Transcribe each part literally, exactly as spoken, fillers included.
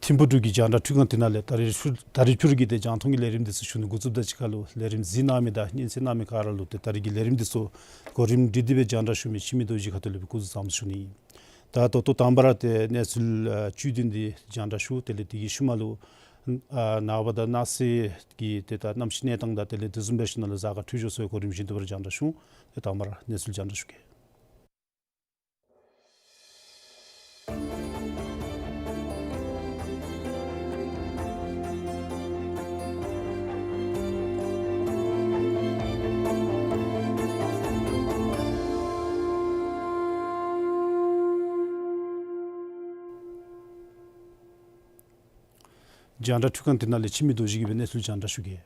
ཐིམ་ཕུག་འབྲུག་གི་རྒྱང་བསྒྲགས་འཕྲུལ་ཁང་འདི་ནང་ལས་ད་རིས་ཕུ་ད་རིས་ཕུ་རུ་གི་ཏེ་རྒྱང་མཐོང་གི་ལས་རིམ་འདི་ཚུ་ཞུ་ནི་འགོ་བཙུགསཔ་དང་གཅིག་ཁར་ལུ་ལས་རིམ་གཟིགས་གནང་མི་དང་སྙན་གསན་གནང་མི་ག་ར་ལུ་ཏེ་ད་རིས་ཀྱི་ལས་རིམ་འདི་ཚུ་གོ་རིམ་སྒྲིག་སྟེ་སྦེ་རྒྱང་བསྒྲགས་ཞུ་མི་འཆི་མེད་རྡོ་རྗེ་ཁ་ཐུག་ལས་སྦེ་སྐུ་གཟུགས་བཟང་པོ་ཞུ་ནི། ད་ད་ལྟོ་དང་པ་ར་ཏེ་གནས་ཚུལ་ཨ་བཅུད་བདུན་འདི་རྒྱང་བསྒྲགས་ཞུ། དེ་ལས་དེ་གི་ཤུལ་མ་ལུ་ཨ་ནངས་པ་དང་གནངས་ཚེ་གི་ཏེ་ད་གནམ་གཤིས་གནས་སྟངས་དང་དེ་ལས་དེ་བཟུམ་སྦེ་ཞིནམ་ལས་གཟའ་སྐར་འཕྲོད་སྦྱོར་སོགས་གོ་རིམ་བཞིན་དུ་སྦེ་ར་རྒྱང་བསྒྲགས་ཞུ། ཏེ་དང་པ་ར་གནས་ཚུལ་རྒྱང་བསྒྲགས་ཞུ་གེ། རྒྱང་བསྒྲགས་འཕྲུལ་ཁང་འདི་ནང་ལས་འཆི་མེད་རྡོ་རྗེ་གིས་སྦེ་གནས་ཚུལ་རྒྱང་བསྒྲགས་ཞུ་གེ།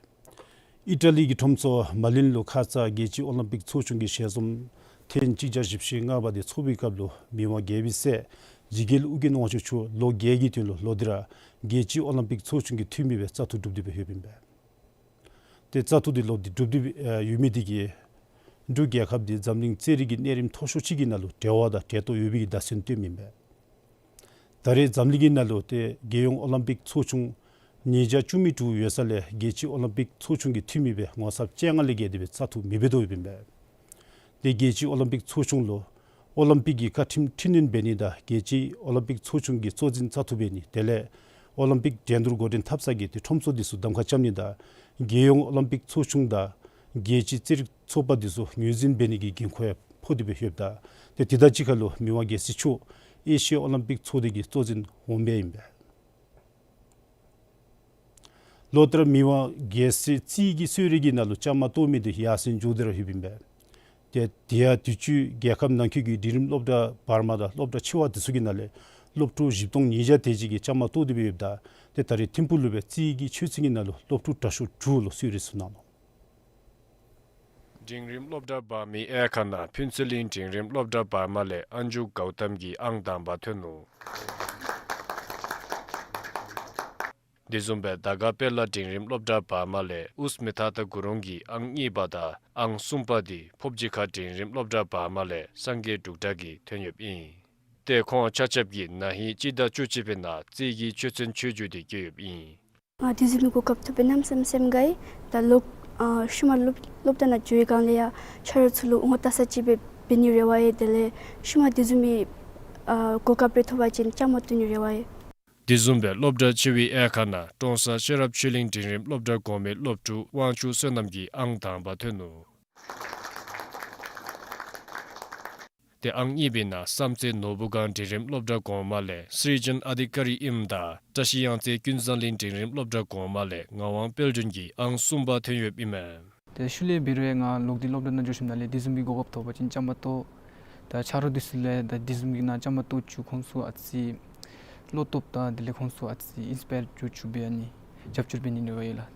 ཨི་ཊ་ལི་གི་ཁྲོམ་ཚོགས་མ་ལིན་ལུ་ཁ་ཙ་རྒྱལ་སྤྱིའི་ཨོ་ལིམ་པིག་ཚོགས་ཆུང་གི་ཞལ་འཛོམས་ཐེངས་གཅིག་བརྒྱ་བཞི་བཅུ་ཞེ་ལྔ་པ་དེ་ཚོགས་པའི་སྐབས་ལུ་མི་དབང་རྒྱལ་པོའི་སྲས་འཇིགས་རྒྱལ་ཨོ་རྒྱན་དབང་ཕྱུག་མཆོག་ལོ་བརྒྱད་ཀྱི་དོན་ལུ་ལོག་སྟེ་ར་རྒྱལ་སྤྱིའི་ཨོ་ལིམ་པིག་ཚོགས་ཆུང་གི་འཐུས་མི་སྦེ་བཙག་འཐུ་གྲུབ་སྟེ་སྦེ་ཡོདཔ་ཨིན་པས། ཏེ་བཙག་འཐུ་དེ་ལོག་སྟེ་གྲུབ་སྟེ་ཨ་ཡོད་མི་དེ་གིས་འབྲུག་རྒྱལ་ཁབ་དེ་འཛམ་གླིང་རྩེ་རིགས་ཀྱི་གནས་རིམ་མཐོ་ཤོས་ཅིག་གི་ནང་ལུ་འབྲེལ་བ་དང་འབྲེལ་གཏོགས་ཡོད་པའི་གི་བརྡ་མཚོན་སྟོནམ་ཨིན་པས། ད་རེས་འཛམ་གླིང་གི་ནང་ལུ་ཏེ་རྒྱལ་ཡོངས་ཨོ་ལིམ་པིག་ཚོགས་ཆུང་ཉིས་བརྒྱ་བཅུ་མེད་དྲུག་ཡོད་ས་ལས་རྒྱལ་སྤྱིའི་ཨོ་ལིམ་པིག་ཚོགས་ཆུང་གི་འཐུས་མི་སྦེ་ངོ་ཚབ་བཅོ་ལྔ་ལས་བརྒལ་ཏེ་སྦེ་བཙག་འཐུ་མི་འབད་དོ་ཡོདཔ་ཨིན་པས། ཏེ་རྒྱལ་སྤྱིའི་ཨོ་ལིམ་པིག་ཚོགས་ཆུང་ལུ་ཨོ་ལིམ་པིག་གི་བཀའ་ཁྲིམས་འཕྲི་སྣོན་འབད་ནི་དང་རྒྱལ་སྤྱིའི་ཨོ་ལིམ་པིག་ཚོགས་ཆུང་གི་གཙོ་འཛིན་བཙག་འཐུ་འབད་ནི་དེ་ལས་ཨོ་ལིམ་པིག་འགྲན་བསྡུར་འགོ་འདྲེན་འཐབ་ས་གི་ཏེ་ཁྲོམ་ཚོགས་དེ་ཚུ་གདམ་ཁ་རྐྱབ་ནི་དང་རྒྱལ་ཡོངས་ཨོ་ལིམ་པིག་ཚོགས་ཆུང་དང་རྒྱལ་སྤྱིའི་རྩེད་རིགས་ཚོགས་པ་དེ་ཚུ་ངོས་འཛིན་འབད་ནི་གི་འགན་ཁུར་ཡང་ཕོག་སྟེ་སྦེ་ཡོདཔ་ད་ཏེ་དེ་དང་གཅིག་ཁར་ལུ་མི་དབང་རྒྱལ་སྲས་མཆོག་ཨེ་ཤི་ཡ་ཨོ་ལིམ་པིག་ཚོགས་སྡེ་གི་གཙོ་འཛིན་འོགམ་སྦེ་ཨིན་པས། ལོ་ལྟར་མི་དབང་རྒྱལ་སྲས་རྩིས་ཀྱི་གསོལ་རས་ཀྱི་ནང་ལུ་བཅའ་མར་གཏོགས་མི་དེ་ཡར་སེང་འགྱོ་སྟེ་ར་ཡོདཔ་ཨིན་པས། ཏེ་དེ་ཡང་དུས་ཅི་རྒྱལ་ཁབ་ནང་འཁོད་ཀྱི་འབྲིང་རིམ་སློབ་གྲྭ་བར་མ་དང་སློབ་གྲྭ་ཆེ་བ་དེ་ཚུ་གི་ནང་ལས་སློབ་ཕྲུག་བཞི་སྟོང་ཉིས་བརྒྱ་དེ་ཅིག་གིས་བཅའ་མར་གཏོགས་ཏེ་སྦེ་ཡོདཔ་ད་ཏེ་ད་རེས་ཐིམ་ཕུག་ལུ་སྦེ་རྩིས་ཀྱི་ཆོས་ཚན་གྱི་ནང་ལུ་སློབ་ཕྲུག་དྲག་ཤོས་དྲུག་ལུ་གསོལ་རས་ཚུ་གནང་ནུག། འབྲིང་རིམ་སློབ་གྲྭ་བར་མའི་དབྱེ་ཁག་ནང་ཕུན་ཚོགས་གླིང་འབྲིང་རིམ་སློབ་གྲྭ་བར་མ་ལས་ཨན་ཇུ་གའུ་ཏམ་གྱིས་ཨང་དང་པ་ཐོན་ནུག། དེ་བཟུམ་སྦེ་དར་དཀར་དཔལ་ལ་འབྲིང་རིམ་སློབ་གྲྭ་བར་མ་ལས་ཨུས་མེ་ཐ་ཏ་གུ་རུང་གིས་ཨང་གཉིས་པ་དང་ཨང་གསུམ་པ་དེ་ཕོབ་སྦྱིས་ཁ་འབྲིང་རིམ་སློབ་གྲྭ་བར་མ་ལས་སངས་རྒྱས་འབྲུག་གྲགས་ཀྱིས་ཐོན་ཡོདཔ་ཨིན། ཏེ་ཁོང་ཆ་ཁྱབ་ཀྱིས་ན་ཧིང་སྤྱི་ཟླ་བཅུ་གཅིག་པའི་ནང་རྩིས་ཀྱི་ཆོས་ཚན་ཆོས་རྒྱུགས་དེ་བསྐྱལ་ཡོདཔ་ཨིན། ཨ་དེ་བཟུམ་མའི་གོ་སྐབས་ཐོབ་པའི་གནམ་མེད་ས་མེད་སེམས་དགའ་ཡི། ད་ལོག་ཨ་ཤུལ་མ་སློབ་སློབ་གྲྭ་ནང་འགྱོ་བའི་སྒང་ལས་ཡང་ཆ་རོགས་ཚུ་ལུ་ངོ་བལྟ་ས་ཅིག་སྦེ་འབད་ནི་རེ་བ་ཡོད། དེ་ལས་ཤུལ་མ་དེ་བཟུམ་མའི་ཨ་གོ་སྐབས་རེ་ཐོབ་པ་ཅིན་བཅའ་མར་གཏོགས་ནི་རེ་བ་ཡོད། དེ་བཟུམ་སྦེ་སློབ་གྲྭ་ཆེ་བའི་དབྱེ་ཁག་ནང་ཀྲོང་གསར་ཤེས་རབ་ཆོས་གླིང་འབྲིང་རིམ་སློབ་གྲྭ་གོང་མའི་སློབ་ཕྲུག་དབང་ཕྱུག་བསོད་ནམས་ཀྱིས་ཨང་དང་པ་ཐོན་ནུག། ཏེ་ཨང་གཉིས་པའི་ནང་བསམ་རྩེ་ནོར་བུ་སྒང་འབྲིང་རིམ་སློབ་གྲྭ་གོང་མ་ལས་སྲིད་སྐྱོང་ཨ་དི་ཀ་རི་ཨིནམ་ད་བཀྲ་ཤིས་གཡང་རྩེ་ཀུན་བཟང་གླིང་འབྲིང་རིམ་སློབ་གྲྭ་གོང་མ་ལས་ངག་དབང་དཔལ་སྒྲོན་གྱིས་ཨང་གསུམ་པ་ཐོན་ཡོདཔ་ཨིན་མས། ཏེ་ཤུལ་ལས་འབད་རུང་ཡང་ང་ལོག་སྟེ་སློབ་གྲྭ་ནང་འགྱོ་ཞིནམ་ལས་དེ་བཟུམ་གྱི་གོ་སྐབས་ཐོབ་པ་ཅིན་བཅའ་མར་གཏོགས། ད་ཆ་རོགས་དེ་ཚུ་ལས་ད་དེ་བཟུམ་གྱི་ནང་བཅའ་མར་གཏོགས་བཅུག། ཁོང་ཚུ་ཨ་ཙི་བློ་སྟོབས་དང་དེ་ལས་ཁོང་ཚུ་ཨ་ཙི་ཨིན་སི་པ་ཡར་འགྱོ་བཅུག་སྦེ་ཨ་ནི་རྒྱབ་སྐྱོར་འབད་ནི་རེ་བ་ཡོད་ལགས།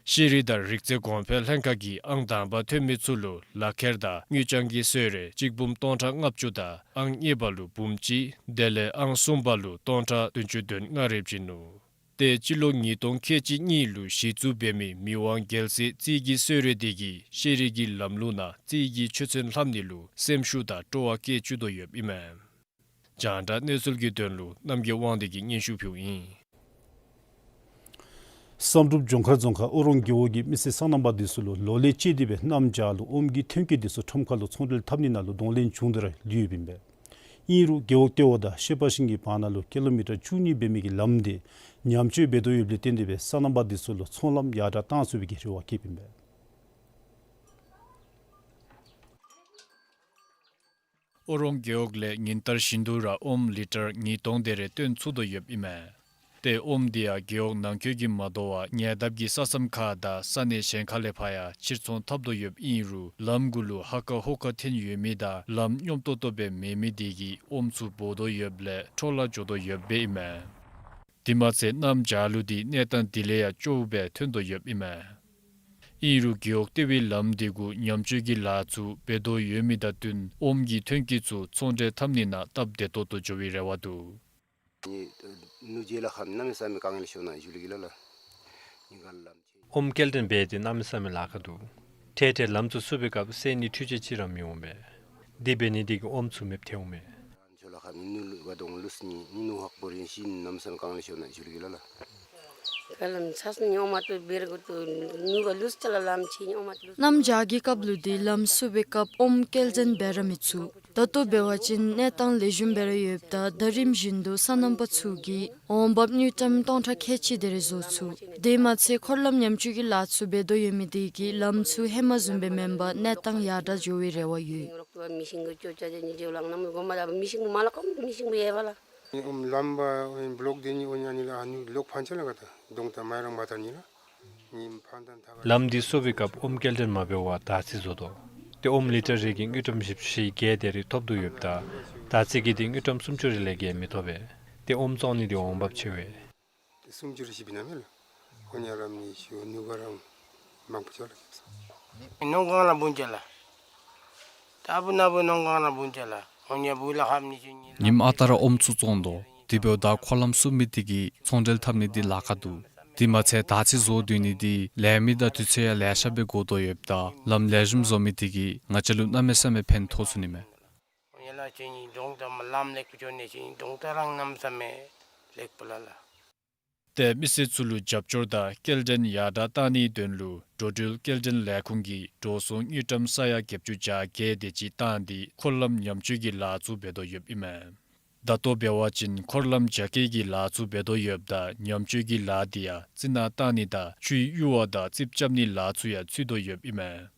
ཤེས་རིག་དང་རིག་རྩལ་གོང་འཕེལ་ལྷན་ཁག་གིས་ཨང་དང་པ་ཐོན་མི་ཚུ་ལུ་ལག་ཁྱེར་དང་དངུལ་རྐྱང་གི་གསོལ་རས་གཅིག་འབུམ་སྟོང་ཕྲག་ལྔ་བཅུ་དང་ཨང་གཉིས་པ་ལུ་འབུམ་གཅིག། དེ་ལས་ཨང་གསུམ་པ་ལུ་སྟོང་ཕྲག་བདུན་ཅུ་དོན་ལྔ་རེ་བྱིན་ནུག། ཏེ་སྤྱི་ལོ་ཉིས་སྟོང་ཁལ་གཅིག་གཉིས་ལུ་གཞི་བཙུགས་འབད་མི་མི་དབང་རྒྱལ་སྲས་རྩིས་ཀྱི་གསོལ་རས་དེ་གིས་ཤེས་རིག་གི་ལམ་ལུགས་ནང་རྩིས་ཀྱི་ཆོས་ཚན་ལྷབ་ནི་ལུ་སེམས་ཤུགས་དང་སྤྲོ་བ་བསྐྱེད་བཅུག་དོ་ཡོདཔ་ཨིན་མས། རྒྱང་བསྒྲགས་གནས་ཚུལ་གྱི་དོན་ལུ་རྣམ་རྒྱལ་དབང་འདུས་ཀྱིས་སྙན་ཞུ་ཕུལཝ་ཨིན། བསམ་གྲུབ་ལྗོངས་མཁར་རྫོང་ཁག་ཨོ་རོང་རྒེད་འོག་གི་མི་སེར་སོ་ནམ་པ་འདི་ཚུ་ལུ་ལོ་ལེགས་བཅས་ཏེ་སྦེ་གནམ་བྱཱར་ལུ་ཨོམ་གྱི་ཐོན་སྐྱེད་འདི་ཚུ་ཁྲོམ་ཁ་ལུ་ཚོང་འབྲེལ་འཐབ་ནི་ནང་ལུ་གདོང་ལེན་བྱུང་སྟེ་ར་ལུས་ཡོདཔ་ཨིན་པས། ཨིན་རུང་རྒེད་འོག་ལྟེ་བ་དང་ཤེ་པ་ཤིང་གི་བར་ན་ལུ་ཀི་ལོ་མི་ཊར་བཅུ་གཉིས་འབད་མི་གི་ལམ་འདི་ཉམས་བཅོས་འབད་དོ་ཡོདཔ་ལས་བརྟེན་ཏེ་སྦེ་སོ་ནམ་པ་འདི་ཚུ་ལུ་ཚོང་ལམ་ཡར་དྲག་བཏང་ཚུགས་པའི་གི་རེ་བ་བསྐྱེདཔ་ཨིན་པས། ཨོ་རོང་རྒེད་འོག་ལས་ཉིན་ལྟར་བཞིན་དུ་ར་ཨོམ་ལི་ཊར་ཉིས་སྟོང་དེ་རེ་བཏོན་ཚུགས་དོ་ཡོདཔ་ཨིན་མས། ཏེ་ཨོམ་འདི་ཡང་རྒེད་འོག་ནང་འཁོད་ཀྱི་མ་དོ་བར་ཉེ་འདབས་ཀྱི་ས་མཚམས་ཁར་དང་ས་གནས་གཞན་ཁ་ལས་ཕར་ཡང་ཕྱིར་ཚོང་འཐབ་དོ་ཡོདཔ་ཨིན་རུང་ལམ་གུ་ལུ་ཧ་ཀ་ཧོ་ཀ་འཐེན་ཡོད་མི་དང་ལམ་སྙོམས་ཏོག་ཏོ་སྦེ་མེད་མི་དེ་གིས་ཨོམ་ཚུ་སྦོ་དོ་ཡོདཔ་ལས་འཕྲོ་བརླག་འགྱོ་དོ་ཡོདཔ་ཨིན་མས། དེ་མ་ཚད་གནམ་བྱཱར་ལུ་དེ་གནས་སྟངས་དེ་ལས་ཡང་སྐྱོ་བོ་སྦེ་ཐོན་དོ་ཡོདཔ་ཨིན་མས། ཨིན་རུང་རྒེད་འོག་ལྟེ་བའི་ལམ་དེ་གུ་ཉམས་བཅོས་ཀྱི་ལཱ་ཚུ་འབད་དོ་ཡོད་མི་དང་བསྟུན་ཨོམ་གྱི་ཐོན་སྐྱེད་ཚུ་ཚོང་འབྲེལ་འཐབ་ནི་ནང་སྟབས་བདེ་ཏོག་ཏོ་འགྱོ་བའི་རེ་བ་འདུག། ནི་ནུ་རྗེ་ལ་ཁམས་གནམ་མེད་ས་མེད་དཀའ་ངལ་ཤོར་ནི་ཞུ་ལེ་གི་ལ་ལ། ནི་ག་ལམ་ཆེ། ཨོམ་སྐྱེལ་འདྲེན་འབད་དེ་གནམ་མེད་ས་མེད་ལཱ་ཁག་འདུག། འཕྲལ་འཕྲལ་ལམ་ཚུ་བསུབ་པའི་སྐབས་སེལ་ནི་འཕྲུལ་ཆས་ཅིག་ར་མི་འོང་པས། དེ་འབད་ནི་དེ་གིས་ཨོམ་ཚུ་མེདཔ་ཐལཝ་མས། ཆོ་ལ་ཁམས་ནི་ནུ་ལུ་ག་དོང་ལུས་ནི་ནི་ནུ་ཧག་པོ་རིན་ཤི་གནམ་མེད་ས་མེད་དཀའ་ངལ་ཤོར་ནི་ཞུ་ལེ་གི་ལ་ལ། ག་ལམ་ཚས་ནི་ཨོམ་ཏུ་བེར་གུ་ཏུ་ནུ་ག་ལུས་ཆ་ལ་ལམ་ཆེ་ནི་ཨོམ་ལུས། གནམ་བྱཱར་གྱི་སྐབས་ལུ་དེ་ལམ་བསུབ་པའི་སྐབས་ཨོམ་སྐྱེལ་འདྲེན་འབད་ར་མི་ཚུགས། ད་ལྟོ་འབད་བ་ཅིན་གནས་སྟངས་ལེགས་ཤོམ་སྦེ་ར་ཡོདཔ་ད་ཟླ་རིམ་བཞིན་དུ་སོ་ནམ་པ་ཚུ་གིས་འོང་འབབ་དངུལ་ཀྲམ་སྟོང་ཕྲག་ཁལ་གཅིག་དེ་རེ་བཟོ་ཚུགས། དེ་མ་ཚད་འཁོར་ལམ་ཉམས་བཅོས་ཀྱི་ལཱ་ཚུ་འབད་དོ་ཡོད་མི་དེ་གིས་ལམ་ཚུ་ཧེ་མ་བཟུམ་སྦེ་མེན་པར་གནས་སྟངས་ཡར་དྲག་འགྱོ་བའི་རེ་བ་ཡོད། མི་ཤིང་གི་ཅོ་ཅ་ཅ་ནི་ཇོ་ལང་ནམ་གོ་མ་ད་མི་ཤིང་མ་ལ་ཀོ་མི་ཤིང་ཡེ་བ་ལ། ཨོམ་ལམ་པ་ཨོམ་བློག་དེ་ནི་ཨོ་ཉ་ནི་ལ་ཨ་ནི་ལོག་ཕན་ཆད་ལ་ག་ད་གདོང་ད་མ་རང་མ་ད་ནི་ལ། ཉིམ་ཕན་ད་ད་ག། ལམ་འདི་བསུབ་པའི་སྐབས་ཨོམ་སྐྱེལ་འདྲེན་མ་འབད་བར་དར་ཚི་བཟོ་དོ། ཏེ་ཨོམ་ལི་ཊར་རེ་གི་དངུལ་ཀྲམ་བཞི་བཅུ་ཞེ་བརྒྱད་དེ་རེ་ཐོབ་དོ་ཡོདཔ་ད་དར་ཚི་གི་དེ་དངུལ་ཀྲམ་སུམ་ཅུ་རེ་ལས་བརྒལ་མི་ཐོབ་པས། ཏེ་ཨོམ་བཙོང་ནི་དེ་འོང་འབབ་ཆེ་བས། ཏེ་སུམ་ཅུ་རེ་ཞིབ་ན་མེད་ལ། ཁོ་ཉ་རམ་ནི་ཤོ་ནུ་ག་རང་མང་པོ་ཅོག་ལ་ཁེབས་སོ། ནོང་གང་ལ་བུན་ཅ་ལ། ད་བུ་ན་བུ་ནོང་གང་ལ་བུན་ཅ་ལ། ཁོ་ཉ་བུ་ལ་ཧམ་ནི་ཅུ་ནི་ལ། ཉིམ་ཨ་རྟག་ར་ཨོམ་ཚུ་བཙོང་དོ། དེ་འབདཝ་ད་འཁོར་ལམ་བསུབ་མི་དེ་གིས་ཚོང་འབྲེལ་འཐབ་ནི་དེ་ལཱ་ཁག་འདུག། དེ་མ་ཚད་དར་ཚི་བཟོ་སྡོད་ནི་དེ་ལས་མི་དང་དུས་ཚོད་ཡང་ལེ་ཤ་སྦེ་འགོར་དོ་ཡོདཔ་ད་ལམ་ལེགས་ཤོམ་བཟོ་མི་དེ་གིས་ང་བཅས་ལུ་གནམ་མེད་ས་མེད་ཕན་ཐོགས་ཚུགས་ནི་མས། ཡ་ལ་ཅི་ནི་གདོང་ད་མ་ལམ་ལེགས་པོ་ཅོ་ནི་ཅི་ནི་གདོང་ད་རང་གནམ་མེད་ས་མེད་ལེགས་པོ་ལ་ལ། ཏེ་མི་སེར་ཚུ་ལུ་རྒྱབ་སྐྱོར་དང་སྐྱེལ་འདྲེན་ཡར་དྲག་བཏང་ནིའི་དོན་ལུ་འགྲོ་འགྲུལ་སྐྱེལ་འདྲེན་ལས་ཁུངས་ཀྱིས་འགྲོ་སོང་དངུལ་ཀྲམ་ས་ཡ་བརྒྱད་ཅུ་གྱ་བརྒྱད་དེ་ཅིག་བཏང་སྟེ་འཁོར་ལམ་ཉམས་བཅོས་ཀྱི་ལཱ་ཚུ་འབད་དོ་ཡོདཔ་ཨིན་མས། ད་ལྟོ་འབད་བ་ཅིན་འཁོར་ལམ་རྒྱ་སྐྱེད་ཀྱི་ལཱ་ཚུ་འབད་དོ་ཡོདཔ་ད་ཉམས་བཅོས་ཀྱི་ལཱ་དེ་ཡང་རྩི་ནག་བཏང་ནི་དང་ཆུའི་གཡུར་བ་དང་རྩིགཔ་རྐྱབ་ནིའི་ལཱ་ཚུ་ཡང་ཚུད་དོ་ཡོདཔ་ཨིན་མས།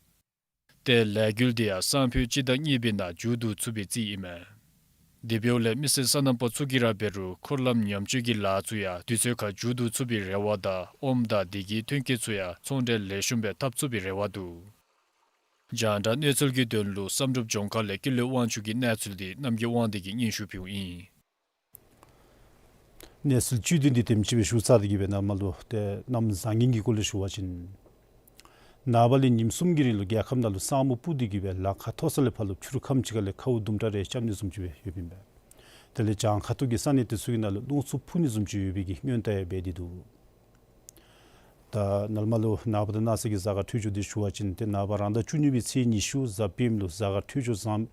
ཏེ་ལས་འགུལ་དེ་ཡང་སང་ཕོད་སྤྱི་ཟླ་གཉིས་པའི་ནང་མཇུག་བསྡུ་ཚུགས་པའི་རྩིས་ཨིན་མས། དེ་འབདཝ་ལས་མི་སེར་སོ་ནམ་པ་ཚུ་གིས་ར་འབད་རུང་འཁོར་ལམ་ཉམས་བཅོས་ཀྱི་ལཱ་ཚུ་ཡང་དུས་ཚོད་ཁར་མཇུག་བསྡུ་ཚུགས་པའི་རེ་བ་དང་ཨོམ་དང་དེ་གི་ཐོན་སྐྱེད་ཚུ་ཡང་ཚོང་འབྲེལ་ལེགས་ཤོམ་སྦེ་འཐབ་ཚུགས་པའི་རེ་བ་འདུག། རྒྱང་བསྒྲགས་གནས་ཚུལ་གྱི་དོན་ལུ་བསམ་གྲུབ་ལྗོངས་མཁར་ལས་ཀུན་ལེགས་དབང་ཕྱུག་གི་གནས་ཚུལ་དེ་རྣམ་རྒྱལ་དབང་འདུས་ཀྱིས་སྙན་ཞུ་ཕུལཝ་ཨིན། གནས་ཚུལ་བཅུད་དོན་འདི་དེམ་ཅིག་སྦེ་ཞུ་ཚར་ཏེ་གི་སྦེ་ནཱ་མར་ལུ་ཏེ་གནམ་བཟང་ངན་གྱི་སྐོར་ལས་ཞུ་བ་ཅིན་ནངས་པ་ལས་ཉིནམ་གསུམ་གྱི་རིང་ལུ་རྒྱལ་ཁབ་ནང་ལུ་ས་སྨུག་སྤུབས་ཏེ་གི་སྦེ་ལ་ཁ་མཐོ་ས་ལས་ཕར་ལུ་ཕྱི་རུ་ཁམས་ཅིག་ཁ་ལས་ཁཝ་དུམ་གྲ་རེ་རྐྱབ་ནི་བཟུམ་ཅིག་སྦེ་ཡོདཔ་ཨིན་པས། དེ་ལས་བྱང་ཁ་ཐུག་གི་ས་གནས་དེ་ཚུ་གི་ནང་ལུ་རླུང་འཚུབ་འཕུ་ནི་བཟུམ་ཅིག་ཡོད་པའི་གི་སྔོན་བརྡ་ཡང་འབད་དེ་འདུག། ད་ནཱ་མར་ལུ་ནངས་པ་དང་གནངས་ཚེ་གི་གཟའ་སྐར་འཕྲོད་སྦྱོར་འདི་ཞུ་བ་ཅིན་ཏེ་ནངས་པ་རང་ཟླ་བཅུ་གཉིས་པའི་ཚེས་ཉི་ཤུ་གཟའ་སྤེནམ་ལུ་གཟའ་སྐར་འཕྲོད་སྦྱོར་བཟང་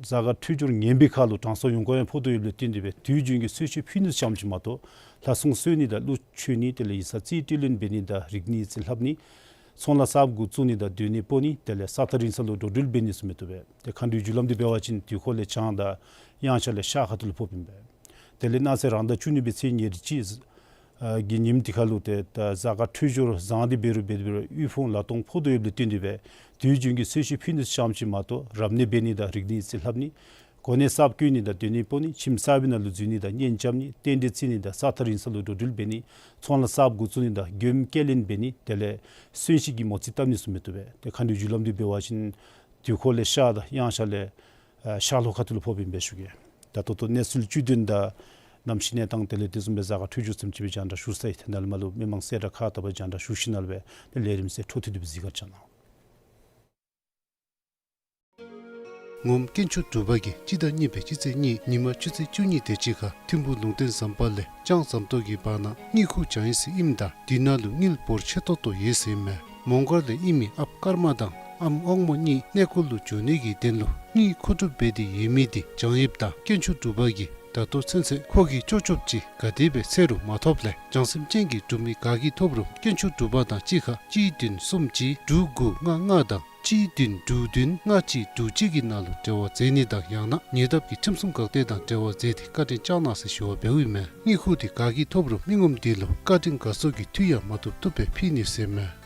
གཟའ་སྐར་འཕྲོད་སྦྱོར་ངན་པའི་ཁར་ལུ་དྲང་སྲོང་ཡོངས་གང་ཡང་ཕོག་དོ་ཡོདཔ་ལས་བརྟེན་ཏེ་སྦེ་དུས་རྒྱུན་གྱི་གསོལ་མཆོད་ཕུལ་ནི་ཙམ་ཅིག་མ་གཏོགས་ལྷ་སྲུང་གསོལ་ནི་དང་གླུ་མཆོད་ནི་དེ་ལས་ཡིག་ཚང་རྩིས་སྤྲོད་ལེན་འབད་ནི་དང་རིག་གནས་རྩིས་ལྷབ་ནི་ཚོང་ལཱ་གསརཔ་འགོ་བཙུགས་ནི་དང་སྡོད་གནས་སྤོ་ནི་དེ་ལས་ས་ཐག་རིང་ས་ལུ་འགྲོ་འགྲུལ་འབད་ནི་ཚུ་མི་བཏུབ་པས། ཏེ་མཁའ་འགྲོའི་རྒྱུ་ལམ་འདི་འབད་བ་ཅིན་དུས་འཁོར་ལས་བྱང་དང་དབྱངས་འཆར་ལས་ཤར་ཁ་ཐུག་ལུ་ཕོགཔ་ཨིན་པས། དེ་ལས་གནངས་ཚེ་རང་ཟླ་བཅུ་གཉིས་པའི་ཚེས་ཉེར་གཅིག་ཨ་གི་ཉིནམ་འདི་ཁར་ལུ་ཏེ་ད་གཟའ་སྐར་འཕྲོད་སྦྱོར་བཟང་སྟེ་འབད་རུང་འབད་དེ་འབད་རུང་དབུལ་ཕོངས་ལ་སྟོངས་ཕོག་དོ་ཡོདཔ་ལས་བརྟེན་ཏེ་སྦེ་དུས་རྒྱུན་གྱི་གསོལ་མཆོད་ཕུལ་ནི་ཙམ་ཅིག་མ་གཏོགས་རབ་གནས་འབད་ནི་དང་རིག་གནས་རྩིས་ལྷབ་ནི་གོ་གནས་གསརཔ་བསྐོ་ནི་དང་སྡོད་གནས་སྤོ་ནི་ཁྱིམ་གསར་པའི་ནང་ལུ་འཛུལ་ནི་དང་གཉེན་རྐྱབ་ནི་རྟེན་འབྲེལ་བརྩི་ནི་དང་ས་ཐག་རིང་ས་ལུ་འགྲོ་འགྲུལ་འབད་ནི་ཚོང་ལཱ་གསརཔ་འགོ་བཙུགས་ནི་དང་མགྱོནམ་སྐྱེལ་ལེན་འབད་ནི་དེ་ལས་གསོན་གཤིན་གྱི་མོ་རྩིས་བཏབ་ནི་ཚུ་མི་བཏུབ་པས། ཏེ་མཁའ་འགྲོའི་རྒྱུ་ལམ་འདི་འབད་བ་ཅིན་དུས་འཁོར་ལས་ཤར་དང་དབྱངས་འཆར་ལས་ཨ་ཤར་ལྷོ་ཁ་ཐུག་ལུ་ཕོགཔ་ཨིན་པས་ཞུ་གེ། ད་ད་ལྟོ་གནས་ཚུལ་བཅུད་དོན་དང་ གནམ་གཤིས་གནས་སྟངས་དེ་ལས་དེ་བཟུམ་སྦེ་གཟའ་སྐར་འཕྲོད་སྦྱོར་ཙམ་ཅིག་སྦེ་རྒྱང་བསྒྲགས་ཞུ་ས་ཨིན། ཏེ་ནཱ་ལས་མར་ལུ་མི་མང་གསལ་བསྒྲགས་ཁག་བཏབ་པར་རྒྱང་བསྒྲགས་ཞུ་ཞིནམ་ལས་སྦེ་ཏེ་ལས་རིམ་ཚུ་འཕྲོ་མཐུད་དེ་སྦེ་གཟིགས་གར་བྱོན་གནང་། ངོམ་དཀོན་མཆོག་གྲུབ་པ་གིས་སྤྱི་ཟླ་གཉིས་པའི་སྤྱི་ཚེས་གཉིས་ཉིན་མ་ཆུ་ཚོད་བཅུ་གཉིས་དེ་ཅིག་ཁར་ཐིམ་ཕུག་ལུང་བསྟན་ཟམ་པ་ལས་ལྕང་ཟམ་ཏོག་གི་བར་ན་དངུལ་ཁུག་བྱང་ཡི་ཟེར་ཨིནམ་ད་དེ་ནང་ལུ་དངུལ་འབོར་ཆེ་ཏོག་ཏོ་ཡོད་ཟེར་མས། མོང་སྒར་ལས་ཨིན་མི་ཨཔ་ཀརྨ་དང་ཨམ་དབང་མོ་གཉིས་གནས་སྐོར་ལུ་འགྱོ་ནི་གི་དོན་ལུ་དངུལ་མཁོ་སྒྲུབ་འབད་དེ་ཡོད་མི་དེ་བྱང་ཡིབ་ད་དཀོན་མཆོག་གྲུབ་པ་གིས་ད་ལྟོ་ཚུན་ཚོད་ཁོ་གིས་ལྕོགས་ལྕོགས་ཅིག་ག་དེ་སྦེ་འཚོལ་རུང་མ་ཐོབ་ལས་བྱང་སེམས་ཅན་གྱི་འབྲུག་མི་ག་གིས་ཐོབ་རུང་དཀོན་མཆོག་གྲུབ་པ་དང་གཅིག་ཁར་གཅིག་བདུན་གསུམ་གཅིག་དྲུག་དགུ་ལྔ་ལྔ་དང་གཅིག་བདུན་དྲུག་བདུན་ལྔ་གཅིག་དྲུག་གཅིག་གི་ནང་ལུ་འབྲེལ་བ་མཛད་ནི་དང་ཡང་ན་ཉེ་འདབས་ཀྱི་ཁྲིམས་སྲུང་འགག་སྡེ་དང་འབྲེལ་བ་མཛད་དེ་བཀའ་དྲིན་བསྐྱང་གནང་ཟེར་ཞུ་བ་འབདཝ་ཨིན་མས། དངུལ་ཁུག་དེ་ག་གིས་ཐོབ་རུང་མི་ངོམ་དེ་ལུ་བཀའ་དྲིན་དགའ་ཚོར་གྱི་མཐུ་ཡང་མ་ཐུབ་ཐུབ་སྦེ་ཕུལ་ནི་ཟེར་མས།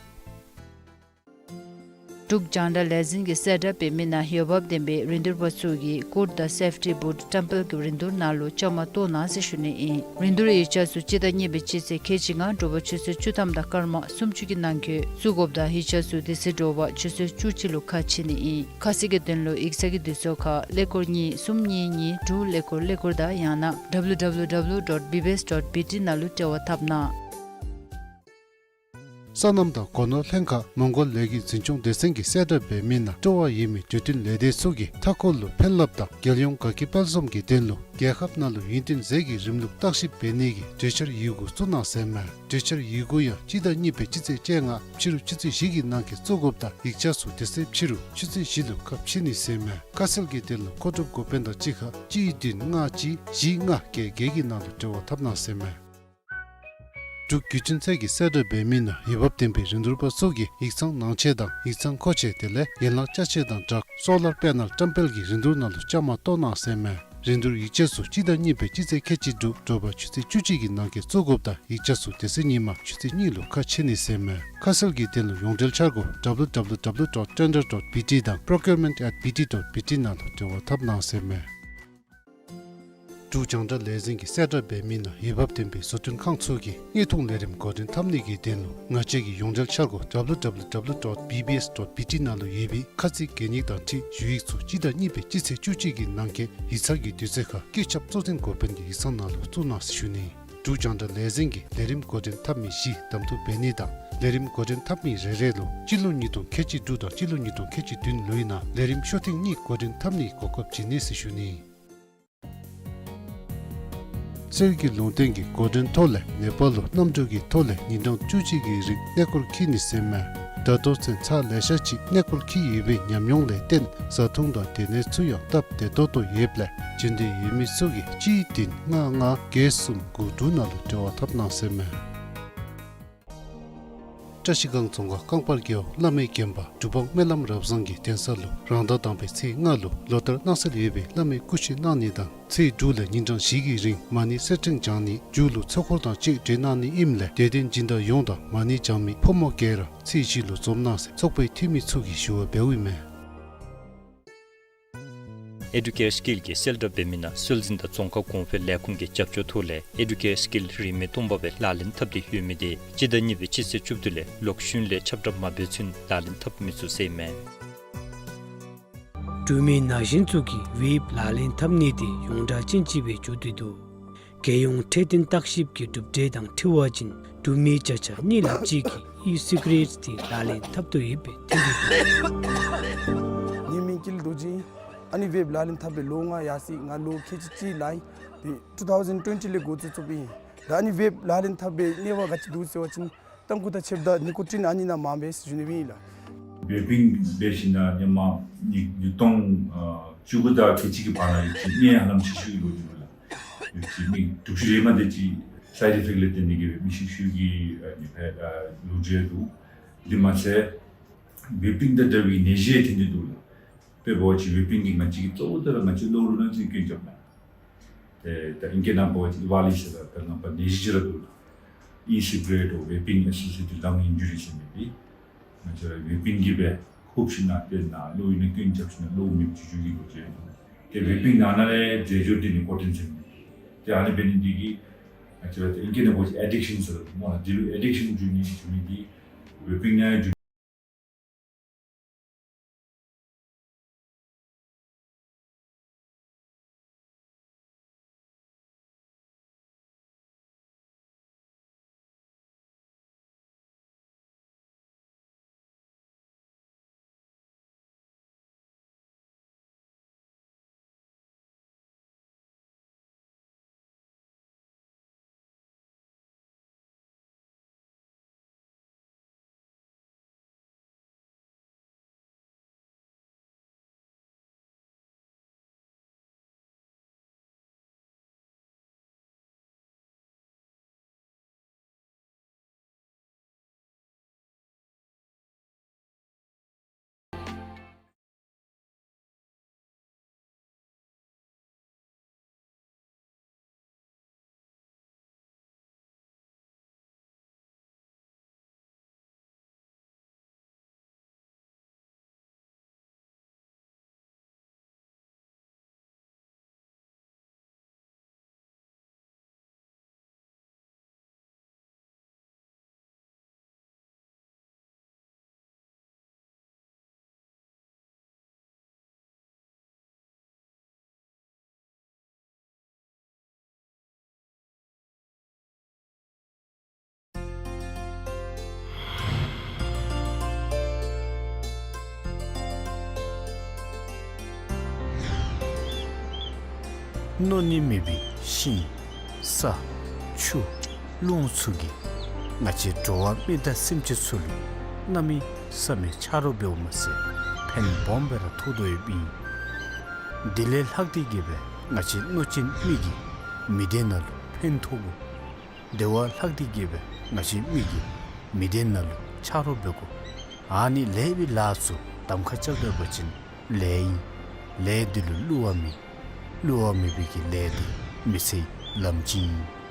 འབྲུག་རྒྱང་བསྒྲགས་ལས་འཛིན་གྱིས་གསལ་བསྒྲགས་འབད་མི་ནང་འོས་འབབ་ལྡན་པའི་རིན་བསྡུར་པ་ཚུ་གིས་ཀུརྟ་དང་སེཕ་ཊི་བུཊ་བཀྲམ་སྤེལ་གྱི་རིན་བསྡུར་ནང་ལུ་བཅའ་མར་གཏོགས་གནང་ཟེར་ཞུ་ནི་ཨིན། རིན་བསྡུར་ཡིག་ཆ་ཚུ་སྤྱི་ཟླ་གཉིས་པའི་སྤྱི་ཚེས་ཁལ་གཅིག་ལྔ་དྲོ་པ་ཆུ་ཚོད་བཅུ་ཐམ་དང་སྐར་མ་སུམ་ཅུ་གི་ནང་འཁོད་བཙུགས་དགོཔ་དང་ཡིག་ཆ་ཚུ་དེ་ཚེ་དྲོ་པ་ཆུ་ཚོད་བཅུ་གཅིག་ལུ་ཁ་ཕྱེ་ནི་ཨིན། ཁ་གསལ་གྱི་དོན་ལུ་ཡིག་ཚང་གི་དུས་ཚོད་ཁར་ཀླད་ཀོར་གཉིས་གསུམ་གཉིས་གཉིས་དྲུག་ཀླད་ཀོར་ཀླད་ཀོར་དང་ཡང་ན་W W W dot B B S dot B T ནང་ལུ་འབྲེལ་བ་འཐབ་གནང་། སོ་ནམ་དང་སྒོ་ནོར་ལྷན་ཁག་མོང་སྒར་ལས་འགུལ་འཛིན་སྐྱོང་སྡེ་ཚན་གྱིས་གསལ་བསྒྲགས་འབད་མི་ནང་སྤྲོ་བ་ཡོད་མི་འབྲེལ་མཐུད་ལས་སྡེ་ཚུ་གིས་མཐའ་འཁོར་ལུ་ཕན་རླབས་དང་རྒྱལ་ཡོངས་དགའ་སྐྱིད་དཔལ་འཛོམས་ཀྱི་དོན་ལུ་རྒྱལ་ཁབ་ནང་ལུ་ཡུན་བརྟན་ཟས་ཀྱི་རིམ་ལུགས་བརྟག་ཞིབ་འབད་ནི་གི་གྲོས་འཆར་ཡི་གུ་བཙུགས་གནང་ཟེར་མས། གྲོས་འཆར་ཡི་གུ་ཡང་སྤྱི་ཟླ་གཉིས་པའི་སྤྱི་ཚེས་བཅོ་ལྔ་ཕྱི་རུ་ཆུ་ཚོད་བཞི་གི་ནང་འཁོད་བཙུགས་དགོཔ་དང་ཡིག་ཆ་ཚུ་དེ་ཚེ་ཕྱི་རུ་ཆུ་ཚོད་བཞི་ལུ་ཁ་ཕྱེ་ནི་ཟེར་མས། ཁ་གསལ་གྱི་དོན་ལུ་མཁོ་སྒྲུབ་འགོ་དཔོན་དང་གཅིག་ཁར་གཅིག་བདུན་ལྔ་གཅིག་བཞི་ལྔ་བརྒྱད་བརྒྱད་ཀྱི་ནང་ལུ་འབྲེལ་བ་འཐབ་གནང་ཟེར་མས། འབྲུག་བརྒྱུད་འཕྲིན་ཚད་ཀྱིས་གསལ་བསྒྲགས་འབད་མི་ནང་འོས་འབབ་ལྡན་པའི་རིན་བསྡུར་པ་ཚུ་གིས་ཡིག་ཚང་ནང་ཆས་དང་ཡིག་ཚང་མཁོ་ཆས་དེ་ལས་ཡན་ལག་ཅ་ཆས་དང་སྦྲགས་སོ་ལར་པེ་ནལ་བཀྲམ་སྤེལ་གྱི་རིན་བསྡུར་ནང་ལུ་བཅའ་མར་གཏོགས་གནང་ཟེར་མས། རིན་བསྡུར་ཡིག་ཆ་ཚུ་སྤྱི་ཟླ་གཉིས་པའི་སྤྱི་ཚེས་ཁལ་གཅིག་དྲུག་དྲོ་པ་ཆུ་ཚོད་བཅུ་གཅིག་གི་ནང་འཁོད་བཙུགས་དགོཔ་དང་ཡིག་ཆ་ཚུ་དེ་ཚེ་ཉིན་མ་ཆུ་ཚོད་གཉིས་ལུ་ཁ་ཕྱེ་ནི་ཟེར་མས། ཁ་གསལ་གྱི་དོན་ལུ་ཡོངས་འབྲེལ་འཆར་སྒོ་W W W dot tender dot B T དང་procurement at B T dot B T ནང་ལུ་འབྲེལ་བ་འཐབ་གནང་ཟེར་མས། འབྲུག་རྒྱང་བསྒྲགས་ལས་འཛིན་གྱིས་གསལ་བསྒྲགས་འབད་མི་ནང་འོས་འབབ་ལྡན་པའི་བཟོ་སྐྲུན་ཁང་ཚུ་གིས་དངོས་མཐོང་ལས་རིམ་འགོ་འདྲེན་འཐབ་ནི་གི་དོན་ལུ་ང་བཅས་ཀྱི་ཡོངས་འབྲེལ་འཆར་སྒོ་W W W dot B B S dot B T ནང་ལུ་ཡོད་པའི་ཁ་ཚིག་གན་ཡིག་དང་འཁྲིལ་ཞུ་ཡིག་ཚུ་སྤྱི་ཟླ་གཉིས་པའི་སྤྱི་ཚེས་བཅུ་གཅིག་གི་ནང་འཁོད་ཡིག་ཚང་གི་དུས་ཚོད་ཁར་བཀོད་ཁྱབ་གཙོ་འཛིན་འགོ་དཔོན་གྱི་ཡིག་ཚང་ནང་ལུ་བཙུགས་གནང་ཟེར་ཞུ་ནི། འབྲུག་རྒྱང་བསྒྲགས་ལས་འཛིན་གྱིས་ལས་རིམ་འགོ་འདྲེན་འཐབ་མི་བཞི་གདམ་འཐུ་འབད་ནི་དང་ལས་རིམ་འགོ་འདྲེན་འཐབ་མི་རེ་རེ་ལུ་སྤྱི་ལོ་ཉིས་སྟོང་ཁལ་གཅིག་དྲུག་དང་སྤྱི་ལོ་ཉིས་སྟོང་ཁལ་གཅིག་བདུན་ལོའི་ནང་ལས་རིམ་ཤོ་ཐེངས་གཉིས་འགོ་འདྲེན་འཐབ་ནིའི་གོ་སྐབས་བྱིན་ནི་ཟེར་ཞུ་ནི། སེལ་གྱི་ལུང་བསྟན་གྱི་འགོ་འདྲེན་ཐོག་ལས་ནེ་པཱལ་ལུ་གནམ་གྲུ་གི་ཐོག་ལས་ཉིན་གྲངས་བཅུ་གཅིག་གི་རིང་གནས་སྐོར་འཁྱིད་ནི་ཟེར་མས། ད་ལྟོ་ཚུན་ཚར་ལེ་ཤ་ཅིག་གནས་སྐོར་འཁྱིད་ཡོད་པའི་ཉམས་མྱོང་ལས་བརྟེན་བཟའ་འཐུང་དང་སྡོད་གནས་ཚུ་ཡང་སྟབས་བདེ་ཏོག་ཏོ་ཡོདཔ་ལས་འབྱོན་འདོད་ཡོད་མི་ཚུ་གིས་གཅིག་བདུན་ལྔ་ལྔ་བརྒྱད་གསུམ་དགུ་དྲུག་ནང་ལུ་འབྲེལ་བ་འཐབ་གནང་ཟེར་མས། བཀྲ་ཤིས་སྒང་རྫོང་ཁག་རྐང་པར་རྒེད་འོག་བླ་མའི་དགོན་པ་གྲུབ་དབང་སྨོན་ལམ་རབ་བཟང་གི་གདན་ས་ལུ་རང་ཟླ་དང་པའི་ཚེས་ལྔ་ལུ་ལོ་ལྟར་གནང་སྲོལ་ཡོད་པའི་བླ་མའི་སྐུ་གཤེགས་གནང་ནི་དང་ཚེས་དྲུག་ལས་ཉིན་གྲངས་བཞི་གི་རིང་མ་ཎི་གསེར་ཕྲེང་བགྱང་ནི་མཇུག་ལུ་ཚོགས་འཁོར་དང་བཅས་གྲོལ་གནང་ནི་ཨིནམ་ལས་དད་ལྡན་སྦྱིན་བདག་ཡོངས་དང་མ་ཎི་བགྱང་མི་ཕོ་མོ་ག་ར་ཚེས་བཞི་ལུ་འཛོམས་གནང་ཟེར་ཚོགས་པའི་འཐུས་མི་ཚུ་གིས་ཞུ་བ་འབདཝ་ཨིན་མས། ཨེ་ཌུ་ཀེར་སི་ཀིལ་གྱིས་གསལ་བསྒྲགས་འབད་མི་ནང་སྲོལ་འཛིན་དང་རྫོང་ཁ་གོང་འཕེལ་ལས་ཁུངས་ཀྱི་རྒྱབ་སྐྱོར་ཐོག་ལས་ཨེ་ཌུ་ཀེར་སི་ཀིལ་རིན་མེད་སྟོང་པ་སྦེ་ལག་ལེན་འཐབ་སྟེ་ཡོད་མི་དེ་སྤྱི་ཟླ་གཉིས་པའི་སྤྱི་ཚེས་བཅུ་བདུན་ལས་ལོག་ཤུལ་ལས་ཁྱབ་བསྒྲགས་མ་འབད་ཚུན་ལག་ལེན་འཐབ་མི་ཚུགས་ཟེར་ཨིན་མས། འབྲུག་མི་ན་གཞོན་ཚུ་གིས་ཝེབ་ལག་ལེན་འཐབ་ནི་དེ་ཡོངས་གྲགས་ཅན་ཅིག་སྦེ་འགྱོ་སྟེ་འདུག། རྒྱལ་ཡོངས་འཕྲོད་བསྟེན་བརྟག་ཞིབ་ཀྱི་གྲུབ་འབྲས་དང་འཁྲིལ་བ་ཅིན་འབྲུག་མི་བརྒྱ་ཆ་གཉིས་ལྷག་ཅིག་གིས་ཨི་སི་ག་རེཊ་དེ་ལག་ལེན་འཐབ་དོ་ཡོདཔ་སྦེ་ཐོན་ཏེ་འདུག། ངེའི་མིང་ཀིལ་རྡོ་རྗེ། ཨ་ནི་ཝེབ་ལག་ལེན་འཐབ་པའི་ལོ་ང་ཡར་སོ་ཡི། ང་ལོ་ཁལ་གཅིག་གཅིག་ལང་ཡི། ཏེ་ཊུ་ཐའུ་ཟེན་ཊུ་ཝེན་ཊི་ལས་འགོ་བཙུགས་བཙུགསཔ་ཨིན། ད་ཨ་ནི་ཝེབ་ལག་ལེན་འཐབ་པའི་ནུས་པ་ག་ཅི་འདུག་ཟེར་བ་ཅིན་ཏམ་ཁུ་དང་ཕྱེདཔ་དང་ནི་ཀོ་ཊིན་ཨ་ནི་ནང་མངམ་སྦེ་ཟེར་ཞུ་ནི་ཨིན་ལགས། ཝེ་པིང་འབད་ཞིནམ་ལས་ཧེ་མ་ཉིས་ཉིས་སྟོང་ཨ་བཅུ་དགུ་དང་ཁལ་གཅིག་གི་བར་ན་ཡོད་ཅི་ནད་ཧ་ལམ་ཤི་ཤི་ལོ་རྒྱུས་ལགས། ཡོད་ཅི་མི་དུག་ཤུ་རེ་མ་དེ་ཅིག་སའིཌ་ཨི་ཕེཀཊ་ལས་བརྟེན་ཏེ་གིས་སྦེ་མི་ཤི་ཤི་གི་ཨ་ནི་སྦེ་ཨ་ལོ་རྒྱུས་འདུག། དེ་མ་ཚད་ཝེ་པིང་དང་འདྲ་བའི་ནད་གཞི་ཐོན་ཏེ་འདུག་ལགས། དཔེ་འབད་བ་ཅིན་ཝེ་པིང་གིས་ང་བཅས་ཀྱི་གཙོ་བོ་དེ་ར་ང་བཅས་གློ་བུར་ན་ཚུ་སྐྱོན་རྐྱབ་ནི། ཏེ་ད་ཨིང་སྐད་ནང་འབད་བ་ཅིན་ཝ་ལི་ཟེར་ར་ད་ནང་པ་ནད་གཞི་ཅིག་ར་འདུག་ལགས། ཨི་སི་ག་རེཊ་འོ་ཝེ་པིང་ཨེ་སོ་སི་ཨེ་ཊེཌ་ལངས་ཨིན་ཇུ་རི་ཟེར་མི་འདི་ང་བཅས་ར་ཝེ་པིང་གིས་སྦེ་ཧུབ་ཞིནམ་ལས་ཏེ་ནཱ་གློ་བུར་ན་སྐྱོན་རྐྱབ་ཞིནམ་ལས་གློ་མེདཔ་བྱུང་བྱུང་གི་ལོ་རྒྱུས་ཡོད། ཏེ་ཝེ་པིང་ནང་ན་ལས་རྫས་སྦྱོར་འདི་ནི་ཀོ་ཊིན་ཟེར་མི་འདི་ཏེ་ཨ་ནི་འབད་ནི་འདི་གིས་ང་བཅས་ར་ད་ཨིང་སྐད་ནང་འབད་བ་ཅིན་ཨེ་ཌིག་ཤཱན་ཟེར་སླབ་སྨོ་ལགས། འདི་ལུ་ཨེ་ཌིག་ཤཱན་འགྱུར་ནི་བྱུང་མི་འདི་ཝེ་པིང་ནང་ཡང་འགྱུར། མནོ་ནི་མེད་པའི་ཤིང་ས་ཆུ་རླུང་ཚུ་གིས་ང་བཅས་འགྲོ་བ་མི་དང་སེམས་ཅན་ཚུ་ལུ་གནམ་མེད་ས་མེད་ཆ་རོགས་འབདཝ་མ་ཚད་ཕན་སྦོམ་སྦེ་ར་ཐོགས་དོ་ཡོདཔ་ཨིན། དེ་ལས་ལྷག་སྟེ་གིས་སྦེ་ང་བཅས་མནོ་ཅན་མི་གིས་མི་སྡེ་ནང་ལུ་ཕན་ཐོགས་དགོ། དེ་བ་ལྷག་སྟེ་གིས་སྦེ་ང་བཅས་མི་གིས་མི་སྡེ་ནང་ལུ་ཆ་རོགས་འབད་དགོ། ཨ་ནི་ལེགས་པའི་ལཱ་ཚུ་གདམ་ཁ་རྐྱབ་ད་པ་ཅིན་ལེགས་ཨིན། ལས་འདི་ལུ་བསླུ་བ་མེད། བསླུ་བ་མེད་པའི་གི་ལས་འདི་མི་ཚེའི་ལམ་ཅིག་ཨིན།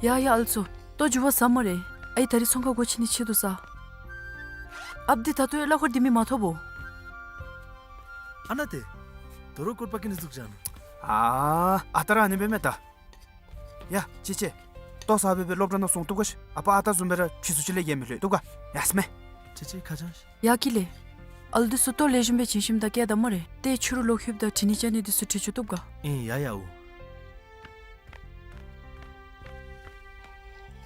ཡ་ཡ་ཨ་ལུ་ཚུ། ལྟོ་འགྱོ་བ་ཟ་སྨ་རེ། ཨའི་ད་རིས་ཚོང་ཁང་སྒོ་ཕྱེ་ནི་ཆེད་དུ་ས། ཨཔ་འདི་ད་ལྟོ་ཡང་གླ་འཁོར་འདི་མི་མ་ཐོབ་བོ། ཨ་ནཱ་ཏེ། དོ་རུང་སྐོར་པ་ཀི་ནི་ཟུག་ཅང་། ཨ་ཨ་ད་ར་ཨ་ནི་འབད་མས་ད། ཡ་ཅི་ཅི། ལྟོ་ཟ་སྦེ་སྦེ་སློབ་གྲྭ་ནང་སོང་བཏུབ་ག་ཤིག། ཨ་པ་ཨ་ད་བཟུམ་སྦེ་ར་ཕྱི་སུ་ཅིག་ལས་ཡེ་མི་ལྷོད་བཏུབ་ག། ཡ་སྨེ། ཅི་ཅི་ཁ་ཅང་ཤིག། ཡ་ཀི་ལེ། ཨ་ལུ་འདི་ཚུ་ལྟོ་ལེགས་ཤོམ་སྦེ་བྱིན་ཞིནམ་ད་བསྐྱལ་ད་སྨ་རེ། ཏེ་ཕྱི་རུ་ལོག་ལྷོདཔ་ད་དྲི་ནི་བཅར་ནི་འདི་ཚུ་དྲི་བཅུག་བཏུབ་ག། ཨིན་ཡ་ཡ་འོ།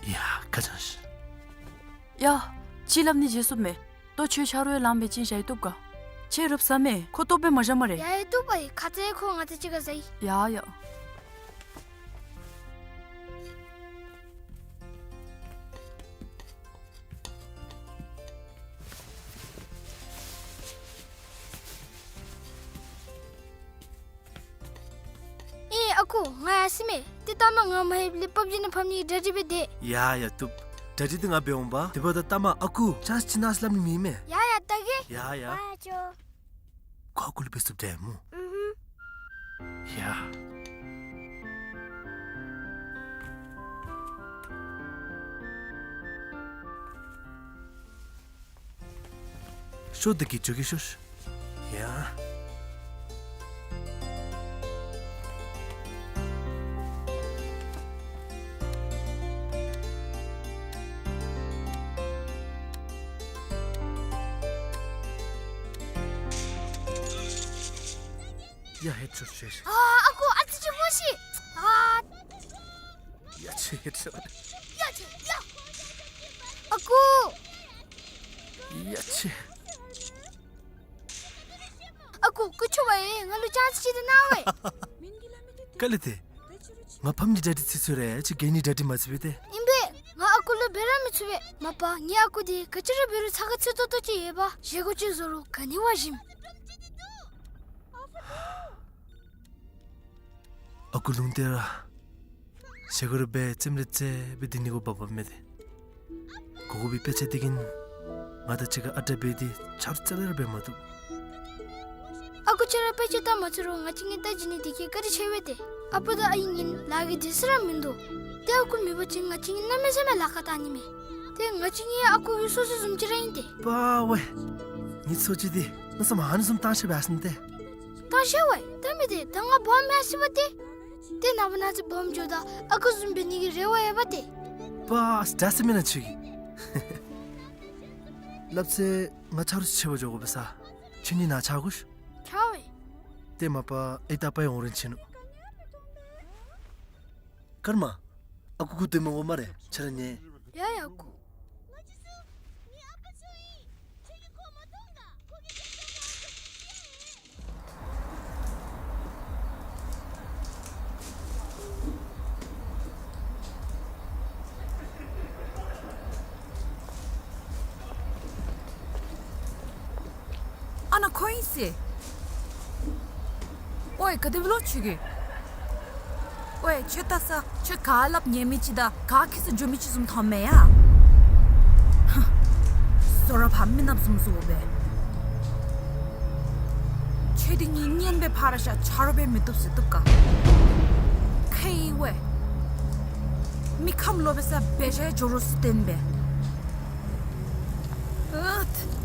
ཡ་ཁ་ཅང་ཤིག། ཡ། ཅིག་སླབ་ནི་བརྗེད་སོངམ་མས། ལྟོ་ཁྱོད་ཆ་རོགས་ཡང་ལངམ་སྦེ་བྱིན་བཞག་ཡི་བཏུབ་ག། ཁྱོད་རུབ་ཟ་སྨེ། ཁོ་ལྟོཝ་སྦེ་མ་བཞག་སྨ་རེ། ཡ་ཡ་བཏུབ་པ་ཨིན། ཁ་ཙ་ཁོ་ང་བཅས་གཅིག་ཁར་ཟ་ཡི། ཡ་ཡ། ཨེ་ཨ་ཁུ་ང་ཡར་སོ་མས། ཏེ་ལྟ་མ་ང་མ་ལྷོདཔ་ལས་པབ་ཇི་ནང་ཕམ་ནི་གི་གྲ་སྒྲིག་འབད་དེས། ཡ་ཡ་བཏུབ། གྲ་སྒྲིག་འདི་ང་འབད་འོང་པ། དེ་འབདཝ་ད་ལྟ་མ་ཨ་ཁུ་ཅན་སི་ཅིག་གནང་ཟེར་སླབ་ནི་མེད་མས། ཡ་ཡ་ལྟ་གེ། ཡ་ཡ། ཨ་ཅོ། ཁོ་ཨ་ཁུ་ལུ་འབད་ཚུགསཔ་འདྲས་སྨོ། ཨུ་ཧུམ། ཡ། ཤོག་འདི་གིས་འགྱོ་གེ་ཤོག། ཡ། ཡ་ཧེད་ཤོག་ཤོག། ཨ་ཨ་ཁུ་ཨ་ཙི་ཅིག་སྨོ་ཤིག། ཨ། ཡ་ཆེ་ཧེད་ཤོག། ཡ་ཆེ་ཡ། ཨ་ཁུ། ཡ་ཆེ། ཨ་ཁུ་སྐུ་མཁྱེན་པ་ཡིས་ང་ལུ་ཅན་སི་ཅིག་ཏེ་གནང་བས། ག་ལས་ཏེ། ང་ཕམ་གྱི་གྲ་སྒྲིག་ཚར་ཚརཝ་ར་ཁྱོད་གྱལ་ནི་གྲ་སྒྲིག་མ་ཚར་བས་ཏེ། ཨིན་པས། ང་ཨ་ཁུ་ལུ་འབད་ར་མི་ཚུགས་པས། མ་པ་ངེའི་ཨ་ཁུ་འདི་ག་ཅི་ར་འབད་རུང་ཚ་ཁ་ཚུད་ཏོག་ཏོ་ཅིག་ཡོད་པ། བཞེས་སྒོ་ཅིག་བཟོ་རུང་ག་ནི་བ་ཞིམ། ཨ་ཁུ་ལུང་བསྟན་ར། བཞེས་སྒོ་ར་འབད་རྩེདམོ་ར་རྩེ་སྦེ་སྡོད་ནི་གུ་བབ་བབ་མས་ཏེ། དགོ་དགོ་པའི་དཔེ་ཆ་འདི་གིས་ང་དང་གཅིག་ཁར་ཨ་རྟག་འབད་དེ་ཆ་རོགས་རྩ་ལས་ར་འབད་མ་བཏུབ། ཨ་ཁུ་ཁྱོད་ར་དཔེ་ཆ་ལྟ་མ་ཚུགས་རུང་ང་བཅས་གཉིས་ལྟ་བྱིན་ནི་འདི་གིས་བཀའ་དྲིན་ཆེ་བས་ཏེ། ཨ་པ་དང་ཨའི་གཉིས་ལཱ་གི་དུས་ཚོད་ར་མིན་འདུག། ཏེ་ཨ་ཁུ་མེད་པ་ཅིན་ང་བཅས་གཉིས་གནམ་མེད་ས་མེད་ལཱ་ཁག་བཏང་ནི་མས། ཏེ་ང་བཅས་གཉིས་ཨ་ཁུ་གི་ཚོད་བསྲེ་བཟུམ་ཅིག་ར་ཨིན་ཏེ། པ་ཝེ། ངེའི་ཚོད་བསྲེ་འདི་གནམ་མེད་ས་མེད་ཨ་ནི་བཟུམ་ཐང་ཆད་འབད་སོང་ཏེ། ཐང་ཆད་ཝེ། ད་མི་དེ་ད་ང་སྦོམ་མེད་ཟེར་བ་ཏེ། ཏེ་ནངས་པ་གནངས་ཚེ་སྦོམ་འགྱོཝ་ད་ཨ་ཁུ་བཟུམ་འབད་ནི་གི་རེ་བ་ཡོད་པ་ཏེ། པ་ཨ་ཙི་ད་ཟེར་མེན་ན་ཁྱོད་ཀྱིས། སླབ་ཚེ་ང་ཆ་རོགས་ཆེ་བ་འགྱོ་དགོ་པས་ས། ཁྱོད་གཉིས་ནཱ་ཆ་དགོ་ཤིག། ཆ་ཝེ། ཏེ་མ་པ་ཨའི་ད་པའི་འོང་རན་ཆི་ནུག། ཀརྨ། ཨ་ཁུ་སྒུག་སྡོད་མི་དགོ་སྨ་རེ། ཁྱོད་ར་ཉལ། ཡ་ཡ་ཨ་ཁུ། ཨ་ནཱ་ཁོ་ཨིན་ཟེར། ཝའེ་ག་དེ་སྦེ་ལོ་ཁྱོད་ཀྱིས། ཝའེ་ཁྱོད་ལྟ་ས་ཁྱོད་ག་སླབ་ཉན་མི་ཅིག་དང་ག་ཁྱད་གསོད་འགྱོ་མི་ཅིག་བཟུམ་མཐོངམ་མས་ཡ། ཧ། བཟོ་ར་ཕར་མི་ནགཔ་བཟུམ་བཟོ་སྦེ། ཁྱོད་འདི་གཉིས་གཉེན་སྦེ་ཕར་བཞག་ཆ་རོགས་སྦེ་མི་བཏུབ་ཟེར་བཏུབ་ག། ཁེ་ཝའེ། མི་ཁམས་ལོག་པའི་ས་འབད་བཞག་འགྱོ་རོགས་ཟེར་བསྟན་པས། ཨུད།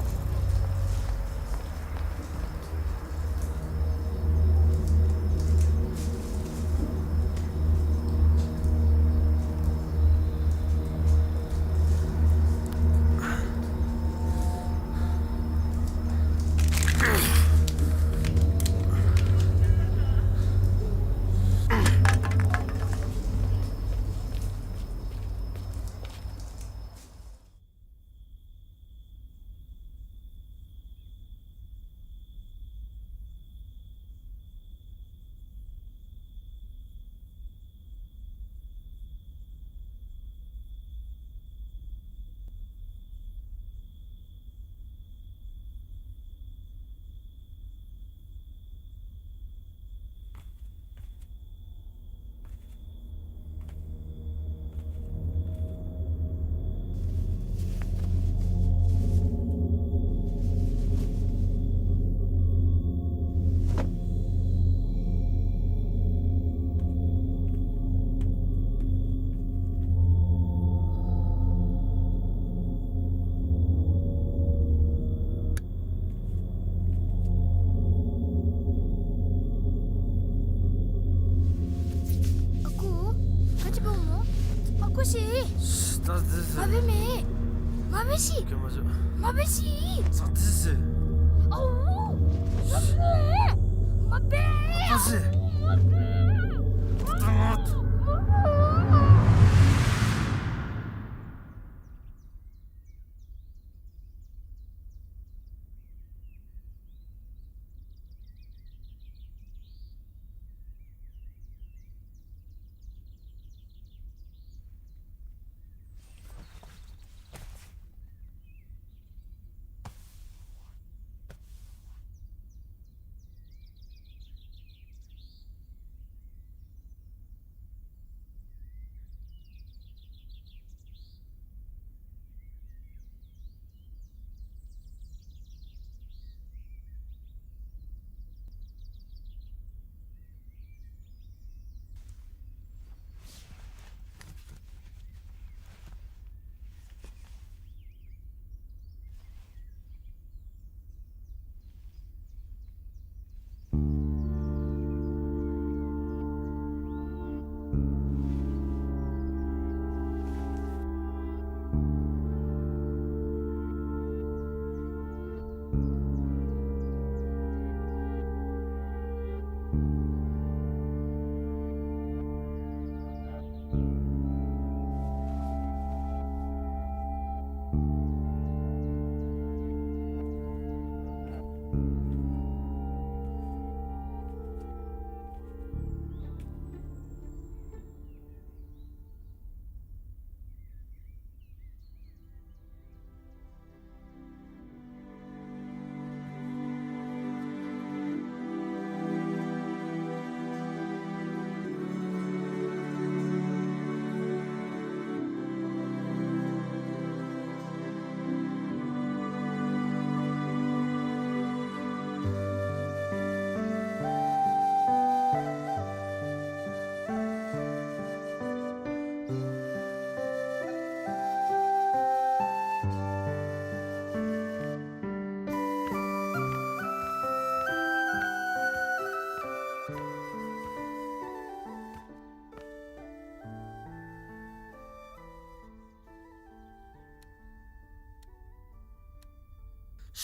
ཙ་ཙི་ཙི། མ་འབད་མེ། མ་འབད་ཤིག། ཀྱེ་མ་ཅོ། མ་འབད་ཤིག། ཙ་ཙི་ཙི། ཨའུ། མ་འབད། མ་འབད། ཙ་ཙི་ཙི། མ་འབད། ཏ་ཏ་ཏ།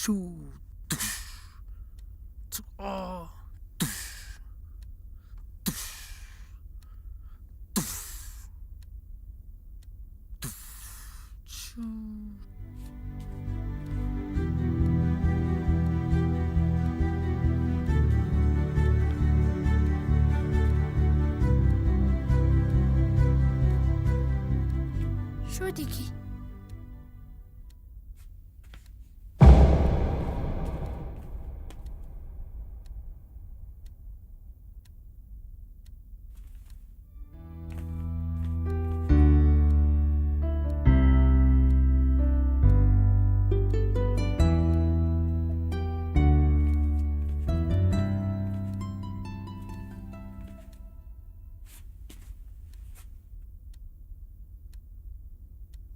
ཤུ། དུཤ། ཚུ། ཨ། དུཤ། དུཤ། དུཤ། དུཤ། ཤུ། ཤོ་དེ་གི།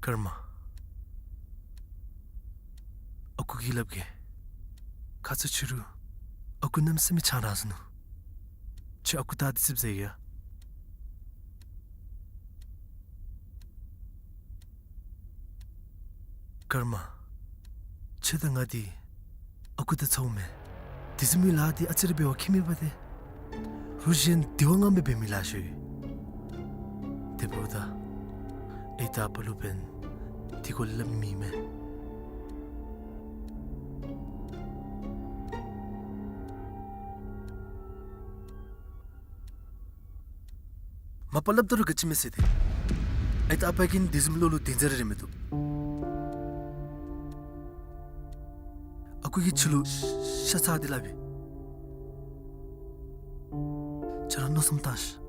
ཀརྨ། ཨ་ཁུ་གིས་སླབ་གེ། ཁ་ཙ་ཕྱི་རུ་ཨ་ཁུ་གནམ་མེད་ས་མེད་ཆང་རག་ཟ་ནུག། ཁྱོད་ཨ་ཁུ་ད་དེ་ཙིགཔ་ཟ་ཡི་ཡ། ཀརྨ། ཁྱོད་དང་ང་འདི་ཨ་ཁུ་དང་ཚ་བོ་མེན། དེ་བཟུམ་མའི་ལཱ་འདི་ཨ་ཙི་རེ་འབད་བ་ཁྱད་མེད་པ་ཏེ། རུ་གཞན་དེ་བ་ང་མི་འབད་མི་ལཱ་ཤོས་ཡོད། དེ་འབདཝ་ད་ཨའི་དང་ཨ་པ་ལུ་འབདན་དེ་སྐོར་སླབ་མི་མེད། མ་པ་སླབ་ད་རུང་ག་ཅི་མེད་ཟེར་ཏེ། ཨའི་དང་ཨ་པ་གིས་དེ་བཟུམ་བློ་ལུ་གདེང་ཚ་རེ་རེ་མི་བཏུབ། ཨ་ཁུ་གིས་ཁྱོད་ལུ་ཤ་ཚ་སྟེ་སླབ་ཨིན། ཁྱོད་ར་མནོ་བསམ་བཏང་ཤིག།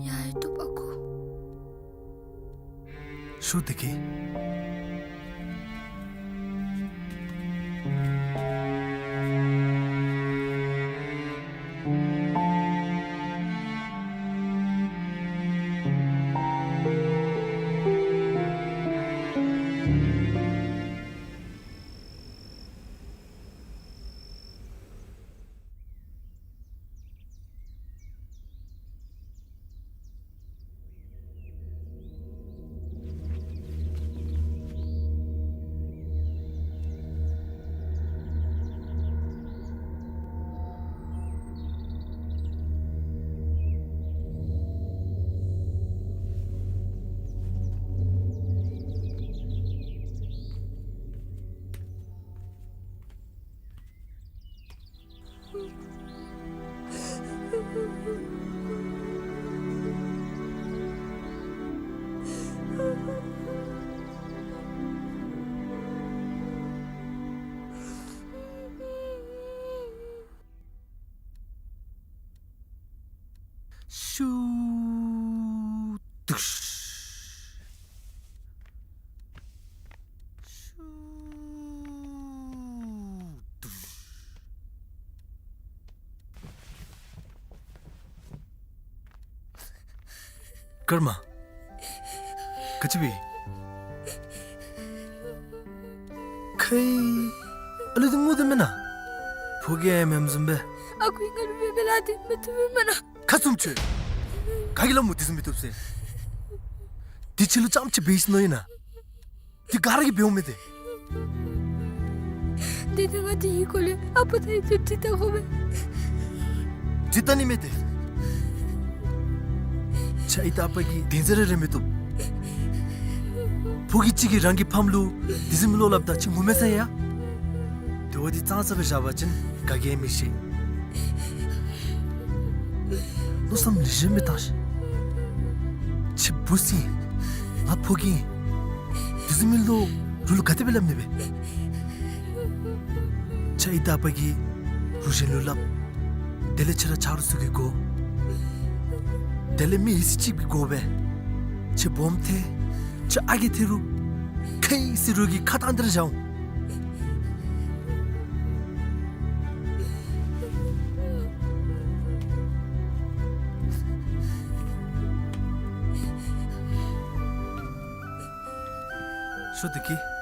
ཡ་ཡ་བཏུབ་ཨ་ཁུ། ཤོ་དེ་གི། ཀརྨ། ག་ཅི་སྦེ། ཁའི། ཨ་ལུ་འདི་ངུ་དོ་མེན་ན། ཕོ་རྒྱས་མེནམ་བཟུམ་སྦེ། ཨ་ཁུ་ང་ལུ་མེདཔ་སྦེ་སླབ་སྟེ་མི་བཏུབ་མེན་ན། ཁ་བཙུམ་ཁྱོད། ག་གིས་སླབ་སྨོ་དེ་བཟུམ་མི་བཏུབ་ཟེར། དེ་ཁྱོད་ལུ་རྐྱངམ་ཅིག་འབད་ཡི་ཟེར་མནོ་ཡི་ན། དེ་ག་ར་གིས་འབདཝ་མས་ཏེ། དེ་ནི་ང་དེའི་སྐོར་ལས་ཨ་པ་དང་ཡུམ་ཅུང་དྲི་བལྟ་དགོ་པས། དྲི་བལྟ་ནི་མེད་དེ། ཁྱོད་ཨའི་དང་ཨ་པ་གི་དོན་ཟེར་ར་རེ་མི་བཏུབ། ཕོ་རྒྱས་ཅིག་གིས་རང་གི་ཕམ་ལུ་དེ་བཟུམ་མའི་བློ་སླབ་ད་ཁྱོད་ངུ་མས་ཟེར་ཡ། དེ་བ་འདི་གཙང་ས་སྦེ་བཞག་པ་ཅིན་ག་གིས་མི་ཤེས། མནོ་བསམ་ལེགས་ཤོམ་སྦེ་བཏང་ཤིག། ཁྱོད་བུ་ཟེར་ང་ཕོ་རྒྱས་ཨིན། དེ་བཟུམ་མའི་བློ་རོགས་ལུ་ག་དེ་སྦེ་སླབ་ནི་སྦེ། ཁྱོད་ཨའི་དང་ཨ་པ་གིས་རོགས་གཞན་ལུ་སླབ། དེ་ལས་ཁྱོད་ར་ཆ་རོགས་ཚུ་གིས་དགོ། དེ་ལས་མི་ཡི་སྲིད་ཅིག་གིས་དགོ་པས། ཁྱོད་སྦོམ་ཐལ། ཁྱོད་ཨ་རྒས་ཐལ་རུང་། ཁའི་ཟེར་རོགས་ཀྱི་ཁ་བཏང་སྟེ་ར་བཞག་འོང་། ཤོག་བདེ་སྐྱིད།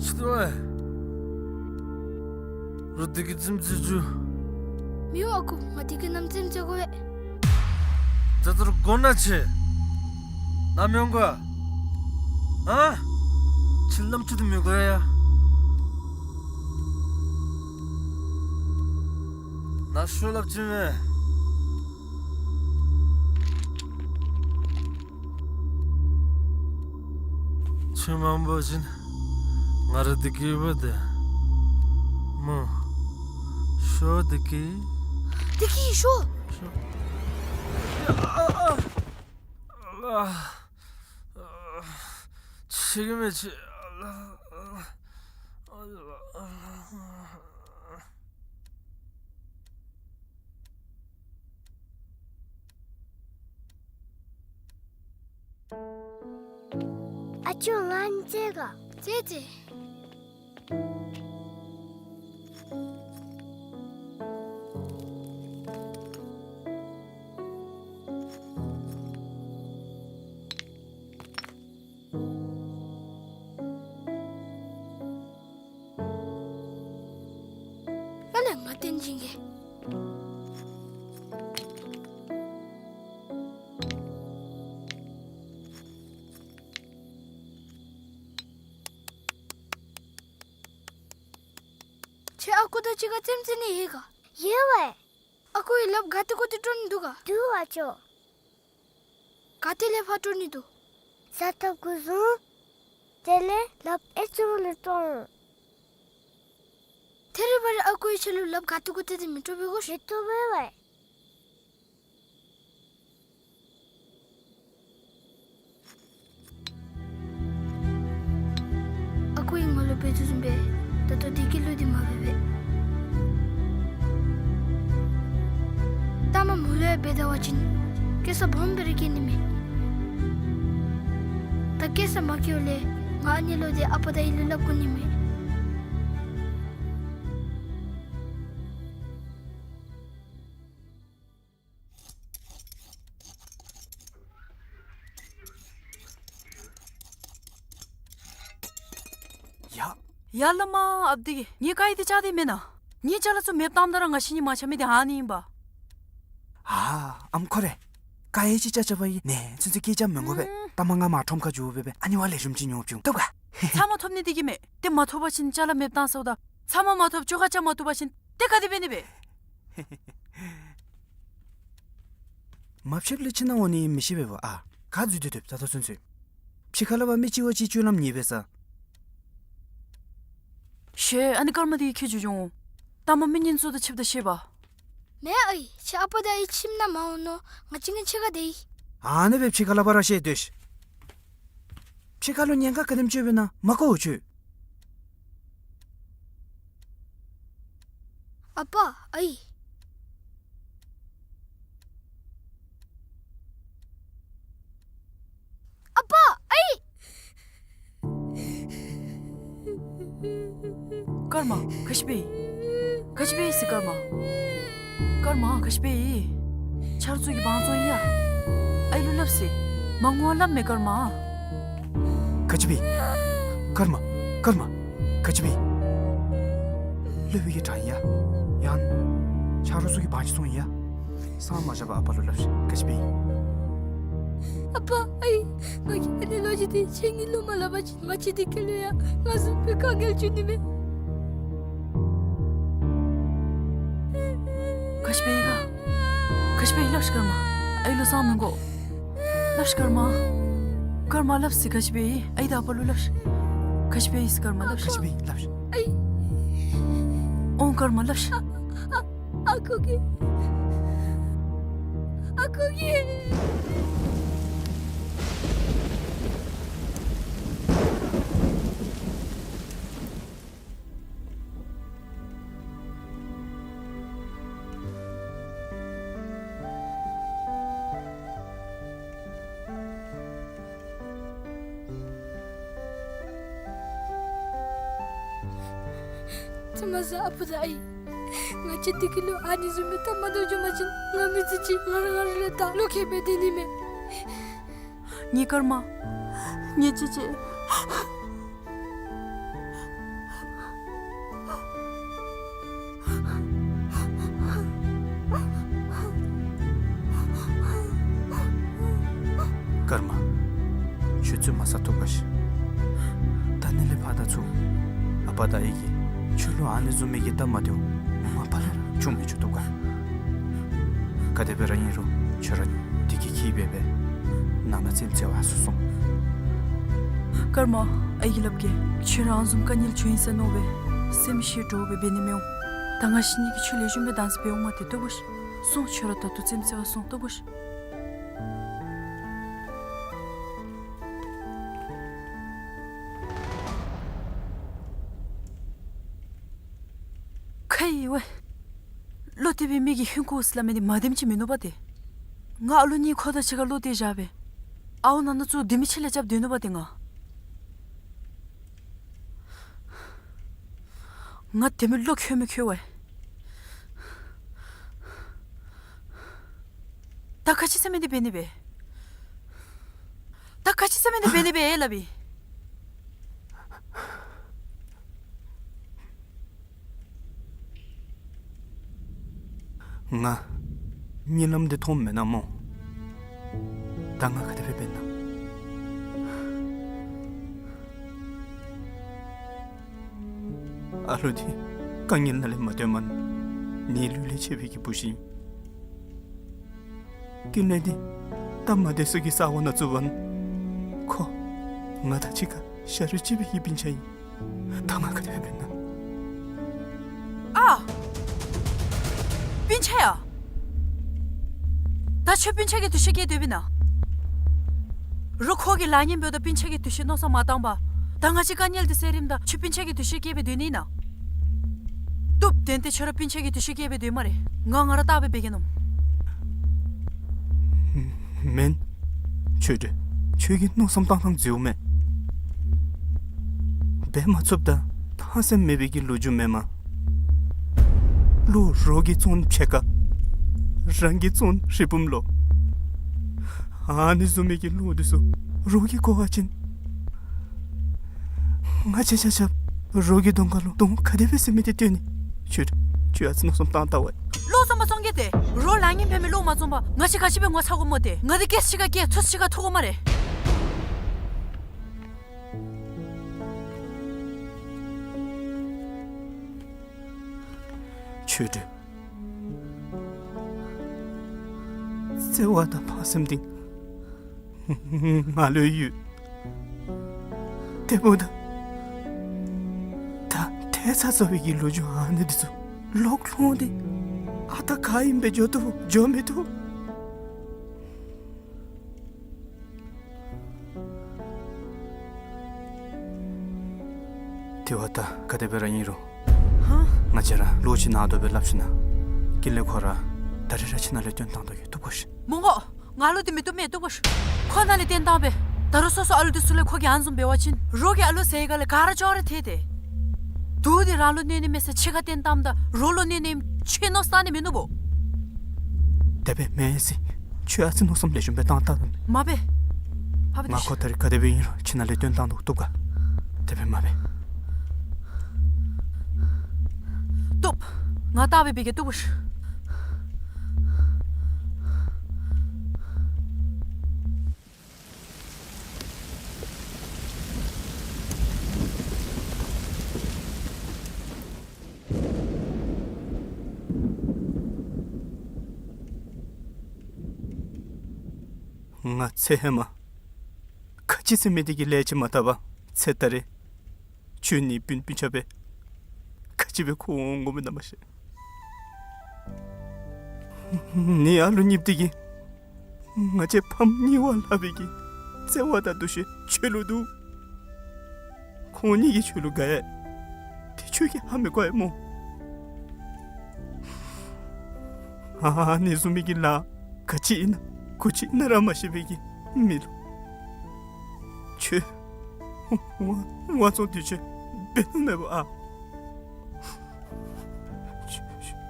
ཅི་འདུག་པས། རོགས་བདེ་སྐྱིད་རྩེདམོ་རྩེ་བཅུག། མི་འོང་ཨ་ཁུ། ང་བདེ་སྐྱིད་ནམ་རྩེདམོ་རྩེ་དགོ་པས། ད་ལྟོ་རོགས་དགོ་ན་ཆེ། ནམ་ཡོང་ག། ཨ། ཁྱོད་ནམ་ཆུ་དུ་མི་དགོ་ཡ། ནཱ་ཤོག་སླབ་ཅི་མས། ཁྱོད་མ་འོང་པ་ཅིན་ང་ར་བདེ་སྐྱིད་འབད་དེ་སྨོ། ཤོག་བདེ་སྐྱིད། བདེ་སྐྱིད་ཤོག། ཤོག། ཨ། ཨ། ཨ། ཤེས་ཀྱི་མེད་ཅི། ཨ། ཨ། ཨ་ཅོ་ང་རྩེད་ག། རྩེད་རྩེད། ད་ཅི་ག་ཙེམ་ཙེ་ནི་ཡོད་ག། ཡོད་པས། ཨ་ཁུ་ཡི་ལགཔ་ག་ཏེ་གུ་ཏེ་དཀྲོག་ནི་འདུག་ག། འདུག་ཨ་ཅོ། ག་ཏེ་ལས་ཕར་དཀྲོག་ནི་འདུག། ས་ཐོབ་གུ་བཟུང་། དེ་ལས་ལགཔ་ཨེ་ཅོ་ལས་དཀྲོག། ཐད་རི་བ་རི་ཨ་ཁུ་ཡི་ཁྱོད་ལུ་ལགཔ་ག་ཏེ་གུ་ཏེ་ཏེ་མི་དཀྲོག་པས་གོ། མི་དཀྲོག་པས་པས། ཨ་ཁུ་ཡིས་ང་ལུ་འབད་དོ་བཟུམ་སྦེ་ད་ལྟོ་བདེ་སྐྱིད་ལུ་འདི་མ་འབད་པས། ད་མ་མོ་ལུ་ཡང་འབད་ད་བ་ཅིན་སྐྱེ་ས་སྦོམ་སྦེ་ར་སྐྱེ་ནི་མས། ད་སྐྱེ་ས་མ་སྐྱེཝ་ལས་ང་ཨ་ནི་ལུ་འདི་ཨ་པ་དང་ཨའི་ལུ་སླབ་དགོ་ནི་མས། ཡ། ཡ་བླ་མ་ཨཔ་དེ་གིས་ངེའི་ཀ་ཡི་དེ་བཅག་དེ་མེན་ན། ངེའི་ཅ་ལ་ཚུ་མེདཔ་བཏངམ་ད་ར་ང་བཤལ་ནི་མ་ཆགས་མི་དེ་ཨ་ནི་ཨིན་པ། ཨ་ཨམ་ཁོ་རེ། ཀ་ཡི་ཅིག་བཅག་བཅགཔ་ཨིན་ནི་ཚུན་ཚོད་སྐད་རྐྱབ་མི་དགོ་པས། ཨུམ། ད་མ་ང་མར་ཁྲོམ་ཁར་འགྱོ་སྦེ་སྦེ་ཨ་ནི་བ་ལེགས་ཤོམ་ཅིག་ཉོ་བཅུག་བཏུབ་ག། ཚབ་མ་ཐོབ་ནི་དེ་གིས་མས། དེ་མ་ཐོབ་པ་ཅིན་ཅ་ལ་མེདཔ་བཏང་ཟེརཝ་ད། ཚབ་མ་མ་ཐོབ་བཅོ་ཁ་རྐྱབ་མ་བཏུབ་པ་ཅིན་དེ་ག་དེ་འབད་ནི་སྦེ། མ་ཕྱདཔ་ལས་ཁྱིམ་ནང་འོང་ནི་མི་ཤེས་པས་པ། ཨ་ག་འཛུལ་ཏེ་སྡོདཔ་ད་ལྟོ་ཚུན་ཚོད། ཕྱི་ཁ་ལས་ཕར་མི་གཅིག་བ་གཅིག་སྤྱོད་ལམ་ཉེས་པས་ས། ཤེས། ཨ་ནི་སྐར་མ་དེ་ཁྱོད་འགྱོ་འོང་། ད་མ་མི་ངན་ཚུ་དང་ཕྱདཔ་ད་ཤེས་པ། མེན་ཨའི། ཁྱོད་ཨ་པ་དང་ཨའི་ཁྱིམ་ནང་མ་འོང་ནོ། ང་གཅིག་ངེ་ཕྱི་ཁར་སྡོད་ཡི། ཨ་ནི་སྦེ་ཕྱི་ཁ་ལས་ཕར་ར་བཤལ་སྡོད་ཤིག། ཕྱི་ཁ་ལུ་ཉེན་ཁ་ག་དེམ་ཅིག་ཡོདཔ་ཨིན་ན་མ་གོ་འོང་ཁྱོད། ཨ་པ་ཨའི། ཨ་པ་ཨའི། སྐར་མ་ག་ཅི་འབད་ཡི། ག་ཅི་འབད་ཡི་ཟེར་སྐར་མ། སྐར་མ་ག་ཅི་འབད་ཡི། ཆ་རོགས་ཚུ་གིས་དབང་བཙོང་ཡི་ཡ། ཨའི་ལུ་སླབ་ཟེར། མ་ངུ་བར་སླབ་མས་སྐར་མ། ག་ཅི་འབད་ཡི། སྐར་མ་སྐར་མ་ག་ཅི་འབད་ཡི། སློབ་དཔོན་གྱིས་དྲང་ཡི་ཡ། ཡང་ཆ་རོགས་ཚུ་གིས་དབང་ཅིག་བཙོང་ཡི་ཡ། སངས་མ་རྒྱས་པར་ཨ་པ་ལུ་སླབ་ཤིག། ག་ཅི་འབད་ཡི། ཨ་པ་ཨའི། ང་གིས་ཨ་ནི་ལོ་རྒྱུས་དེ་ཁྱེད་གཉིས་ལུ་མ་སླབ་པ་ཅིན་ང་བཅས་འདི་ཁ་ལུ་ཡང་ང་བཟུམ་སྦེ་དཀའ་ངལ་འབྱུང་ནི་མས། ག་ཅི་འབད་ཡི་ག། ག་ཅི་འབད་ཡི་སླབ་ཤིག་སྐར་མ། ཨའི་ལུ་སངས་མི་དགོ། སླབ་ཤིག་སྐར་མ། སྐར་མ་སླབ་ཟེར། ག་ཅི་འབད་ཡི། ཨའི་དང་ཨ་པ་ལུ་སླབ་ཤིག། ག་ཅི་འབད་ཡི་ཟེར་སྐར་མ་སླབ་ཤིག། ག་ཅི་འབད་ཡི་སླབ་ཤིག། ཨའི། ཨོང་སྐར་མ་སླབ་ཤིག། ཨ་ཨ་ཨ་ཁུ་གིས། ཨ་ཁུ་གིས། ཚ་མ་ཟ་ཨ་པ་དང་ཨའི། ང་བཅས་འདི་ཁ་ལུ་ཨ་ནི་བཟུམ་སྦེ་སྟབས་མ་བདེཝ་བྱུང་པ་ཅིན་ང་མི་ཚེ་གཅིག་ང་ར་ང་ར་ལུ་ད་བློ་ཁེལ་སྦེ་སྡོད་ནི་མས། ངེའི་སྐར་མ། ངེའི་ཅེ་ཅེ། སྐར་མ། ཁྱོད་ཚུ་མ་ཟ་བཏུབ་ག་ཤིག། ད་ནི་ལས་ཕར་ད་ཚུར་ཨ་པ་དང་ཨའི་གིས་ཁྱོད་ལུ་ཨ་ནི་བཟུམ་མའི་གི་སྟབས་མ་བདེཝ་མ་པ་ལས་ར་བྱུང་མི་བཅུག་བཏུབ་ག། ག་དེ་སྦེ་ར་ཨིན་རུང་ཁྱོད་ར་བདེ་སྐྱིད་འཁྱིད་སྦེ་སྦེ་ནང་ན་ཚིམ་ཚིམ་སྦེ་ཚུར་སོང་། སྐར་མ། ཨའི་གིས་སླབ་གེ། ཁྱོད་ར་ཨ་ནི་བཟུམ་དཀའ་ངལ་བྱུང་ཡི་ཟེར་མནོ་སྦེ་སེམས་ཤི་འདྲོག་སྦེ་འབད་ནི་མི་འོང་། ད་ང་བཤལ་ནི་གི་ཆུ་ལེགས་ཤོམ་སྦེ་བདག་འཛིན་འབད་འོང་མ་སྟེ་བཏུབ་ག་ཤིག། སོང་། ཁྱོད་ར་ད་ལྟོ་ཚིམ་ཚིམ་སྦེ་སོང་། བཏུབ་ག་ཤིག། ཁ་ཡི་ཝའི། བློ་གཏད་པའི་མི་གིས་ཧིང་ཁུ་ཟེར་སླབ་མི་འདི་མ་བདེནམ་ཅིག་མིན་ནུག་པ་ཏེ། ང་ཨ་ལུ་གཉིས་ཁོ་དང་གཅིག་ཁར་བློ་གཏད་བཞག་སྦེ་ཨའོ་ནང་ན་ཚུར་སྡོད་མི་ཕྱི་ལས་རྐྱབ་སྡོད་ནུག་པ་ཏེ་ང་། ང་དེ་མི་བློ་ཁོལ་མི་ཁོལ་ཝའི། ད་ག་ཅི་ཟེར་མི་འདི་འབད་ནི་སྦེ། ད་ག་ཅི་ཟེར་མི་འདི་འབད་ནི་སྦེ་སླབ་ཨིན། ང་གཉིད་ལམ་འདི་མཐོངམ་མེན་ན་སྨོ། ད་ང་ག་དེ་སྦེ་འབད་ན། ཨ་ལུ་འདི་ དཀའ་ངལ་ནང་ལས་མ་བཏོན་མ་ནི་ལུས་ལས་ཆད་པའི་གི་བུ་ཤིང་། ཀུན་ལེགས་འདི་སྟབས་མ་བདེ་སུ་གི་ས་འོག་ནང་བཙུགས་པ་ནི་ཁོ་ང་དང་གཅིག་ཁར་ཤ་རུས་གཅིག་པའི་གི་སྤུན་ཆ་ཨིན། ད་ང་ག་དེ་སྦེ་འབད་ན། ཨ། སྤུན་ཆ་ཡ། ད་ཁྱོད་སྤུན་ཆ་གི་འདུ་ཤེས་བསྐྱེད་སྡོདཔ་ཨིན་ན། རོགས་ཁོ་གི་ལཱ་ངན་འབདཝ་ད་སྤུན་ཆ་གི་འདུ་ཤེས་མནོ་བསམ་མ་བཏང་པར། ད་ང་བཅས་དཀའ་ངལ་འདི་སེལ་རནམ་ད་ཁྱོད་སྤུན་ཆ་གི་འདུ་ཤེས་བསྐྱེད་སྦེ་སྡོད་ནི་ཨིན་ན། བཏུབ། དོན་དེ་ཁྱོད་ར་སྤུན་ཆ་གི་འདུ་ཤེས་བསྐྱེད་སྦེ་སྡོད་སྨ་རེ། ང་ང་ར་བརྟག་པའི་འབད་གེ་མནོཝ། མེན། ཆོས་སྒྲོན། ཁྱོད་ཀྱི་མནོ་བསམ་བཏང་ཐངས་འཛོལཝ་མས། འབད་མ་ཚུགསཔ་ད་ཕངས་སེམས་མེད་པའི་གི་ལོ་རྒྱུས་མེན་མས། བློ་རོགས་ཀྱིས་བཙོང་ཕྱེད་ཀ། རང་གིས་བཙོང་ཧྲིལ་བུམ་ལོ། ཨ་ནི་བཟུམ་མའི་གི་བློ་འདི་ཚུ་རོགས་ཀྱིས་གོ་བ་ཅིན། ང་བཅས་ཆ་ཁྱབ་རོགས་ཀྱི་གདོང་ཁ་ལུ་གདོང་ག་དེ་སྦེ་ཟེར་མི་འདི་སྟོན་ནི། ཁྱོད་ཁྱོད་ཨ་ཙི་མནོ་བསམ་བཏང་ལྟ་བ། བློ་བཟང་པོ་བཙོང་གེ་ཏེ། རོགས་ལཱ་ངན་འབད་མི་བློ་མ་བཟང་པར་ང་བཅས་ག་ཅི་སྦེ་ངོ་ཚ་དགོ་སྨོ་ཏེ། ང་འདི་སྐད་ཅིག་ཁར་སྐད་ཚུགས་ཅིག་ཁར་ཐུག་དགོ་སྨ་རེ། ཆོས་སྒྲོན། བརྩེ་བ་དང་ཕངས་སེམས་འདི་ང་ལུ་ཡོད། དེ་འབདཝ་ད་ད་ཐལ་ཚ་ཚ་བའི་གི་ལོ་རྒྱུས་ཨ་ནི་འདི་ཚུ་ལོག་ལྷོང་སྟེ་ཨ་རྟག་ག་ཨིནམ་སྦེ་འགྱོ་བཏུབ་འགྱོ་མི་བཏུབ། དེ་བ་ད་ག་དེ་སྦེ་ར་ཨིན་རུང་། ཧ། ང་བཅས་ར་བློ་ཅིག་ནང་དོག་སྦེ་སླབ་ཞིན་ན། ཀུན་ལེགས་ཁོ་ར་ད་རིས་ར་ཁྱིམ་ནང་ལས་བཏོན་བཏང་དོ་གི། བཏུབ་གོ་ཤིག། མི་དགོ། ང་ལུ་འདི་མི་བཏུབ་མས། བཏུབ་གོ་ཤིག། ཁོ་ནཱ་ལས་བཏོན་བཏང་པས། ད་རུང་སོ་སོ་ཨ་ལུ་འདི་ཚུ་ལས་ཁོ་གིས་ཨ་ནི་བཟུམ་འབད་བ་ཅིན་རོགས་ཀྱི་ཨ་ལུ་ཟེར་ག་ལས་ག་ར་ཅོག་ར་འཐད་དེ། དུག་འདི་རང་ལུ་གནོད་ནི་མེད་ཟེར་ཕྱི་ཁར་བཏོན་བཏངམ་ད་རོགས་ལུ་གནོད་ནི་ཁྱོད་མནོ་བསམ་བཏང་ནི་མིན་ནུག་པོ། དེ་སྦེ་མེན་ཟེར། ཁྱོད་ཨ་ཙི་མནོ་བསམ་ལེགས་ཤོམ་སྦེ་བཏང་བལྟ་ད། མ་འབད། ཕ་བུ་ང་ཁོ་ད་རིས་ག་དེ་སྦེ་ཨིན་རུང་ཁྱིམ་ནང་ལས་བཏོན་བཏང་དོ། བཏུབ་ག། དེ་སྦེ་མ་འབད། བཏུབ། ང་བལྟ་སྦེ་འབད་གེ། བཏུབ་གོ་ཤིག། ང་ཚེ་ཧེ་མ་ག་ཅི་ཟེར་མི་འདི་གི་ལས་ཅིག་མ་བཏབ་པར་ཚེ་ད་རེས་ཁྱོད་ནི་སྤུན་སྤུན་ཆ་སྦེ་ག་ཅི་སྦེ་ཁུངས་འོང་འོང་མི་ནམ་ཤེས། ནི་ཨ་ལུ་གཉིསཔོ་འདི་གིས་ང་བཅས་ཕམ་གཉིས་བ་ལྷག་པའི་གི་བརྩེ་བ་དང་འདུ་ཤེས་ཁྱོད་ལུ་འདུག། ཁོང་གཉིས་ཀྱིས་ཁྱོད་ལུ་དགའ་ཡི། དེ་ཁྱོད་ཀྱིས་ཧ་མི་གོ་ཡི་སྨོ། ཨ་ནི་བཟུམ་མའི་གི་ལཱ་ག་ཅི་ཨིན་ན་གུ་ཅི་ཨིན་ན་ར་མ་ཤེས་པའི་གི་མི་ལུ་ཁྱོད་དབང་དབང་བཙོང་འདི་ཁྱོད་འབད་ནི་མེད་པ་ཨ། ཁྱོད་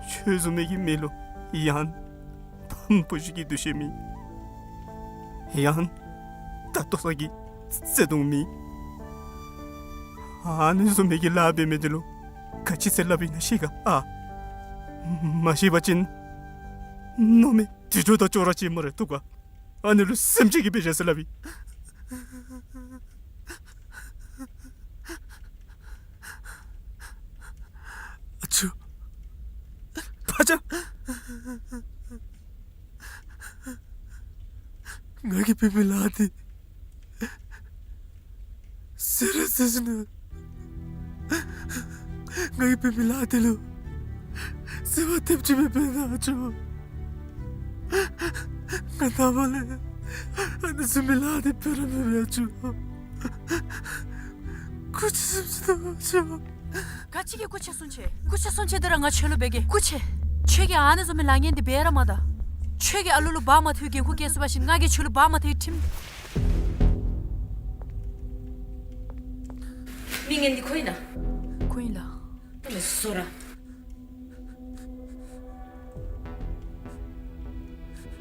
ཁྱོད་བཟུམ་མའི་གི་མི་ལུ་ཡང་ཕམ་བུ་གཞི་གི་འདུ་ཤེས་མེད། ཡང་ད་ལྟོ་ཚང་གི་བརྩེ་དུང་མེད། ཨ་ནི་བཟུམ་མའི་གི་ལཱ་འབད་མི་འདི་ལུ་ག་ཅི་ཟེར་སླབ་ཨིན་ན་ཤེས་ག་ཨ། མ་ཤེས་པ་ཅིན་མནོ་མེད་དུད་འགྲོ་དང་ཅོག་ར་གཅིག་སྨ་རེ། བཏུབ་ག། ཨ་ནི་ལུ་སེམས་ཅན་གྱི་དཔེ་བཞག་ཟེར་སླབ་ཨིན། ཨ་ཅོ། ཕ་ཅག། ང་གིས་འབད་མི་ལཱ་འདི་ཟེར་ར་ཟེར་ཞིན་ན། ང་གིས་འབད་མི་ལཱ་འདི་ལུ་ཟེར་བ་ཐེབས་ཅིག་མེད་པས་ན་ཨ་ཅོ། ང་ནངས་པ་ལས་ཨ་ནི་བཟུམ་མའི་ལཱ་འདི་འབད་ར་མི་འབད་ཨ་ཅོ། སྐུ་མཁྱེན་གསུང་ཅི་དང་ཨ་ཅོ། ག་ཅི་གི་སྐུ་མཁྱེན་གསུང་ཅི། སྐུ་མཁྱེན་གསུང་ཅི་འདི་ར་ང་ཁྱོད་ལུ་འབད་གེ། སྐུ་མཁྱེན། ཁྱོད་ཀྱིས་ཨ་ནི་བཟུམ་མའི་ལཱ་ངན་འདི་འབད་ར་མ་ད། ཁྱོད་ཀྱིས་ཨ་ལུ་ལུ་བག་མ་ཐོན་འགན་ཁུར་བཀལ་ཚུགས་པ་ཅིན་ང་གིས་ཁྱོད་ལུ་བག་མ་ཐོན་ཁྲིམས། མི་ངན་འདི་ཁོ་ཨིན་ན། ཁོ་ཨིན་ལགས། ད་ལས་སོ་ར།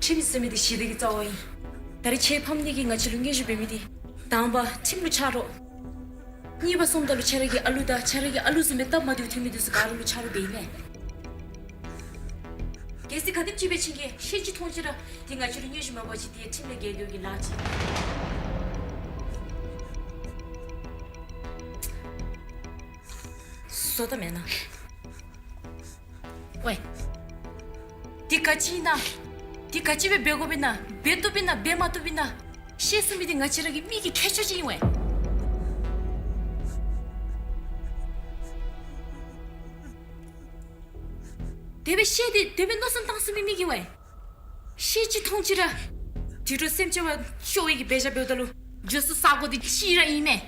ཁྲིམས་ཟེར་མི་འདི་ཞི་བདེ་གི་རྩ་བ་ཨིན། ད་རེས་ཁྱེད་ཕམ་གཉིས་ཀྱིས་ང་བཅས་ལུ་དངོས་ཤུགས་འབད་མི་འདི་དང་པ་ཁྲིམས་ལུ་ཆ་རོགས། གཉིས་པ་སོངམ་ད་ལུ་ཁྱེད་ར་གི་ཨ་ལུ་དང་ཁྱེད་ར་གི་ཨ་ལུ་བཟུམ་སྦེ་སྟབས་མ་བདེཝ་ཐོན་མི་འདི་ཚུ་ག་ར་ལུ་ཆ་རོགས་འབད་ཨིན་མས། གལ་སྲིད་ག་དེམ་ཅིག་སྦེ་ཁྱེད་ཀྱིས་ཤེས་ཅི་མཐོང་ཅི་ར་འདི་ང་བཅས་ལུ་དངོས་ཤུགས་མ་འབད་བ་ཅིན་འདི་ཁྲིམས་ལས་འགལ་འགྱོ་གི་ལཱ་ཅིག། བཟོ་ལྟ་མེན་ན། འདི་ག་ཅི་ཨིན་ན། འདི་ག་ཅི་སྦེ་འབད་དགོཔ་ཨིན་ན། འབད་བཏུབ་ཨིན་ན་འབད་མ་བཏུབ་ཨིན་ན། ཤེས་ཚུགས་མི་འདི་ང་བཅས་ར་གི་མི་གི་ཁྱད་ཆོས་ཅིག་ཨིན་པས། དེ་སྦེ་ཤེས་ཏེ་དེ་སྦེ་མནོ་བསམ་བཏང་ཚུགས་མི་མི་གིས་ཤེས་ཅི་མཐོང་ཅི་ར་དུད་འགྲོ་སེམས་ཅན་བ་ཤོར་བའི་གི་འབད་བཞག་འབདཝ་ད་ལུ་འགྱོ་ས་ས་གོ་འདི་གཅིག་ར་ཨིན་མས།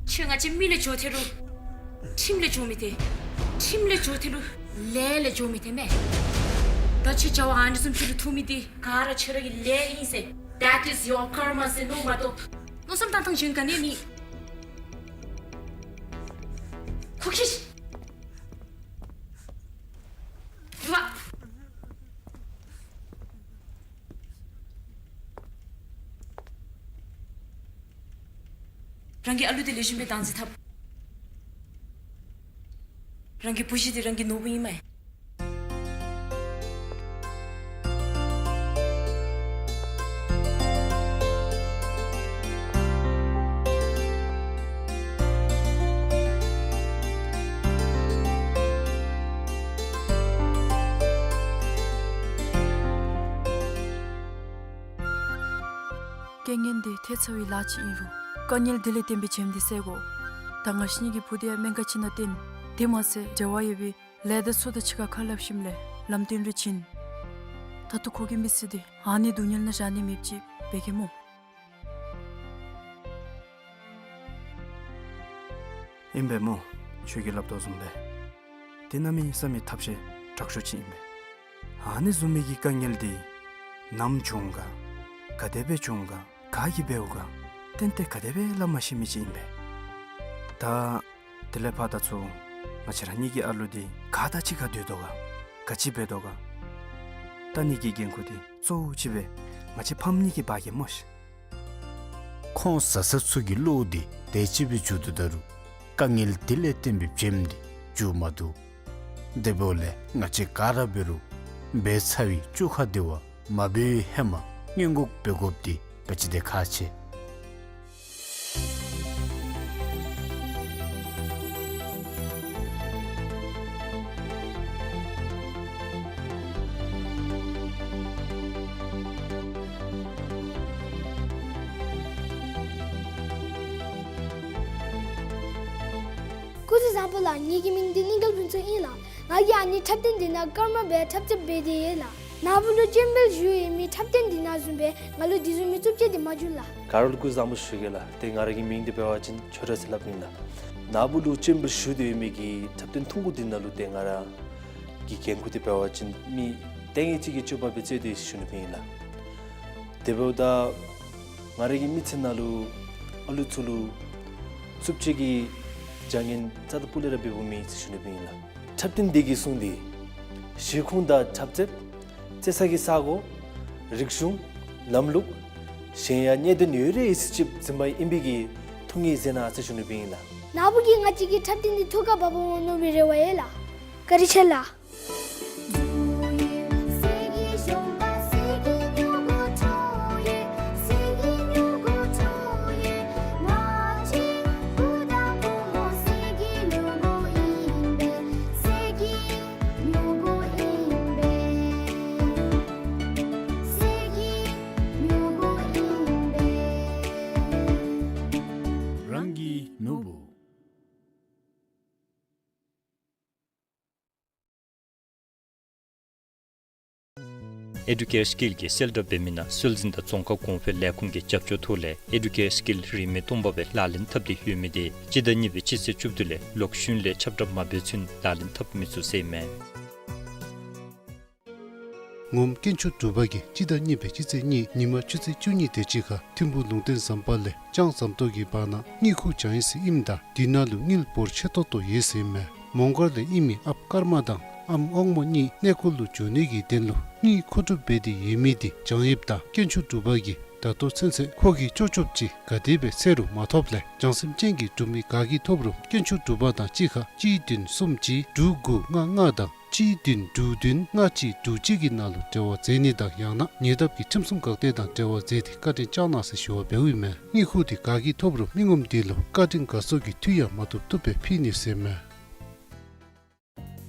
ཁྱོད་ང་བཅས་མི་ལས་འགྱོ་ཐལ་རུང་ཁྲིམས་ལས་འགྱོ་མི་ཐལ། ཁྲིམས་ལས་འགྱོ་ཐལ་རུང་ལས་ལས་འགྱོ་མི་ཐལ་མས། ད་ཁྱོད་བྱ་བ་ཨ་ནི་བཟུམ་ཅིག་ལུ་ཐུག་མི་འདི་ག་ར་ཁྱོད་ར་གི་ལས་ཨིན་ཟེར། That is your karma ཟེར་མནོ་མ་གཏོགས་མནོ་བསམ་བཏང་ཐངས་གཞན་ག་ནི་མེད། ཁོ་ཁྱི་ཤི། རང་གི་ཨ་ལུ་འདི་ལེགས་ཤོམ་སྦེ་བདག་འཛིན་འཐབ། རང་གི་བུ་གཞི་འདི་རང་གི་ནོར་བུ་ཨིན་མས། རྐྱེན་ངན་འདི་ཐེབས་ཚར་བའི་ལཱ་ཅིག་ཨིན་རུང་དཀའ་ངལ་འདི་ལས་བརྟེན་པའི་བྱེམ་འདི་བསལ་དགོ། ད་ང་བཅས་གཉིས་ཀྱི་བུ་འདི་ཡང་སྨན་ཁང་ཅིག་ནང་བསྟེན། དེ་མ་ཚད་འབྲེལ་བ་ཡོད་པའི་ལས་སྡེ་ཚུ་དང་གཅིག་ཁར་ཁ་སླབ་ཞིནམ་ལས་ལམ་སྟོན་རེ་བྱིན། ད་ལྟོ་ཁོ་གི་མི་ཚེ་འདི་ཨ་ནི་སྡུག་བསྔལ་ནང་བཞག་ནི་མེདཔ་ཅིག་འབད་གེ་སྨོ། ཨིན་པས་སྨོ། ཁྱོད་ཀྱིས་སླབ་དོ་བཟུམ་སྦེ་འདི་གནམ་མེད་ས་མེད་ཐབས་ཤེས་དྲག་ཤོས་ཅིག་ཨིན་པས། ཨ་ནི་བཟུམ་མའི་གི་དཀའ་ངལ་འདི་ནམ་བྱུང་ག་ག་དེ་སྦེ་བྱུང་ག་ག་གིས་འབདཝ་ག་ཏན་ཏན་ག་དེ་སྦེ་སླབ་མ་ཤེས་མི་ཅིག་ཨིན་པས། ད་དེ་ལས་ཕར་ད་ཚུར་ང་བཅས་ར་གཉིས་ཀྱི་ཨ་ལུ་འདི་ག་དང་གཅིག་ཁར་སྡོད་དོ་ག་ག་ཅི་འབད་དོ་ག་ལྟ་ནི་གི་འགན་ཁུར་འདི་གཙོ་བོ་ཅིག་སྦེ་ང་བཅས་ཕམ་གཉིས་ཀྱིས་འབག་གེ་སྨོ་ཤིག། ཁོང་བཟའ་ཚང་ཚུ་གི་བློ་འདི་དེ་ཅིག་སྦེ་འགྱོ་དོ་ད་རུང་དཀའ་ངལ་འདི་ལས་བརྟེན་པའི་བྱེམ་འདི་འགྱོ་མ་བཏུབ། དེ་འབདཝ་ལས་ང་བཅས་ག་ར་འབད་རུང་འབད་ཚར་བའི་བཅོ་ཁ་འདི་བ་མ་འབད་བའི་ཧེ་མ་སྔོན་འགོག་འབད་དགོཔ་འདི་ག་ཅི་དེ་ཁག་ཆེ། སྐུ་གཟུགས་བཟང་པོ་ལགས། ངེ་གི་མིང་འདི་གླིང་དཀར་ཕུན་ཚོགས་ཨིན་ལགས། ང་གིས་ཨ་ནི་འཁྲབ་སྟོན་འདི་ནང་ཀརྨ་སྦེ་འཁྲབ་རྩེདཔ་འབད་དེ་ཡོད་ལགས། ནཱ་བུ་ལུ་སྤྱན་འབུལ་ཞུ་ཡོད་མི་འཁྲབ་སྟོན་འདི་ནང་བཟུམ་སྦེ་ང་ལུ་འདི་བཟུམ་མའི་རྩུབ་སྤྱོད་འདི་མ་བྱུང་ལགས། ག་ར་ལུ་སྐུ་གཟུགས་བཟང་པོ་ཞུ་གེ་ལགས། ཏེ་ང་ར་གི་མིང་འདི་འབད་བ་ཅིན་ཆོས་གྲགས་ཟེར་སླབ་ཨིན་ལགས། ནཱ་བུ་ལུ་སྤྱན་འབུལ་ཞུ་སྟེ་ཡོད་མི་གི་འཁྲབ་སྟོན་ཐུང་ཀུ་འདི་ནང་ལུ་ཏེ་ང་ར་གི་འགན་ཁུར་འདི་འབད་བ་ཅིན་མི་ལྟས་ངན་ཅིག་གི་སྤྱོད་པ་སྦེ་རྩེད་དེ་ཡོད་ཟེར་ཞུ་ནི་སྦེ་ཨིན་ལགས། དེ་འབདཝ་ད་ང་ར་གི་མི་ཚེ་ནང་ལུ་ཨ་ལུ་ཚུ་ལུ་རྩུབ་སྤྱོད་ཀྱི་བྱ་ངན་རྩ་དང་སྤུ་ལས་ར་འབདཝ་མེད་ཟེར་ཞུ་ནི་སྦེ་ཨིན་ལགས། འཁྲབ་སྟོན་འདི་གིས་གསུངས་ཏེ་གཞིས་ཁོངས་དང་འཁྲབ་རྩེདཔ་རྩེ་ས་གི་ས་གོ་རིག་གཞུང་ལམ་ལུགས་གཞན་ཡང་གནད་དོན་ཡོད་རིགས་ཡོད་ཚད་ཅིག་འཛིན་པ་ཨིན་པའི་གི་ཐུགས་ངེས་མཛད་གནང་ཟེར་ཞུ་ནི་སྦེ་ཨིན་ལགས། ནཱ་བུ་གིས་ང་བཅས་ཀྱི་འཁྲབ་སྟོན་འདི་ཐུགས་ཁར་བབ་འོང་མནོ་བའི་རེ་བ་ཡོད་ལགས། བཀའ་དྲིན་ཆེ་ལགས། རང་གི་ནོར་བུ། ཨེ་ཌུ་ཀེར་སི་ཀིལ་གྱིས་གསལ་བསྒྲགས་འབད་མི་ནང་སྲོལ་འཛིན་དང་རྫོང་ཁ་གོང་འཕེལ་ལས་ཁུངས་ཀྱི་རྒྱབ་སྐྱོར་ཐོག་ལས་ཨེ་ཌུ་ཀེར་སི་ཀིལ་རིན་མེད་སྟོང་པ་སྦེ་ལག་ལེན་འཐབ་སྟེ་ཡོད་མི་དེ་སྤྱི་ཟླ་གཉིས་པའི་སྤྱི་ཚེས་བཅུ་བདུན་ལས་ལོག་གཞུང་ལས་ཁྱབ་བསྒྲགས་མ་འབད་ཚུན་ལག་ལེན་འཐབ་མི་ཚུགས་ཟེར་ཨིན་མས། ངོམ་དཀོན་མཆོག་གྲུབ་པ་གིས་སྤྱི་ཟླ་གཉིས་པའི་སྤྱི་ཚེས་གཉིས་ཉིན་མ་ཆུ་ཚོད་བཅུ་གཉིས་དེ་ཅིག་ཁར་ཐིམ་ཕུག་ལུང་བསྟན་ཟམ་པ་ལས་ལྕང་ཟམ་ཏོག་གི་བར་ན་དངུལ་ཁུག་བྱང་ཡི་ཟེར་ཨིནམ་ད་དེ་ནང་ལུ་དངུལ་འབོར་ཆེ་ཏོག་ཏོ་ཡོད་ཟེར་ཨིན་མས། མོང་སྒར་ལས་ཨིན་མི་ཨཔ་ཀརྨ་དང་ཨམ་དབང་མོ་གཉིས་གནས་སྐོར་ལུ་འགྱོ་ནི་གི་དོན་ལུ་དངུལ་མཁོ་སྒྲུབ་འབད་དེ་ཡོད་མི་དེ་བྱང་ཡིབ་ད་དཀོན་མཆོག་གྲུབ་པ་གིས་ད་ལྟོ་ཚུན་ཚོད་ཁོ་གིས་ལྕོགས་ལྕོགས་ཅིག་ག་དེ་སྦེ་འཚོལ་རུང་མ་ཐོབ་ལས་བྱང་སེམས་ཅན་གྱི་སྒྲུབ་མི་ག་གིས་ཐོབ་རུང་དཀོན་མཆོག་གྲུབ་པ་དང་གཅིག་ཁར་གཅིག་བདུན་གསུམ་གཅིག་དྲུག་དགུ་ལྔ་ལྔ་དང་གཅིག་བདུན་དྲུག་བདུན་ལྔ་གཅིག་དྲུག་གཅིག་གི་ནང་ལུ་འབྲེལ་བ་མཛད་ནི་དང་ཡང་ན་ཉེ་འདབས་ཀྱི་ཁྲིམས་སྲུང་འགག་སྡེ་དང་འབྲེལ་བ་མཛད་དེ་བཀའ་དྲིན་བསྐྱང་གནང་ཟེར་ཞུ་བ་འབདཝ་ཨིན་མས། དངུལ་ཁུག་དེ་ག་གིས་ཐོབ་རུང་མི་ངོམ་དེ་ལུ་བཀའ་དྲིན་དགའ་ཚོར་གྱི་མཐུ་ཡང་མ་ཐུབ་ཐུབ་སྦེ་ཕུལ་ནི་ཟེར་ཨིན་མས།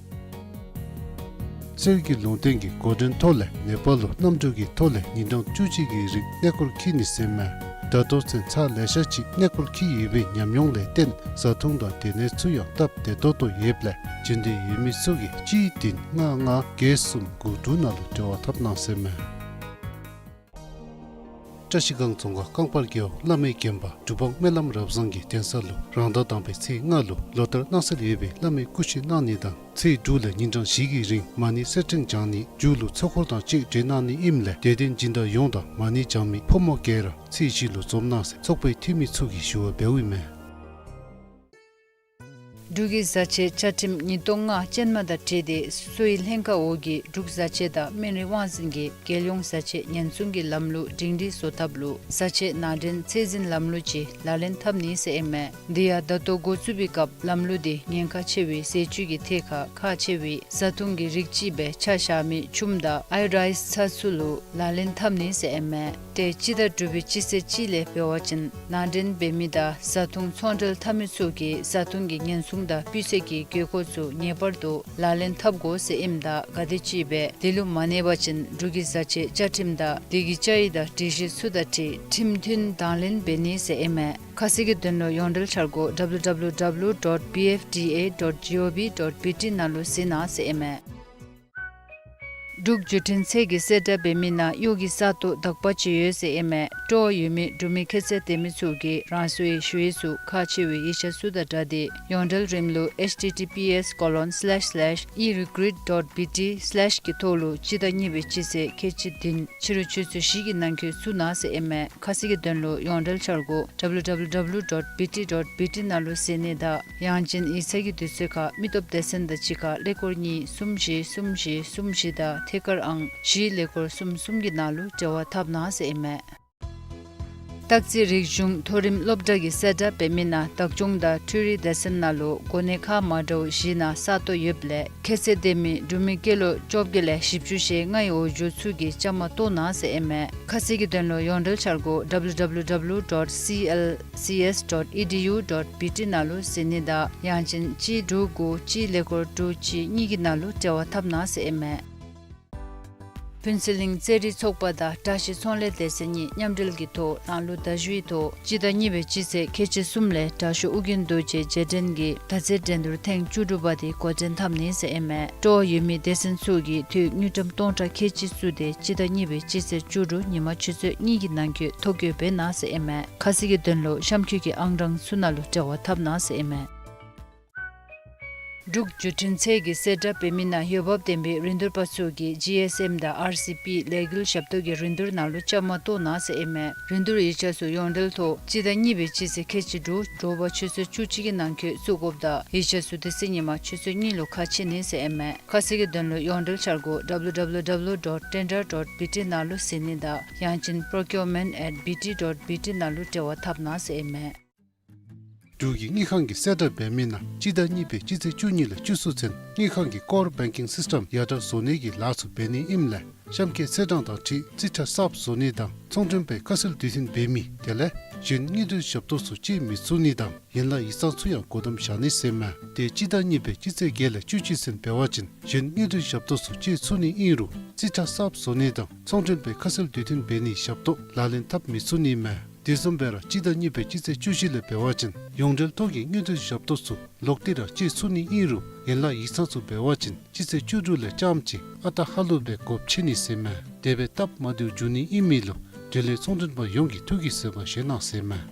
གསེར་གྱི་ལུང་བསྟན་གྱི་འགོ་འདྲེན་ཐོག་ལས་ནེ་པཱལ་ལུ་གནམ་གྲུ་གི་ཐོག་ལས་ཉིན་གྲངས་བཅུ་གཅིག་གི་རིང་གནས་སྐོར་འཁྱིད་ནི་ཟེར་མས། ད་ལྟོ་ཚུན་ཚར་ལེ་ཤ་ཅིག་གནས་སྐོར་འཁྱིད་ཡོད་པའི་ཉམས་མྱོང་ལས་བརྟེན་བཟའ་འཐུང་དང་སྡོད་གནས་ཚུ་ཡང་སྟབས་བདེ་ཏོག་ཏོ་ཡོདཔ་ལས་འབྱོན་འདོད་ཡོད་མི་ཚུ་གིས་གཅིག་བདུན་ལྔ་ལྔ་བརྒྱད་གསུམ་དགུ་དྲུག་ནང་ལུ་འབྲེལ་བ་འཐབ་གནང་ཟེར་མས། བཀྲ་ཤིས་སྒང་རྫོང་ཁག་རྐང་པར་རྒེད་འོག་བླ་མའི་དགོན་པ་གྲུབ་དབང་སྨོན་ལམ་རབ་བཟང་གི་གདན་ས་ལུ་རང་ཟླ་དང་པའི་ཚེས་ལྔ་ལུ་ལོ་ལྟར་གནང་སྲོལ་ཡོད་པའི་བླ་མའི་སྐུ་ཕྱི་གནང་ནི་དང་ཚེས་དྲུག་ལས་ཉིན་གྲངས་བཞི་གི་རིང་མ་ཎི་གསེར་ཕྲེང་བགྱང་ནི་མཇུག་ལུ་ཚོགས་འཁོར་དང་བཅས་གྲོལ་གནང་ནི་ཨིནམ་ལས་དད་ལྡན་སྦྱིན་བདག་ཡོངས་དང་མ་ཎི་བགྱང་མི་ཕོ་མོ་ག་ར་ཚེས་བཞི་ལུ་འཛོམས་གནང་ཟེར་ཚོགས་པའི་འཐུས་མི་ཚུ་གིས་ཞུ་བ་འབདཝ་ཨིན་མས། འབྲུག་གི་བཟའ་ཆས་བཅའ་ཁྲིམས་ཉིས་སྟོང་ལྔ་ཅན་མ་དང་འཁྲིལ་ཏེ་གསོ་བའི་ལྷན་ཁག་འོག་གི་འབྲུག་བཟའ་ཆས་དང་སྨན་རིགས་དབང་འཛིན་གྱིས་རྒྱལ་ཡོངས་བཟའ་ཆས་ཉེན་སྲུང་གི་ལམ་ལུགས་སྒྲིང་སྒྲིང་བཟོ་ཐབས་ལུ་བཟའ་ཆས་ནང་འདྲེན་ཚད་འཛིན་ལམ་ལུགས་ཅིག་ལག་ལེན་འཐབ་ནི་ཟེར་ཨིན་མས། དེ་ཡང་ད་ལྟོ་འགོ་བཙུགས་པའི་སྐབས་ལམ་ལུགས་དེ་ཉེན་ཁ་ཆེ་བའི་ཟས་བཅུད་ཀྱི་ཐད་ཁར་ཁག་ཆེ་བའི་བཟའ་བཏུང་གི་རིགས་ཅིག་སྦེ་ཆ་བཞག་མི་ཆུམ་དང་ཨའི་རའིས་ཚྭ་ཚུ་ལུ་ལག་ལེན་འཐབ་ནི་ཟེར་ཨིན་མས། ཏེ་སྤྱི་ཟླ་དྲུག་པའི་སྤྱི་ཚེས་གཅིག་ལས་འབད་བ་ཅིན་ནང་འདྲེན་འབད་མི་དང་བཟའ་བཏུང་ཚོང་འབྲེལ་འཐབ་མི་ཚུ་གིས་བཟའ་བཏུང་གི་ཉེན་སྲུང་དང་སྤུས་ཚད་ཀྱི་དགོས་མཁོ་ཚུ་ངེས་པར་དུ་ལག་ལེན་འཐབ་དགོ་ཟེར་ཨིནམ་ད་ག་དེམ་ཅིག་སྦེ་དེ་ལུ་མ་གནས་པ་ཅིན་འབྲུག་གི་བཟའ་ཆས་བཅའ་ཁྲིམས་དང་དེ་གི་བཅའ་ཡིག་དང་སྒྲིག་གཞི་ཚུ་དང་འཁྲིལ་ཁྲིམས་མཐུན་དང་ལེན་འབད་ནི་ཟེར་ཨིན་མས། ཁ་གསལ་གྱི་དོན་ལུ་ཡོངས་འབྲེལ་འཆར་སྒོ་W W W dot B F D A dot G O V dot B T ནང་ལུ་གཟིགས་གནང་ཟེར་ཨིན་མས། འབྲུག་བརྒྱུད་འཕྲིན་ཚད་ཀྱི་གསལ་བསྒྲགས་འབད་མི་ནང་གཡོག་གི་ས་སྟོང་དག་པ་ཅིག་ཡོད་ཟེར་ཨིན་མས། སྤྲོ་བ་ཡོད་མི་འབྲུག་མི་ཁྱད་ཚད་ལྡན་མི་ཚུ་གིས་རང་སོའི་ཞུ་ཡིག་ཚུ་ཁག་ཆེ་བའི་ཡིག་ཆ་ཚུ་དང་སྦྲགས་ཏེ་ཡོངས་འབྲེལ་རིམ་ལུགས་H T T P S colon slash slash e recruit dot B T slash གི་ཐོག་ལུ་སྤྱི་ཟླ་གཉིས་པའི་སྤྱི་ཚེས་ཁལ་གཅིག་བདུན་ཕྱི་རུ་ཆུ་ཚོད་བཞི་གི་ནང་འཁོད་བཙུགས་གནང་ཟེར་ཨིན་མས། ཁ་གསལ་གྱི་དོན་ལུ་ཡོངས་འབྲེལ་འཆར་སྒོ་W W W dot B T dot B T ནང་ལུ་གཟིགས་ནི་དང་ཡང་ཅིན་ཡིག་ཚང་གི་དུས་ཚོད་ཁར་མི་སྟོབས་སྡེ་ཚན་དང་གཅིག་ཁར་ཀླད་ཀོར་གཉིས་གསུམ་བཞི་གསུམ་བཞི་གསུམ་བཞི་དང་ཐད་ཀར་ཨང་བཞི་ཀླད་ཀོར་གསུམ་གསུམ་གྱི་ནང་ལུ་འབྲེལ་བ་འཐབ་གནང་ཟེར་ཨིན་མས། སྟག་རྩེ་རིག་གཞུང་མཐོ་རིམ་སློབ་གྲྭ་གི་གསལ་བསྒྲགས་འབད་མི་ནང་བདག་སྐྱོང་དང་འཕྲུལ་རིག་སྡེ་ཚན་ནང་ལུ་གོ་གནས་ཁག་མ་འདྲཝ་བཞི་ནང་ས་སྟོང་ཡོདཔ་ལས་ཁྱད་ཚད་ལྡན་མི་འབྲུག་མི་སྐྱེས་ལོ་བཅོ་བརྒྱད་ལས་བཞི་བཅུ་ཞེ་ལྔའི་འོག་འགྱོ་ཚུ་གིས་བཅའ་མར་གཏོགས་གནང་ཟེར་ཨིན་མས། ཁ་གསལ་གྱི་དོན་ལུ་ཡོངས་འབྲེལ་འཆར་སྒོ་W W W dot C L C S dot E D U dot B T ནང་ལུ་གཟིགས་ནི་དང་ཡང་ཅིན་གཅིག་དྲུག་དགུ་གཅིག་ཀླད་ཀོར་དྲུག་གཅིག་གཉིས་ཀྱི་ནང་ལུ་འབྲེལ་བ་འཐབ་གནང་ཟེར་ཨིན་མས། ཕུན་ཚོགས་གླིང་རྩེད་རིགས་ཚོགས་པ་དང་བཀྲ་ཤིས་ཚོང་ལས་སྡེ་ཚན་གཉིས་མཉམ་འབྲེལ་གྱི་ཐོག་རང་ལུགས་ཟླ་བཞུགས་ཀྱི་ཐོག་སྤྱི་ཟླ་གཉིས་པའི་སྤྱི་ཚེས་ཁལ་གཅིག་གསུམ་ལས་དྲག་ཤོས་ཨོ་རྒྱན་རྡོ་རྗེ་རྗེས་དྲན་གྱི་ཟླ་རྩེད་འགྲན་བསྡུར་ཐེངས་བཅུ་དྲུག་པ་དེ་འགོ་འདྲེན་འཐབ་ནི་ཟེར་ཨིན་མས། སྤྲོ་བ་ཡོད་མི་སྡེ་ཚན་ཚུ་གིས་དུས་དངུལ་ཀྲམ་སྟོང་ཕྲག་ཁལ་གཅིག་བཙུགས་ཏེ་སྤྱི་ཟླ་གཉིས་པའི་སྤྱི་ཚེས་བཅུ་དྲུག་ཉིན་མ་ཆུ་ཚོད་གཉིས་ཀྱི་ནང་འཁོད་ཐོ་བཀོད་འབད་གནང་ཟེར་ཨིན་མས། ཁ་གསལ་གྱི་དོན་ལུ་གཤམ་འཁོད་ཀྱི་ཨང་གྲངས་ཚུ་ནང་ལུ་འབྲེལ་བ་འཐབ་གནང་ཟེར་ཨིན་མས། འབྲུག་བརྒྱུད་འཕྲིན་ཚད་ཀྱི་གསལ་བསྒྲགས་འབད་མི་ནང་འོས་འབབ་ལྡན་པའི་རིན་བསྡུར་པ་ཚུ་གིས་ཇི་ཨེསི་ཨེམ་དང་ཨར་སི་པི་ལས་འགུལ་ཞབས་ཏོག་གི་རིན་བསྡུར་ནང་ལུ་བཅའ་མར་གཏོགས་གནང་ཟེར་ཨིན་མས། རིན་བསྡུར་ཡིག་ཆ་ཚུ་ཡོངས་འབྲེལ་ཐོག་སྤྱི་ཟླ་གཉིས་པའི་སྤྱི་ཚེས་ཁལ་གཅིག་དྲུག་དྲོ་པ་ཆུ་ཚོད་བཅུ་གཅིག་གི་ནང་འཁོད་བཙུགས་དགོཔ་དང་ཡིག་ཆ་ཚུ་དེ་ཚེ་ཉིན་མ་ཆུ་ཚོད་གཉིས་ལུ་ཁ་ཕྱེ་ནི་ཟེར་ཨིན་མས། ཁ་གསལ་གྱི་དོན་ལུ་ཡོངས་འབྲེལ་འཆར་སྒོ་W W W dot tender dot B T ནང་ལུ་གཟིགས་ནི་དང་ཡང་ཅིན་procurement at B T dot B T ནང་ལུ་འབྲེལ་བ་འཐབ་གནང་ཟེར་ཨིན་མས། འབྲུག་གི་དངུལ་ཁང་གི་གསལ་བསྒྲགས་འབད་མི་ནང་སྤྱི་ཟླ་གཉིས་པའི་སྤྱི་ཚེས་བཅུ་གཉིས་ལས་བཅུ་གསུམ་ཚུན་དངུལ་ཁང་གི་core banking system ཡར་དྲག་བཟོ་ནི་གི་ལཱ་ཚུ་འབད་ནི་ཨིནམ་ལས་གཤམ་འཁོད་ཚེས་གྲངས་དང་འཁྲིལ་རྩིས་ཁྲ་གསརཔ་བཟོ་ནི་དང་ཚོང་མགྲོན་པའི་ཁ་གསལ་དུས་མཐུན་འབད་མི་དེ་ལས་གཞན་དངུལ་འབྲེལ་ཞབས་ཏོག་ཚུ་སྤྱོད་མི་ཚུགས་ནི་དང་ཡན་ལག་ཡིག་ཚང་ཚུ་ཡང་སྒོ་བསྡམ་བཞག་ནི་ཟེར་མས། དེ་སྤྱི་ཟླ་གཉིས་པའི་སྤྱི་ཚེས་བརྒྱད་ལས་བཅུ་གཅིག་ཚུན་འབད་བ་ཅིན་གཞན་དངུལ་འབྲེལ་ཞབས་ཏོག་ཚུ་སྤྱོད་ཚུགས་ནི་ཨིན་རུང་རྩིས་ཁྲ་གསརཔ་བཟོ་ནི་དང་ཚོང་མགྲོན་པའི་ཁ་གསལ་དུས་མཐུན་འབད་ནིའི་ཞབས་ཏོག་ལག་ལེན་འཐབ་མི་ཚུགས་ནི་མས། དེ་བཟུམ་སྦེ་ར་སྤྱི་ཟླ་གཉིས་པའི་སྤྱི་ཚེས་བཅུ་བཞི་ལས་འབད་བ་ཅིན་ཡོངས་འབྲེལ་ཐོག་གི་དངུལ་འབྲེལ་ཞབས་ཏོག་ཚུ་ལོག་སྟེ་ར་སྤྱོད་ཚུགས་ནི་ཨིན་རུང་ཡན་ལག་ཡིག་ཚང་ཚུ་འབད་བ་ཅིན་སྤྱི་ཚེས་བཅུ་དྲུག་ལས་རྐྱངམ་གཅིག་ཨ་རྟག་ཧ་ལུགས་སྦེ་སྒོ་ཕྱེ་ནི་ཟེར་མས། དེ་སྦེ་སྟབས་མ་བདེཝ་འབྱུང་ནི་ཨིན་མི་ལུ་འབྲེལ་ཡོད་ཚོང་མགྲོན་པ་ཡོངས་ཀྱིས་ཐུགས་ཀྱི་བཟོད་པ་བཞེས་གནང་ཟེར་མས།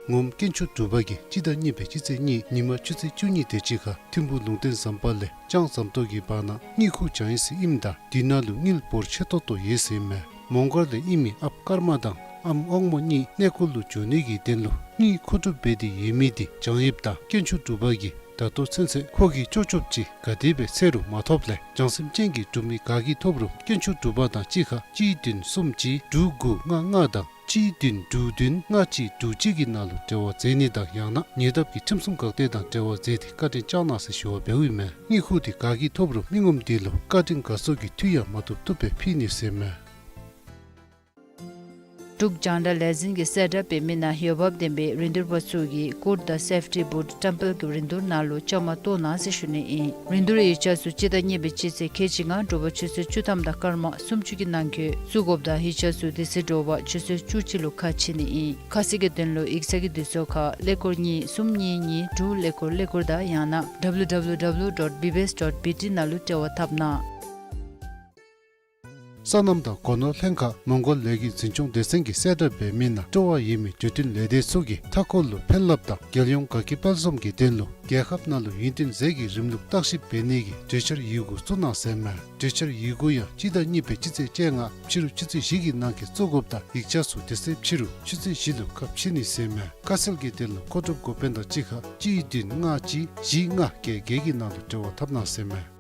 ངོམ་དཀོན་མཆོག་གྲུབ་པ་གིས་སྤྱི་ཟླ་གཉིས་པའི་སྤྱི་ཚེས་གཉིས་ཉིན་མ་ཆུ་ཚོད་བཅུ་གཉིས་དེ་ཅིག་ཁར་ཐིམ་ཕུག་ལུང་བསྟན་ཟམ་པ་ལས་ལྕང་ཟམ་ཏོག་གི་བར་ན་དངུལ་ཁུག་བྱང་ཡི་ཟེར་ཨིནམ་ད་དེ་ནང་ལུ་དངུལ་འབོར་ཆེ་ཏོག་ཏོ་ཡོད་ཟེར་མས། མོང་སྒར་ལས་ཨིན་མི་ཨཔ་ཀརྨ་དང་ཨམ་དབང་མོ་གཉིས་གནས་སྐོར་ལུ་འགྱོ་ནི་གི་དོན་ལུ་དངུལ་མཁོ་སྒྲུབ་འབད་དེ་ཡོད་མི་དེ་བྱང་ཡོདཔ་ད་དཀོན་མཆོག་གྲུབ་པ་གིས་ད་ལྟོ་ཚུན་ཚོད་ཁོ་གིས་ལྕོགས་ལྕོགས་ཅིག་ག་དེ་སྦེ་འཚོལ་རུང་མ་ཐོབ་ལས་བྱང་སེམས་ཅན་གྱི་འབྲུག་མི་ག་གིས་ཐོབ་རུང་དཀོན་མཆོག་གྲུབ་པ་དང་གཅིག་ཁར་གཅིག་བདུན་གསུམ་གཅིག་དྲུག་དགུ་ལྔ་ལྔ་དང་གཅིག་བདུན་དྲུག་བདུན་ལྔ་གཅིག་དྲུག་གཅིག་གི་ནང་ལུ་འབྲེལ་བ་མཛད་ནི་དང་ཡང་ན་ཉེ་འདབས་ཀྱི་ཁྲིམས་སྲུང་འགག་སྡེ་དང་འབྲེལ་བ་མཛད་དེ་བཀའ་དྲིན་བསྐྱང་གནང་ཟེར་ཞུ་བ་འབདཝ་ཨིན་མས། དངུལ་ཁུག་དེ་ག་གིས་ཐོབ་རུང་མི་ངོམ་དེ་ལུ་བཀའ་དྲིན་དགའ་ཚོར་གྱི་མཐུ་ཡང་མ་བཏུབ་བཏུབ་སྦེ་ཕུལ་ནི་ཟེར་མས། འབྲུག་རྒྱང་བསྒྲགས་ལས་འཛིན་གྱིས་གསལ་བསྒྲགས་འབད་མི་ནང་འོས་འབབ་ལྡན་པའི་རིན་བསྡུར་པ་ཚུ་གིས་གུར་དང་སེཕ་ཊི་བུཊ་བཀྲམ་སྤེལ་གྱི་རིན་བསྡུར་ནང་ལུ་བཅའ་མར་གཏོགས་གནང་ཟེར་ཞུ་ནི་ཨིན། རིན་བསྡུར་ཡིག་ཆ་ཚུ་སྤྱི་ཟླ་གཉིས་པའི་སྤྱི་ཚེས་ཁལ་གཅིག་ལྔ་དྲོ་པ་ཆུ་ཚོད་བཅུ་ཐམ་དང་སྐར་མ་སུམ་ཅུ་གི་ནང་འཁོད་བཙུགས་དགོཔ་དང་ཡིག་ཆ་ཚུ་དེ་ཚེ་དྲོ་པ་ཆུ་ཚོད་བཅུ་གཅིག་ལུ་ཁ་ཕྱེ་ནི་ཨིན། ཁ་གསལ་གྱི་དོན་ལུ་ཡིག་ཚང་གི་དུས་ཚོད་ཁར་ཀླད་ཀོར་གཉིས་གསུམ་གཉིས་གཉིས་དྲུག་ཀླད་ཀོར་ཀླད་ཀོར་དང་ཡང་ན་W W W dot B B S dot B T ནང་ལུ་འབྲེལ་བ་འཐབ་གནང་། སོ་ནམ་དང་སྒོ་ནོར་ལྷན་ཁག་མོང་གོལ་ལས་སྐྱིད་འཛིན་སྐྱོང་སྡེ་ཚན་གྱིས་གསལ་བསྒྲགས་འབད་མི་ནང་སྤྲོ་བ་ཡོད་མི་འབྲུག་སྒྲོལ་ལས་སྡེ་ཚུ་གིས་མཐའ་འཁོར་ལུ་ཕན་རླབས་དང་རྒྱལ་ཡོངས་དགའ་སྐྱིད་དཔལ་འཛོམས་ཀྱི་དོན་ལུ་རྒྱལ་ཁབ་ནང་ལུ་ཡུན་བརྟན་ཟས་ཀྱི་རིམ་ལུགས་བརྟག་ཞིབ་འབད་ནི་གི་གྲོས་འཆར་ཡི་གུ་བཙུགས་གནང་ཟེར་མས། གྲོས་འཆར་ཡི་གུ་ཡང་སྤྱི་ཟླ་གཉིས་པའི་སྤྱི་ཚེས་བཅོ་ལྔ་ཕྱི་རུ་ཆུ་ཚོད་བཞི་གི་ནང་འཁོད་བཙུགས་དགོཔ་དང་ཡིག་ཆ་ཚུ་དེ་ཚེ་ཕྱི་རུ་ཆུ་ཚོད་བཞི་ལུ་ཁ་ཕྱེ་ནི་ཟེར་མས། ཁ་གསལ་གྱི་དོན་ལུ་མཁོ་སྒྲུབ་འགོ་དཔོན་དང་གཅིག་ཁར་གཅིག་བདུན་ལྔ་གཅིག་བཞི་ལྔ་བརྒྱད་བརྒྱད་ཀྱི་ནང་ལུ་འབྲེལ་བ་འཐབ་གནང་ཟེར་མས།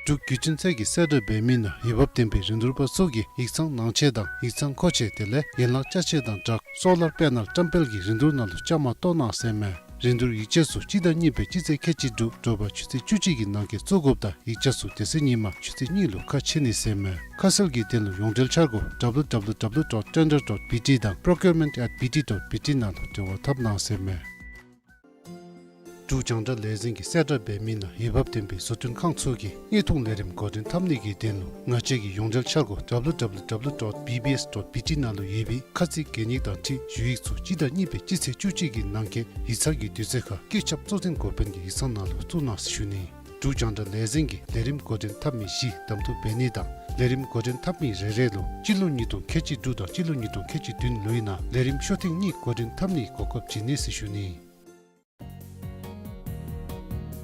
འབྲུག་བརྒྱུད་འཕྲིན་ཚད་ཀྱིས་གསལ་བསྒྲགས་འབད་མི་ནང་འོས་འབབ་ལྡན་པའི་རིན་བསྡུར་པ་ཚུ་གིས་ཡིག་ཚང་ནང་ཆས་དང་ཡིག་ཚང་མཁོ་ཆས་དེ་ལས་ཡན་ལག་ཅ་ཆས་དང་སྦྲགས་སོ་ལར་པེ་ནལ་བཀྲམ་སྤེལ་གྱི་རིན་བསྡུར་ནང་ལུ་བཅའ་མར་གཏོགས་གནང་ཟེར་མས། རིན་བསྡུར་ཡིག་ཆ་ཚུ་སྤྱི་ཟླ་གཉིས་པའི་སྤྱི་ཚེས་ཁལ་གཅིག་དྲུག་དྲོ་པ་ཆུ་ཚོད་བཅུ་གཅིག་གི་ནང་འཁོད་བཙུགས་དགོཔ་དང་ཡིག་ཆ་ཚུ་དེ་ཚེ་ཉིན་མ་ཆུ་ཚོད་གཉིས་ལུ་ཁ་ཕྱེ་ནི་ཟེར་མས། ཁ་གསལ་གྱི་དོན་ལུ་ཡོངས་འབྲེལ་འཆར་སྒོ་W W W dot tender dot B T དང་procurement at B T dot B T ནང་ལུ་འབྲེལ་བ་འཐབ་གནང་ཟེར་མས། འབྲུག་རྒྱང་བསྒྲགས་ལས་འཛིན་གྱིས་གསལ་བསྒྲགས་འབད་མི་ནང་འོས་འབབ་ལྡན་པའི་བཟོ་སྐྲུན་ཁང་ཚུ་གིས་དངོས་མཐོང་ལས་རིམ་འགོ་འདྲེན་འཐབ་ནི་གི་དོན་ལུ་ང་བཅས་ཀྱི་ཡོངས་འབྲེལ་འཆར་སྒོ་W W W dot B B S dot B T ནང་ལུ་ཡོད་པའི་ཁ་ཚིག་གན་ཡིག་དང་འཁྲིལ་ཞུ་ཡིག་ཚུ་སྤྱི་ཟླ་གཉིས་པའི་སྤྱི་ཚེས་བཅུ་གཅིག་གི་ནང་འཁོད་ཡིག་ཚང་གི་དུས་ཚོད་ཁར་བཀོད་ཁྱབ་གཙོ་འཛིན་འགོ་དཔོན་གྱི་ཡིག་ཚང་ནང་ལུ་བཙུགས་གནང་ཟེར་ཞུ་ནི། འབྲུག་རྒྱང་བསྒྲགས་ལས་འཛིན་གྱིས་ལས་རིམ་འགོ་འདྲེན་འཐབ་མི་བཞི་གདམ་འཐུ་འབད་ནི་དང་ལས་རིམ་འགོ་འདྲེན་འཐབ་མི་རེ་རེ་ལུ་སྤྱི་ལོ་ཉིས་སྟོང་ཁལ་གཅིག་དྲུག་དང་སྤྱི་ལོ་ཉིས་སྟོང་ཁལ་གཅིག་བདུན་ལོའི་ནང་ལས་རིམ་ཤོག་ཐེངས་གཉིས་འགོ་འདྲེན་འཐབ་ནིའི་གོ་སྐབས་བྱིན་ནི་ཟེར་ཞུ་ནི།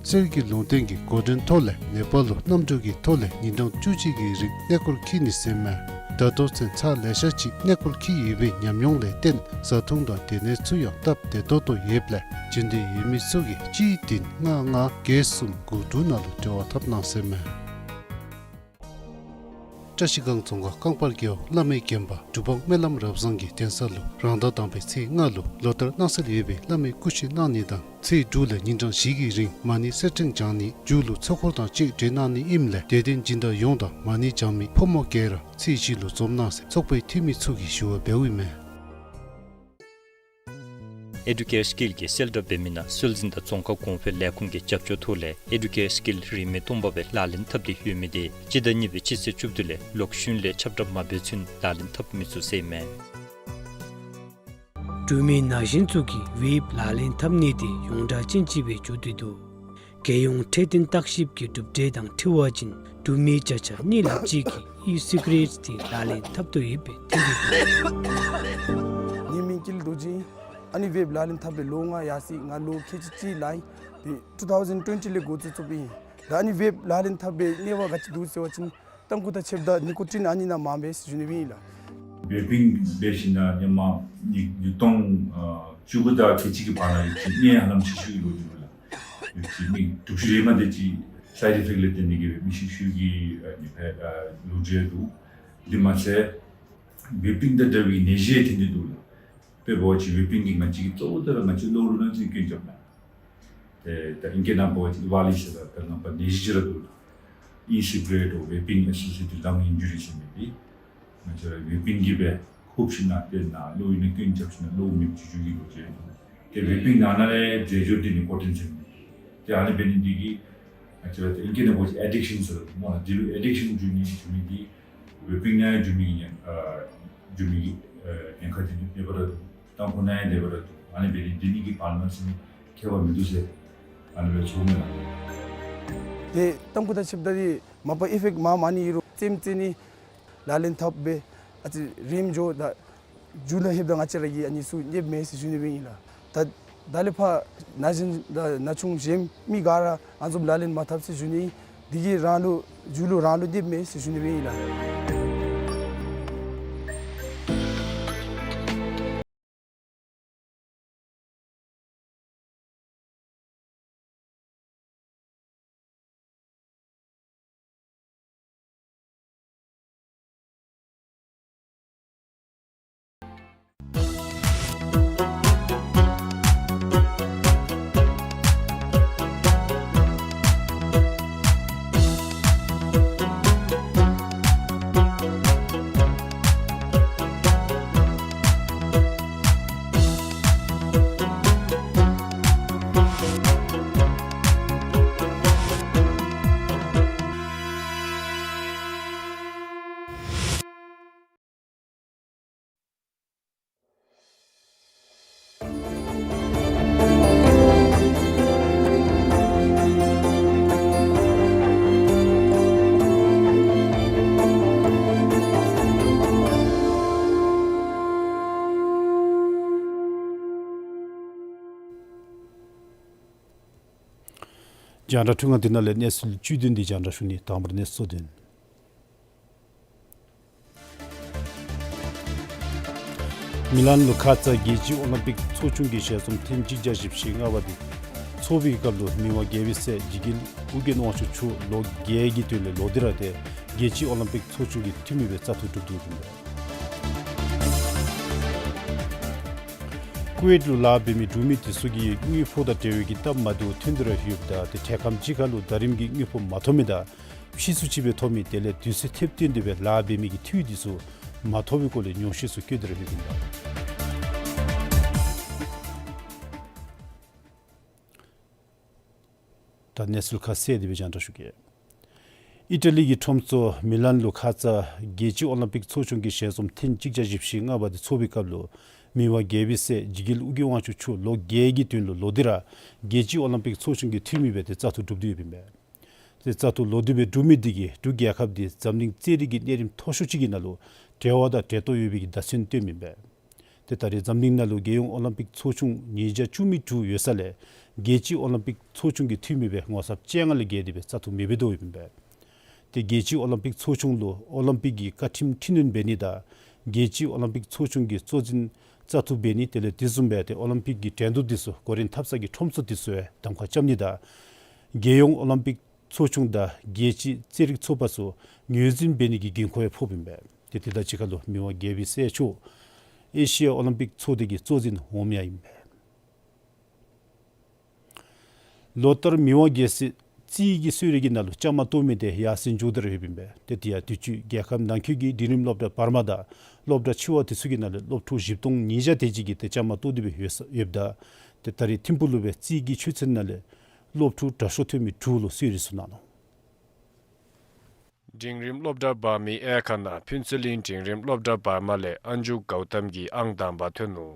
གསེར་གྱི་ལུང་བསྟན་གྱི་འགོ་འདྲེན་ཐོག་ལས་ནེ་པཱལ་ལུ་གནམ་གྲུ་གི་ཐོག་ལས་ཉིན་གྲངས་བཅུ་གཅིག་གི་རིང་གནས་སྐོར་འཁྱིད་ནི་ཟེར་མས། ད་ལྟོ་ཚུན་ཚོད་ལེ་ཤ་ཅིག་གནས་སྐོར་འཁྱིད་ཡོད་པའི་ཉམས་མྱོང་ལས་བརྟེན་བཟའ་འཐུང་དང་སྡོད་གནས་ཚུ་ཡང་སྟབས་བདེ་ཏོག་ཏོ་ཡོདཔ་ལས་འབྱོན་འདོད་ཡོད་མི་ཚུ་གིས་གཅིག་བདུན་ལྔ་ལྔ་བརྒྱད་གསུམ་དགུ་དྲུག་ནང་ལུ་འབྲེལ་བ་འཐབ་གནང་ཟེར་མས། བཀྲ་ཤིས་སྒང་རྫོང་ཁག་རྐང་པར་རྒེད་འོག་བླ་མའི་དགོན་པ་གྲུབ་དབང་སྨོན་ལམ་རབ་བཟང་གི་གདན་ས་ལུ་རང་ཟླ་དང་པའི་ཚེས་ལྔ་ལུ་ལོ་ལྟར་གནང་སྲོལ་ཡོད་པའི་བླ་མའི་སྐུ་མཆོད་གནང་ནི་དང་ཚེས་དྲུག་ལས་ཉིན་གྲངས་བཞི་གི་རིང་མ་ཎི་གསེར་ཕྲེང་བགྱང་ནི་མཇུག་ལུ་ཚོགས་འཁོར་དང་བཅས་གྲོལ་གནང་ནི་ཨིནམ་ལས་དད་ལྡན་སྦྱིན་བདག་ཡོངས་དང་མ་ཎི་བགྱང་མི་ཕོ་མོ་ག་ར་ཚེས་བཞི་ལུ་འཛོམས་གནང་ཟེར་ཚོགས་པའི་འཐུས་མི་ཚུ་གིས་ཞུ་བ་འབདཝ་ཨིན་མས། ཨེ་ཌུ་ཀེར་སི་ཀིལ་གྱིས་གསལ་བསྒྲགས་འབད་མི་ནང་སྲོལ་འཛིན་དང་རྫོང་ཁ་གོང་འཕེལ་ལས་ཁུངས་ཀྱི་རྒྱབ་སྐྱོར་ཐོག་ལས་ཨེ་ཌུ་ཀེར་སི་ཀིལ་རིན་མེད་སྟོང་པ་སྦེ་ལག་ལེན་འཐབ་སྟེ་ཡོད་མི་དེ་སྤྱི་ཟླ་གཉིས་པའི་སྤྱི་ཚེས་བཅུ་བདུན་ལས་ལོག་གཞུང་ལས་ཁྱབ་བསྒྲགས་མ་འབད་ཚུན་ལག་ལེན་འཐབ་མི་ཚུགས་ཟེར་ཨིན་མས། འབྲུག་མི་ན་གཞོན་ཚུ་གིས་ཝེབ་ལག་ལེན་འཐབ་ནི་དེ་ཡོངས་གྲགས་ཅན་ཅིག་སྦེ་འགྱོ་སྟེ་འདུག། རྒྱལ་ཡོངས་འཕྲོད་བསྟེན་བརྟག་ཞིབ་ཀྱི་གྲུབ་འབྲས་དང་འཁྲིལ་བ་ཅིན་འབྲུག་མི་བརྒྱ་ཆ་གཉིས་ལྷགཔ་ཅིག་གིས་ཨི་སི་ག་རེཊ་དེ་ལག་ལེན་འཐབ་དོ་ཡོདཔ་སྦེ་ཐོན་ཏེ་འདུག། ངེའི་མིང་ཀུན་ལེགས་རྡོ་རྗེ་ཨིན། ཨ་ནི་ཝེབ་ལག་ལེན་འཐབ་པའི་ལོ་ལྔ་ཡར་སོ་ཡི། ང་ལོ་ཁལ་གཅིག་གཅིག་ལང་ཡི། ཏེ་ཊུ་ཐའུ་ཟེན་ཊུ་ཝེན་ཊི་ལས་འགོ་བཙུགས་བཙུགསཔ་ཨིན། ད་ཨ་ནི་ཝེབ་ལག་ལེན་འཐབ་པའི་གནོད་པ་ག་ཅི་འདུག་ཟེར་བ་ཅིན་ཏམ་ཁུ་དང་ཕྱདཔ་ད་ནི་ཀོ་ཊིན་ཨ་ནི་ནང་མངམ་ཨིན་ཟེར་ཞུ་ནི་ཨིན་ལགས། ཝེ་པིང་འབད་ཞིནམ་ལས་ཧེ་མ་ཉིས་ཉིས་སྟོང་ཨ་བཅུ་དགུ་དང་ཁལ་གཅིག་གི་བར་ན་ཡོད་ཅི་གནས་ཧ་ལམ་ཤི་ཤི་ལོ་རྒྱུས་ལགས། ཡོད་ཅི་མི་དྲུག་ཅུ་རེ་མ་དེ་ཅིག་སའིཌ་ཨི་ཕེཀཊ་ལས་བརྟེན་ཏེ་གིས་མི་ཤི་ཤི་གི་ཨ་ནི་ཕར་ཨ་ལོ་རྒྱུས་འདུག། དེ་མ་ཚད་ཝེ་པིང་དང་འདྲ་བའི་ནད་གཞི་ཐོན་ཏེ་འདུག་ལགས། དཔེ་འབད་བ་ཅིན་ཝེ་པིང་གིས་ང་བཅས་ཀྱི་གཙོ་བོ་དེ་ར་ང་བཅས་གློ་རུ་ནང་ཅིག་སྐྱོན་རྐྱབ་མས། ཏེ་ད་ཨིང་སྐད་ནང་འབད་བ་ཅིན་ཝ་ལི་ཟེར་ར་ད་ནང་པ་ནད་གཞི་ཅིག་ར་འདུག་ལགས། ཨི་སི་ག་རེཊ་འོ་ཝེ་པིང་ཨེ་སོ་སི་ཡེ་ཊེཌ་ལང་ཨིན་ཇུ་རི་ཟེར་མི་དེ། ང་བཅས་ར་ཝེ་པིང་གིས་སྦེ་ཧུབ་ཞིནམ་ལས་ཏེ་ནཱ་གློ་ཡི་ནང་སྐྱོན་རྐྱབ་ཞིནམ་ལས་གློ་མེདཔ་བཅུག་བཅུག་གི་ལོ་རྒྱུས་འདུག། ཏེ་ཝེ་པིང་ནང་ན་ལས་རྫས་སྦྱོར་དེ་ནི་ཀོ་ཊིན་ཟེར་མི་དེ། ཏེ་ཨ་ནི་འབད་ནི་དེ་གིས་ང་བཅས་ར་ཏེ་ཨིང་སྐད་ནང་འབད་བ་ཅིན་ཨེ་ཌིག་ཤཱན་ཟེར་སྨོ་ལགས། དེ་ལུ་ཨེ་ཌིག་ཤཱན་འགྱོ་ནི་འགྱོ་མི་དེ་ཝེ་པིང་ནང་འགྱོ་མི་གི་ཨ་འགྱོ་མི་གི་ཨ་ཉེན་ཁ་དེ་ནི་ལེགས་པར་འདུག། ཏམ་ཁུ་ནང་ཡང་ལེགས་པར་འདུག། ཨ་ནི་འབད་ནི་དེ་ནི་གི་བར་ན་ཟེར་ཁྱད་པར་མིན་འདུག་ཟེར་ཨ་ནི་སྦེ་ཞུཝ་མས་ལགས། ཏེ་ཏམ་ཁུ་དང་ཕྱདཔ་ད་དེ་མ་པ་ཨི་ཕེཀཊ་མངམ་ཨ་ནི་ཨིན་རུང་རྩེདམོ་རྩེ་ནི་ལག་ལེན་འཐབ་སྦེ་ཨ་ཙི་རིངམོ་འགྱོ་ད་མཇུག་ལུ་ལྷོདཔ་ད་ང་བཅས་ར་གིས་ཨ་ནི་ཚུ་རྙེདཔ་མས་ཟེར་ཞུ་ནི་སྦེ་ཨིན་ལགས། ད་ད་ལས་ཕར་ན་གཞོན་ད་ན་ཆུང་གཞན་མི་ག་ར་ཨ་ནི་བཟུམ་ལག་ལེན་མ་འཐབ་ཟེར་ཞུ་ནི། དེ་གིས་རང་ལུ་མཇུག་ལུ་རང་ལུ་རྙེདཔ་མས་ཟེར་ཞུ་ནི་སྦེ་ཨིན་ལགས། རྒྱང་བསྒྲགས་འཕྲུལ་ཁང་འདི་ནང་ལས་གནས་ཚུལ་བཅུད་བདུན་འདི་རྒྱང་བསྒྲགས་ཞུ་ནི། དང་པ་ར་གནས་ཚུལ་གཙོ་དོན། མི་ལན་ལུ་ཁ་ཙ་རྒྱལ་སྤྱི་ཨོ་ལིམ་པིག་ཚོགས་ཆུང་གི་ཞལ་འཛོམས་ཐེངས་གཅིག་བརྒྱ་བཞི་བཅུ་ཞེ་ལྔ་པ་འདི་ཚོགས་པའི་སྐབས་ལུ་མི་དབང་རྒྱལ་པོའི་སྲས་འཇིགས་རྒྱལ་ཨོ་རྒྱན་དབང་ཕྱུག་མཆོག་ལོ་བརྒྱད་ཀྱི་དོན་ལས་ལོག་སྟེ་ར་ཏེ་རྒྱལ་སྤྱི་ཨོ་ལིམ་པིག་ཚོགས་ཆུང་གི་འཐུས་མི་སྦེ་བཙག་འཐུ་གྲུབ་སྟེ་ཡོདཔ་ཨིན་པས། ཀུ་ཝེཊ་ལུ་ལཱ་འབད་མི་འབྲུག་མི་འདི་ཚུ་གིས་དངུལ་ཕོགས་དང་འབྲེལ་བའི་གི་སྟབས་མ་བདེཝ་ཐོན་ཏེ་ར་ཡོདཔ་ད་ཏེ་འཕྲལ་ཁམས་ཅིག་ཁར་ལུ་ཟླ་རིམ་གྱི་དངུལ་ཕོགས་མ་ཐོབ་མི་དང་ཕྱིས་སུ་ཅིག་སྦེ་ཐོབ་མི་དེ་ལས་དུས་ཚོད་ཐེབས་བསྟུན་ཏེ་སྦེ་ལཱ་འབད་མི་གི་འཐུས་འདི་ཚུ་མ་ཐོབ་པའི་སྐོར་ལས་ཉོགས་བཤད་ཚུ་བཀོད་དེ་ར་ཡོདཔ་ཨིན་པས། ད་གནས་ཚུལ་ཁ་གསལ་དེ་སྦེ་རྒྱང་བསྒྲགས་ཞུ་གེ། ཨི་ཊ་ལི་གི་ཁྲོམ་ཚོགས་མི་ལན་ལུ་ཁ་ཙ་རྒྱལ་སྤྱི་ཨོ་ལིམ་པིག་ཚོགས་ཆུང་གི་ཞལ་འཛོམས་ཐེངས་གཅིག་བརྒྱ་བཞི་བཅུ་ཞེ་ལྔ་པ་དེ་ཚོགས་པའི་སྐབས་ལུ་མི་དབང་རྒྱལ་པོའི་སྲས་འཇིགས་རྒྱལ་ཨོ་རྒྱན་དབང་ཕྱུག་མཆོག་ལོ་བརྒྱད་ཀྱི་དོན་ལུ་ལོག་སྟེ་ར་རྒྱལ་སྤྱི་ཨོ་ལིམ་པིག་ཚོགས་ཆུང་གི་འཐུས་མི་སྦེ་ཏེ་བཙག་འཐུ་གྲུབ་སྟེ་ཡོདཔ་ཨིན་པས། ཏེ་བཙག་འཐུ་ལོག་སྟེ་སྦེ་གྲུབ་མི་འདི་གིས་འབྲུག་རྒྱལ་ཁབ་འདི་འཛམ་གླིང་རྩེད་རིགས་ཀྱི་གནས་རིམ་མཐོ་ཤོས་ཅིག་གི་ནང་ལུ་འབྲེལ་བ་དང་འབྲེལ་གཏོགས་ཡོད་པའི་གི་བརྡ་མཚོན་སྟོནམ་ཨིན་པས། ཏེ་ད་རེས་འཛམ་གླིང་ནང་ལུ་རྒྱལ་ཡོངས་ཨོ་ལིམ་པིག་ཚོགས་ཆུང་ཉིས་བརྒྱ་བཅུ་མེད་དྲུག་ཡོད་ས་ལས་རྒྱལ་སྤྱི་ཨོ་ལིམ་པིག་ཚོགས་ཆུང་གི་འཐུས་མི་སྦེ་ངོ་ཚབ་བཅོ་ལྔ་ལས་བརྒལ་ཏེ་སྦེ་བཙག་འཐུ་མི་འབད་དོ་ཡོདཔ་ཨིན་པས། ཏེ་རྒྱལ་སྤྱི་ཨོ་ལིམ་པིག་ཚོགས་ཆུང་ལུ་ཨོ་ལིམ་པིག་གི་བཀའ་ཁྲིམས་འཕྲི་སྣོན་འབད་ནི་དང་རྒྱལ་སྤྱི་ཨོ་ལིམ་པིག་ཚོགས་ཆུང་གི་གཙོ་འཛིན་བཙག་འཐུ་འབད་ནི་དེ་ལས་དེ་བཟུམ་སྦེ་ཏེ་ཨོ་ལིམ་པིག་གི་འགྲན་བསྡུར་འདི་ཚུ་འགོ་འདྲེན་འཐབ་ས་གི་ཁྲོམ་ཚོགས་འདི་ཚུ་ཡང་གདམ་ཁ་རྐྱབ་ནི་དང་རྒྱལ་ཡོངས་ཨོ་ལིམ་པིག་ཚོགས་ཆུང་དང་རྒྱལ་སྤྱི་རྩེད་རིགས་ཚོགས་པ་ཚུ་ངོས་འཛིན་འབད་ནི་གི་འགན་ཁུར་ཡང་ཕོགཔ་ཨིན་པས། ཏེ་དེ་དང་གཅིག་ཁར་ལུ་མི་དབང་རྒྱལ་པོའི་སྲས་མཆོག་ཨེ་ཤི་ཡ་ཨོ་ལིམ་པིག་ཚོགས་སྡེ་གི་གཙོ་འཛིན་འོགམ་ཡང་ཨིན་པས། ལོ་ལྟར་མི་དབང་རྒྱལ་སྲས་རྩིས་ཀྱི་གསོལ་རས་ཀྱི་ནང་ལུ་བཅའ་མར་གཏོགས་མི་དེ་ཡར་སེང་འགྱོ་སྟེ་ར་ཡོདཔ་ཨིན་པས། ཏེ་དེ་ཡང་དུས་ཅི་རྒྱལ་ཁབ་ནང་འཁོད་ཀྱི་འབྲིང་རིམ་སློབ་གྲྭ་བར་མ་དང་སློབ་གྲྭ་ཆུང་བ་དེ་ཚུ་གི་ནང་ལས་སློབ་ཕྲུག་བཞི་སྟོང་ཉིས་བརྒྱ་དེ་ཅིག་གིས་ཏེ་བཅའ་མར་གཏོགས་ཏེ་སྦེ་ཡོད་ས་ཡོདཔ་ད་ཏེ་ད་རེས་ཐིམ་ཕུག་ལུ་སྦེ་རྩིས་ཀྱི་ཆོས་ཚན་ནང་ལས་སློབ་ཕྲུག་དྲག་ཤོས་ཐོན་མི་དྲུག་ལུ་གསོལ་རས་ཚུ་གནང་ནུག། འབྲིང་རིམ་སློབ་གྲྭ་བར་མའི་དབྱེ་ཁག་ནང་ཕུན་ཚོགས་གླིང་འབྲིང་རིམ་སློབ་གྲྭ་བར་མ་ལས་ཨན་ཇུ་གའུ་ཏམ་གྱིས་ཨང་དང་པ་ཐོན་ནུག།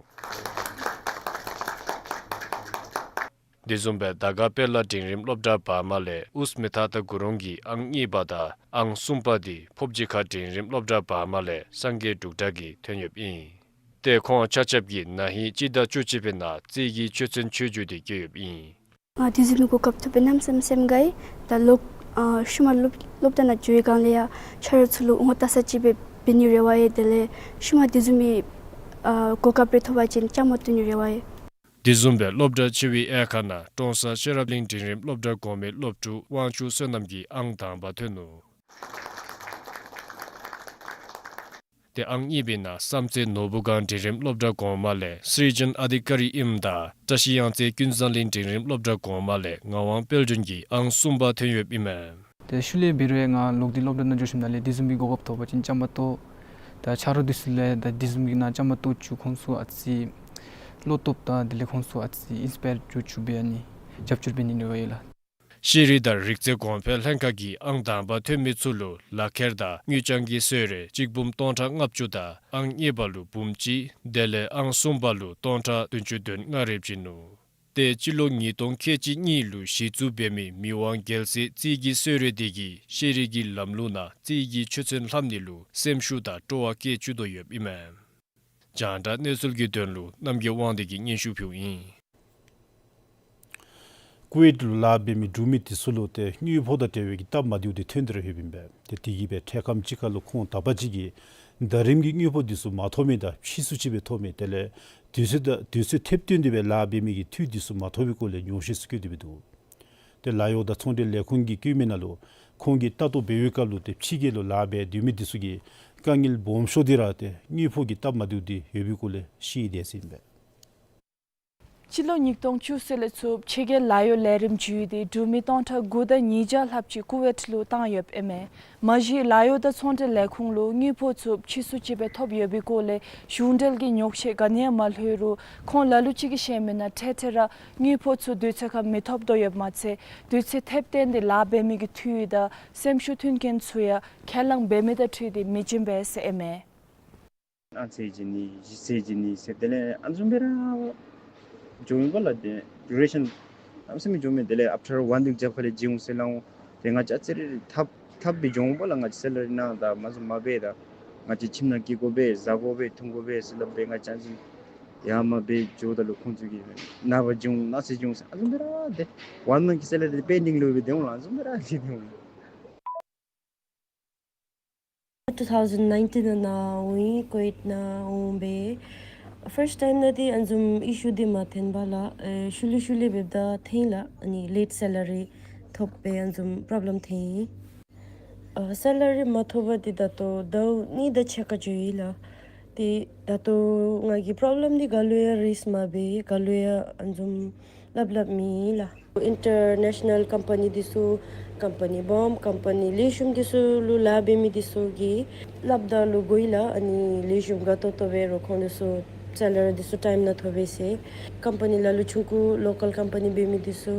དེ་བཟུམ་སྦེ་དར་དཀར་དཔལ་ལ་འབྲིང་རིམ་སློབ་གྲྭ་བར་མ་ལས་ཨུས་མི་ཐ་ཏ་གུ་རུང་གིས་ཨང་གཉིས་པ་དང་ཨང་གསུམ་པ་འདི་ཕོབ་ཇི་ཁ་འབྲིང་རིམ་སློབ་གྲྭ་བར་མ་ལས་སངས་རྒྱས་འབྲུག་གྲགས་ཀྱིས་ཐོན་ཡོདཔ་ཨིན། ཏེ་ཁོང་ཆ་ཁྱབ་ཀྱིས་ན་ཧིང་སྤྱི་ཟླ་བཅུ་གཅིག་པའི་ནང་རྩིས་ཀྱི་ཆོས་ཚན་ཆོས་རྒྱུགས་འདི་བཀོད་ཡོདཔ་ཨིན། ང་དེ་བཟུམ་མའི་གོ་སྐབས་ཐོབ་པའི་གནམ་མེད་ས་མེད་སེམས་དགའ་ཡི། ད་ལོག་ཨ་ཤུལ་མ་སློབ་སློབ་གྲྭ་ནང་འགྱོ་བའི་སྒང་ལས་ཡང་ཆ་རོགས་ཚུ་ལུ་ངོ་བལྟ་ས་ཅིག་སྦེ་འབད་ནི་རེ་བ་ཡོད། དེ་ལས་ཤུལ་མ་དེ་བཟུམ་མའི་ཨ་གོ་སྐབས་རེ་ཐོབ་པ་ཅིན་བཅའ་མར་གཏོགས་ནི་རེ་བ་ཡོད། དེ་བཟུམ་སྦེ་སློབ་གྲྭ་ཆེ་བའི་དབྱེ་ཁག་ནང་ཀྲོང་གསར་ཤེས་རབ་གླིང་འབྲིང་རིམ་སློབ་གྲྭ་གོང་མའི་སློབ་ཕྲུག་དབང་ཕྱུག་བསོད་ནམས་ཀྱིས་ཨང་དང་པ་ཐོན་ནུག། ཏེ་ཨང་གཉིས་པའི་ནང་བསམ་རྩེ་ནོར་བུ་སྒང་འབྲིང་རིམ་སློབ་གྲྭ་གོང་མ་ལས་སྲིད་འཛིན་ཨ་དི་ཀ་རི་ཨིནམ་ད་བཀྲ་ཤིས་གཡང་རྩེ་ཀུན་བཟང་གླིང་འབྲིང་རིམ་སློབ་གྲྭ་གོང་མ་ལས་ངག་དབང་དཔལ་སྒྲོན་གྱིས་ཨང་གསུམ་པ་ཐོན་ཡོདཔ་ཨིན་མས། ཏེ་ཤུལ་ལས་འབད་རུང་ང་ལོག་སྟེ་སློབ་གྲྭ་ནང་འགྱོ་ཞིནམ་ལས་དེ་བཟུམ་མའི་གོ་སྐབས་ཐོབ་པ་ཅིན་བཅའ་མར་གཏོགས། ད་ཆ་རོགས་དེ་ཚུ་ལས་ད་དེ་བཟུམ་མའི་ནང་བཅའ་མར་གཏོགས་བཅུག། ཁོང་ཚུ་ཨ་ཙི་བློ་སྟོབས་དང་དེ་ལས་ཁོང་ཚུ་ཨ་ཙི་ཨིན་སི་པ་ཡར་འགྱོ་བཅུག་སྦེ་ཨ་ནི་རྒྱབ་སྐྱོར་འབད་ནི་རེ་བ་ཡོད་ལགས། ཤེས་རིག་དང་རིག་རྩལ་གོང་འཕེལ་ལྷན་ཁག་གིས་ཨང་དང་པ་ཐོན་མི་ཚུ་ལུ་ལག་ཁྱེར་དང་དངུལ་རྐྱང་གི་གསོལ་རས་གཅིག་འབུམ་སྟོང་ཕྲག་ལྔ་བཅུ་དང་ཨང་གཉིས་པ་ལུ་འབུམ་གཅིག་དེ་ལས་ཨང་གསུམ་པ་ལུ་སྟོང་ཕྲག་བདུན་ཅུ་དོན་ལྔ་རེ་བྱིན་ནུག། ཏེ་སྤྱི་ལོ་ཉིས་སྟོང་ཁལ་གཅིག་གཉིས་ལུ་གཞི་བཙུགས་འབད་མི་མི་དབང་རྒྱལ་སྲས་རྩིས་ཀྱི་གསོལ་རས་དེ་གིས་ཤེས་རིག་གི་ལམ་ལུགས་ནང་རྩིས་ཀྱི་ཆོས་ཚན་ལྷབ་ནི་ལུ་སེམས་ཤུགས་དང་སྤྲོ་བ་བསྐྱེད་བཅུག་དོ་ཡོདཔ་ཨིན་མས། རྒྱང་བསྒྲགས་གནས་ཚུལ་གྱི་དོན་ལུ་རྣམ་རྒྱལ་དབང་འདུས་ཀྱིས་སྙན་ཞུ་ཕུལཝ་ཨིན། ཀུ་ཝེཊ་ལུ་ལཱ་འབད་མི་འབྲུག་མི་དེ་ཚུ་ལུ་ཏེ་དངུལ་ཕོགས་དང་འབྲེལ་བའི་གི་སྟབས་མ་བདེཝ་དེ་ཐོན་ཏེ་ར་ཡོདཔ་ཨིན་པས། ཏེ་དེ་གིས་སྦེ་འཕྲལ་ཁམས་ཅིག་ཁར་ལུ་ཁོང་ད་པ་ཅིག་གིས་ཟླ་རིམ་གྱི་དངུལ་ཕོགས་དེ་ཚུ་མ་ཐོབ་མི་དང་ཕྱིས་སུ་ཅིག་སྦེ་ཐོབ་མི་དེ་ལས་དུས་ཚོད་དང་དུས་ཚོད་ཐེབས་བསྟུན་ཏེ་སྦེ་ལཱ་འབད་མི་གི་འཐུས་དེ་ཚུ་མ་ཐོབ་པའི་སྐོར་ལས་ཉོགས་བཤད་ཚུ་བཀོད་དེ་སྦེ་འདུག། ཏེ་ལཱ་གཡོག་དང་ཚོང་འབྲེལ་ལས་ཁུངས་ཀྱིས་བཀོད་མི་ནང་ལུ་ཁོང་གིས་ལྟ་རྟོག་འབད་བའི་སྐབས་ལུ་ཏེ་ཕྱི་རྒྱལ་ལུ་ལཱ་འབད་སྡོད་མི་དེ་ཚུ་གི་དཀའ་ངལ་སྦོམ་ཤོས་འདི་ར་ཏེ་དངུལ་ཕོགས་ཀྱི་སྟབས་མ་བདེཝ་འདི་ཡོད་པའི་སྐོར་ལས་བཤད་དེ་ཟེར་ཨིན་པས། སྤྱི་ལོ་ཉིས་སྟོང་བཅུ་གསུམ་ལས་ཚུར་ཕྱི་རྒྱལ་ལཱ་གཡོག་ལས་རིམ་བརྒྱུད་དེ་འབྲུག་མི་སྟོང་ཕྲག་དགུ་དང་ཉིས་བརྒྱ་ལྷགཔ་ཅིག་ཀུ་ཝེཊ་ལུ་བཏང་ཡོདཔ་ཨིན་མས། མ་གཞི་ལཱ་གཡོག་དང་ཚོང་འབྲེལ་ལས་ཁུངས་ལུ་དངུལ་ཕོགས་ཚུ་ཕྱིས་སུ་ཅིག་སྦེ་ཐོབ་ཡོད་པའི་སྐོར་ལས་གཞུང་འབྲེལ་གྱི་ཉོགས་བཤད་ག་ནི་ཡང་མ་ལྷོད་རུང་ཁོང་ལ་ལུ་ཅིག་གིས་བཤད་མི་ནང་འཕྲལ་འཕྲལ་ར་དངུལ་ཕོགས་ཚུ་དུས་ཚོད་ཁར་མི་ཐོབ་དོ་ཡོདཔ་མ་ཚད་དུས་ཚོད་ཐེབས་བསྟུན་ཏེ་ལཱ་འབད་མི་གི་འཐུས་དང་སེམས་ཤུགས་མཐུན་རྐྱེན་ཚུ་ཡང་ཁས་བླངས་འབད་མི་དང་འཁྲིལ་ཏེ་མི་བྱིན་པས་ཟེར་ཨིན་མས། ཨ་ཙི་བྱིན་ནི་གཞི་རྩ་བྱིན་ནི་ཟེར་དེ་ལས་ཨ་ནི་བཟུམ་སྦེ་ར་འགྱོ་འོང་པ་ལགས། ཏེ་ཌུ་རེ་ཤཱན་གནམ་མེད་ས་མེད་འགྱོ་མི་དེ་ལས་ཨབ་ཊར་ཝན་ཝིཀ་རྒྱབ་ཁ་ལས་བྱིན་འོང་ཟེར་སླབ་འོང་། ཏེ་ང་བཅས་ཨ་ཙི་རེ་ཐབས་ཐབས་སྦེ་འགྱོ་འོང་པ་ལགས། ང་བཅས་སེ་ལ་རི་ནང་ད་མ་བཟུང་མ་འབད་ད་ང་བཅས་ཁྱིམ་ནང་སྐྱེལ་དགོ་པས་བཟའ་དགོ་པས་འཐུང་དགོ་པས་ཟེར་སླབ་སྦེ་ང་བཅས་ཨ་ཙི་ ཡར་མར་འབད་འགྱོཝ་ད་ལུ་ཁོང་ཚུ་གིས་ནངས་པ་འབྱུང་གནངས་ཚེ་འབྱུང་ཟེར་ཨ་བཟུམ་སྦེ་ར་ཏེ་ཝན་མནཐ་གི་སེ་ལ་རི་པེན་ཌིང་ལུ་སྦེ་སྡོད་འོང་ལགས། ཨ་བཟུམ་སྦེ་ར་སྡོད་འོང་། Two thousand nineteen ནང་འོང་ཡི། ཀུ་ཝེཊ་ནང་འོང་སྦེ་ཕརསཊ་ཊའིམ་ནང་འདི་ཨ་བཟུམ་ཨི་ཤུ་འདི་མ་ཐོན་པས་ལགས། ཨེ་ཤུལ་ལས་ཤུལ་ལས་འབདཝ་ད་ཐོན་ཡི་ལགས། ཨ་ནི་ལེཊ་སེ་ལ་རི་ཐོབ་སྦེ་ཨ་བཟུམ་པོརོབ་ལེམ་ཐོན་ཡི། ཨ་སེ་ལ་རི་མ་ཐོབ་པར་འདི་ད་ལྟོ་ཟླཝ་གཉིས་དང་ཕྱེད་ཀ་འགྱོ་ཡི་ལགས། ཏེ་ད་ལྟོ་ང་གི་པོརོབ་ལེམ་འདི་ག་ལུ་ཡང་རེསི་མ་འབད་ག་ལུ་ཡང་ཨ་བཟུམ་སླབ་སླབ་མེད་ལགས། ཨིན་ཊར་ནེ་ཤ་ནཱལ་ཀམ་པ་ནི་འདི་ཚུ་ཀམ་པ་ནི་བོམ་ཀམ་པ་ནི་ལེགས་ཤོམ་འདི་ཚུ་ལུ་ལཱ་འབད་མི་འདི་ཚུ་གིས་སླབ་ད་ལུ་གོ་ཡི་ལགས། ཨ་ནི་ལེགས་ཤོམ་དགའ་ཏོག་ཏོ་འབད་རུང་ཁོང་འདི་ཚུ་སེ་ལ་རི་འདི་ཚུ་ཊའིམ་ནང་ཐོབ་པས་ཟེར། ཀམ་པ་ནི་ལ་ལུ་ཆུང་ཀུ་ལོ་ཀཱལ་ཀམ་པ་ནི་འབད་མི་འདི་ཚུ་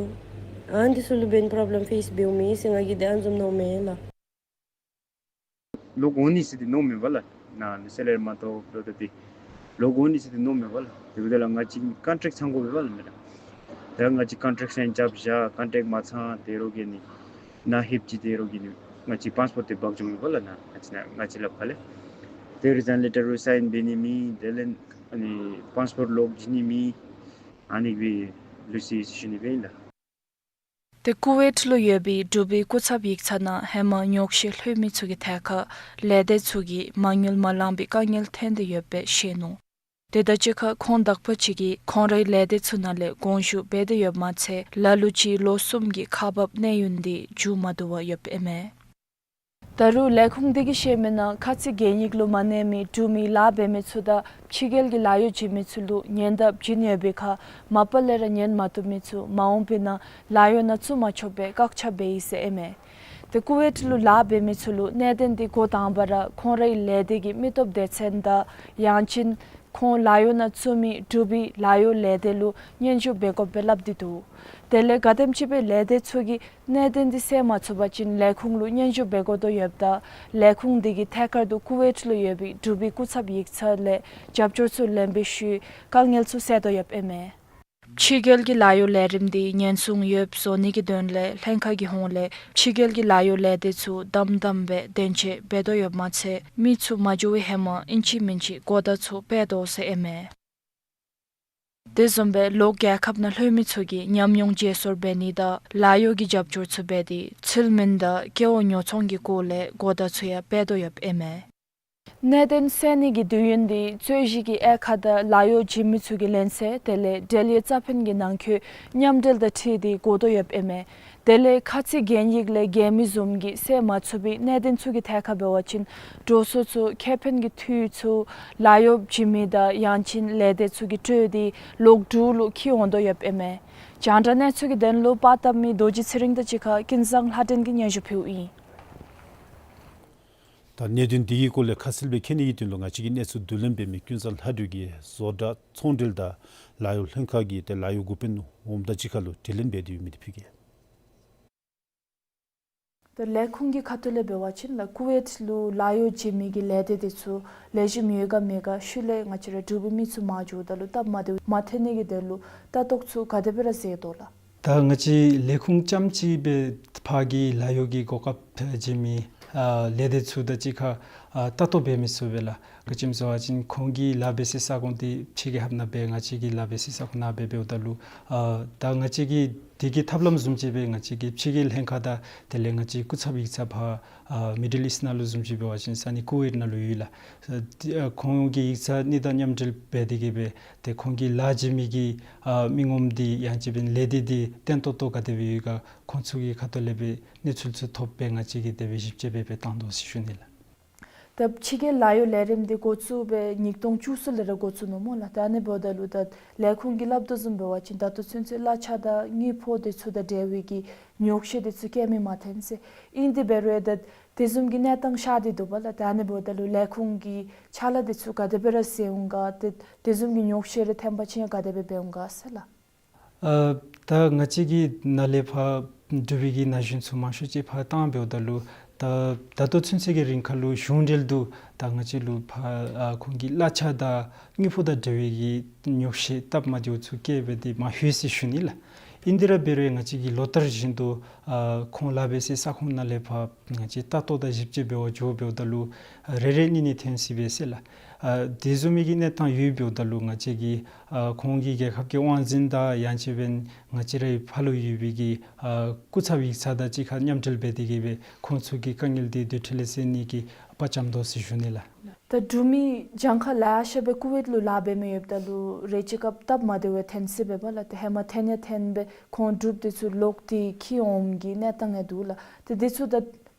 ཨ་ནི་འདི་ཚུ་ལུ་འབདན་པོརོབ་ལེམ་ཕེསི་འབདཝ་མས་ཟེར་ང་གིས་ཏེ་ཨ་བཟུམ་མནོཝ་མས་ལགས། ལོག་འོང་ནི་ཟེར་འདི་མནོཝ་མེད་པས་ལགས། ནཱ་ནི་སེ་ལ་རི་མ་ཐོབ་ལོག་ད་འདི་ལོག་འོང་ནི་ཟེར་འདི་མནོཝ་མེད་པས་ལགས། དེ་འབདཝ་ད་ལུ་ང་བཅས་ཀྱིས་ཀོན་ཊེཀཊ་ཚང་དགོ་པས་ལགས་མེན་ན། ད་ང་བཅས་ཀོན་ཊེཀཊ་ཚང་རྐྱབ་བཞག་ཀོན་ཊེཀཊ་མ་ཚང་དེ་རོགས་ཀྱིས་ནི་ནཱ་ལྷོདཔ་ཅིག་དེ་རོགས་ཀྱིས་ནི་ང་བཅས་པཱསི་པོརཊ་འདི་འབག་འགྱོཝ་མས་པས་ལགས། ནཱ་ང་བཅས་ནཱ་ང་བཅས་ལག་པར་ལས་དེ་རི་ཛའིན་ལེ་ཊར་རུ་སའིན་འབད་ནི་མེད། དེ་ལས་ཨ་ནི་པཱསི་པོརཊ་ལོག་བྱིན་ནི་མེད། ཨ་ནི་སྦེ་ལུས་ཡི་ཟེར་ཞུ་ནི་སྦེ་ཨིན་ལགས། ཏེ་ཀུ་ཝེཊ་ལུ་ཡོད་པའི་འབྲུག་པའི་སྐུ་ཚབ་ཡིག་ཚང་ནང་ཧེ་མ་ཉོགས་བཤད་ལྷོད་མི་ཚུ་གི་ཐད་ཁར་ལས་སྡེ་ཚུ་གིས་མ་དངུལ་མ་ལང་པའི་དཀའ་ངལ་ཐོན་ཏེ་ཡོདཔ་སྦེ་བཤད་ནུག། དེ་དང་གཅིག་ཁར་ཁོང་དག་པ་ཅིག་གིས་ཁོང་རའི་ལས་སྡེ་ཚུ་ནང་ལས་དགོངས་ཞུ་འབད་དེ་ཡོདཔ་མ་ཚད་ལ་ལུ་ཅིག་ལོ་གསུམ་གྱི་ཁག་འབག་གནས་ཡུན་འདི་མཇུག་མ་བསྡུ་བར་ཡོདཔ་ཨིན་མས། ད་རུང་ལས་ཁུངས་འདི་གིས་བཤད་མི་ནང་ཁ་ཚིག་གན་ཡིག་ལུ་མ་གནས་མི་འབྲུག་མི་ལཱ་འབད་མི་ཚུ་དང་ཕྱི་རྒྱལ་གྱི་ལཱ་གཡོག་བྱིན་མི་ཚུ་ལུ་ཉེན་བརྡ་བྱིན་ཡོད་པའི་ཁར་མ་པ་ལས་ར་ཉན་མ་བཏུབ་མི་ཚུ་མ་འོངས་པའི་ནང་ལཱ་གཡོག་ནང་བཙུགས་མ་ཆོགཔ་སྦེ་བཀག་ཆ་འབད་ཡི་ཟེར་ཨིན་མས། ཏེ་ཀུ་ཝེཊ་ལུ་ལཱ་འབད་མི་ཚུ་ལུ་གནད་དོན་འདི་འགོ་དང་པ་ར་ཁོང་རའི་ལས་སྡེ་གི་མི་སྟོབས་སྡེ་ཚན་དང་ཡང་ཅིན་ཁོང་ལཱ་གཡོག་ནང་བཙུགས་མི་འབྲུག་པའི་ལཱ་གཡོག་ལས་སྡེ་ལུ་སྙན་ཞུ་འབད་དགོཔ་སྦེ་སླབ་སྟེ་འདུག། དེ་ལས་ག་དེམ་ཅིག་སྦེ་ལས་སྡེ་ཚུ་གིས་གནད་དོན་འདི་སེལ་མ་ཚུགས་པ་ཅིན་ལས་ཁུངས་ལུ་སྙན་ཞུ་འབད་དགོ་དོ་ཡོདཔ་ད་ལས་ཁུངས་འདི་གིས་ཐད་ཀར་དུ་ཀུ་ཝེཊ་ལུ་ཡོད་པའི་འབྲུག་པའི་སྐུ་ཚབ་ཡིག་ཚང་ལས་རྒྱབ་སྐྱོར་ཚུ་ལེན་པའི་ཤུལ་དཀའ་ངལ་ཚུ་སེལ་དོ་ཡོདཔ་ཨིན་མས། ཕྱི་རྒྱལ་གྱི་ལཱ་གཡོག་ལས་རིམ་འདི་ཉེན་སྲུང་ཡོདཔ་བཟོ་ནི་གི་དོན་ལས་ལྷན་ཁག་གི་ཧོངས་ལས་ཕྱི་རྒྱལ་གྱི་ལཱ་གཡོག་ལས་སྡེ་ཚུ་དམ་དམ་སྦེ་དོན་འཁྱོལ་འབད་དོ་ཡོདཔ་མ་ཚད་མི་ཚུ་མ་འགྱོ་བའི་ཧེ་མ་ཨིན་ཅི་མིན་ཅི་གོ་བརྡ་ཚུ་སྤེལ་དོ་ཟེར་ཨིན་མས། དེ་བཟུམ་སྦེ་ལོག་རྒྱལ་ཁབ་ནང་ལྷོད་མི་ཚུ་གིས་ཉམས་མྱོང་བརྗེ་སོར་འབད་ནི་དང་ལཱ་གཡོག་གི་རྒྱབ་སྐྱོར་ཚུ་འབད་དེ་ཚུལ་མིན་དང་སྐྱེ་བོ་ཉོ་ཚོང་གི་སྐོར་ལས་གོ་བརྡ་ཚུ་ཡང་སྤེལ་དོ་ཡོདཔ་ཨིན་མས། གནད་དོན་སེལ་ནི་གི་དུས་ཡུན་འདི་རྩོད་གཞི་གི་དབྱེ་ཁག་དང་ལཱ་གཡོག་བྱིན་མི་ཚུ་གི་ལེན་ཚད་དེ་ལས་འབྲེལ་ཡོད་རྩ་ཕན་གྱི་ནང་འཁོད་མཉམ་འབྲེལ་དང་འཁྲིལ་ཏེ་འགོ་དོ་ཡོདཔ་ཨིན་མས། དེ་ལས་ཁ་ཚིག་གན་ཡིག་ལས་འགལ་མི་བཟུམ་གྱི་སེལ་མ་ཚུགས་པའི་གནད་དོན་ཚུ་གི་ཐད་ཁར་འབད་བ་ཅིན་འགྲོ་སོང་ཚུ་ཁེ་ཕན་གྱི་འཐུས་ཚུ་ལཱ་གཡོག་བྱིན་མི་དང་ཡང་ཅིན་ལས་སྡེ་ཚུ་གིས་སྤྲོད་དེ་ལོག་འབྲུག་ལུ་འཁྱིད་འོང་དོ་ཡོདཔ་ཨིན་མས། རྒྱང་བསྒྲགས་གནས་ཚུལ་གྱི་དོན་ལུ་པར་བཏབ་མི་རྡོ་རྗེ་ཚེ་རིང་དང་གཅིག་ཁར་ཀུན་བཟང་ལྷ་སྒྲོན་གྱིས་སྙན་ཞུ་ཕུལཝ་ཨིན། ད་གནད་དོན་འདི་གི་སྐོར་ལས་ཁ་གསལ་སྦེ་མཁྱེན་ནི་གི་དོན་ལུ་ང་བཅས་ཀྱི་གནས་ཚུལ་བསྡུ་ལེན་འབད་མི་ཀུན་བཟང་ལྷ་སྒྲོན་གྱིས་བཟོ་གྲྭ་ཚོང་འབྲེལ་དང་ལཱ་གཡོག་ལྷན་ཁག་གི་ཏེ་ལཱ་གཡོག་འགོ་དཔོན་འོགམ་དང་གཅིག་ཁར་ལུ་དྲི་ལན་འབད་དེ་ཡོད་མི་འདི་ཕུལ་གེ། ད་ལས་ཁུངས་ཀྱི་ཁ་ཐུག་ལས་འབད་བ་ཅིན་ལགས་ཀུ་ཝེཊ་ལུ་ལཱ་གཡོག་བྱིན་མི་གི་ལས་སྡེ་འདི་ཚུ་ལེགས་ཤོམ་ཡོད་ག་མེད་ག་ཤུལ་ལས་ང་བཅས་ར་འབྲུག་པའི་མི་ཚུ་མར་འགྱོཝ་ད་ལུ་སྟབས་མ་བདེཝ་མ་ཐོན་ནི་གི་དོན་ལུ་ལྟ་རྟོག་ཚུ་ག་དེ་སྦེ་ར་མཛད་དོ་ལགས། ད་ང་བཅས་ལས་ཁུངས་རྐྱངམ་གཅིག་སྦེ་ཕར་གྱི་ལཱ་གཡོག་གི་གོ་སྐབས་བྱིན་མི་ཨ་ལས་སྡེ་ཚུ་དང་གཅིག་ཁར་ཨ་ལྟ་རྟོག་འབད་མི་ཚུགས་པས་ལགས། ག་ཅི་སྨོ་ཟེར་བ་ཅིན་ཁོང་གི་ལཱ་འབད་སའི་ས་ཁོངས་འདི་ཕྱི་རྒྱལ་ཁབ་ནང་སྦེ་ང་བཅས་ཀྱི་ལཱ་འབད་སའི་ས་ཁོངས་ནང་སྦེ་འབདཝ་ད་ལུ་ཨ་ད་ང་བཅས་ཀྱི་འདི་གི་ཐབས་ལམ་བཟུམ་ཅིག་སྦེ་ང་བཅས་ཀྱི་ཕྱི་རྒྱལ་ལྷན་ཁག་དང་དེ་ལས་ང་བཅས་སྐུ་ཚབ་ཡིག་ཚང་ཕར་ཨ་མི་ཌལ་ཨིསཊ་ནང་ལུ་བཟུམ་ཅིག་འབད་བ་ཅིན་ས་གནས་ཀུ་ཝེཊ་ནང་ལུ་ཡོད་ལགས། ཨ་ཁོང་གི་ཡིག་ཚང་གཉིས་དང་མཉམ་འབྲེལ་འབད་དེ་གི་སྦེ་ཏེ་ཁོང་གི་ལཱ་བྱིན་མི་གི་ཨ་མི་ངོམ་འདི་ཡང་ཅིན་སྦེ་ལས་སྡེ་འདི་བརྟན་ཏོག་ཏོ་ག་དེ་སྦེ་ཡོད་ག་ཁོང་ཚུ་གི་ཁ་ཐུག་ལས་སྦེ་གནས་ཚུལ་ཚུ་ཐོབ་སྦེ་ང་བཅས་ཀྱིས་དེ་སྦེ་ཞིབ་དཔྱད་འབད་སྦེ་བཏང་དོ་ཟེར་ཞུ་ནི་ལགས། ད་ཕྱི་རྒྱལ་ལཱ་གཡོག་ལས་རིམ་འདི་འགོ་བཙུགས་སྦེ་ཉིས་སྟོང་བཅུ་གསུམ་ལས་ར་འགོ་བཙུགས་ནུག་སྨོ་ལགས། ད་ཨ་ནི་འབདཝ་ད་ལུ་ད་ལས་ཁུངས་ཀྱིས་སླབ་དོ་བཟུམ་འབད་བ་ཅིན་ད་ལྟོ་ཚུན་ཚོད་གླ་ཆ་དང་དངུལ་ཕོགས་འདི་ཚུ་དང་འབྲེལ་བའི་གི་ཉོགས་བཤད་འདི་ཚུ་བཀལ་མི་མ་ཐོན་ཟེར། ཨིན་དེ་འབད་རུང་ཡང་ད་དེ་བཟུམ་གྱི་གནས་སྟངས་ཤར་ཏེ་འདུག་པ་ལགས། ད་ཨ་ནི་འབདཝ་ད་ལུ་ལས་ཁུངས་ཀྱིས་ཕྱག་ལཱ་འདི་ཚུ་ག་དེ་སྦེ་ར་མཛད་འོང་ག། ཏེ་དེ་བཟུམ་གྱི་ཉོགས་བཤད་རེ་ཐོན་པ་ཅིན་ཡང་ག་དེ་སྦེ་འབད་འོང་ག་ཟེར་ལགས། ཨ་ད་ང་བཅས་ཀྱི་ནང་ལས་ཕར་འབྲུག་པའི་གི་ན་གཞོན་ཚུ་མང་ཤོས་ཅིག་ཕར་བཏང་འབདཝ་ད་ལུ་ད་ད་ལྟོ་ཚུན་ཚོད་ཀྱི་རིང་ཁར་ལུ་གཞུང་འབྲེལ་དུ་ད་ང་བཅས་ལུ་ཕར་ཨ་ཁོང་གི་གླ་ཆ་དང་དངུལ་ཕོགས་དང་འབྲེལ་བའི་གི་ཉོགས་བཤད་སྟབས་མ་བདེཝ་ཚུ་བཀལ་སྦེ་འདི་མ་ལྷོད་ཟེར་ཞུ་ནི་ལགས། ཨིན་དེ་ར་འབད་རུང་ང་བཅས་ཀྱིས་ལོ་ལྟར་བཞིན་དུ་ཨ་ཁོང་ལཱ་འབད་སའི་ས་ཁོངས་ནང་ལས་ཕར་ང་བཅས་ལྟ་རྟོག་དང་ཞིབ་དཔྱད་འབད་བར་འགྱོ་འབདཝ་ད་ལུ་རེ་རེ་གཉིས་གཉིས་ཐོན་སྲིད་པས་ཟེར་ལགས། ཨ་དེ་བཟུམ་མའི་གི་གནས་སྟངས་ཡོདཔ་འབདཝ་ད་ལུ་ང་བཅས་ཀྱིས་ཨ་ཁོང་གི་རྒྱལ་ཁབ་ཀྱི་དབང་འཛིན་དང་ཡང་ཅིན་འབདན་ང་བཅས་རའི་ཕར་ལུ་ཡོད་པའི་གི་ཨ་སྐུ་ཚབ་ཡིག་ཚང་དང་གཅིག་ཁར་མཉམ་འབྲེལ་འབད་དེ་གིས་སྦེ་ཁོང་ཚུ་གི་དཀའ་ངལ་འདི་དེ་འཕྲོ་ལས་སེལ་ནི་གི་དཔའ་བཅམ་དོ་ཟེར་ཞུ་ནི་ལགས། ད་འབྲུག་མི་གྱངས་ཁ་ལེ་ཤ་སྦེ་ཀུ་ཝེཊ་ལུ་ལཱ་འབད་མི་ཡོདཔ་ད་ལུ་རེ་ཅིག་སྐབས་སྟབས་མ་བདེཝ་ཐོན་སྲིད་པས་པ་ལགས། ཏེ་ཧེ་མ་ཐོན་ཡང་ཐོན་སྦེ་ཁོང་འབྲུགཔ་འདི་ཚུ་ལོག་སྟེ་འཁྱིད་འོངམ་གི་གནས་སྟངས་ཡང་འདུག་ལགས། ཏེ་འདི་ཚུ་ད་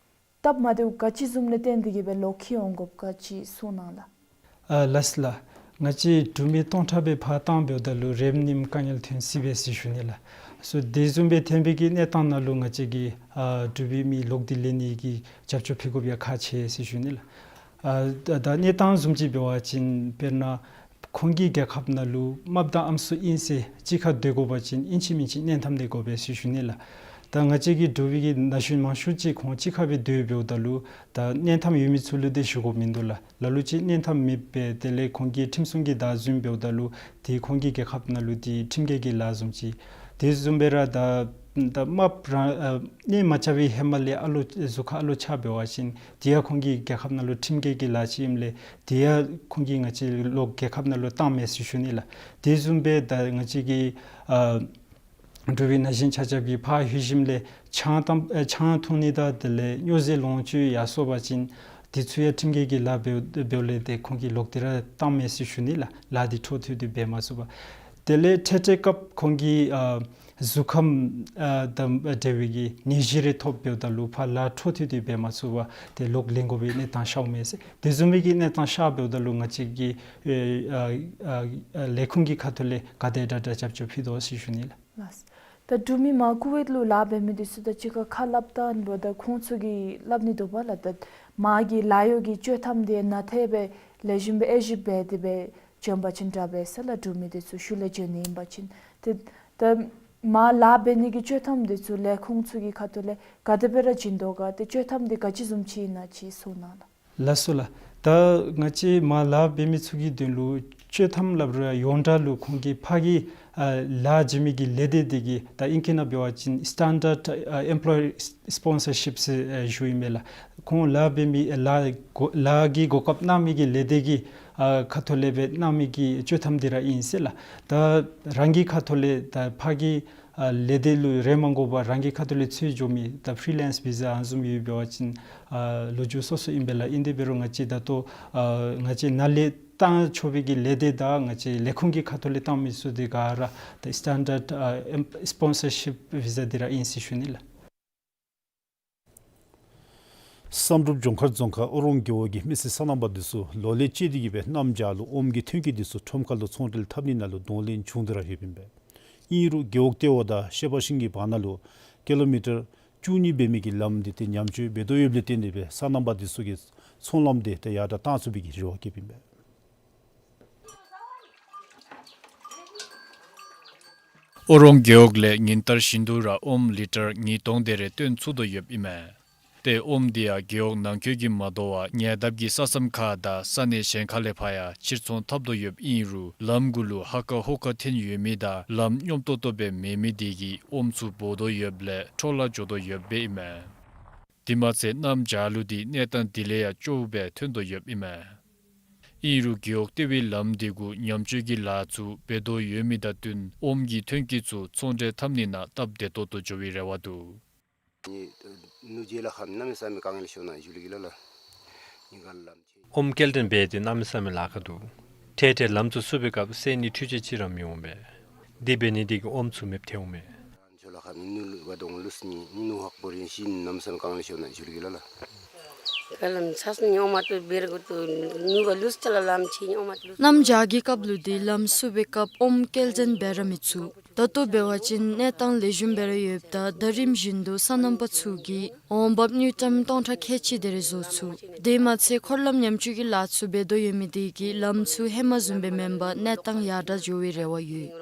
སྟབས་མ་བདེཝ་ག་ཅི་བཟུམ་ལས་བརྟེན་ཏེ་གིས་སྦེ་ལོག་འཁྱིད་འོང་དགོཔ་ག་ཅི་གསུང་གནང་ལགས། ཨ་ལགས་ལགས། ང་བཅས་འབྲུག་མི་སྟོང་ཕྲག་སྦེ་ཕར་བཏངམ་འབདཝ་ད་ལུ་རེམ་ནེམ་དཀའ་ངལ་ཐོན་སྲིད་པས་ཟེར་ཞུ་ནི་ལགས། སོ་དེ་བཟུམ་སྦེ་ཐོན་པའི་གི་གནས་སྟངས་ནང་ལུ་ང་བཅས་ཀྱིས་ཨ་འབྲུག་པའི་མི་ལོག་སྟེ་ལེན་ནི་གི་རྒྱབ་སྐྱོར་ཕུལ་དགོཔ་ཡང་ཁག་ཆེ་ཟེར་ཞུ་ནི་ལགས། ཨ་ད་ད་གནས་སྟངས་བཟུམ་ཅིག་འབད་བ་ཅིན་དཔེར་ན་ཁོང་གི་རྒྱལ་ཁབ་ནང་ལུ་རྨགཔ་དང་ཨམ་སྲུ་ཨིན་ཟེར་གཅིག་ཁར་སྡོད་དགོ་པ་ཅིན་ཨིན་ཅི་མིན་ཅི་གནས་ཐམ་འདི་དགོ་པས་ཟེར་ཞུ་ནི་ལགས། ད་ང་བཅས་ཀྱི་འབྲུག་པའི་གི་ན་གཞོན་མང་ཤོས་ཅིག་ཁོང་གཅིག་ཁར་སྦེ་སྡོདཔ་འབདཝ་ད་ལུ་ད་གནས་ཐམ་ཡོད་མི་ཚུ་ལུ་འདི་ཞུ་དགོཔ་མིན་འདུག་ལགས། ལ་ལུ་ཅིག་གནས་ཐམ་མེདཔ་སྦེ་དེ་ལས་ཁོང་གི་ཁྲིམས་སྲུང་གི་བདག་འཛིན་འབདཝ་ད་ལུ་དེ་ཁོང་གི་རྒྱལ་ཁབ་ནང་ལུ་དེ་ཁྲིམས་འགལ་གྱི་ལཱ་བཟུམ་ཅིག། དེ་བཟུམ་སྦེ་ར་ད་ད་རྨགཔ་རང་ཨ་གནས་མ་རྐྱབ་པའི་ཧེ་མ་ལས་ཨ་ལོ་གཟུགས་ཁར་ཨ་ལོ་ཆགས་འབད་བ་ཅིན་དེ་ཡང་ཁོང་གི་རྒྱལ་ཁབ་ནང་ལུ་ཁྲིམས་འགལ་གྱི་ལཱ་ཅིག་ཨིནམ་ལས་དེ་ཡང་ཁོང་གིས་ང་བཅས་ལོག་རྒྱལ་ཁབ་ནང་ལུ་བཏངམ་མས་ཟེར་ཞུ་ནི་ལགས། དེ་བཟུམ་སྦེ་ད་ང་བཅས་ཀྱི་ཨ་འབྲུག་པའི་ན་གཞོན་ཆ་ཁྱབ་ཀྱིས་ཕར་ལྷོད་ཞིནམ་ལས་ཆང་དང་ཨེ་ཆང་འཐུང་ནི་དང་དེ་ལས་སྨྱོ་རྫས་ལོངས་སྤྱོད་ཡར་སོང་པ་ཅིན་དེ་ཚུ་ཡང་ཁྲིམས་འགལ་གྱི་ལཱ་འབདཝ་འབདཝ་ལས་ཏེ་ཁོང་གིས་ལོག་སྟེ་ར་བཏངམ་མས་ཟེར་ཞུ་ནི་ལགས། ལཱ་འདི་འཕྲོ་མཐུད་དེ་འབད་མ་ཚུགས་པར། དེ་ལས་འཕྲལ་འཕྲལ་སྐབས་ཁོང་གིས་ཨ་གཟུགས་ཁམས་ཨ་དང་འབྲེལ་བའི་གི་ནད་གཞི་རེ་ཐོབ་འབདཝ་ད་ལུ་ཕར་ལཱ་འཕྲོ་མཐུད་དེ་འབད་མ་ཚུགས་པར་ཏེ་ལོག་ལེན་དགོ་པའི་གནས་སྟངས་ཤརཝ་མས་ཟེར། དེ་བཟུམ་མའི་གི་གནས་སྟངས་ཤར་འབདཝ་ད་ལུ་ང་བཅས་ཀྱི་ཨེ་ཨ་ཨ་ལས་ཁུངས་ཀྱི་ཁ་ཐུག་ལས་ག་དེ་དྲག་དྲག་རྒྱབ་སྐྱོར་ཕུལ་དོ་ཟེར་ཞུ་ནི་ལགས། ལགས། ད་འབྲུག་མི་མར་ཀུ་ཝེཊ་ལུ་ལཱ་འབད་མི་འདི་ཚུ་དང་གཅིག་ཁར་ཁ་སླབ་ད་འབདཝ་ད་ཁོང་ཚུ་གིས་སླབ་ནི་འདུག་པ་ལགས། ད་མར་གྱི་ལཱ་གཡོག་གི་སྤྱོད་ཐམ་འདི་ནང་ཐེབས་སྦེ་ལེགས་ཤོམ་སྦེ་དབྱེ་ཞིབ་འབད་དེ་སྦེ་བྱོན་པ་ཅིན་དྲག་པས་ཟེར་ལགས། འབྲུག་མི་འདི་ཚུ་ཤུལ་ལས་བྱོན་ནི་ཨིན་པ་ཅིན་ཏེ་ད་མར་ལཱ་འབད་ནི་གི་སྤྱོད་ཐམ་འདི་ཚུ་ལས་ཁོང་ཚུ་གི་ཁ་ཐུག་ལས་ག་དེ་སྦེ་ར་བྱིན་དོ་ག། ཏེ་སྤྱོད་ཐམ་འདི་ག་ཅི་བཟུམ་ཅིག་ཨིན་ན་ཅིག་གསུང་གནང་ལགས། ལགས་སོ་ལགས། ད་ང་བཅས་མར་ལཱ་འབད་མི་ཚུ་གི་དོན་ལུ་སྤྱོད་ཐམ་སླབ་རུང་ཡོངས་གྲགས་ལུ་ཁོང་གིས་ཕར་གྱི་ཨ་ལཱ་བྱིན་མི་གི་ལས་སྡེ་འདི་གིས་ད་ཨིང་སྐད་ནང་འབད་བ་ཅིན་Standard ཨ་Employee Sponsorship ཟེར་ཨ་ཞུཝ་ཨིན་མས་ལགས། ཁོང་ལཱ་འབད་མི་ལཱ་གོ་ལཱ་གི་གོ་སྐབས་གནང་མི་གི་ལས་སྡེ་གི་ཨ་ཁ་ཐུག་ལས་སྦེ་གནང་མི་གི་སྤྱོད་ཐམ་འདི་ར་ཨིན་ཟེར་ལགས། ད་རང་གི་ཁ་ཐུག་ལས་ད་ཕར་གྱི་ཨ་ལས་སྡེ་ལུ་རེ་མ་དགོ་པར་རང་གི་ཁ་ཐུག་ལས་འཚོལ་འགྱོ་མི་ད་ཕི་རི་ལེནསི་བི་ཟ་ཨ་ནི་བཟུམ་ཡོད་འབད་བ་ཅིན་ཨ་ལོ་རྒྱུས་སོ་སོ་ཨིན་པས་ལགས། ཨིན་དེ་འབད་རུང་ང་བཅས་ད་ལྟོ་ཨ་ང་བཅས་ནཱ་ལས་བཏང་ཆོག་པའི་གི་ལས་སྡེ་དང་ང་བཅས་ལས་ཁུངས་ཀྱི་ཁ་ཐུག་ལས་བཏང་མི་ཚུ་འདི་ག་ར་ད་Standard ཨ་Em- Sponsorship Visa འདི་ར་ཨིན་ཟེར་ཞུ་ནི་ལགས། བསམ་གྲུབ་ལྗོངས་མཁར་རྫོང་ཁག་ཨོ་རོང་རྒེད་འོག་གི་མི་སེར་སོ་ནམ་པ་འདི་ཚུ་ལོ་ལེགས་བཅད་དེ་གིས་སྦེ་གནམ་བྱཱར་ལུ་ཨོམ་གྱི་ཐོན་སྐྱེད་འདི་ཚུ་ཁྲོམ་ཁ་ལུ་ཚོང་འབྲེལ་འཐབ་ནི་ནང་ལུ་གདོང་ལེན་བྱུང་སྟེ་ར་ཡོདཔ་ཨིན་པས། ཨིན་རུང་རྒེད་འོག་ལྟེ་བ་དང་ཤེ་པ་ཤིང་གི་བར་ན་ལུ་ཀི་ལོ་མི་ཊར་བཅུ་གཉིས་འབད་མི་གི་ལམ་འདི་ཏེ་ཉམས་བཅོས་འབད་དོ་ཡོདཔ་ལས་བརྟེན་ཏེ་སྦེ་སོ་ནམ་པ་འདི་ཚུ་གི་ཚོང་ལམ་འདི་ཏེ་ཡར་དྲག་བཏང་ཚུགས་པའི་གི་རེ་བ་བསྐྱེདཔ་ཨིན་པས། ཨོ་རོང་རྒེད་འོག་ལས་ཉིན་ལྟར་བཞིན་དུ་ར་ཨོམ་ལི་ཊར་ཉིས་སྟོང་དེ་རེ་བཏོན་ཚུགས་དོ་ཡོདཔ་ཨིན་མས། ཏེ་ཨོམ་འདི་ཡང་རྒེད་འོག་ནང་འཁོད་ཀྱི་མ་དོ་བར་ཉེ་འདབས་ཀྱི་ས་མཚམས་ཁ་དང་ས་གནས་གཞན་ཁ་ལས་ཕར་ཡང་ཕྱིར་ཚོང་འཐབ་དོ་ཡོདཔ་ཨིན་རུང་ལམ་གུ་ལུ་ཧ་ཀ་ཧོ་ཀ་འཐོན་ཡོད་མི་དང་ལམ་སྙོམས་ཏོག་ཏོ་སྦེ་མེད་མི་འདི་གིས་ཨོམ་ཚུ་སྦོ་དོ་ཡོདཔ་ལས་འཕྲོ་བརླག་འགྱོ་དོ་ཡོདཔ་ཨིན་མས། དེ་མ་ཚད་གནམ་བྱཱར་ལུ་འདི་གནས་སྟངས་དེ་ལས་ཡང་སྐྱོ་བོ་སྦེ་ཐོན་དོ་ཡོདཔ་ཨིན་མས། ཨིན་རུང་རྒེད་འོག་ལྟེ་བའི་ལམ་འདི་གུ་ཉམས་བཅོས་ཀྱི་ལཱ་ཚུ་འབད་དོ་ཡོད་མི་དང་བསྟུན་ཨོམ་གྱི་ཐོན་སྐྱེད་ཚུ་ཚོང་འབྲེལ་འཐབ་ནི་ནང་སྟབས་བདེ་ཏོག་ཏོ་འགྱོ་བའི་རེ་བ་འདུག། ཨོམ་སྐྱེལ་འདྲེན་འབད་དེ་གནམ་མེད་ས་མེད་ལཱ་ཁག་འདུག། འཕྲལ་འཕྲལ་ལམ་ཚུ་བསུབ་པའི་སྐབས་སེལ་ནི་འཕྲུལ་ཆས་ཅིག་ར་མི་འོང་པས། དེ་འབད་ནི་དེ་གིས་ཨོམ་ཚུ་མེདཔ་ཐལཝ་མས། གནམ་བྱཱར་གྱི་སྐབས་ལུ་འདི་ལམ་བསུབ་པའི་སྐབས་ཨོམ་སྐྱེལ་འདྲེན་འབད་ར་མི་ཚུགས། ད་ལྟོ་འབད་བ་ཅིན་གནས་སྟངས་ལེགས་ཤོམ་སྦེ་ར་ཡོདཔ་ད་ད་རིམ་བཞིན་དུ་སོ་ནམ་པ་ཚུ་གིས་འོང་འབབ་དངུལ་ཀྲམ་སྟོང་ཕྲག་ཁལ་གཅིག་དེ་རེ་བཟོ་ཚུགས། དེ་མ་ཚད་འཁོར་ལམ་ཉམས་བཅོས་ཀྱི་ལཱ་ཚུ་འབད་དོ་ཡོད་མི་དེ་གིས་ལམ་ཚུ་ཧེ་མ་བཟུམ་སྦེ་མེན་པར་གནས་སྟངས་ཡར་དྲག་འགྱོ་བའི་རེ་བ་ཡོད།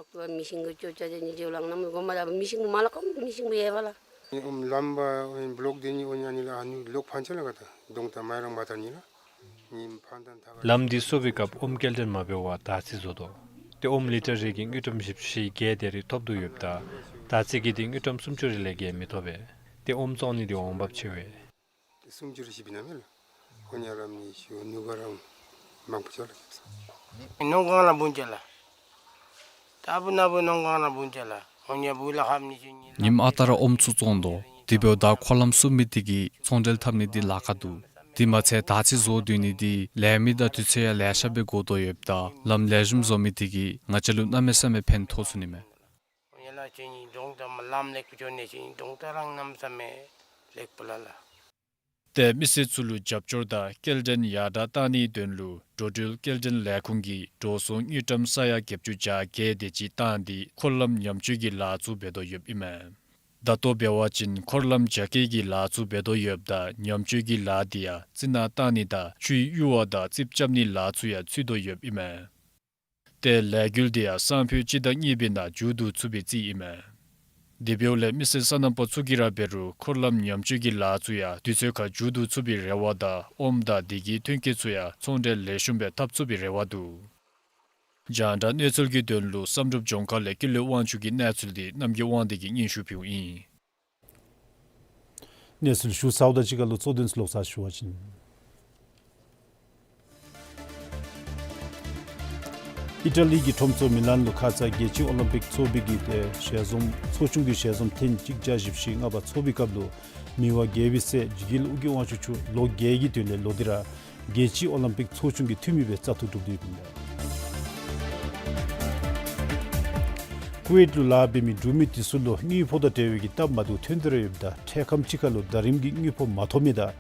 ལམ་འདི་བསུབ་པའི་སྐབས་ཨོམ་སྐྱེལ་འདྲེན་མ་འབད་བར་དར་ཚིལ་བཟོ་དོ། ཏེ་ཨོམ་ལི་ཊར་རེ་གིས་དངུལ་ཀྲམ་བཞི་བཅུ་ཞེ་བརྒྱད་དེ་རེ་ཐོབ་དོ་ཡོདཔ་ད་དར་ཚིལ་གྱི་འདི་དངུལ་ཀྲམ་སུམ་ཅུ་རེ་ལས་བརྒལ་མི་ཐོབ་པས། ཏེ་ཨོམ་བཙོང་ནི་འདི་འོང་འབབ་ཆེ་བས། མང་པོ་ཅིག་ལགས། ནོར་གང་ལ་འབུངས་ཅི་ལགས། ད་བུ་ན་བུ་ནོར་གང་ལ་འབུངས་ཅི་ལགས། འོ་ཉ་བུ་ལ་ཧམ་ནི་ཅི་ཉི་ལ། ཉིནམ་ཨ་རྟག་ར་ཨོམ་ཚུ་བཙོང་དོ། དེ་འབདཝ་ད་འཁོར་ལམ་བསུབ་མི་དེ་གིས་ཚོང་འབྲེལ་འཐབ་ནི་འདི་ལཱ་ཁག་འདུག། དེ་མ་ཚད་དར་ཚི་བཟོ་སྡོད་ནི་འདི་ལས་མི་དང་དུས་ཚོད་ཡང་ལེ་ཤ་སྦེ་འགོར་དོ་ཡོདཔ་ད་ལམ་ལེགས་ཤོམ་བཟོ་མི་དེ་གིས་ང་བཅས་ལུ་གནམ་མེད་ས་མེད་ཕན་ཐོགས་ཚུགས་ནི་མས། ཡ་ལ་ཅི་ཉི་གདོང་ད་མ་ལམ་ལེགས་པོ་ཅོ་ནི་ཅི་ཉི་གདོང་ད་རང་གནམ་མེད་ས་མེད་ལེགས་པོ་ལགས་ལགས། ཏེ་མི་སེར་ཚུ་ལུ་རྒྱབ་སྐྱོར་དང་སྐྱེལ་འདྲེན་ཡར་དྲག་བཏང་ནིའི་དོན་ལུ་འགྲོ་འགྲུལ་སྐྱེལ་འདྲེན་ལས་ཁུངས་ཀྱིས་འགྲོ་སོང་དངུལ་ཀྲམ་ས་ཡ་བརྒྱད་ཅུ་གྱ་བརྒྱད་དེ་ཅིག་བཏང་སྟེ་འཁོར་ལམ་ཉམས་བཅོས་ཀྱི་ལཱ་ཚུ་འབད་དོ་ཡོདཔ་ཨིན་མས། ད་ལྟོ་འབད་བ་ཅིན་འཁོར་ལམ་རྒྱ་སྐྱེད་ཀྱི་ལཱ་ཚུ་འབད་དོ་ཡོདཔ་ད་ཉམས་བཅོས་ཀྱི་ལཱ་དེ་ཡང་རྩི་ནག་བཏང་ནི་དང་ཆུའི་གཡུར་བ་དང་རྩིགཔ་རྐྱབ་ནིའི་ལཱ་ཚུ་ཡང་ཚུད་དོ་ཡོདཔ་ཨིན་མས། ཏེ་ལས་འགུལ་དེ་ཡང་སང་ཕོད་སྤྱི་ཟླ་གཉིས་པའི་ནང་མཇུག་བསྡུ་ཚུགས་པའི་རྩིས་ཨིན་མས། དེ་འབདཝ་ལས་མི་སེར་སོ་ནམ་པ་ཚུ་གིས་ར་འབད་རུང་འཁོར་ལམ་ཉམས་བཅོས་ཀྱི་ལཱ་ཚུ་ཡང་དུས་ཚོད་ཁར་མཇུག་བསྡུ་ཚུགས་པའི་རེ་བ་དང་ཨོམ་དང་དེ་གི་ཐོན་སྐྱེད་ཚུ་ཡང་ཚོང་འབྲེལ་ལེགས་ཤོམ་སྦེ་འཐབ་ཚུགས་པའི་རེ་བ་འདུག། རྒྱང་བསྒྲགས་གནས་ཚུལ་གྱི་དོན་ལུ་བསམ་གྲུབ་ལྗོངས་མཁར་ལས་ཀུན་ལེགས་དབང་ཕྱུག་གི་གནས་ཚུལ་འདི་རྣམ་རྒྱལ་དབང་འདུས་ཀྱིས་སྙན་ཞུ་ཕུལཝ་ཨིན། གནས་ཚུལ་ཞུ་ཚརཝ་དང་གཅིག་ཁར་ལུ་གཙོ་དོན་ཚུ་ལོག་ཚར་ཞུ་བ་ཅིན། ཨི་ཊ་ལི་གི་ཁྲོམ་ཚོགས་མི་ལཱན་ལུ་ཁ་ཙ་རྒྱལ་སྤྱིའི་ཨོ་ལིམ་པིག་ཚོགས་པའི་གི་ཏེ་ཞལ་འཛོམས་ཚོགས་ཆུང་གི་ཞལ་འཛོམས་ཐེངས་གཅིག་བརྒྱ་བཞི་བཅུ་ཞེ་ལྔ་པ་ཚོགས་པའི་སྐབས་ལུ་མི་དབང་རྒྱལ་པོའི་སྲས་འཇིགས་རྒྱལ་ཨོ་རྒྱན་དབང་ཕྱུག་མཆོག་ལོ་བརྒྱད་ཀྱི་དུས་ལས་ལོག་སྟེ་ར་རྒྱལ་སྤྱིའི་ཨོ་ལིམ་པིག་ཚོགས་ཆུང་གི་འཐུས་མི་སྦེ་བཙག་འཐུ་གྲུབ་སྟེ་ཡོདཔ་ཨིན་པས། ཀུ་ཝེཊ་ལུ་ལཱ་འབད་མི་འབྲུག་མི་དེ་ཚུ་ལུ་དངུལ་ཕོགས་དང་འབྲེལ་བའི་གི་སྟབས་མ་བདེཝ་ཐོན་ཏེ་ར་ཡོདཔ་ད་འཕྲལ་ཁམས་ཅིག་ཁར་ལུ་ཟླ་རིམ་གྱི་དངུལ་ཕོགས་མ་ཐོབ་མི་དང་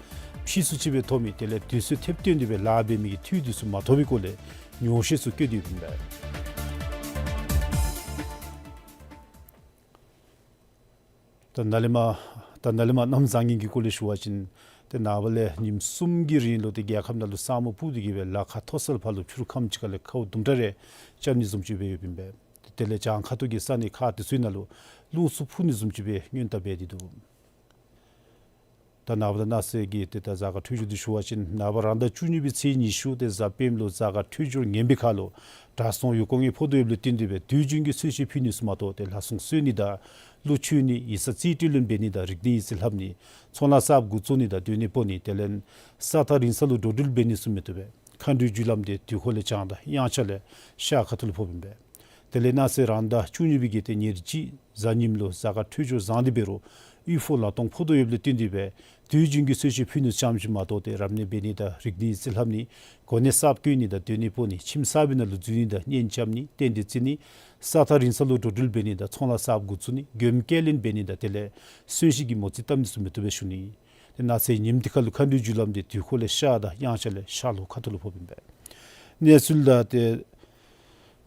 ཕྱིས་སུ་ཅིག་སྦེ་ཐོབ་མི་དེ་ལས་དུས་ཚོད་ཐེབས་བཏོན་ཏེ་སྦེ་ལཱ་འབད་མི་གི་འཐུས་དེ་ཚུ་མ་ཐོབ་པའི་སྐོར་ལས་ཉོགས་བཤད་ཚུ་བཀོད་དེ་ཡོདཔ་ཨིན་པས། ད་ནཱ་ལས་མར་ད་ནཱ་ལས་མར་གནམ་བཟང་ངན་གྱི་སྐོར་ལས་ཞུ་བ་ཅིན་ཏེ་ནངས་པ་ལས་ཉིནམ་གསུམ་གྱི་རིང་ལུ་ཏེ་རྒྱལ་ཁབ་ནང་ལུ་ས་སྨུག་སྤུབས་ཏེ་གི་སྦེ་ལ་ཁ་མཐོ་ས་ལས་ཕར་ལུ་ཕྱི་རུ་ཁམས་ཅིག་ཁར་ལས་ཁཝ་དུམ་གྲ་རེ་རྐྱབ་ནི་བཟུམ་ཅིག་སྦེ་ཡོདཔ་ཨིན་པས། དེ་ལས་བྱང་ཁ་ཐུག་གི་ས་གནས་ཁག་དེ་ཚུ་ནང་ལུ་རླུང་འཚུབ་འཕུ་ནི་བཟུམ་ཅིག་སྦེ་སྔོན་བརྡ་འབད་དེ་འདུག། ད་ནངས་པ་དང་གནངས་ཚེ་གི་ཏེ་ད་གཟའ་སྐར་འཕྲོད་སྦྱོར་འདི་ཞུ་བ་ཅིན་ནངས་པ་རང་ཟླ་བཅུ་གཉིས་པའི་ཚེས་ཉི་ཤུ་ཏེ་གཟའ་སྤེནམ་ལུ་གཟའ་སྐར་འཕྲོད་སྦྱོར་ངན་པའི་ཁར་ལུ་དྲག་སོང་ཡོད་སྐོར་ངེས་ཕོག་དོ་ཡོདཔ་ལས་བརྟེན་ཏེ་སྦེ་དུས་རྒྱུན་གྱི་གསོལ་མཆོད་ཕུལ་ནི་ཚུ་མ་གཏོགས་ཏེ་ལྷ་སྲུང་གསོལ་ནི་དང་གླུ་མཆོད་ནི་ཡིག་ཚང་རྩིས་སྤྲོད་ལེན་འབད་ནི་དང་རིག་གནས་ཡིག་རྩིས་ལྷབ་ནི་ཚོང་ལཱ་གསརཔ་འགོ་བཙུགས་ནི་དང་སྡོད་གནས་སྤོ་ནི་དེ་ལས་ས་ཐག་རིང་ས་ལུ་འགྲོ་འགྲུལ་འབད་ནི་ཚུ་མི་བཏུབ་པས། མཁའ་འགྲོའི་རྒྱུ་ལམ་དེ་དུས་འཁོར་ལས་བྱང་དང་དབྱངས་འཆར་ལས་ཤར་ཁ་ཐུག་ལུ་ཕོགཔ་ཨིན་པས། དེ་ལས་གནངས་ཚེ་རང་ཟླ་བཅུ་གཉིས་པའི་གི་ཏེ་ཉེར་གཅིག་གཟའ་ཉིམ་ལུ་གཟའ་སྐར་འཕྲོད་སྦྱོར་བཟང་སྟེ་འབད་རུང་དབུལ་ཕོངས་ལང་སྟོང་ཕོག་དོ་ཡོདཔ་ལས་བརྟེན་ཏེ་སྦེ་དུས་རྒྱུན་གྱི་གསོལ་མཆོད་ཕུལ་ནི་ཙམ་ཅིག་མ་གཏོགས་ཏེ་རབ་གནས་འབད་ནི་དང་རིག་གནས་ཡིག་རྩིས་ལྷབ་ནི་གོ་གནས་གསརཔ་བསྐོ་ནི་དང་སྡོད་གནས་སྤོ་ནི་ཁྱིམ་གསར་པའི་ནང་ལུ་འཛུལ་ནི་དང་གཉེན་རྐྱབ་ནི་རྟེན་འབྲེལ་བརྩི་ནི་ས་ཐག་རིང་ས་ལུ་འགྲོ་འགྲུལ་འབད་ནི་དང་ཚོང་ལཱ་གསརཔ་འགོ་བཙུགས་ནི་མགྱོནམ་སྐྱེལ་ལེན་འབད་ནི་དང་དེ་ལས་གསོན་གཤིན་གྱི་མོ་རྩིས་བཏབ་ནི་ཚུ་མི་བཏུབ་པས་ཞུ་ནི། ཏེ་གནངས་ཚེ་ཉིནམ་འདི་ཁར་ལུ་མཁའ་འགྲོའི་རྒྱུ་ལམ་དེ་དུས་འཁོར་ལས་ཤར་དང་དབྱངས་འཆར་ལས་ཤར་ལྷོ་ཁ་ཐུག་ལུ་ཕོགཔ་ཨིན་པས། གནས་ཚུལ་དང་ཏེ་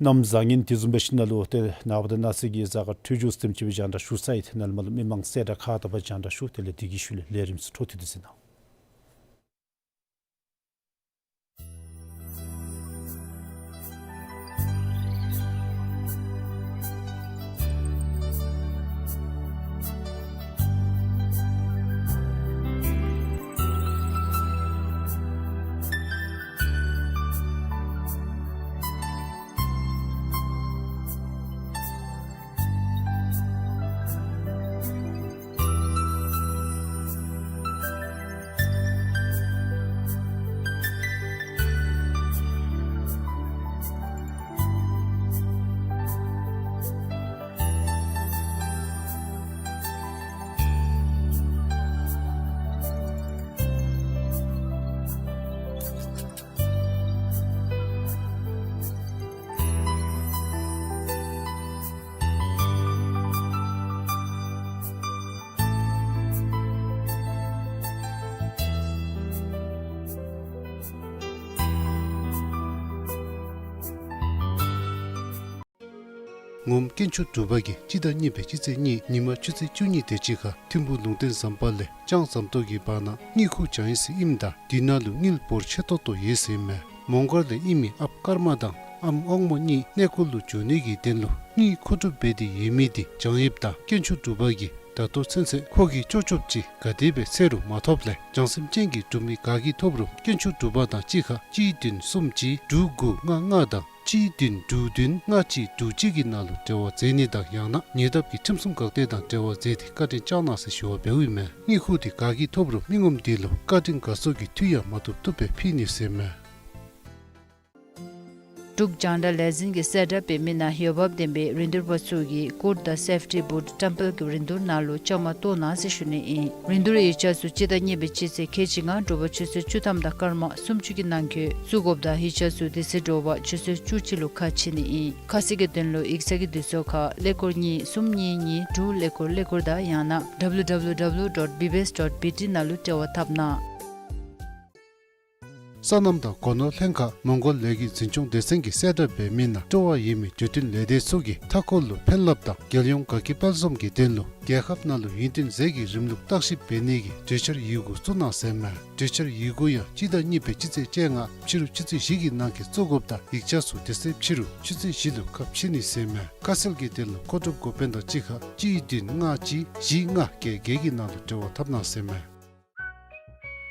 གནམ་བཟང་ངན་དེ་བཟུམ་འབད་ཞིནམ་ལས་ཏེ་ནངས་པ་དང་གནངས་ཚེ་གི་གཟའ་སྐར་འཕྲོད་སྦྱོར་དེམ་ཅིག་སྦེ་རྒྱང་བསྒྲགས་ཞུ་ཚར་ཡི། ཏེ་ནཱ་ལས་མར་ལུ་མི་མང་གསལ་བསྒྲགས་ཁག་དག་པ་རྒྱང་བསྒྲགས་ཞུ། དེ་ལས་དེ་གི་ཤུལ་ལས་ལས་རིམ་ཚུ་འཕྲོ་མཐུད་དེ་གཟིགས་གནང་། ངོམ་དཀོན་མཆོག་གྲུབ་པ་གིས་སྤྱི་ཟླ་གཉིས་པའི་སྤྱི་ཚེས་གཉིས་ཉིན་མ་ཆུ་ཚོད་བཅུ་གཉིས་དེ་ཅིག་ཁར་ཐིམ་ཕུག་ལུང་བསྟན་ཟམ་པ་ལས་ལྕང་ཟམ་ཏོག་གི་བར་ན་དངུལ་ཁུག་བྱང་ཡི་ཟེར་ཨིནམ་ད་དེ་ནང་ལུ་དངུལ་འབོར་ཆེ་ཏོག་ཏོ་ཡོད་ཟེར་ཨིན་མས། མོང་སྒར་ལས་ཨིན་མི་ཨཔ་ཀརྨ་དང་ཨམ་དབང་མོ་གཉིས་གནས་སྐོར་ལུ་འགྱོ་ནི་གི་དོན་ལུ་དངུལ་མཁོ་སྒྲུབ་འབད་དེ་ཡོད་མི་དེ་བྱང་ཡོདཔ་ད་དཀོན་མཆོག་གྲུབ་པ་གིས་ད་ལྟོ་ཚུན་ཚོད་ཁོ་གིས་ལྕོགས་ལྕོགས་ཅིག་ག་དེ་སྦེ་འཚོལ་རུང་མ་ཐོབ་ལས་བྱང་སེམས་ཅན་གྱི་འབྲུག་མི་ག་གིས་ཐོབ་རུང་དཀོན་མཆོག་གྲུབ་པ་དང་གཅིག་ཁར་གཅིག་བདུན་གསུམ་གཅིག་དྲུག་དགུ་ལྔ་ལྔ་དང་གཅིག་བདུན་དྲུག་བདུན་ལྔ་གཅིག་དྲུག་གཅིག་གི་ནང་ལུ་འབྲེལ་བ་མཛད་ནི་དང་ཡང་ན་ཉེ་འདབས་ཀྱི་ཁྲིམས་སྲུང་འགག་སྡེ་དང་འབྲེལ་བ་མཛད་དེ་བཀའ་དྲིན་བསྐྱང་གནང་ཟེར་ཞུ་བ་འབདཝ་ཨིན་མས། དངུལ་ཁུག་དེ་ག་གིས་ཐོབ་རུང་མི་ངོམ་དེ་ལུ་བཀའ་དྲིན་དགའ་ཚོར་གྱི་མཐུ་ཡང་མ་བཏུབ་བཏུབ་སྦེ་ཕུལ་ནི་ཟེར་ཨིན་མས། འབྲུག་རྒྱང་བསྒྲགས་ལས་འཛིན་གྱིས་གསལ་བསྒྲགས་འབད་མི་ནང་འོས་འབབ་ལྡན་པའི་རིན་བསྡུར་པ་ཚུ་གིས་ཀོཊ་དང་སེཕ་ཊི་བུཊ་བཀྲམ་སྤེལ་གྱི་རིན་བསྡུར་ནང་ལུ་བཅའ་མར་གཏོགས་གནང་ཟེར་ཞུ་ནི་ཨིན། རིན་བསྡུར་ཡིག་ཆ་ཚུ་སྤྱི་ཟླ་གཉིས་པའི་སྤྱི་ཚེས་ཁལ་གཅིག་ལྔ་དྲོ་པ་ཆུ་ཚོད་བཅུ་ཐམ་དང་སྐར་མ་སུམ་ཅུ་གི་ནང་འཁོད་བཙུགས་དགོཔ་དང་ཡིག་ཆ་ཚུ་དེ་ཚེ་དྲོ་པ་ཆུ་ཚོད་བཅུ་གཅིག་ལུ་ཁ་ཕྱེ་ནི་ཨིན། ཁ་གསལ་གྱི་དོན་ལུ་ཡིག་ཚང་གི་དུས་ཚོད་ཁར་ཀླད་ཀོར་གཉིས་གསུམ་གཉིས་གཉིས་དྲུག་ཀླད་ཀོར་ཀླད་ཀོར་དང་ཡང་ན་W W W dot B B S dot B T ནང་ལུ་འབྲེལ་བ་འཐབ་གནང་། སོ་ནམ་དང་སྒོ་ནོར་ལྷན་ཁག་མོང་གོལ་ལི་གི་འཛིན་སྐྱོང་སྡེ་ཚན་གྱིས་གསལ་བསྒྲགས་འབད་མི་ནང་སྤྲོ་བ་ཡོད་མི་འདོད་མཐུན་ལས་སྡེ་ཚུ་གིས་མཐའ་འཁོར་ལུ་ཕན་རླབས་དང་རྒྱལ་ཡོངས་དགའ་སྐྱིད་དཔལ་འཛོམས་ཀྱི་དོན་ལུ་རྒྱལ་ཁབ་ནང་ལུ་ཡུན་བརྟན་ཟས་ཀྱི་རིམ་ལུགས་བརྟག་ཞིབ་འབད་ནི་གི་གྲོས་འཆར་ཡི་གུ་བཙུགས་གནང་ཟེར་མས། གྲོས་འཆར་ཡི་གུ་ཡང་སྤྱི་ཟླ་གཉིས་པའི་སྤྱི་ཚེས་བཅོ་ལྔ་ཕྱི་རུ་ཆུ་ཚོད་བཞི་གི་ནང་འཁོད་བཙུགས་དགོཔ་དང་ཡིག་ཆ་ཚུ་དེ་ཚེ་ཕྱི་རུ་ཆུ་ཚོད་བཞི་ལུ་ཁ་ཕྱེ་ནི་ཟེར་མས། ཁ་གསལ་གྱི་དོན་ལུ་མཁོ་སྒྲུབ་འགོ་དཔོན་དང་གཅིག་ཁར་གཅིག་བདུན་ལྔ་གཅིག་བཞི་ལྔ་བརྒྱད་བརྒྱད་ཀྱི་ནང་ལུ་འབྲེལ་བ་འཐབ་གནང་ཟེར་མས།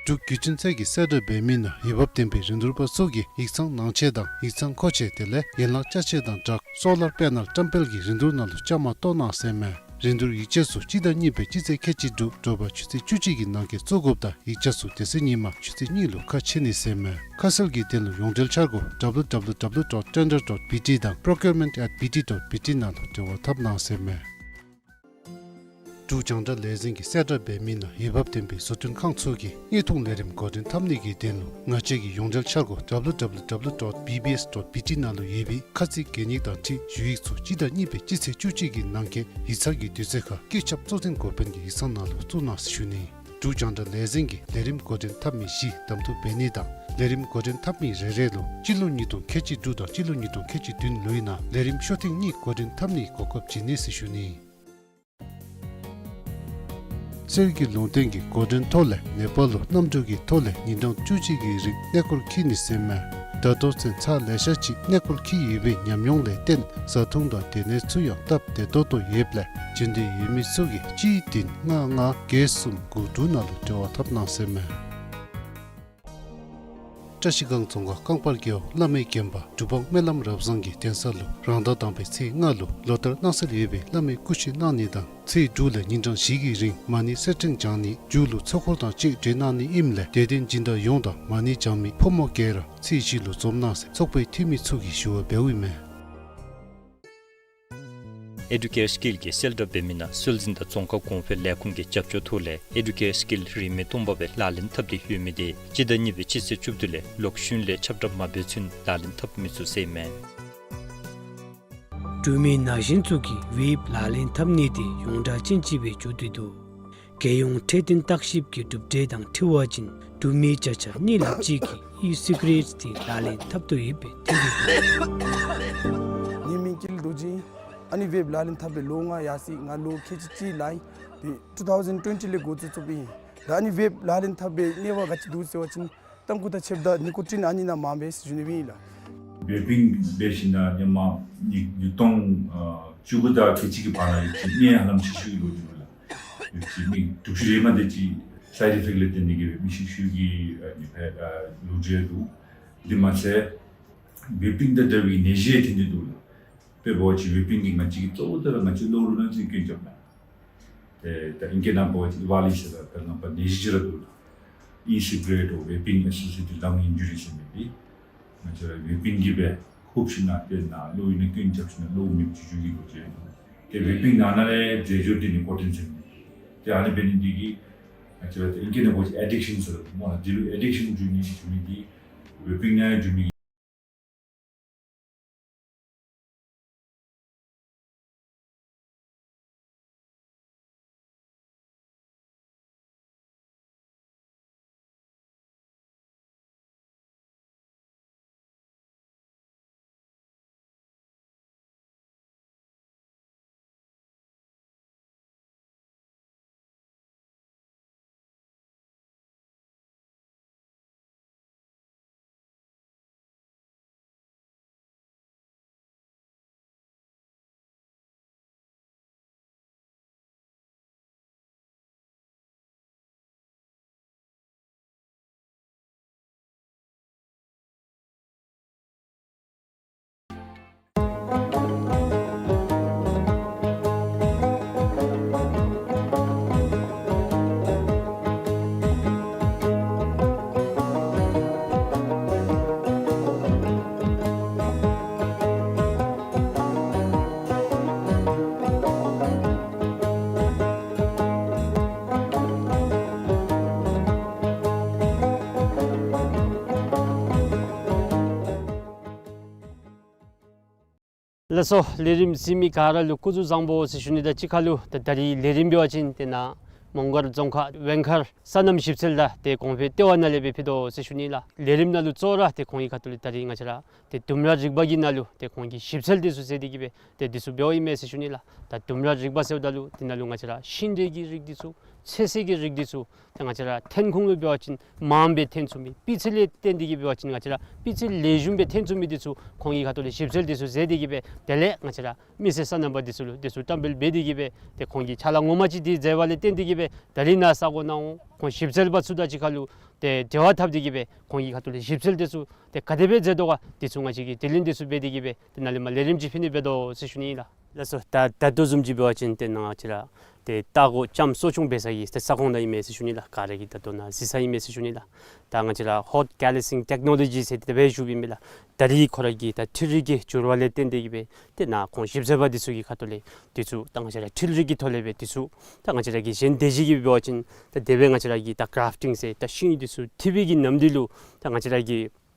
འབྲུག་བརྒྱུད་འཕྲིན་ཚད་ཀྱིས་གསལ་བསྒྲགས་འབད་མི་ནང་འོས་འབབ་ལྡན་པའི་རིན་བསྡུར་པ་ཚུ་གིས་ཡིག་ཚང་ནང་ཆས་དང་ཡིག་ཚང་མཁོ་ཆས་དེ་ལས་ཡན་ལག་ཅ་ཆས་དང་སྦྲགས་སོ་ལར་པེ་ནལ་བཀྲམ་སྤེལ་གྱི་རིན་བསྡུར་ནང་ལུ་བཅའ་མར་གཏོགས་གནང་ཟེར་མས། རིན་བསྡུར་ཡིག་ཆ་ཚུ་སྤྱི་ཟླ་གཉིས་པའི་སྤྱི་ཚེས་ཁལ་གཅིག་དྲུག་དྲོ་པ་ཆུ་ཚོད་བཅུ་གཅིག་གི་ནང་འཁོད་བཙུགས་དགོཔ་དང་ཡིག་ཆ་ཚུ་དེ་ཚེ་ཉིན་མ་ཆུ་ཚོད་གཉིས་ལུ་ཁ་ཕྱེ་ནི་ཟེར་མས། ཁ་གསལ་གྱི་དོན་ལུ་ཡོངས་འབྲེལ་འཆར་སྒོ་W W W dot tender dot B T དང་procurement at B T dot B T ནང་ལུ་འབྲེལ་བ་འཐབ་གནང་ཟེར་མས། འབྲུག་རྒྱང་བསྒྲགས་ལས་འཛིན་གྱིས་གསལ་བསྒྲགས་འབད་མི་ནང་འོས་འབབ་ལྡན་པའི་བཟོ་སྐྲུན་ཁང་ཚུ་གིས་དངོས་མཐོང་ལས་རིམ་འགོ་འདྲེན་འཐབ་ནི་གི་དོན་ལུ་ང་བཅས་ཀྱི་ཡོངས་འབྲེལ་འཆར་སྒོ་W W W dot B B S dot B T ནང་ལུ་ཡོད་པའི་ཁ་ཚིག་གད་སྙིགས་དང་འཁྲིལ་ཞུ་ཡིག་ཚུ་སྤྱི་ཟླ་གཉིས་པའི་སྤྱི་ཚེས་བཅུ་གཅིག་གི་ནང་འཁོད་ཡིག་ཚང་གི་དུས་ཚོད་ཁར་བཀོད་ཁྱབ་གཙོ་འཛིན་འགོ་དཔོན་གྱི་ཡིག་ཚང་ནང་ལུ་བཙུགས་གནང་ཟེར་ཞུ་ནི། འབྲུག་རྒྱང་བསྒྲགས་ལས་འཛིན་གྱིས་ལས་རིམ་འགོ་འདྲེན་འཐབ་མི་བཞི་གདམ་འཐུ་འབད་ནི་དང་ལས་རིམ་འགོ་འདྲེན་འཐབ་མི་རེ་རེ་ལུ་སྤྱི་ལོ་ཉིས་སྟོང་ཁལ་གཅིག་དྲུག་དང་སྤྱི་ལོ་ཉིས་སྟོང་ཁལ་གཅིག་བདུན་ལོའི་ནང་ལས་རིམ་ཤོག་ཐེངས་གཉིས་འགོ་འདྲེན་འཐབ་ནིའི་གོ་སྐབས་བྱིན་ནི་ཟེར་ཞུ་ནི། གསེར་གྱི་ལུང་བསྟན་གྱི་འགོ་འདྲེན་ཐོག་ལས་ནེ་པཱལ་ལུ་གནམ་གྲུ་གི་ཐོག་ལས་ཉིན་གྲངས་བཅུ་གཅིག་གི་རིང་གནས་སྐོར་འཁྱིད་ནི་ཟེར་མས། ད་ལྟོ་ཚུན་ཚོད་ལེ་ཤ་ཅིག་གནས་སྐོར་འཁྱིད་ཡོད་པའི་ཉམས་མྱོང་ལས་བརྟེན་བཟའ་འཐུང་དང་སྡོད་གནས་ཚུ་ཡང་སྟབས་བདེ་ཏོག་ཏོ་ཡོདཔ་ལས་འབྱོན་འདོད་ཡོད་མི་ཚུ་གིས་གཅིག་བདུན་ལྔ་ལྔ་བརྒྱད་གསུམ་དགུ་དྲུག་ནང་ལུ་འབྲེལ་བ་འཐབ་གནང་ཟེར་མས། བཀྲ་ཤིས་སྒང་རྫོང་ཁག་རྐང་པར་རྒེད་འོག་བླ་མའི་དགོན་པ་གྲུབ་དབང་སྨོན་ལམ་རབ་བཟང་གི་གདན་ས་ལུ་རང་ཟླ་དང་པའི་ཚེས་ལྔ་ལུ་ལོ་ལྟར་གནང་སྲོལ་ཡོད་པའི་བླ་མའི་སྐུ་མཆོད་གནང་ནི་དང་ཚེས་དྲུག་ལས་ཉིན་གྲངས་བཞི་གི་རིང་མ་ཎི་གསེར་ཕྲེང་བགྱང་ནི་མཇུག་ལུ་ཚོགས་འཁོར་དང་བཅས་གྲོལ་གནང་ནི་ཨིནམ་ལས་དད་ལྡན་སྦྱིན་བདག་ཡོངས་དང་མ་ཎི་བགྱང་མི་ཕོ་མོ་ག་ར་ཚེས་བཞི་ལུ་འཛོམས་གནང་ཟེར་ཚོགས་པའི་འཐུས་མི་ཚུ་གིས་ཞུ་བ་འབདཝ་ཨིན་མས། ཨེ་ཌུ་ཀེར་སི་ཀིལ་གྱིས་གསལ་བསྒྲགས་འབད་མི་ནང་སྲོལ་འཛིན་དང་རྫོང་ཁ་གོང་འཕེལ་ལས་ཁུངས་ཀྱི་རྒྱབ་སྐྱོར་ཐོག་ལས་ཨེ་ཌུ་ཀེར་སི་ཀིལ་རིན་མེད་སྟོང་པ་སྦེ་ལག་ལེན་འཐབ་སྟེ་ཡོད་མི་དེ་སྤྱི་ཟླ་གཉིས་པའི་སྤྱི་ཚེས་བཅུ་བདུན་ལས་ལོག་ཤུལ་ལས་ཁྱབ་བསྒྲགས་མ་འབད་ཚུན་ལག་ལེན་འཐབ་མི་ཚུགས་ཟེར་མས། འབྲུག་མི་ན་གཞོན་ཚུ་གིས་ཝེབ་ལག་ལེན་འཐབ་ནི་དེ་ཡོངས་གྲགས་ཅན་ཅིག་སྦེ་འགྱོ་སྟེ་འདུག། རྒྱལ་ཡོངས་འཕྲོད་བསྟེན་བརྟག་ཞིབ་ཀྱི་གྲུབ་འབྲས་དང་འཁྲིལ་བ་ཅིན་འབྲུག་མི་བརྒྱ་ཆ་གཉིས་ལྷག་ཅིག་གིས་ཨི་སི་ག་རེཊ་དེ་ལག་ལེན་འཐབ་དོ་ཡོདཔ་སྦེ་ཐོན་ཏེ་འདུག། ངེའི་མིང་ཀུན་ལེགས་རྡོ་རྗེ། ཨ་ནི་ཝེབ་ལག་ལེན་འཐབ་པའི་ལོ་ལྔ་ཡར་སོ་ཡི། ང་ལོ་ཁལ་གཅིག་གཅིག་ལང་ཡི། ཏེ་ཊུ་ཐའུ་ཟེན་ཊུ་ཝེན་ཊི་ལས་འགོ་བཙུགས་བཙུགསཔ་ཨིན། ད་ཨ་ནི་ཝེབ་ལག་ལེན་འཐབ་པའི་གནོད་པ་ག་ཅི་འདུག་ཟེར་བ་ཅིན་ཏམ་ཁུ་དང་ཕྱེདཔ་ད་ནི་ཀོ་ཊིན་ཨ་ནི་ནང་མངམ་སྦེ་ཟེར་ཞུ་ནི་ཨིན་ལགས། ཝེ་པིང་འབད་ཞིནམ་ལས་ཧེ་མ་ཉིས་ཉིས་སྟོང་ཨ་བཅུ་དགུ་དང་ཁལ་གཅིག་གི་བར་ན་ཡོད་ཅི་གནས་ཧ་ལམ་ཤི་ཤུལ་གྱི་ལོ་རྒྱུས་ལགས། ཡོད་ཅི་མི་དྲུག་ཅུ་རེ་མ་དེ་ཅིག་སའིཌ་ཨི་ཕེཀཊ་ལས་བརྟེན་ཏེ་གིས་མི་ཤི་ཤུལ་གྱི་ཨ་ནི་ཕར་ཨ་ལོ་རྒྱུས་འདུག། དེ་མ་ཚད་ཝེ་པིང་དང་འདྲ་བའི་ནད་གཞི་ཐོན་ཏེ་འདུག་ལགས། དཔེ་འབད་བ་ཅིན་ཝེ་པིང་གིས་ང་བཅས་ཀྱི་གཙོ་བོ་དེ་ར་ང་བཅས་གློག་རིག་ནང་ཅིག་སྐྱོན་རྐྱབ་མས། ཏེ་ད་ཨིང་སྐད་ནང་འབད་བ་ཅིན་ཝ་ལི་ཟེར་ར་ད་ནང་པ་ནད་གཞི་ཅིག་ར་འདུག་ལགས། ཨི་སི་ག་རེཊ་འོ་ཝེ་པིང་ཨེ་སོ་སི་ཡེ་ཊེཌ་ལང་ཨིན་ཇུ་རི་ཟེར་མི་འདི་ང་བཅས་ར་ཝེ་པིང་གིས་སྦེ་ཧུབ་ཞིནམ་ལས་ཏེ་ནཱ་གློག་ཡོད་ན་སྐྱོན་རྐྱབ་ཞིནམ་ལས་གློག་མེདཔ་བྱུང་བྱུང་གི་ལོ་རྒྱུས་འདུག། ཏེ་ཝེ་པིང་ནང་ན་ལས་རྫས་སྦྱོར་འདི་ནི་ཀོ་ཊིན་ཟེར་མི་འདི་ཨ་ནི་འབད་ནི་འདི་གིས་ང་བཅས་ར་ཏེ་ཨིང་སྐད་ནང་འབད་བ་ཅིན་ཨེ་ཌིག་ཤཱན་ཟེར་སྨོ་ལགས། འདི་ལུ་ཨེ་ཌིག་ཤཱན་འགྱུར་ནི་འགྱུར་མི་འདི་ཝེ་པིང་ནང་འགྱུར་མི་ ལགས་སོ། ལས་རིམ་གཟིགས་མི་ག་ར་ལུ་སྐུ་གཟུགས་བཟང་པོ་ཟེར་ཞུ་ནི་དང་གཅིག་ཁར་ལུ་ད་ད་རིས་ལས་རིམ་འབད་བ་ཅིན་ཏེ་ནཱ་མོང་སྒར་རྫོང་ཁག་ཝེང་མཁར་སོ་ནམ་ཞིབ་འཚོལ་དང་ཏེ་གོང་འཕེལ་ལྟེ་བ་ནང་ལས་སྦེ་ཕུལ་དོ་ཟེར་ཞུ་ནི་ལགས། ལས་རིམ་ནང་ལུ་གཙོ་བོ་ར་ཏེ་ཁོང་གི་ཁ་ཐུག་ལས་ད་རིས་ང་བཅས་ར་ཏེ་ལྡུམ་ར་རིག་པ་གི་ནང་ལུ་ཏེ་ཁོང་གིས་ཞིབ་འཚོལ་འདི་ཚུ་མཛད་དེ་གི་སྦེ་ཏེ་འདི་ཚུ་འབདཝ་ཨིན་མས་ཟེར་ཞུ་ནི་ལགས། ད་ལྡུམ་ར་རིག་པ་ཟེརཝ་ད་ལུ་འདི་ནང་ལུ་ང་བཅས་ར་ཤིང་འབྲས་ཀྱི་རིགས་འདི་ཚུ་ཚོད་བསྲེ་གི་རིགས་འདི་ཚུ་ད་ང་བཅས་ར་ཐོན་ཁུངས་ལུ་འབད་བ་ཅིན་མངམ་སྦེ་ཐོན་ཚུགས་མི་སྤུས་ཚད་ལས་བརྟེན་ཏེ་གི་འབད་བ་ཅིན་ང་བཅས་ར་སྤུས་ཚད་ལེགས་ཤོམ་སྦེ་ཐོན་ཚུགས་མི་འདི་ཚུ་ཁོང་གི་ཁ་ཐུག་ལས་ཞིབ་འཚོལ་འདི་ཚུ་མཛད་དེ་གི་སྦེ་དེ་ལས་ང་བཅས་ར་མི་སེར་སོ་ནམ་པ་འདི་ཚུ་ལུ་འདི་ཚུ་བཀྲམ་སྤེལ་འབད་དེ་གི་སྦེ་ཏེ་ཁོང་གིས་ཕྱག་ལཱ་ངོ་མ་ཅིག་འདི་མཛད་པ་ལས་བརྟེན་ཏེ་གི་སྦེ་ད་རིས་ནཱ་ས་གོ་ནང་འོང་ཁོང་ཞིབ་འཚོལ་པ་ཚུ་དང་གཅིག་ཁར་ལུ་ཏེ་འབྲེལ་བ་འཐབ་སྟེ་གི་སྦེ་ཁོང་གི་ཁ་ཐུག་ལས་ཞིབ་འཚོལ་འདི་ཚུ་ཏེ་ག་དེ་སྦེ་མཛད་དོ་ག་འདི་ཚུ་ང་བཅས་ཀྱིས་དྲི་ལན་འདི་ཚུ་འབད་དེ་གི་སྦེ་ཏེ་ནཱ་ལས་མར་ལས་རིམ་ཅིག་ཕུལ་ནི་འབད་དོ་ཟེར་ཞུ་ནི་ཨིན་ལགས། ལགས་སོ། ད་ད་ལྟོ་བཟུམ་ཅིག་འབད་བ་ཅིན་ཏེ་ནཱ་ང་བཅས་ར་ཏེ་ལྟ་སྒོ་ལྕངམ་གསོ་སྐྱོང་འབད་ས་གི་ཏེ་ས་ཁོངས་ནང་ཨིན་མས་ཟེར་ཞུ་ནི་ལགས། ག་ར་གིས་ད་ལྟོ་ནཱ་གཟིགས་ས་ཨིན་མས་ཟེར་ཞུ་ནི་ལགས། ད་ང་བཅས་ར་ཧོཊ་ཀེ་ལི་སིང་ཊེཀ་ནོ་ལོ་ཇི་ཟེར་དེ་སྦེ་ཞུཝ་ཨིན་མས་ལགས། ད་རིས་ཁོ་ར་གི་ད་འཕྲུལ་རིག་གི་འགྱུར་བ་ལས་བརྟེན་ཏེ་གི་སྦེ་ཏེ་ནཱ་ཁོང་ཞིབ་འཚོལ་པ་འདི་ཚུ་གི་ཁ་ཐུག་ལས་འདི་ཚུ་ད་ང་བཅས་ར་འཕྲུལ་རིག་གི་ཐོག་ལས་སྦེ་འདི་ཚུ་ད་ང་བཅས་ར་གི་གཞན་སྡེ་བཞི་གིས་འབད་བ་ཅིན་ད་དེ་སྦེ་ང་བཅས་ར་གི་ད་གརཱཕ་ཊིང་ཟེར་ད་ཤིང་འདི་ཚུ་འཐིབས་པའི་གི་ནམ་དུས་ལུ་ད་ང་བཅས་ར་གི་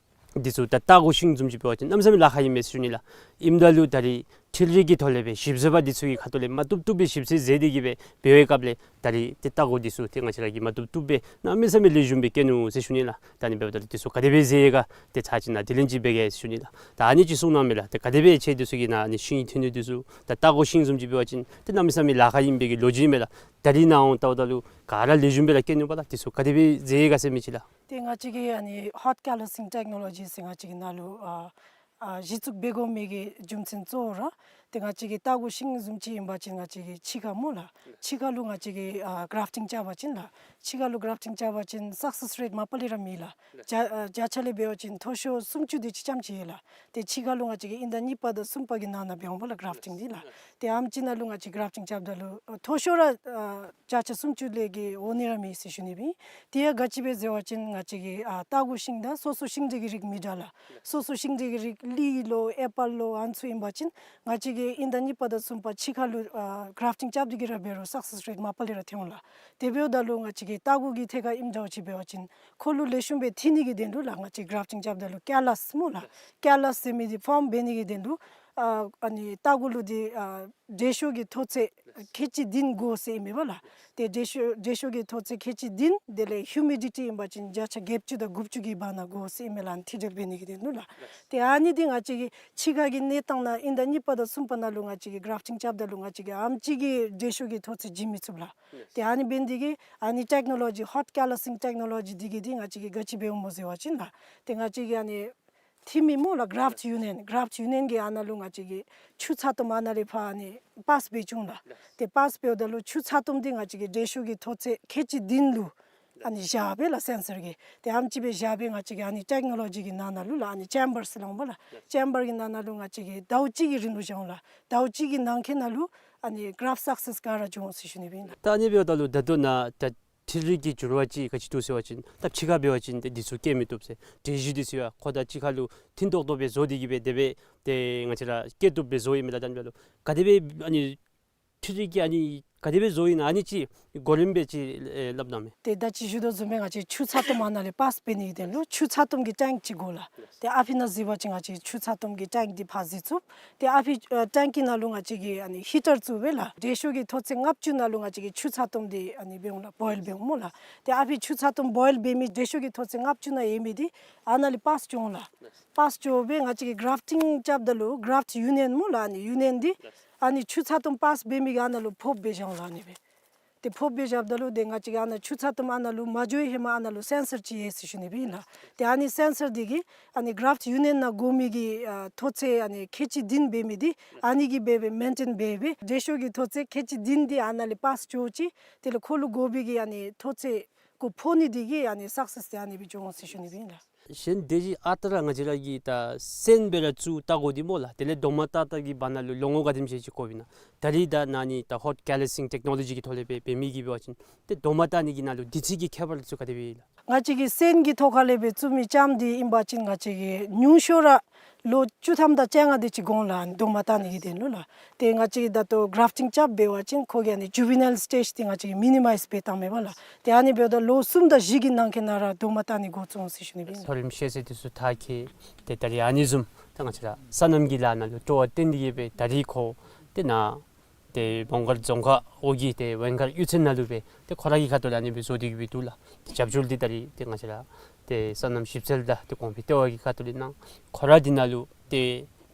འདི་ཚུ་ད་ལྟ་སྒོ་ཤིང་བཟུམ་ཅིག་འབད་བ་ཅིན་གནམ་མེད་ས་མེད་ལཱ་ཁག་ཨིན་མས་ཟེར་ཞུ་ནི་ལགས། ཨིནམ་ད་ལུ་ད་རིས་འཕྲུལ་རིག་གི་ཐོག་ལས་སྦེ་ཞིབ་འཚོལ་པ་འདི་ཚུ་གི་ཁ་ཐུག་ལས་མ་བཏུབ་བཏུབ་སྦེ་ཞིབ་འཚོལ་མཛད་དེ་གི་སྦེ་འབད་བའི་སྐབས་ལས་ད་རིས་ཏེ་ལྟ་སྒོ་འདི་ཚུ་ཏེ་ང་བཅས་ར་གིས་མ་བཏུབ་བཏུབ་སྦེ་གནམ་མེད་ས་མེད་ལེགས་ཤོམ་སྦེ་བཀལ་ནུག་ཟེར་ཞུ་ནི་ལགས། ད་ཨ་ནི་འབདཝ་ད་ལུ་འདི་ཚུ་ག་དེ་སྦེ་མཛད་ཡི་ག་ཏེ་ཚར་ཅིག་ནཱ་དྲི་ལན་ཅིག་འབད་གེ་ཟེར་ཞུ་ནི་ལགས། ད་ཨ་ནི་ཅིག་གསུང་གནང་མས་ལགས། ཏེ་ག་དེ་སྦེ་ཁྱེད་འདི་ཚུ་གིས་ནཱ་ཨ་ནི་ཤིང་འཐིབས་ནི་འདི་ཚུ་ད་ལྟ་སྒོ་ཤིང་བཟུམ་ཅིག་འབད་བ་ཅིན་ཏེ་གནམ་མེད་ས་མེད་ལཱ་ཁག་ཨིན་པའི་གི་ལོ་རྒྱུས་མས་ལགས། ད་རིས་ནཱ་འོང་ལྟཝ་ད་ལུ་ག་ར་ལེགས་ཤོམ་སྦེ་ར་བཀལ་ནུག་པ་ལགས། འདི་ཚུ་ག་དེ་སྦེ་མཛད་ཡི་ག་ཟེར་མི་ཅིག་ལགས། ཏེ་ང་བཅས་ཀྱིས་ཨ་ནི་ཧོཊ་ཀེ་ལི་སིང་ཊེཀ་ནོ་ལོ་ཇི་ཟེར་ང་བཅས་ཀྱི་ནང་ལུ་ཨ་ཨ་གཞི་བཙུགས་འབད་དགོ་མི་གི་རྒྱུ་མཚན་གཙོ་བོ་ར་ཏེ་ང་བཅས་ཀྱི་ལྟ་སྒོ་ཤིང་བཟུམ་ཅིག་ཨིན་པ་ཅིན་ང་བཅས་ཀྱི་ཕྱི་ཁར་སྨོ་ལགས། ཕྱི་ཁར་ལུ་ང་བཅས་ཀྱིས་ཨ་གརཱཕ་ཊིང་རྐྱབ་པ་ཅིན་ལགས། ཕྱི་ཁར་ལུ་གརཱཕ་ཊིང་རྐྱབ་པ་ཅིན་སག་སེསི་རེཊ་མ་པ་ལས་ར་མེད་ལགས། བརྒྱ་ཨ་བརྒྱ་ཆ་ལས་འབད་བ་ཅིན་མཐོ་ཤོས་སུམ་ཅུ་དེ་ཅིག་ཙམ་ཅིག་ཡོད་ལགས། ཏེ་ཕྱི་ཁར་ལུ་ང་བཅས་ཀྱིས་དབྱིན་ཟླ་གཉིས་པ་དང་གསུམ་པ་གི་ནང་ན་འབད་འོང་པ་ལགས་གརཱཕ་ཊིང་འདི་ལགས། ཏེ་ཨམ་ཅིག་ནང་ལུ་ང་བཅས་གརཱཕ་ཊིང་རྐྱབ་ད་ལུ་ཨ་མཐོ་ཤོས་ར་ཨ་བརྒྱ་ཆ་སུམ་ཅུ་ལས་བརྒལ་འོང་ནི་ར་མེད་ཟེར་ཞུ་ནི་སྦེ། དེ་ཡང་ག་ཅི་སྦེ་ཟེར་བ་ཅིན་ང་བཅས་ཀྱི་ཨ་ལྟ་སྒོ་ཤིང་དང་སོ་སོ་ཤིང་འབྲས་ཀྱི་རིགས་མི་འདྲ་ལགས། སོ་སོ་ཤིང་འབྲས་ཀྱི་རིགས་ལི་ལོ་ཨེ་པཱལ་ལོ་ཨ་ནི་ཚུ་ཨིན་པ་ཅིན་ང་བཅས་ཀྱིས་དབྱིན་ཟླ་གཉིས་པ་དང་གསུམ་པ་ཕྱི་ཁར་ལུ་ཨ་གརཱཕ་ཊིང་རྐྱབ་སྟེ་གི་ར་འབད་རུང་སག་སེསི་རེཊ་མ་པ་ལས་ར་ཐོན་འོང་ལགས། དེ་འབདཝ་ད་ལུ་ང་བཅས་ཀྱི་ལྟ་སྒོ་གི་ཐད་ཁར་ཨིནམ་འདྲཝ་ཅིག་འབད་བ་ཅིན་ཁོ་ལུ་ལེགས་ཤོམ་སྦེ་འཐིབས་ནི་གི་དོན་ལུ་ལགས་ང་བཅས་གརཱཕ་ཊིང་རྐྱབ་ད་ལུ་ཀེ་ལཱས་སྨོ་ལགས། ཀེ་ལཱས་ཟེར་མི་འདི་ཕོརམ་འབད་ནི་གི་དོན་ལུ་ཨ་ཨ་ནི་ལྟ་སྒོ་ལུ་འདི་ཨ་འབྲས་ཤོག་གི་མཐོ་ཚད་ཁལ་གཅིག་བདུན་དགོ་ཟེར་ཨིན་མས་པ་ལགས། ཏེ་འབྲས་ཤོག་འབྲས་ཤོག་གི་མཐོ་ཚད་ཁལ་གཅིག་བདུན་དེ་ལས་ཧིའུ་མི་ཌི་ཊི་ཨིན་པ་ཅིན་བརྒྱ་ཆ་བརྒྱད་ཅུ་དང་དགུ་བཅུ་གི་བར་ན་དགོ་ཟེར་ཨིན་མས་ལགས། ཨ་ནི་འཐིབས་སྒྲིག་འབད་ནི་གི་དོན་ལུ་ལགས། ཏེ་ཨ་ནི་འདི་ང་བཅས་ཀྱི་ཕྱི་ཁ་གི་གནས་སྟངས་ནང་དབྱིན་ཟླ་གཉིས་པ་དང་གསུམ་པ་ནང་ལུ་ང་བཅས་ཀྱིས་གརཱཕ་ཊིང་རྐྱབ་ད་ལུ་ང་བཅས་ཀྱིས་ཨམ་ཅིག་གིས་འབྲས་ཤོག་གི་མཐོ་ཚད་བྱིན་མི་ཚུགས་ལགས། ཏེ་ཨ་ནི་འབད་ནི་འདི་གིས་ཨ་ནི་ཊེཀ་ནོ་ལོ་ཇི་ཧོཊ་ཀེ་ལཱ་སིང་ཊེཀ་ནོ་ལོ་ཇི་འདི་གིས་འདི་ང་བཅས་ཀྱིས་ག་ཅི་འབདཝ་སྨོ་ཟེར་བ་ཅིན་ལགས། ཏེ་ང་བཅས་ཀྱིས་ཨ་ནི་འཐིབས་མི་སྨོ་ལགས་གརཱཕ་ཊི་ཡུ་ནི་ཡན་གརཱཕ་ཊི་ཡུ་ནི་ཡན་གྱིས་ཨ་ནཱ་ལུ་ང་བཅས་ཀྱིས་ཆུ་ཚ་ཏོམ་ཨ་ནཱ་ལས་ཕར་ཨ་ནི་པཱསི་འབད་བཅུག་འོང་ལགས། ཏེ་པཱསི་འབདཝ་ད་ལུ་ཆུ་ཚ་ཏོམ་འདི་ང་བཅས་ཀྱིས་འབྲས་ཤོག་གི་མཐོ་ཚད་ཁལ་གཅིག་བདུན་ལུ་ཨ་ནི་བཞག་སྦེ་ལགས་སེན་སར་གྱིས། ཏེ་ཨམ་ཅིག་སྦེ་བཞག་སྦེ་ང་བཅས་ཀྱིས་ཨ་ནི་ཊེཀ་ནོ་ལོ་ཇི་གི་ནང་ན་ལུ་ལགས་ཨ་ནི་ཅེམ་བར་ཟེར་སླབ་འོང་པ་ལགས། ཅེམ་བར་གྱི་ནང་ན་ལུ་ང་བཅས་ཀྱིས་ཟླཝ་གཅིག་གི་རིང་ལུ་བཞག་འོང་ལགས། ཟླཝ་གཅིག་གི་ནང་འཁོད་ནང་ལུ་ཨ་ནི་གརཱཕ་སག་སེསི་ག་ར་འབྱུང་འོང་ཟེར་ཞུ་ནི་སྦེ་ཨིན་ལགས། ད་ཨ་ནི་འབདཝ་ད་ལུ་ད་ལྟོ་ནཱ་ད་འཕྲུལ་རིག་གི་འགྱུར་བ་ཅིག་ག་ཅི་འདུག་ཟེར་བ་ཅིན་ད་ཕྱི་ཁར་འབད་བ་ཅིན་ཏེ་འདི་ཚུ་བཀལ་མི་བཏུབ་ཟེར། འབྲས་ཞོ་འདི་ཚུ་ཡང་ཁོ་དང་གཅིག་ཁར་ལུ་མཐུན་ཏོག་ཏོ་སྦེ་བཟོ་སྟེ་གི་སྦེ་དེ་སྦེ་ཏེ་ང་བཅས་ར་བཀལ་བཏུབ་སྦེ་བཟོཝ་ཨིན་མས་ལགས། ད་ཨ་ནི་འབདཝ་ད་ལུ་ག་དེ་སྦེ་ཨ་ནི་འཕྲུལ་རིག་གིས་ཨ་ནི་ག་དེ་སྦེ་བཟོཝ་ཨིན་ན་ཨ་ནི་ཅིག་གོ་རིམ་སྦེ་ཅིག་ཨེ་སླབ་གནང་མས། ཏེ་ད་ཅི་ཞུ་དོ་བཟུམ་སྦེ་ང་བཅས་ཆུ་ཚ་ཏོམ་ཨ་ནཱ་ལས་པཱསི་འབད་ནི་གི་དོན་ལུ་ཆུ་ཚ་ཏོམ་གྱི་ཊེངཀ་ཅིག་དགོ་ལགས། ཏེ་ཨ་ཕི་ནང་གཟིགས་པ་ཅིན་ང་བཅས་ཆུ་ཚ་ཏོམ་གྱི་ཊེངཀ་འདི་ཕར་གཟིགས་ཚུགས། ཏེ་ཨ་ཕི་ཨ་ཊེངཀ་གི་ནང་ལུ་ང་བཅས་ཀྱིས་ཨ་ནི་ཧི་ཊར་བཙུགས་སྦེ་ལགས། འབྲས་ཤོག་གི་མཐོ་ཚད་ལྔ་བཅུ་ནང་ལུ་ང་བཅས་ཀྱིས་ཆུ་ཚ་ཏོམ་འདི་ཨ་ནི་འབད་འོང་ལགས། བོའིལ་འབད་འོང་སྨོ་ལགས། ཏེ་ཨ་ཕི་ཆུ་ཚ་ཏོམ་བོའིལ་འབད་མི་འབྲས་ཤོག་གི་མཐོ་ཚད་ལྔ་བཅུ་ནང་ཡོད་མི་འདི་ཨ་ནཱ་ལས་པཱསི་འགྱོ་འོང་ལགས། པཱསི་འགྱོ་སྦེ་ང་བཅས་ཀྱིས་གརཱཕ་ཊིང་རྐྱབ་ད་ལུ་གརཱཕ་ཊི་ཡུ་ནི་ཡན་སྨོ་ལགས། ཨ་ནི་ཡུ་ནི་ཡན་འདི་ཨ་ནི་ཆུ་ཚ་ཏོམ་པཱསི་འབད་མི་གི་ཨ་ནཱ་ལུ་ཕོགཔ་སྦེ་བཞག་འོང་ལགས། ཨ་ནི་སྦེ་ཏེ་ཕོགཔ་སྦེ་བཞགཔ་ད་ལུ་ཏེ་ང་བཅས་ཀྱིས་ཨ་ནཱ་ཆུ་ཚ་ཏོམ་ཨ་ནཱ་ལུ་མ་འགྱོ་བའི་ཧེ་མ་ཨ་ནཱ་ལུ་སེན་སར་ཅིག་ཡོད་ཟེར་ཞུ་ནི་སྦེ་ཨིན་ལགས། ཏེ་ཨ་ནི་སེན་སར་འདི་གིས་ཨ་ནི་གརཱཕ་ཊི་ཡུ་ནི་ཡན་ནང་དགོ་མི་གི་ཨ་མཐོ་ཚད་ཨ་ནི་ཁལ་གཅིག་བདུན་འབད་མི་འདི་ཨ་ནི་གིས་འབད་སྦེ་མེན་ཊེན་འབད་སྦེ་འབྲས་ཤོག་གི་མཐོ་ཚད་ཁལ་གཅིག་བདུན་འདི་ཨ་ནཱ་ལས་པཱསི་འགྱོ་ཅི། དེ་ལས་ཁོ་ལུ་དགོ་པའི་གི་ཨ་ནི་མཐོ་ཚད་ཁོ་ཕོག་ནི་འདི་གིས་ཨ་ནི་སག་སེསི་འདི་ཨ་ནི་སྦེ་འགྱོ་འོང་ཟེར་ཞུ་ནི་སྦེ་ཨིན་ལགས། གཞན་སྡེ་བཞི་ཨ་རྟག་ར་ང་བཅས་ར་གི་ད་སོན་སྦེ་ར་བཙུགས་ལྟ་སྒོ་འདི་སྨོ་ལགས། དེ་ལས་རྡོག་མ་ཏག་ཏག་གི་བར་ན་ལུ་ལོ་ངོ་ག་དེམ་ཅིག་དགོཔ་ཨིན་ན། ད་རིས་ད་ནཱ་ནི་ད་ཧོཊ་ཀེ་ལི་སིང་ཊེཀ་ནོ་ལོ་ཇི་གི་ཐོག་ལས་སྦེ་འབད་མི་གིས་འབད་བ་ཅིན་ཏེ་རྡོག་མ་བཏགས་ནི་གི་ནང་ལུ་དུས་ཚོད་ཀྱི་ཁྱད་པར་ཚུ་ག་དེ་སྦེ་ཡོད་ལགས། ང་བཅས་ཀྱི་སོན་གྱི་ཐོག་ཁ་ལས་སྦེ་བཙུགས་མི་ལྕངམ་འདི་ཨིན་པ་ཅིན་ང་བཅས་ཀྱིས་ཉུང་ཤོས་ར་ལོ་བཅུ་ཐམ་དང་བཅོ་ལྔ་དེ་ཅིག་འགོར་ལགས། རྡོག་མ་བཏགས་ནི་གི་དོན་ལུ་ལགས། ཏེ་ང་བཅས་ཀྱིས་ད་ལྟོ་གྲཱཕ་ཊིང་རྐྱབ་འབད་བ་ཅིན་ཁོ་གིས་ཨ་ནི་ཇུ་ཝི་ནཱའིལ་སི་ཊེཇ་འདི་ང་བཅས་ཀྱིས་མི་ནི་མའིཛ་འབད་བཏངམ་མས་པ་ལགས། ཏེ་ཨ་ནི་འབདཝ་ད་ལོ་གསུམ་དང་བཞི་གི་ནང་འཁོད་ནང་ར་རྡོག་མ་བཏགས་ནི་འགོ་བཙུགས་འོང་ཟེར་ཞུ་ནི་སྦེ་ཨིན། མཐོ་རིམ་ཤེས་ཚད་འདི་ཚུ་མཐར་འཁྱོལ་ཏེ་ད་རིས་ཨ་ནི་བཟུམ་ད་ང་བཅས་ར་སོ་ནམ་གྱི་ལཱ་ནང་ལུ་སྤྲོ་བ་བཏོན་ཏེ་གིས་སྦེ་ད་རིས་ཁོ་ཏེ་ནཱ་ཏེ་མོང་སྒར་རྫོང་ཁག་འོག་གི་ཏེ་ཝེང་མཁར་གཡུས་ཚན་ནང་ལུ་སྦེ་ཏེ་ཁོ་ར་གི་ཁ་ཐུག་ལས་ཨ་ནི་སྦེ་བཟོ་སྟེ་གིས་སྦེ་འདུག་ལགས། ཏེ་རྒྱབ་སྐྱོར་འདི་ད་རིས་ཏེ་ང་བཅས་ར་ཏེ་སོ་ནམ་ཞིབ་འཚོལ་དང་ཏེ་གོང་འཕེལ་ལྟེ་བ་གི་ཁ་ཐུག་ལས་གནང་། ཁོ་ར་འདི་ནང་ལུ་ཏེ་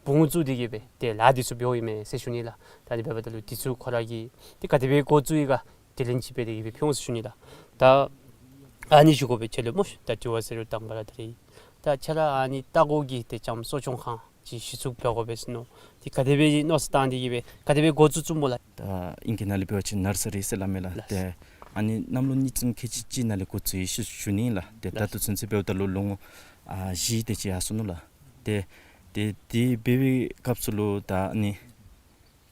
འབུངམ་བཙུགས་ཏེ་གིས་སྦེ་ཏེ་ལཱ་འདི་ཚུ་འབདཝ་ཨིན་མས་ཟེར་ཞུ་ནི་ལགས། ད་ཨ་ནི་འབདཝ་ད་ལུ་འདི་ཚུ་ཁོ་ར་གིས་ཏེ་ག་དེ་སྦེ་འགོ་བཙུགས་ཡི་ག་དེ་ལས་ཅིག་སྦེ་དེ་གིས་སྦེ་ཕུལ་འོང་ཟེར་ཞུ་ནི་ལགས། ད་ཨ་ནི་ཞུ་དགོ་པས། ཁྱོད་ལུ་སྨོ་ཤིག། ད་དྲི་བ་ཟེར་རུང་དང་པ་ར་ད་རིས་ད་ཁྱོད་ར་ཨ་ནི་ལྟ་སྒོ་གི་ཏེ་ལྕངམ་གསོ་སྐྱོང་ཁང་ཅིག་གཞི་བཙུགས་འབད་དགོ་པས་ཟེར་མནོ། ཏེ་ག་དེ་སྦེ་མནོ་བསམ་བཏང་སྟེ་གིས་སྦེ་ག་དེ་སྦེ་འགོ་བཙུགས་བཙུགསཔ་སྨོ་ལགས། ད་ཨིང་སྐད་ནང་ལས་འབད་བ་ཅིན་ནར་སི་རི་ཟེར་སླབ་མས་ལགས། ལགས། ཏེ་ཨ་ནི་གནམ་ལོ་གཉིས་ཙམ་ཁལ་གཅིག་གཅིག་ནང་ལས་འགོ་བཙུགས་ཡི་ཟེར་ཞུ་ནི་ལགས། ཏེ་ད་ལགས། ལྟོ་ཚུན་ཚོད་འབདཝ་ད་ལུ་ལོ་ངོ་ཨ་བཞི་དེ་ཅིག་ཡར་སོ་ནུག་ལགས། ཏེ་ཏེ་དེ་འབད་བའི་སྐབས་སུ་ལུ་ད་ཨ་ནི་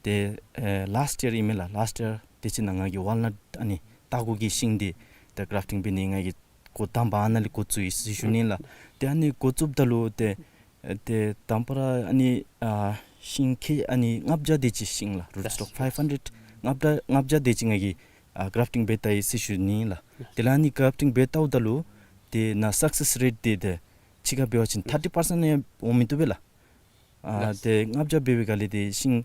ཏེ་ཨེ་ལཱསཊ་ཡར་ཨིན་མས་ལགས། ལཱསཊ་ཡར་དེ་ཅིག་ནང་ང་གིས་ཝཱལ་ནཊ་ཨ་ནི་ལྟ་སྒོ་གི་ཤིང་འདི་ད་གྲཱཕ་ཊིང་འབད་ནི་ང་གིས་འགོ་དང་པ་ཨ་ནཱ་ལས་འགོ་བཙུགས་ཡི་ཟེར་ཞུ་ནི་ལགས། ཏེ་ཨ་ནི་འགོ་བཙུགསཔ་ད་ལུ་ཏེ་ཨེ་ཏེ་དང་པ་ར་ཨ་ནི་ཨ་ཤིང་ཁལ་ཨ་ནི་ལྔ་བརྒྱ་དེ་ཅིག་ཤིང་ལགས། རུཊ་སི་ཊོག་ཕའིབ་ཧན་ཌེཌ་ལྔ་བརྒྱ་ལྔ་བརྒྱ་དེ་ཅིག་ང་གིས་ཨ་གྲཱཕ་ཊིང་འབད་ད་ཡི་ཟེར་ཞུ་ནི་ལགས། དེ་ལས་ཨ་ནི་གྲཱཕ་ཊིང་འབད་ལྟཝ་ད་ལུ་ཏེ་ནཱ་སག་སེསི་རེཊ་འདི་ཏེ་ཕྱི་ཁར་འབད་བ་ཅིན་ཐར་ཊི་པར་སེནཊ་ཡང་འོང་མི་བཏུབ་པས་ལགས། ཨ་ལགས། ཏེ་ལྔ་བརྒྱ་འབད་བའི་སྒང་ལས་ཏེ་ཤིང་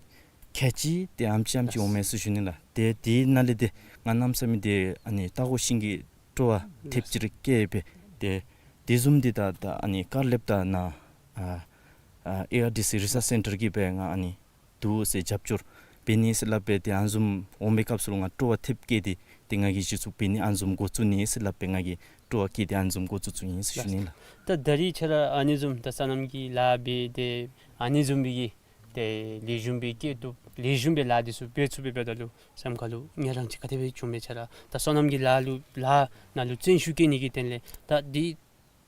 ཁལ་གཅིག་ཏེ་ཨ་ནེམ་ཅིག་ཨ་ནེམ་ཅིག་འོང་མས་ཟེར་ཞུ་ནི་ལགས། ཏེ་དེ་ནང་ལས་ཏེ་ང་གནམ་མེད་ས་མེད་ཏེ་ཨ་ནི་ལྟ་སྒོ་ཤིང་གི་སྤྲོ་བ་ཐེབས་ཅིག་ར་སྐྱེས་སྦེ་ཏེ་དེ་བཟུམ་འདི་ད་ད་ཨ་ནི་ཀར་ལེབ་དང་ནཱ་ཨ་ཨ་ཨེ་ཨར་ཌི་སི་རི་སརཆ་སེན་ཊར་གྱིས་སྦེ་ང་ཨ་ནི་འདུག་ཟེར་རྒྱབ་སྐྱོར་འབད་ནི་ཟེར་སླབ་སྦེ་ཏེ་ཨ་ནི་བཟུམ་འོང་པའི་སྐབས་སུ་ལུ་ང་སྤྲོ་བ་ཐེབས་སྐྱེས་ཏེ་ཏེ་ང་གིས་གཞི་བཙུགས་འབད་ནི་ཨ་ནི་བཟུམ་འགོ་བཙུགས་ནི་ཟེར་སླབ་སྦེ་ང་གིས་སྤྲོ་བ་བསྐྱེད་དེ་ཨ་ནི་བཟུམ་འགོ་བཙུགས་བཙུགས་ཡི་ཟེར་ཞུ་ནི་ལགས། ད་ད་རིས་ཁྱོད་ར་ཨ་ནི་བཟུམ་ད་སོ་ནམ་གྱི་ལཱ་འབད་དེ་ཨ་ནི་བཟུམ་སྦེ་གི་ཏེ་ལེགས་ཤོམ་སྦེ་སྐྱེ་བཏུབ་ལེགས་ཤོམ་སྦེ་ལཱ་འདི་ཚུ་འབད་ཚུགས་པའི་འབདཝ་ད་ལུ་སེམས་ཁ་ལུ་ངལ་རངས་ཅིག་ག་དེ་སྦེ་བྱུངམ་མས། ཁྱོད་ར་ད་སོ་ནམ་གྱི་ལཱ་ལུ་ལཱ་ནང་ལུ་བརྩོན་ཤུགས་བསྐྱེད་ནི་གི་དོན་ལས་ད་འདི་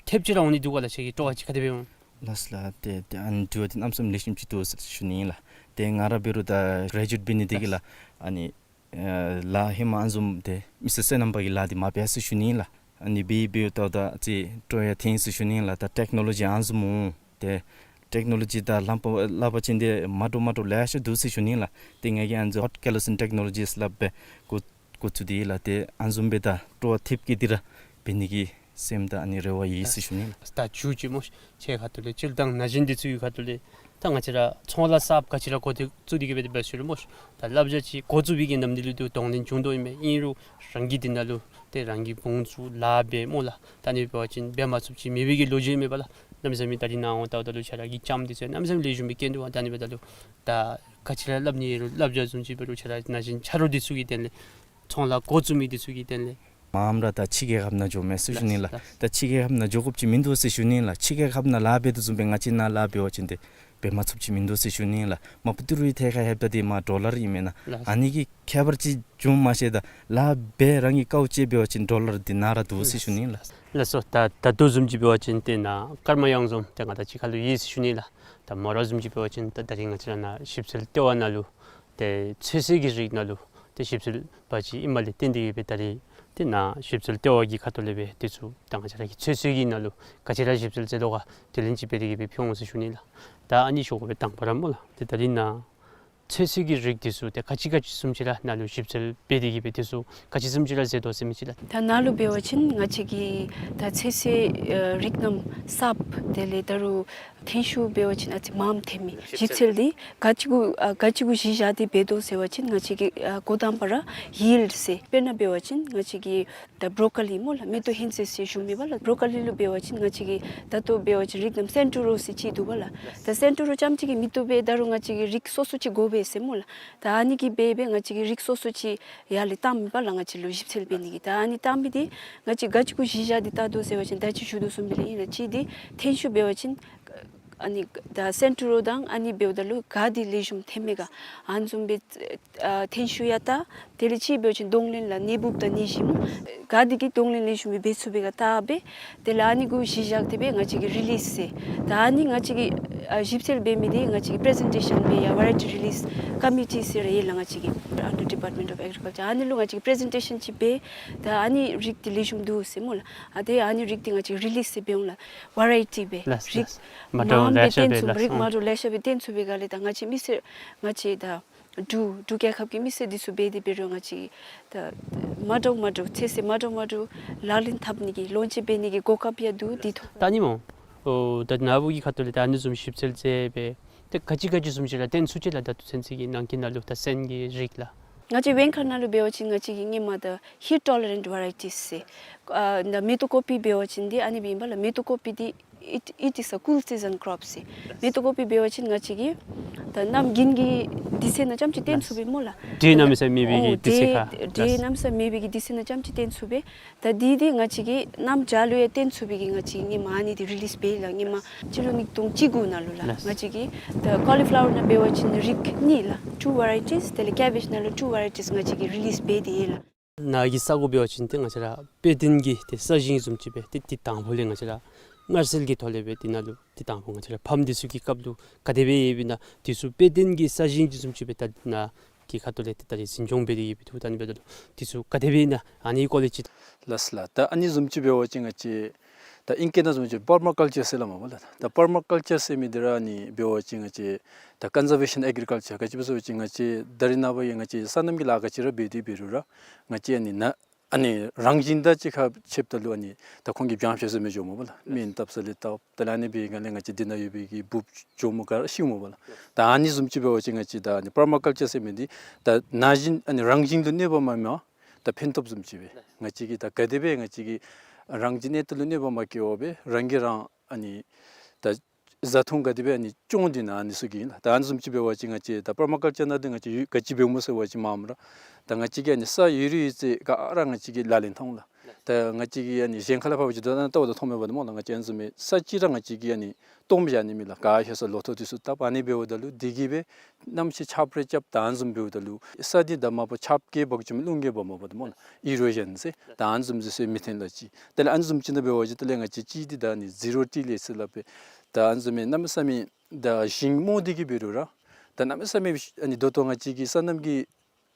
ཐེབས་ཅིག་ར་འོང་ནི་འདུག་ག་ལགས། ཁྱོད་ཀྱི་སྤྲོ་བ་ཅིག་ག་དེ་སྦེ་འོང་། ལགས་ལགས། ཏེ་ཏེ་ཨ་ནི་དྲི་བ་འདི་གནམ་མེད་ས་མེད་ལེགས་ཤོམ་ཅིག་འདུག་ཟེར་ཞུ་ནི་ཨིན་ལགས། ཏེ་ང་ར་འབད་རུང་ད་གྲེ་ཇུ་ཨེཊ་འབད་ནི་དེ་གིས་ལགས་ཨ་ནི་ཨེ་ལཱ་ཧེ་མ་ཨ་ནི་བཟུམ་ཏེ་མི་སི་ཊར་བསོད་ནམས་པ་གི་ལཱ་འདི་མ་འབད་ཟེར་ཞུ་ནི་ཨིན་ལགས། ཨ་ནི་འབད་འབདཝ་ད་ད་ཅིག་སྤྲོ་ཡང་ཐོན་ཟེར་ཞུ་ནི་ཨིན་ལགས། ད་ཊེཀ་ནོ་ལོ་ཇི་ཨ་ནི་བཟུམ་འོང་ཏེ་ཊེཀ་ནོ་ལོ་ཇི་དང་ལག་པ་ལག་པ་ཅན་འདི་མ་འདྲཝ་མ་འདྲཝ་ལེ་ཤ་འདུག་ཟེར་ཞུ་ནི་ཨིན་ལགས། ཏེ་ང་གིས་ཨ་ནི་ཧོཊ་ཀེ་ལི་སིང་ཊེཀ་ནོ་ལོ་ཇི་ཟེར་སླབ་སྦེ་འགོ་འགོ་བཙུགས་ཏེ་ལགས། ཏེ་ཨ་ནི་བཟུམ་སྦེ་ད་སྤྲོ་བ་ཐེབས་སྐྱེད་དེ་ར་འབད་ནི་གི་སེམས་དང་ཨ་ནི་རེ་བ་ཡོད་ཟེར་ཞུ་ནི་ཨིན་ལགས། ད་མཇུག་ཅིག་སྨོ་ཤིག། ཁྱོད་ཁ་ཐུག་ལས་སྤྱིར་བཏང་ན་གཞོན་འདི་ཚུ་གི་ཁ་ཐུག་ལས་ད་ང་བཅས་ར་ཚོང་ལཱ་གསརཔ་ག་ཅི་ར་འགོ་འདི་བཙུགས་ཏེ་གིས་སྦེ་འབད་ཞུ་རུང་སྨོ་ཤིག། ད་བསླབ་བྱ་ཅིག་འགོ་བཙུགས་པའི་གི་ནམ་དུས་ལུ་ཏེ་གདོང་ལེན་བྱུང་དོ་ཨིན་མས། ཨིན་རུང་རང་གིས་འདི་ནང་ལུ་ཏེ་རང་གིས་འབུངམ་བཙུགས་ལཱ་འབད་སྨོ་ལགས། ད་ཨ་ནི་འབད་བ་ཅིན་འབད་མ་ཚུགསཔ་ཅིག་མེད་པའི་གི་ལོ་རྒྱུས་མེད་པ་ལགས། གནམ་མེད་ས་མེད་ད་རིས་ནཱ་འོང་ལྟཝ་ད་ལུ་ཁྱོད་ར་གི་ལྕངམ་འདི་ཚུ་གནམ་མེད་ས་མེད་ལེགས་ཤོམ་སྦེ་སྐྱེ་འདུག་པ། ད་ཨ་ནི་འབདཝ་ད་ལུ་ད་ག་ཅི་ར་སླབ་ནི་ཡོད་རུང་བསླབ་བྱ་བཟུམ་ཅིག་འབད་རུང་ཁྱོད་ར་ན་གཞོན་ཆ་རོགས་འདི་ཚུ་གི་དོན་ལས་ཚོང་ལཱ་འགོ་བཙུགས་མི་འདི་ཚུ་གི་དོན་ལས། མངམ་ར་ད་ཕྱི་རྒྱལ་ཁབ་ནང་འགྱོཝ་མས་ཟེར་ཞུ་ནི་ལགས། ད་ཕྱི་རྒྱལ་ཁབ་ནང་འགྱོ་དགོཔ་ཅིག་མིན་འདུག་ཟེར་ཞུ་ནི་ལགས། ཕྱི་རྒྱལ་ཁབ་ནང་ལཱ་འབད་དོ་བཟུམ་སྦེ་ང་བཅས་ནཱ་ལཱ་འབད་བ་ཅིན་ཏེ་འབད་མ་ཚུགསཔ་ཅིག་མིན་འདུག་ཟེར་ཞུ་ནི་ལགས། མ་པ་ཏི་རུའི་ཐད་ཁར་ལྷོདཔ་ད་ཏེ་མར་ཌོ་ལར་ཨིན་མེན་ན། ལགས། ཨ་ནི་གི་ཁྱད་པར་ཅིག་འབྱུངམ་མ་ཤེས། ད་ལཱ་འབད་རང་གིས་དཀའཝ་སྤྱད་འབད་བ་ཅིན་ཌོ་ལར་འདི་ནཱ་ར་འདུག་ཟེར་ཞུ་ནི་ལགས། ལགས་སོ། ད་ད་ལྟོ་བཟུམ་ཅིག་འབད་བ་ཅིན་ཏེ་ནཱ་ཀརྨ་གཡང་འཛོམས་ཏེ་ང་དང་གཅིག་ཁར་ལུ་ཡོད་ཟེར་ཞུ་ནི་ལགས། ད་མོ་ར་བཟུམ་ཅིག་འབད་བ་ཅིན་ད་ད་རིས་ང་བཅས་ར་ནཱ་ཞིབ་འཚོལ་ལྟེ་བ་ནང་ལུ་ཏེ་ཚོད་བསྲེ་གི་རིགས་ནང་ལུ་ཏེ་ཞིབ་འཚོལ་པ་ཅིག་ཨིནམ་ལས་བརྟེན་ཏེ་གིས་སྦེ་ད་རིས་ཏེ་ནཱ་ཞིབ་འཚོལ་ལྟེ་བ་གི་ཁ་ཐུག་ལས་སྦེ་འདི་ཚུ་ད་ང་བཅས་ར་གི་ཚོད་བསྲེ་གི་ནང་ལུ་ག་ཅི་ར་ཞིབ་འཚོལ་མཛད་དོ་ག་དེ་ལས་ཅིག་འབད་དེ་གིས་སྦེ་ཕུལ་འོང་ཟེར་ཞུ་ནི་ལགས། ད་ཨ་ནི་ཞུ་དགོ་པས། དང་པ་ར་སྨོ་ལགས། ཏེ་ད་རིས་ནཱ་ཚོད་བསྲེ་གི་རིགས་འདི་ཚུ་ཏེ་ག་ཅི་ག་ཅི་བཟུམ་ཅིག་ར་ནཱ་ལུ་ཞིབ་འཚོལ་འབད་དེ་གིས་སྦེ་འདི་ཚུ་ག་ཅི་བཟུམ་ཅིག་ར་མཛད་དོ་ཟེར་མི་ཅིག་ལགས། ད་ནཱ་ལུ་འབད་བ་ཅིན་ང་བཅས་ཀྱིས་ད་ཚོད་བསྲེ་ཨེ་རིགས་རྣམས་གསརཔ་དེ་ལས་ད་རུང་ཐོན་ཤུགས་འབད་བ་ཅིན་ཨ་ཙི་མངམ་ཐོན་མི་ཞིབ་འཚོལ་འདི་ག་ཅི་གུ་ཨ་ག་ཅི་གུ་གཞི་བཞག་སྟེ་འབད་དོ་ཟེར་བ་ཅིན་ང་བཅས་ཀྱིས་ཨ་འགོ་དང་པ་ར་ཡིལཌ་ཟེར། དཔེར་ན་འབད་བ་ཅིན་ང་བཅས་ཀྱིས་ད་བྲོ་ཀོ་ལི་སྨོ་ལགས། མེ་ཏོག་ཧིང་ཙེ་ཟེར་ཞུ་མི་པ་ལགས། བྲོ་ཀོ་ལི་ལུ་འབད་བ་ཅིན་ང་བཅས་ཀྱིས་ད་ལྟོ་འབད་བ་ཅིན་རིགས་རྣམས་སེན་ཊུ་རོ་ཟེར་ཅིག་འདུག་པ་ལགས། ད་སེན་ཊུ་རོ་རྐྱངམ་ཅིག་གིས་མི་བཏུབ་པས། ད་རུང་ང་བཅས་ཀྱིས་རིགས་སོ་སོ་ཅིག་དགོ་པས་ཟེར་སྨོ་ལགས། ད་ཨ་ནི་གིས་འབད་འབད་ང་བཅས་ཀྱིས་རིགས་སོ་སོ་ཅིག་ཡར་ལས་བཏང་མི་པ་ལགས། ང་བཅས་ལུ་ཞིབ་འཚོལ་འབད་ནི་གི། ད་ཨ་ནི་བཏང་མི་འདི་ང་བཅས་ག་ཅི་གུ་གཞི་བཞག་སྟེ་བཏང་དོ་ཟེར་བ་ཅིན་ད་ཅི་ཞུ་དོ་བཟུམ་སྦེ་ལགས། ཨིན་ལགས། གཅིག་འདི་ཐོན་ཤུགས་འབད་བ་ཅིན་ཨ་ ཨ་ནི་ད་སེན་ཊུ་རོ་དང་ཨ་ནི་འབདཝ་ད་ལུ་ག་དེ་ལེགས་ཤོམ་ཐོནམ་མས་ག་ཨ་ནི་བཟུམ་སྦེ་ཨ་ཐོན་ཤུལ་ཡང་ད་དེ་ལས་ཅིག་འབད་བ་ཅིན་གདོང་ལེན་ལགས་ནད་འབུཔ་དང་ནད་གཞི་སྨོ། ག་དེ་གིས་གདོང་ལེན་ལེགས་ཤོམ་སྦེ་འབད་ཚུགས་པས་ག་བལྟ་སྦེ་དེ་ལས་ཨ་ནི་གུ་གཞི་བཞག་སྟེ་སྦེ་ང་བཅས་ཀྱིས་རི་ལིསི་ཟེར། ད་ཨ་ནི་ང་བཅས་ཀྱིས་ཨ་ཞིབ་འཚོལ་འབད་མི་འདི་ང་བཅས་ཀྱིས་པི་རི་ཟེན་ཊེ་ཤཱན་འབད་ཡང་ཝེ་རའི་ཊི་རི་ལིསི་ཀོ་མི་ཊི་ཟེར་ར་ཡོད་ལགས། ང་བཅས་ཀྱི་Under Department of Agriculture ཨ་ནི་ལུ་ང་བཅས་ཀྱིས་པི་རི་ཟེན་ཊེ་ཤཱན་ཅིག་འབད། ད་ཨ་ནི་རིགས་འདི་ལེགས་ཤོམ་འདུག་ཟེར་སྨོ་ལགས། ཨ་ཏེ་ཨ་ནི་རིགས་འདི་ང་བཅས་ཀྱིས་རི་ལིསི་ཟེར་འབད་འོང་ལགས། ཝེ་རའི་ཊི་སྦེ་ལགས་རིགས་ལགས། མ་འདྲཝ་མང་སྦེ་ལེ་ཤ་སྟོན་སྦེ་ཚུགས། ལགས། རིགས་མ་འདྲཝ་ལེ་ཤ་སྦེ་སྟོན་ཚུགས་པའི་སྒང་ལས་ད་ང་བཅས་མི་སེར་ང་བཅས་ད་འབྲུག་འབྲུག་རྒྱལ་ཁབ་ཀྱི་མི་སེར་འདི་ཚུ་འབད་དེ་འབད་རུང་ང་བཅས་ད་མ་འདྲཝ་མ་འདྲཝ་ཚོད་བསྲེ་མ་འདྲཝ་མ་འདྲཝ་ལག་ལེན་འཐབ་ནི་གི་ལོན་ཅིང་འབད་ནི་གི་གོ་སྐབས་ཡང་འདུག། འདི་ཐོག་ད་ཨ་ནི་སྨོ། ཨོ་ད་ནཱ་བུ་གི་ཁ་ཐུག་ལས་ད་ཨ་ནི་བཟུམ་ཞིབ་འཚོལ་མཛད་སྦེ་ཏེ་ག་ཅི་ག་ཅི་བཟུམ་ཅིག་ར་སྟོན་ཚུགས་ཅི་ལགས། ད་ཚན་རྩལ་གྱི་ནང་གི་ནང་ལུ་ད་སོན་གྱི་རིགས་ལགས། ང་བཅས་བེང་མཁར་ནང་ལུ་འབད་བ་ཅིན་ང་བཅས་ཀྱིས་སྔོན་མ་ད་heat tolerant varieties ཟེར་ཨ་ད་མེ་ཏོག་ཀོ་པི་འབད་བ་ཅིན་འདི་ཨ་ནི་སྦེ་ཨིན་པས་ལགས། མེ་ཏོག་ཀོ་པི་འདི་it, it is a cool season crop ཟེར། མེ་ཏོག་ཀོ་པི་འབད་བ་ཅིན་ང་བཅས་ཀྱིས་ད་གནམ་དགུན་གྱི་དུས་ཚོད་ནང་རྐྱངམ་ཅིག་སྟོན་ཚུགས་པས་སྨོ་ལགས། འདྲེ་གནམ་མེད་ས་མེད་པའི་གི་ཨོ་དུས་ཚོད་འདྲེ་ཁར་འདྲེ་ལགས། གནམ་མེད་ས་མེད་པའི་གི་དུས་ཚོད་ནང་རྐྱངམ་ཅིག་སྟོན་ཚུགས་པས། ད་འདི་འདི་ང་བཅས་ཀྱིས་གནམ་བྱཱར་ལུ་ཡང་སྟོན་ཚུགས་པའི་གི་ང་བཅས་ཀྱིས་སྔོན་མ་ཨ་ནི་འདི་རི་ལིསི་འབད་ཡི་ལགས། སྔོན་མ་སྤྱི་ལོ་ཉིས་སྟོང་བཅུ་དགུ་ནང་ལུ་ལགས། ལགས། ང་བཅས་ཀྱིས་ད་ཀོ་ལི་ཕ་ལ་ཝར་ནང་འབད་བ་ཅིན་རིགས་གཉིས་ལགས། two varieties དེ་ལས་ཀེ་བེཇ་ནང་ལུ་two varieties ང་བཅས་ཀྱིས་རི་ལིསི་འབད་དེ་ཡོད་ལགས། ནཱ་གི་ས་གོ་འབད་བ་ཅིན་ཏེ་ང་བཅས་ར་དཔེ་སྟོན་གྱི་ཏེ་ས་ཞིང་བཟུམ་ཅིག་སྦེ་ཏེ་ཏེ་དང་ཕུ་ལས་ང་བཅས་ར་མངར་ཚིལ་གྱི་ཐོག་ལས་སྦེ་ཏེ་ནཱ་ལུ་ཏེ་དང་ཕུ་ང་བཅས་ར་ཕམ་འདི་ཚུ་གི་སྐབས་ལུ་ག་དེ་སྦེ་ཡོདཔ་ཨིན་ན་འདི་ཚུ་དཔེ་སྟོན་གྱི་ས་ཞིང་བཟུམ་ཅིག་སྦེ་ད་ནཱ་གི་ཁ་ཐུག་ལས་ཏེ་ད་རིས་འཛིན་སྐྱོང་འབད་དེ་ཡོདཔ་འདུག། ད་ཨ་ནི་འབདཝ་ད་ལུ་འདི་ཚུ་ག་དེ་སྦེ་ཨིན་ན་ཨ་ནི་ཀོ་ལི་ཊི། ལགས་ལགས། ད་ཨ་ནི་བཟུམ་ཅིག་འབད་བ་ཅིན་ང་བཅས་ད་ཨིང་སྐད་ནང་བཟུམ་ཅིག་པར་མ་ཀཱལ་ཅར་ཟེར་སླབ་མས་པ་ལགས། ད་པར་མ་ཀཱལ་ཅར་ཟེར་མི་འདི་ར་ཨ་ནི་འབད་བ་ཅིན་ང་བཅས་ད་ཀོན་ཛར་བེ་ཤཱན་ཨེག་རི་ཀཱལ་ཅར་ག་ཅི་སྦེ་ཟེར་བ་ཅིན་ང་བཅས་ད་རེས་ནངས་པ་གི་ང་བཅས་སོ་ནམ་གྱི་ལཱ་ག་ཅི་ར་འབད་དེ་འབད་རུང་ར་ང་བཅས་ཨ་ནི་ནཱ་ཨ་ནི་རང་བཞིན་དང་གཅིག་ཁར་ཕྱདཔ་ད་ལུ་ཨ་ནི་ད་ཁོང་གིས་བྱང་ཤེས་ཟེར་མི་འགྱོཝ་མས་པ་ལགས། སྨན་བཏབ་ས་ལས་བཏབ། དེ་ལས་ཨ་ནི་འབད་བའི་སྒང་ལས་ང་བཅས་འདི་ནང་ཡོད་པའི་གི་འབུཔ་གྱོགམོ་ག་ར་ཤིཝ་མས་པ་ལགས། ད་ཨ་ནི་བཟུམ་ཅིག་འབད་བ་ཅིན་ང་བཅས་ད་ཨ་ནི་པར་མ་ཀཱལ་ཅར་ཟེར་མི་འདི་ད་ན་གཞོན་ཨ་ནི་རང་བཞིན་དུ་གནོད་པ་མ་མེད་པར་ད་ཕན་ཐོགས་བཟུམ་ཅིག་སྦེ་ང་བཅས་ཀྱིས་ད་ག་དེ་སྦེ་ང་བཅས་ཀྱིས་རང་བཞིན་གནས་སྟངས་ལུ་གནོད་པ་མ་བཀལ་བར་སྦེ་རང་གིས་རང་ཨ་ནི་ད་བཟའ་འཐུང་ག་དེ་སྦེ་ཨ་ནི་སྐྱོང་སྟེ་ཨ་ནི་ཚུ་གི་ཨིན་ལགས། ད་ཨ་ནི་བཟུམ་ཅིག་འབད་བ་ཅིན་ང་བཅས་ད་པར་མ་ཀཱལ་ཅར་ནང་འདི་ང་བཅས་ཡོད་ག་ཅི་འབདཝ་སྨོ་ཟེར་བ་ཅིན་མ་པ་ར་ད་ང་བཅས་ཀྱིས་ཨ་ནི་ས་ཡོད་རིགས་ཡོད་ཚད་ག་ར་ང་བཅས་ཀྱིས་ལག་ལེན་འཐབ་འོང་ལགས། ད་ང་བཅས་ཀྱིས་ཨ་ནི་གཞན་ཁ་ལས་ཕར་འབད་བ་ཅིན་ད་ལྟ་བ་ད་མཐོངམ་མས་པ་འདི་སྨོ་ལགས། ང་བཅས་ཨ་ནི་བཟུམ་མའི་ས་ཅིག་ར་ང་བཅས་ཀྱིས་ཨ་ནི་སྟོངམ་བཞག་ནི་མེད་ལགས། ག་ལྷོད་ས་ལོ་ཐོག་འདི་ཚུ་བཏབ། ཨ་ནི་འབདཝ་ད་ལུ་འདི་གིས་སྦེ་གནམ་གཤིས་ཆརཔ་རེ་རྐྱབ་ད་ཨ་ནི་བཟུམ་འབདཝ་ད་ལུ་ས་འདི་ད་མ་པ་ཆརཔ་བཀལ་འབག་བཅུག་མི་རླུང་གིས་འབག་མ་པ་འདི་སྨོ་ལགས། ཨི་རོ་ཞཱན་ཟེར་ད་ཨ་ནི་བཟུམ་ཅིག་ཟེར་མི་ཐོན་ལགས་ཅིག། དེ་ལས་ཨ་ནི་བཟུམ་ཅིག་ནང་འབད་བ་ཅིན་དེ་ལས་ང་བཅས་ཅིག་འདི་ད་ཨ་ནི་ཟི་རོ་ཊི་ལེས་ཟེར་སླབ་པས། ད་ཨ་ནི་བཟུམ་མའི་གནམ་མེད་ས་མེད་ད་ཞིང་རྨོ་སྟེ་གི་འབད་རུང་ར་ད་གནམ་མེད་ས་མེད་ཨ་ནི་ད་ལྟོ་ང་བཅས་ཀྱི་སོ་ནམ་གྱི་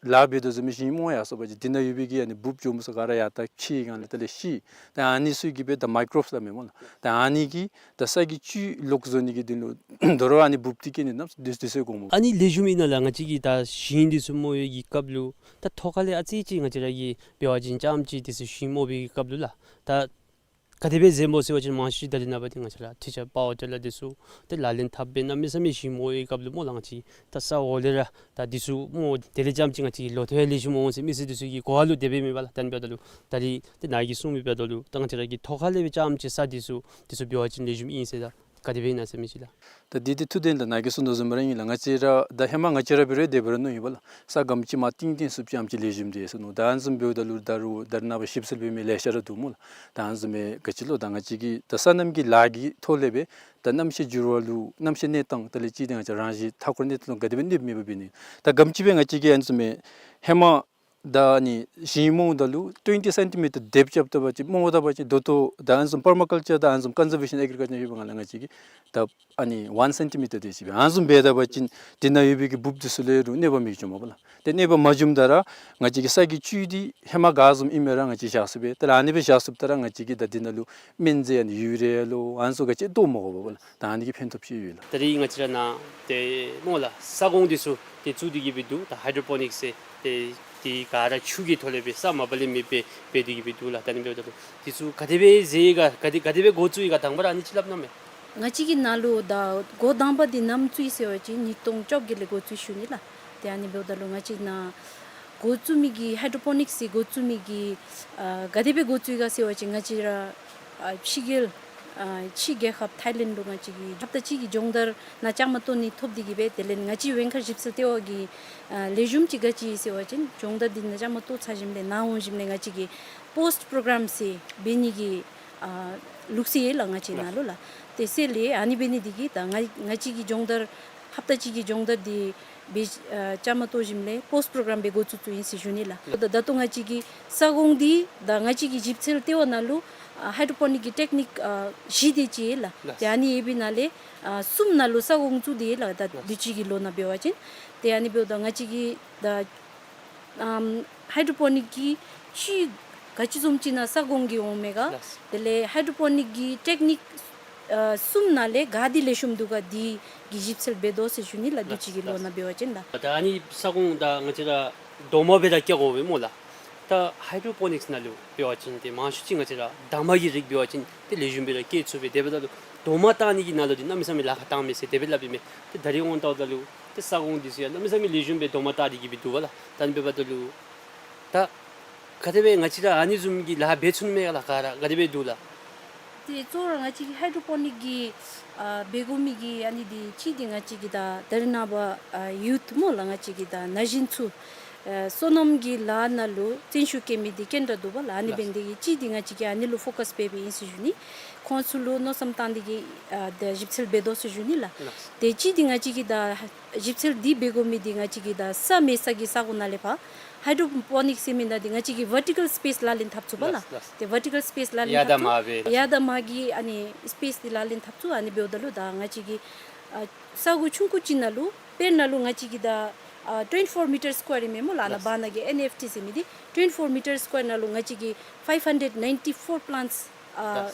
ལཱ་འབད་དོ་བཟུམ་མའི་ཞིང་རྨོ་ཡར་སོང་པ་ཅིན་འདི་ནང་ཡོད་པའི་གི་ཨ་ནི་འབུཔ་གྱོགམོ་ཚུ་ག་ར་ཡར་ད་ཕྱེ་སྒང་ལས་དེ་ལས་ཤི། ད་ཨ་ནི་ཚུ་གིས་སྦེ་ད་མའི་ཀོརོབསི་སླབ་མས་སྨོ་ལགས། ད་ཨ་ནི་གིས་ད་ས་གི་བཅུད་ལོག་བཟོ་ནི་གི་དོན་ལུ་དོ་རུང་ཨ་ནི་འབུཔ་འདི་སྐྱེ་ནི་ནམ་འདི་འདི་ཚུ་དགོཔ་སྨོ། ཨ་ནི་ལེགས་ཤོམ་ཨིན་ན་ལགས། ང་བཅས་ཀྱིས་ད་ཞིང་འདི་ཚུ་རྨོ་བའི་གི་སྐབས་ལུ་ད་ཐོག་ཁ་ལས་ཨ་ཙི་ཅིག་ང་བཅས་ར་གིས་འབད་བ་ཅིན་རྐྱངམ་ཅིག་འདི་ཚུ་ཞིང་རྨོ་བའི་གི་སྐབས་ལུ་ལགས་ད་ག་དེ་སྦེ་མཛདཔ་སྨོ་ཟེར་བ་ཅིན་མང་ཤོས་ད་རེས་ནངས་པ་འདི་ང་བཅས་ར་ཊི་ཆར་པ་ཝར་ཊི་ལར་འདི་ཚུ་ཏེ་ལག་ལེན་འཐབ་སྦེ་གནམ་མེད་ས་མེད་ཞིང་རྨོ་བའི་སྐབས་ལུ་སྨོ་ལགས། ང་བཅས་ད་ས་འོག་ལས་ར་ད་འདི་ཚུ་རྨོ། དེ་ལས་རྐྱངམ་ཅིག་ང་བཅས་ལོ་ཐོག་ཡང་ལེགས་ཤོམ་འོང་ཟེར་མི་སེར་འདི་ཚུ་གི་གོ་བ་ལུ་དེ་སྦེ་མེད་པ་ལགས། ད་ཨ་ནི་འབདཝ་ད་ལུ་ད་རིས་ཏེ་ནཱ་གིས་གསུངས་མི་འབདཝ་ད་ལུ་ད་ང་བཅས་ར་གིས་ཐོག་ཁ་ལས་སྦེ་རྐྱངམ་ཅིག་ས་འདི་ཚུ་འདི་ཚུ་འབད་བ་ཅིན་ལེགས་ཤོམ་ཨིན་ཟེར་ད་ག་དེ་སྦེ་ཨིན་ན་ཟེར་མི་ཅིག་ལགས། ད་འདི་འདི་ཐུགས་བདེན་ལགས། ནཱ་གིས་གསུངས་དོ་བཟུམ་ར་ཨིན་ལགས། ང་བཅས་ར་ད་ཧེ་མ་ང་བཅས་ར་འབད་རུང་དེ་འབད་ར་མནོ་ཡི་པ་ལགས། ས་ག་དེམ་ཅིག་མར་བཏིང་བཏིང་ཚུགསཔ་ཅིག་ཨ་ནེམ་ཅིག་ལེགས་ཤོམ་འདི་ཟེར་མནོ། ད་ཨ་ནི་བཟུམ་འབདཝ་ད་ལུ་ད་རུང་ད་རེས་ནངས་པ་ཞིབ་འཚོལ་འབད་མི་ལེ་ཤ་ར་འདུག་སྨོ་ལགས། ད་ཨ་ནི་བཟུམ་མའི་ག་ཅི་ལོ་ད་ང་བཅས་ཀྱི་ད་སོ་ནམ་གྱི་ལཱ་གི་ཐོག་ལས་སྦེ་ད་གནམ་གཤིས་འགྱུར་བ་ལུ་གནམ་གཤིས་གནས་སྟངས་དེ་ལས་ཅིག་ཏེ་ང་བཅས་རང་བཞིན་མཐའ་འཁོར་གནས་སྟངས་ལུ་ག་དེ་སྦེ་གནོདཔ་མེད་པ་འབད་ནི། ད་ག་དེམ་ཅིག་སྦེ་ང་བཅས་ཀྱིས་ཨ་ནི་བཟུམ་མའི་ཧེ་མ་ད་ཨ་ནི་ཞིང་རྨོཝ་ད་ལུ་ཊུ་ཝེན་ཊི་སེན་ཊི་མི་ཊར་དེབ་རྐྱབ་ད་པ་ཅིན་རྨོཝ་ད་པ་ཅིན་ད་ལྟོ་ད་ཨ་ནི་བཟུམ་པར་མ་ཀཱལ་ཅར་ད་ཨ་ནི་བཟུམ་ཀོན་ཛར་བེ་ཤཱན་ཨེག་རི་ཀཱལ་ཅར་ཡོད་པའི་སྒང་ལས་ང་བཅས་ཀྱིས་ད་ཨ་ནི་ཝན་སེན་ཊི་མི་ཊར་དེ་ཅིག་སྦེ་ཨ་ནི་བཟུམ་འབད་ད་པ་ཅིན་འདི་ནང་ཡོད་པའི་གི་འབུཔ་འདི་ཚུ་ལུ་རུང་གནོད་པ་མི་འབྱུངམ་མས་པ་ལགས། ཏེ་གནོད་པ་མ་འབྱུངམ་ད་ར་ང་བཅས་ཀྱི་ས་གི་བཅུད་འདི་ཧེ་མ་ག་བཟུམ་ཨིན་མི་ར་ང་བཅས་བཞག་ཚུགས་པས། ཏེ་ཨ་ནི་སྦེ་བཞག་ཚུགསཔ་ད་ར་ང་བཅས་ཀྱིས་ད་འདི་ནང་ལུ་སྨན་རྫས་ཨ་ནི་ཡུ་རི་ཡ་ལོ་ཨ་ནི་ཚུ་ག་ཅི་བཏོག་མ་དགོ་པས་པ་ལགས། ད་ཨ་ནི་གི་ཕན་ཐོགས་ཅིག་ཡོད་ལགས། ད་རིས་ང་བཅས་ར་ནཱ་ཏེ་སྨོ་ལགས་ས་གོང་འདི་ཚུ་ཏེ་བཙུགས་ཏེ་གི་སྦེ་འདུག། ད་ཧའི་ཌྲོ་པོ་ནིཀསི་ཟེར་ཏེ་དེ་ག་ར་ཆུ་གི་ཐོག་ལས་སྦེ་ས་མ་པ་ལས་མེད་པར་འབད་དེ་གི་སྦེ་འདུག་ལགས། ད་ཨ་ནི་འབདཝ་ད་ལུ་འདི་ཚུ་ག་དེ་སྦེ་མཛད་ཡི་ག་ག་དེ་ག་དེ་སྦེ་འགོ་བཙུགས་ཡི་ག་དང་པ་ར་ཨ་ནི་ཅིག་སླབ་གནང་མས། ང་བཅས་ཀྱི་ནང་ལུ་ད་འགོ་དང་པ་འདི་ནམ་བཙུགས་ཡི་ཟེར་བ་ཅིན་ཉིས་སྟོང་བཅོ་བརྒྱད་ལས་འགོ་བཙུགས་ཞུ་ནི་ལགས། ཏེ་ཨ་ནི་འབདཝ་ད་ལུ་ང་བཅས་ནཱ་འགོ་བཙུགས་མི་གི་ཧའི་ཌྲོ་པོ་ནིཀསི་འགོ་བཙུགས་མི་གི་ཨ་ག་དེ་སྦེ་འགོ་བཙུགས་ཡི་ག་ཟེར་བ་ཅིན་ང་བཅས་ར་ཨ་ཕྱི་རྒྱལ་ཨ་ཕྱི་རྒྱལ་ཁབ་ཐའི་ལེནཌ་ལུ་ང་བཅས་ཀྱིས་ཧབ་ཏ་གཅིག་གི་སྦྱོང་བརྡར་ནང་བཅའ་མར་གཏོགས་ནི་ཐོབ་སྟེ་གི་སྦེ་དེ་ལས་ང་བཅས་བེང་མཁར་ཞིབ་འཚོལ་ལྟེ་བ་གི་ཨ་ལེགས་ཤོམ་ཅིག་ག་ཅི་ཟེར་བ་ཅིན་སྦྱོང་བརྡར་འདི་ནང་བཅའ་མར་གཏོགས་ཚར་ཞིནམ་ལས་ནཱ་འོང་ཞིནམ་ལས་ང་བཅས་ཀྱིས་པོསཊ་པོརོ་གརམ་ཟེར་འབད་ནི་གི་ཨ་ལུགས་སྲོལ་ཡོད་ལགས་ང་བཅས་ནང་ལུ་ལགས། ཏེ་སེལ་ལས་ཨ་ནི་འབད་ནི་འདི་གིས་ད་ང་ང་བཅས་ཀྱིས་སྦྱོང་བརྡར་ཧབ་ཏ་གཅིག་གི་སྦྱོང་བརྡར་འདི་འབད་ཨ་བཅའ་མར་གཏོགས་ཞིནམ་ལས་པོསཊ་པོརོ་གརམ་སྦེ་འགོ་བཙུགས་བཙུགསཔ་ཨིན་ཟེར་ཞུ་ནི་ལགས། ད་ད་ལྟོ་ང་བཅས་ཀྱི་ས་གོང་འདི་ད་ང་བཅས་ཀྱི་ཞིབ་འཚོལ་ལྟེ་བ་ནང་ལུ་ཨ་ཧའི་ཌོ་པོ་ནིཀ་གི་ཊེཀ་ནིཀ་ཨ་བཞི་དེ་ཅིག་ཡོད་ལགས། ལགས། ཏེ་ཨ་ནི་ཡོད་པའི་ནང་ལས་ཨ་གསུམ་ནང་ལུ་ས་གོང་བཙུགས་ཏེ་ཡོད་ལགས། ད་ལགས། དུས་ཅི་གི་ལོ་ནང་འབད་བ་ཅིན་ཏེ་ཨ་ནི་འབདཝ་ད་ང་བཅས་ཀྱི་ད་ཨམ་ཧའི་ཌོ་པོ་ནིཀ་གི་ཅིག་ག་ཅི་བཟུམ་ཅིག་ནང་ས་གོང་གི་འོང་མས་ག། ལགས། དེ་ལས་ཧའི་ཌོ་པོ་ནིཀ་གི་ཊེཀ་ནིཀ་ཨ་གསུམ་ནང་ལས་ག་འདི་ལེགས་ཤོམ་འདུག་ག་འདི་གི་ཞིབ་འཚོལ་འབད་དོ་ཟེར་ཞུ་ནི་ལགས། དུས་ཅི་གི་ལོ་ནང་འབད་བ་ཅིན་ལགས། ད་ཨ་ནི་ས་གོང་ད་ང་བཅས་ར་རྡོག་མ་སྦེ་ར་བཀལ་དགོ་པས་སྨོ་ལགས། ད་ཧའི་ཌོ་པོ་ནིཀསི་ནང་ལུ་འབད་བ་ཅིན་ཏེ་མང་ཤོས་ཅིག་ང་བཅས་ར་འདབ་མ་གི་རིགས་འབད་བ་ཅིན་ཏེ་ལེགས་ཤོམ་སྦེ་ར་སྐྱེ་ཚུགས་པས། དེ་འབདཝ་ད་ལུ་རྡོག་མ་བཏགས་ནི་གི་ནང་ལུ་འདི་གནམ་མེད་ས་མེད་ལཱ་ཁག་བཏང་མས་ཟེར་དེ་སྦེ་སླབ་ཨིན་མས། ཏེ་ད་རིས་འོང་ལྟཝ་ད་ལུ་ཏེ་ས་གོང་འདི་ཚུ་ཡང་གནམ་མེད་ས་མེད་ལེགས་ཤོམ་སྦེ་རྡོག་མ་བཏགས་ཏེ་གི་སྦེ་འདུག་པ་ལགས། ད་ཨ་ནི་འབདཝ་ད་ལུ་ད་ག་དེ་སྦེ་ང་བཅས་ར་ཨ་ནི་བཟུམ་གྱི་ལཱ་འབད་ཚུགས་ནི་མས་ག་ལགས། ག་ར་ག་དེ་སྦེ་འདུག་ལགས། ཏེ་གཙོ་བོ་ར་ང་བཅས་ཀྱི་ཧའི་ཌོ་པོ་ནིཀ་གི་ཨ་འབད་དགོ་མི་གི་ཨ་ནི་འདི་གཅིག་འདི་ང་བཅས་ཀྱི་ད་ད་རེས་ནངས་པ་ཨ་ཡུཐ་སྨོ་ལགས། ང་བཅས་ཀྱི་ད་ན་གཞོན་ཚུ་ཨ་སོ་ནམ་གྱི་ལཱ་ནང་ལུ་བརྩོན་ཤུགས་བསྐྱེད་མི་འདི་ག་དེ་དྲག་འདུག་པ་ལགས། ཨ་ནི་ལགས། འབད་ནི་འདི་གིས་གཅིག་འདི་ང་བཅས་ཀྱིས་ཨ་ནི་ལུ་ཕོ་ཀཱསི་འབད་འབདཝ་ཨིན་ཟེར་ཞུ་ནི། ཁོང་ཚུ་ལུ་མནོ་བསམ་བཏང་སྟེ་གི་ཨ་ད་ཞིབ་འཚོལ་འབད་དོ་ཟེར་ཞུ་ནི་ལགས། ལགས། ཏེ་གཅིག་འདི་ང་བཅས་ཀྱི་ད་ཞིབ་འཚོལ་འདི་འབད་དགོ་མི་འདི་ང་བཅས་ཀྱི་ད་ས་མེད་ས་གི་ས་གོ་ནང་ལས་ཕར་ཧའི་ཌོ་པོ་ནིཀསི་ཟེར་མི་ནང་འདི་ང་བཅས་ཀྱིས་ཝར་ཊི་ཀཱལ་སི་པེསི་ལག་ལེན་འཐབ་ཚུགས་པ་ལགས། ལགས། ལགས། ཏེ་ཝར་ཊི་ཀཱལ་སི་པེསི་ལག་ལེན་ཡར་དང་མར་འབད། འཐབ་ཚུགས། ཡར་དང་མར་གྱི་ཨ་ནི་སི་པེསི་འདི་ལག་ལེན་འཐབ་ཚུགས། ཨ་ནི་འབདཝ་ད་ལུ་ད་ང་བཅས་ཀྱི་ཨ་ས་གོ་ཆུང་ཀུ་ཅིག་ནང་ལུ་དཔེར་ན་ལུ་ང་བཅས་ཀྱི་ད་ཨ་ཊུ་ཝེན་ཊི་ཕོར་མི་ཊར་སི་ཀུ་ཝེར་ཨིན་མས་སྨོ་ལགས། ཨ་ནཱ་ལགས། བར་ན་གི་ཨེན་ཨེཕ་ཊི་ཟེར་མི་འདི་ཊུ་ཝེན་ཊི་ཕོར་མི་ཊར་སི་ཀུ་ཝེར་ནང་ལུ་ང་བཅས་ཀྱིས་ཕའིབ་ཧན་ཌེཌ་ནའིན་ཊི་ཕོར་པི་ལཱནཊསི་ཨ་ལགས།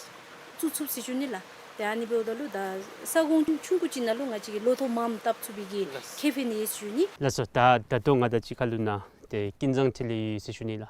བཙུགས་ཚུགས་ཟེར་ཞུ་ནི་ལགས། ཏེ་ཨ་ནི་འབདཝ་ད་ལུ་ད་ས་གོང་ཆུང་ཀུ་ཅིག་ནང་ལུ་ང་བཅས་ཀྱིས་ལོ་ཐོག་མངམ་བཏབ་ཚུགས་པའི་གི་ལགས། ཁེ་ཕན་ཡོད་ཟེར་ཞུ་ནི། ལགས་སོ། ད་ད་ལྟོ་ང་དང་གཅིག་ཁར་ལུ་ནཱ་ཏེ་ཀུན་བཟང་འཕྲིན་ལས་ཡོད་ཟེར་ཞུ་ནི་ལགས།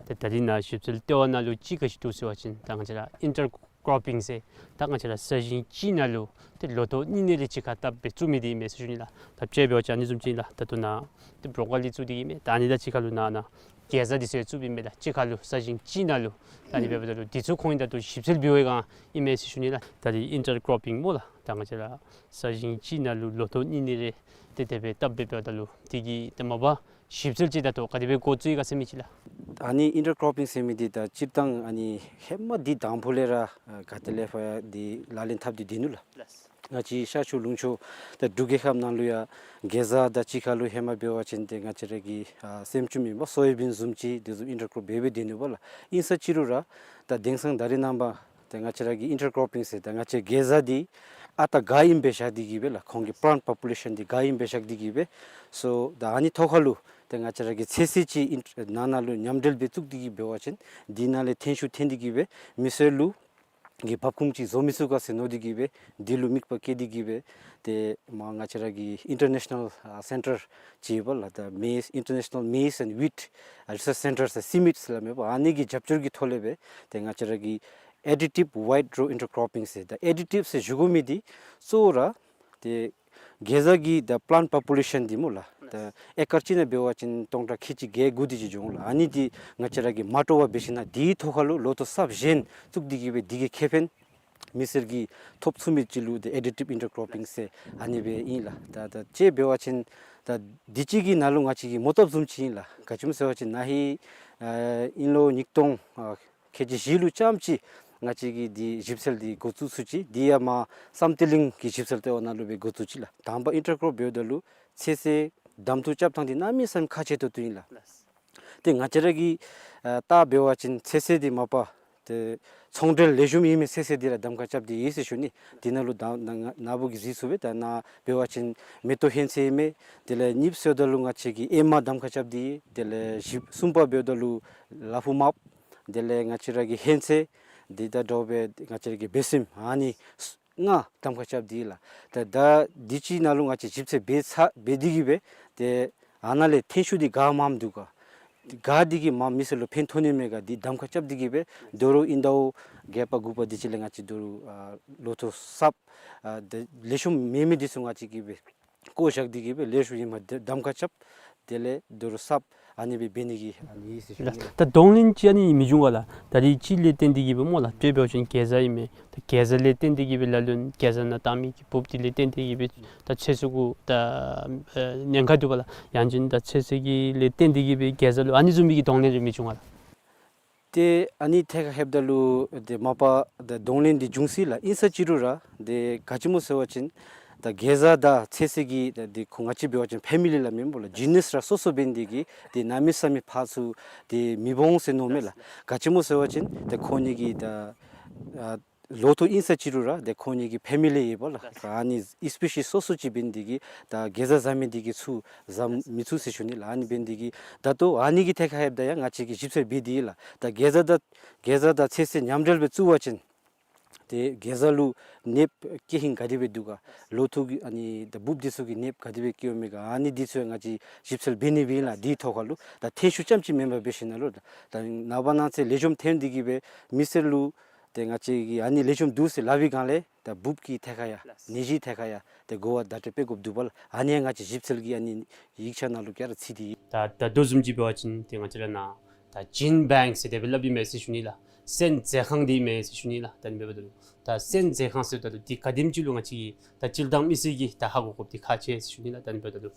ཏེ་ད་རིས་ནཱ་ཞིབ་འཚོལ་ལྟེ་བ་ནང་ལུ་ཅིག་ག་ཅི་འདུག་ཟེར་བ་ཅིན་ད་ང་བཅས་ར་ཨིན་ཊར་ཀོ་པིང་ཟེར་ད་ང་བཅས་ར་ས་ཞིང་གཅིག་ནང་ལུ་ཏེ་ལོ་ཐོག་གཉིས་གཉིས་རེ་གཅིག་ཁར་བཏབ་སྦེ་བཙུགས་མི་འདི་ཨིན་མས་ཟེར་ཞུ་ནི་ལགས། ད་དཔྱེ་འབད་བ་ཅིན་ཨ་ནི་བཟུམ་ཅིག་ཨིན་ལགས། ད་ལྟོ་ནཱ་ཏེ་བོ་རོ་ཀོ་ལི་བཙུགས་ཏེ་གི་མས། ད་ཨ་ནི་དང་གཅིག་ཁར་ལུ་ནཱ་ནཱ་གེ་ཛ་འདི་ཚུ་ཡང་བཙུགསཔ་ཨིན་མས་ལགས། གཅིག་ཁར་ལུ་ས་ཞིང་གཅིག་ནང་ལུ། ད་ཨ་ནི་འབདཝ་ད་ལུ་འདི་ཚུ་ཁོང་གིས་ད་ལྟོ་ཞིབ་འཚོལ་འབད་བའི་སྒང་ཨིན་མས་ཟེར་ཞུ་ནི་ལགས། ད་རིས་ཨིན་ཊར་ཀོ་པིང་སྨོ་ལགས། ད་ང་བཅས་ར་ས་ཞིང་གཅིག་ནང་ལུ་ལོ་ཐོག་གཉིས་གཉིས་རེ་ཏེ་དེ་སྦེ་བཏབ་སྦེ་འབདཝ་ད་ལུ་དེ་གི་ཏེ་མ་པ་ཞིབ་འཚོལ་ཅིག་ད་ལྟོ་ག་དེ་སྦེ་འགོ་བཙུགས་ཡི་ག་ཟེར་མི་ཅིག་ལགས། ཨ་ནི་ཨིན་ཊར་ཀོ་པིང་ཟེར་མི་འདི་ད་སྤྱིར་བཏང་ཨ་ནི་ཧེ་མ་འདི་དང་ཕུ་ལས་ར་ཨ་ག་ཏེ་ལས་ཕར་འདི་ལག་ལེན་འཐབ་སྟེ་སྡོད་ནུག་ལགས། ལགས། ང་བཅས་ཤར་ཕྱོགས་ལུང་ཕྱོགས་ད་འབྲུག་རྒྱལ་ཁབ་ནང་ལུ་ཡང་གེ་ཛ་དང་གཅིག་ཁར་ལུ་ཧེ་མ་འབད་བ་ཅིན་ཏེ་ང་བཅས་ར་གི་ཨ་སེམ་ཅུམ་ཨིན་པ་སོ་ཡ་བིན་བཟུམ་ཅིག་དེ་བཟུམ་ཨིན་ཊར་ཀོ་པིང་འབད་སྦེ་སྡོད་ནུག་པ་ལགས། ཨིན་ས་ཅི་རུང་ར་ད་དེང་སང་ད་རེས་ནངས་པ་ཏེ་ང་བཅས་ར་གི་ཨིན་ཊར་ཀོ་པིང་ཟེར་ད་ང་བཅས་གེ་ཛ་འདི་ཨ་རྟག་ག་ཨིནམ་སྦེ་བཞག་སྟེ་གི་སྦེ་ལགས། ཁོང་གི་པི་ལཱནཊ་པོ་པུ་ལེ་ཤཱན་འདི་ག་ཨིནམ་སྦེ་བཞག་སྟེ་གི་སྦེ། སོ་ད་ཨ་ནི་ཐོག་ཁར་ལུ་ཏེ་ང་བཅས་ར་གིས་ཚོད་བསྲེ་ཅིག་ཨིན་ནང་ན་ལུ་མཉམ་འབྲེལ་སྦེ་བཙུགས་ཏེ་གི་འབད་བ་ཅིན་འདི་ནང་ལས་ཐོན་ཤུགས་ཐོན་ཏེ་གི་སྦེ་མི་སེར་ལུ་གི་འབབ་ཁུངས་ཅིག་བཟོ་མི་ཚུགས་ག་ཟེར་མནོ་སྟེ་གི་སྦེ་འདི་ལུ་དམིགས་པ་བསྐྱེད་དེ་གི་སྦེ་ཏེ་མར་ང་བཅས་ར་གི་ཨིན་ཊར་ནེ་ཤ་ནཱལ་ཨ་སེན་ཊར་ཅིག་ཡོད་པ་ལགས། ད་མེ་ཛི་ཨིན་ཊར་ནེ་ཤ་ནཱལ་མེ་ཛི་ཨེནཌ་ཝིཊ་ཨ་རི་སརཆ་སེན་ཊར་ཟེར་སི་མིཊ་ཟེར་སླབ་མས་པ། ཨ་ནི་གི་རྒྱབ་སྐྱོར་གྱི་ཐོག་ལས་སྦེ་ཏེ་ང་བཅས་ར་གིས་ཨེ་ཌི་ཊིབ་ཝའིཌ་རོ་ཨིན་ཊར་ཀོ་པིང་ཟེར། ད་ཨེ་ཌི་ཊིབ་ཟེར་ཞུ་དགོ་མི་འདི་གཙོ་བོ་ར་ཏེ་གེ་ཛ་གི་ད་པི་ལཱནཊ་པོ་པུ་ལེ་ཤཱན་འདི་སྨོ་ལགས། ད་ཨེ་ཀར་གཅིག་ནང་འབད་བ་ཅིན་སྟོང་ཕྲག་ཁལ་གཅིག་བརྒྱད་དགུ་དེ་ཅིག་འགྱོ་འོང་ལགས། ཨ་ནི་འདི་ང་བཅས་ར་གིས་མ་སྤྲོ་བར་འབད་ཞིན་ན་འདིའི་ཐོག་ཁར་ལུ་ལོ་ཐོག་གསརཔ་གཞན་བཙུགས་ཏེ་གི་སྦེ་འདི་གི་ཁེ་ཕན་མི་སེར་གྱིས་ཐོབ་ཚུགས་མི་ཅིག་ལུ་ཏེ་ཨེ་ཌི་ཊིབ་ཨིན་ཊར་ཀོ་པིང་ཟེར་ཨ་ནི་སྦེ་ཨིན་ལགས། ད་ད་དཔྱེ་འབད་བ་ཅིན་ད་འདི་ཅིག་གི་ནང་ལུ་ང་བཅས་ཀྱིས་མོ་བཏབ་བཟུམ་ཅིག་ཨིན་ལགས། ག་ཅི་སྨོ་ཟེར་བ་ཅིན་ན་ཧིང་ཨ་དབྱིན་ལོ་ཉིས་སྟོང་ཨ་ཁལ་གཅིག་བཞི་ལུ་ཙམ་ཅིག་ང་བཅས་ཀྱིས་འདི་ཞིབ་འཚོལ་འདི་འགོ་བཙུགས་ཚུགས་ཅི། འདི་ཡང་མར་བསམ་གཏན་གླིང་གི་ཞིབ་འཚོལ་ལྟེ་བ་ནང་ལུ་སྦེ་འགོ་བཙུགས་ཅི་ལགས། དང་པ་ཨིན་ཊར་ཀོ་པིང་འབདཝ་ད་ལུ་ཚོད་བསྲེ་གདམ་འཐུ་རྐྱབ་ཐངས་འདི་གནམ་མེད་ས་མེད་ཁག་ཆེ་ཏོག་ཏོ་ཨིན་ལགས། ཏེ་ང་བཅས་ར་གིས་ཨ་བལྟ་འབད་བ་ཅིན་ཚོད་བསྲེ་འདི་མ་པ་ཏེ་ཚོང་འབྲེལ་ལེགས་ཤོམ་ཨིན་མི་ཚོད་བསྲེ་འདི་ར་གདམ་ཁ་རྐྱབ་སྟེ་ཡོད་ཟེར་ཞུ་ནི། འདི་ནང་ལུ་ད་ན་ན་བུ་གིས་གཟིགས་ཚུགས་པས། ད་ནཱ་འབད་བ་ཅིན་མེ་ཏོག་ཧོན་ཚོད་ཨིན་མས། དེ་ལས་གཉིས་པ་ཟེརཝ་ད་ལུ་ང་བཅས་ཀྱིས་ཨེ་མ་གདམ་ཁ་རྐྱབ་སྟེ་ཡོད། དེ་ལས་བཞི་གསུམ་པ་འབདཝ་ད་ལུ་ལ་ཕུག་དམརཔོ། དེ་ལས་ང་བཅས་ར་གི་ཧོན་ཚོད། དེ་དང་འདྲཝ་སྦེ་ང་བཅས་ར་གི་སྦེ་སྲིནམ་ཨ་ནི་ལྔ་གདམ་ཁ་རྐྱབ་སྟེ་ཡོད་ལགས། ད་ད་འདི་ཅིག་ནང་ལུ་ང་བཅས་ཞིབ་འཚོལ་འབད་ཚར་འབད་དེ་གི་སྦེ་ཏེ་ཨ་ནཱ་ལས་ཐོན་ཤུགས་འདི་ག་མངམ་འདུག་ག། ག་འདི་གིས་མ་མི་སེར་ལུ་ཕན་ཐོགས་ནི་མས་ག་འདི་གདམ་ཁ་རྐྱབ་སྟེ་གི་སྦེ་དོ་རུང་ཨིན་ཟླཝ་བརྒྱད་པ་དགུ་པ་འདི་ཅིག་ལས་ང་བཅས་དོ་རུང་ཨ་ལོ་ཐོག་གསརཔ་ཨ་ཏེ་ལེགས་ཤོམ་མེད་མི་འདི་ཚུ་ང་བཅས་ཀྱིས་སྦེ་བཀོ་བཞག་སྟེ་གི་སྦེ་ལེགས་ཤོམ་ཨིནམ་གདམ་ཁ་རྐྱབ། དེ་ལས་དོ་རུང་གསརཔ་ཨ་ནི་སྦེ་འབད་ནི་གི་ཨ་ནི་ཨིན་ཟེར་ཞུ་ནི། ད་གདོང་ལེན་ཅིག་ཨ་ནི་མི་འབྱུང་ག་ལགས། ད་རིས་ཅིག་ལས་བརྟེན་ཏེ་གི་སྦེ་སྨོ་ལགས། དཔེ་འབད་བ་ཅིན་གེ་ཛ་ཨིན་མས། ད་གེ་ཛ་ལས་བརྟེན་ཏེ་གི་སྦེ་ལ་ལུ་གེ་ཛ་ནང་བཏང་མི་གི་འབུཔ་འདི་ལས་བརྟེན་ཏེ་གི་སྦེ་ད་ཚོད་བསྲེ་གུ་ད་ཨེ་ཉེན་ཁ་འདུག་པ་ལགས། ཡང་ཅིན་ད་ཚོད་བསྲེ་གི་ལས་བརྟེན་ཏེ་གི་སྦེ་གེ་ཛ་ལུ་ཨ་ནི་བཟུམ་མའི་གི་གདོང་ལེན་རེ་མི་འབྱུང་ག་ལགས། ཏེ་ཨ་ནི་ཐད་ཁར་ལྷོདཔ་ད་ལུ་ཏེ་མ་པ་ད་གདོང་ལེན་འདི་བྱུང་ཅི་ལགས། ཨིན་ས་ཅི་རུང་ར་ཏེ་ག་ཅི་སྨོ་ཟེར་བ་ཅིན་ད་གེ་ཛ་དང་ཚེ་ཟེར་གྱི་ད་ཏེ་ཁོང་ང་བཅས་འབད་བ་ཅིན་ཕེ་མི་ལི་ལགས་མེན་པ་ལགས། ཇི་ནསི་ར་སོ་སོ་འབད་ནི་དེ་གིས་ཏེ་གནམ་མེད་ས་མེད་ཕར་ཚུར་ཏེ་མི་འོང་ཟེར་མནོཝ་མས་ལགས། ག་ཅི་སྨོ་ཟེར་བ་ཅིན་ཏེ་ཁོང་གཉིས་ཀྱི་ད་ཨ་ལོ་ཐོག་ཨིན་ས་ཅི་རུང་ར་ཏེ་ཁོང་གཉིས་ཀྱི་ཕེ་མི་ལི་ཡོདཔ་ལགས། ཨ་ནི་ཨི་སི་པེ་ཤི་ལི་སོ་སོ་ཅིག་འབད་ནི་དེ་གིས་ད་གེ་ཛ་བཟའ་མི་དེ་གིས་ཚུར་བཟའ་མི་ཚུགས་ཟེར་ཞུ་ནི་ལགས། ཨ་ནི་འབད་ནི་དེ་གིས་ད་ལྟོ་ཨ་ནི་གི་ཐད་ཁར་ལྷོདཔ་ད་ཡང་ང་བཅས་ཀྱིས་ཞིབ་འཚོལ་འབད་དེ་ཡོད་ལགས། ད་གེ་ཛ་དང་གེ་ཛ་དང་ཚེ་ཟེར་མཉམ་འབྲེལ་སྦེ་བཙུགས་པ་ཅིན་ཏེ་གེ་ཛ་ལུ་ནདཔ་སྐྱེ་ཧིང་ག་དེ་སྦེ་འདུག་ག། ལོ་ཐོག་གི་ཨ་ནི་ད་འབུཔ་འདི་ཚུ་གི་ནདཔ་ག་དེ་སྦེ་སྐྱེཝ་མས་ག། ཨ་ནི་འདི་ཚུ་ཡང་ང་བཅས་ཞིབ་འཚོལ་འབད་ནི་སྦེ་ཨིན་ལགས། དེའི་ཐོག་ཁར་ལུ་ད་ཐོན་ཤུགས་རྐྱངམ་ཅིག་མེན་པར་འབད་ཞིནམ་ལས་ད་ནངས་པ་གནངས་ཚེ་ལེགས་ཤོམ་ཐོན་ཏེ་གི་སྦེ་མི་སེར་ལུ་ཏེ་ང་བཅས་ཀྱིས་ཨ་ནི་ལེགས་ཤོམ་འདུག་ཟེར་སླབ་པའི་སྒང་ལས་ད་འབུཔ་ཀྱི་ཐད་ཁར་ཡང་ནད་གཞིའི་ཐད་ཁར་ཡང་ཏེ་གོ་བ་བརྡ་སྤྲོད་འབད་དགོཔ་འདུག་པ་ལགས། ཨ་ནི་ཡང་ང་བཅས་ཞིབ་འཚོལ་གྱི་ཨ་ནི་ཡིག་ཆ་ནང་ལུ་ག་ར་ཚུད་དེ་ཡོད། ད་ད་ལྟོ་བཟུམ་ཅིག་འབད་བ་ཅིན་ཏེ་ང་བཅས་ར་ནཱ་ད་ཇིན་བེངཀ་ཟེར་དེ་སྦེ་སླབ་ཨིན་མས་ཟེར་ཞུ་ནི་ལགས། སོན་མཛོད་ཁང་འདི་ཨིན་མས་ཟེར་ཞུ་ནི་ལགས། ད་ཨ་ནི་འབདཝ་ད་ལུ་ད་སོན་མཛོད་ཁང་ཟེརཝ་ད་ལུ་འདི་ག་དེམ་ཅིག་ལུ་ང་བཅས་ཀྱིས་ད་སྤྱིར་བཏང་མི་སེར་གྱིས་ད་ཧ་གོ་དགོཔ་འདི་ཁག་ཆེ་ཟེར་ཞུ་ནི་ལགས། ད་ཨ་ནི་འབདཝ་ད་ལུ་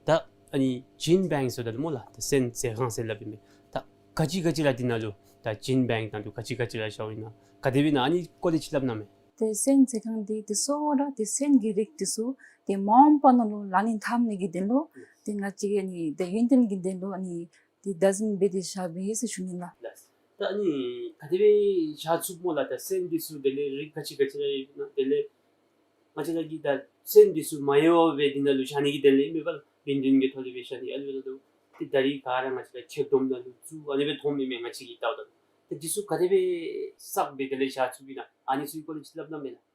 ད་ཨ་ནི་ཇིན་བེངཀ་ཟེརཝ་ད་ལུ་སྨོ་ལགས། ད་སོན་མཛོད་ཁང་ཟེར་སླབ་ཨིན་མས། ད་ག་ཅི་ག་ཅི་ར་འདི་ནང་ལུ་ད་ཇིན་བེངཀ་ནང་ལུ་ག་ཅི་ག་ཅི་ར་བཞགཔ་ཨིན་ན་ག་དེ་སྦེ་ཨིན་ན་ཨ་ནི་སྐོར་ལས་ཅིག་སླབ་གནང་མས། ཏེ་སོན་མཛོད་ཁང་འདི་ཏེ་གཙོ་བོ་ར་ཏེ་སོན་གྱི་རིགས་འདི་ཚུ་ཏེ་མ་འོངས་པ་ནང་ལུ་ལག་ལེན་འཐབ་ནི་གི་དོན་ལུ་ཏེ་ང་བཅས་ཀྱིས་ཨ་ནི་ཏེ་ཡུན་བརྟན་གྱི་དོན་ལུ་ཨ་ནི་ཏེ་བདག་འཛིན་འབད་དེ་བཞགཔ་ཨིན་ཟེར་ཞུ་ནི་ལགས། ལགས། ད་ཨ་ནི་ག་དེ་སྦེ་བཞག་ཚུགས་སྨོ་ལགས། ད་སོན་འདི་ཚུ་དེ་ལས་རིགས་ག་ཅི་ག་ཅི་ར་ཡོད་ན་དེ་ལས་ང་བཅས་ར་གིས་ད་སོན་འདི་ཚུ་མ་ཡལ་བར་སྦེ་འདི་ནང་ལུ་བཞག་ནི་གི་དོན་ལས་ཨིན་མས་པ་ལགས། བིང་བདུན་གྱི་ཐོག་ལས་སྦེ་བཞག་ནི་ཨ་ལུ་ད་ལུ་ཏེ་ད་རིས་ག་ར་ང་བཅས་ར་ཆེག་སྡོམ་ནང་ལུ་བཙུགས་ཨ་ནི་སྦེ་མཐོངམ་ཨིན་མས། ང་བཅས་ཀྱིས་བལྟཝ་ད་ལུ་ཏེ་འདི་ཚུ་ག་དེ་སྦེ་བསགས་སྦེ་དེ་ལས་བཞག་ཚུགསཔ་ཨིན་ན་ཨ་ནི་ཚུ་གི་སྐོར་ལས་ཅིག་སླབ་གནང་མས་ལགས།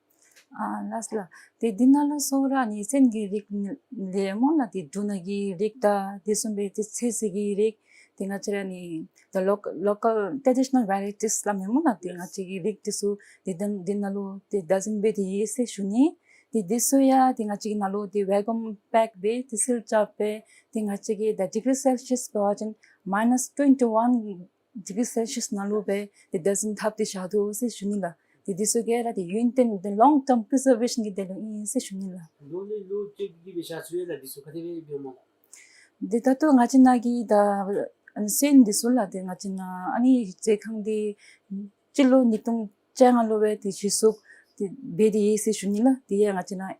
ཨ་ལགས་ལགས། ཏེ་འདི་ནང་ལུ་གཙོ་བོ་ར་ཨ་ནི་སོན་གྱི་རིགས་ལས་སྨོ་ལགས། ཏེ་འབྲུ་སྣ་གི་རིགས་དང་དེ་བཟུམ་སྦེ་ཏེ་ཚོད་བསྲེ་གི་རིགས་ཏེ་ང་བཅས་ར་ཨ་ནི་the local, local traditional varieties སླབ་མས་སྨོ་ལགས། ཏེ་ང་བཅས་ཀྱི་རིགས་འདི་ཚུ་ཏེ་ད་འདི་ནང་ལུ་ཏེ་བདག་འཛིན་འབད་དེ་ཡོད་ཟེར་ཞུ་ནི། ཏེ་འདི་ཚུ་ཡང་ཏེ་ང་བཅས་ཀྱི་ནང་ལུ་ཏེ་ཝེ་ཀུམ་པེཀ་སྦེ་ཏེ་སིལ་རྐྱབ་སྦེ་ཏེ་ང་བཅས་ཀྱི་ད་ཌི་གི་རི་སེལ་སི་ཡས་འབད་བ་ཅིན་མའི་ནཱས་ཊུ་ཝེན་ཊི་ཝན་ཌི་གི་རི་སེལ་སི་ཡས་ནང་ལུ་སྦེ་ཏེ་བདག་འཛིན་འཐབ་སྟེ་བཞག་དོ་ཟེར་ཞུ་ནི་ལགས། ཏེ་འདི་ཚུ་ག་ར་ཏེ་ཡུན་བརྟན་the long term preservation གི་དོན་ལུ་ཨིན་ཟེར་ཞུ་ནི་ལགས། ལོ་ལས་ལོ་བཅད་དེ་གི་སྦེ་བཞག་ཚུགས་ཡོད་ལགས། འདི་ཚུ་ག་དེ་སྦེ་འབདཝ་སྨོ་ལགས། ཏེ་ད་ལྟོ་ང་བཅས་ནཱ་གི་ད་ཨ་ནི་སོན་འདི་ཚུ་ལགས་ཏེ་ང་བཅས་ནཱ་ཨ་ནི་མཛོད་ཁང་འདི་སྤྱི་ལོ་ཉིས་སྟོང་བཅོ་ལྔ་ལུ་སྦེ་ཏེ་གཞི་བཙུགས་ཏེ་འབད་དེ་ཡོད་ཟེར་ཞུ་ནི་ལགས། ཏེ་ཡང་ང་བཅས་ནཱ་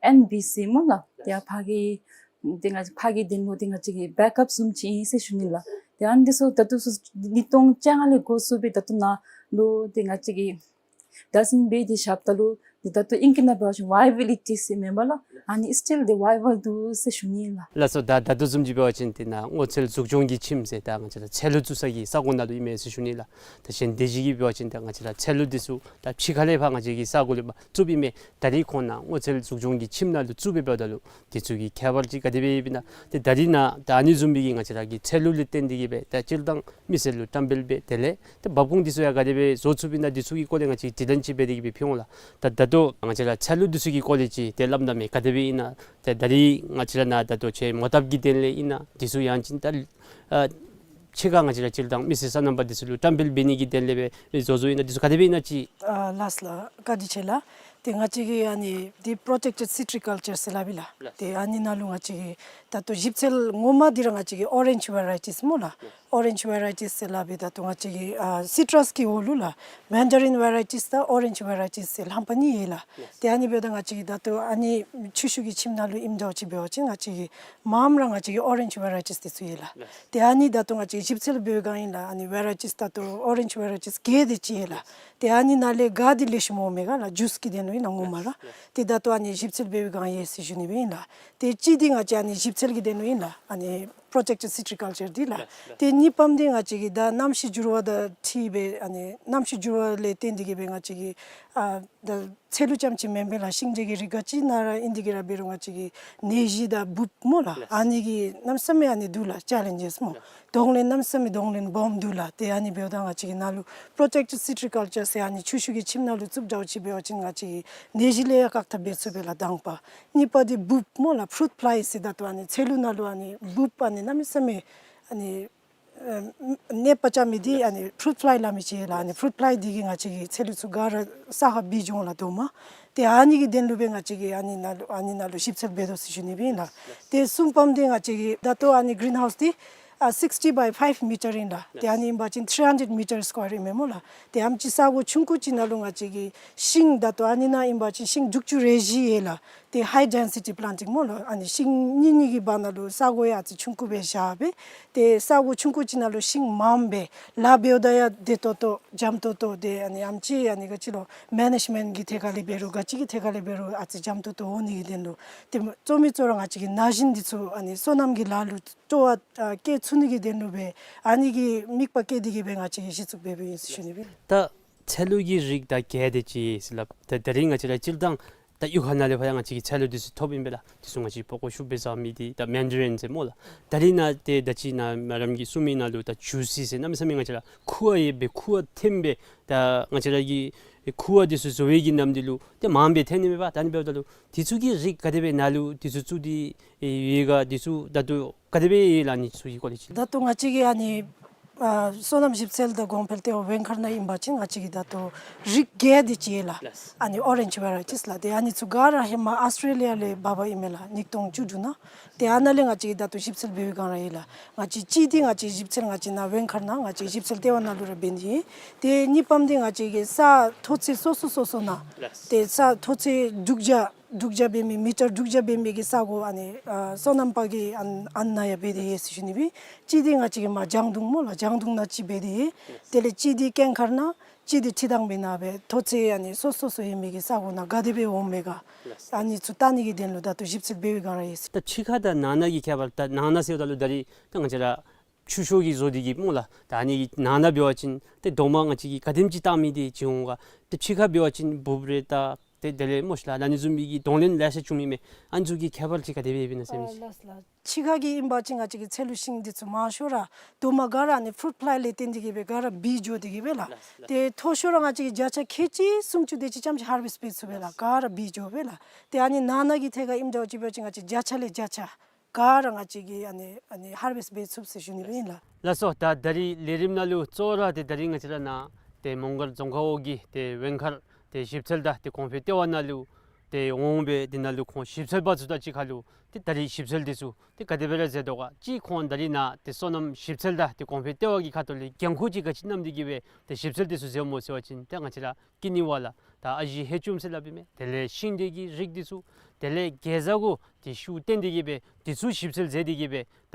ཨེན་བི་སི་སྨོ་ལགས། ཏེ་ཡང་ཕར་གྱི་ཏེ་ང་ཕར་གྱི་དོན་ལུ་ཏེ་ང་བཅས་ཀྱི་བེཀ་ཨཔ་བཟུམ་ཅིག་ཨིན་ཟེར་ཞུ་ནི་ལགས། ཏེ་ཨ་ནི་འདི་ཚུ་ད་ལྟོ་ཚུ་ཉིས་སྟོང་བཅོ་ལྔ་ལས་འགོ་བཙུགས་སྦེ་ད་ལྟོ་ནཱ་ལུ་ཏེ་ང་བཅས་ཀྱིས་བདག་འཛིན་འབད་དེ་བཞགཔ་ད་ལུ་ཏེ་ད་ལྟོ་ཨིང་སྐད་ནང་འབད་བ་ཅིན་ཝའི་བི་ལི་ཊི་ཟེར་མེན་པ་ལགས། ཨ་ནི་སི་ཊིལ་ཏེ་ཝའི་བཱལ་འདུག་ཟེར་ཞུ་ནི་ལགས། ལགས་སོ། ད་ད་ལྟོ་བཟུམ་ཅིག་འབད་བ་ཅིན་ཏེ་ནཱ་སྔོ་ཚལ་འཛུགས་སྐྱོང་གི་ཁྱིམ་ཟེར་ད་ང་བཅས་ར་ཚལ་ལུ་བཙུགས་ས་གི་ས་གོ་ནང་ལུ་ཨིན་མས་ཟེར་ཞུ་ནི་ལགས། ད་གཞན་སྡེ་བཞི་གིས་འབད་བ་ཅིན་ད་ང་བཅས་ར་ཚལ་ལུ་འདི་ཚུ་ད་ཕྱི་ཁ་ལས་ཕར་ང་བཅས་ཀྱི་ས་གོ་ལུ་མར་བཙུགསཔ་ཨིན་མས། ད་རིས་ཁོང་ནཱ་སྔོ་ཚལ་འཛུགས་སྐྱོང་གི་ཁྱིམ་ནང་ལུ་བཙུགས་སྦེ་འབདཝ་ད་ལུ་འདི་ཚུ་གི་ཁྱད་པར་ཅིག་ག་དེ་སྦེ་ཡོདཔ་ཨིན་ན། ཏེ་ད་རིས་ནཱ་ད་ཨ་ནི་བཟུམ་སྦེ་གི་ང་བཅས་ར་གི་ཚལ་ལུ་ལས་བརྟེན་ཏེ་གི་སྦེ་ད་སྤྱིར་བཏང་མི་སེར་ལུ་བཀྲམ་སྤེལ་འབད་དེ་ལས་ཏེ་འབབ་ཁུངས་འདི་ཚུ་ཡང་ག་དེ་སྦེ་བཟོ་ཚུགསཔ་ཨིན་ན་འདི་ཚུ་གི་སྐོར་ལས་ང་བཅས་དྲི་ལན་ཅིག་འབད་དེ་གི་སྦེ་ཕུལ་འོང་ལགས། ད་ད་ལྟོ་ང་བཅས་ར་ཚལ་ལུ་འདི་ཚུ་གི་སྐོར་ལས་ཅིག་ཏེ་སླབ་གནང་མས། ག་དེ་སྦེ་ཨིན་ན། ཏེ་ད་རིས་ང་བཅས་ར་ནཱ་ད་ལྟོ་ཆེ་མོ་བཏབ་ཀྱི་དོན་ལས་ཨིན་ན་འདི་ཚུ་ཡང་ཅིན་ད་ཨ་ཕྱི་ཁར་ང་བཅས་ར་སྤྱིར་བཏང་མི་སེར་སོ་ནམ་པ་འདི་ཚུ་ལུ་བཀྲམ་སྤེལ་འབད་ནི་གི་དོན་ལས་སྦེ་བཟོ་བཟོཝ་ཨིན་ན་འདི་ཚུ་ག་དེ་སྦེ་ཨིན་ན་ཅིག། ཨ་ལགས་ལགས། བཀའ་དྲིན་ཆེ་ལགས། ཏེ་ང་བཅས་ཀྱི་ཨ་ནི་འདི་པྲོ་ཊེཀ་ཊེཌ་སི་ཊི་རི་ཀལ་ཅར་ཟེར་སླབ་ཨིན་ལགས། ཏེ་ཨ་ནི་ནང་ལུ་ང་བཅས་ཀྱིས་ད་ལྟོ་ཞིབ་འཚོལ་ངོ་མ་འདི་ར་ང་བཅས་ཀྱི་ཨོ་རེནཇ་ཝེ་རའི་ཊིས་སྨོ་ལགས། ཨོ་རེནཇ་ཝེ་རའི་ཊིས་ཟེར་སླབ་ཨིན། ད་ལྟོ་ང་བཅས་ཀྱི་ཨ་སི་ཊྲས་ཀྱི་འོག་ལུ་ལགས་མེན་ཌ་རིན་ཝེ་རའི་ཊིས་དང་ཨོ་རེནཇ་ཝེ་རའི་ཊིས་ཟེར་རྣམ་པ་གཉིས་ཡོད་ལགས། ཏེ་ཨ་ནི་འབདཝ་ད་ང་བཅས་ཀྱི་ད་ལྟོ་ཨ་ནི་ཆུ་ཤུགས་ཀྱི་ཁྱིམ་ནང་ལུ་ཨིནམ་འདྲཝ་ཅིག་འབད་བ་ཅིན་ང་བཅས་ཀྱི་མངམ་ར་ང་བཅས་ཀྱི་ཨོ་རེནཇ་ཝེ་རའི་ཊིས་འདི་ཚུ་ཡོད་ལགས། ཏེ་ཨ་ནི་ད་ལྟོ་ང་བཅས་ཞིབ་འཚོལ་འབད་བའི་སྒང་ཨིན་ལགས། ཨ་ནི་ཝེ་རའི་ཊིས་ད་ལྟོ་ཨོ་རེནཇ་ཝེ་རའི་ཊིས་བརྒྱད་དེ་ཅིག་ཡོད་ལགས། ཏེ་ཨ་ནི་ནང་ལས་ག་འདི་ལེགས་ཤོམ་འོང་མས་ག་ལགས། ཇུས་ཀྱི་དོན་ལུ་ཨིན་ལགས་ངོ་མ་ར། ཏེ་ད་ལྟོ་ཨ་ནི་ཞིབ་འཚོལ་འབད་བའི་སྒང་ཡོད་ཟེར་ཞུ་ནི་སྦེ་ཨིན་ལགས། ཏེ་གཅིག་འདི་ང་བཅས་ཨ་ནི་ཞིབ་འཚོལ་གྱི་དོན་ལུ་ཨིན་ལགས། ཨ་ནི་པྲོ་ཊེཀ་ཊེཌ་སི་ཊི་རི་ཀལ་ཅར་འདི་ལགས། ཏེ་གཉིས་པམ་འདི་ང་བཅས་ཀྱི་ད་གནམ་གཤིས་འགྱུར་བ་དང་འཁྲིལ་སྦེ་ཨ་ནི་གནམ་གཤིས་འགྱུར་བ་ལས་བརྟེན་ཏེ་གི་སྦེ་ང་བཅས་ཀྱི་ཨ་ད་ཚལ་ལུ་རྐྱངམ་ཅིག་མེན་པར་ལགས་ཤིང་འབྲས་ཀྱི་རིགས་ག་ཅི་ནང་ར་ཨིན་ཏེ་གི་ར་འབད་རུང་ང་བཅས་ཀྱི་ནད་གཞི་དང་འབུཔ་སྨོ་ལགས། ཨ་ནི་གི་གནམ་མེད་ས་མེད་ཨ་ནི་འདུག་ལགས་ཅེ་ལེནཇེས་སྨོ། གདོང་ལེན་གནམ་མེད་ས་མེད་གདོང་ལེན་སྦོམ་འདུག་ལགས། ཏེ་ཨ་ནི་འབདཝ་ད་ང་བཅས་ཀྱི་ནཱ་ལུ་པྲོ་ཊེཀ་ཊེཌ་སི་ཊི་རི་ཀལ་ཅར་ཟེར་ཨ་ནི་ཆུ་ཤུགས་ཀྱི་ཁྱིམ་ནང་ལུ་བཙུགསཔ་འདྲཝ་ཅིག་འབད་བ་ཅིན་ང་བཅས་ཀྱི་ནད་གཞི་ལས་ཡང་བཀག་ཐབས་འབད་ཚུགས་པས་ལགས་དང་པ། གཉིས་པ་འདི་འབུཔ་སྨོ་ལགས་ཕུ་རུཊ་ཕླའི་ཟེར་ད་ལྟོ་ཨ་ནི་ཚལ་ལུ་ནང་ལུ་ཨ་ནི་འབུཔ་ཨ་ནི་གནམ་མེད་ས་མེད་ཨ་ནི་ཨ་ནདཔ་རྐྱབ་མི་འདི་ཨ་ནི་ཕུ་རུཊ་ཕླའི་སླབ་མི་ཅིག་ལགས། ཨ་ནི་ཕུ་རུཊ་ཕླའི་འདི་གིས་ང་བཅས་ཀྱི་ཚལ་ལུ་ཚུ་ག་ར་ས་ཁར་སྦེ་འགྱོ་འོང་ལགས་རྡོག་མ། ཏེ་ཨ་ནི་གི་དོན་ལུ་སྦེ་ང་བཅས་ཀྱིས་ཨ་ནི་ནང་ལུ་ཨ་ནི་ནང་ལུ་ཞིབ་འཚོལ་འབད་དོ་ཟེར་ཞུ་ནི་སྦེ་ཨིན་ལགས། ཏེ་གསུམ་པམ་འདི་ང་བཅས་ཀྱི་ད་ལྟོ་ཨ་ནི་གི་རིན་ཧའུསི་འདི་ ཨ་sixty by five meter ཨིན་ལགས། ཏེ་ཨ་ནི་ཨིན་པ་ཅིན་three hundred meter square ཨིན་མས་སྨོ་ལགས། ཏེ་ཨེམ་ཅིག་ས་གོ་ཆུང་ཀུ་ཅིག་ནང་ལུ་ང་བཅས་ཀྱིས་ཤིང་ད་ལྟོ་ཨ་ནི་ནང་ཨིན་པ་ཅིན་ཤིང་དྲུག་ཅུ་རེ་བཞི་ཡོད་ལགས། ཏེ་high density planting སྨོ་ལགས། ཨ་ནི་ཤིང་གཉིས་གཉིས་ཀྱི་བར་ན་ལུ་ས་གོ་ཡང་ཨ་ཙི་ཆུང་ཀུ་སྦེ་བཞག་སྦེ། ཏེ་ས་གོ་ཆུང་ཀུ་ཅིག་ནང་ལུ་ཤིང་མངམ་སྦེ་ལཱ་འབདཝ་ད་ཡང་བདེ་ཏོག་ཏོ་འཇམ་ཏོག་ཏོ་ཏེ་ཨ་ནི་ཨེམ་ཅིག་ཨ་ནི་ག་ཅི་ལོ་མེ་ནེཇ་མེནཊ་ཀྱི་ཐད་ཁར་ལས་འབད་རུང་ག་ཅི་གི་ཐད་ཁར་ལས་འབད་རུང་ཨ་ཙི་འཇམ་ཏོག་ཏོ་འོང་ནི་གི་དོན་ལུ། ཏེ་གཙོ་མི་གཙོ་ར་ང་བཅས་ཀྱིས་ན་གཞོན་འདི་ཚུ་ཨ་ནི་སོ་ནམ་གྱི་ལཱ་ལུ་སྤྲོ་བ་ཨ་བསྐྱེད་ཚུགས་ནི་གི་དོན་ལུ་སྦེ་ཨ་ནི་གི་དམིགས་པ་བསྐྱེད་དེ་གིས་སྦེ་ང་བཅས་ཀྱིས་གཞི་བཙུགས་འབད་འབདཝ་ཨིན་ཟེར་ཞུ་ནི་སྦེ། ད་ཚལ་ལུ་གི་རིགས་ད་བརྒྱད་དེ་ཅིག་ཡོད་ཟེར་སླབ། ད་ད་རིས་ང་བཅས་ར་སྤྱིར་བཏང་ད་གཡུས་ཁ་ནང་ལས་ཕར་ཡང་ང་བཅས་ཀྱིས་ཚལ་ལུ་འདི་ཚུ་ཐོབ་ཨིན་པས་ལགས། འདི་ཚུ་ང་བཅས་ཕོ་ཁོ་ཤུགས་སྦེ་བཟའ་མི་འདི་ད་མེན་ཌ་རིན་ཟེར་སྨོ་ལགས། ད་རིས་ནཱ་ཏེ་ད་ཅི་ནཱ་མེ་ཌམ་གྱིས་གསུངས་མི་ནང་ལུ་ད་ཇུ་སི་ཟེར་གནམ་མེད་ས་མེད་ང་བཅས་ར་ཁུ་བ་ཡོད་པའི་ཁུ་བ་ཐོན་པའི་ད་ང་བཅས་ར་གི་ཁུ་བ་འདི་ཚུ་བཟོ་བའི་གི་གནམ་འདི་ལུ་ཏེ་མངམ་སྦེ་ཐོན་ནི་མས་པ། ད་ཨ་ནི་འབདཝ་ད་ལུ་འདི་ཚུ་གི་རིགས་ག་དེ་སྦེ་ནཱ་ལུ་འདི་ཚུ་བཙུགས་ཏེ་ཡོད་ག། འདི་ཚུ་ད་ལྟོ་ག་དེ་སྦེ་ཡོད་ལགས། ཨ་ནི་ཚུ་གི་སྐོར་ལས་ཅིག། ད་ལྟོ་ང་བཅས་ཀྱི་ཨ་ནི་ཨ་སོ་ནམ་ཞིབ་འཚོལ་དང་གོང་འཕེལ་ལྟེ་བ་ཝེང་མཁར་ནང་ཨིན་པ་ཅིན་ང་བཅས་ཀྱི་ད་ལྟོ་རིགས་བརྒྱད་དེ་ཅིག་ཡོད་ལགས། ཨ་ནི་ཨོ་རེནཇ་ཝེ་རའི་ཊིས་ལགས། ཏེ་ཨ་ནི་ཚུ་ག་ར་ཧེ་མ་ཨཱོས་ཊྲེ་ལི་ཡ་ལས་འབག་འབགཔ་ཨིན་མས་ལགས། ཉིས་སྟོང་བཅུ་དྲུག་ནང་། ཏེ་ཨ་ནཱ་ལས་ང་བཅས་ཀྱིས་ད་ལྟོ་ཞིབ་འཚོལ་འབད་བའི་སྒང་ར་ཡོད་ལགས། ང་བཅས་གཅིག་འདི་ང་བཅས་ཞིབ་འཚོལ་ང་བཅས་ནཱ་ཝེང་མཁར་ནང་ང་བཅས་ཞིབ་འཚོལ་ལྟེ་བ་ནང་ལུ་ར་འབད་ནི་ཨིན། ཏེ་གཉིས་པམ་འདི་ང་བཅས་ཀྱིས་ས་མཐོ་ཚད་སོ་སོ་སོ་སོ་ནང་ཏེ་ས་མཐོ་ཚད་དྲུག་བརྒྱ་དྲུག་བརྒྱ་འབད་མི་མི་ཊར་དྲུག་བརྒྱ་འབད་མི་གི་ས་གོ་ཨ་ནི་ཨ་སོ་ནམ་པ་གི་ཨ་ཨ་ནཱ་ཡང་འབད་དེ་ཡོད་ཟེར་ཞུ་ནི་སྦེ། གཅིག་འདི་ང་བཅས་ཀྱིས་མར་ལྗང་གདུང་སྨོ་ལགས། ལྗང་གདུང་ནང་གཅིག་འབད་དེ་ཡོད། དེ་ལས་གཅིག་འདི་སྐྱེངས་མཁར་ནང་གཅིག་འདི་ཁྲི་ཐང་པའི་ནང་སྦེ་མཐོ་ཚད་ཨ་ནི་སོ་སོ་སོ་ཡོད་མི་གི་ས་གོ་ནང་ག་དེ་སྦེ་འོང་མས་ག་ཨ་ནི་ཚུ་བལྟ་ནི་གི་དོན་ལུ་ད་ལྟོ་ཞིབ་འཚོལ་འབད་བའི་སྒང་ར་ཡོད་ཟེར། ད་ཕྱི་ཁ་དང་ནང་ན་གི་ཁྱད་པར། ད་ནང་ན་ཟེརཝ་ད་ལུ་ད་རིས་ད་ང་བཅས་ར་ཆུ་ཤོག་གི་བཟོ་སྟེ་གི་སྨོ་ལགས། ད་ཨ་ནི་གི་ནང་ན་འབད་བ་ཅིན་ཏེ་རྡོག་མ་ང་བཅས་ཀྱིས་ག་དེམ་ཅིག་བཏང་མི་འདི་ཅིག་འོང་ག། ཏེ་ཕྱི་ཁ་འབད་བ་ཅིན་འབུབ་རེ་ད་ཏེ་དེ་ལས་སྨོ་ཤིག་ལགས། ད་ཨ་ནི་བཟུམ་མའི་གི་གདོང་ལེན་ལེ་ཤ་བྱུང་མི་མས། ཨ་ནི་ཚུ་གི་ཁྱད་པར་ཅིག་ག་དེ་སྦེ་ཡོདཔ་ཨིན་ན་ཟེར་མི་ཅིག། ཨ་ལགས་ལགས། ཕྱི་ཁ་གི་ཨིན་པ་ཅིན་ང་བཅས་ཀྱིས་ཚལ་ལུ་ཤིང་འདི་ཚུ་མང་ཤོས་ར་རྡོག་མ་ག་ར་ཨ་ནི་ཕུ་རུཊ་ཕླའི་ལས་བརྟེན་ཏེ་གི་སྦེ་ག་ར་བུད་འགྱོ་སྟེ་གི་སྦེ་ལགས། ལགས་ལགས། ཏེ་མཐོ་ཤོས་ར་ང་བཅས་ཀྱིས་བརྒྱ་ཆ་ཁལ་གཅིག་སུམ་ཅུ་དེ་ཅིག་ཙམ་ཅིག་ཧར་ཝེསཊ་འབད་ཚུགས་པས་ལགས། ག་ར་བུད་འགྱོ་སྦེ་ལགས། ཏེ་ཨ་ནི་ནང་ན་གི་ཐད་ཁར་ཨིནམ་འདྲཝ་ཅིག་འབད་བ་ཅིན་ང་བཅས་བརྒྱ་ཆ་ལས་བརྒྱ་ཆ་ག་ར་ང་བཅས་ཀྱིས་ཨ་ནི་ཨ་ནི་ཧར་ཝེསཊ་འབད་ཚུགས་ཟེར་ཞུ་ནི་སྦེ་ཨིན་ལགས། ལགས་སོ། ད་ད་རིས་ལས་རིམ་ནང་ལུ་གཙོ་བོ་ར་ཏེ་ད་རིས་ང་བཅས་ར་ནཱ་ཏེ་མོང་སྒར་རྫོང་ཁག་འོག་གི་ཏེ་ཝེང་མཁར་ཏེ་ཞིབ་འཚོལ་དང་ཏེ་གོང་འཕེལ་ལྟེ་བ་ནང་ལུ་ཏེ་འོང་སྦེ་དེ་ནང་ལུ་ཁོང་ཞིབ་འཚོལ་པ་ཚུ་དང་གཅིག་ཁར་ལུ་ཏེ་ད་རིས་ཞིབ་འཚོལ་འདི་ཚུ་ཏེ་ག་དེ་སྦེ་ར་མཛད་དོ་ག། གཅིག་ཁོང་ད་རིས་ནཱ་ཏེ་སོ་ནམ་ཞིབ་འཚོལ་དང་ཏེ་གོང་འཕེལ་ལྟེ་བ་གི་ཁ་ཐུག་ལས་འགན་ཁུར་ཅིག་ག་ཅི་བསྣམས་ཏེ་གི་སྦེ་ཏེ་ཞིབ་འཚོལ་འདི་ཚུ་མཛདཔ་སྨོ་ཟེར་བ་ཅིན་ཏེ་ང་བཅས་ར་ཀི་ནི་ཝ་ལ་ད་ཨ་ཞེ་ཧེ་ཅུམ་ཟེར་སླབ་ཨིན་མས། དེ་ལས་ཤིང་འབྲས་ཀྱི་རིགས་འདི་ཚུ་དེ་ལས་གེ་ཛ་གུ་ཏེ་ཤུགས་བཏོན་ཏེ་གི་སྦེ་འདི་ཚུ་ཞིབ་འཚོལ་མཛད་དེ་གི་སྦེ་ད་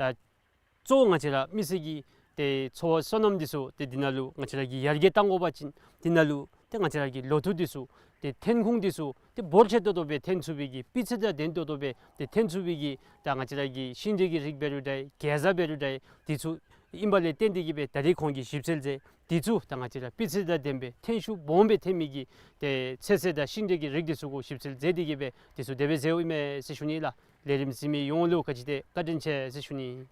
གཙོ་བོ་ང་བཅས་ར་མི་སེར་གྱི་ཏེ་འཚོ་བ་སོ་ནམ་འདི་ཚུ་ཏེ་འདི་ནང་ལུ་ང་བཅས་ར་གིས་ཡར་རྒྱས་གཏང་དགོ་པ་ཅིན་འདི་ནང་ལུ་ཏེ་ང་བཅས་ར་གི་ལོ་ཐོག་འདི་ཚུ་ཏེ་ཐོན་ཁུངས་འདི་ཚུ་ཏེ་འབོར་ཆེ་ཏོག་ཏོ་སྦེ་ཐོན་ཚུགས་པའི་གི་སྤུས་ཚད་དང་ལྡན་ཏོག་ཏོ་སྦེ་ཏེ་ཐོན་ཚུགས་པའི་གི་ད་ང་བཅས་ར་གི་ཤིང་འབྲས་ཀྱི་རིགས་འབད་རུང་འདྲ་གེ་ཛ་འབད་རུང་འདྲ་འདི་ཚུ་ཨིན་པ་ལས་བརྟེན་ཏེ་གི་སྦེ་ད་རིས་ཁོང་གིས་ཞིབ་འཚོལ་མཛད། འདི་ཚུ་ད་ང་བཅས་ར་སྤུས་ཚད་དང་ལྡན་པའི་ཐོན་ཤུགས་སྦོམ་སྦེ་ཐོན་མི་གི་ཏེ་ཚོད་བསྲེ་དང་ཤིང་འབྲས་ཀྱི་རིགས་འདི་ཚུ་གུ་ཞིབ་འཚོལ་མཛད་དེ་གི་སྦེ་འདི་ཚུ་དེ་སྦེ་མཛདཔ་ཨིན་མས་ཟེར་ཞུ་ནི་ལགས། ལས་རིམ་གཟིགས་མི་ཡོངས་ལུ་ག་ཅི་དེ་བཀའ་དྲིན་ཆེ་ཟེར་ཞུ་ནི།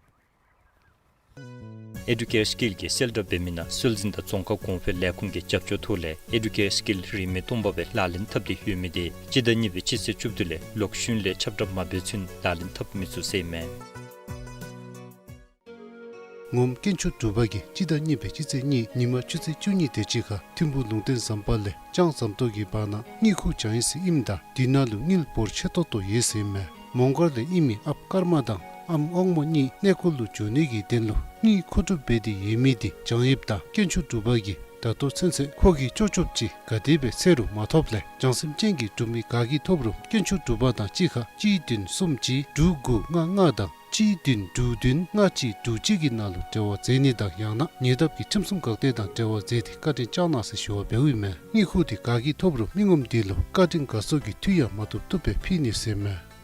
ཨེ་ཌུ་ཀེར་སི་ཀིལ་གྱིས་གསལ་བསྒྲགས་འབད་མི་ནང་སྲོལ་འཛིན་དང་རྫོང་ཁ་གོང་འཕེལ་ལས་ཁུངས་ཀྱི་རྒྱབ་སྐྱོར་ཐོག་ལས་ཨེ་ཌུ་ཀེར་སི་ཀིལ་རིན་མེད་སྟོང་པ་སྦེ་ལག་ལེན་འཐབ་སྟེ་ཡོད་མི་དེ་སྤྱི་ཟླ་གཉིས་པའི་སྤྱི་ཚེས་བཅུ་བདུན་ལས་ལོག་གཞུང་ལས་ཁྱབ་བསྒྲགས་མ་འབད་ཚུན་ལག་ལེན་འཐབ་མི་ཚུགས་ཟེར་ཨིན་མས། ངོམ་དཀོན་མཆོག་གྲུབ་པ་གིས་སྤྱི་ཟླ་གཉིས་པའི་སྤྱི་ཚེས་གཉིས་ཉིན་མ་ཆུ་ཚོད་བཅུ་གཉིས་དེ་ཅིག་ཁར་ཐིམ་ཕུག་ལུང་བསྟན་ཟམ་པ་ལས་ལྕང་ཟམ་ཏོག་གི་བར་ན་དངུལ་ཁུག་བྱང་ཡི་ཟེར་ཨིནམ་ད་དེ་ནང་ལུ་དངུལ་འབོར་ཆེ་ཏོག་ཏོ་ཡོད་ཟེར་ཨིན་མས། མོང་སྒར་ལས་ཨིན་མི་ཨཔ་ཀརྨ་དང་ཨམ་དབང་མོ་གཉིས་གནས་སྐོར་ལུ་འགྱོ་ནི་གི་དོན་ལུ་དངུལ་མཁོ་སྒྲུབ་འབད་དེ་ཡོད་མི་དེ་བྱང་ཡིབ་ད་དཀོན་མཆོག་གྲུབ་པ་གིས་ད་ལྟོ་ཚུན་ཚོད་ཁོ་གིས་ལྕོགས་ལྕོགས་ཅིག་ག་དེ་སྦེ་འཚོལ་རུང་མ་ཐོབ་ལས་བྱང་སེམས་ཅན་གྱི་འབྲུག་མི་ག་གིས་ཐོབ་རུང་དཀོན་མཆོག་གྲུབ་པ་དང་གཅིག་ཁར་གཅིག་བདུན་གསུམ་གཅིག་དྲུག་དགུ་ལྔ་ལྔ་དང་གཅིག་བདུན་དྲུག་བདུན་ལྔ་གཅིག་དྲུག་གཅིག་གི་ནང་ལུ་འབྲེལ་བ་མཛད་ནི་དང་ཡང་ན་ཉེ་འདབས་ཀྱི་ཁྲིམས་སྲུང་འགག་སྡེ་དང་འབྲེལ་བ་མཛད་དེ་བཀའ་དྲིན་བསྐྱང་གནང་ཟེར་ཞུ་བ་འབདཝ་ཨིན་མས། དངུལ་ཁུག་དེ་ག་གིས་ཐོབ་རུང་མི་ངོམ་དེ་ལུ་བཀའ་དྲིན་དགའ་ཚོར་གྱི་མཐུ་ཡང་མ་ཐུབ་ཐུབ་སྦེ་ཕུལ་ནི་ཟེར་ཨིན་མས།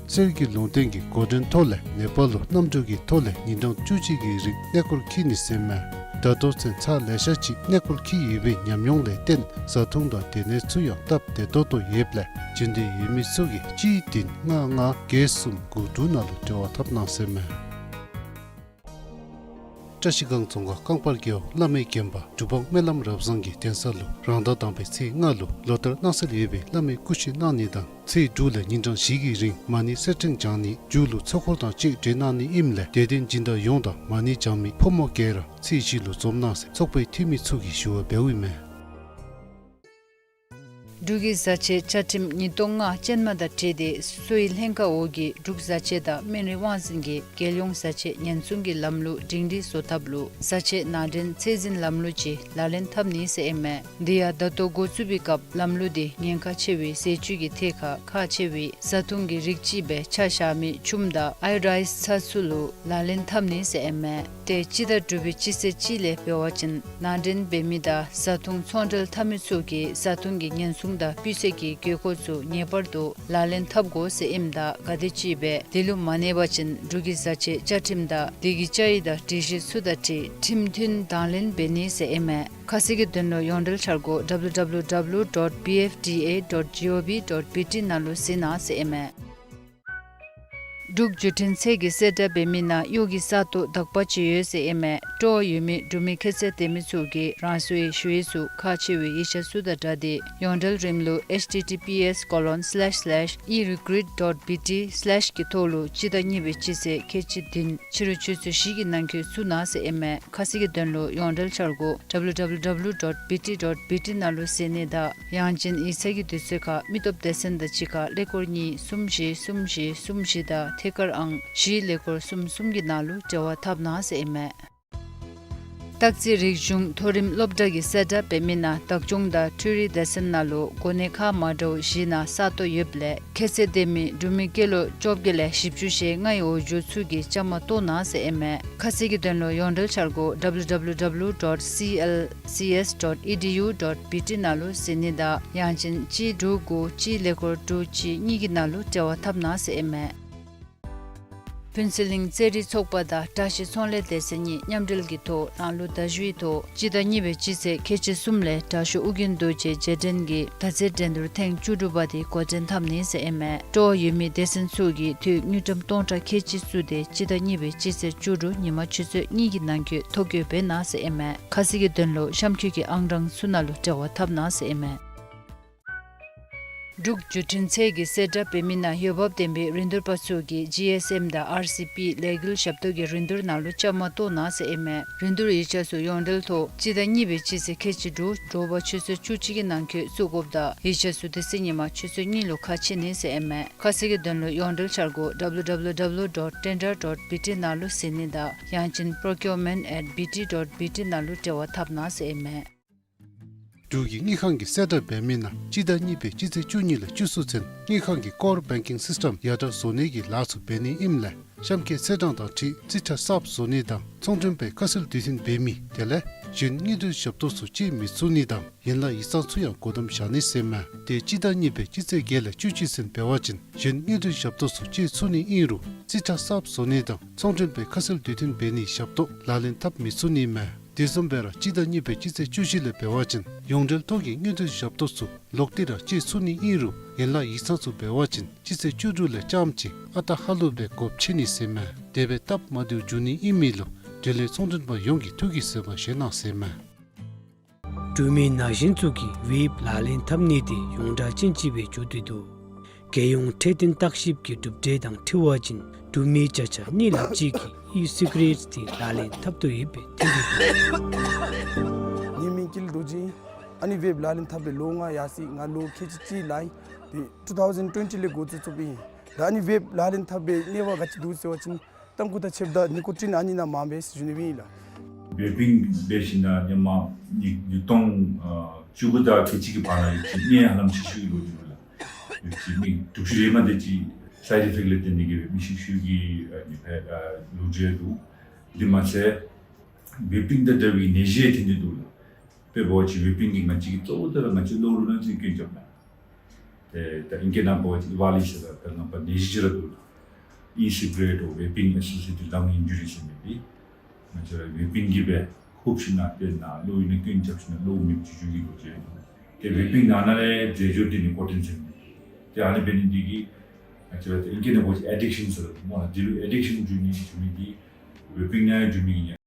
གསེར་གྱི་ལུང་བསྟན་གྱི་འགོ་འདྲེན་ཐོག་ལས་ནེ་པཱལ་ལུ་གནམ་གྲུ་གི་ཐོག་ལས་ཉིན་གྲངས་བཅུ་གཅིག་གི་རིང་གནས་སྐོར་འཁྱིད་ནི་ཟེར་ཨིན་མས། ད་ལྟོ་ཚུན་ཚར་ལེ་ཤ་ཅིག་གནས་སྐོར་འཁྱིད་ཡོད་པའི་ཉམས་མྱོང་ལས་བརྟེན་བཟའ་འཐུང་དང་སྡོད་གནས་ཚུ་ཡང་སྟབས་བདེ་ཏོག་ཏོ་ཡོདཔ་ལས་འབྱོན་འདོད་ཡོད་མི་ཚུ་གིས་གཅིག་བདུན་ལྔ་ལྔ་བརྒྱད་གསུམ་དགུ་དྲུག་ནང་ལུ་འབྲེལ་བ་འཐབ་གནང་ཟེར་ཨིན་མས། བཀྲ་ཤིས་སྒང་རྫོང་ཁག་རྐང་པར་རྒེད་འོག་བླ་མའི་དགོན་པ་གྲུབ་དབང་སྨོན་ལམ་རབ་བཟང་གི་གདན་ས་ལུ་རང་ཟླ་དང་པའི་ཚེས་ལྔ་ལུ་ལོ་ལྟར་གནང་སྲོལ་ཡོད་པའི་བླ་མའི་སྐུ་ཕྱི་གནང་ནི་དང་ཚེས་དྲུག་ལས་ཉིན་གྲངས་བཞི་གི་རིང་མ་ཎི་གསེར་ཕྲེང་བགྱང་ནི་མཇུག་ལུ་ཚོགས་འཁོར་དང་བཅས་གྲོལ་གནང་ནི་ཨིནམ་ལས་དད་ལྡན་སྦྱིན་བདག་ཡོངས་དང་མ་ཎི་བགྱང་མི་ཕོ་མོ་ག་ར་ཚེས་བཞི་ལུ་འཛོམས་གནང་ཟེར་ཚོགས་པའི་འཐུས་མི་ཚུ་གིས་ཞུ་བ་འབདཝ་ཨིན་མས། འབྲུག་གི་བཟའ་ཆས་བཅའ་ཁྲིམས་ཉིས་སྟོང་ལྔ་ཅན་མ་དང་འཁྲིལ་ཏེ་གསོ་བའི་ལྷན་ཁག་འོག་གི་འབྲུག་བཟའ་ཆས་དང་སྨན་རིགས་དབང་འཛིན་གྱིས་རྒྱལ་ཡོངས་བཟའ་ཆས་ཉེན་སྲུང་གི་ལམ་ལུགས་སྒྲིང་སྒྲིང་བཟོ་ཐབས་ལུ་བཟའ་ཆས་ནང་འདྲེན་ཚད་འཛིན་ལམ་ལུགས་ཅིག་ལག་ལེན་འཐབ་ནི་ཟེར་ཨིན་མས། དེ་ཡང་ད་ལྟོ་འགོ་བཙུགས་པའི་སྐབས་ལམ་ལུགས་དེ་ཉེན་ཁ་ཆེ་བའི་ཟས་བཅུད་ཀྱི་ཐད་ཁར་ཁག་ཆེ་བའི་བཟའ་བཏུང་གི་རིགས་ཅིག་སྦེ་ཆ་བཞག་མི་ཆུམ་དང་ཨའི་རའིས་ཚྭ་ཚུ་ལུ་ལག་ལེན་འཐབ་ནི་ཟེར་ཨིན་མས། ཏེ་སྤྱི་ཟླ་དྲུག་པའི་སྤྱི་ཚེས་གཅིག་ལས་འབད་བ་ཅིན་ནང་འདྲེན་འབད་མི་དང་བཟའ་བཏུང་ཚོང་འབྲེལ་འཐབ་མི་ཚུ་གིས་བཟའ་བཏུང་གི་ཉེན་སྲུང་དང་སྤུས་ཚད་ཀྱི་དགོས་མཁོ་ཚུ་ངེས་པར་དུ་ལག་ལེན་འཐབ་དགོ་ཟེར་ཨིནམ་ད་ག་དེམ་ཅིག་སྦེ་དེ་ལུ་མ་གནས་པ་ཅིན་འབྲུག་གི་བཟའ་ཆས་བཅའ་ཁྲིམས་དང་དེ་གི་བཅའ་ཡིག་དང་སྒྲིག་གཞི་ཚུ་དང་འཁྲིལ་ཁྲིམས་མཐུན་དང་ལེན་འབད་ནི་ཟེར་ཨིན་མས། ཁ་གསལ་གྱི་དོན་ལུ་ཡོངས་འབྲེལ་འཆར་སྒོ་W W W dot B F D A dot G O V dot B T ནང་ལུ་གཟིགས་གནང་ཟེར་ཨིན་མས། འབྲུག་བརྒྱུད་འཕྲིན་ཚད་ཀྱི་གསལ་བསྒྲགས་འབད་མི་ནང་གཡོག་གི་ས་སྟོང་དག་པ་ཅིག་ཡོད་ཟེར་ཨིན་མས། སྤྲོ་བ་ཡོད་མི་འབྲུག་མི་ཁྱད་ཚད་ལྡན་མི་ཚུ་གིས་རང་སོའི་ཞུ་ཡིག་ཚུ་ཁག་ཆེ་བའི་ཡིག་ཆ་ཚུ་དང་སྦྲགས་ཏེ་ཡོངས་འབྲེལ་རིམ་ལུགས H T T P S colon slash slash e recruit dot B T slash གི་ཐོག་ལུ་སྤྱི་ཟླ་གཉིས་པའི་སྤྱི་ཚེས་ཁལ་གཅིག་བདུན་ཕྱི་རུ་ཆུ་ཚོད་བཞི་གི་ནང་འཁོད་བཙུགས་གནང་ཟེར་ཨིན་མས། ཁ་གསལ་གྱི་དོན་ལུ་ཡོངས་འབྲེལ་འཆར་སྒོ་W W W dot B T dot B T ནང་ལུ་གཟིགས་ནི་དང་ཡང་ཅིན་ཡིག་ཚང་གི་དུས་ཚོད་ཁར་མི་སྟོབས་སྡེ་ཚན་དང་གཅིག་ཁར་ཀླད་ཀོར་གཉིས་གསུམ་བཞི་གསུམ་བཞི་གསུམ་བཞི་དང་ཐད་ཀར་ཨང་བཞི་ཀླད་ཀོར་གསུམ་གསུམ་གྱི་ནང་ལུ་འབྲེལ་བ་འཐབ་གནང་ཟེར་ཨིན་མས། སྟག་རྩེ་རིག་གཞུང་མཐོ་རིམ་སློབ་གྲྭ་གི་གསལ་བསྒྲགས་འབད་མི་ནང་བདག་སྐྱོང་དང་འཕྲུལ་རིག་སྡེ་ཚན་ནང་ལུ་གོ་གནས་ཁག་མ་འདྲཝ་བཞི་ནང་ས་སྟོང་ཡོདཔ་ལས་ཁྱད་ཚད་ལྡན་མི་འབྲུག་མི་སྐྱེས་ལོ་བཅོ་བརྒྱད་ལས་བཞི་བཅུ་ཞེ་ལྔའི་འོག་འགྱོ་ཚུ་གིས་བཅའ་མར་གཏོགས་གནང་ཟེར་ཨིན་མས། ཁ་གསལ་གྱི་དོན་ལུ་ཡོངས་འབྲེལ་འཆར་སྒོ་W W W dot C L C S dot E D U dot B T ནང་ལུ་གཟིགས་ནི་དང་ཡང་ཅིན་གཅིག་དྲུག་དགུ་གཅིག་ཀླད་ཀོར་དྲུག་གཅིག་གཉིས་ཀྱི་ནང་ལུ་འབྲེལ་བ་འཐབ་གནང་ཟེར་ཨིན་མས། ཕུན་ཚོགས་གླིང་རྩེད་རིགས་ཚོགས་པ་དང་བཀྲ་ཤིས་ཚོང་ལས་སྡེ་ཚན་གཉིས་མཉམ་འབྲེལ་གྱི་ཐོག་རང་ལུགས་མདའ་གཞུའི་ཐོག་སྤྱི་ཟླ་གཉིས་པའི་སྤྱི་ཚེས་ཁལ་གཅིག་གསུམ་ལས་དྲག་ཤོས་ཨོ་རྒྱན་རྡོ་རྗེ་རྗེས་དྲན་གྱི་མདའ་རྩེད་འགྲན་བསྡུར་ཐེངས་བཅུ་དྲུག་པ་དེ་འགོ་འདྲེན་འཐབ་ནི་ཟེར་ཨིན་མས། སྤྲོ་བ་ཡོད་མི་སྡེ་ཚན་ཚུ་གིས་དངུལ་ཀྲམ་སྟོང་ཕྲག་ཁལ་གཅིག་བཙུགས་ཏེ་སྤྱི་ཟླ་གཉིས་པའི་སྤྱི་ཚེས་བཅུ་དྲུག་ཉིན་མ་ཆུ་ཚོད་གཉིས་ཀྱི་ནང་འཁོད་ཐོ་བཀོད་འབད་གནང་ཟེར་ཨིན་མས། ཁ་གསལ་གྱི་དོན་ལུ་གཤམ་འཁོད་ཀྱི་ཨང་གྲངས་ཚུ་ནང་ལུ་འབྲེལ་བ་འཐབ་གནང་ཟེར་ཨིན་མས། འབྲུག་བརྒྱུད་འཕྲིན་ཚད་ཀྱི་གསལ་བསྒྲགས་འབད་མི་ནང་འོས་འབབ་ལྡན་པའི་རིན་བསྡུར་པ་ཚུ་གིས་ཇི་ཨེསི་ཨེམ་དང་ཨར་སི་པི་ལས་འགུལ་ཞབས་ཏོག་གི་རིན་བསྡུར་ནང་ལུ་བཅའ་མར་གཏོགས་གནང་ཟེར་ཨིན་མས། རིན་བསྡུར་ཡིག་ཆ་ཚུ་ཡོངས་འབྲེལ་ཐོག་སྤྱི་ཟླ་གཉིས་པའི་སྤྱི་ཚེས་ཁལ་གཅིག་དྲུག་དྲོ་པ་ཆུ་ཚོད་བཅུ་གཅིག་གི་ནང་འཁོད་བཙུགས་དགོཔ་དང་ཡིག་ཆ་ཚུ་དེ་ཚེ་ཉིན་མ་ཆུ་ཚོད་གཉིས་ལུ་ཁ་ཕྱེ་ནི་ཟེར་ཨིན་མས། ཁ་གསལ་གྱི་དོན་ལུ་ཡོངས་འབྲེལ་འཆར་སྒོ་W W W dot tender dot B T ནང་ལུ་གཟིགས་ནི་དང་ཡང་ཅིན་procurement at B T dot B T ནང་ལུ་འབྲེལ་བ་འཐབ་གནང་ཟེར་ཨིན་མས། འབྲུག་གི་དངུལ་ཁང་གི་གསལ་བསྒྲགས་འབད་མི་ནང་སྤྱི་ཟླ་གཉིས་པའི་སྤྱི་ཚེས་བཅུ་གཉིས་ལས་བཅུ་གསུམ་ཚུན་དངུལ་ཁང་གི་core banking system ཡར་དྲག་བཟོ་ནི་གི་ལཱ་ཚུ་འབད་ནི་ཨིནམ་ལས་གཤམ་འཁོད་ཚེས་གྲངས་དང་འཁྲིལ་རྩིས་ཁྲ་གསརཔ་བཟོ་ནི་དང་ཚོང་མགྲོན་པའི་ཁ་གསལ་དུས་མཐུན་འབད་མི་དེ་ལས་གཞན་དངུལ་འབྲེལ་ཞབས་ཏོག་ཚུ་སྤྱོད་མི་ཚུགས་ནི་དང་ཡན་ལག་ཡིག་ཚང་ཚུ་ཡང་སྒོ་བསྡམ་བཞག་ནི་ཟེར་མས། ཏེ་སྤྱི་ཟླ་གཉིས་པའི་སྤྱི་ཚེས་བརྒྱད་ལས་བཅུ་གཅིག་ཚུན་འབད་བ་ཅིན་གཞན་དངུལ་འབྲེལ་ཞབས་ཏོག་ཚུ་སྤྱོད་ཚུགས་ནི་ཨིན་རུང་རྩིས་ཁྲ་གསརཔ་བཟོ་ནི་དང་ཚོང་མགྲོན་པའི་ཁ་གསལ་དུས་མཐུན་འབད་ནིའི་ཞབས་ཏོག་ལག་ལེན་འཐབ་མི་ཚུགས་ནི་མས། དེ་བཟུམ་སྦེ་ར་སྤྱི་ཟླ་གཉིས་པའི་སྤྱི་ཚེས་བཅུ་བཞི་ལས་འབད་བ་ཅིན་ཡོངས་འབྲེལ་ཐོག་གི་དངུལ་འབྲེལ་ཞབས་ཏོག་ཚུ་ལོག་སྟེ་ར་སྤྱོད་ཚུགས་ནི་ཨིན་རུང་ཡན་ལག་ཡིག་ཚང་ཚུ་འབད་བ་ཅིན་སྤྱི་ཚེས་བཅུ་དྲུག་ལས་རྐྱངམ་གཅིག་ཨ་རྟག་ཧ་ལུགས་སྦེ་སྒོ་ཕྱེ་ནི་ཟེར་མས། དེ་སྦེ་སྟབས་མ་བདེཝ་འབྱུང་ནི་ཨིན་མི་ལུ་འབྲེལ་ཡོད་ཚོང་མགྲོན་པ་ཡོངས་ཀྱིས་ཐུགས་ཀྱིས་བཟོད་པ་བཞེས་གནང་ཟེར་མས། འབྲུག་མི་ན་གཞོན་ཚུ་གིས་ཝེབ་ལག་ལེན་འཐབ་ནི་དེ་ཡོངས་གྲགས་ཅན་ཅིག་སྦེ་འགྱོ་སྟེ་འདུག། རྒྱལ་ཡོངས་འཕྲོད་བསྟེན་བརྟག་ཞིབ་ཀྱི་གྲུབ་འབྲས་དང་འཁྲིལ་བ་ཅིན་འབྲུག་མི་བརྒྱ་ཆ་གཉིས་ལྷགཔ་ཅིག་གིས་ཨི་སི་ག་རེཊ་དེ་ལག་ལེན་འཐབ་དོ་ཡོདཔ་སྦེ་ཐོན་ཏེ་འདུག། ངེའི་མིང་ཀུན་ལེགས་རྡོ་རྗེ། ཨ་ནི་ཝེབ་ལག་ལེན་འཐབ་པའི་ལོ་ང་ཡར་སོ་ཡི། ང་ལོ་ཁལ་གཅིག་གཅིག་ལང་ཡི། ཏེ་ཊུ་ཐའུ་ཟེན་ཊུ་ཝེན་ཊི་ལས་འགོ་བཙུགས་བཙུགསཔ་ཨིན། ད་ཨ་ནི་ཝེབ་ལག་ལེན་འཐབ་པའི་གནོད་པ་ག་ཅི་འདུག་ཟེར་བ་ཅིན་ཏམ་ཁུ་དང་ཕྱེདཔ་ད་ནི་ཀོ་ཊིན་ཨ་ནི་ནང་མངམ་སྦེ་ཞུ་ནི་སྦེ་ཨིན་ལགས། ཝེ་པིང་འབད་ཞིནམ་ལས་ཧེ་མ་ཉིས་ཉིས་སྟོང་ཨ་བཅུ་དགུ་དང་ཁལ་གཅིག་གི་བར་ན་ཡོད་ཅི་གནས་ཧ་ལམ་ཤི་ཤི་ལོ་རྒྱུས་ལགས། ཡོད་ཅི་མི་དྲུག་ཅུ་རེ་མ་དེ་ཅིག་སའིཌ་ཨི་ཕེཀཊ་ལས་བརྟེན་ཏེ་གིས་སྦེ་མི་ཤི་ཤི་གི་ཨ་ནི་སྦེ་ཨ་ལོ་རྒྱུས་འདུག། དེ་མ་ཚད་ཝེ་པིང་དང་འདྲ་བའི་ནད་གཞི་ཐོན་ཏེ་འདུག་ལགས། དཔེ་འབད་བ་ཅིན་ཝེ་པིང་གིས་ང་བཅས་ཀྱི་གཙོ་བོ་དེ་ར་ང་བཅས་གློག་རིག་ནང་ཅིག་སྐྱོན་རྐྱབ་མས། ཏེ་ད་ཨིང་སྐད་ནང་འབད་བ་ཅིན་ཨི་ཝཱ་ལི་ཟེར་ར་ད་ང་བཅས་ནད་གཞི་ཅིག་ར་འདུག་ལགས། ཨི་སི་ག་རེཊ་འོ་ཝེ་པིང་ཨེ་སོ་སི་ཡེ་ཊེཌ་ལང་ཨིན་ཇུ་རི་ཟེར་མི་འདི་ང་བཅས་ར་ཝེ་པིང་གིས་སྦེ་ཧུབ་ཞིནམ་ལས་ཏེ་ནཱ་གློག་ཡོད་ནི་སྐྱོན་རྐྱབ་ཞིནམ་ལས་གློག་མེདཔ་བྱུང་བྱུང་གི་ལོ་རྒྱུས་འདུག། ཏེ་ཝེ་པིང་ནང་ན་ལས་འཛད་སྦྱོར་འདི་ནི་ཀོ་ཊིན་ཟེར་མི་འདི་ཏེ་ཨ་ནི་འབད་ནི་འདི་གིས་ང་བཅས་ར་ཏེ་ཨིང་སྐད་ནང་འབད་བ་ཅིན་ཨེ་ཌིག་ཤཱན་ཟེར་སྨོ་ལགས། འདི་ལུ་ཨེ་ཌིག་ཤཱན་འགྱོ་ནི་འགྱོ་མི་འདི་ཝེ་པིང་ནང་འགྱོ་མི་ཨིན།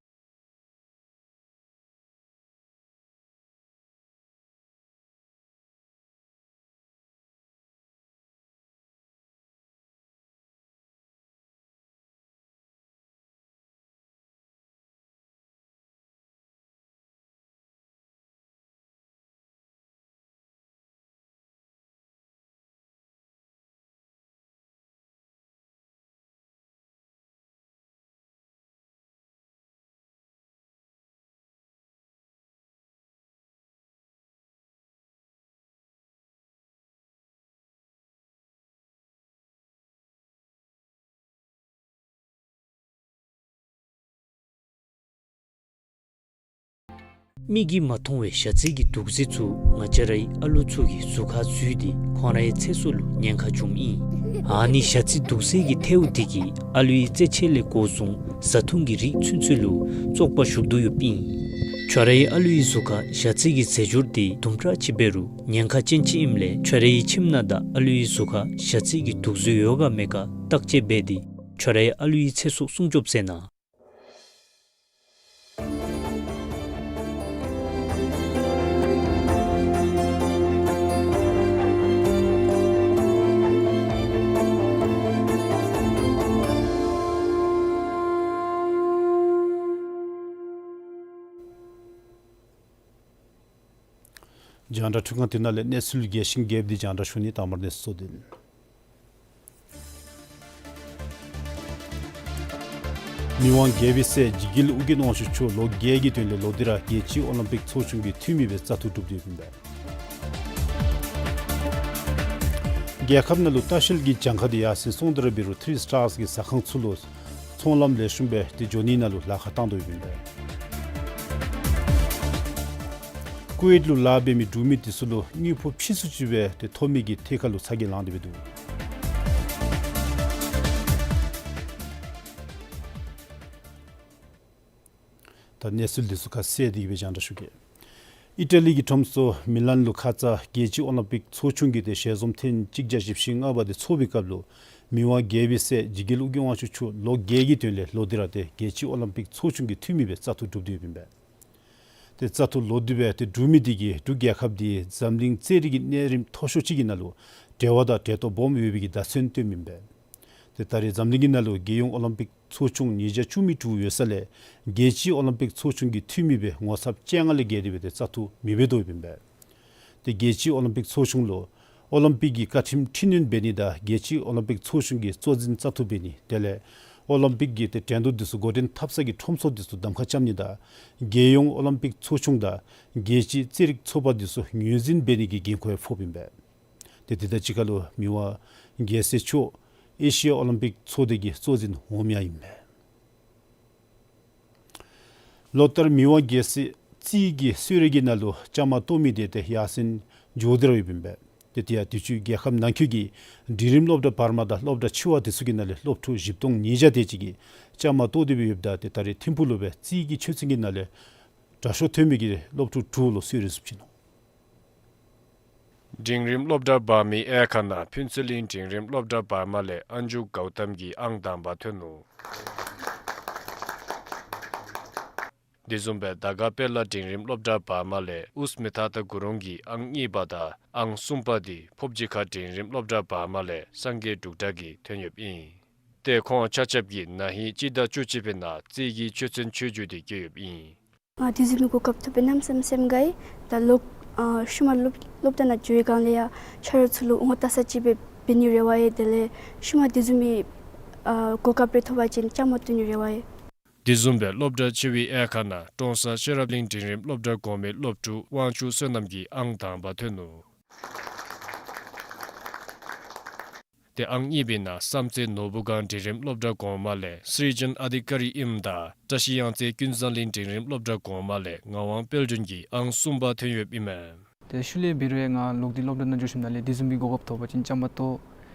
མིག་གིས་མ་མཐོང་བའི་ཞ་རྩི་གི་དུག་རྫས་ཚུ་ང་བཅས་རའི་ཨ་ལུ་ཚུ་གི་གཟུགས་ཁར་འཛུལ་ཏེ་ཁོང་རའི་ཚེ་སྲོག་ལུ་ཉེན་ཁ་བྱུངམ་ཨིན། ཨ་ནི་ཞ་རྩི་དུག་རྫས་ཀྱི་ཐལཝ་དེ་གིས་ཨ་ལུའི་རྩེད་ཆས་ལས་འགོ་བཟུང་བཟའ་འཐུང་གི་རིགས་ཚུན་ཚོད་ལུ་བཙོག་པ་ཞུགས་དོ་ཡོདཔ་ཨིན། ཁྱོད་རའི་ཨ་ལུའི་གཟུགས་ཁར་ཞ་རྩི་གི་རྫས་སྦྱོར་དེ་དུམ་གྲ་ཅིག་འབད་རུང་ཉེན་ཁ་ཅན་ཅིག་ཨིནམ་ལས་ཁྱོད་རའི་ཁྱིམ་ནང་དང་ཨ་ལུའི་གཟུགས་ཁར་ཞ་རྩི་གི་དུག་རྫས་ཡོད་ག་མེད་ག་བརྟག་དཔྱད་འབད་དེ་ཁྱོད་རའི་ཨ་ལུའི་ཚེ་སྲོག་སྲུང་སྐྱོབ་མཛད་གནང་། རྒྱང་བསྒྲགས་འཕྲུལ་ཁང་འདི་ནང་ལས་གནས་ཚུལ་རྒྱས་ཤིང་རྒྱསཔ་འདི་རྒྱང་བསྒྲགས་ཞུ་ནི། དང་པ་ར་གནས་ཚུལ་གཙོ་དོན། མི་དབང་རྒྱལ་པོའི་སྲས་འཇིགས་རྒྱལ་ཨོ་རྒྱན་དབང་ཕྱུག་མཆོག་ལོ་བརྒྱད་ཀྱི་དོན་ལས་ལོག་སྟེ་ར་རྒྱལ་སྤྱིའི་ཨོ་ལིམ་པིག་ཚོགས་ཆུང་གི་འཐུས་མི་སྦེ་བཙག་འཐུ་གྲུབ་སྟེ་ཡོདཔ་ཨིན་པས། རྒྱལ་ཁབ་ནང་ལུ་ལྟ་བཤལ་གྱི་གྱངས་ཁ་དེ་ཡར་སེང་སོང་སྟེ་ར་འབད་རུང་ཐི་རི་སི་ཊར་སི་གི་ཟ་ཁང་ཚུ་ལུ་ཚོང་ལམ་ལེགས་ཤོམ་སྦེ་ཏེ་འགྱོ་ནི་ནང་ལུ་ལཱ་ཁག་བཏང་དོ་ཡོདཔ་ཨིན་པས། ཀུ་ཝེཊ་ལུ་ལཱ་འབད་མི་འབྲུག་མི་དེ་ཚུ་ལུ་དངུལ་ཕོགས་ཕྱིས་སུ་ཅིག་སྦེ་ཏེ་ཐོབ་མི་གི་ཐད་ཁར་ལུ་ཚ་གྱང་ལངས་ཏེ་སྦེ་འདུག། ད་གནས་ཚུལ་འདི་ཚུ་ཁ་གསལ་དེ་གི་སྦེ་རྒྱང་བསྒྲགས་ཞུ་གེ། ཨི་ཊ་ལི་གི་ཁྲོམ་ཚོགས་མི་ལཱན་ལུ་ཁ་ཙ་རྒྱལ་སྤྱིའི་ཨོ་ལིམ་པིག་ཚོགས་ཆུང་གི་ཏེ་ཞལ་འཛོམས་ཐེངས་གཅིག་བརྒྱ་བཞི་བཅུ་ཞེ་ལྔ་པ་དེ་ཚོགས་པའི་སྐབས་ལུ་མི་དབང་རྒྱལ་པོའི་སྲས་འཇིགས་རྒྱལ་ཨོ་རྒྱན་དབང་ཕྱུག་མཆོག་ལོ་བརྒྱད་ཀྱི་དོན་ལས་ལོག་སྟེ་ར་ཏེ་རྒྱལ་སྤྱིའི་ཨོ་ལིམ་པིག་ཚོགས་ཆུང་གི་འཐུས་མི་སྦེ་བཙག་འཐུ་གྲུབ་སྟེ་ཡོདཔ་ཨིན་པས། ཏེ་བཙག་འཐུ་ལོག་སྟེ་སྦེ་ཏེ་འབྲུག་མི་དེ་གིས་འབྲུག་རྒྱལ་ཁབ་དེ་འཛམ་གླིང་རྩེད་རིགས་ཀྱི་གནས་རིམ་མཐོ་ཤོས་ཅིག་གི་ནང་ལུ་འབྲེལ་བ་དང་འབྲེལ་གཏོགས་སྦོམ་ཡོད་པའི་གི་བརྡ་མཚོན་སྟོནམ་ཨིན་པས། ཏེ་ད་རེས་འཛམ་གླིང་གི་ནང་ལུ་རྒྱལ་ཡོངས་ཨོ་ལིམ་པིག་ཚོགས་ཆུང་ཉིས་བརྒྱ་བཅུ་མེད་དྲུག་ཡོད་ས་ལས་རྒྱལ་སྤྱིའི་ཨོ་ལིམ་པིག་ཚོགས་ཆུང་གི་འཐུས་མི་སྦེ་ངོ་ཚབ་བཅོ་ལྔ་ལས་བརྒལ་ཏེ་སྦེ་ཏེ་བཙག་འཐུ་མི་འབད་དོ་ཡོདཔ་ཨིན་པས། ཏེ་རྒྱལ་སྤྱིའི་ཨོ་ལིམ་པིག་ཚོགས་ཆུང་ལུ་ཨོ་ལིམ་པིག་གི་བཀའ་ཁྲིམས་འཕྲི་སྣོན་འབད་ནི་དང་རྒྱལ་སྤྱིའི་ཨོ་ལིམ་པིག་ཚོགས་ཆུང་གི་གཙོ་འཛིན་བཙག་འཐུ་འབད་ནི་དེ་ལས་ཨོ་ལིམ་པིག་གི་ཏེ་འགྲན་བསྡུར་འདི་ཚུ་འགོ་འདྲེན་འཐབ་ས་གི་ཁྲོམ་ཚོགས་འདི་ཚུ་གདམ་ཁ་རྐྱབ་ནི་དང་རྒྱལ་ཡོངས་ཨོ་ལིམ་པིག་ཚོགས་ཆུང་དང་རྒྱལ་སྤྱིའི་རྩེད་རིགས་ཚོགས་པ་འདི་ཚུ་ངོས་འཛིན་འབད་ནི་གི་འགན་ཁུར་ཡང་ཕོགཔ་ཨིན་པས། ཏེ་དེ་དང་གཅིག་ཁར་ལུ་མི་དབང་རྒྱལ་སྲས་མཆོག་ཨེ་ཤི་ཡ་ཨོ་ལིམ་པིག་ཚོགས་སྡེ་གི་གཙོ་འཛིན་འོགམ་ཡང་ཨིན་པས། ལོ་ལྟར་མི་དབང་རྒྱལ་སྲས་རྩིས་ཀྱི་གསོལ་རས་ཀྱི་ནང་ལུ་བཅའ་མར་གཏོགས་མི་དེ་ཏེ་ཡར་སེང་འགྱོ་སྟེ་ར་ཡོདཔ་ཨིན་པས། ཏེ་དེ་ཡང་དུས་ཅི་རྒྱལ་ཁབ་ནང་འཁོད་ཀྱི་འབྲིང་རིམ་སློབ་གྲྭ་བར་མ་དང་སློབ་གྲྭ་ཆེ་བ་དེ་ཚུ་གི་ནང་ལས་སློབ་ཕྲུག་བཞི་སྟོང་ཉིས་བརྒྱ་དེ་ཅིག་གིས་བཅའ་མར་གཏོགས་ཏེ་སྦེ་ཡོདཔ་ད་ཏེ་ད་རེས་ཐིམ་ཕུག་ལུ་སྦེ་རྩིས་ཀྱི་ཆོས་ཚན་གྱི་ནང་ལས་དྲག་ཤོས་ཐོན་མི་གི་སློབ་ཕྲུག་དྲུག་ལུ་གསོལ་རས་ཚུ་བྱིན་ནུག། འབྲིང་རིམ་སློབ་གྲྭ་བར་མའི་དབྱེ་ཁག་ནང་ཕུན་ཚོགས་གླིང་འབྲིང་རིམ་སློབ་གྲྭ་བར་མ་ལས་ཨན་ཇུ་གའུ་ཏམ་གྱིས་ཨང་དང་པ་ཐོན་ནུག། དེ་བཟུམ་སྦེ་དར་དཀར་དཔལ་ལ་འབྲིང་རིམ་སློབ་གྲྭ་བར་མ་ལས་ཨུས་མི་ཐ་ཏ་གུ་རུང་གིས་ཨང་གཉིས་པ་དང་ཨང་གསུམ་པ་དེ་ཕོབ་ཇི་ཁ་འབྲིང་རིམ་སློབ་གྲྭ་བར་མ་ལས་སངས་རྒྱས་འབྲུག་གྲགས་ཀྱིས་ཐོན་ཡོདཔ་ཨིན། ཏེ་ཁོང་ཆ་ཁྱབ་ཀྱིས་ན་ཧིང་སྤྱི་ཟླ་བཅུ་གཅིག་པའི་ནང་རྩིས་ཀྱི་ཆོས་ཚན་ཆོས་རྒྱུགས་དེ་བཀོད་ཡོདཔ་ཨིན། ང་དེ་བཟུམ་མའི་གོ་སྐབས་ཐོབ་པའི་གནམ་མེད་ས་མེད་སེམས་དགའ་ཡི། ད་ལོག་ཨ་ཤུལ་མ་སློབ་སློབ་གྲྭ་ནང་འགྱོ་བའི་སྒང་ལས་ཡང་ཆ་རོགས་ཚུ་ལུ་ངོ་བལྟ་ས་ཅིག་སྦེ་འབད་ནི་རེ་བ་ཡོད། དེ་ལས་ཤུལ་མ་དེ་བཟུམ་མའི་ཨ་གོ་སྐབས་རེ་ཐོབ་པ་ཅིན་བཅའ་མར་གཏོགས་ནི་རེ་བ་ཡོད། དེ་བཟུམ་སྦེ་སློབ་གྲྭ་ཆེ་བའི་དབྱེ་ཁག་ནང་ཀྲོང་གསར་ཤེས་རབ་གླིང་འབྲིང་རིམ་སློབ་གྲྭ་གོང་མའི་སློབ་ཕྲུག་དབང་ཕྱུག་བསོད་ནམས་ཀྱིས་ཨང་དང་པ་ཐོན་ནུག། ཏེ་ཨང་གཉིས་པའི་ནང་བསམ་རྩེ་ནོར་བུ་སྒང་འབྲིང་རིམ་སློབ་གྲྭ་གོང་མ་ལས་སྲི་ཇཱན་ཨ་དི་ཀ་རི་ཨིནམ་ད་བཀྲ་ཤིས་གཡང་རྩེ་ཀུན་བཟང་གླིང་འབྲིང་རིམ་སློབ་གྲྭ་གོང་མ་ལས་ངག་དབང་དཔལ་སྒྲོན་གྱིས་ཨང་གསུམ་པ་ཐོན་ཡོདཔ་ཨིན་མས། ཏེ་ཤུལ་ལས་འབད་རུང་ཡང་ང་ལོག་སྟེ་སློབ་གྲྭ་ནང་འགྱོ་ཞིནམ་ལས་དེ་བཟུམ་མའི་གོ་སྐབས་ཐོབ་པ་ཅིན་བཅའ་མར་གཏོགས།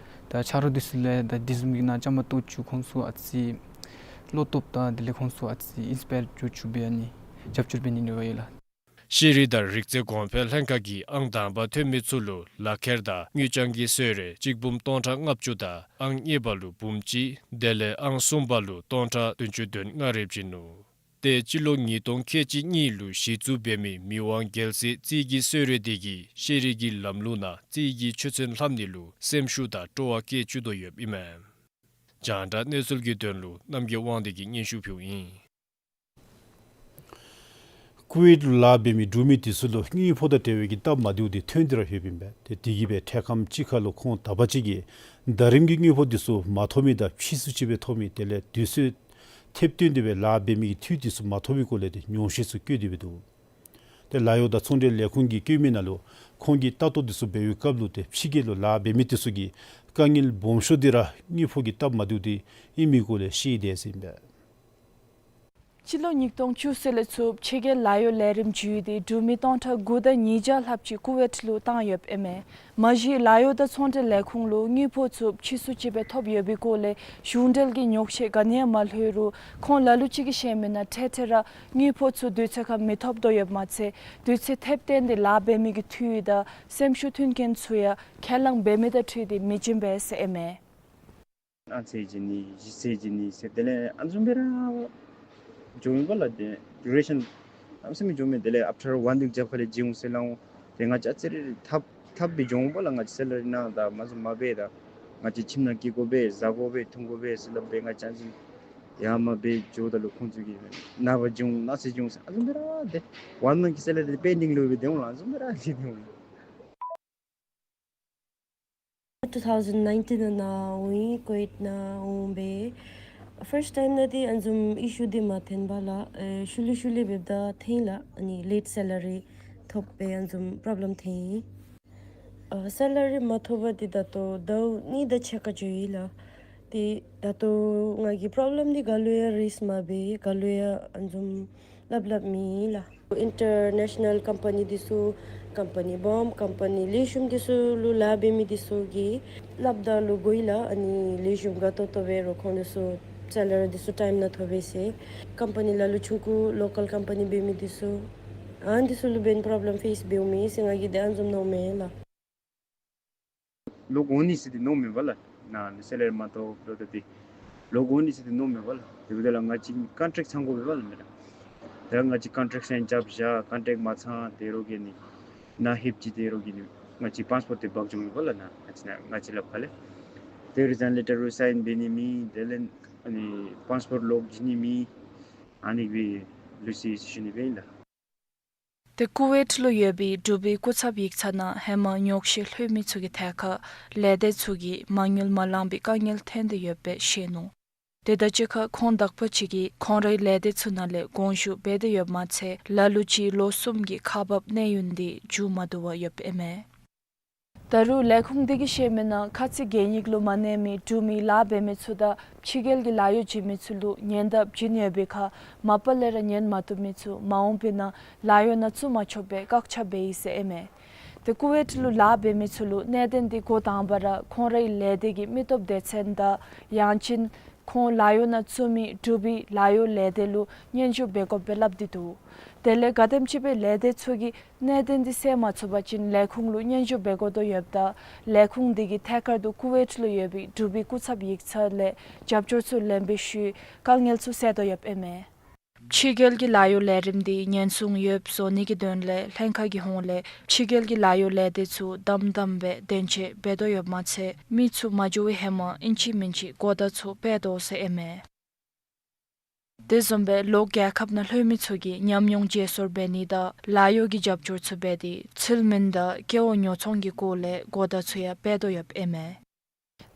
ད་ཆ་རོགས་དེ་ཚུ་ལས་ད་དེ་བཟུམ་མའི་ནང་བཅའ་མར་གཏོགས་བཅུག། ཁོང་ཚུ་ཨ་ཙི་བློ་སྟོབས་དང་དེ་ལས་ཁོང་ཚུ་ཨ་ཙི་ཨིན་སི་པ་ཡར་འགྱོ་བཅུག་སྦེ་ཨ་ནི་རྒྱབ་སྐྱོར་འབད་ནི་རེ་བ་ཡོད་ལགས། ཤེས་རིག་དང་རིག་རྩལ་གོང་འཕེལ་ལྷན་ཁག་གིས་ཨང་དང་པ་ཐོན་མི་ཚུ་ལུ་ལག་ཁྱེར་དང་དངུལ་རྐྱང་གི་གསོལ་རས་གཅིག་འབུམ་སྟོང་ཕྲག་ལྔ་བཅུ་དང་ཨང་གཉིས་པ་ལུ་འབུམ་གཅིག་དེ་ལས་ཨང་གསུམ་པ་ལུ་སྟོང་ཕྲག་བདུན་ཅུ་དོན་ལྔ་རེ་བྱིན་ནུག། ཏེ་སྤྱི་ལོ་ཉིས་སྟོང་ཁལ་གཅིག་གཉིས་ལུ་གཞི་བཙུགས་འབད་མི་མི་དབང་རྒྱལ་སྲས་རྩིས་ཀྱི་གསོལ་རས་དེ་གིས་ཤེས་རིག་གི་ལམ་ལུགས་ནང་རྩིས་ཀྱི་ཆོས་ཚན་ལྷབ་ནི་ལུ་སེམས་ཤུགས་དང་སྤྲོ་བ་བསྐྱེད་བཅུག་དོ་ཡོདཔ་ཨིན་མས། རྒྱང་བསྒྲགས་གནས་ཚུལ་གྱི་དོན་ལུ་རྣམ་རྒྱལ་དབང་འདུས་ཀྱིས་སྙན་ཞུ་ཕུལཝ་ཨིན། ཀུ་ཝེཊ་ལུ་ལཱ་འབད་མི་འབྲུག་མི་དེ་ཚུ་ལུ་དངུལ་ཕོགས་དང་འབྲེལ་བའི་གི་སྟབས་མ་བདེཝ་དེ་ཐོན་ཏེ་ར་ཡོདཔ་ཨིན་པས། ཏེ་དེ་གིས་སྦེ་འཕྲལ་ཁམས་ཅིག་ཁར་ལུ་ཁོང་ད་པ་ཅིག་གིས་ཟླ་རིམ་གྱི་དངུལ་ཕོགས་དེ་ཚུ་མ་ཐོབ་མི་དང་ཕྱིས་སུ་ཅིག་སྦེ་ཐོབ་མི་དེ་ལས་དུས་ཚོད་ཐེབས་བཏོན་ཏེ་སྦེ་ལཱ་འབད་མི་གི་འཐུས་དེ་ཚུ་མ་ཐོབ་པའི་སྐོར་ལས་ཏེ་ཉུང་ཤས་ཚུ་བཀོད་དེ་སྦེ་འདུག། ཏེ་ལཱ་གཡོག་དང་ཚོང་འབྲེལ་ལས་ཁུངས་ཀྱིས་བཀོད་མི་ནང་ལུ་ཁོང་གིས་ལྟ་རྟོག་དེ་ཚུ་འབད་བའི་སྐབས་ལུ་ཏེ་ཕྱི་རྒྱལ་ལུ་ལཱ་འབད་མི་དེ་ཚུ་གིས་དཀའ་ངལ་སྦོམ་ཤོས་དེ་ར་དངུལ་ཕོགས་ཀྱི་སྟབས་མ་བདེཝ་དེ་ཨིན་མི་སྐོར་ལས་བཤད་དེ་ཟེར་ཨིན་པས། སྤྱི་ལོ་ཉིས་སྟོང་བཅུ་གསུམ་ལས་ཚུར་ཕྱི་རྒྱལ་ལཱ་གཡོག་ལས་རིམ་བརྒྱུད་དེ་འབྲུག་མི་སྟོང་ཕྲག་དགུ་དང་ཉིས་བརྒྱ་ལྷགཔ་ཅིག་ཀུ་ཝེཊ་ལུ་བཏང་ཡོདཔ་ཨིན་མས། མ་གཞི་ལཱ་གཡོག་དང་ཚོང་འབྲེལ་ལས་ཁུངས་ལུ་དངུལ་ཕོགས་ཚུ་ཕྱིས་སུ་ཅིག་སྦེ་ཐོབ་ཡོད་པའི་སྐོར་ལས་གཞུང་འབྲེལ་གྱི་ཉོགས་བཤད་ག་ནི་ཡང་མ་ལྷོད་རུང་ཁོང་ལ་ལུ་ཅིག་གིས་བཤད་མི་ནང་འཕྲལ་འཕྲལ་ར་དངུལ་ཕོགས་ཚུ་དུས་ཚོད་ཁར་མི་ཐོབ་དོ་ཡོདཔ་མ་ཚད་དུས་ཚོད་ཐེབས་བཏོན་ཏེ་ལཱ་འབད་མི་གི་འཐུས་དང་སེམས་ཤུགས་མཐུན་རྐྱེན་ཚུ་ཡང་ཁས་བླངས་འབད་མི་དང་འཁྲིལ་ཏེ་མི་བྱིན་པས་ཟེར་ཨིན་མས། ཨ་ཚེས་གཅིག་ནི་གཞི་ཚེས་གཅིག་ནི་ཟེར་དེ་ལས་ཨ་བཟུམ་སྦེ་ར་འགྱོ་མི་པ་ལགས། དེ་ཌུ་རེ་ཤཱན་ཨ་བཟུམ་སྦེ་འགྱོ་མི། དེ་ལས་ཨབ་ཊར་ཝན་ཝིག་རྒྱབ་ཁ་ལས་བྱིན་འོང་ཟེར་སླབ་འོང་། དེ་ང་བཅས་ཨ་ཙི་རེ་ཐབས་ཐབས་སྦེ་འགྱོ་འོང་པ་ལགས། ང་བཅས་སེ་ལ་རི་ནང་ད་མ་བཟུམ་མ་འབད་ད། ང་བཅས་ཁྱིམ་ནང་སྐྱེལ་དགོ་པས་བཟའ་དགོ་པས་འཐུང་དགོ་པས་ཟེར་སླབ་སྦེ་ང་བཅས་ཨ་ཙི་ཡར་མར་སྦེ་འགྱོཝ་ད་ལུ་ཁོང་ཚུ་གིས་ནངས་པ་བྱིན་འོང་གནངས་ཚེ་བྱིན་འོང་ཟེར་ཨ་བཟུམ་སྦེ་ར་དེ་ཝན་མནཐ་གི་སེ་ལ་རི་དེ་པེན་ཌིང་ལུ་སྦེ་སྡོད་འོང་ལགས། ཨ་བཟུམ་སྦེ་ར་སྡོད་འོང་། ཊུ་ཐའུ་ཟེན་ནའིན་ཊིན་ནང་འོང་ཡི། ཀུ་ཝེཊ་ནང་འོང་སྦེ་ཕརསཊ་ཊའིམ་ནང་འདི་ཨ་བཟུམ་ཨི་ཤུ་འདི་མ་ཐོན་པ་ལགས། ཨེ་ཤུལ་ལས་ཤུལ་ལས་འབདཝ་ད་ཐོན་ཡི་ལགས། ཨ་ནི་ལེཊ་སེ་ལ་རི་ཐོབ་སྦེ་ཨ་བཟུམ་པོརོབ་ལེམ་ཐོན་ཡི། ཨ་སེ་ལ་རི་མ་ཐོབ་པར་འདི་ད་ལྟོ་ཟླཝ་གཉིས་དང་ཕྱེད་ཀ་འགྱོ་ཡི་ལགས། ཏེ་ད་ལྟོ་ང་གིས་པོརོབ་ལེམ་འདི་ག་ལུ་ཡང་རེསི་མ་འབད། ག་ལུ་ཡང་ཨ་བཟུམ་སླབ་སླབ་མེད་ལགས། ཨིན་ཊར་ནེ་ཤ་ནཱལ་ཀམ་པ་ནི་འདི་ཚུ་ཀམ་པ་ནི་བོམ་ཀམ་པ་ནི་ལེགས་ཤོམ་འདི་ཚུ་ལུ་ལཱ་འབད་མི་འདི་ཚུ་གིས་སླབ་ད་ལུ་གོ་ཡི་ལགས། ཨ་ནི་ལེགས་ཤོམ་དགའ་ཏོག་ཏོ་འབད་རུང་ཁོང་འདི་ཚུ་སེ་ལ་རི་འདི་ཚུ་ཊའིམ་ནང་ཐོབ་པས་ཟེར། ཀམ་པ་ནི་ལ་ལུ་ཆུང་ཀུ་ལོ་ཀཱལ་ཀམ་པ་ནི་འབད་མི་འདི་ཚུ་ཨ་ནི་འདི་ཚུ་ལུ་འབདན་པོརོབ་ལེམ་ཕེསི་འབདཝ་མས་ཟེར་ང་གིས་ཏེ་ཨ་བཟུམ་མནོཝ་མས་ལགས། ལོག་འོང་ནི་ཟེར་ཏེ་མནོཝ་མེད་པ་ལགས། ནཱ་ནི་སེ་ལ་རི་མ་ཐོབ་ལོ་ད་དེ་ལོག་འོང་ནི་ཟེར་ཏེ་མནོཝ་མེད་པ་ལགས། དེ་འབདཝ་ད་ལགས་ང་བཅས་ཀྱིས་ཀོན་ཊེཀཊ་ཚང་དགོ་པས་པ་ལགས་མེན་ན། ད་ང་བཅས་ཀོན་ཊེཀཊ་ཚང་རྐྱབ་བཞག། ཀོན་ཊེཀཊ་མ་ཚང་དེ་རོགས་ཀྱིས་ནི་ནཱ་ལྷོདཔ་ཅིག་དེ་རོགས་ཀྱིས་ནི་ང་བཅས་པཱསི་པོརཊ་དེ་འབག་འགྱོ་མི་པ་ལགས། ནཱ་ང་བཅས་ནཱ་ང་བཅས་ལགཔ་ཁ་ལས་དེ་རི་ཛའིན་ལེ་ཊར་རུ་སའིན་འབད་ནི་མེད། དེ་ལས་ཨ་ནི་པཱསི་པོརཊ་ལོག་བྱིན་ནི་མེད། ཨ་ནི་སྦེ་ལུས་ཅི་ཟེར་ཞུ་ནི་སྦེ་ཨིན་ལགས། ཏེ་ཀུ་ཝེཊ་ལུ་ཡོད་པའི་འབྲུག་པའི་སྐུ་ཚབ་ཡིག་ཚང་ནང་ཧེ་མ་ཉོགས་བཤད་ལྷོད་མི་ཚུ་གི་ཐད་ཁར་ལས་སྡེ་ཚུ་གིས་མ་དངུལ་མ་བླངས་པའི་དཀའ་ངལ་ཐོན་ཏེ་ཡོདཔ་སྦེ་བཤད་ནུག། དེ་དང་གཅིག་ཁར་ཁོང་བདག་པོ་ཅིག་གིས་ཁོང་རའི་ལས་སྡེ་ཚུ་ནང་ལས་དགོངས་ཞུ་འབད་དེ་ཡོདཔ་མ་ཚད་ལ་ལུ་ཅིག་ལོ་གསུམ་གྱི་ཁག་འབག་གནས་ཡུན་འདི་མཇུག་མ་བསྡུ་བར་ཡོདཔ་ཨིན་མས། ད་རུང་ལས་ཁུངས་འདི་གིས་བཤད་མི་ནང་ཁ་ཚིག་གན་ཡིག་ལུ་མ་གནས་མི་འབྲུག་མི་ལཱ་འབད་མི་ཚུ་དང་ཕྱི་རྒྱལ་གྱི་ལཱ་གཡོག་བྱིན་མི་ཚུ་ལུ་ཉེན་བརྡ་བྱིན་ཡོད་པའི་ཁར་མ་པ་ལས་ར་ཉན་མ་བཏུབ་མི་ཚུ་མ་འོངས་པའི་ནང་ལཱ་གཡོག་ནང་བཙུགས་མ་ཆོགཔ་སྦེ་བཀག་ཆ་འབད་ཡི་ཟེར་ཨིན་མས། ཏེ་ཀུ་ཝེཊ་ལུ་ལཱ་འབད་མི་ཚུ་ལུ་གནད་དོན་འདི་འགོ་དང་པ་ར་ཁོང་རའི་ལས་སྡེ་གི་མི་སྟོབས་སྡེ་ཚན་དང་ཡང་ཅིན་ཁོང་ལཱ་གཡོག་ནང་བཙུགས་མི་འབྲུག་པའི་ལཱ་གཡོག་ལས་སྡེ་ལུ་སྙན་ཞུ་འབད་དགོཔ་སྦེ་སླབ་སྟེ་འདུག། དེ་ལས་ག་དེམ་ཅིག་སྦེ་ལས་སྡེ་ཚུ་གིས་གནད་དོན་འདི་སེལ་མ་ཚུགས་པ་ཅིན་ལས་ཁུངས་ལུ་སྙན་ཞུ་འབད་དགོ་དོ་ཡོདཔ་ད་ལས་ཁུངས་འདི་གིས་ཐད་ཀར་དུ་ཀུ་ཝེཊ་ལུ་ཡོད་པའི་འབྲུག་པའི་སྐུ་ཚབ་ཡིག་ཚང་ལས་རྒྱབ་སྐྱོར་ཚུ་ལེན་པའི་ཤུལ་དཀའ་ངལ་ཚུ་སེལ་དོ་ཡོདཔ་ཨིན་མས། ཕྱི་རྒྱལ་གྱི་ལཱ་གཡོག་ལས་རིམ་འདི་ཉེན་སྲུང་ཡོདཔ་བཟོ་ནི་གི་དོན་ལས་ལྷན་ཁག་གི་ཧོངས་ལས་ཕྱི་རྒྱལ་གྱི་ལཱ་གཡོག་ལས་སྡེ་ཚུ་དམ་དམ་སྦེ་གདན་འཇགས་འབད་དོ་ཡོདཔ་མ་ཚད་མི་ཚུ་མ་འགྱོ་བའི་ཧེ་མ་ཨིན་ཅི་མིན་ཅི་གོ་བརྡ་ཚུ་སྤེལ་དོ་ཟེར་ཨིན་མས། དེ་བཟུམ་སྦེ་ལོག་རྒྱལ་ཁབ་ནང་ལྷོད་མི་ཚུ་གིས་ཉམས་མྱོང་བརྗེ་སོར་འབད་ནི་དང་ལཱ་གཡོག་གི་རྒྱབ་སྐྱོར་ཚུ་འབད་དེ་ཚུལ་མིན་དང་སྐལ་བ་ཉོ་ཚོང་གི་སྐོར་ལས་གོ་བརྡ་ཚུ་ཡང་སྤེལ་དོ་ཡོདཔ་ཨིན་མས།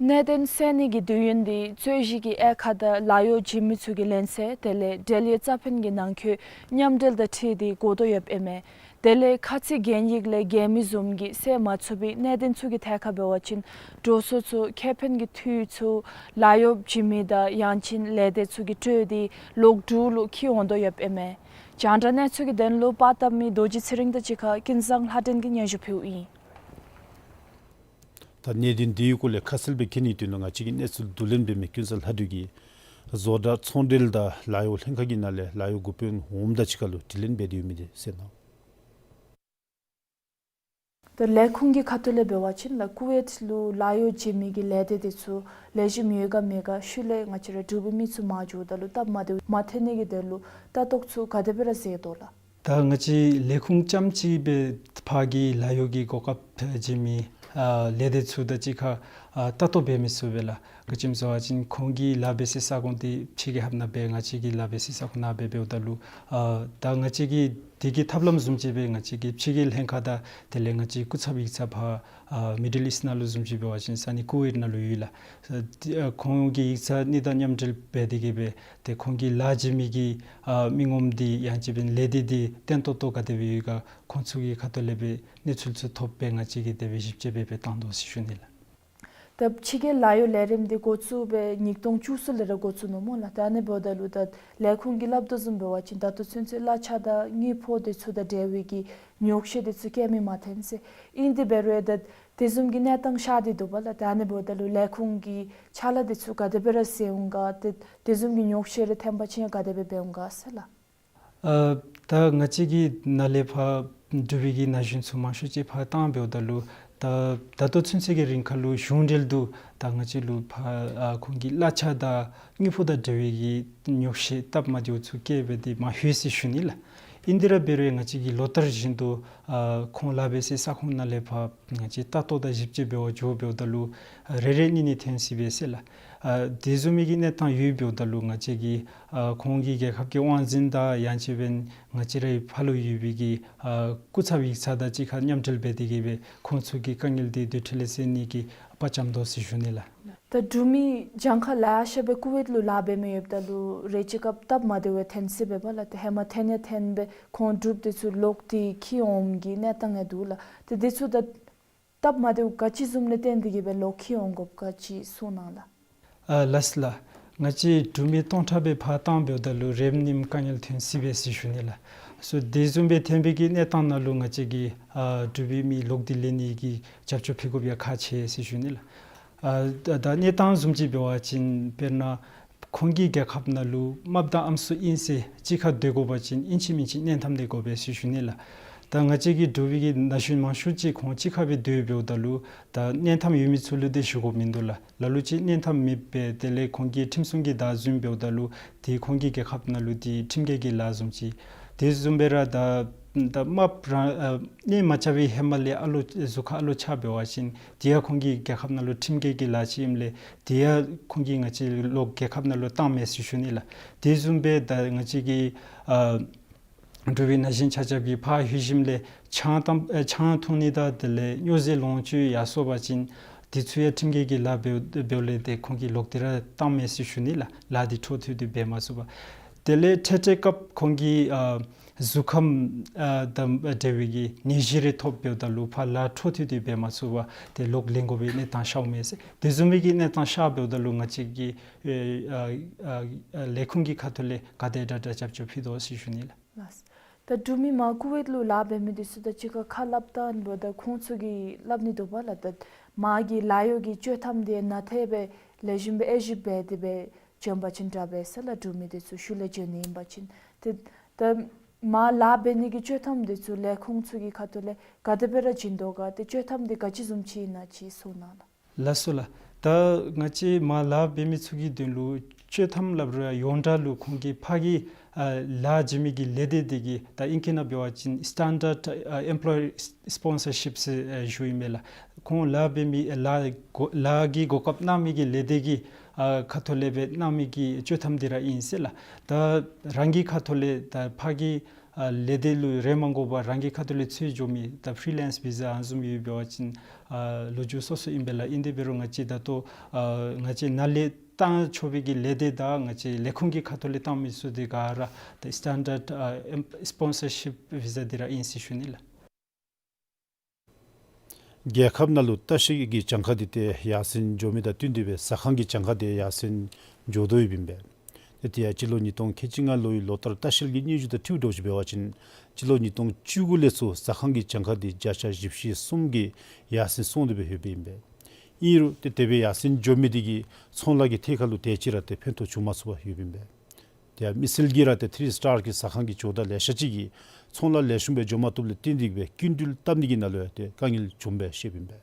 གནད་དོན་སེལ་ནི་གི་དུས་ཡུན་འདི་རྩོད་གཞི་གི་དབྱེ་ཁག་དང་ལཱ་གཡོག་བྱིན་མི་ཚུ་གི་ལན་གསལ་དེ་ལས་འབྲེལ་ཡོད་རྩ་ཕན་གྱི་ནང་འཁོད་མཉམ་འབྲེལ་དང་འཁྲིལ་ཏེ་གོ་དོ་ཡོདཔ་ཨིན་མས། དེ་ལས་ཁ་ཚིག་གན་ཡིག་ལས་འགལ་མི་བཟུམ་གྱི་སེལ་མ་ཚུགས་པའི་གནད་དོན་ཚུ་གི་ཐད་ཁར་འབད་བ་ཅིན་འགྲོ་སོང་ཚུ་ཁེ་ཕན་གྱི་འཐུས་ཚུ་ལཱ་གཡོག་བྱིན་མི་དང་ཡང་ཅིན་ལས་སྡེ་ཚུ་གིས་སྤྲོད་དེ་ལོག་འབྲུག་ལུ་འཁྱིད་འོང་དོ་ཡོདཔ་ཨིན་མས། རྒྱང་བསྒྲགས་གནས་ཚུལ་གྱི་དོན་ལུ་པར་བཏབ་མི་རྡོ་རྗེ་ཚེ་རིང་དང་གཅིག་ཁར་ཀུན་བཟང་ལྷ་སྒྲོན་གྱིས་སྙན་ཞུ་ཕུལཝ་ཨིན། ད་གནད་དོན་འདི་གི་སྐོར་ལས་ཁ་གསལ་སྦེ་མཁྱེན་ནིའི་དོན་ལུ་ང་བཅས་ཀྱི་གནས་ཚུལ་བསྡུ་ལེན་འབད་མི་ཀུན་བཟང་ལྷ་སྒྲོན་གྱིས་བཟོ་གྲྭ་ཚོང་འབྲེལ་དང་ལཱ་གཡོག་ལྷན་ཁག་གི་ནང་ལས་ལཱ་གཡོག་འགོ་དཔོན་འོངམ་དང་གཅིག་ཁར་ལུ་དྲི་ལན་འབད་དེ་ཡོད་མི་འདི་གསན་གནང་། ད་ལས་ཁུངས་ཀྱི་ཁ་ཐུག་ལས་འབད་བ་ཅིན་ལགས་ཀུ་ཝེཊ་ལུ་ལཱ་གཡོག་བྱིན་མི་གི་ལས་སྡེ་དེ་ཚུ་ལེགས་ཤོམ་ཡོད་ག་མེད་ག་ཤུལ་ལས་ང་བཅས་ར་འབྲུག་པའི་མི་ཚུ་མ་འགྱོཝ་ད་ལུ་སྟབས་མ་བདེཝ་མ་ཐོན་ནི་གི་དོན་ལུ་ལྟ་རྟོག་ཚུ་ག་དེ་སྦེ་ར་མཛད་དོ་ལགས། ད་ང་བཅས་ལས་ཁུངས་རྐྱངམ་གཅིག་སྦེ་ཕར་གྱི་ལཱ་གཡོག་གི་གོ་སྐབས་བྱིན་མི་ཨ་ལས་སྡེ་ཚུ་དང་གཅིག་ཁར་ཨ་ལྟ་རྟོག་འབད་མི་ཚུགས་པས་ལགས། ག་ཅི་སྨོ་ཟེར་བ་ཅིན་ཁོང་གི་ལཱ་འབད་སའི་ས་ཁོངས་འདི་ཕྱི་རྒྱལ་ཁབ་ནང་སྦེ་ང་བཅས་ཀྱི་ལཱ་འབད་སའི་ས་ཁོངས་ནང་སྦེ་འབདཝ་ད་ལུ་ཨ་ད་ང་བཅས་ཀྱི་དེ་གི་ཐབས་ལམ་བཟུམ་ཅིག་སྦེ་ང་བཅས་ཀྱི་ཕྱི་རྒྱལ་ལྷན་ཁག་དང་དེ་ལས་ང་བཅས་སྐུ་ཚབ་ཡིག་ཚང་ཕར་ཨ་མི་ཌལ་ཨིསཊ་ནང་ལུ་བཟུམ་ཅིག་འབད་བ་ཅིན་ས་གནས་ཀུ་ཝེཊ་ནང་ལུ་ཡོད་ལགས། ཨ་དེ་ཨ་ཁོང་གི་ཡིག་ཚང་གཉིས་དང་མཉམ་འབྲེལ་འབད་དེ་གིས་སྦེ་ཏེ་ཁོང་གི་ལཱ་བྱིན་མི་གི་ཨ་མི་ངོམ་འདི་ཡང་ཅིན་འབདན་ལས་སྡེ་འདི་བརྟན་ཏོག་ཏོ་ག་དེ་སྦེ་ཡོད་ག་ཁོང་ཚུ་གི་ཁ་ཐུག་ལས་སྦེ་གནས་ཚུལ་ཚུ་ཐོབ་སྦེ་ང་བཅས་ཀྱིས་དེ་སྦེ་ཞིབ་དཔྱད་འབད་སྦེ་བཏང་དོ་ཟེར་ཞུ་ནི་ལགས། ད་ཕྱི་རྒྱལ་ལཱ་གཡོག་ལས་རིམ་འདི་འགོ་བཙུགས་སྦེ་ཉིས་སྟོང་བཅུ་གསུམ་ལས་ར་འགོ་བཙུགས་ནུག་སྨོ་ལགས། ད་ཨ་ནི་འབདཝ་ད་ལུ་ད་ལས་ཁུངས་ཀྱིས་སླབ་དོ་བཟུམ་འབད་བ་ཅིན་ད་ལྟོ་ཚུན་ཚོད་གླ་ཆ་དང་དངུལ་ཕོགས་འདི་ཚུ་དང་འབྲེལ་བའི་གི་ཉོགས་བཤད་འདི་ཚུ་བཀལ་མི་མ་ཐོན་ཟེར། ཨིན་དེ་འབད་རུང་ད་དེ་བཟུམ་གྱི་གནས་སྟངས་ཤར་ཏེ་འདུག་པ་ལགས། ད་ཨ་ནི་འབདཝ་ད་ལུ་ལས་ཁུངས་ཀྱི་ཕྱག་ལཱ་འདི་ཚུ་ག་དེ་སྦེ་ར་ཟད་འོང་ག། ཏེ་དེ་བཟུམ་གྱི་ཉོགས་བཤད་རེ་ཐོན་པ་ཅིན་ཡང་ག་དེ་སྦེ་འབད་འོང་ག་ཟེར་ལགས། ཨ་ད་ང་བཅས་ཀྱི་ནཱ་ལས་ཕར་འབྲུག་པའི་གི་ན་གཞོན་ཚུ་མང་ཤོས་ཅིག་ཕར་བཏང་འབདཝ་ད་ལུ་ད་ད་ལྟོ་ཚུན་ཚོད་ཀྱི་རིང་ཁ་ལུ་གཞུང་འབྲེལ་དུ་ད་ང་བཅས་ལུ་ཕར་ཨ་ཁོང་གི་གླ་ཆ་དང་དངུལ་ཕོགས་དང་འབྲེལ་བའི་གི་ཉོགས་བཤད་སྟབས་མ་བདེཝ་ཚུ་བཀལ་སྦེ་འདི་མ་ལྷོད་ཟེར་ཞུ་ནི་ལགས། ཨིན་དེ་ར་འབད་རུང་ང་བཅས་ཀྱིས་ལོ་ལྟར་བཞིན་དུ་ཨ་ཁོང་ལཱ་འབད་སའི་ས་ཁོངས་ནང་ལས་ཕར་ང་བཅས་ལྟ་རྟོག་དང་ཞིབ་དཔྱད་འབད་བར་འགྱོ་འབདཝ་ད་ལུ་ཨ་རེ་རེ་གཉིས་གཉིས་ཐོན་སྲིད་པས་ཟེར་ལགས། ཨ་དེ་བཟུམ་མའི་གི་གནས་སྟངས་ཡོད་འབདཝ་ད་ལུ་ང་བཅས་ཀྱིས་ཨ་ཁོང་གི་རྒྱལ་ཁབ་ཀྱི་དབང་འཛིན་དང་ཡང་ཅིན་འབདན་ང་བཅས་རའི་ཕར་ལུ་ཡོད་པའི་གི་ཨ་སྐུ་ཚབ་ཡིག་ཚང་དང་གཅིག་ཁར་མཉམ་འབྲེལ་འབད་དེ་གིས་སྦེ་ཁོང་ཚུ་གི་དཀའ་ངལ་འདི་དུས་འཕྲལ་ལས་སེལ་ནི་གི་དཔའ་བཅམ་དོ་ཟེར་ཞུ་ནི་ལགས། ད་འབྲུག་མི་གྱངས་ཁ་ལེ་ཤ་སྦེ་ཀུ་ཝེཊ་ལུ་ལཱ་འབད་མི་ཡོདཔ་ད་ལུ་རེ་ཅིག་སྐབས་སྟབས་མ་བདེཝ་ཐོན་སྲིད་པས་པ་ལགས། ཏེ་ཧེ་མ་ཐོན་ཡང་ཐོན་སྦེ་ཁོང་འབྲུགཔ་འདི་ཚུ་ལོག་སྟེ་འཁྱིད་འོངམ་གི་གནས་སྟངས་ཡང་འདུག་ལགས། ཏེ་འདི་ཚུ་ད་སྟབས་མ་བདེཝ་ག་ཅི་བཟུམ་ལས་བརྟེན་ཏེ་གིས་སྦེ་ལོག་འཁྱིད་འོང་དགོཔ་ག་ཅི་གསུང་གནང་ལགས། ཨ་ལགས་སོ་ལགས། ང་བཅས་འབྲུག་མི་སྟོང་ཕྲག་སྦེ་ཕར་བཏང་འབདཝ་ད་ལུ་རེ་གཉིས་དཀའ་ངལ་ཐོན་སྲིད་པས་ཟེར་ཞུ་ནི་ལགས། སོ་དེ་བཟུམ་སྦེ་ཐོན་པའི་གི་གནས་སྟངས་ནང་ལུ་ང་བཅས་ཀྱིས་ཨ་འབྲུག་པའི་མི་ལོག་སྟེ་ལེན་ནི་གི་རྒྱབ་སྐྱོར་ཕུལ་དགོཔ་ཡང་ཁག་ཆེ་ཟེར་ཞུ་ནི་ལགས། ཨ་ད་ད་གནས་སྟངས་བཟུམ་ཅིག་འབད་བ་ཅིན་དཔེར་ན་ཁོང་གི་རྒྱལ་ཁབ་ནང་ལུ་རྨགཔ་དང་ཨམ་སྲུ་ཨིན་ཟེར་གཅིག་ཁར་སྡོད་དགོ་པ་ཅིན་ཨིན་ཅི་མིན་ཅི་གནས་ཐམ་འདི་དགོ་པས་ཟེར་ཞུ་ནི་ལགས། ད་ང་བཅས་ཀྱི་འབྲུག་པའི་གི་ན་གཞོན་མང་ཤོས་ཅིག་ཁོང་གཅིག་ཁར་སྦེ་སྡོད་འབདཝ་ད་ལུ་ད་གནས་ཐམ་ཡོད་མི་ཚུ་ལུ་འདི་ཞུ་དགོཔ་མིན་འདུག་ལགས། ལ་ལུ་ཅིག་གནས་ཐམ་མེད་པས། དེ་ལས་ཁོང་གིས་ཁྲིམས་སྲུང་གི་བདག་འཛིན་འབདཝ་ད་ལུ་དེ་ཁོང་གི་རྒྱལ་ཁབ་ནང་ལུ་དེ་ཁྲིམས་འགལ་གྱི་ལཱ་བཟུམ་ཅིག། དེ་བཟུམ་སྦེ་ར་ད་ད་རྨགཔ་རང་ཨ་གནས་མ་རྐྱབ་པའི་ཧེ་མ་ལས་ཨ་ལོ་གཟུགས་ཁར་ཨ་ལོ་ཆགས་འབད་བ་ཅིན་དེ་ཡང་ཁོང་གི་རྒྱལ་ཁབ་ནང་ལུ་ཁྲིམས་འགལ་གྱི་ལཱ་ཅིག་ཨིནམ་ལས་དེ་ཡང་ཁོང་གིས་ང་བཅས་ལོག་རྒྱལ་ཁབ་ནང་ལུ་བཏང་མས་ཟེར་ཞུ་ནི་ལགས། དེ་བཟུམ་སྦེ་ད་ང་བཅས་ཀྱི་ཨ་འབྲུག་པའི་ན་གཞོན་ཆ་ཁྱབ་ཀྱིས་ཕར་ལྷོད་ཞིནམ་ལས་ཆང་བཏང་ཨ་ཆང་འཐུང་ནི་དང་དེ་ལས་སྨྱོ་རྫས་ལོངས་སྤྱོད་ཡར་སོང་པ་ཅིན་དེ་ཚུ་ཡང་ཁྲིམས་འགལ་གྱི་ལཱ་འབདཝ་འབདཝ་ལས་ཏེ་ཁོང་གིས་ལོག་སྟེ་ར་བཏང་མས་ཟེར་ཞུ་ནི་ལགས། ལཱ་འདི་འཕྲོ་མཐུད་དེ་འབད་མ་ཚུགས་པར། དེ་ལས་འཕྲལ་འཕྲལ་སྐབས་ཁོང་གིས་ཨ་གཟུགས་ཁམས་ཨ་དང་འབྲེལ་བའི་གི་ནད་གཞི་རེ་ཐོབ་འབདཝ་ད་ལུ་ཕར་ལཱ་འཕྲོ་མཐུད་དེ་འབད་མ་ཚུགས་པར་ཏེ་ལོག་ལེན་དགོ་པའི་གནས་སྟངས་ཤརཝ་མས་ཟེར། དེ་བཟུམ་མའི་གི་གནས་སྟངས་ཤར་འབདཝ་ད་ལུ་ང་བཅས་ཀྱིས་ཨེ་ཨ་ཨ་ཨ་ལས་ཁུངས་ཀྱི་ཁ་ཐུག་ལས་ག་དེ་དྲག་དྲག་རྒྱབ་སྐྱོར་ཕུལ་དོ་ཟེར་ཞུ་ནི་ལགས། ལགས། ད་འབྲུག་མི་མར་ཀུ་ཝེཊ་ལུ་ལཱ་འབད་མི་འདི་ཚུ་དང་གཅིག་ཁར་ཁ་སླབ་ད་འབདཝ་ད་ཁོང་ཚུ་གིས་སླབ་ནི་འདུག་པ་ལགས། ད་མར་གྱི་ལཱ་གཡོག་གི་བཅོས་ཐམ་འདི་ནང་ཏེ་སྦེ་ལེགས་ཤོམ་སྦེ་དབྱེ་ཞིབ་འབད་དེ་སྦེ་བྱོན་པ་ཅིན་དྲག་པས་ཟེར་ལགས། འབྲུག་མི་འདི་ཚུ་ཤུལ་ལས་བྱོན་ནི་ཨིན་པ་ཅིན་ཏེ་ད་མར་ལཱ་འབད་ནི་གི་བཅོས་ཐམ་འདི་ཚུ་ལས་ཁུངས་ཚུ་གི་ཁ་ཐུག་ལས་ག་དེ་སྦེ་ར་བྱིན་དོ་ག། ཏེ་བཅོས་ཐམ་འདི་ག་ཅི་བཟུམ་ཅིག་ཨིན་ན་ཅིག་གསུང་གནང་ལགས། ལགས་སོ་ལགས། ད་ང་བཅས་མར་ལཱ་འབད་མི་ཚུ་གི་དོན་ལུ་བཅོས་ཐམ་སླབ་རུང་ཡོངས་གྲགས་ལུ་ཁོང་གིས་ཕར་གྱི་ཨ་ལཱ་བྱིན་མི་གི་ལས་སྡེ་འདི་གིས་ད་ཨིང་སྐད་ནང་འབད་བ་ཅིན་Standard ཨ་Employee Sponsorship ཟེར་ཨ་ཞུཝ་ཨིན་མས་ལགས། ཁོང་ལཱ་འབད་མི་ཨ་ལཱ་གོ་ལཱ་གི་གོ་སྐབས་གནང་མི་གི་ལས་སྡེ་གི་ཨ་ཁ་ཐུག་ལས་སྦེ་གནང་མི་གི་བཅོས་ཐམ་འདི་ར་ཨིན་ཟེར་ལགས། ད་རང་གི་ཁ་ཐུག་ལས་ད་ཕར་གྱི་ཨ་ལས་སྡེ་ལུ་རེ་མ་དགོ་པར་རང་གི་ཁ་ཐུག་ལས་འཚོལ་འགྱོ་མི་ད་ཕི་རི་ལེནསི་བི་ཟ་ཨ་ནི་བཟུམ་ཡོདཔ་འབད་བ་ཅིན་ཨ་ལོ་རྒྱུས་སོ་སོ་ཨིན་པས་ལགས། ཨིན་དེ་འབད་རུང་ང་བཅས་ད་ལྟོ་ཨ་ང་བཅས་ནཱ་ལས་བཏང་ཆོག་པའི་གི་ལས་སྡེ་དང་ང་བཅས་ལས་ཁུངས་ཀྱི་ཁ་ཐུག་ལས་བཏང་མི་ཚུ་འདི་ག་ར་ད་Standard ཨ་Sponsorship Visa འདི་ར་ཨིན་ཟེར་ཞུ་ནི་ལགས། རྒྱལ་ཁབ་ནང་ལུ་ལྟ་བཤལ་གྱི་གྱངས་ཁ་འདི་ཏེ་ཡར་སེང་འགྱོ་མི་དང་བསྟུན་ཏེ་སྦེ་ཟ་ཁང་གི་གྱངས་ཁ་འདི་ཡར་སེང་འགྱོ་དོ་ཡོདཔ་ཨིན་པས། ཏེ་དེ་ཡང་སྤྱི་ལོ་ཉིས་སྟོང་ཁལ་གཅིག་ལྔ་ལོའི་ལོ་ལྟར་ལྟ་བཤལ་གྱི་སྙན་ཞུ་དང་འཁྲིལཝ་འདྲཝ་ཅིག་འབད་བ་ཅིན་སྤྱི་ལོ་ཉིས་སྟོང་བཅུ་དགུ་ལས་ཚུར་ཟ་ཁང་གི་གྱངས་ཁ་འདི་བརྒྱ་ཆ་བཞི་བཅུ་ཞེ་གསུམ་གྱིས་ཡར་སེང་སོང་སྟེ་སྦེ་ཡོདཔ་ཨིན་པས། ཨིན་རུང་ཏེ་དེ་སྦེ་ཡར་སེང་འགྱོ་མི་འདི་གིས་ཚོང་ལཱ་གི་ཐད་ཁར་ལུ་དེ་ཅིག་ར་ཏེ་ཕན་ཐོགས་བྱུང་མ་ཚུགས་པར་ཡོདཔ་ཨིན་པས། དེ་ཡང་མི་སེར་གྱིས་ར་ཏེ་ཐི་རི་སི་ཊར་གྱི་ཟ་ཁང་གི་ཇོ་བདག་ལེ་ཤ་ཅིག་གིས་ཚོང་ལཱ་ལེགས་ཤོམ་སྦེ་འགྱོ་མ་བཏུབ་ལས་བརྟེན་ཏེ་སྦེ་སྐྱིན་འགྲུལ་བཏབ་ནི་གི་ནང་ལུ་ཡང་ཏེ་དཀའ་ངལ་བྱུངམ་སྦེ་བཤདཔ་ཨིན་པས།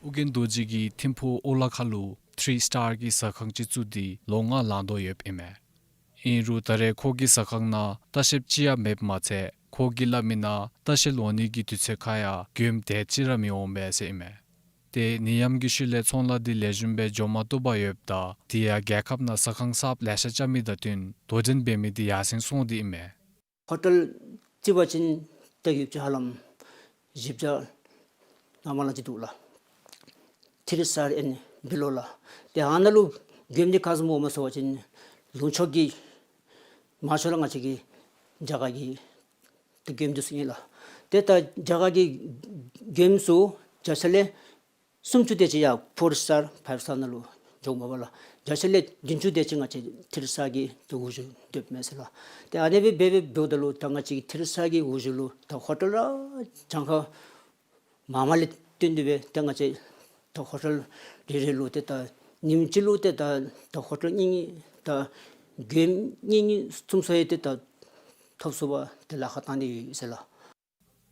ཨོ་རྒྱན་རྡོ་རྗེ་གིས་ཐིམ་ཕུག་ཨོ་ལ་ཁ་ལུ་ཐི་རི་སི་ཊར་གྱི་ཟ་ཁང་ཅིག་བཙུགས་ཏེ་ལོ་ལྔ་ལང་དོ་ཡོདཔ་ཨིན་མས། ཨིན་རུང་ད་རེས་ཁོ་གི་ཟ་ཁང་ནང་ལྟ་བཤལཔ་ཅིག་ཡང་མེདཔ་མ་ཚད་ཁོ་གིས་སླབ་མི་ནང་ལྟ་བཤལ་འོང་ནི་གི་དུས་ཚོད་ཁར་ཡང་མགྱོནམ་དེ་ཅིག་ར་མི་འོང་པས་ཟེར་ཨིན་མས། ཏེ་ནད་ཡམས་ཀྱི་ཤུལ་ལས་ཚོང་ལཱ་འདི་ལེགས་ཤོམ་སྦེ་འགྱོ་མ་བཏུབ་པར་ཡོདཔ་ད་དེ་ཡང་རྒྱལ་ཁབ་ནང་ཟ་ཁང་གསརཔ་ལེ་ཤ་རྐྱབ་མི་དང་བསྟུན་དོ་འགྲན་འབད་མི་འདི་ཡར་སེང་སོང་སྟེ་ཨིན་མས། ཧོ་ཊེལ་རྩིས་པ་ཅིན་ཏེ་ཡོདཔ་ཅིག་ཧ་ལམ་བཞི་བརྒྱ་ནང་མ་ལང་ཅིག་འདུག་ལགས། ཐི་རི་སི་ཊར་ཨེན་བི་ལོ་ལགས། ཏེ་ཨ་ནཱ་ལུ་མགྱོནམ་འདི་ག་བཟུམ་འོངམ་སྨོ་ཟེར་བ་ཅིན་ལུང་ཕྱོགས་ཀྱི་མར་ཕྱོགས་ལུ་ང་བཅས་ཀྱི་རྒྱ་གར་གྱི་ཏེ་མགྱོནམ་འདི་ཚུ་ཨིན་ལགས། ཏེ་ད་རྒྱ་གར་གྱི་མགྱོནམ་ཚུ་བརྒྱ་ཆ་ལས་ སུམ་ཅུ་དེ་ཅིག་ཡར་ཕོར་སི་ཊར་ཕའིབ་སི་ཊར་ནང་ལུ་འགྱོཝ་མས་པ་ལགས། བརྒྱ་ཆ་ལས་བདུན་ཅུ་དེ་ཅིག་ང་བཅས་ཐི་རི་སི་ཊར་གྱི་ཏེ་འོག་གཞུང་སྡོདཔ་མས་ཟེར་ལགས། ཏེ་ཨ་ནི་སྦེ་འབད་འབད་འབདཝ་ད་ལུ་ད་ང་བཅས་ཀྱི་ཐི་རི་སི་ཊར་གྱི་འོག་གཞུང་ལུ་ད་ཧོ་ཊེལ་ར་གྱངས་ཁ་མང་མང་ལས་བརྟེན་ཏེ་སྦེ་ཏེ་ང་བཅས་ད་ཧོ་ཊེལ་རེ་རེ་ལུ་ཏེ་ད་ཉིནམ་གཅིག་ལུ་ཏེ་ད་ད་ཧོ་ཊེལ་གཉིས་གཉིས་ད་མགྱོནམ་གཉིས་གཉིས་གསུམ་ཚུ་ཡང་ཏེ་ད་ཐོབ་ཚུགས་པར་ཏེ་ལཱ་ཁག་བཏང་སྟེ་ཡོད་ཟེར་ལགས།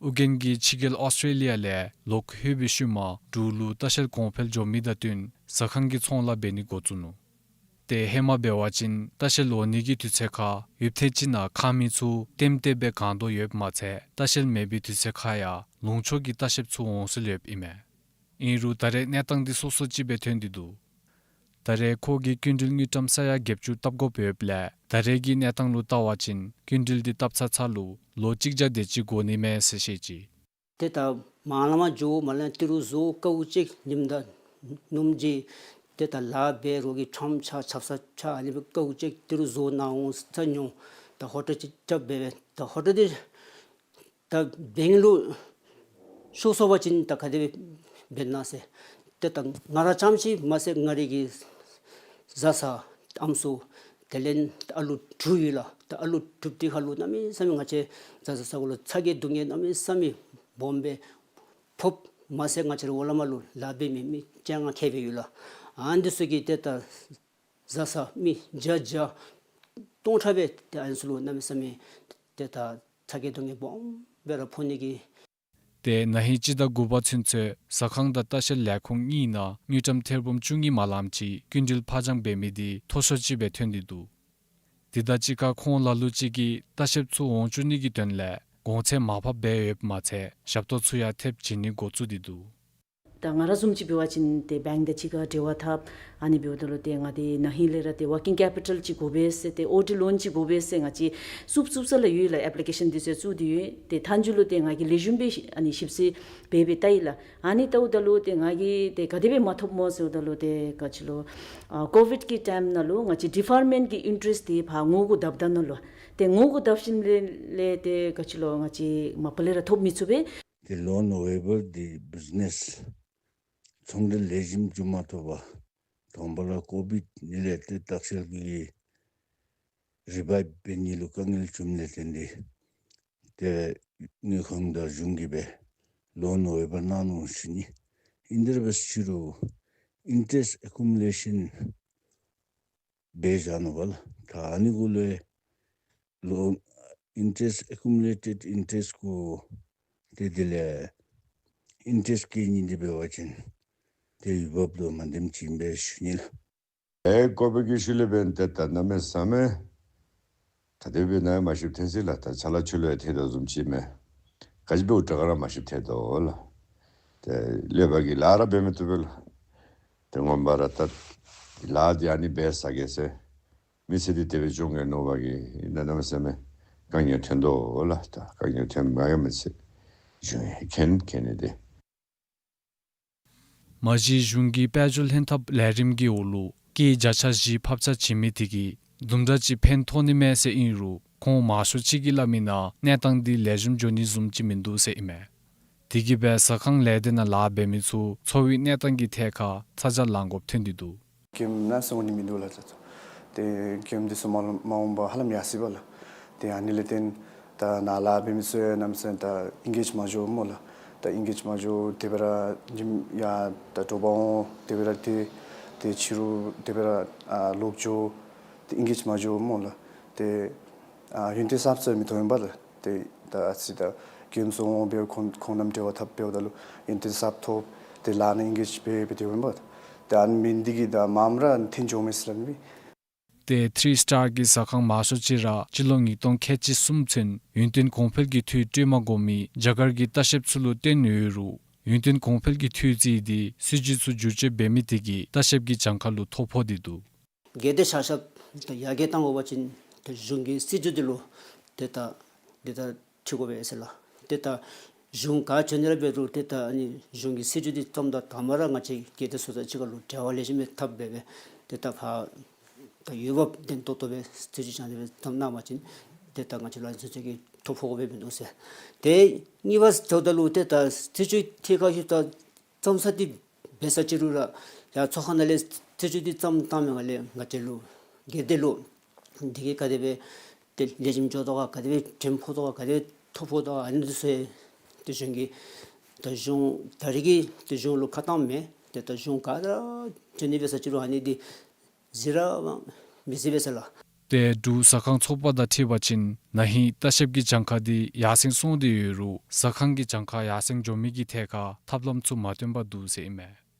ཨོ་རྒྱན་གྱིས་ཕྱི་རྒྱལ་ཨོསི་ཊྲེ་ལི་ཡ་ལས་ལོག་ལྷོད་པའི་ཤུལ་མ་འབྲུག་ལུ་ལྟ་བཤལ་གོང་འཕེལ་འགྱོ་མི་དང་བསྟུན་ཟ་ཁང་གི་ཚོང་ལཱ་འབད་ནི་འགོ་བཙུགས་ནུག། ཏེ་ཧེ་མ་འབད་བ་ཅིན་ལྟ་བཤལ་འོང་ནི་གི་དུས་ཚོད་ཁར་ཡུདཔ་ཐེངས་ཅིག་ནང་ཁང་མིག་ཚུ་ལྟེམ་ལྟེ་སྦེ་གང་དོ་ཡོདཔ་མ་ཚད་ལྟ་བཤལ་མེད་པའི་དུས་ཚོད་ཁར་ཡང་ལུང་ཕྱོགས་ཀྱི་ལྟ་བཤལཔ་ཚུ་འོང་སྲོལ་ཡོདཔ་ཨིན་མས། ཨིན་རུང་ད་རེས་གནས་སྟངས་འདི་སོ་སོ་ཅིག་སྦེ་ཐོན་ཏེ་འདུག། ད་རེས་ཁོ་གིས་སྐྱིན་འགྲུལ་དངུལ་ཀྲམ་ས་ཡ་བརྒྱད་ཅུ་བཏབ་དགོཔ་ཡོདཔ་ལས་ད་རེས་ཀྱི་གནས་སྟངས་ལུ་བལྟ་བ་ཅིན་སྐྱིན་འགྲུལ་འདི་བཏབ་ཚར་ཚར་ལུ་ལོ་གཅིག་བརྒྱ་དེ་ཅིག་འགོར་ནི་མས་ཟེར་བཤད་ཅི། ཏེ་ད་མ་ལས་མར་འགྱོ་མ་ལས་ཏི་རུ་བཟོ་དཀའཝ་སྤྱད་ཉིནམ་དང་ནུབ་མོ་ཅིག་ཏེ་ད་ལཱ་འབད་རོགས་ཀྱིས་ཁྲམ་ཆག་ཆབ་གསང་ཆག་ཨ་ནི་སྦེ་དཀའཝ་སྤྱད་ཏི་རུ་བཟོ་ནཱ་འོང་ས་ཉོ། ད་ཧོ་ཊེལ་ཅིག་རྐྱབ་འབད་འབད་ད་ཧོ་ཊེལ་འདི་ད་བེངཀ་ལུ་ཤོར་སོང་པ་ཅིན་ད་ག་དེ་སྦེ་འབད་ནི་ཟེར། ཏེ་ད་ང་ར་རྐྱངམ་ཅིག་མ་ཚད་ང་རའི་གི་བཟའ་ཚང་ཨམ་སྲུ་དེ་ལས་ཨ་ལུ་དྲུག་ཡོད་ལགས། ད་ཨ་ལུ་དྲུག་དེ་ཁར་ལུ་གནམ་མེད་ས་མེད་ང་བཅས་བཟའ་ཚང་ཚུ་གུ་ལུ་ཚ་གྱང་སྡུག་བསྔལ་གནམ་མེད་ས་མེད་སྦོམ་སྦེ་ཕོགཔ་མ་ཚད་ང་བཅས་ར་འོག་ལས་མར་ལུ་ལཱ་འབད་མི་མི་བཅོ་ལྔ་ཁལ་སྦེ་ཡོད་ལགས། ཨ་ནི་ཚུ་གིས་ཏེ་ད་བཟའ་ཚང་མི་བརྒྱ་བརྒྱ་སྟོང་ཕྲག་སྦེ་ཏེ་ཨ་ནི་ཚུ་ལུ་གནམ་མེད་ས་མེད་ཏེ་ད་ཚ་གྱང་སྡུག་བསྔལ་སྦོམ་སྦེ་ར་ཕོག་ནི་གི། ཏེ་ན་ཧིང་སྤྱི་ཟླ་དགུ་པ་ཚུན་ཚོད་ཟ་ཁང་དང་ལྟ་བཤལ་ལས་ཁུངས་གཉིས་ནང་དངུལ་ཀྲམ་ཐེར་འབུམ་བཅུ་གཉིས་མ་ལངམ་ཅིག་སྐྱིན་འགྲུལ་ཕར་འགྱངས་འབད་མི་འདི་མཐོ་ཤོས་ཅིག་སྦེ་ཐོན་ཏེ་འདུག། དེ་དང་གཅིག་ཁར་ཁོང་ལ་ལུ་ཅིག་གིས་ལྟ་བཤལཔ་ཚུ་འོང་བཅུག་ནི་གི་དོན་ལས་གོང་ཚད་མར་ཕབ་འབད་ཡོདཔ་མ་ཚད་ཞབས་ཏོག་ཚུ་ཡང་ཐེབས་བྱིན་ནི་འགོ་བཙུགས་ཏེ་འདུག། ད་ང་ར་བཟུམ་ཅིག་འབད་བ་ཅིན་ཏེ་བེངཀ་དང་གཅིག་ཁར་འབྲེལ་བ་འཐབ་ཨ་ནི་འབདཝ་ད་ལུ་ཏེ་ང་འདི་ན་ཧིང་ལས་ར་ཏེ་ཝར་ཀིང་ཀེ་པི་ཊལ་ཅིག་དགོ་པས་ཟེར་ཏེ་ཨོ་ཌི་ལོན་ཅིག་དགོ་པས་ཟེར་ང་བཅས་བཙུགས་བཙུགསཔ་ས་ལུ་ཡོད་ལགས། ཨེཔ་ལི་ཀེ་ཤཱན་འདི་ཚུ་བཙུགས་ཏེ་ཡོད། ཏེ་མཐའ་མཇུག་ལུ་ཏེ་ང་གིས་ལེགས་ཤོམ་སྦེ་ཨ་ནི་ཞིབ་འཚོལ་འབད་འབད་བལྟ་ཡི་ལགས། ཨ་ནི་བལྟཝ་ད་ལུ་ཏེ་ང་གིས་ཏེ་ག་དེ་སྦེ་མ་ཐོབ་སྨོ་ཟེརཝ་ད་ལུ་ཏེ་ག་ཅི་ལོ་ཨ་ཀོ་ཝིཌ་ཀྱི་ཊའིམ་ནང་ལུ་ང་བཅས་ཌི་པཱརཊ་མེནཊ་གི་ཨིན་ཊེ་རེསཊ་འདི་ཕར་ངོ་རྒོལ་བཏབ་ད་ནུག་ལགས། ཏེ་ངོ་རྒོལ་བཏབ་ཞིནམ་ལས་ལས་ཏེ་ག་ཅི་ལོ་ང་བཅས་མ་པ་ལས་ར་ཐོབ་མི་ཚུགས་པས། ཏེ་ལོ་ནོ་ཝེམ་བར་འདི་བིཛ་ནེསི་ཚོང་འབྲེལ་ལེགས་ཤོམ་འགྱོ་མ་ཐུབ་པར་དང་པ་ར་ཀོ་ཝིཌ་ནི་ལས་ཏེ་ལྟ་བཤལ་གྱི་རི་བའིབ་འབད་ནི་ལུ་དཀའ་ངལ་བྱུངམ་ལས་བརྟེན་ཏེ་ཏེ་དངུལ་ཁང་དང་གཞུང་གིས་སྦེ་ལོ་ནོ་ཝེམ་བར་གནང་ནུག་ཟེར་ཞུ་ནི། ཨིན་དེ་འབད་ཞུ་རུང་ཨིན་ཊེ་རེསཊ་ཨེ་ཀུ་མུ་ལེ་ཤཱན་འབད་བཞག་ནུག་པ་ལགས། ད་ཨ་ནི་གུ་ལས་ལོ་ཨིན་ཊེ་རེསཊ་ཨེ་ཀུ་མུ་ལེ་ཊེཌ་ཨིན་ཊེ་རེསཊ་གུ་ཏེ་དེ་ལས་ཨིན་ཊེ་རེསཊ་བཀལ་ནི་འདི་འབད་བ་ཅིན་ཏེ་འོས་འབབ་དོ་མ་བདེནམ་ཅིག་ཨིན་པས་ཟེར་ཞུ་ནི་ལགས། ཨེ་ཀོ་ཝིཌ་ཀྱི་ཤུལ་ལས་འབདན་ཏེ་ད་གནམ་མེད་ས་མེད་ད་དེ་སྦེ་ནཱ་མ་ཤེསཔ་ཐོན་ཅི་ལགས། ད་ཚ་ལ་ཆུ་ལ་ཡང་ཐལ་དོ་བཟུམ་ཅིག་མས། ག་ཅི་འབདཝ་དྲག་ག་ར་མ་ཤེསཔ་ཐལ་དོ་ལགས། ཏེ་ལས་པ་གིས་ལཱ་ར་འབད་མི་བཏུབ་པས་ལགས། ཏེ་ངོ་མ་ར་ད་ལཱ་འདི་ཨ་ནི་འབད་ས་གེ་ཟེར་མི་ཚེ་འདི་དེ་སྦེ་སྐྱོང་གེ་མནོ་བ་གིས་ཨིན་ན་གནམ་མེད་ས་མེད་དཀའ་ངལ་ཐོན་དོ་ལགས། ད་དཀའ་ངལ་ཐོན་མ་ཡོང་མི་ཚེ་གཞུང་གིས་མཁྱེན་མཁྱེན་ནི་འདི། མ་གཞི་གཞུང་གིས་དཔལ་འབྱོར་ལྷན་ཐབས་ལས་རིམ་གྱི་འོག་ལུ་སྐྱེད་བརྒྱ་ཆ་བཞི་ཕབ་ཆ་བྱིན་མི་དེ་གིས་དུམ་གྲ་ཅིག་ཕན་ཐོགས་ནི་མས་ཟེར་ཨིན་རུང་ཁོང་མང་ཤོས་ཅིག་གིས་སླབ་མི་ནང་གནས་སྟངས་འདི་ལེགས་ཤོམ་འགྱོ་ནི་བཟུམ་ཅིག་མིན་འདུག་ཟེར་ཨིན་མས། དེ་གིས་སྦེ་ཟ་ཁང་ལས་སྡེ་ནང་ལཱ་འབད་མི་ཚུ་འཚོ་བའི་གནས་སྟངས་ཀྱི་ཐད་ཁར་ཚ་གྱང་ལང་དགོཔ་ཐོན་ཏེ་འདུག། མགྱོནམ་ནང་སོང་ནི་མིན་འདུག་ལགས། ད་ཏེ་མགྱོནམ་འདི་ཚུ་མ་མ་འོང་པར་ཧ་ལམ་ཡར་སོ་ཡི་པ་ལགས། ཏེ་ཨ་ནི་ལས་བརྟེན་ད་ནཱ་ལཱ་འབད་མི་ཚུ་ཡང་གནམ་མེད་ས་མེད་ད་ཨིན་གེཇ་མ་འགྱོ་སྨོ་ལགས། ད་ཨིན་གེཇ་མ་འགྱོ། དེ་སྦེ་ར་ཉིནམ་ཡར་ད་དྲོ་པ་འོང་དེ་སྦེ་ར་ཏེ་ཏེ་ཕྱི་རུ་དེ་སྦེ་ར་ཨ་ལོག་འགྱོ། ཏེ་ཨིན་གེཇ་མ་འགྱོ་སྨོ་ལགས། ཏེ་ཨ་ཡུན་བརྟན་གསརཔ་ཚུ་མི་ཐོན་པས་ལགས། ཏེ་ད་ཨ་ཙི་ད་མགྱོནམ་སོང་འབད་ཁོང་ཁོང་རྣམས་འབྲེལ་བ་འཐབ་འབདཝ་ད་ལུ་ཡུན་བརྟན་གསརཔ་ཐོབ། ཏེ་ལཱ་ནང་ཨིན་གེཇ་འབད་འབད་དེ་འོང་པས། ཏེ་ཨ་ནི་མེན་འདི་གིས་ད་མངམ་ར་འཐོན་འགྱོ་མས་ཟེར་སླབ་ནི། ཏེ་ཐི་རི་སི་ཊར་གྱི་ཟ་ཁང་མང་ཤོས་ཅིག་ར་སྤྱི་ལོ་ཉིས་སྟོང་ཁལ་གཅིག་གསུམ་ཚུན་ཡུན་བརྟན་གོང་འཕེལ་གྱི་འཐུས་སྤྲོད་མ་དགོ་མི་རྒྱ་གར་གྱི་ལྟ་བཤལཔ་ཚུ་ལུ་བརྟེན་ཡོད་རུང་ཡུན་བརྟན་གོང་འཕེལ་གྱི་འཐུས་རྩིས་འདི་སྲིད་བྱུས་ཚུ་བསྒྱུར་བཅོས་འབད་མི་དེ་གིས་ལྟ་བཤལཔ་གི་གྱངས་ཁ་ལུ་ཐོ་ཕོག་སྟེ་འདུག། གལ་ཏེ་ཆ་ཁྱབ་ད་ཡར་རྒྱས་གཏང་དགོ་པ་ཅིན་ད་གཞུང་གི་སྲིད་བྱུས་འདི་ལུ་ཏེ་ད་འདི་ད་འཁྲིལ་དགོ་པས་ཟེར་ལགས། ཏེ་ད་གཞུང་ག་བྱོན་ནི་ར་འབད་རུང་ཏེ་ད་ཨ་ནི་གཞུང་གི་སྲིད་བྱུས་འདི་བརྩམ་ད་དང་པ་ར་ང་བཅས་རྒྱལ་སྡེ་སོ་སོ་གཅིག་ཁར་ལུ་འབྲེལ་བ་ལེགས་ཤོམ་སྦེ་འཐབ་འབད་འབད་ཏེ་ད་ཕར་ད་འོས་འབབ་ལྡན་ཏོག་ཏོ་སྦེ་སྲིད་བྱུས་བྱུང་སྟེ་སྦེ་བརྩམ་གནང་པ་ཅིན་ཏེ་ད་ང་བཅས་ལུ་ཨ་ནི་ཚུ་ཅིག་གིས་ཐོ་ཕོག་དགོཔ་སྦེ་མིན་འདུག་ཟེར། ཏེ་གཉིས་པ་ཟེརཝ་ད་ལུ་ཏེ་ད་སྲིད་བྱུས་ཐད་ཁར་ཞུཝ་ད་བརྩམ་ས་འདི་ འབད་ས་ཅི་རུང་ར་ཡར་ཚོགས་ཁང་ནང་ལས་ཐེ་ཇུས་འདི་བརྩམས་བཏང་མི་ག་ལས་ང་བཅས་ལུ་སྒེར་སྡེ་ལུ་འདི་གིས་ག་དེ་སྦེ་ཏེ་ལེགས་ཤོམ་འགྱོ་དོ་ག་ག་དེ་སྦེ་དྲན་ཕོག་དོ་ག་ག་དེ་སྦེ་ཐོ་ཕོག་དོ་ག་ཨ་ནི་འདི་ཚུ་ཡང་ཏེ་གཞུང་གིས་ད་གཞུང་ད་རེས་ཀྱི་ཏེ་གཞུང་ལུ་ཁ་བཏངམ་མས། ཏེ་ད་གཞུང་ག་ར་འབྱོན་ནི་འབད་ས་ཅི་རུང་ཨ་ནི་འདི་གཟིགས་ར་མི་གཟིགས་པས་ཟེར་ལགས། ཏེ་འབྲུག་ཟ་ཁང་ཚོགས་པ་དང་འཁྲིལ་བ་ཅིན་ན་ཧིང་ལྟ་བཤལཔ་གི་གྱངས་ཁ་འདི་ཡར་སེང་སོང་སྟེ་ཡོད་རུང་ཟ་ཁང་གི་གྱངས་ཁ་ཡར་སེང་འགྱོ་མི་གི་ཐད་ཁར་ཐབས་ལམ་ཚུ་མ་བཏོན་པར་འདུག་ཟེར་ཨིན་མས།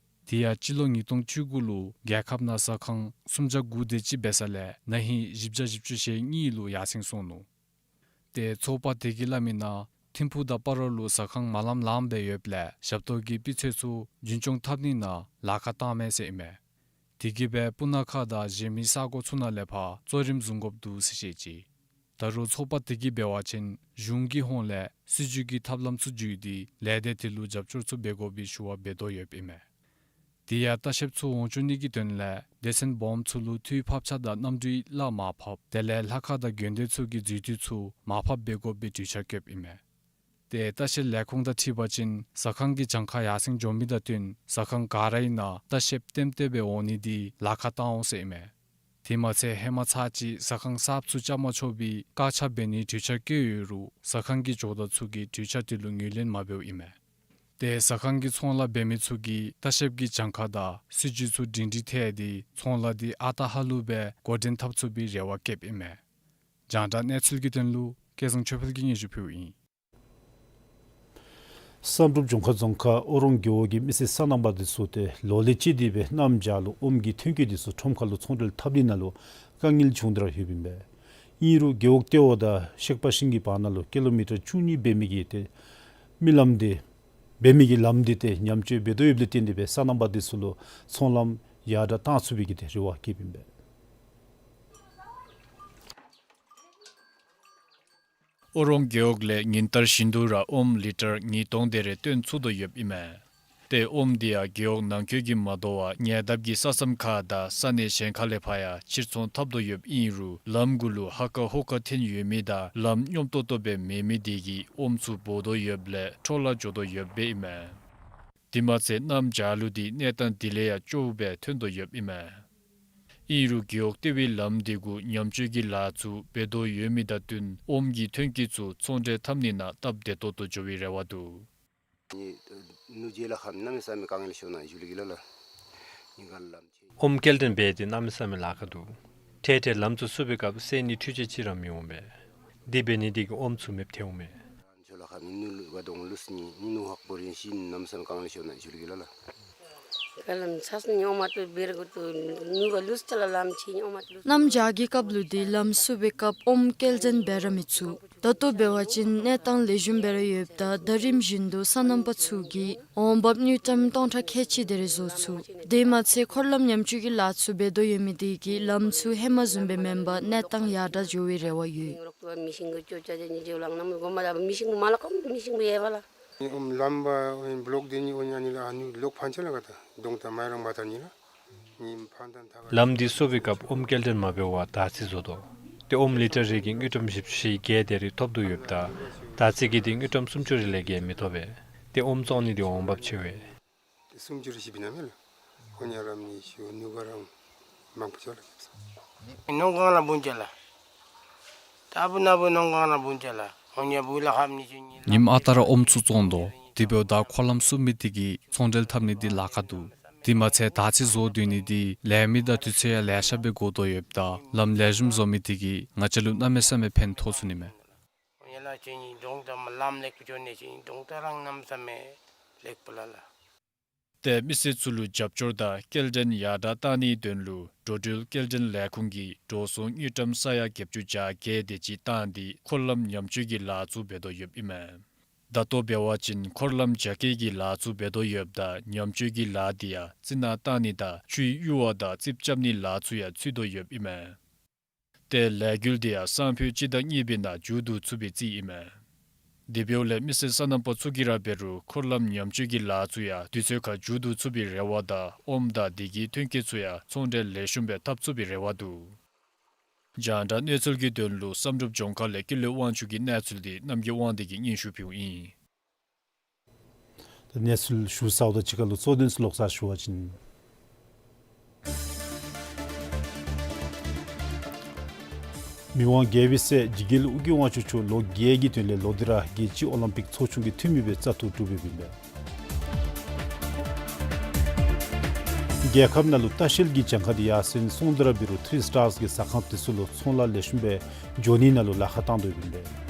དེ་ཡང་སྤྱི་ལོ་ཉིས་སྟོང་བཅུ་དགུ་ལུ་རྒྱལ་ཁབ་ནང་ཟ་ཁང་སུམ་བརྒྱ་དགུ་དེ་ཅིག་འབད་ས་ལས་ན་ཧིང་བཞི་བརྒྱ་བཞི་བཅུ་ཞེ་གཉིས་ལུ་ཡར་སེང་སོང་ནུག། ཏེ་ཚོགས་པ་དེ་གིས་སླབ་མི་ནང་ཐིམ་ཕུག་དང་སྤ་རོ་ལུ་ཟ་ཁང་མ་ལངམ་ལངམ་སྦེ་ཡོདཔ་ལས་ཞབས་ཏོག་གི་སྤུས་ཚད་ཚུ་རྒྱུན་སྐྱོང་འཐབ་ནི་ནང་ལཱ་ཁག་བཏངམ་མས་ཟེར་ཨིན་མས། དེ་གིས་སྦེ་སྤུ་ན་ཁ་དང་གཞན་མི་ས་གོ་ཚུ་ནང་ལས་ཕར་གཙོ་རིམ་བཟུང་དགོཔ་འདུག་ཟེར་བཤད་ཅི། ད་རུང་ཚོགས་པ་དེ་གིས་འབད་བ་ཅིན་གཞུང་གི་ཧོངས་ལས་སྲིད་བྱུས་ཀྱི་ཐབས་ལམ་ཚུ་བརྒྱུད་དེ་ལས་སྡེ་དེ་ལུ་རྒྱབ་སྐྱོར་ཚུ་འབད་དགོ་པའི་ཞུ་བ་འབད་དོ་ཡོདཔ་ཨིན་མས། དེ་ཡང་ལྟ་བཤལཔ་ཚུ་འོང་བཅུག་ནི་གི་དོན་ལས་སྡེ་ཚན་སྦོམ་ཚུ་ལུ་འཐུས་ཕབ་ཆ་དང་གནམ་གྲུའི་གླ་མར་ཕབ་དེ་ལས་ལྷ་ཁང་དང་དགོན་སྡེ་ཚུ་གི་འཛུལ་དུས་ཚུ་མར་ཕབ་འབད་དགོ་པའི་གྲོས་འཆར་བཀོདཔ་ཨིན་མས། ཏེ་ལྟ་བཤལ་ལས་ཁུངས་དང་འཁྲིལ་བ་ཅིན་ཟ་ཁང་གི་གྱངས་ཁ་ཡར་སེང་འགྱོ་མི་དང་བསྟུན་ཟ་ཁང་ག་ར་ཨིན་ན་ལྟ་བཤལཔ་ལྟེམ་ལྟེ་སྦེ་འོང་ནི་འདི་ལཱ་ཁག་བཏང་འོང་ཟེར་ཨིན་མས། དེ་མ་ཚད་ཧེ་མ་ཚར་གཅིག་ཟ་ཁང་གསརཔ་ཚུ་བཅའ་མ་ཆོག་པའི་བཀག་ཆ་འབད་ནིའི་གྲོས་འཆར་བཀོད་ཡོད་རུང་ཟ་ཁང་གི་ཇོ་བདག་ཚུ་གིས་གྲོས་འཆར་དེ་ལུ་ངོས་ལེན་མ་འབདཝ་ཨིན་མས། ཏེ་ཟ་ཁང་གི་ཚོང་ལཱ་འབད་མི་ཚུ་གིས་ལྟ་བཤལཔ་གི་གྱངས་ཁ་དང་སྲིད་བྱུས་ཚུ་སྒྲིང་སྒྲི་ཐལ་ཏེ་ཚོང་ལཱ་འདི་ཨ་རྟག་ཧ་ལུགས་སྦེ་འགོ་འདྲེན་འཐབ་ཚུགས་པའི་རེ་བ་བསྐྱེདཔ་ཨིན་མས། རྒྱང་བསྒྲགས་གནས་ཚུལ་གྱི་དོན་ལུ་སྐལ་བཟང་ཆོས་འཕེལ་གྱིས་སྙན་ཞུ་ཕུལཝ་ཨིན། བསམ་གྲུབ་ལྗོངས་མཁར་རྫོང་ཁག་ཨོ་རོང་རྒེད་འོག་གི་མི་སེར་སོ་ནམ་པ་འདི་ཚུ་ཏེ་ལོ་ལེགས་བཅུད་དེ་སྦེ་གནམ་བྱཱར་ལུ་ཨོམ་གྱི་ཐོན་སྐྱེད་འདི་ཚུ་ཁྲོམ་ཁར་ལུ་ཚོང་འབྲེལ་འཐབ་ནི་ནང་ལུ་དཀའ་ངལ་བྱུང་སྟེ་ར་ཡོདཔ་ཨིན་པས། ཨིན་རུང་རྒེད་འོག་ལྟེ་བ་དང་གཤེགས་པ་ཤིང་གི་བར་ན་ལུ་ཀི་ལོ་མི་ཊར་བཅུ་གཉིས་འབད་མི་གི་ཏེ་མི་ལམ་འདི་འབད་མི་གི་ལམ་འདི་ཏེ་ཉམས་བཅོས་འབད་དོ་ཡོདཔ་ལས་བརྟེན་ཏེ་སྦེ་སོ་ནམ་པ་འདི་ཚུ་ལུ་ཚོང་ལམ་ཡར་དྲག་བཏང་ཚུགས་པའི་གི་ཏེ་རེ་བ་བསྐྱེདཔ་ཨིན་པས། ཨོ་རོང་རྒེད་འོག་ལས་ཉིན་ལྟར་བཞིན་དུ་ར་ཨོམ་ལི་ཊར་ཉིས་སྟོང་དེ་རེ་བཏོན་ཚུགས་དོ་ཡོདཔ་ཨིན་མས། ཏེ་ཨོམ་འདི་ཡང་རྒེད་འོག་ནང་འཁོད་ཀྱི་མ་དོ་བར་ཉེ་འདབས་ཀྱི་ས་མཚམས་ཁ་དང་ས་གནས་གཞན་ཁ་ལས་ཕར་ཡང་ཕྱིར་ཚོང་འཐབ་དོ་ཡོདཔ་ཨིན་རུང་ལམ་གུ་ལུ་ཧ་ཀ་ཧུ་ཀ་འཐེན་ཡོད་མི་དང་ལམ་སྙོམས་ཏོག་ཏོ་སྦེ་མེད་མི་དེ་གིས་ཨོམ་ཚུ་སྦོ་དོ་ཡོདཔ་ལས་འཕྲོ་བརླག་འགྱོ་དོ་ཡོདཔ་སྦེ་ཨིན་མས། དེ་མ་ཚད་གནམ་བྱཱར་ལུ་འདི་གནས་སྟངས་དེ་ལས་ཡང་སྐྱོ་བོ་སྦེ་ཐོན་དོ་ཡོདཔ་ཨིན་མས། ཨིན་རུང་རྒེད་འོག་ལྟེ་བའི་ལམ་འདི་གུ་ཉམས་བཅོས་ཀྱི་ལཱ་ཚུ་འབད་དོ་ཡོད་མི་དང་བསྟུན་ཨོམ་གྱི་ཐོན་སྐྱེད་ཚུ་ཚོང་འབྲེལ་འཐབ་ནི་ནང་སྟབས་བདེ་ཏོག་ཏོ་འགྱོ་བའི་རེ་བ་འདུག། ནི་ནུ་རྗེ་ལ་ཁམས་གནམ་མེད་ས་མེད་དཀའ་ངལ་ཤོར་ནི་ཡོད་ལགས་ལགས། ནི་ག་ལམ་ཆེ། ཨོམ་སྐྱེལ་འདྲེན་འབད་དེ་གནམ་མེད་ས་མེད་ལཱ་ཁག་འདུག། འཕྲལ་འཕྲལ་ལམ་ཚུ་བསུབ་པའི་སྐབས་སེལ་ནི་འཕྲུལ་ཆས་ཅིག་ར་མི་འོང་པས། དེ་འབད་ནི་དེ་གིས་ཨོམ་ཚུ་མེདཔ་ཐལཝ་མས། ཇོ་ལ་ཁམས་ནི་ནུ་ལུ་ག་དོང་ལུས་ནི་ནི་ནུ་ཧག་པོ་རིན་ཤིན་གནམ་མེད་ས་མེད་དཀའ་ངལ་ཤོར་ནི་ཡོད་ལགས་ལགས། ག་ལམ་ཚ་སུ་ཉོ་མ་ཏུ་བེར་གུ་ཏུ་ཉུ་ག་ལུས་ཅ་ལ་ལམ་ཆེ་ཉོ་མ་ཏུ་ལུས། གནམ་བྱཱར་གྱི་སྐབས་ལུ་འདི་ལམ་བསུབ་པའི་སྐབས་ཨོམ་སྐྱེལ་འདྲེན་འབད་ར་མི་ཚུགས། ད་ལྟོ་འབད་བ་ཅིན་གནས་སྟངས་ལེགས་ཤོམ་སྦེ་ར་ཡོདཔ་ད་ད་རིམ་བཞིན་དུ་སོ་ནམ་པ་ཚུ་གིས་འོང་འབབ་དངུལ་ཀྲམ་སྟོང་ཕྲག་ཁལ་གཅིག་དེ་རེ་བཟོ་ཚུགས། དེ་མ་ཚད་འཁོར་ལམ་ཉམས་བཅོས་ཀྱི་ལཱ་ཚུ་འབད་དོ་ཡོད་མི་དེ་གིས་ལམ་ཚུ་ཧེ་མ་བཟུམ་སྦེ་མེན་པར་གནས་སྟངས་ཡར་དྲག་འགྱོ་བའི་རེ་བ་ཡོད། མི་ཤིང་གི་ཅོ་ཅ་ཅན་ཇེ་ལང་ནམ་གོ་མ་ད་མི་ཤིང་མ་ལ་ཀམ་མི་ཤིང་ཡེ་བ་ལ། ཨོམ་ལམ་པ་ཨོམ་བློག་དེ་ནི་ཨོ་ཉ་ནི་ལ་ཨ་ནི་ལོག་ཕན་ཆད་ལ་ག་ད་གདོང་ད་མ་རང་མ་ད་ནི་ལ་ནི་ཕན་ཐང་ཐ་ག། ལམ་འདི་བསུབ་པའི་སྐབས་ཨོམ་སྐྱེལ་འདྲེན་མ་འབད་བར་དར་ཚི་བཟོ་དོ། ཏེ་ཨོམ་ལི་ཊར་རེ་གི་དངུལ་ཀྲམ་བཞི་བཅུ་ཞེ་བརྒྱད་དེ་རེ་ཐོབ་དོ་ཡོདཔ་ད་དར་ཚི་གི་འདི་དངུལ་ཀྲམ་སུམ་ཅུ་རེ་ལས་བརྒལ་མི་ཐོབ་པས། ཏེ་ཨོམ་བཙོང་ནི་འདི་འོང་འབབ་ཆེ་བས། སུམ་ཅུ་རེ་ཞིབ་ན་མེད་ལགས། ཁོ་ཉ་རམ་ནི་ཤོ་ནུ་ག་རམ་མང་པོ་ཅོག་ལ་ཁེབས་སོང་། ནོང་གང་ལ་བུན་ཅ་ལ། ད་བུ་ན་བུ་ནོང་གང་ལ་བུན་ཅ་ལ། ཁོ་ཉ་བུ་ལ་ཧམ་ནི་ཅུ་ཉི་ལ། ཉིནམ་ཨ་རྟག་ར་ཨོམ་ཚུ་བཙོང་དོ། དེ་འབདཝ་ད་འཁོར་ལམ་བསུབ་མི་དེ་གིས་ཚོང་འབྲེལ་འཐབ་ནི་འདི་ལཱ་ཁག་འདུག། དེ་མ་ཚད་དར་ཚི་བཟོ་སྡོད་ནི་འདི་ལས་མི་དང་དུས་ཚོད་ཡང་ལེ་ཤ་སྦེ་འགོར་དོ་ཡོདཔ་ད་ལམ་ལེགས་ཤོམ་བཟོ་མི་དེ་གིས་ང་བཅས་ལུ་གནམ་མེད་ས་མེད་ཕན་ཐོགས་ཚུགས་ནི་མས། ཁོ་ཉ་ལ་ཅུ་ཉི་གདོང་ད་མ་ལམ་ལེགས་པོ་ཅོ་ནི་ཅུ་ཉི་གདོང་ད་རང་གནམ་མེད་ས་མེད་ལེགས་པོ་ལ་ལགས། ཏེ་མི་སེར་ཚུ་ལུ་རྒྱབ་སྐྱོར་དང་སྐྱེལ་འདྲེན་ཡར་དྲག་བཏང་ནིའི་དོན་ལུ་འགྲོ་འགྲུལ་སྐྱེལ་འདྲེན་ལས་ཁུངས་ཀྱིས་འགྲོ་སོང་དངུལ་ཀྲམ་ས་ཡ་བརྒྱད་ཅུ་གྱ་བརྒྱད་དེ་ཅིག་བཏང་སྟེ་འཁོར་ལམ་ཉམས་བཅོས་ཀྱི་ལཱ་ཚུ་འབད་དོ་ཡོདཔ་ཨིན་མས། ད་ལྟོ་འབད་བ་ཅིན་འཁོར་ལམ་རྒྱ་སྐྱེད་ཀྱི་ལཱ་ཚུ་འབད་དོ་ཡོདཔ་ད་ཉམས་བཅོས་ཀྱི་ལཱ་འདི་ཡང་རྩི་ནག་བཏང་ནི་དང་ཆུའི་གཡུར་བ་དང་རྩིགཔ་རྐྱབ་ནིའི་ལཱ་ཚུ་ཡང་ཚུད་དོ་ཡོདཔ་ཨིན་མས། ཏེ་ལས་འགུལ་འདི་ཡང་སང་ཕོད་སྤྱི་ཟླ་གཉིས་པའི་ནང་མཇུག་བསྡུ་ཚུགས་པའི་རྩིས་ཨིན་མས། དེ་འབདཝ་ལས་མི་སེར་སོ་ནམ་པ་ཚུ་གིས་ར་འབད་རུང་འཁོར་ལམ་ཉམས་བཅོས་ཀྱི་ལཱ་ཚུ་ཡང་དུས་ཚོད་ཁར་མཇུག་བསྡུ་ཚུགས་པའི་རེ་བ་དང་ཨོམ་དང་དེ་གི་ཐོན་སྐྱེད་ཚུ་ཡང་ཚོང་འབྲེལ་ལེགས་ཤོམ་སྦེ་འཐབ་ཚུགས་པའི་རེ་བ་འདུག། རྒྱང་བསྒྲགས་གནས་ཚུལ་གྱི་དོན་ལུ་བསམ་གྲུབ་ལྗོངས་མཁར་ལས་ཀུན་ལེགས་དབང་ཕྱུག་གི་གནས་ཚུལ་འདི་རྣམ་རྒྱལ་དབང་འདུས་ཀྱིས་སྙན་ཞུ་ཕུལཝ་ཨིན། ད་ གནས་ཚུལ་ཞུ་ཚརཝ་དང་གཅིག་ཁར་ལུ་གཙོ་དོན་ཚུ་ལོག་ཚར་ཞུ་བ་ཅིན། མི་དབང་རྒྱལ་པོའི་སྲས་འཇིགས་རྒྱལ་ཨོ་རྒྱན་དབང་ཕྱུག་མཆོག་ལོ་བརྒྱད་ཀྱི་དོན་ལས་ལོག་སྟེ་ར་རྒྱལ་སྤྱི་ཨོ་ལིམ་པིག་ཚོགས་ཆུང་གི་འཐུས་མི་སྦེ་བཙག་འཐུ་གྲུབ་ཡོདཔ་ཨིན་པས། རྒྱལ་ཁབ་ནང་ལུ་ལྟ་བཤལ་གྱི་གྱངས་ཁ་འདི་ཡར་སེང་སོང་སྟེ་ར་འབད་རུང་ཐི་རི་སི་ཊར་གྱི་ཟ་ཁང་འདི་ཚུ་ལུ་ཚོང་ལཱ་ལེགས་ཤོམ་སྦེ་འགྱོ་ནི་ནང་ལུ་ལཱ་ཁག་བཏང་དོ་ཡོདཔ་ཨིན་པས།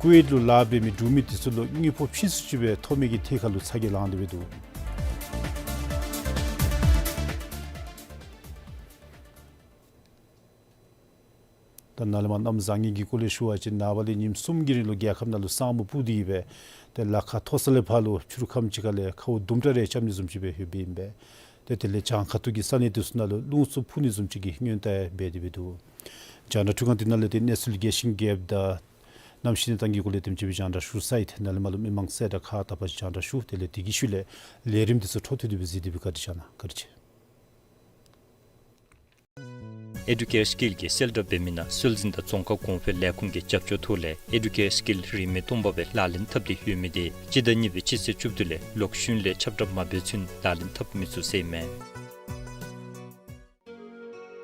ཀུ་ཝེཊ་ལུ་ལཱ་འབད་མི་འབྲུག་མི་འདི་ཚུ་ལུ་དངུལ་ཕོགས་ཕྱིས་སུ་ཅིག་སྦེ་ཐོབ་མི་གི་ཐད་ཁར་ལུ་ཚ་གྱང་ལངས་ཏེ་སྦེ་འདུག། ད་ནཱ་ལས་མར་གནམ་བཟང་ངན་གྱི་སྐོར་ལས་ཞུ་བ་ཅིན་ནངས་པ་ལས་ཉིནམ་གསུམ་གྱི་རིང་ལུ་རྒྱལ་ཁབ་ནང་ལུ་ས་སྨུག་སྤུབས་ཏེ་གིས་སྦེ་ཏེ་ལ་ཁ་མཐོ་ས་ལས་ཕར་ལུ་ཕྱི་རུ་ཁམས་ཅིག་ཁ་ལས་ཁཝ་དུམ་གྲ་རེ་རྐྱབ་ནི་བཟུམ་ཅིག་སྦེ་ཡོདཔ་ཨིན་པས། ཏེ་དེ་ལས་བྱང་ཁ་ཐུག་གི་ས་གནས་འདི་ཚུ་ནང་ལུ་རླུང་འཚུབ་འཕུ་ནི་བཟུམ་ཅིག་གི་སྔོན་བརྡ་འབད་དེ་སྦེ་འདུག། རྒྱང་བསྒྲགས་འཕྲུལ་ཁང་འདི་ནང་ལས་ཏེ་གནས་ཚུལ་རྒྱས་ཤིང་རྒྱསཔ་དང་གནམ་གཤིས་གནས་སྟངས་ཀྱི་སྐོར་ལས་དེམ་ཅིག་སྦེ་རྒྱང་བསྒྲགས་ཞུ་ཚར་ཡི། ཏེ་ནཱ་ལས་མར་ལུ་མི་མང་གསལ་བསྒྲགས་ཁག་དག་པ་ཅིག་རྒྱང་བསྒྲགས་ཞུ། དེ་ལས་དེ་གི་ཤུལ་ལས་ལས་རིམ་འདི་ཚུ་འཕྲོ་མཐུད་དེ་སྦེ་གཟིགས་ཏེ་སྦེ་བཀའ་དྲིན་བསྐྱང་གནང་། བཀའ་དྲིན་ཆེ། ཨེ་ཌུ་ཀེར་སི་ཀིལ་གྱི་གསལ་བསྒྲགས་འབད་མི་ནང་སྲོལ་འཛིན་དང་རྫོང་ཁ་གོང་འཕེལ་ལས་ཁུངས་ཀྱི་རྒྱབ་སྐྱོར་ཐོག་ལས་ཨེ་ཌུ་ཀེར་སི་ཀིལ་རིན་མེད་སྟོང་པ་སྦེ་ལག་ལེན་འཐབ་སྟེ་ཡོད་མི་དེ་སྤྱི་ཟླ་གཉིས་པའི་སྤྱི་ཚེས་བཅུ་བདུན་ལས་ལོག་ཤུལ་ལས་ཁྱབ་བསྒྲགས་མ་འབད་ཚུན་ལག་ལེན་འཐབ་མི་ཚུགས་ཟེར་ཨིན་མས།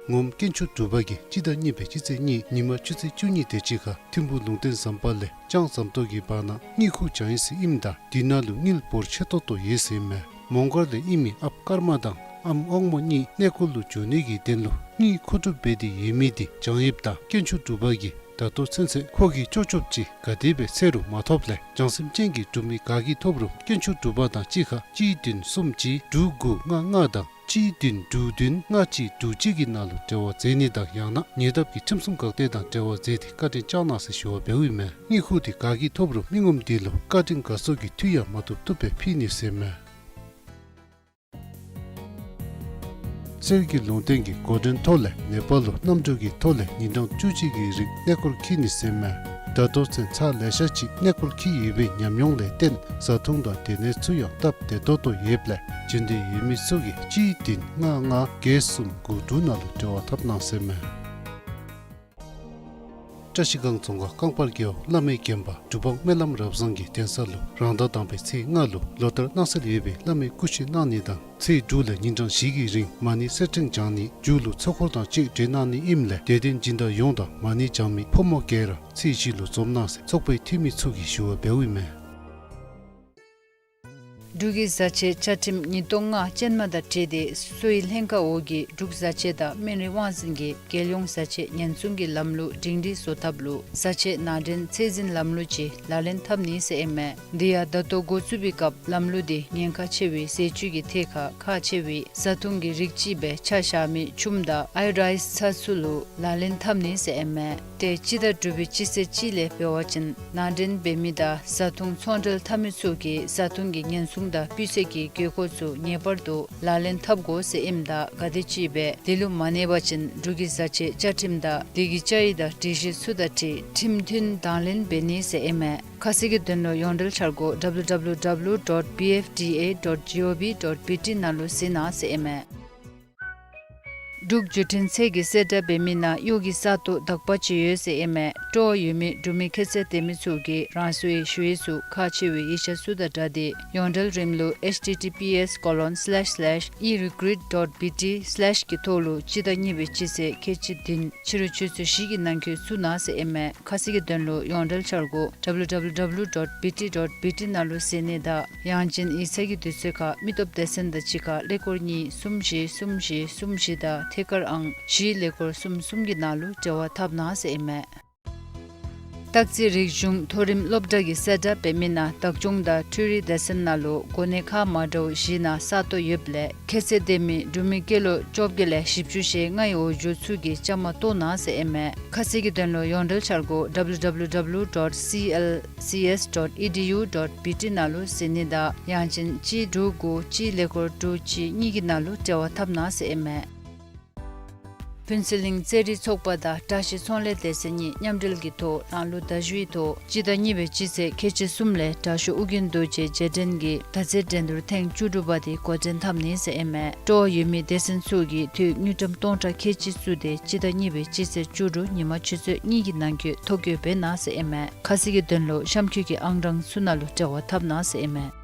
ངོམ་དཀོན་མཆོག་གྲུབ་པ་གིས་སྤྱི་ཟླ་གཉིས་པའི་སྤྱི་ཚེས་གཉིས་ཉིན་མ་ཆུ་ཚོད་བཅུ་གཉིས་དེ་ཅིག་ཁར་ཐིམ་ཕུག་ལུང་བསྟན་ཟམ་པ་ལས་ལྕང་ཟམ་ཏོག་གི་བར་ན་དངུལ་ཁུག་བྱང་ཡི་ཟེར་ཨིནམ་ད་དེ་ནང་ལུ་དངུལ་འབོར་ཆེ་ཏོག་ཏོ་ཡོད་ཟེར་ཨིན་མས། མོང་སྒར་ལས་ཨིན་མི་ཨཔ་ཀརྨ་དང་ཨམ་དབང་མོ་གཉིས་གནས་སྐོར་ལུ་འགྱོ་ནི་གི་དོན་ལུ་དངུལ་མཁོ་སྒྲུབ་འབད་དེ་ཡོད་མི་དེ་བྱང་ཡོདཔ་ད་དཀོན་མཆོག་གྲུབ་པ་གིས་ད་ལྟོ་ཚུན་ཚོད་ཁོ་གིས་ལྕོགས་ལྕོགས་ཅིག་ག་དེ་སྦེ་འཚོལ་རུང་མ་ཐོབ་ལས་བྱང་སེམས་ཅན་གྱི་འབྲུག་མི་ག་གིས་ཐོབ་རུང་དཀོན་མཆོག་གྲུབ་པ་དང་གཅིག་ཁར་གཅིག་བདུན་གསུམ་གཅིག་དྲུག་དགུ་ལྔ་ལྔ་དང་གཅིག་བདུན་དྲུག་བདུན་ལྔ་གཅིག་དྲུག་གཅིག་གི་ནང་ལུ་འབྲེལ་བ་མཛད་ནི་དང་ཡང་ན་ཉེ་འདབས་ཀྱི་ཁྲིམས་སྲུང་འགག་སྡེ་དང་འབྲེལ་བ་མཛད་དེ་བཀའ་དྲིན་བསྐྱང་གནང་ཟེར་ཞུ་བ་འབདཝ་ཨིན་མས། དངུལ་ཁུག་དེ་ག་གིས་ཐོབ་རུང་མི་ངོམ་དེ་ལུ་བཀའ་དྲིན་དགའ་ཚོར་གྱི་མཐུ་ཡང་མ་ཐུབ་ཐུབ་སྦེ་ཕུལ་ནི་ཟེར་ཨིན་མས། གསེར་གྱི་ལུང་བསྟན་གྱི་འགོ་འདྲེན་ཐོག་ལས་ནེ་པཱལ་ལུ་གནམ་གྲུ་གི་ཐོག་ལས་ཉིན་གྲངས་བཅུ་གཅིག་གི་རིང་གནས་སྐོར་འཁྱིད་ནི་ཟེར་ཨིན་མས། ད་ལྟོ་ཚུན་ཚར་ལེ་ཤ་ཅིག་གནས་སྐོར་འཁྱིད་ཡོད་པའི་ཉམས་མྱོང་ལས་བརྟེན་བཟའ་འཐུང་དང་སྡོད་གནས་ཚུ་ཡང་སྟབས་བདེ་ཏོག་ཏོ་ཡོདཔ་ལས་འབྱོན་འདོད་ཡོད་མི་ཚུ་གིས་གཅིག་བདུན་ལྔ་ལྔ་བརྒྱད་གསུམ་དགུ་དྲུག་ནང་ལུ་འབྲེལ་བ་འཐབ་གནང་ཟེར་ཨིན་མས། བཀྲ་ཤིས་སྒང་རྫོང་ཁག་རྐང་པར་རྒེད་འོག་བླ་མའི་དགོན་པ་གྲུབ་དབང་སྨོན་ལམ་རབ་བཟང་གི་གདན་ས་ལུ་རང་ཟླ་དང་པའི་ཚེས་ལྔ་ལུ་ལོ་ལྟར་གནང་སྲོལ་ཡོད་པའི་བླ་མའི་སྐུ་མཆོད་གནང་ནི་དང་ཚེས་དྲུག་ལས་ཉིན་གྲངས་བཞི་གི་རིང་མ་ཎི་གསེར་ཕྲེང་བགྱང་ནི་མཇུག་ལུ་ཚོགས་འཁོར་དང་གཅིག་གྲོལ་གནང་ནི་ཨིནམ་ལས་དད་ལྡན་སྦྱིན་བདག་ཡོངས་དང་མ་ཎི་བགྱང་མི་ཕོ་མོ་ག་ར་ཚེས་བཞི་ལུ་འཛོམས་གནང་ཟེར་ཚོགས་པའི་འཐུས་མི་ཚུ་གིས་ཞུ་བ་འབདཝ་ཨིན་མས། འབྲུག་གི་བཟའ་ཆས་བཅའ་ཁྲིམས་ཉིས་སྟོང་ལྔ་ཅན་མ་དང་འཁྲིལ་ཏེ་གསོ་བའི་ལྷན་ཁག་འོག་གི་འབྲུག་བཟའ་ཆས་དང་སྨན་རིགས་དབང་འཛིན་གྱིས་རྒྱལ་ཡོངས་བཟའ་ཆས་ཉེན་སྲུང་གི་ལམ་ལུགས་སྒྲིང་སྒྲིང་བཟོ་ཐབས་ལུ་བཟའ་ཆས་ནང་འདྲེན་ཚད་འཛིན་ལམ་ལུགས་ཀྱི་ལག་ལེན་འཐབ་ནི་ཟེར་ཨིན་མས། དེ་ཡང་ད་ལྟོ་འགོ་བཙུགས་པའི་སྐབས་ལམ་ལུགས་དེ་ཉེན་ཁ་ཆེ་བའི་ཟས་བཅུད་ཀྱི་ཐད་ཁར་ཁག་ཆེ་བའི་བཟའ་འཐུང་གི་རིགས་ཅིག་སྦེ་ཆ་བཞག་མི་ཆུམ་དང་ཨའི་རའིས་ཚྭ་ཚུ་ལུ་ལག་ལེན་འཐབ་ནི་ཟེར་ཨིན་མས། ཏེ་སྤྱི་ཟླ་དྲུག་པའི་སྤྱི་ཚེས་གཅིག་ལས་འབད་བ་ཅིན་ནང་འདྲེན་འབད་མི་དང་བཟའ་འཐུང་ཚོང་འབྲེལ་འཐབ་མི་ཚུ་གིས་བཟའ་འཐུང་གི་ཉེན་སྲུང་དང་སྤུས་ཚད་ཀྱི་དགོས་མཁོ་ཚུ་ངེས་པར་དུ་ལག་ལེན་འཐབ་དགོ་ཟེར་ཨིནམ་ད་ག་དེ་ཅིག་སྦེ་དེ་ལུ་མ་གནས་པ་ཅིན་འབྲུག་གི་བཟའ་ཆས་བཅའ་ཁྲིམས་དང་དེ་གི་བཅའ་ཡིག་དང་སྒྲིག་གཞི་ཚུ་དང་འཁྲིལ་ཁྲིམས་མཐུན་དང་ལེན་འབད་ནི་ཟེར་ཨིན་མས། ཁ་གསལ་གྱི་དོན་ལུ་ཡོངས་འབྲེལ་འཆར་སྒོ་W W W dot B F D A dot G O V dot B T ནང་ལུ་གཟིགས་གནང་ཟེར་ཨིན་མས། འབྲུག་བརྒྱུད་འཕྲིན་ཚད་ཀྱི་གསལ་བསྒྲགས་འབད་མི་ནང་གཡོག་གི་ས་སྟོང་དག་པ་ཅིག་ཡོད་ཟེར་ཨིན་མས། སྤྲོ་བ་ཡོད་མི་འབྲུག་མི་ཁྱད་ཚད་ལྡན་མི་ཚུ་གིས་རང་སོའི་ཞུ་ཡིག་ཚུ་ཁག་ཆེ་བའི་ཡིག་ཆ་ཚུ་དང་སྦྲགས་ཏེ་ཡོངས་འབྲེལ་རིམ་ལུགས་H T T P S colon slash slash e recruit dot B T slash གི་ཐོག་ལུ་སྤྱི་ཟླ་གཉིས་པའི་སྤྱི་ཚེས་ཁལ་གཅིག་བདུན་ཕྱི་རུ་ཆུ་ཚོད་བཞི་གི་ནང་འཁོད་བཙུགས་གནང་ཟེར་ཨིན་མས། ཁ་གསལ་གྱི་དོན་ལུ་ཡོངས་འབྲེལ་འཆར་སྒོ་W W W dot B T dot B T ནང་ལུ་གཟིགས་ནི་དང་ཡང་ཅིན་ཡིག་ཚང་གི་དུས་ཚོད་ཁར་མི་སྟོབས་སྡེ་ཚན་དང་གཅིག་ཁར་ཀླད་ཀོར་གཉིས་གསུམ་བཞི་གསུམ་བཞི་གསུམ་བཞི་དང་ཐད་ཀར་ཨང་བཞི་ཀླད་ཀོར་གསུམ་གསུམ་གྱི་ནང་ལུ་འབྲེལ་བ་འཐབ་གནང་ཟེར་ཨིན་མས། སྟག་རྩེ་རིག་གཞུང་མཐོ་རིམ་སློབ་གྲྭ་གི་གསལ་བསྒྲགས་འབད་མི་ནང་བདག་སྐྱོང་དང་འཕྲུལ་རིག་སྡེ་ཚན་ནང་ལུ་གོ་གནས་ཁག་མ་འདྲཝ་བཞི་ནང་ས་སྟོང་ཡོདཔ་ལས་ཁྱད་ཚད་ལྡན་མི་འབྲུག་མི་སྐྱེས་ལོ་བཅོ་བརྒྱད་ལས་བཞི་བཅུ་ཞེ་ལྔའི་འོག་འགྱོ་ཚུ་གིས་བཅའ་མར་གཏོགས་གནང་ཟེར་ཨིན་མས། ཁ་གསལ་གྱི་དོན་ལུ་ཡོངས་འབྲེལ་འཆར་སྒོ་W W W dot C L C S dot E D U dot B T ནང་ལུ་གཟིགས་ནི་དང་ཡང་ཅིན་གཅིག་དྲུག་དགུ་གཅིག་ཀླད་ཀོར་དྲུག་གཅིག་གཉིས་ཀྱི་ནང་ལུ་འབྲེལ་བ་འཐབ་གནང་ཟེར་ཨིན་མས། ཕུན་ཚོགས་གླིང་རྩེད་རིགས་ཚོགས་པ་དང་བཀྲ་ཤིས་ཚོང་ལས་སྡེ་ཚན་གཉིས་མཉམ་འབྲེལ་གྱི་ཐོག་ནང་ལུ་ཟླ་བཞི་པའི་ཐོག་སྤྱི་ཟླ་གཉིས་པའི་སྤྱི་ཚེས་ཁལ་གཅིག་གསུམ་ལས་དྲག་ཤོས་ཨོ་རྒྱན་རྡོ་རྗེ་རྗེས་དྲན་གྱི་མདའ་རྩེད་འགྲན་བསྡུར་ཐེངས་བཅུ་དྲུག་པ་དེ་འགོ་འདྲེན་འཐབ་ནི་ཟེར་ཨིན་མས། སྤྲོ་བ་ཡོད་མི་སྡེ་ཚན་ཚུ་གིས་དངུལ་ཀྲམ་སྟོང་ཕྲག་ཁལ་གཅིག་བཙུགས་ཏེ་སྤྱི་ཟླ་གཉིས་པའི་སྤྱི་ཚེས་བཅུ་དྲུག་ཉིན་མ་ཆུ་ཚོད་གཉིས་ཀྱི་ནང་འཁོད་ཐོ་བཀོད་འབད་གནང་ཟེར་ཨིན་མས། ཁ་གསལ་གྱི་དོན་ལུ་གཤམ་འཁོད་ཀྱི་ཨང་གྲངས་ཚུ་ནང་ལུ་འབྲེལ་བ་འཐབ་གནང་ཟེར་ཨིན་མས།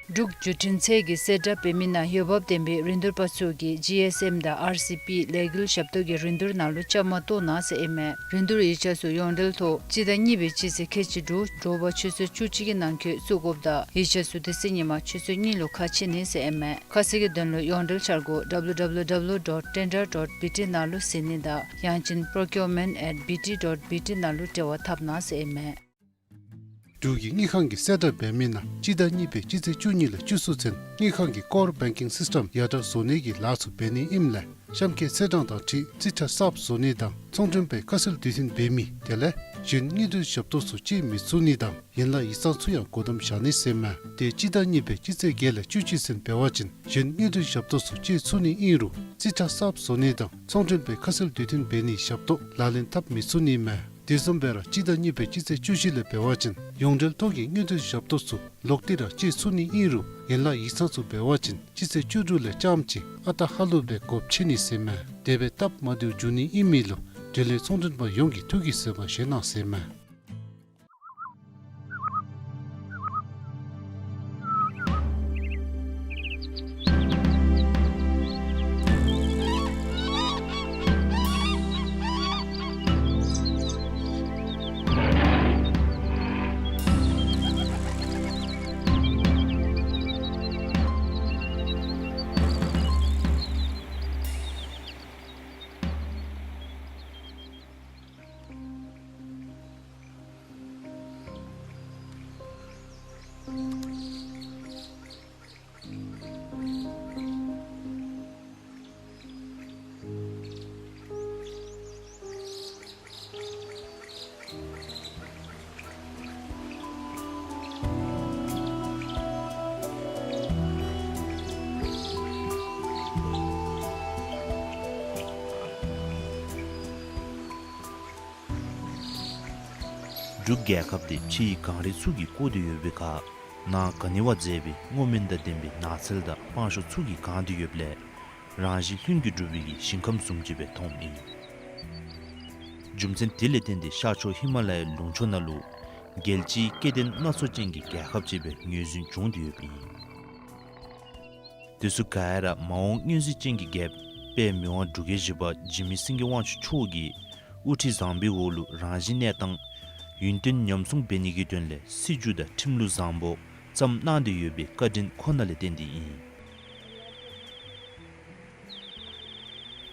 འབྲུག་བརྒྱུད་འཕྲིན་ཚད་ཀྱི་གསལ་བསྒྲགས་འབད་མི་ནང་འོས་འབབ་ལྡན་པའི་རིན་བསྡུར་པ་ཚུ་གིས་ཇི་ཨེསི་ཨེམ་དང་ཨར་སི་པི་ལས་འགུལ་ཞབས་ཏོག་གི་རིན་བསྡུར་ནང་ལུ་བཅའ་མར་གཏོགས་གནང་ཟེར་ཨིན་མས། རིན་བསྡུར་ཡིག་ཆ་ཚུ་ཡོངས་འབྲེལ་ཐོག་སྤྱི་ཟླ་གཉིས་པའི་སྤྱི་ཚེས་ཁལ་གཅིག་དྲུག་དྲོ་པ་ཆུ་ཚོད་བཅུ་གཅིག་གི་ནང་འཁོད་བཙུགས་དགོཔ་དང་ཡིག་ཆ་ཚུ་དེ་ཚེ་ཉིན་མ་ཆུ་ཚོད་གཉིས་ལུ་ཁ་ཕྱེ་ནི་ཟེར་ཨིན་མས། ཁ་གསལ་གྱི་དོན་ལུ་ཡོངས་འབྲེལ་འཆར་སྒོ་W W W dot tender dot B T ནང་ལུ་གཟིགས་ནི་དང་ཡང་ཅིན་procurement at B T dot B T ནང་ལུ་འབྲེལ་བ་འཐབ་གནང་ཟེར་ཨིན་མས། འབྲུག་གི་དངུལ་ཁང་གི་གསལ་བསྒྲགས་འབད་མི་ནང་སྤྱི་ཟླ་གཉིས་པའི་སྤྱི་ཚེས་བཅུ་གཉིས་ལས་བཅུ་གསུམ་ཚུན་དངུལ་ཁང་གི་core banking system ཡར་དྲག་བཟོ་ནི་གི་ལཱ་ཚུ་འབད་ནི་ཨིནམ་ལས་གཤམ་འཁོད་ཚེས་གྲངས་དང་འཁྲིལ་རྩིས་ཁྲ་གསརཔ་བཟོ་ནི་དང་ཚོང་མགྲོན་པའི་ཁ་གསལ་དུས་མཐུན་འབད་མི་དེ་ལས་གཞན་དངུལ་འབྲེལ་ཞབས་ཏོག་ཚུ་སྤྱོད་མི་ཚུགས་ནི་དང་ཡན་ལག་ཡིག་ཚང་ཚུ་ཡང་སྒོ་བསྡམ་བཞག་ནི་ཟེར་མས། དེ་སྤྱི་ཟླ་གཉིས་པའི་སྤྱི་ཚེས་བརྒྱད་ལས་བཅུ་གཅིག་ཚུན་འབད་བ་ཅིན་གཞན་དངུལ་འབྲེལ་ཞབས་ཏོག་ཚུ་སྤྱོད་ཚུགས་ནི་ཨིན་རུང་རྩིས་ཁྲ་གསརཔ་བཟོ་ནི་དང་ཚོང་མགྲོན་པའི་ཁ་གསལ་དུས་མཐུན་འབད་ནིའི་ཞབས་ཏོག་ལག་ལེན་འཐབ་མི་ཚུགས་ནི་མས། དེ་བཟུམ་སྦེ་ར་སྤྱི་ཟླ་གཉིས་པའི་སྤྱི་ཚེས་བཅུ་བཞི་ལས་འབད་བ་ཅིན་ཡོངས་འབྲེལ་ཐོག་གི་དངུལ་འབྲེལ་ཞབས་ཏོག་ཚུ་ལོག་སྟེ་ར་སྤྱོད་ཚུགས་ནི་ཨིན་རུང་ཡན་ལག་ཡིག་ཚང་ཚུ་འབད་བ་ཅིན་སྤྱི་ཚེས་བཅུ་དྲུག་ལས་རྐྱངམ་ཅིག་ཨ་རྟག་ཧ་ལུགས་སྦེ་སྒོ་ཕྱེ་ནི་ཟེར་མས། དེ་སྦེ་སྟབས་མ་བདེཝ་འབྱུང་ནི་ཨིན་མི་ལུ་འབྲེལ་ཡོད་ཚོང་མགྲོན་པ་ཡོངས་ཀྱིས་ཐུགས་ཀྱི་བཟོད་པ་བཞེས་གནང་ཟེར་མས། འབྲུག་རྒྱལ་ཁབ་དེ་ཕྱིའི་གངས་རི་ཚུ་གིས་བསྐོར་ཏེ་ཡོད་པའི་ཁར་ནང་ག་ནི་བ་མཛེས་པའི་སྔོ་སྨན་དང་ལྡན་པའི་ནགས་ཚལ་དང་སྤང་ཤོག་ཚུ་གིས་གང་སྟེ་ཡོདཔ་ལས་རང་བཞིན་ལྷུན་གྱིས་གྲུབ་པའི་གི་ཞིང་ཁམས་བཟུམ་ཅིག་སྦེ་མཐོངམ་ཨིན། རྒྱུ་མཚན་དེ་ལས་བརྟེན་ཏེ་ཤར་ཕྱོགས་ཧི་མ་ལ་ཡའི་ལུང་ཕྱོགས་ནང་ལུ་རྒྱལ་སྤྱིའི་སྐྱེ་ལྡན་སྣ་ཚོགས་ཅན་གྱི་རྒྱལ་ཁབ་ཅིག་སྦེ་ངོས་འཛིན་བྱུང་སྟེ་ཡོདཔ་ཨིན། དེ་ཚུ་ག་ར་མ་འོངས་མངོན་གཟིགས་ཅན་གྱི་རྒྱལཔོ་དཔལ་མི་དབང་འབྲུག་རྒྱལ་བཞི་པ་འཇིགས་མེད་སེང་གེ་དབང་ཕྱུག་མཆོག་གི་དབུ་ཁྲིད་བཟང་པོའི་འོག་ལུ་རང་བཞིན་གནས་སྟངས་ཡུན་བརྟན་ཉམས་སྲུང་འབད་ནི་གི་དོན་ལས་སྲིད་བྱུས་དང་ཁྲིམས་ལུགས་བཟང་པོ་བརྩམས་གནང་སྟེ་ཡོད་པའི་བཀའ་དྲིན་ཁོ་ན་ལས་བརྟེན་ཏེ་ཨིན།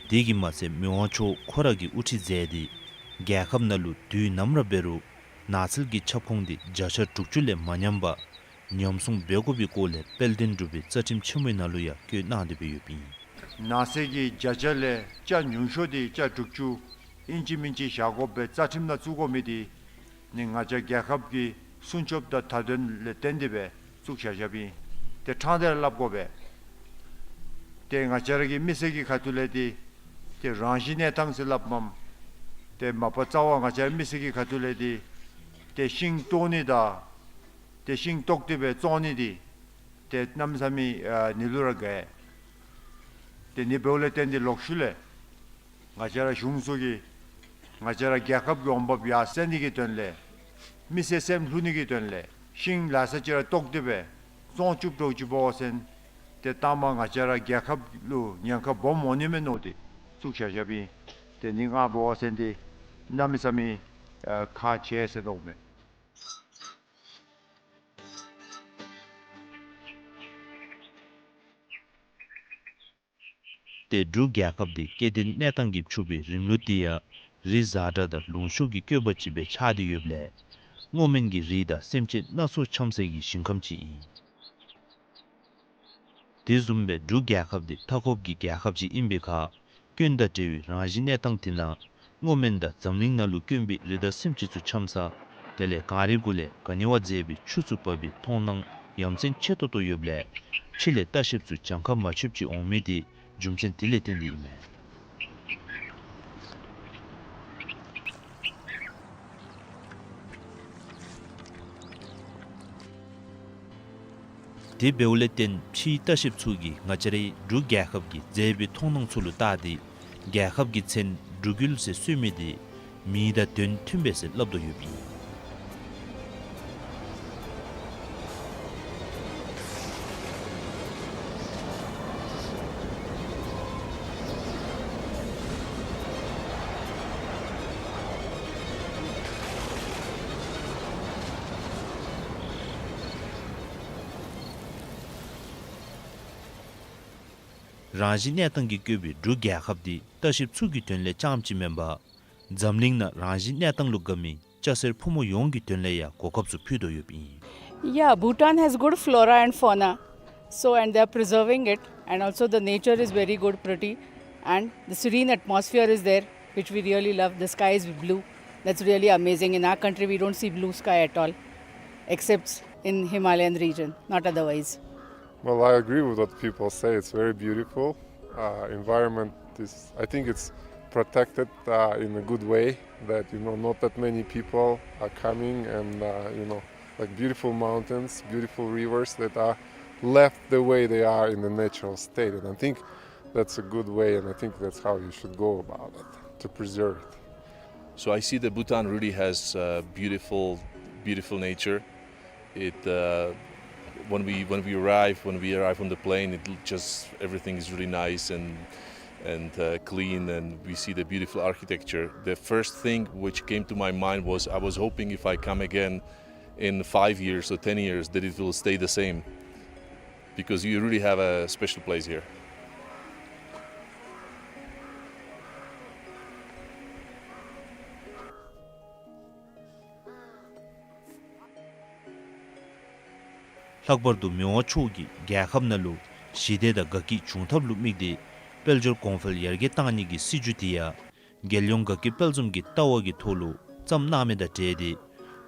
དེ་གིས་མ་ཚད་མི་དབང་མཆོག་ཁོ་ར་གིས་དབུ་ཁྲིད་མཛད་དེ་རྒྱལ་ཁབ་ནང་ལུ་དུས་ནམ་ར་འབད་རུང་ནགས་ཚལ་གྱི་ཁྱབ་ཁོངས་དེ་བརྒྱ་ཆ་དྲུག་ཅུ་ལས་མ་ཉམས་པར་ཉམས་སྲུང་འབད་དགོ་པའི་སྐོར་ལས་དཔལ་ལྡན་འབྲུག་པའི་རྩ་ཁྲིམས་ཆེན་མོའི་ནང་ལུ་ཡང་བཀོད་གནང་སྟེ་སྦེ་ཡོདཔ་ཨིན། ནགས་ཚལ་གྱི་བརྒྱ་ཆ་ལས་ཆ་ཉུང་ཤོས་དེ་ཆ་དྲུག་ཅུ་ཨིན་ཅི་མིན་ཅི་བཞག་དགོ་པའི་རྩ་ཁྲིམས་ནང་བཙུགས་དགོ་མི་དེ་ནི་ང་བཅས་རྒྱལ་ཁབ་ཀྱི་སྲུང་སྐྱོབ་དང་མཐའ་དོན་ལས་བརྟེན་ཏེ་སྦེ་བཙུགས་བཞག་བཞགཔ་ཨིན། ཏེ་ཕྲང་སྟེ་ར་སླབ་དགོ་པས། ཏེ་ང་བཅས་ར་གི་མི་སེར་གྱི་ཁ་ཐུག་ལས་དེ་ཏེ་རང་བཞིན་གནས་སྟངས་ཟེར་སླབ་མས། ཏེ་མ་པ་རྩ་བ་ང་བཅས་ར་མི་སེར་གྱི་ཁ་ཐུག་ལས་དེ་ཏེ་ཤིང་བཏོག་ནི་དང་ཏེ་ཤིང་བཏོག་སྟེ་སྦེ་བཙོང་ནི་དེ་ཏེ་གནམ་མེད་ས་མེད་ཨ་ནི་ལུ་ར་དགའ། ཏེ་ནི་འབདཝ་ལས་བརྟེན་ཏེ་ལོག་ཤུལ་ལས་ང་བཅས་ར་གཞུང་ཚུ་གིས་ང་བཅས་ར་རྒྱལ་ཁབ་ཀྱི་འོང་འབབ་ཡར་སེང་ནི་གི་དོན་ལས་མི་སེར་སེམས་ལྷོད་ནི་གི་དོན་ལས་ཤིང་ལ་ས་ཅིག་ར་བཏོག་སྟེ་སྦེ་བཙོང་བཅུག་འགྱོ་ཅི་འབད་བ་ཅིན་ཏེ་ལྟ་མ་ང་བཅས་ར་རྒྱལ་ཁབ་ལུ་ཉེན་ཁ་སྦོམ་འོང་ནི་མས་མནོ་སྟེ་བཙུགས་བཞག་བཞགཔ་ཨིན། ཏེ་ནི་ང་འབད་བ་ཅིན་ཏེ་གནམ་མེད་ས་མེད་ཨ་ཁག་ཆེ་ཟེར་མནོཝ་མས། ཏེ་འབྲུག་རྒྱལ་ཁབ་འདི་སྐྱེ་ལྡན་གནས་སྟངས་ཀྱིས་ཕྱུག་པའི་རིམ་ལུགས་འདི་ཡང་རི་གཟར་དྲགས་དང་ལུང་ཤུགས་ཀྱིས་བསྐོས་པ་ཅིག་སྦེ་ཆགས་ཏེ་ཡོདཔ་ལས་སྔོ་སྨན་གྱི་རིགས་དང་སེམས་ཅན་སྣ་ཚོགས་ཆམ་སའི་ཞིང་ཁམས་ཅིག་ཨིན། དེ་བཟུམ་སྦེ་འབྲུག་རྒྱལ་ཁབ་འདི་མཐའ་འཁོབ་ཀྱི་རྒྱལ་ཁབ་ཅིག་ཨིན་པའི་ཁར་སྐྱོན་དང་བྲལ་བའི་རང་བཞིན་གནས་སྟངས་དེ་ནང་སྔོ་སྨན་དང་འཛམ་གླིང་ནང་ལུ་དཀོན་པའི་རི་དྭགས་སེམས་ཅན་ཚུ་ཆམ་ས་དེ་ལས་གངས་རི་གུ་ལས་ག་ནི་བ་མཛེས་པའི་ཆུ་ཚུ་འབབ་པའི་མཐོང་སྣང་ཡ་མཚན་ཆེ་ཏོག་ཏོ་ཡོདཔ་ལས་ཕྱི་ལས་ལྟ་བཤལཔ་ཚུ་གྱངས་ཁ་མ་ཆོདཔ་ཅིག་འོང་མི་དེ་རྒྱུ་མཚན་དེ་ལས་བརྟེན་ཏེ་ཨིན་མས། དེ་འབདཝ་ལས་བརྟེན་ཕྱིའི་ལྟ་བཤལཔ་ཚུ་གིས་ང་བཅས་རའི་འབྲུག་རྒྱལ་ཁབ་ཀྱི་མཛེས་པའི་མཐོང་སྣང་ཚུ་ལུ་བལྟ་སྟེ་རྒྱལ་ཁབ་ཀྱི་མཚན་འབྲུག་ཡུལ་ཟེར་གསོལ་མི་དེ་མིང་དང་དོན་མཐུན་པས་ཟེར་སླབ་དོ་ཡོདཔ་ཨིན། རང་བཞིན་གནས་སྟངས་ཀྱིས་བཀོད་པའི་འབྲུག་རྒྱལ་ཁབ་འདི་ལྟ་བཤལཔ་ཚུ་གི་དོན་ལས་རྐྱངམ་གཅིག་མེན་པར་འཛམ་གླིང་ནང་རང་བཞིན་གནས་སྟངས་ལུ་དགའ་མི་སྐྱ་སེར་ཕོ་མོ་ཡོངས་ཀྱི་དོན་ལས་ཡང་གོ་སྐབས་ཚུ་ཕུལ་དོ་ཡོདཔ་ཨིན། Yeah, Bhutan has good flora and fauna. So, and they are preserving it, and also the nature is very good, pretty, and the serene atmosphere is there, which we really love. The sky is blue. That's really amazing. In our country, we don't see blue sky at all, except in Himalayan region, not otherwise. Well, I agree with what people say. It's very beautiful. Uh, environment is, I think it's protected, uh, in a good way, that, you know, not that many people are coming and, uh, you know, like, beautiful mountains, beautiful rivers that are left the way they are in the natural state. And I think that's a good way, and I think that's how you should go about it, to preserve it. So I see that Bhutan really has, uh, beautiful, beautiful nature. It, uh, when we, when we arrive, when we arrive on the plane, it l-, just, everything is really nice and, and, uh, clean, and we see the beautiful architecture. The first thing which came to my mind was, I was hoping if I come again in five years or ten years that it will stay the same, because you really have a special place here. ལྷག་པར་དུ་མི་དབང་མཆོག་གིས་རྒྱལ་ཁབ་ནང་ལུ་ཞི་བདེ་དང་དགའ་སྐྱིད་འབྱུང་ཐབས་ལུ་དམིགས་ཏེ་དཔལ་འབྱོར་གོང་འཕེལ་ཡར་རྒྱས་གཏང་ནི་གི་སྲིད་བྱུས་དེ་ཡང་རྒྱལ་ཡོངས་དགའ་སྐྱིད་དཔལ་འཛོམས་ཀྱི་ལྟ་བ་གི་ཐོག་ལུ་བརྩམས་གནང་མི་དང་འབྲེལ་ཏེ་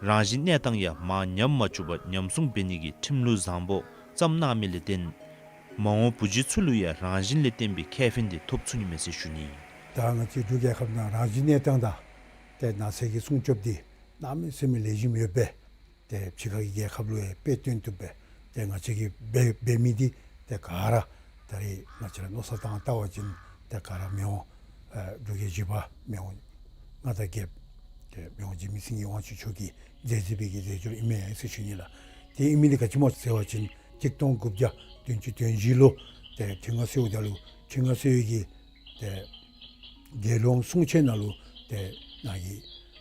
རང་བཞིན་གནས་སྟངས་ཡང་མར་ཉམས་མ་བཅུག་པར་ཉམས་སྲུང་འབད་ནི་གི་ཁྲིམས་ལུགས་བཟང་པོ་བརྩམས་གནང་མི་ལས་བརྟེན་མ་འོངས་བུ་བརྒྱུད་ཚུ་ལུ་ཡང་རང་བཞིན་ལས་བརྟེན་པའི་ཁེ་ཕན་དེ་ཐོབ་ཚུགས་ནི་མས་ཟེར་ཞུ་ནི། ད་ང་བཅས་འབྲུག་རྒྱལ་ཁབ་ནང་རང་བཞིན་གནས་སྟངས་དང་ཏེ་ནགས་ཚལ་གྱི་སྲུང་སྐྱོབ་འདི་གནམ་མེད་ས་མེད་ལེགས་ཤོམ་ཡོདཔ་སྦེ་ཏེ་ཕྱི་ཁ་གི་རྒྱལ་ཁབ་ལུ་ཡང་དཔེ་སྟོན་བཏུབ་སྦེ་ཏེ་ང་བཅས་ཀྱིས་འབད་འབད་མི་འདི་ཏེ་ག་ར་ད་རེས་ང་བཅས་ར་མནོ་བསམ་བཏང་བལྟ་བ་ཅིན་ཏེ་ག་ར་མི་དབང་ཨེ་འབྲུག་རྒྱལ་བཞི་པ་མི་དབང་མངའ་བདག་རྒྱལཔོ་ཏེ་མི་དབང་འཇིགས་མེད་སེང་གེ་དབང་ཕྱུག་མཆོག་གིས་མཛད་མཛད་པའི་གི་མཛད་སྒོ་ཨིན་མས་ཟེར་ཞུ་ནི་ལགས། ཏེ་ཨིན་མི་འདི་ག་ཅི་སྨོ་ཟེར་བ་ཅིན་གཅིག་སྟོང་དགུ་བརྒྱ་བདུན་ཅུ་དོན་བཞི་ལུ་ཏེ་ཁྲི་མངའ་གསོལཝ་ད་ལུ་ཁྲི་མངའ་གསོལ་བའི་གི་ཏེ་རྒྱལ་ཡོངས་གསུང་ཆོག་ནང་ལུ་ཏེ་ནཱ་གི་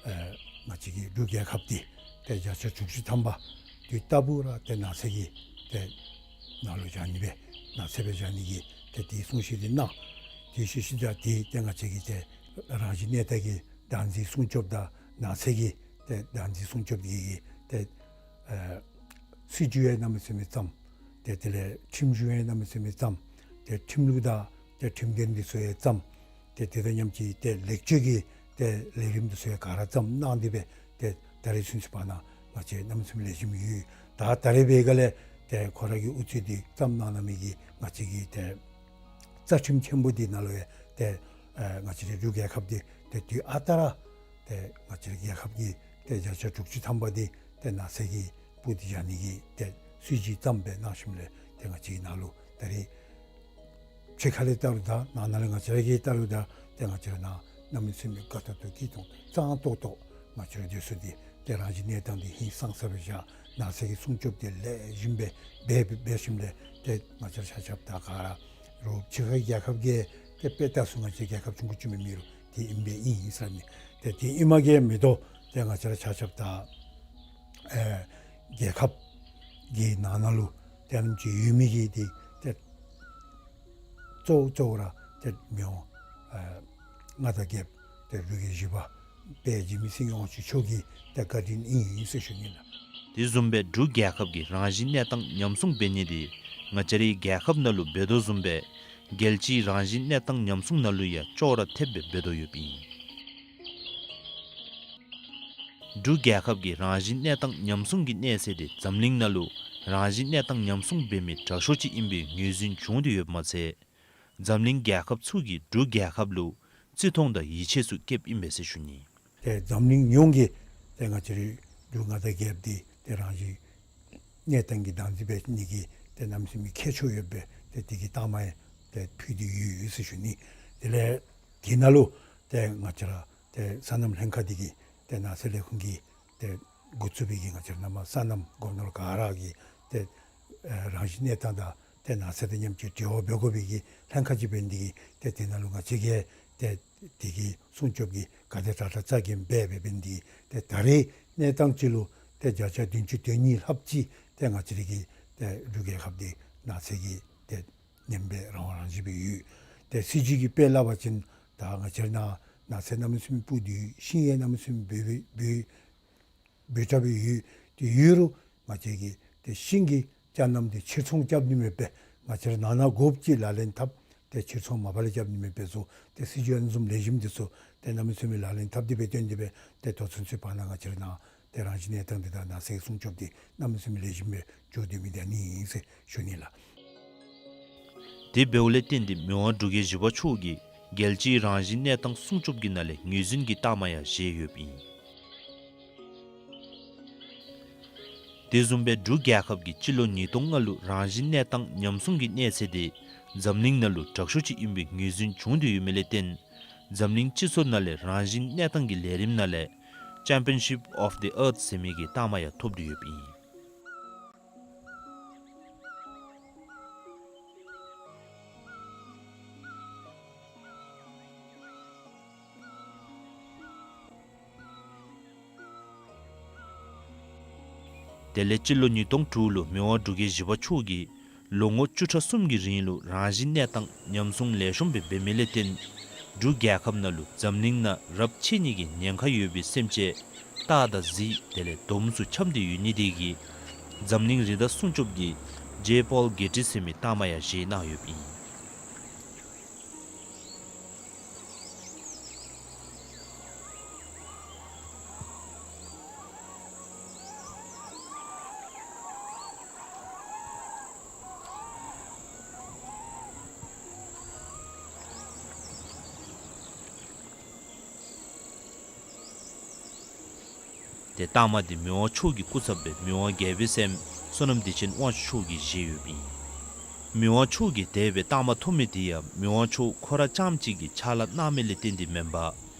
ཨེ་ང་བཅས་ཀྱི་འབྲུག་རྒྱལ་ཁབ་འདི་ཏེ་བརྒྱ་ཆ་དྲུག་ཅུ་ཐམ་པ་དུས་རྟག་བུ་ར་ཏེ་ནགས་ཚལ་གྱི་ཏེ་ནང་ལུ་བཞག་ནི་སྦེ་ནགས་ཚལ་སྦེ་བཞག་ནི་གི་ཏེ་དེའི་གསུང་བཤད་འདི་གནང་། དེ་ཤུལ་ཤུལ་ད་ཏེ་ཏེ་ང་བཅས་ཀྱི་ཏེ་རང་བཞིན་གནས་སྟངས་ཀྱི་བདག་འཛིན་སྲུང་སྐྱོབ་དང་ནགས་ཚལ་གྱི་ཏེ་བདག་འཛིན་སྲུང་སྐྱོབ་ཀྱི་ཏེ་ཨེ་སྲིད་བྱུས་ཡང་གནམ་མེད་ས་མེད་བརྩམས། ཏེ་དེ་ལས་ཁྲིམས་གཞུང་ཡང་གནམ་མེད་ས་མེད་བརྩམས། ཏེ་ཁྲིམས་ལུགས་དང་ཏེ་ཁྲིམས་འགན་འདི་ཚུ་ཡང་བརྩམས། ཏེ་དེ་དང་མཉམ་གཅིག་ཏེ་ལེགས་བཅོས་ཀྱི་ཏེ་ལས་རིམ་འདི་ཚུ་ཡང་ག་ར་བརྩམས་གནང་སྟེ་སྦེ་ཏེ་ད་རེས་ཚུན་ཚོད་བར་ན་ང་བཅས་གནམ་མེད་ས་མེད་ལེགས་ཤོམ་ཡོད། ད་ད་རེས་འབད་སྒང་ལས་ཏེ་ཁོ་ར་གིས་ཨུ་ཚུགས་འདི་བརྩམས་གནང་གནང་མི་གི་ང་བཅས་ཀྱི་ཏེ་རྩ་ཁྲིམས་ཆེན་པོ་འདི་ནང་ལུ་ཡང་ཏེ་ཨེ་ང་བཅས་རའི་འབྲུག་རྒྱལ་ཁབ་འདི་ཏེ་དུས་ཨ་རྟག་ར་ཏེ་ང་བཅས་རའི་རྒྱལ་ཁབ་ཀྱི་ཏེ་བརྒྱ་ཆ་དྲུག་ཅུ་ཐམ་པ་འདི་ཏེ་ནགས་ཚལ་གྱི་སྤུ་འདི་བཞག་ནི་གི་ཏེ་སྲིད་བྱུས་བརྩམས་སྦེ་གནང་ཞིནམ་ལས་ཏེ་ང་བཅས་ཀྱི་ནང་ལུ་ད་རེས་ཕྱི་ཁ་ལས་བལྟ་རུང་དང་ནང་ན་ལས་ང་བཅས་ར་གིས་བལྟ་རུང་དང་ཏེ་ང་བཅས་ར་ནཱ་གནམ་མེད་ས་མེད་དགའ་ཏོག་ཏོ་སྐྱིད་ཏོང་ཏོ་གཙང་ཏོག་ཏོ་ང་བཅས་ར་སྡོད་ས་འདི་ཏེ་རང་བཞིན་གནས་སྟངས་འདི་ཧིང་སངས་ས་སྦེ་བཞག། ནགས་ཚལ་གྱི་སྲུང་སྐྱོབ་འདི་ལེགས་ཤོམ་སྦེ་འབད་འབད་ཞིནམ་ལས་ཏེ་ང་བཅས་ར་ཆ་ཁྱབ་དང་ག་ར་རོགས་ཕྱི་ཁ་རྒྱལ་ཁབ་ཀྱིས་ཏེ་དཔེ་བལྟ་ཚུགས་ང་བཅས་རྒྱལ་ཁབ་ཆུང་ཀུ་ཅིག་མེན་མི་རུང་དེ་ཨིན་པས་ཨིན་ཟེར་མི་ཏེ་དེ་ཨིན་མ་གི་མི་དོ་ཏེ་ང་བཅས་ར་ཆ་ཁྱབ་དང་ཨེ་རྒྱལ་ཁབ་ཀྱི་ནང་ན་ལུ་ཏེ་ཨ་ནེམ་ཅིག་ཡོད་མི་གི་འདི་ཏེ་གཙོ་བོ་གཙོ་བོ་ར་ཏེ་མི་དབང་ཨེ་མངའ་བདག་རྒྱལཔོ་ཏེ་འབྲུག་རྒྱལ་བཞི་པ་དཔལ་འཇིགས་མེད་སེང་གེ་དབང་ཕྱུག་མཆོག་གི་ཏེ་བཀའ་དྲིན་ཨིན་ཟེར་ཞུ་ནི་ལགས། དེ་བཟུམ་སྦེ་འབྲུག་རྒྱལ་ཁབ་ཀྱི་རང་བཞིན་གནས་སྟངས་ཉམས་སྲུང་འབད་ནི་དེ་ང་བཅས་རའི་རྒྱལ་ཁབ་ནང་ལུ་འབད་དོ་བཟུམ་སྦེ་རྒྱལ་སྤྱིའི་རང་བཞིན་གནས་སྟངས་ཉམས་སྲུང་ནང་ལུ་ཡང་ཅོག་ར་འཐདཔ་སྦེ་འབད་དོ་ཡོདཔ་ཨིན། འབྲུག་རྒྱལ་ཁབ་ཀྱི་རང་བཞིན་གནས་སྟངས་ཉམས་སྲུང་གི་གནས་ཚད་དེ་འཛམ་གླིང་ནང་ལུ་རང་བཞིན་གནས་སྟངས་ཉམས་སྲུང་འབད་མི་དྲག་ཤོས་ཅིག་ཨིན་པའི་ངོས་འཛིན་བྱུང་སྟེ་ཡོདཔ་མ་ཚད་འཛམ་གླིང་རྒྱལ་ཁབ་ཚུ་གིས་འབྲུག་རྒྱལ་ཁབ་ལུ་བརྩི་མཐོང་དང་ཡིད་ཆེས་ཚུ་བསྐྱེདཔ་ཨིན་པས་ཟེར་ཞུ་ནི། ཏེ་འཛམ་གླིང་ཡོངས་ཀྱིས་ཏེ་ང་བཅས་རའི་འབྲུག་མངའ་བདག་རྒྱལཔོ་འདི་ཏེ་རང་བཞིན་གནས་སྟངས་ཀྱི་བདག་འཛིན་འབད་ནི་གི་ ཏེ་གནམ་མེད་ས་མེད་ཁྱད་ཆོས་ཡོད་པའི་ཏེ་དེ་གི་རྟགས་མ་ཡང་ཏེ་ཕུལ་ཏེ་ཡོད་ཟེར་ཞུ་ནི། དེ་ལས་དེ་ནང་ལུ་ཏེ་ང་བཅས་ར་ཏེ་སོ་ནམ་ལྷན་ཁག་འདི་གིས་ཏེ་ནགས་ཚལ་ལས་ཁུངས་ཀྱི་ཏེ་འགོ་བཙུགས་པའི་གི་ང་བཅས་ར་ནཱ་མར་སོ་ནམ་སྒོ་ནོར་ག་ར་གི་ཏེ་ཨེ་རང་བཞིན་གནས་སྟངས་དང་ཏེ་ནགས་ཚལ་དང་མཉམ་གཅིག་འབྲེལ་བ་འབད་དགོ་པའི་གི་ལྷན་ཁག་ཅིག་འབད་ནི་འདི་གིས་ཏེ་དེ་ནང་ལུ་ང་བཅས་ཀྱིས་ཏེ་དེ་གི་སྲུང་སྐྱོབ་ཀྱི་ག་དེ་དྲག་དྲག་རྩ་འགེངས་འབད་འབད་འབད་ནི་འདི་གིས་ཏེ་ད་རེས་གནས་སྟངས་ཅིག་ལུ་ཏེ་བརྒྱ་ཆ་བདུན་ཅུ་དོན་གཉིས་ལྷགཔ་ཅིག་ཏེ་ང་བཅས་ར་གི་ཏེ་འབྲུག་རྒྱལ་ཁབ་འདི་ནགས་ཚལ་གྱི་ཏེ་ངན་པའི་རང་དབང་རང་བཞིན་སྦེ་ཡོད། ཏེ་སྲིད་བྱུས་ཀྱི་དཔེ་སླབ་པ་ཅིན་ད་ང་བཅས་ར་ནཱ་ནགས་ཚལ་གནམ་མེད་ས་མེད་སྤུ་འདི་ཤིང་ཡང་གནམ་མེད་ས་མེད་སྦོམ་སྦེ་སྦོམ་སྦོམ་དྲགས་སྦེ་ཡོད། ཏེ་ཡོད་རུང་ང་བཅས་ཀྱིས་ཏེ་ཤིང་གི་ཅ་རྣམས་འདི་ཕྱིར་ཚོང་རྐྱབ་ནི་མེད་པར་ང་བཅས་ར་ནང་ན་དགོཔ་ཅིག་ལག་ལེན་འཐབ། ཏེ་ཕྱིར་ཚོང་མ་པ་ལས་རྐྱབ་ནི་མེད་པར་བཟོ། ཏེ་སྲིད་བྱུས་ཨ་ནི་བཟུམ་ལེགས་ཤོམ་འདི་ཚུ་ཏེ་གནམ་མེད་ས་མེད་ལག་ལེན་འཐབ་སྟེ་སྦེ་བཏོན་ཏེ་སྦེ་ཏེ་ད་ཚུན་ཚོད་བར་ན་ང་བཅས་ར་ནཱ་ཏེ་རང་བཞིན་གནས་སྟངས་འདི་དང་ནགས་ཚལ་སྲུང་སྐྱོབ་འདི་གནམ་མེད་ས་མེད་ལེགས་ཤོམ་སྦེ་འགྱོ་སྡོད་མི་འདི་ཨ་ནི་ཨིན་ཟེར་ཞུ་ནི་ལགས། དེ་འབདཝ་ལས་བརྟེན་ཏེ་མི་དབང་འབྲུག་རྒྱལ་བཞི་པ་མཆོག་གིས་རྒྱལ་སྤྱིའི་རང་བཞིན་གནས་སྟངས་སྲུང་སྐྱོབ་ཀྱི་ནང་ལས་ངོས་འཛིན་གྱི་རྟགས་མ་ཡང་བཞེས་ཡོདཔ་ཨིན། དེ་བཟུམ་སྦེ་འབྲུག་རྒྱལ་ཁབ་ཀྱིས་སྤྱི་ལོ་ཉིས་སྟོང་ལྔ་ལུ་རང་བཞིན་གནས་སྟངས་ཉམས་སྲུང་གི་གནས་ཚད་དེ་འཛམ་གླིང་ནང་ལུ་དྲག་ཤོས་ཅིག་ཨིན་པའི་ངོས་འཛིན་བྱུང་སྟེ་ཡོད་མི་ལས་བརྟེན་འཛམ་གླིང་སྤྱི་ཚོགས་ནང་ལས་རང་བཞིན་གནས་སྟངས་ཀྱི་ལས་རིམ་ནང་ལས་Championship of the Earth ཟེར་མི་གི་རྟགས་མ་ཡང་ཐོབ་སྟེ་ཡོདཔ་ཨིན། དེ་ལས་སྤྱི་ལོ་ཉིས་སྟོང་དྲུག་ལུ་མི་དབང་འབྲུག་རྒྱལ་བཞི་པ་མཆོག་གིས་ལོ་ངོ་བཅུ་ཕྲག་གསུམ་གྱི་རིང་ལུ་རང་བཞིན་གནས་སྟངས་ཉམས་སྲུང་ལེགས་ཤོམ་སྦེ་འབད་མི་ལས་བརྟེན་འབྲུག་རྒྱལ་ཁབ་ནང་ལུ་འཛམ་གླིང་ནང་རབས་ཆད་ནི་གི་ཉེན་ཁ་ཡོད་པའི་སེམས་ཅན་སྟག་དང་གཟིག་དེ་ལས་དོམ་ཚུ་འཁྱམས་ཏེ་ཡོད་ནི་དེ་གིས་འཛམ་གླིང་རི་དྭགས་སྲུང་སྐྱོབ་ཀྱི་J Paul Getty ཟེར་མི་རྟགས་མ་ཡང་བཞེས་གནང་ཡོདཔ་ཨིན། ཏེ་རྟགས་མ་འདི་མི་དབང་མཆོག་གི་སྐུ་ཚབ་སྦེ་མི་དབང་རྒྱལ་པོའི་སྲསམོ་བསོད་ནམས་བདེ་ཆེན་དབང་ཕྱུག་མཆོག་གིས་བཞེས་ཡོདཔ་ཨིན། མི་དབང་མཆོག་གིས་དེ་སྦེ་རྟགས་མ་ཐོབ་མི་དེ་ཡང་མི་དབང་མཆོག་ཁོ་ར་རྐྱངམ་གཅིག་གིས་ཕྱག་ལཱ་གནང་མི་ལས་བརྟེན་ཏེ་མེན་པར་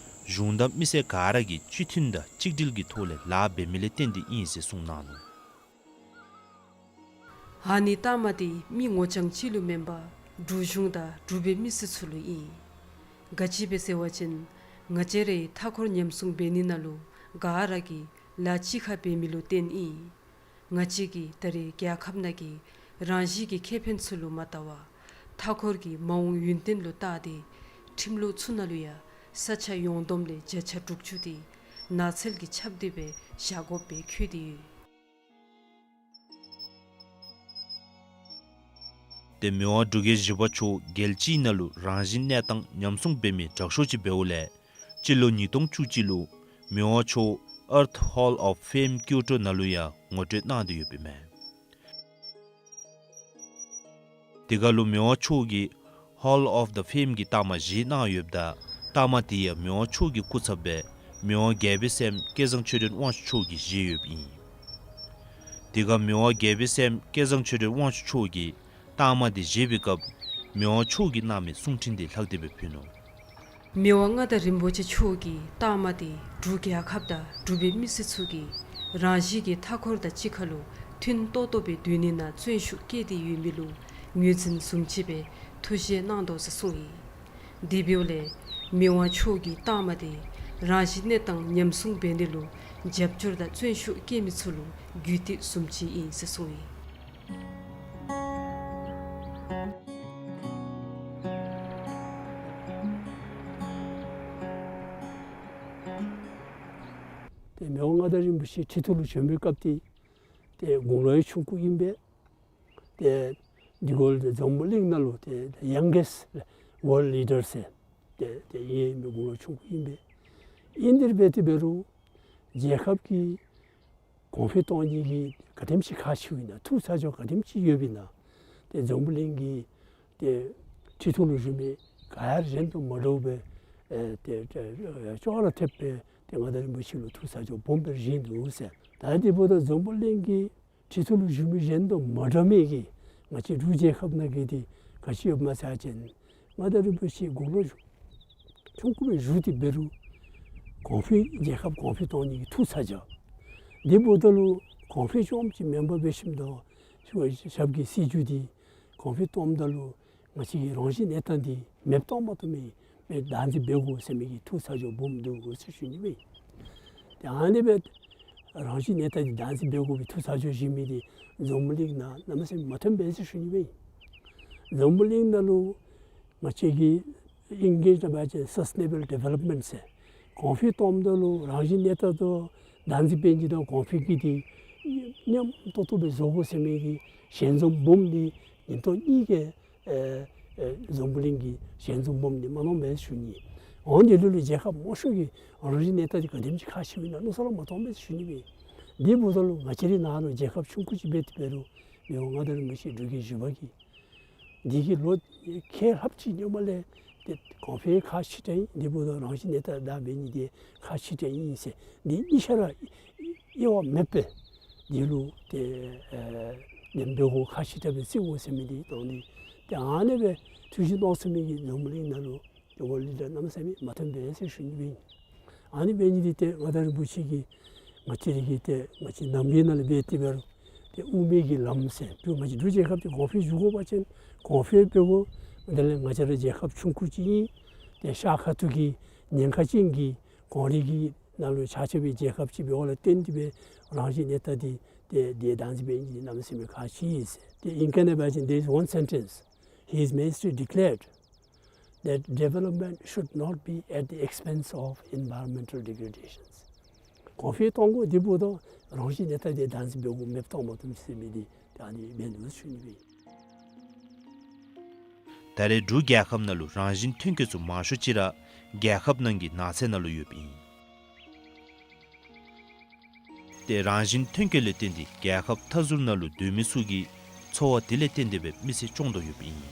གཞུང་དང་མི་སེར་ག་ར་གིས་གཅིག་མཐུན་དང་གཅིག་སྒྲིལ་གྱི་ཐོག་ལས་ལཱ་འབད་མི་ལས་བརྟེན་ཏེ་ཨིན་ཟེར་གསུངས་གནང་ནུག། ཨ་ནི་རྟགས་མ་དེ་མི་ངོ་རྐྱང་གཅིག་ལུ་མེན་པར་འབྲུག་གཞུང་དང་འབྲུག་པའི་མི་སེར་ཚུ་ལུ་ཨིན། ག་ཅི་སྦེ་ཟེར་བ་ཅིན་ང་བཅས་རའི་མཐའ་འཁོར་ཉམས་སྲུང་འབད་ནི་ནང་ལུ་ག་ར་གིས་ལཱ་གཅིག་ཁར་འབད་མི་ལུ་བརྟེན་ཨིན། ང་བཅས་ཀྱིས་ད་རེས་རྒྱལ་ཁབ་ནང་གི་རང་བཞིན་གྱི་ཁེ་ཕན་ཚུ་ལུ་མ་བལྟ་བར་མཐའ་འཁོར་གྱི་མ་འོངས་ཡུན་བརྟན་ལུ་བལྟ་སྟེ་ཁྲིམས་ལུགས་ཚུ་ནང་ལུ་ཡང་ས་ཆ་ཡོངས་བསྡོམས་ལས་བརྒྱ་ཆ་དྲུག་ཅུ་དེ་ནགས་ཚལ་གྱིས་ཁྱབ་སྟེ་སྦེ་བཞག་དགོཔ་སྦེ་འཁོད་དེ་ཡོད། ཏེ་མི་དབང་འབྲུག་རྒྱལ་བཞི་པ་མཆོག་རྒྱལ་སྤྱིའི་ནང་ལུ་རང་བཞིན་གནས་སྟངས་ཉམས་སྲུང་འབད་མི་དྲག་ཤོས་ཅིག་འབདཝ་ལས་སྤྱི་ལོ་ཉིས་སྟོང་བཅུ་གཅིག་ལུ་མི་དབང་མཆོག་Earth Hall of Fame ཀིའོ་ཊོ་ནང་ལུ་ཡང་ངོ་སྤྲོད་གནང་སྟེ་ཡོདཔ་ཨིན་མས། དེ་ཁར་ལུ་མི་དབང་མཆོག་གིས་Hall of the Fame གི་རྟགས་མ་བཞེས་གནང་ཡོདཔ་ད་རྟགས་མ་དེ་ཡང་མི་དབང་མཆོག་གི་སྐུ་ཚབ་སྦེ་མི་དབང་རྒྱལ་པོའི་སྲསམོ་སྐལ་བཟང་ཆོས་སྒྲོན་དབང་ཕྱུག་མཆོག་གིས་བཞེས་ཡོདཔ་ཨིན། དེ་ཁར་མི་དབང་རྒྱལ་པོའི་སྲསམོ་སྐལ་བཟང་ཆོས་སྒྲོན་དབང་ཕྱུག་མཆོག་གིས་རྟགས་མ་དེ་བཞེས་པའི་སྐབས་མི་དབང་མཆོག་གིས་གནང་མི་གསུང་འཕྲིན་དེ་ལྷག་སྟེ་སྦེ་ཕུལ་ནུག། མི་དབང་མངའ་བདག་རིན་པོ་ཆེ་མཆོག་གིས་རྟགས་མ་དེ་འབྲུག་རྒྱལ་ཁབ་དང་འབྲུག་པའི་མི་སེར་ཚུ་གིས་རང་བཞིན་གྱི་མཐའ་འཁོར་དང་གཅིག་ཁར་ལུ་མཐུན་ཏོག་ཏོ་སྦེ་སྡོད་ནི་ནང་བརྩོན་ཤུགས་བསྐྱེད་དེ་ཡོད་མི་ལུ་ངོས་འཛིན་བཟུམ་ཅིག་སྦེ་ཐུགས་བཞེད་གནང་དོ་ཟེར་གསུངས་ཡི། དེ་འབདཝ་ལས་མི་དབང་མཆོག་གིས་རྟགས་མ་དེ་རང་བཞིན་གནས་སྟངས་ཉམས་སྲུང་འབད་ནི་ལུ་རྒྱབ་སྐྱོར་དང་བརྩོན་ཤུགས་བསྐྱེད་མི་ཚུ་ལུ་རྒུད་འཐུས་བཟུམ་ཅིག་ཨིན་ཟེར་གསུངས་ཡི། ཏེ་མི་དབང་མངའ་བདག་རིན་པོ་ཆེ་ཁྲི་ཐོག་ལུ་བྱོན་པའི་སྐབས་དེ་ཏེ་དགུང་ལོ་ཡང་ཆུང་ཀུ་ཨིན་པས། ཏེ་འདི་གུ་ལུ་ཏེ་འཛམ་བུ་གླིང་ནང་ལུ་ཏེ་ཏེ་ཡང་གེསཊ་ཝརལཌ་ལི་ཌར་ཟེར་ཏེ་ཏེ་ཨིན་མི་དགུང་ལོ་ཆུང་ཀུ་ཨིན་པས། ཨིན་དེ་སྦེ་ཏེ་འབད་རུང་རྒྱལ་ཁབ་ཀྱི་གོང་འཕེལ་གཏོང་ནི་གི་ག་དེམ་ཅིག་ཁག་ཆེཝ་ཨིན་ན་ཐུགས་ཚ་གྱང་ག་དེམ་ཅིག་ཡོདཔ་ཨིན་ན་ཏེ་འཛམ་བུ་གླིང་གི་ཏེ་ཁྲི་ཐོག་ལུ་བཞུགས་མི་ག་ཡང་གཞན་དང་མ་འདྲཝ་སྦེ་ཨེ་ཏེ་ཏེ་ཅོག་ར་འཐདཔ་སྦེ་ཏེ་མངའ་བདག་རིན་པོ་ཆེ་ལུ་ཐུགས་ཚ་གྱང་སྦོམ་སྦེ་ར་བཞེས་འདུག་ཟེར། ད་དེ་འབདཝ་ད་འཛམ་བུ་གླིང་གི་ཁྲི་ཐོག་ལུ་བཞུགས་མི་གཞན་དང་མ་འདྲ་མི་གི་ ང་བཅས་འབྲུག་རྒྱལ་ཁབ་ནང་གི་འདི་ག་ཅི་ཡོདཔ་སྨོ་ཟེར་བ་ཅིན་མངའ་བདག་རིན་པོ་ཆེ་དགུང་ལོ་ཆུང་ཀུ་སྦེ་བཞུགས་ཏེ་འབད་རུང་གོང་འཕེལ་རྒྱལ་ཁབ་གོང་འཕེལ་གཏང་ནི་གི་ཐུགས་ཚ་གྱང་། དེ་འབདཝ་ད་ལུ་གོང་འཕེལ་རྐྱངམ་ཅིག་མེན་པར་འབད་ཞིནམ་ད་ཞབས་ཀྱི་སྲིད་བྱུས་འདི་གོང་འཕེལ་གཏངམ་ད་ལུ་ང་བཅས་ཀྱི་རང་བཞིན་གནས་སྟངས་འདི་མེདཔ་བཏང་མ་བཏུབ་མི་སྦེ་བདག་འཛིན་འབད་དགོ་ཟེར་མི་གི་ཐུགས་ཚ་གྱང་སྦོམ་འདུག་ཟེར་ཞུ་ནི་སྦེ། ཏེ་ཨ་ནི་སྦེ་རང་བཞིན་གནས་སྟངས་འདི་བདག་འཛིན་འབད་དགོ་པའི་ཐུགས་ཚ་གྱང་བཞེས་མི་འདི་འཛམ་བུ་གླིང་ནང་གནམ་མེད་ས་མེད་མ་ཐོནམ་སྦེ་ཟེར་ཞུ་ནི་སྦེ། འཛམ་བུ་གླིང་ནང་ལུ་ང་བཅས་ཀྱི་ཨིང་ལིཤ་ནང་འབད་བ་ཅིན་སཱསི་ཊེ་ནེ་བཱལ་ཌི་ཝེ་ལོབ་མེནཊ་ཟེར་གོང་འཕེལ་གཏངམ་ད་ལུ་རང་བཞིན་གནས་སྟངས་དེ་བདག་འཛིན་འབད་ནི་དང་གོང་འཕེལ་གྱི་འདི་མཉམ་ཏོག་ཏོ་སྦེ་བཟོ་དགོ་ཟེར་མི་གི་ཞལ་འཛོམས་སྦོམ་འདི་ཉིན་ཐོག་གཉིས་ཀྱི་ཨེ་ཨེ་འཛམ་བུ་གླིང་གི་ཞལ་འཛོམས་སྦོམ་འདི་མ་གནངམ་སྦེ་ཞུ་ནི། འོང་དེ་ལུ་ལུ་རྒྱལ་ཁབ་མང་ཤོས་ཀྱི་རང་བཞིན་གནས་སྟངས་འདི་ག་དེམ་ཅིག་ཁག་ཆེཝ་ཨིན་ན་མནོ་བསམ་ར་མ་བཏངམ་སྦེ་ཞུ་ནི་སྦེ། དེ་འབདཝ་ད་ལུ་ང་བཅས་རའི་ནང་ལུ་རྒྱལ་ཁབ་ཆུང་ཀུ་ཅིག་འབད་དེ་འབད་རུང་མི་དབང་མངའ་བདག་རིན་པོ་ཆེ་འབྲུག་རྒྱལ་བཞི་པ་གིས་འདི་གི་ལོ་ཁལ་ལྷགཔ་ཅིག་སྔོན་མ་ལས་ཏེ་གོང་འཕེལ་ཁག་ཆེ་དྲགས་ཨིན། དེ་འབདཝ་ད་རང་བཞིན་གནས་སྟངས་བདག་འབད་ནི་འདི་ཁག་ཆེ་དྲགས་ཨིན་ཟེར་འདི་གཉིས་ཆ་ར་དབྱེ་བ་མེད་པར་འདི་ལུ་ཏེ་ཨེ་ཉམས་འབད་དགོ་ཁག་ཆེ་དྲགས་སྦེ་བརྩི་དགོ་ཟེར་མི་འདི་དང་འདི་ཏེ་ཨ་ནི་སྦེ་ཐུགས་བཞེད་གནང་ཚུགས་མི་གིས་འཛམ་བུ་གླིང་ནང་ལུ་ཏེ་འོ་ལི་ལ་གནམ་མེད་ས་མེད་མ་ཐོནམ་སྦེ་ཟེར་ཞུ་ནི་སྦེ་ཨིན། ཨ་ནི་འབད་ནི་འདི་ཏེ་མངའ་བདག་རིན་པོ་ཆེ་གིས་ང་བཅས་ར་གི་ཏེ་ང་བཅས་ནང་པའི་ནང་ལུ་འབད་དེ་འབད་རུང་ཏེ་དབུ་མའི་གི་ལམ་ཟེར་འབད་ང་བཅས་འབྲུག་རྒྱལ་ཁབ་འདི་གོང་འཕེལ་འགྱོ་དགོ་པ་ཅིན་གོང་འཕེལ་འབད་དགོ། དེ་ལས་ང་བཅས་ར་རྒྱལ་ཁབ་ཆུང་ཀུ་ཅིག་ཨིན། ཏེ་ཤར་ཁ་ཐུག་གི་ཉེན་ཁ་ཅན་གྱི་གངས་རི་གི་ནང་ལུ་ཆགས་ཆགས་པའི་རྒྱལ་ཁབ་ཅིག་འབདཝ་ལས་བརྟེན་ཏེ་སྦེ་རང་བཞིན་གནས་སྟངས་འདི་ཏེ་འདི་བདག་འཛིན་འབད་ནི་འདི་གནམ་མེད་ས་མེད་ཁག་ཆེ་ཟེར། ཏེ་ཨིང་སྐད་ནང་འབད་བ་ཅིན་there is one sentence. His Majesty declared that development should not be at the expense of environmental degradations. གོང་འཕེལ་གཏང་དགོ། དེ་འབདཝ་ད་རང་བཞིན་གནས་སྟངས་འདི་བདག་འཛིན་འབད་དགོ། མེདཔ་བཏང་མ་བཏུབ་ཟེར་མི་འདི་ད་ཨ་ནི་འབད་ནུག་ཞུ་ནི་སྦེ། ད་རེས་འབྲུག་རྒྱལ་ཁབ་ནང་ལུ་རང་བཞིན་ཐོན་སྐྱེད་ཚུ་མང་ཤོས་ཅིག་ར་རྒྱལ་ཁབ་ནང་གི་ནགས་ཚལ་ནང་ལུ་ཡོདཔ་ཨིན། ཏེ་རང་བཞིན་ཐོན་སྐྱེད་ལས་བརྟེན་ཏེ་རྒྱལ་ཁབ་མཐའ་ཟུར་ནང་ལུ་སྡོད་མི་ཚུ་གི་འཚོ་བ་དེ་ལས་བརྟེན་ཏེ་སྦེ་མེ་སྲེག་སྐྱོང་དོ་ཡོདཔ་ཨིན།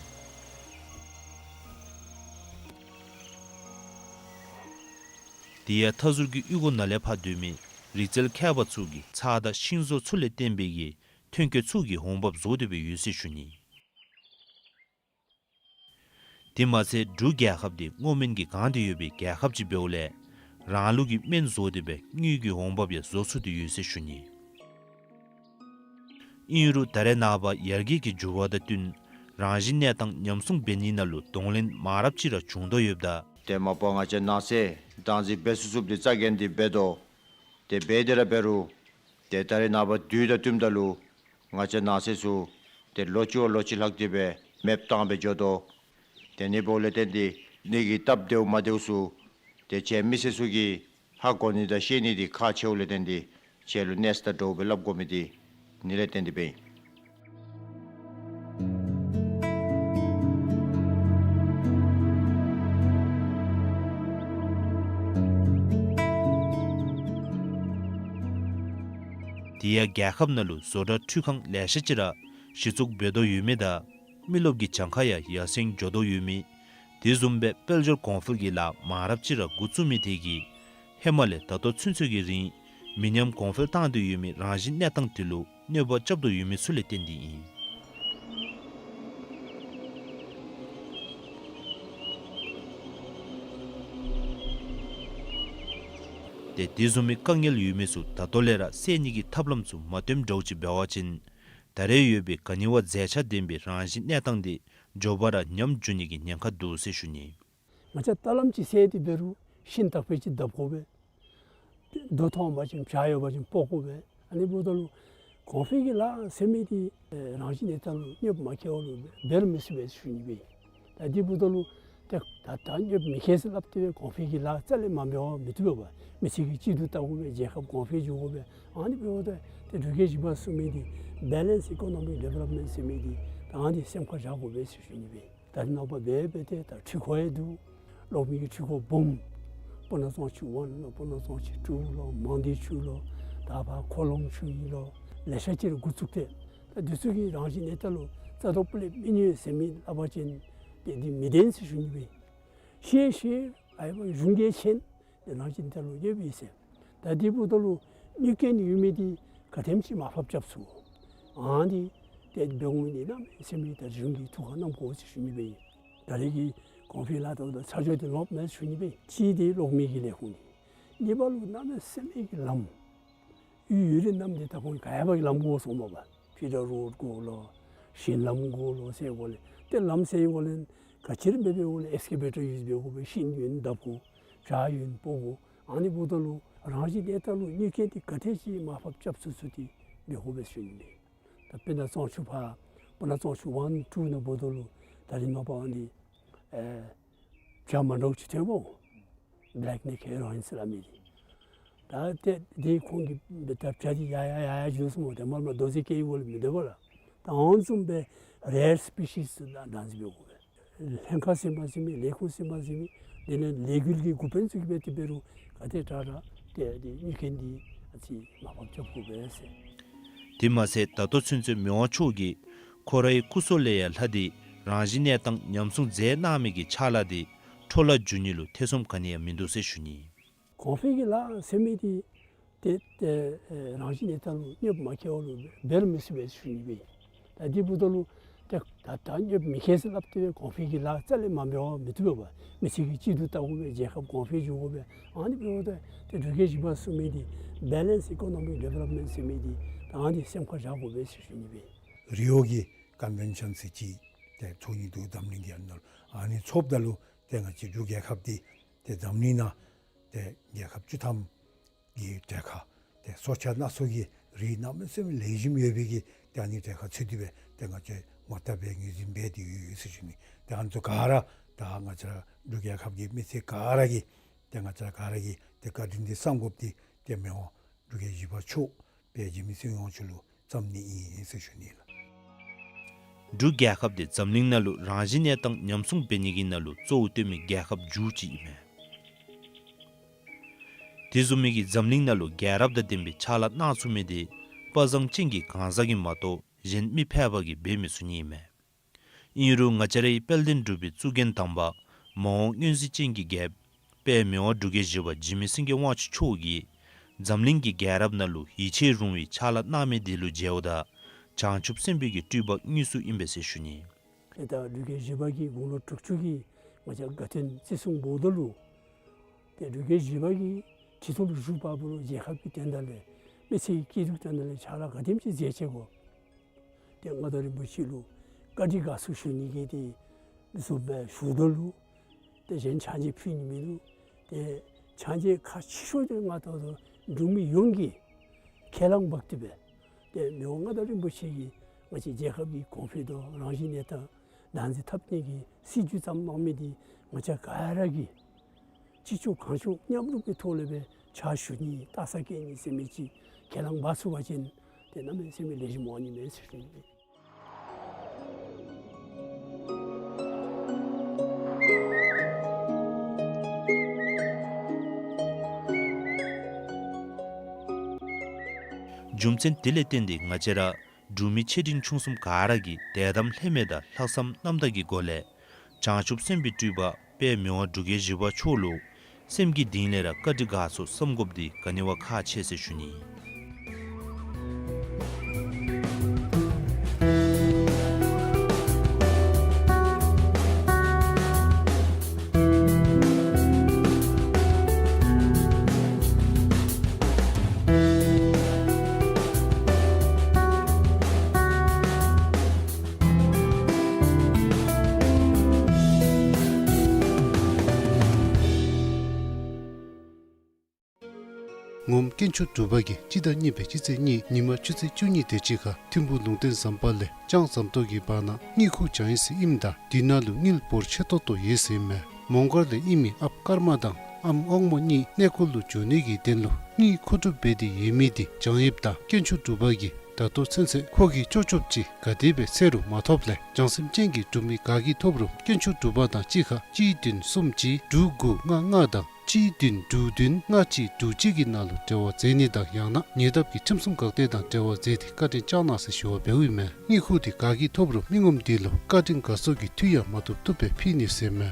དེ་ཡང་མཐའ་ཟུར་གྱི་གཡུས་སྒོ་ནང་ལས་ཕར་སྡོད་མི་རིག་རྩལ་མཁས་པ་ཚུ་གིས་ཚྭ་དང་ཤིང་བཟོ་ཚུ་ལས་བརྟེན་པའི་གི་ཐོན་སྐྱེད་ཚུ་གི་འོང་འབབ་བཟོ་སྟེ་སྦེ་ཡོད་ཟེར་ཞུ་ནི། དེ་མ་ཚད་འབྲུག་རྒྱལ་ཁབ་འདི་སྔོ་སྨན་གྱིས་གང་སྟེ་ཡོད་པའི་རྒྱལ་ཁབ་ཅིག་འབདཝ་ལས་རང་ལུགས་ཀྱི་སྨན་བཟོ་སྟེ་སྦེ་དངུལ་གྱི་འོང་འབབ་ཡང་བཟོ་ཚུགས་ཏེ་ཡོད་ཟེར་ཞུ་ནི། ཨིན་རུང་ད་རེས་ནངས་པ་ཡར་རྒྱས་ཀྱི་འགྱུར་བ་དང་བསྟུན་རང་བཞིན་གནས་སྟངས་ཉམས་སྲུང་འབད་ནི་ནང་ལུ་གདོང་ལེན་མང་རབས་ཅིག་ར་བྱུང་དོ་ཡོདཔ་ད། ཏེ་མ་པ་ང་བཅས་ནགས་ཚལ་བདག་འཛིན་འབད་ཚུགས་ཚུགསཔ་འདི་རྩ་འགེངས་ཏེ་འབད་དོ། ཏེ་འབད་དེ་ར་འབད་རུང་ཏེ་ད་རེས་ནངས་པ་དུས་དང་བསྟུནམ་ད་ལུ་ང་བཅས་ནགས་ཚལ་ཚུ་ཏེ་ལོ་གཅིག་བ་ལོ་གཅིག་ལྷག་སྟེ་སྦེ་མེདཔ་བཏང་སྦེ་འགྱོ་དོ། ཏེ་ཨ་ནི་འབདཝ་ལས་བརྟེན་ཏེ་ཨ་ནི་གི་སྟབས་བདེཝ་མ་བདེཝ་ཚུ་ཏེ་ཁྱེད་མི་སེར་ཚུ་གིས་ཧ་གོ་ནི་དང་ཤེས་ནི་འདི་ཁག་ཆེཝ་ལས་བརྟེན་ཏེ་ཁྱེད་ལུ་གནས་ས་དང་གྲོགས་པོ་སླབ་དགོ་མི་འདི་ཨ་ནི་ལས་བརྟེན་ཏེ་སྦེ་ཨིན། དེ་ཡང་རྒྱལ་ཁབ་ནང་ལུ་བཟོ་གྲྭ་འཕྲུལ་ཁང་ལེ་ཤ་ཅིག་ར་གཞི་བཙུགས་འབད་དོ་ཡོད་མི་དང་མི་རློབས་ཀྱི་གྱངས་ཁ་ཡང་ཡར་སེང་འགྱོ་དོ་ཡོད་མི། དེ་བཟུམ་སྦེ་དཔལ་འབྱོར་གོང་འཕེལ་གྱི་ལཱ་མང་རབས་ཅིག་ར་འགོ་བཙུགས་མི་དེ་གིས་ཧེ་མ་ལས་ད་ལྟོ་ཚུན་ཚོད་ཀྱི་རིང་མི་ཉམས་གོང་འཕེལ་བཏང་སྟེ་ཡོད་མི་རང་བཞིན་གནས་སྟངས་དེ་ལུ་གནོད་པ་རྐྱབ་དོ་ཡོད་མི་ཚུ་ལས་བརྟེན་ཏེ་ཨིན། ཏེ་དེ་བཟུམ་མའི་དཀའ་ངལ་ཡོད་མི་ཚུ་ད་ལྟོ་ལས་ར་སེལ་ནི་གི་ཐབས་ལམ་ཚུ་མ་སྟོནམ་འདྲཝ་ཅིག་འབད་བ་ཅིན་ད་རེས་ཡོད་པའི་ག་ནི་བ་མཛེས་ཆ་ལྡན་པའི་རང་བཞིན་གནས་སྟངས་འདི་མགྱོགས་པ་ར་ཉམས་འགྱོ་ནི་གི་ཉེན་ཁ་འདུག་ཟེར་ཞུ་ནི། ང་བཅས་ད་ལམ་ཅིག་སེལ་ཏེ་འབད་རུང་ཤིང་དག་པའི་ཅིག་བརྡབ་དགོ་པས། རྡོ་མཐོང་པ་ཅིན་བྱག་ཡོད་པ་ཅིན་སྤོ་དགོ་པས། ཨ་ནི་འབདཝ་ད་ལུ་གོང་འཕེལ་གྱི་ལཱ་ཟེར་མི་འདི་རང་བཞིན་གནས་སྟངས་ལུ་གནོདཔ་མ་བཀལ་བ་ལུ་འབད་རུང་མི་ཚུགས་པས་ཞུ་ནི་སྦེ། ད་དེ་འབདཝ་ད་ལུ་ཏེ་ད་ད་གནོདཔ་མི་བཀལ་ཟེར་སླབ་སྟེ་སྦེ་གོང་འཕེལ་གྱི་ལཱ་རྩ་ལས་མ་འབད་བར་མི་བཏུབ་པས། མི་ཚེ་གི་གཅིག་ཏུ་བལྟ་དགོ་པས། རྒྱལ་ཁབ་གོང་འཕེལ་འགྱོ་དགོ་པས། ཨ་ནི་འབདཝ་ད་ཏེ་འབྲུག་རྒྱལ་བཞི་པ་གསུངས་མི་འདི་balance economic development ཟེར་མི་འདི་ད་ཨ་ནི་སེམས་ཁར་བཞག་དགོ་པས་ཞུ་ནི་སྦེ། ད་རེས་ནངས་པ་འབད་འབད་དེ་ད་འཕྲུལ་འཁོར་ཡང་འདུག། གློག་མེ་གི་འཕྲུལ་འཁོར་སྦོམ་སྤུ་ན་གཙང་ཆུ་ཝན་ལོ་སྤུ་ན་གཙང་ཆུ་ཊུ་ལོ་མང་སྡེ་ཆུ་ལོ་ད་ཕར་ཁོ་ལོང་ཆུ་ཡི་ལོ་ལེ་ཤ་ཅིག་ར་འགོ་བཙུགས་ཏེ་ད་འདི་ཚུ་གིས་རང་བཞིན་གནས་སྟངས་ལུ་རྩ་དང་སྤུ་ལས་མི་གནོད་ཟེར་མི་སླབ་པ་ཅིན་ཏེ་འདི་མི་བདེན་ཟེར་ཞུ་ནི་སྦེ། ཤེས་ཤེས་ཨའི་བ་གཞུང་གིས་མཁྱེན། ཏེ་རང་བཞིན་གནས་སྟངས་ལུ་གནོདཔ་ཨིན་ཟེར། ད་དེ་འབདཝ་ད་ལུ་གནོད་བཀལ་ནི་ཡོད་མི་འདི་ག་དེམ་ཅིག་མར་ཕབ་རྐྱབ་ཚུགས། ཨ་ནི་ ཏེ་འབད་འོང་ནི་གནམ་མེད་ས་མེད་ད་གཞུང་གིས་ཐུགས་ཁར་བསྣམ་དགོ་ཟེར་ཞུ་ནི་སྦེ་ཨིན། ད་རེས་ཀྱི་གོང་འཕེལ་ལཱ་འབདཝ་ད་ཚ་སྦྱོར་འདི་ལོག་མེད་ཟེར་ཞུ་ནི་སྦེ་ཨིན། གཅིག་འདི་གློག་མེ་གི་ལས་ཁུངས་འདི། གཉིས་པ་ལུ་གནམ་མེད་ས་མེད་ཀྱི་ལམ། ཡུལ་ཡུན་རིང་གནམ་འདི་ད་ཁོང་ག་ཡ་བ་གི་ལམ་དགོ་གསུངམ་མས་པ། ཕི་ཌར་རོཌ་དགོ་ལོ། ཞིང་ལམ་དགོ་ལོ་ཟེར་དགོ་ལས། ཏེ་ལམ་ཟེར་དགོ་ལས་ག་ཅི་ར་འབད་འབདཝ་ལས་ཨེགསི་ཀེ་བེ་ཊར་ཡུས་འབད་དགོ་པས། ཤིང་ཡུན་བརྡབ་དགོ། བྱག་ཡུན་སྤོ་དགོ། ཨ་ནི་འབདཝ་ད་ལུ་རང་བཞིན་གནས་སྟངས་ལུ་གནོད་སྐྱོན་འདི་ག་དེ་ཅིག་མར་ཕབ་རྐྱབ་ཚུགས་ཚུགས་འདི་འབད་དགོ་པས་ཟེར་ཞུ་ནི་ཨིན། ད་དཔེར་ན་ཙོང་ཆུ་ཕར་སྤུ་ན་ཙོང་ཆུ་ཝན་ཊུ་ནང་འབདཝ་ད་ལུ་ད་རིས་མ་པ་ཨ་ནི་ཨེ་བྱ་མ་འདྲཝ་ཅིག་ཐོན་པོ། བེ་ལེཀ་ནེག་ཧེ་རོ་ཨིན་ཟེར་སླབ་མི་འདི། ད་ཏེ་དེ་ཁོང་གིས་འབད་ད་བྱ་འདི་ཡར་ཡར་ཡར་ཡར་འགྱོ་སོངམ་མས། ཏེ་མར་མར་རྡོ་རྗེ་སྐྱེ་བའི་སྒོ་ལས་མི་སྡོད་པས་ལགས། ད་ཨ་ནི་བཟུམ་སྦེ་རེར་སི་པི་ཤིསི་ཚུ་ད་བདག་འཛིན་འབད་དགོ་པས། ལྷན་ཁག་ཟེར་མི་ཟེར་མི་ལས་ཁུངས་ཟེར་མི་ཟེར་མི་དེ་ལས་ལས་འགུལ་གྱི་འགོ་དཔོན་ཚུ་གིས་འབད་དེ་འབད་རུང་ག་དེ་དྲག་དྲག་ཏེ་དེ་གནོད་སྐྱོན་འདི་ཨ་ཙི་མར་ཕབ་རྐྱབ་དགོ་པས་ཟེར། དེ་མ་ཚད་ད་ལྟོ་ཚུན་ཚོད་མི་དབང་མཆོག་གིས་ཁོ་རའི་སྐུ་སྲོག་ལས་ཡང་ལྷག་སྟེ་རང་བཞིན་གནས་སྟངས་ཉམས་སྲུང་མཛད་གནང་མི་གི་ཕྱག་ལཱ་འདི་འཕྲོ་བརླག་འགྱོ་ནི་ལུ་ཐེ་ཚོམ་ག་ནི་ཡང་མིན་འདུག་ཟེར་ཞུ་ནི། གོང་འཕེལ་གྱི་ལཱ་ཟེར་མི་འདི་ཏེ་ཏེ་ཨེ་རང་བཞིན་གནས་སྟངས་ལུ་གནོདཔ་མ་བཀལ་བ་ལུ་འབད་རུང་མི་ཚུགས་པས་ཟེར་ཞུ་ནི་སྦེ། ད་དེ་འབདཝ་ད་ལུ་ཏེ་ད་ད་གནོདཔ་མི་བཀལ་ཟེར་སླབ་སྟེ་གོང་འཕེལ་གྱི་ལཱ་རྩ་ལས་མ་འབད་བར་མི་བཏུབ་པས་པ། མི་སེར་གྱི་སྐྱིད་སྡུག་བལྟ་དགོ་པས། རྒྱལ་ཁབ་གོང་འཕེལ་འགྱོ་དགོ་པས། ཨ་ནི་འབདཝ་ད་ཏེ་འབྲུག་རྒྱལ་བཞི་པ་གསུངས་མི་འདི་བེ་ལེནསི་ཨི་ཀོ་ནོ་མིཀ་ཌི་ཝེ་ལོབ་མེནཊ་ཟེར་མི་འདི་ད་ཨ་ནི་སེམས་ཁར་བཞག་དགོ་པས་ཟེར་ཞུ་ནི་སྦེ། རི་ཡོ་གི་ཀོན་ཝེན་ཤཱན་ཟེར་ཅིག་ཏེ་ཚོགས་ནི་འདུག་འཛམ་གླིང་གི་ཨ་ནཱ་ལུ། ཨ་ནི་ཚོགསཔ་ད་ལུ་ཏེ་ང་བཅས་འབྲུག་རྒྱལ་ཁབ་འདི་ཏེ་འཛམ་གླིང་ནང་ཏེ་རྒྱལ་ཁབ་བཅུ་ཐམ་གི་གྲལ་ཁར་ཏེ་སྲོག་ཆགས་སྣ་ཚོགས་ཀྱི་རིགས་གནམ་མེད་ས་མེད་ལེགས་ཤོམ་ཡོད་པའི་གི་ཏེ་ཨ་ནི་གྲལ་ཁར་ཚུད་དེ་སྦེ་ཏེ་ང་བཅས་ངོ་རྟགས་སྦེ་ངོས་འཛིན་འབད་དེ་ཡོད་ཟེར་ཞུ་ནི། ཏེ་ཨ་ནི་ཚུ་ག་ར་ད་ང་བཅས་ར་འབྲུག་རྒྱལ་ཁབ་ཀྱི་མི་སེར་ག་ར་གིས་ཏེ་ང་བཅས་ར་ག་ར་གིས་ཏེ་བཀའ་དྲིན་འདི་བསམ་དགོཔ་འདི་ཏེ་མི་དབང་འབྲུག་རྒྱལ་བཞི་པ་མཆོག་དཔལ་འཇིགས་མེད་ཚེ་དབང་མཆོག་ལུ་བརྩམ་ནི་ཨིན་ཟེར་ཞུ་ནི་ལགས། འབྲུག་རྒྱལ་ཁབ་འདི་འཛམ་གླིང་ནང་ལུ་རང་བཞིན་གནས་སྟངས་ཉམས་སྲུང་འབད་ནི་གི་ནང་ལུ་གཙོ་བོ་བཏོན་མི་རྒྱལ་ཁབ་མཇུག་ཅིག་ཨིན་མས། དེ་བཟུམ་མའི་གི་འཛམ་གླིང་ནང་ལུ་རྒྱལ་རབས་དང་ལྡན་པའི་ཕྱག་ལཱ་གནང་ཚུགས་མི་འདི་དཔའ་བཟང་ཅན་གྱི་གང་ཟག་གིས་མ་གཏོགས་གཞན་མི་ཕལ་པ་གིས་འབད་མི་ཚུགས་ནི་ཨིན་མས། ཨིན་རུང་ང་བཅས་རའི་དཔལ་ལྡན་འབྲུག་པའི་གཙུག་རྒྱན་དམ་པ་མ་འོངས་མངོན་གཟིགས་ཅན་གྱི་རྒྱལཔོ་དཔལ་མི་དབང་འབྲུག་རྒྱལ་བཞི་པ་འཇིགས་མེད་སེང་གེ་དབང་ཕྱུག་མཆོག་གིས་འཛམ་གླིང་གི་རྒྱལ་རབས་ནང་ལུ་ཡིད་ཆེས་རུང་བའི་ཕྱག་ལཱ་གནང་མི་དེ་ལུ་མཇལཝ་ད་བྱང་ཆུབ་སེམས་དཔའི་གི་སྤྲུལ་པ་དངོས་སུ་ཨིན་པས་ཟེར་ཞུ་ནི། ཏེ་ད་འབྲུག་རྒྱལ་བཞི་པ་གིས་དགུང་ལོ་དྲུག་ཅུ་གི་ང་བཅས་དགའ་སྟོན་བརྩི་སྲུང་འབདཝ་ད་ལུ་ཏེ་འབྲུག་རྒྱལ་བཞི་པ་གིས་ཁྲི་ཐོག་ལུ་བཞུགས་པ་ལུ་རྒྱལ་ཁབ་ཀྱི་དོན་དག་ལས་མི་སེར་གྱི་སྐྱིད་སྡུག་དོན་དག་ལས་ཕྱག་ལཱ་ག་དེམ་ཅིག་མཛད་ཅི་གོ། ཏེ་མངའ་བདག་རིན་པོ་ཆེ་ལུ་བཀའ་དྲིན་དགའ་ཚོར་ཞུ་ནི་གི་དེ་བཟུམ་སྦེ་ཞུཝ་ད་ལུ་ཏེ་གཞན་ཕྱག་མཇལ་ཕུལ་ནི་མིན་འདུག། ཏེ་ཕྱག་མཇལ་ཁག་ཆེ་ཤོས་དེ་མངའ་བདག་འབྲུག་མི་ཡོངས་ཀྱིས་ཁས་བླངས་འབག་སྟེ་སྦེ་ཏེ་མི་དབང་མངའ་བདག་རིན་པོ་ཆེ་གིས་ང་བཅས་རྒྱལ་ཁབ་ཀྱི་གོང་འཕེལ་དང་རང་བཞིན་གནས་སྟངས་བདག་འཛིན་འཐབ་ནི་གི་སྲིད་བྱུས་བརྩམས་གནང་མི་དེ་ང་བཅས་ག་ར་གིས་ཅི་ལྕོགས་གང་ལྕོགས་མཉམ་རུབ་ཀྱི་ཐོག་ལས་སྦེ་ཕྱག་ཞུ་ནི་སྟག་ཚང་བཀལ་ནི་ཟེར་མི་ཅིག་ཁས་བླངས་འབག་ཚུགས་པ་ཅིན་ཏེ་གནམ་མེད་ས་མེད་ལེགས་ཤོམ་འོང་ནི་མས་ཟེར་ཞུ་ནི། རྒྱུ་མཚན་དེ་ལས་བརྟེན་ཏེ་ང་བཅས་ར་འབྲུག་མི་ཆེ་འབྲིང་ཆུང་གསུམ་ག་ར་གིས་དད་དམ་ལྷད་མེད་དང་ལྷག་བསམ་རྣམ་དག་གི་སྒོ་ལས་བྱང་ཆུབ་སེམས་དཔའི་སྤྲུལ་པ་དཔལ་མི་དབང་འབྲུག་རྒྱལ་བཞི་པ་མཆོག་ལུ་སེམས་ཀྱི་གཏིང་ལས་ར་བཀའ་དྲིན་དགའ་ཚོར་བསམ་དགོཔ་འདི་ག་ནི་བ་ཁག་ཆེ་ཟེར་ཞུ་ནི། ངོམ་དཀོན་མཆོག་གྲུབ་པ་གིས་སྤྱི་ཟླ་གཉིས་པའི་སྤྱི་ཚེས་གཉིས་ཉིན་མ་ཆུ་ཚོད་བཅུ་གཉིས་དེ་ཅིག་ཁར་ཐིམ་ཕུག་ལུང་བསྟན་ཟམ་པ་ལས་ལྕང་ཟམ་ཏོག་གི་བར་ན་དངུལ་ཁུག་བྱང་ཡི་ཟེར་ཨིནམ་ད་དེ་ནང་ལུ་དངུལ་འབོར་ཆེ་ཏོག་ཏོ་ཡོད་ཟེར་ཨིན་མས། མོང་སྒར་ལས་ཨིན་མི་ཨཔ་ཀརྨ་དང་ཨམ་དབང་མོ་གཉིས་གནས་སྐོར་ལུ་འགྱོ་ནི་གི་དོན་ལུ་དངུལ་མཁོ་སྒྲུབ་འབད་དེ་ཡོད་མི་དེ་བྱང་ཡིབ་ད་དཀོན་མཆོག་གྲུབ་པ་གིས་ད་ལྟོ་ཚུན་ཚོད་ཁོ་གི་ཅོག་ཅོགཔ་ཅིག་ག་དེ་སྦེ་འཚོལ་རུང་མ་ཐོབ་ལས་བྱང་སེམས་ཅན་གྱི་འབྲུག་མི་ག་གིས་ཐོབ་རུང་དཀོན་མཆོག་གྲུབ་པ་དང་གཅིག་ཁར་གཅིག་བདུན་གསུམ་གཅིག་དྲུག་དགུ་ལྔ་ལྔ་དང་གཅིག་བདུན་དྲུག་བདུན་ལྔ་གཅིག་དྲུག་གཅིག་གི་ནང་ལུ་འབྲེལ་བ་མཛད་ནི་དང་ཡང་ན་ཉེ་འདབས་ཀྱི་ཁྲིམས་སྲུང་འགག་སྡེ་དང་འབྲེལ་བ་མཛད་དེ་བཀའ་དྲིན་བསྐྱང་གནང་ཟེར་ཞུ་བ་འབདཝ་ཨིན་མས། དངུལ་ཁུག་དེ་ག་གིས་ཐོབ་རུང་མི་ངོམ་དེ་ལུ་བཀའ་དྲིན་དགའ་ཚོར་གྱི་མཐུ་ཡང་མ་ཐུབ་ཐུབ་སྦེ་ཕུལ་ནི་ཟེར་མས།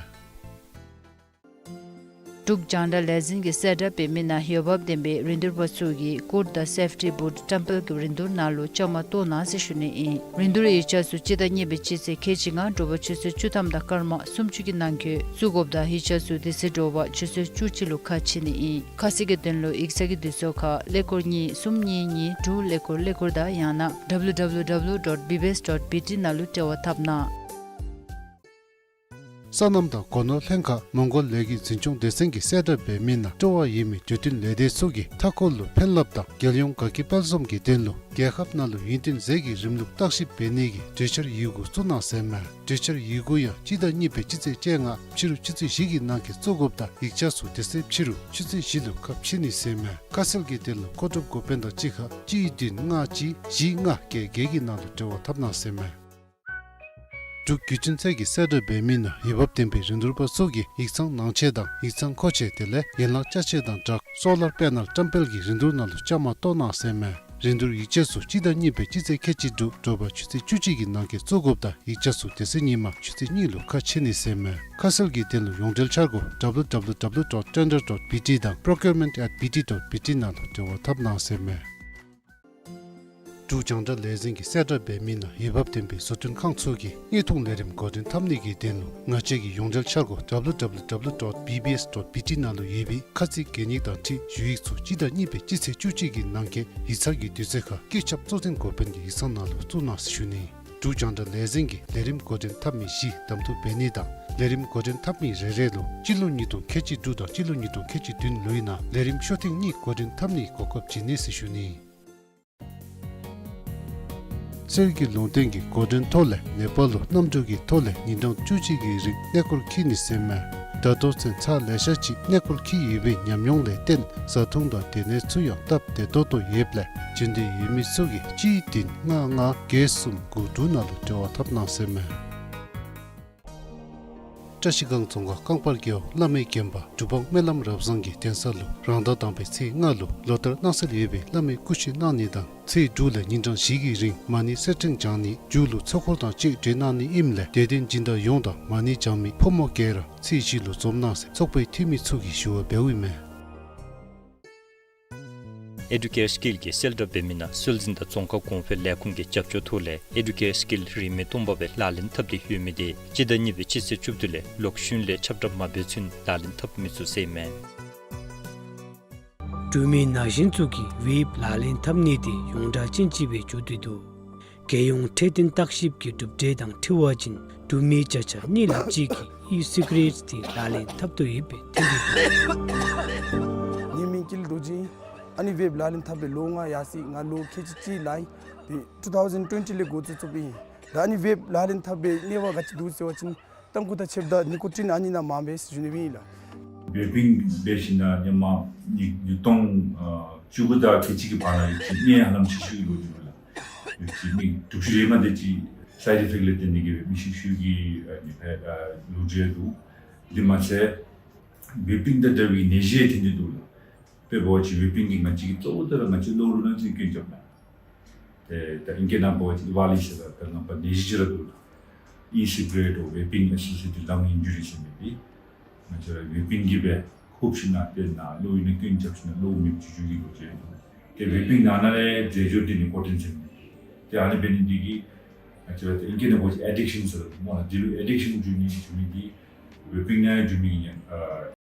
འབྲུག་རྒྱང་བསྒྲགས་ལས་འཛིན་གྱིས་གསལ་བསྒྲགས་འབད་མི་ནང་འོས་འབབ་ལྡན་པའི་རིན་བསྡུར་པ་ཚུ་གིས་གུར་དང་སེཕ་ཊི་བུཊ་བཀྲམ་སྤེལ་གྱི་རིན་བསྡུར་ནང་ལུ་བཅའ་མར་གཏོགས་གནང་ཟེར་ཞུ་ནི་ཨིན། རིན་བསྡུར་ཡིག་ཆ་ཚུ་སྤྱི་ཟླ་གཉིས་པའི་སྤྱི་ཚེས་ཁལ་གཅིག་ལྔ་དྲོ་པ་ཆུ་ཚོད་བཅུ་ཐམ་དང་སྐར་མ་སུམ་ཅུ་གི་ནང་འཁོད་བཙུགས་དགོཔ་དང་ཡིག་ཆ་ཚུ་དེ་ཚེ་དྲོ་པ་ཆུ་ཚོད་བཅུ་གཅིག་ལུ་ཁ་ཕྱེ་ནི་ཨིན། ཁ་གསལ་གྱི་དོན་ལུ་ཡིག་ཚང་གི་དུས་ཚོད་ཁར་ཀླད་ཀོར་གཉིས་གསུམ་གཉིས་གཉིས་དྲུག་ཀླད་ཀོར་ཀླད་ཀོར་དང་ཡང་ན་W W W dot B B S dot B T ནང་ལུ་འབྲེལ་བ་འཐབ་གནང་། སོ་ནམ་དང་སྒོ་ནོར་ལྷན་ཁག་མོང་གོལ་ལི་ཡའི་འཛིན་སྐྱོང་སྡེ་ཚན་གྱིས་གསལ་བསྒྲགས་འབད་མི་ནང་སྤྲོ་བ་ཡོད་མི་འདོད་མཐུན་ལས་སྡེ་ཚུ་གིས་མཐའ་འཁོར་ལུ་ཕན་རླབས་དང་རྒྱལ་ཡོངས་དགའ་སྐྱིད་དཔལ་འཛོམས་ཀྱི་དོན་ལུ་རྒྱལ་ཁབ་ནང་ལུ་ཡུན་བརྟན་ཟས་ཀྱི་རིམ་ལུགས་བརྟག་ཞིབ་འབད་ནི་གི་གྲོས་འཆར་ཡི་གུ་བཙུགས་གནང་ཟེར་མས། གྲོས་འཆར་ཡི་གུ་ཡང་སྤྱི་ཟླ་གཉིས་པའི་སྤྱི་ཚེས་བཅོ་ལྔ་ཕྱི་རུ་ཆུ་ཚོད་བཞི་གི་ནང་འཁོད་བཙུགས་དགོཔ་དང་ཡིག་ཆ་ཚུ་དེ་ཚེ་ཕྱི་རུ་ཆུ་ཚོད་བཞི་ལུ་ཁ་ཕྱེ་ནི་ཟེར་མས། ཁ་གསལ་གྱི་དོན་ལུ་མཁོ་སྒྲུབ་འགོ་དཔོན་དང་གཅིག་ཁར་གཅིག་བདུན་ལྔ་གཅིག་བཞི་ལྔ་བརྒྱད་བརྒྱད་ཀྱི་ནང་ལུ་འབྲེལ་བ་འཐབ་གནང་ཟེར་མས། འབྲུག་བརྒྱུད་འཕྲིན་ཚད་ཀྱིས་གསལ་བསྒྲགས་འབད་མི་ནང་འོས་འབབ་ལྡན་པའི་རིན་བསྡུར་པ་ཚུ་གིས་ཡིག་ཚང་ནང་ཆས་དང་ཡིག་ཚང་མཁོ་ཆས་དེ་ལས་ཡན་ལག་ཅ་ཆས་དང་སྦྲགས་སོ་ལར་པེ་ནལ་བཀྲམ་སྤེལ་གྱི་རིན་བསྡུར་ནང་ལུ་བཅའ་མར་གཏོགས་གནང་ཟེར་མས། རིན་བསྡུར་ཡིག་ཆ་ཚུ་སྤྱི་ཟླ་གཉིས་པའི་སྤྱི་ཚེས་ཁལ་གཅིག་དྲུག་དྲོ་པ་ཆུ་ཚོད་བཅུ་གཅིག་གི་ནང་འཁོད་བཙུགས་དགོཔ་དང་ཡིག་ཆ་ཚུ་དེ་ཚེ་ཉིན་མ་ཆུ་ཚོད་གཉིས་ལུ་ཁ་ཕྱེ་ནི་ཟེར་མས། ཁ་གསལ་གྱི་དོན་ལུ་ཡོངས་འབྲེལ་འཆར་སྒོ་W W W dot tender dot B T དང་procurement at B T dot B T ནང་ལུ་འབྲེལ་བ་འཐབ་གནང་ཟེར་མས། འབྲུག་རྒྱང་བསྒྲགས་ལས་འཛིན་གྱིས་གསལ་བསྒྲགས་འབད་མི་ནང་འོས་འབབ་ལྡན་པའི་བཟོ་སྐྲུན་ཁང་ཚུ་གིས་དངོས་མཐོང་ལས་རིམ་འགོ་འདྲེན་འཐབ་ནི་གི་དོན་ལུ་ང་བཅས་ཀྱི་ཡོངས་འབྲེལ་འཆར་སྒོ་W W W dot B B S dot B T ནང་ལུ་ཡོད་པའི་ཁ་ཚིག་གན་ཡིག་དང་འཁྲིལ་ཞུ་ཡིག་ཚུ་སྤྱི་ཟླ་གཉིས་པའི་སྤྱི་ཚེས་བཅུ་གཅིག་གི་ནང་འཁོད་ཡིག་ཚང་གི་དུས་ཚོད་ཁར་བཀོད་ཁྱབ་གཙོ་འཛིན་འགོ་དཔོན་གྱི་ཡིག་ཚང་ནང་ལུ་བཙུགས་གནང་ཟེར་ཞུ་ནི། འབྲུག་རྒྱང་བསྒྲགས་ལས་འཛིན་གྱིས་ལས་རིམ་འགོ་འདྲེན་འཐབ་མི་བཞི་གདམ་འཐུ་འབད་ནི་དང་ལས་རིམ་འགོ་འདྲེན་འཐབ་མི་རེ་རེ་ལུ་སྤྱི་ལོ་ཉིས་སྟོང་ཁལ་གཅིག་དྲུག་དང་སྤྱི་ལོ་ཉིས་སྟོང་ཁལ་གཅིག་བདུན་ལོའི་ནང་ལས་རིམ་ཤོག་ཐེངས་གཉིས་འགོ་འདྲེན་འཐབ་ནིའི་གོ་སྐབས་བྱིན་ནི་ཟེར་ཞུ་ནི། གསེར་གྱི་ལུང་བསྟན་གྱི་འགོ་འདྲེན་ཐོག་ལས་ནེ་པཱལ་ལུ་གནམ་གྲུ་གི་ཐོག་ལས་ཉིན་གྲངས་བཅུ་གཅིག་གི་རིང་གནས་སྐོར་འཁྱིད་ནི་ཟེར་མས། ད་ལྟོ་ཚུན་ཚོད་ལེ་ཤ་ཅིག་གནས་སྐོར་འཁྱིད་ཡོད་པའི་ཉམས་མྱོང་ལས་བརྟེན་བཟའ་འཐུང་དང་སྡོད་གནས་ཚུ་ཡང་སྟབས་བདེ་ཏོག་ཏོ་ཡོདཔ་ལས་འབྱོན་འདོད་ཡོད་མི་ཚུ་གིས་གཅིག་བདུན་ལྔ་ལྔ་བརྒྱད་གསུམ་དགུ་དྲུག་ནང་ལུ་འབྲེལ་བ་འཐབ་གནང་ཟེར་མས། བཀྲ་ཤིས་སྒང་རྫོང་ཁག་རྐང་པར་རྒེད་འོག་བླ་མའི་དགོན་པ་གྲུབ་དབང་སྨོན་ལམ་རབ་བཟང་གི་གདན་ས་ལུ་རང་ཟླ་དང་པའི་ཚེས་ལྔ་ལུ་ལོ་ལྟར་སྣང་གསལ་ཡོད་པའི་བླ་མའི་སྐུ་མཆོད་གནང་ནི་དང་ཚེས་དྲུག་ལས་ཉིན་གྲངས་བཞི་གི་རིང་མ་ཎི་གསེར་ཕྲེང་བགྱང་ནི་མཇུག་ལུ་ཚོགས་འཁོར་དང་བཅས་གྲོལ་གནང་ནི་ཨིནམ་ལས་དད་ལྡན་སྦྱིན་བདག་ཡོངས་དང་མ་ཎི་བགྱང་མི་ཕོ་མོ་ག་ར་ཚེས་བཞི་ལུ་འཛོམས་གནང་ཟེར་ཚོགས་པའི་འཐུས་མི་ཚུ་གིས་ཞུ་བ་འབདཝ་ཨིན་མས། ཨེ་ཌུ་ཀེར་སི་ཀིལ་གྱིས་གསལ་བསྒྲགས་འབད་མི་ནང་སྲོལ་འཛིན་དང་རྫོང་ཁ་གོང་འཕེལ་ལས་ཁུངས་ཀྱི་རྒྱབ་སྐྱོར་ཐོག་ལས་ཨེ་ཌུ་ཀེར་སི་ཀིལ་རིན་མེད་སྟོང་པ་སྦེ་ལག་ལེན་འཐབ་སྟེ་ཡོད་མི་དེ་སྤྱི་ཟླ་གཉིས་པའི་སྤྱི་ཚེས་བཅུ་བདུན་ལས་ལོག་ཤུལ་ལས་ཁྱབ་བསྒྲགས་མ་འབད་ཚུན་ལག་ལེན་འཐབ་མི་ཚུགས་ཟེར་ཨིན་མས། འབྲུག་མི་ན་གཞོན་ཚུ་གིས་ཝེབ་ལག་ལེན་འཐབ་ནི་དེ་ཡོངས་གྲགས་ཅན་ཅིག་སྦེ་འགྱོ་སྟེ་འདུག། རྒྱལ་ཡོངས་འཕྲོད་བསྟེན་བརྟག་ཞིབ་ཀྱི་གྲུབ་འབྲས་དང་འཁྲིལ་བ་ཅིན་འབྲུག་མི་བརྒྱ་ཆ་གཉིས་ལྷགཔ་ཅིག་གིས་ཨི་སི་ག་རེཊ་དེ་ལག་ལེན་འཐབ་དོ་ཡོདཔ་སྦེ་ཐོན་ཏེ་འདུག། ངེའི་མིང་ཀིལ་རྡོ་རྗེ། ཨ་ནི་ཝེབ་ལག་ལེན་འཐབ་སྦེ་ལོ་ལྔ་ཡར་སོ་ཡི། ང་ལོ་ཁལ་གཅིག་གཅིག་ལང་ཡི། ཏེ་ཊུ་ཐའུ་ཟེན་ཊུ་ཝེན་ཊི་ལས་འགོ་བཙུགས་བཙུགསཔ་ཨིན། ད་ཨ་ནི་ཝེབ་ལག་ལེན་འཐབ་སྦེ་གནོད་པ་ག་ཅི་འདུག་ཟེར་བ་ཅིན་ཏམ་ཁུ་དང་ཕྱེདཔ་ད་ནི་ཀོ་ཊིན་ཨ་ནི་ནང་མངམ་སྦེ་ཟེར་ཞུ་ནི་ཨིན་ལགས། ཝེ་པིང་འབད་ཞིནམ་ལས་ཧེ་མ་ཉིས་ཉིས་སྟོང་ཨ་བཅུ་དགུ་དང་ཁལ་གཅིག་གི་བར་ན་ཡོད་ཅི་གནས་ཧ་ལམ་ཤི་ཤི་གི་ལོ་རྒྱུས་ལགས། ཡོད་ཅི་མི་དྲུག་ཅུ་རེ་མ་དེ་ཅིག་སའིཌ་ཨི་ཕེཀཊ་ལས་བརྟེན་ཏེ་གིས་སྦེ་མི་ཤི་ཤི་གི་ཨ་ནི་སྦེ་ཨ་ལོ་རྒྱུས་འདུག། དེ་མ་ཚད་ཝེ་པིང་དང་འདྲ་བའི་ནད་གཞི་ཐོན་ཏེ་འདུག་ལགས། དཔེ་འབད་བ་ཅིན་ཝེ་པིང་གིས་ང་བཅས་ཀྱི་གཙོ་བོ་དེ་ར་ང་བཅས་གློ་ལུ་ནང་ཅིག་སྐྱོན་རྐྱབ་མས། ཏེ་ད་ཨིང་སྐད་ནང་འབད་བ་ཅིན་ཨི་ཝཱ་ལི་ཟེར་ར་ད་ང་བཅས་ནད་གཞི་ཅིག་ར་འདུག་ལགས། ཨི་སི་ག་རེཊ་འོ་ཝེ་པིང་ཨེ་སོ་སི་ཡེ་ཊེཌ་ལང་ཨིན་ཇུ་རི་ཟེར་མི་འདི་ང་བཅས་ར་ཝེ་པིང་གིས་སྦེ་ཧུབ་ཞིནམ་ལས་ཏེ་ནཱ་གློ་ཡི་ནང་སྐྱོན་རྐྱབ་ཞིནམ་ལས་གློ་མེདཔ་བྱུང་བྱུང་གི་ལོ་རྒྱུས་འདུག། ཏེ་ཝེ་པིང་ནང་ན་ལས་འཛད་སྤྱོད་འདི་ནི་ཀོ་ཊིན་ཟེར་མི་འདི་ཏེ་ཨ་ནི་འབད་ནི་འདི་གིས་ང་བཅས་ར་ཏེ་ཨིང་སྐད་ནང་འབད་བ་ཅིན་ཨེ་ཌིག་ཤཱན་ཟེར་སྨོ་ལགས། འདི་ལུ་ཨེ་ཌིག་ཤཱན་འགྱོ་ནི་འགྱོ་མི་འདི་ཝེ་པིང་ནང་འགྱོ་མི་ཨིན་ཨ།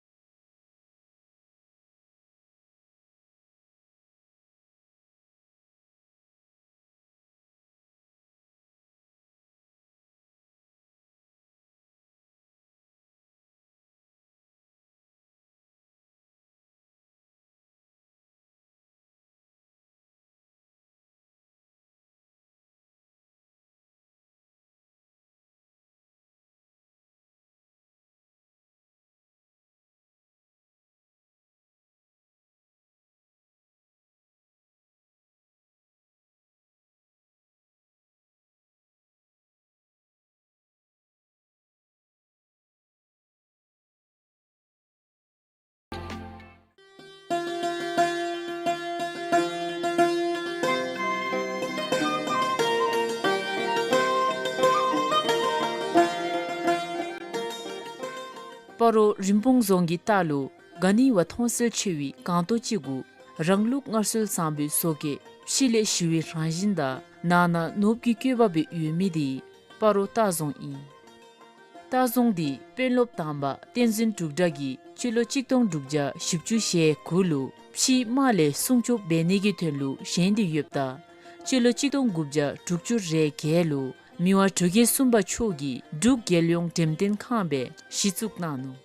སྤ་རོ་རིན་སྤུངས་རྫོང་གི་ལྟག་ལུ་ ག་ནི་བ་མཐོང་གསལ་ཆེ་བའི་སྒང་ཏོ་ཅིག་གུ་རང་ལུགས་སྔར་སྲོལ་བཟང་པོའི་བཟོ་བཀོད་ཕྱི་ལས་ཞི་བའི་རང་བཞིན་དང་ནང་ན་ནོར་བུ་གི་བཀོད་པ་སྦེ་ཡོད་མི་དེ་སྤ་རོ་ལྟ་རྫོང་ཨིན། ལྟ་རྫོང་འདི་དཔོན་སློབ་དང་པ་བསྟན་འཛིན་འབྲུག་གྲགས་ཀྱིས་སྤྱི་ལོ་གཅིག་སྟོང་དྲུག་བརྒྱ་བཞི་བཅུ་ཞེ་དགུ་ལུ་ཕྱིའི་དམག་ལས་སྲུང་སྐྱོབ་འབད་ནི་གི་དོན་ལུ་བཞེངས་ཏེ་ཡོདཔ་ད་སྤྱི་ལོ་གཅིག་སྟོང་དགུ་བརྒྱ་དྲུག་ཅུ་རེ་བརྒྱད་ལུ་མི་དབང་འབྲུག་རྒྱལ་གསུམ་པ་མཆོག་གིས་འབྲུག་རྒྱལ་ཡོངས་འགྲེམས་སྟོན་ཁང་སྦེ་གཞི་བཙུགས་གནང་ནུག།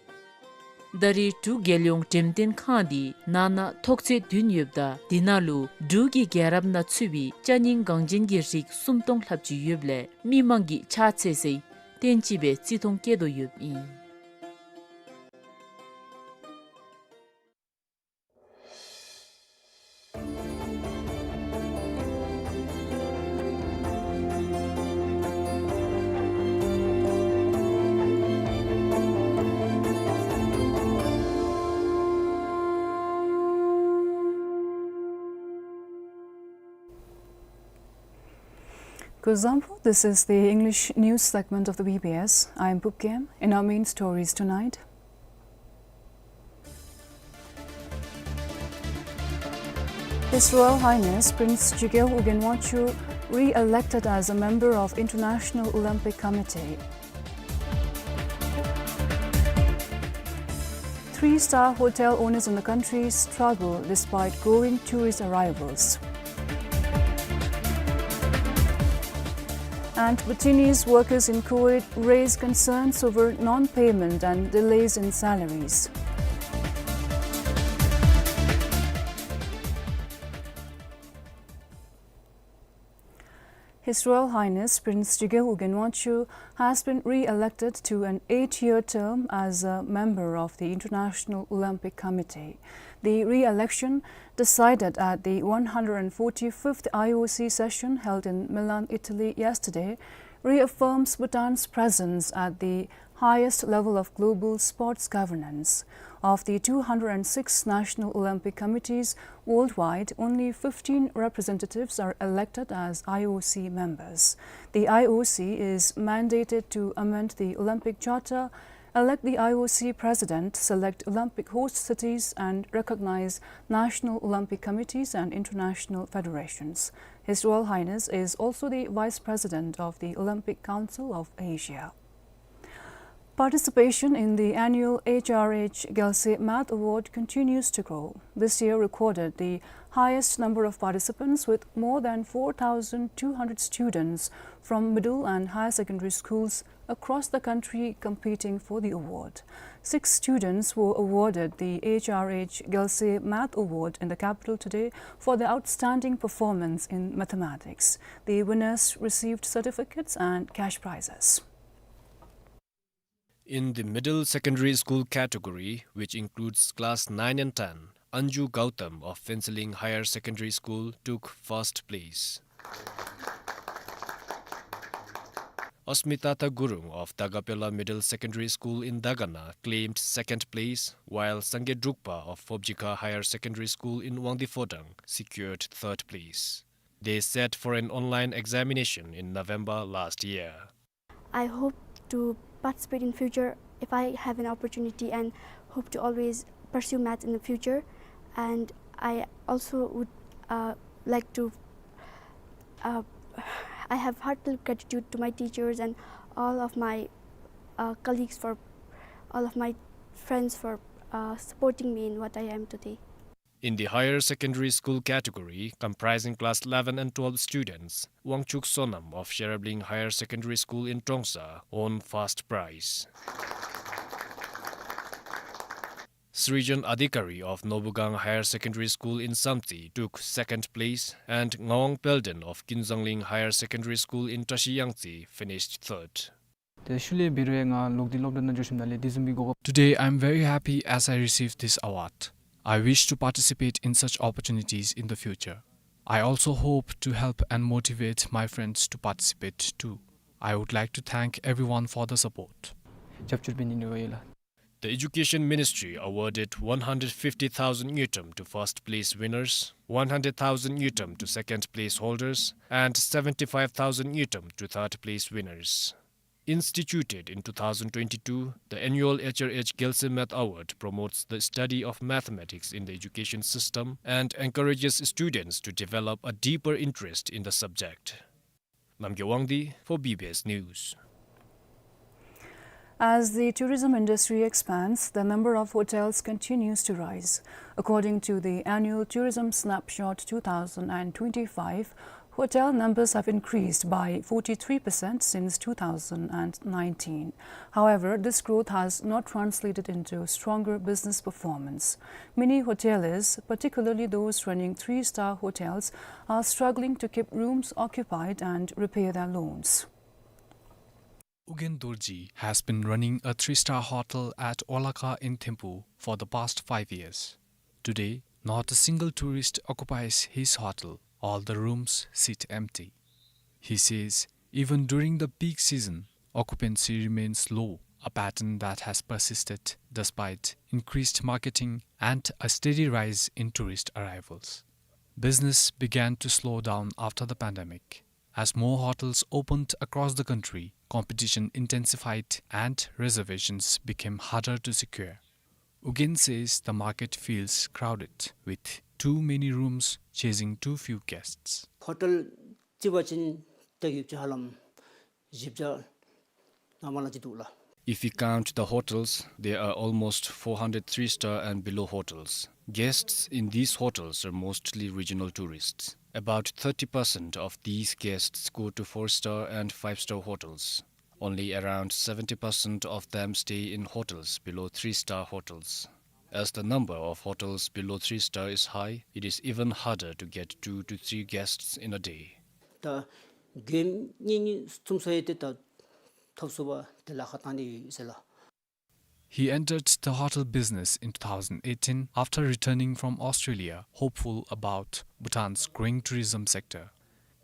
ད་རེས་འབྲུག་རྒྱལ་ཡོངས་འགྲེམས་སྟོན་ཁང་འདི་ནང་ན་ཐོག་ཚད་བདུན་ཡོདཔ་ད་དེ་ནང་ལུ་འབྲུག་གི་རྒྱལ་རབས་ནང་ཚུད་པའི་ཅ་རྙིང་འགངས་ཅན་གྱི་རིགས་སུམ་སྟོང་ལྷགཔ་ཅིག་ཡོདཔ་ལས་མི་མང་གིས་ཕྱག་འཚལ་སའི་རྟེན་ཅིག་སྦེ་བརྩི་མཐོང་བསྐྱེད་དོ་ཡོདཔ་ཨིན། Kuzuzangpo, this is the English news segment of the B B S. I am Pupkem. In our main stories tonight, His Royal Highness Prince Chigel Ugyenwangchuk re-elected as a member of International Olympic Committee. Three-star hotel owners in the country struggle despite growing tourist arrivals. And Bhutanese workers in Kuwait raise concerns over non-payment and delays in salaries. His Royal Highness Prince Chigel Ugyenwangchuk has been re-elected to an eight-year term as a member of the International Olympic Committee. The re-election, decided at the one hundred forty-fifth I O C session held in Milan, Italy yesterday, reaffirms Bhutan's presence at the highest level of global sports governance. Of the two hundred six national Olympic committees worldwide, only fifteen representatives are elected as I O C members. The I O C is mandated to amend the Olympic Charter, elect the I O C president, select Olympic host cities, and recognize national Olympic committees and international federations. His Royal Highness is also the vice president of the Olympic Council of Asia. Participation in the annual H R H Gyalse Math Award continues to grow. This year recorded the highest number of participants, with more than four thousand two hundred students from middle and higher secondary schools across the country competing for the award. Six students were awarded the H R H Gyalse Math Award in the capital today for their outstanding performance in mathematics. The winners received certificates and cash prizes. In the middle secondary school category, which includes class nine and ten, Anju Gautam of Phentsholing Higher Secondary School took first place. Asmitata Gurung of Dagapela Middle Secondary School in Dagana claimed second place, while Sangay Drukpa of Phobjikha Higher Secondary School in Wangdue Phodrang secured third place. They sat for an online examination in November last year. I hope to participate in future if I have an opportunity, and hope to always pursue maths in the future. And I also would, uh, like to, uh, I have heartfelt gratitude to my teachers and all of my, uh, colleagues for, all of my friends for, uh, supporting me in what I am today. In the higher secondary school category, comprising class eleven and twelve students, Wangchuk Sonam of Sherabling Higher Secondary School in Trongsa won first prize. Srijan Adhikari of Nobugang Higher Secondary School in Samtse took second place, and Ngawang Pelden of Kinzangling Higher Secondary School in Tashi Yangtse finished third. ཏེ་ཤུལ་ལས་འབད་རུང་ང་ལོག་སྟེ་སློབ་གྲྭ་ནང་འགྱོ་ཞིནམ་ལས་དེ་བཟུམ་མའི་གོ་སྐབས། Today, I'm very happy as I received this award. I wish to participate in such opportunities in the future. I also hope to help and motivate my friends to participate too. I would like to thank everyone for the support. རྒྱབ་སྐྱོར་འབད་ནི་ནི་ཡོད་ལགས། The Education Ministry awarded one hundred fifty thousand ngultrum to first place winners, one hundred thousand ngultrum to second place holders, and seventy-five thousand ngultrum to third place winners. Instituted in two thousand twenty-two, the annual H R H Gyalse Math Award promotes the study of mathematics in the education system and encourages students to develop a deeper interest in the subject. Namgay Wangdi for B B S News. As the tourism industry expands, the number of hotels continues to rise. According to the annual Tourism Snapshot two thousand and twenty-five, hotel numbers have increased by forty-three percent since two thousand and nineteen. However, this growth has not translated into stronger business performance. Many hoteliers, particularly those running three-star hotels, are struggling to keep rooms occupied and repay their loans. Ugyen Dorji has been running a three-star hotel at Olakha in Thimphu for the past five years. Today, not a single tourist occupies his hotel. All the rooms sit empty. He says even during the peak season, occupancy remains low, a pattern that has persisted despite increased marketing and a steady rise in tourist arrivals. Business began to slow down after the pandemic. As more hotels opened across the country, competition intensified and reservations became harder to secure. Ugyen says the market feels crowded, with too many rooms chasing too few guests. ཧོ་ཊེལ་རྩིས་པ་ཅིན་ཏེ་ཡོདཔ་ཅིག་ཧ་ལམ་བཞི་བརྒྱ་ནང་མ་ལ་ཅིག་འདུག་ལགས། If we count the hotels, there are almost four hundred three-star and below hotels. Guests in these hotels are mostly regional tourists. About thirty percent of these guests go to four-star and five-star hotels. Only around seventy percent of them stay in hotels below three-star hotels. As the number of hotels below three-star is high, it is even harder to get two to three guests in a day. ད་དགུན་ཉིན་གཉིས་གསུམ་སོང་ཡས་ཏེ་ད་ཐོབ་ཚུགས་པ་དེ་ལཱ་ཁག་བཏང་ནི་ཡོད་ཟེར་ལགས། He entered the hotel business in two thousand eighteen after returning from Australia, hopeful about Bhutan's growing tourism sector.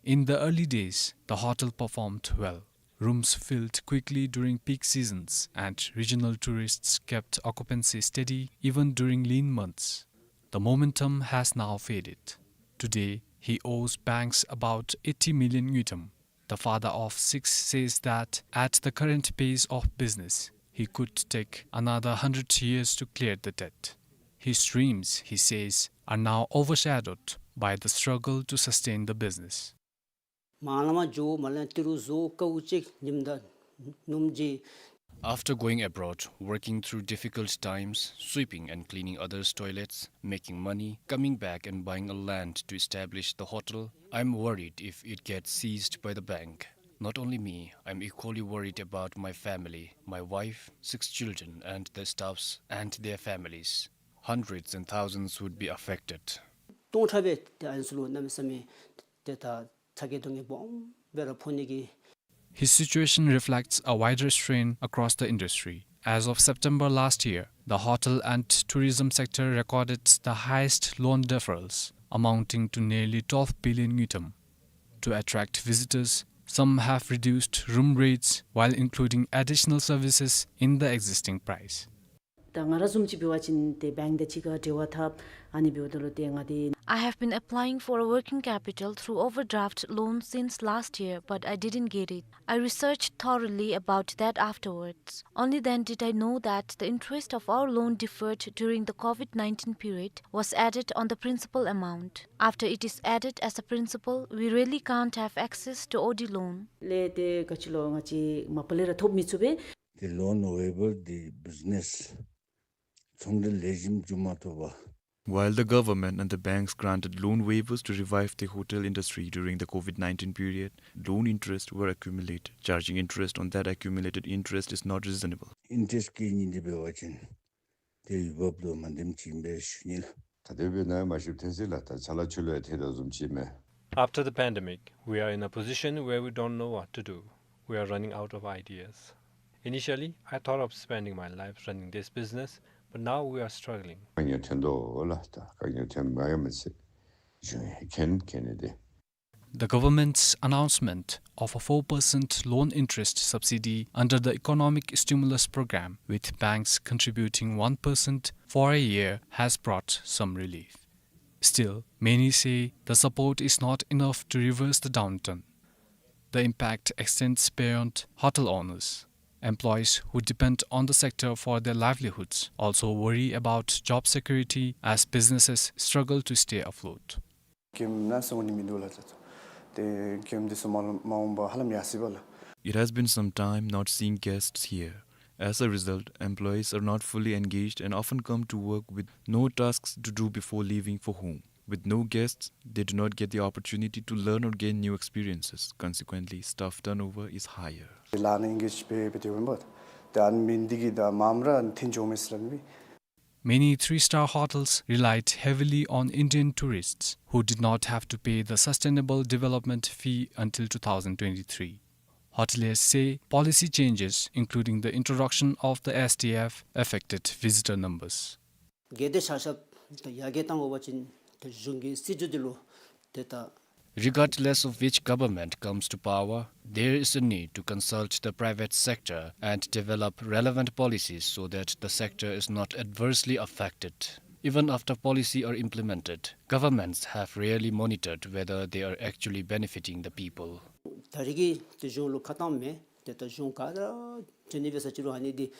In the early days, the hotel performed well. Rooms filled quickly during peak seasons, and regional tourists kept occupancy steady even during lean months. The momentum has now faded. Today, he owes banks about eighty million ngultrum. The father of six says that at the current pace of business, he could take another hundred years to clear the debt. His dreams, he says, are now overshadowed by the struggle to sustain the business. མ་ལ་མ་འགྱོ་མ་ལ་ཏི་རུ་བཟོ་དཀའཝ་ཅིག་ཉིམ་ད་ནུམ་ཅིག After going abroad, working through difficult times, sweeping and cleaning others' toilets, making money, coming back and buying a land to establish the hotel, I'm worried if it gets seized by the bank. Not only me, I'm equally worried about my family, my wife, six children and the staffs and their families. Hundreds and thousands would be affected. སྟོང་ཕྲག་སྦེ་ཏེ་ཨ་ནི་ཚུ་ལུ་གནམ་མེད་ས་མེད་ཏེ་ད་ཚ་གྱང་སྡུག་བསྔལ་སྦོམ་སྦེ་ར་ཕོག་ནི་གི། His situation reflects a wider strain across the industry. As of September last year, the hotel and tourism sector recorded the highest loan deferrals, amounting to nearly twelve billion ngultrum. To attract visitors, some have reduced room rates while including additional services in the existing price. ད་ང་ར་བཟུམ་ཅིག་འབད་བ་ཅིན་ཏེ་བེངཀ་དང་གཅིག་ཁར་འབྲེལ་བ་འཐབ་ཨ་ནི་འབདཝ་ད་ལུ་ཏེ་ང་ཏེ། I have been applying for a working capital through overdraft loan since last year, but I didn't get it. I researched thoroughly about that afterwards. Only then did I know that the interest of our loan deferred during the COVID nineteen period was added on the principal amount. After it is added as a principal, we really can't have access to O D loan. ལས་ཏེ་ག་ཅི་ལོ་ང་བཅས་མ་པ་ལས་ར་ཐོབ་མི་ཚུགས་པས། The loan waiver, the business ཚོང་འབྲེལ་ལེགས་ཤོམ་བྱུང་མ་ཐུབ་པ། While the government and the banks granted loan waivers to revive the hotel industry during the COVID nineteen period, loan interests were accumulated. Charging interest on that accumulated interest is not reasonable. ཨིན་ཊེ་རེསཊ་བཀལ་ནི་འདི་འབད་བ་ཅིན་ཏེ་འོས་འབབ་ལུ་མ་འདེམས་ཅིག་ཨིན་པས་ཞུ་ནི་ལགས། ད་དེ་སྦེ་ན་མ་ཤེསཔ་ཐོན་སྲིད་ལགས། ད་ཚ་ལ་ཆུ་ལུ་ཡང་ཐལ་དོ་བཟུམ་ཅིག་མས། After the pandemic, we are in a position where we don't know what to do. We are running out of ideas. Initially, I thought of spending my life running this business, but now we are struggling. དཀའ་ངལ་ཐོན་དོ་ལགས། ད་དཀའ་ངལ་ཐོན་མ་ཡོད་མི་ཚེ་བྱུང་ཡང་ཁེན་ཁེན་ནི་དེ། The government's announcement of a four percent loan interest subsidy under the Economic Stimulus Program, with banks contributing one percent for a year, has brought some relief. Still, many say the support is not enough to reverse the downturn. The impact extends beyond hotel owners. Employees who depend on the sector for their livelihoods also worry about job security as businesses struggle to stay afloat. གྱོནམ་ནང་སོང་ནི་མིན་འདུག་ལགས། ཏེ་གྱོནམ་འདི་ཚུ་མ་མ་འོངས་པ་ཧ་ལམ་ཡར་སོ་བས་ལགས། It has been some time not seeing guests here. As a result, employees are not fully engaged and often come to work with no tasks to do before leaving for home. With no guests, they do not get the opportunity to learn or gain new experiences. Consequently, staff turnover is higher. ལཱ་ནང་ཨེན་གེཇ་འབད་འབད་དེ་འོང་པས། ཏེ་ཨ་ནི་མེན་འདི་གིས་ད་མངམ་ར་འཐོན་འགྱོཝ་མས་ཟེར་སླབ་ནི་མས། Many three-star hotels relied heavily on Indian tourists who did not have to pay the Sustainable Development Fee until two thousand twenty-three. Hoteliers say policy changes, including the introduction of the S D F, affected visitor numbers. གལ་ཏེ་ཆ་ཁྱབ་ད་ཡར་རྒྱས་གཏང་དགོ་པ་ཅིན་ཏེ་གཞུང་གི་སྲིད་བྱུས་འདི་ལུ་ཏེ་ད། Regardless of which government comes to power, there is a need to consult the private sector and develop relevant policies so that the sector is not adversely affected. Even after policy are implemented, governments have rarely monitored whether they are actually benefiting the people. ད་རེས་ཀྱི་ཏེ་གཞུང་ལུ་ཁ་གཏངམ་མེད། ཏེ་ད་གཞུང་ག་ར་ཅིག་ནི་འབད་ས་ཅིག་རུང་ཨ་ནི་འདི་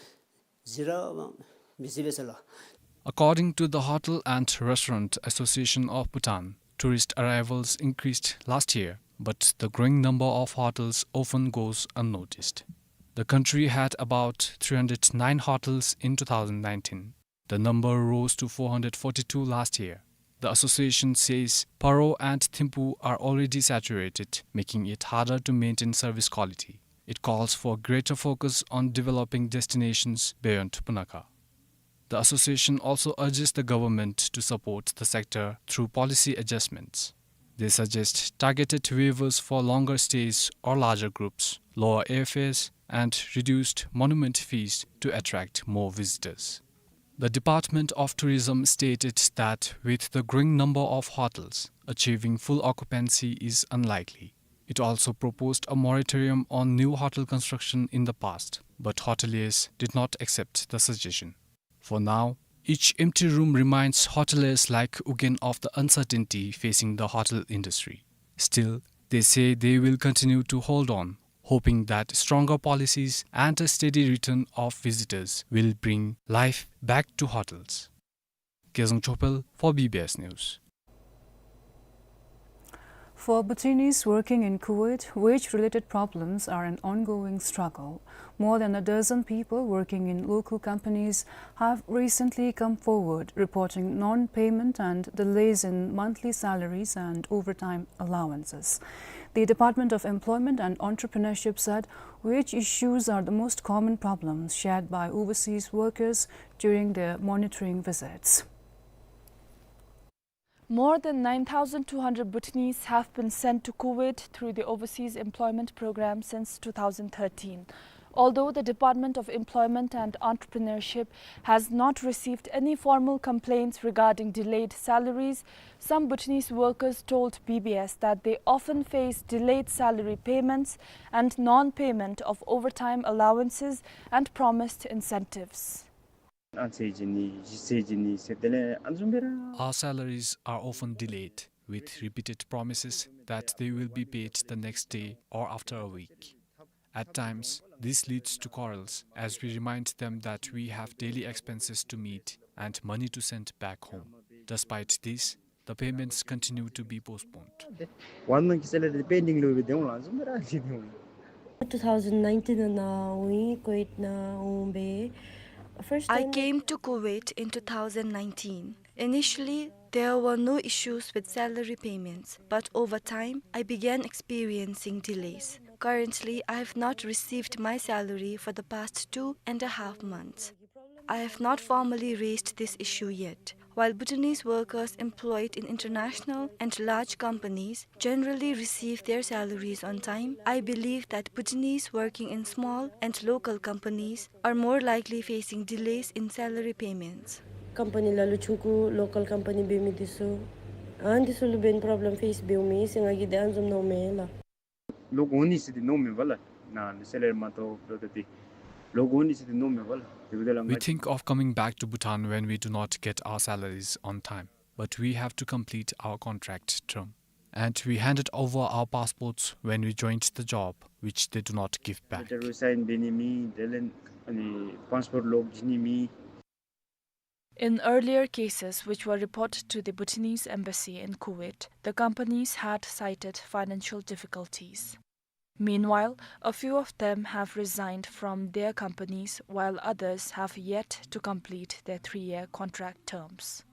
གཟིགས་ར་མི་གཟིགས་པས་ཟེར་ལགས། According to the Hotel and Restaurant Association of Bhutan, tourist arrivals increased last year, but the growing number of hotels often goes unnoticed. The country had about three hundred nine hotels in two thousand nineteen. The number rose to four hundred forty-two last year. The association says Paro and Thimphu are already saturated, making it harder to maintain service quality. It calls for greater focus on developing destinations beyond Punakha. The association also urges the government to support the sector through policy adjustments. They suggest targeted waivers for longer stays or larger groups, lower airfares, and reduced monument fees to attract more visitors. The Department of Tourism stated that with the growing number of hotels, achieving full occupancy is unlikely. It also proposed a moratorium on new hotel construction in the past, but hoteliers did not accept the suggestion. For now, each empty room reminds hoteliers like again of the uncertainty facing the hotel industry. Still, they say they will continue to hold on, hoping that stronger policies and a steady return of visitors will bring life back to hotels. Kezang Chopel for B B S News. For Bhutanese working in Kuwait, wage-related problems are an ongoing struggle. More than a dozen people working in local companies have recently come forward reporting non-payment and delays in monthly salaries and overtime allowances. The Department of Employment and Entrepreneurship said wage issues are the most common problems shared by overseas workers during their monitoring visits. More than nine thousand two hundred Bhutanese have been sent to Kuwait through the Overseas Employment Program since two thousand thirteen. Although the Department of Employment and Entrepreneurship has not received any formal complaints regarding delayed salaries, some Bhutanese workers told B B S that they often face delayed salary payments and non-payment of overtime allowances and promised incentives. ཨ་ཚེས་གཅིག་ནི་གཞི་ཚེས་གཅིག་ནི་ཟེར་དེ་ལས་ཨ་ནི་བཟུམ་སྦེ་ར། Our salaries are often delayed, with repeated promises that they will be paid the next day or after a week. At times, this leads to quarrels, as we remind them that we have daily expenses to meet and money to send back home. Despite this, the payments continue to be postponed. ཝཱན་ནང་གི་སེ་ལ་རི་པེན་ཌིང་ལུ་སྦེ་སྡོད་འོང་ལགས། ཨ་ནི་བཟུམ་སྦེ་ར་སྡོད་འོང་ལགས། Two thousand nineteen ནང་ང་ཀུ་ཝེཊ་ནང་འོང་སྦེ་first I time came to Kuwait in two thousand nineteen. Initially, there were no issues with salary payments, but over time, I began experiencing delays. Currently, I have not received my salary for the past two and a half months. I have not formally raised this issue yet. While Bhutanese workers employed in international and large companies generally receive their salaries on time, I believe that Bhutanese working in small and local companies are more likely facing delays in salary payments. Company ལ་ལུ་ཆུང་ཀུ་local company འབད་མི་འདི་ཚུ་ཨ་ནི་འདི་ཚུ་ལུ་འབདན་problem face འབདཝ་མས་ཟེར་ང་གིས་དེ་ཨ་ནི་བཟུམ་མནོཝ་མས་ལགས། ལོག་འོང་ནི་ཟེར་འདི་མནོཝ་མས་པ་ལགས། ནཱ་ལུ་སེ་ལ་རི་མ་ཐོབ་ལོག་སྟེ་ལོག་འོང་ནི་ཟེར་འདི་མནོཝ་མས་པ་ལགས། དེ་འབདཝ་ད་ལུ་We think of coming back to Bhutan when we do not get our salaries on time, but we have to complete our contract term. and we handed over our passports when we joined the job, which they do not give back. Letter sign be ni mi, then ani passport lock ji ni mi. In earlier cases which were reported to the Bhutanese embassy in Kuwait, the companies had cited financial difficulties. Meanwhile, a few of them have resigned from their companies, while others have yet to complete their three-year contract terms.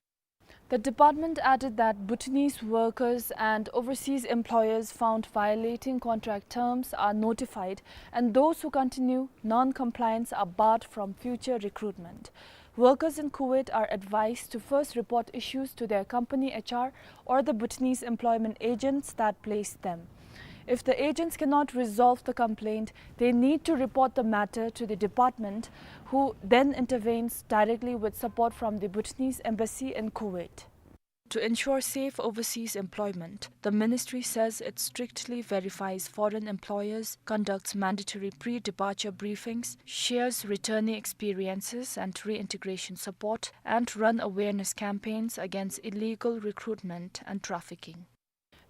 The department added that Bhutanese workers and overseas employers found violating contract terms are notified, and those who continue non-compliance are barred from future recruitment. Workers in Kuwait are advised to first report issues to their company H R or the Bhutanese employment agents that placed them. If the agents cannot resolve the complaint, they need to report the matter to the department, who then intervenes directly with support from the Bhutanese embassy in Kuwait. To ensure safe overseas employment, the ministry says it strictly verifies foreign employers, conducts mandatory pre-departure briefings, shares returnee experiences and reintegration support, and run awareness campaigns against illegal recruitment and trafficking.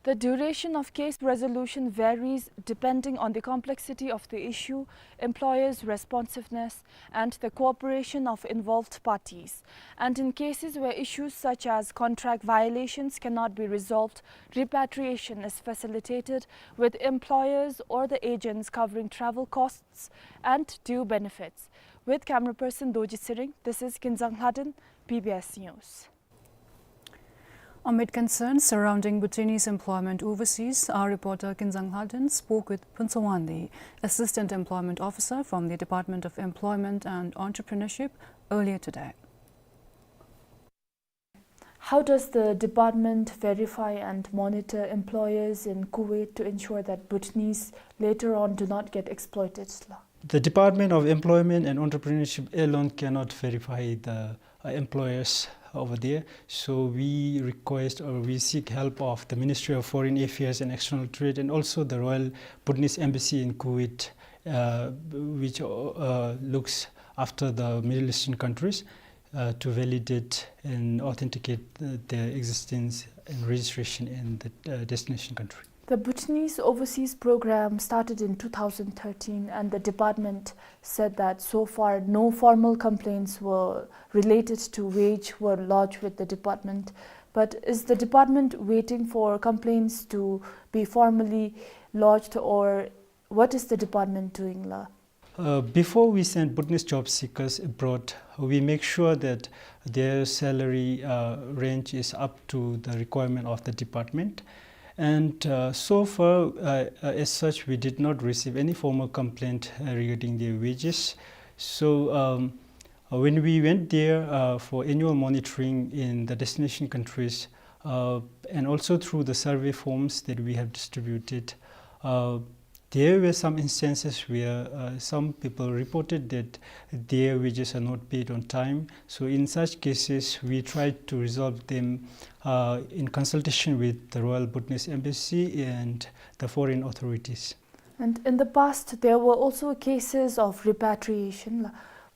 The duration of case resolution varies depending on the complexity of the issue, employers' responsiveness, and the cooperation of involved parties. And in cases where issues such as contract violations cannot be resolved, repatriation is facilitated, with employers or the agents covering travel costs and due benefits. With camera person Dorji Tshering, this is Kinzang Lhaden, B B S News. Amid concerns surrounding Bhutanese employment overseas, our reporter Kinzang Lhaden spoke with Phuntsho Wanli, Assistant Employment Officer from the Department of Employment and Entrepreneurship, earlier today. How does the department verify and monitor employers in Kuwait to ensure that Bhutanese later on do not get exploited la? The Department of Employment and Entrepreneurship alone cannot verify the, uh, employers over there. So we request or we seek help of the Ministry of Foreign Affairs and External Trade and also the Royal Bhutanese Embassy in Kuwait, uh, which, uh, looks after the Middle Eastern countries, uh, to validate and authenticate, uh, their existence and registration in the, uh, destination country. The Bhutanese overseas program started in two thousand thirteen, and the department said that so far no formal complaints were related to wage were lodged with the department. But is the department waiting for complaints to be formally lodged, or what is the department doing la? Uh, before we send Bhutanese job seekers abroad, we make sure that their salary, uh, range is up to the requirement of the department. And, uh, so far, uh, uh, as such, we did not receive any formal complaint, uh, regarding their wages. So, um, uh, when we went there, uh, for annual monitoring in the destination countries, uh, and also through the survey forms that we have distributed, uh, there were some instances where, uh, some people reported that their wages are not paid on time. So in such cases, we try to resolve them, uh, in consultation with the Royal Bhutanese Embassy and the foreign authorities. And in the past, there were also cases of repatriation.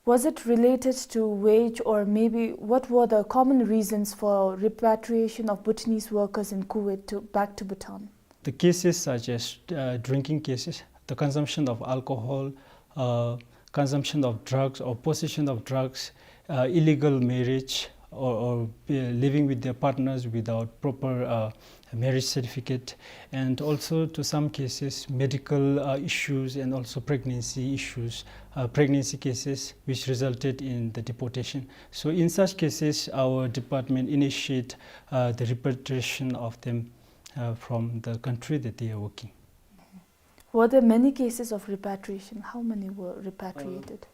Was it related to wage, or maybe what were the common reasons for repatriation of Bhutanese workers in Kuwait to, back to Bhutan? The cases such as, uh, drinking cases, the consumption of alcohol, uh, consumption of drugs or possession of drugs, uh, illegal marriage, or, or, uh, living with their partners without proper, uh, marriage certificate, and also to some cases medical, uh, issues and also pregnancy issues, uh, pregnancy cases which resulted in the deportation. So in such cases, our department initiate, uh, the repatriation of them, uh, from the country that they are working. Were there many cases of repatriation? How many were repatriated?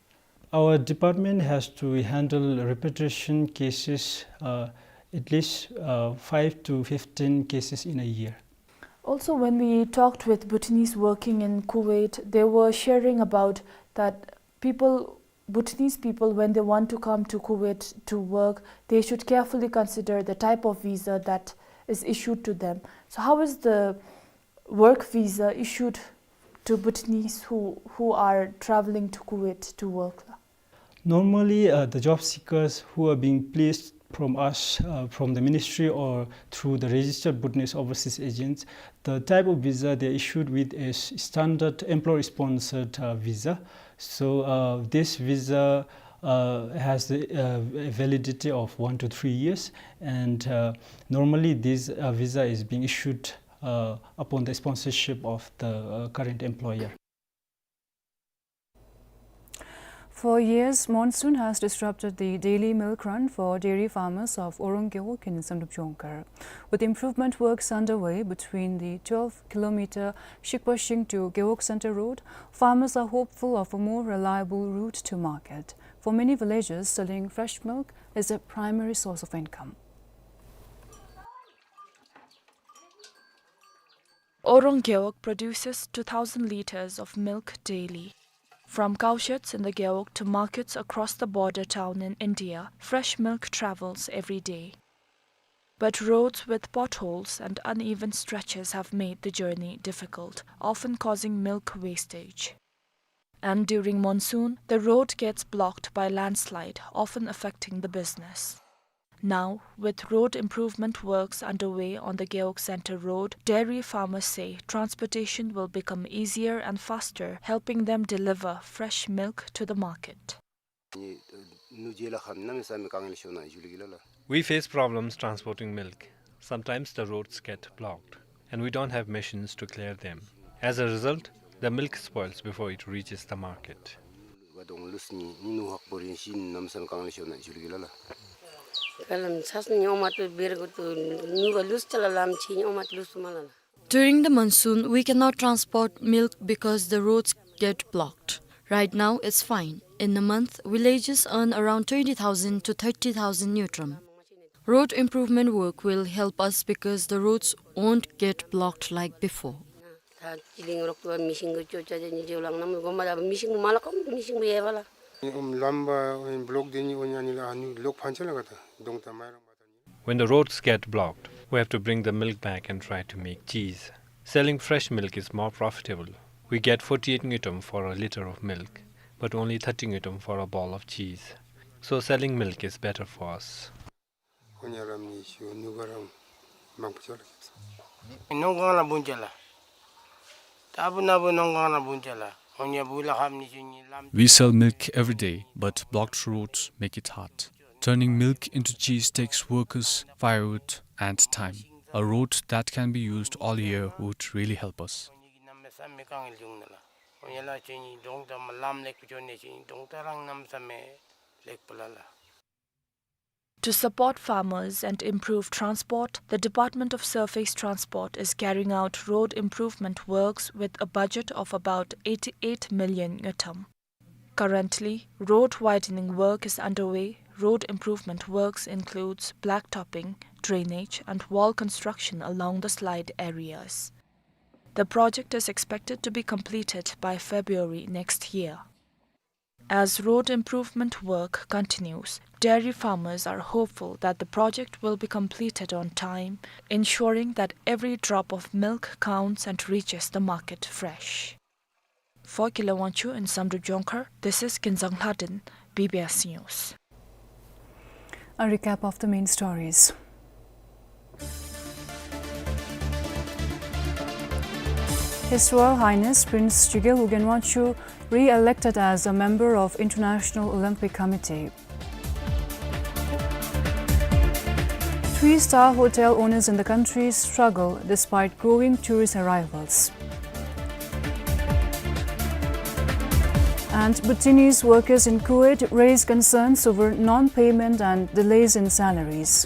Uh, our department has to handle repatriation cases, uh, at least, uh, five to fifteen cases in a year. Also, when we talked with Bhutanese working in Kuwait, they were sharing about that people, Bhutanese people, when they want to come to Kuwait to work, they should carefully consider the type of visa that is issued to them. So how is the work visa issued to Bhutanese who, who are traveling to Kuwait to work? Normally, uh, the job seekers who are being placed from us, uh, from the ministry or through the registered Bhutanese overseas agents. The type of visa they are issued with is standard employer-sponsored, uh, visa. So, uh, this visa, uh, has the, uh, validity of one to three years, and, uh, normally this, uh, visa is being issued, uh, upon the sponsorship of the, uh, current employer. For years, monsoon has disrupted the daily milk run for dairy farmers of Orang Gewog in Samdrup Jongkhar. With improvement works underway between the twelve kilometer Shikpashing to Gewog Center Road, farmers are hopeful of a more reliable route to market. For many villagers, selling fresh milk is a primary source of income. Orang Gewog produces two thousand liters of milk daily. From cowsheds in the Gewog to markets across the border town in India, fresh milk travels every day. But roads with potholes and uneven stretches have made the journey difficult, often causing milk wastage. And during monsoon, the road gets blocked by landslide, often affecting the business. Now, with road improvement works underway on the Gewog Center Road, dairy farmers say transportation will become easier and faster, helping them deliver fresh milk to the market. We face problems transporting milk. Sometimes the roads get blocked, and we don't have machines to clear them. As a result, the milk spoils before it reaches the market. During the monsoon, we cannot transport milk because the roads get blocked. Right now, it's fine. In a month, villagers earn around twenty thousand to thirty thousand ngultrum. Road improvement work will help us because the roads won't get blocked like before. When the roads get blocked, we have to bring the milk back and try to make cheese. Selling fresh milk is more profitable. We get forty-eight ngultrum for a liter of milk, but only thirty ngultrum for a ball of cheese. So selling milk is better for us. We sell milk every day, but blocked roads make it hard. Turning milk into cheese takes workers, firewood, and time. A road that can be used all year would really help us. To support farmers and improve transport, the Department of Surface Transport is carrying out road improvement works with a budget of about eighty-eight million ngultrum. Currently, road widening work is underway. Road improvement works includes blacktopping, drainage, and wall construction along the slide areas. The project is expected to be completed by February next year. As road improvement work continues, dairy farmers are hopeful that the project will be completed on time, ensuring that every drop of milk counts and reaches the market fresh. For Kile Wangchuk in Samdrup Jongkhar, this is Kinzang Lhaden, B B S News. A recap of the main stories. His Royal Highness Prince Chigel Ugyen Wangchuck re-elected as a member of International Olympic Committee. Three-star hotel owners in the country struggle despite growing tourist arrivals. And Bhutanese workers in Kuwait raise concerns over non-payment and delays in salaries.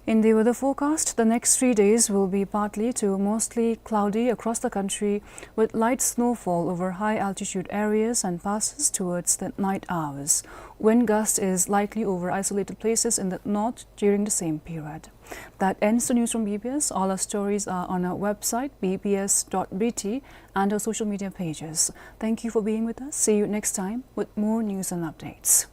In the weather forecast, the next three days will be partly to mostly cloudy across the country, with light snowfall over high-altitude areas and passes towards the night hours. Wind gust is likely over isolated places in the north during the same period. That ends the news from B B S. All our stories are on our website, B B S dot B T, and our social media pages. Thank you for being with us. See you next time with more news and updates.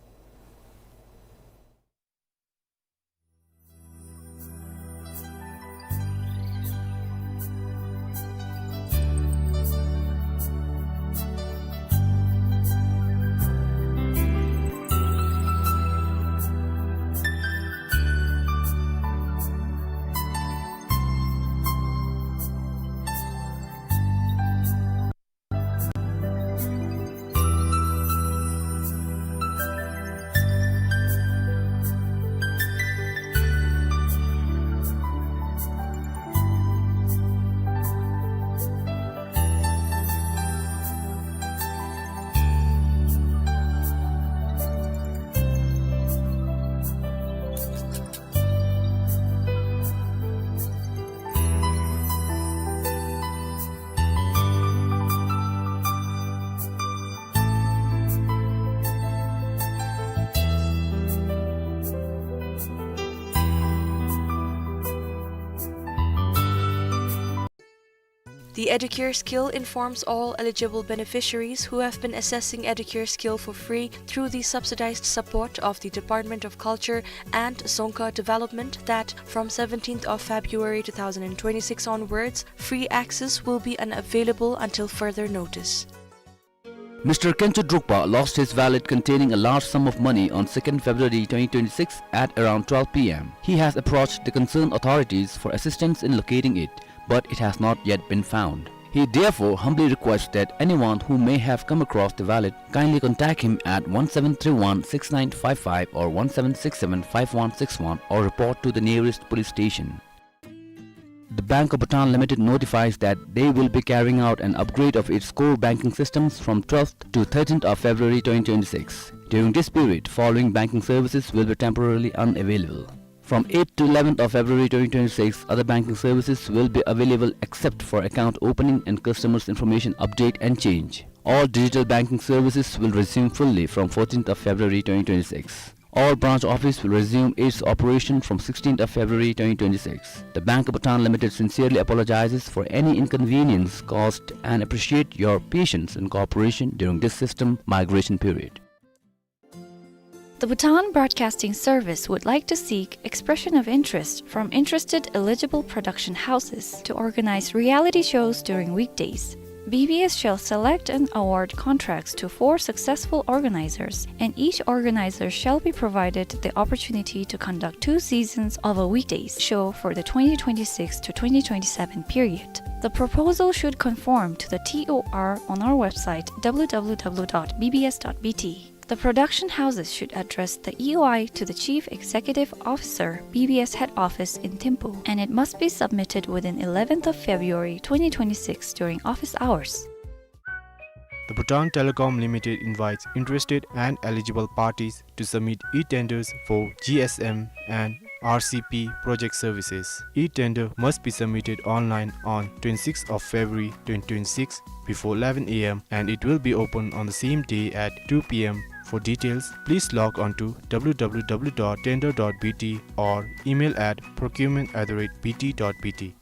The Educare Skill informs all eligible beneficiaries who have been accessing Educare Skill for free through the subsidized support of the Department of Culture and Dzongkha Development that from seventeenth of February two thousand twenty-six onwards, free access will be unavailable until further notice. Mister Khencho Drukpa lost his wallet containing a large sum of money on second February twenty twenty-six at around twelve p m. He has approached the concerned authorities for assistance in locating it, but it has not yet been found. He therefore humbly requests that anyone who may have come across the wallet kindly contact him at one seven three one six nine five five or one seven six seven five one six one or report to the nearest police station. The Bank of Bhutan Limited notifies that they will be carrying out an upgrade of its core banking systems from twelfth to thirteenth of February twenty twenty-six. During this period, following banking services will be temporarily unavailable. From eighth to eleventh of February twenty twenty-six, other banking services will be available except for account opening and customers' information update and change. All digital banking services will resume fully from fourteenth of February twenty twenty-six. All branch office will resume its operation from sixteenth of February twenty twenty-six. The Bank of Bhutan Limited sincerely apologizes for any inconvenience caused and appreciate your patience and cooperation during this system migration period. The Bhutan Broadcasting Service would like to seek expression of interest from interested eligible production houses to organize reality shows during weekdays. B B S shall select and award contracts to four successful organizers, and each organizer shall be provided the opportunity to conduct two seasons of a weekdays show for the twenty twenty-six to twenty twenty-seven period. The proposal should conform to the T O R on our website, w w w dot b b s dot b t. The production houses should address the E O I to the Chief Executive Officer, B B S Head Office in Thimphu, and it must be submitted within eleventh of February twenty twenty-six during office hours. The Bhutan Telecom Limited invites interested and eligible parties to submit e-tenders for G S M and R C P project services. E-tender must be submitted online on twenty-sixth of February twenty twenty-six before eleven a m, and it will be open on the same day at two p m. For details, please log on to w w w dot tender dot b t or email at procurement at the rate b t dot b t.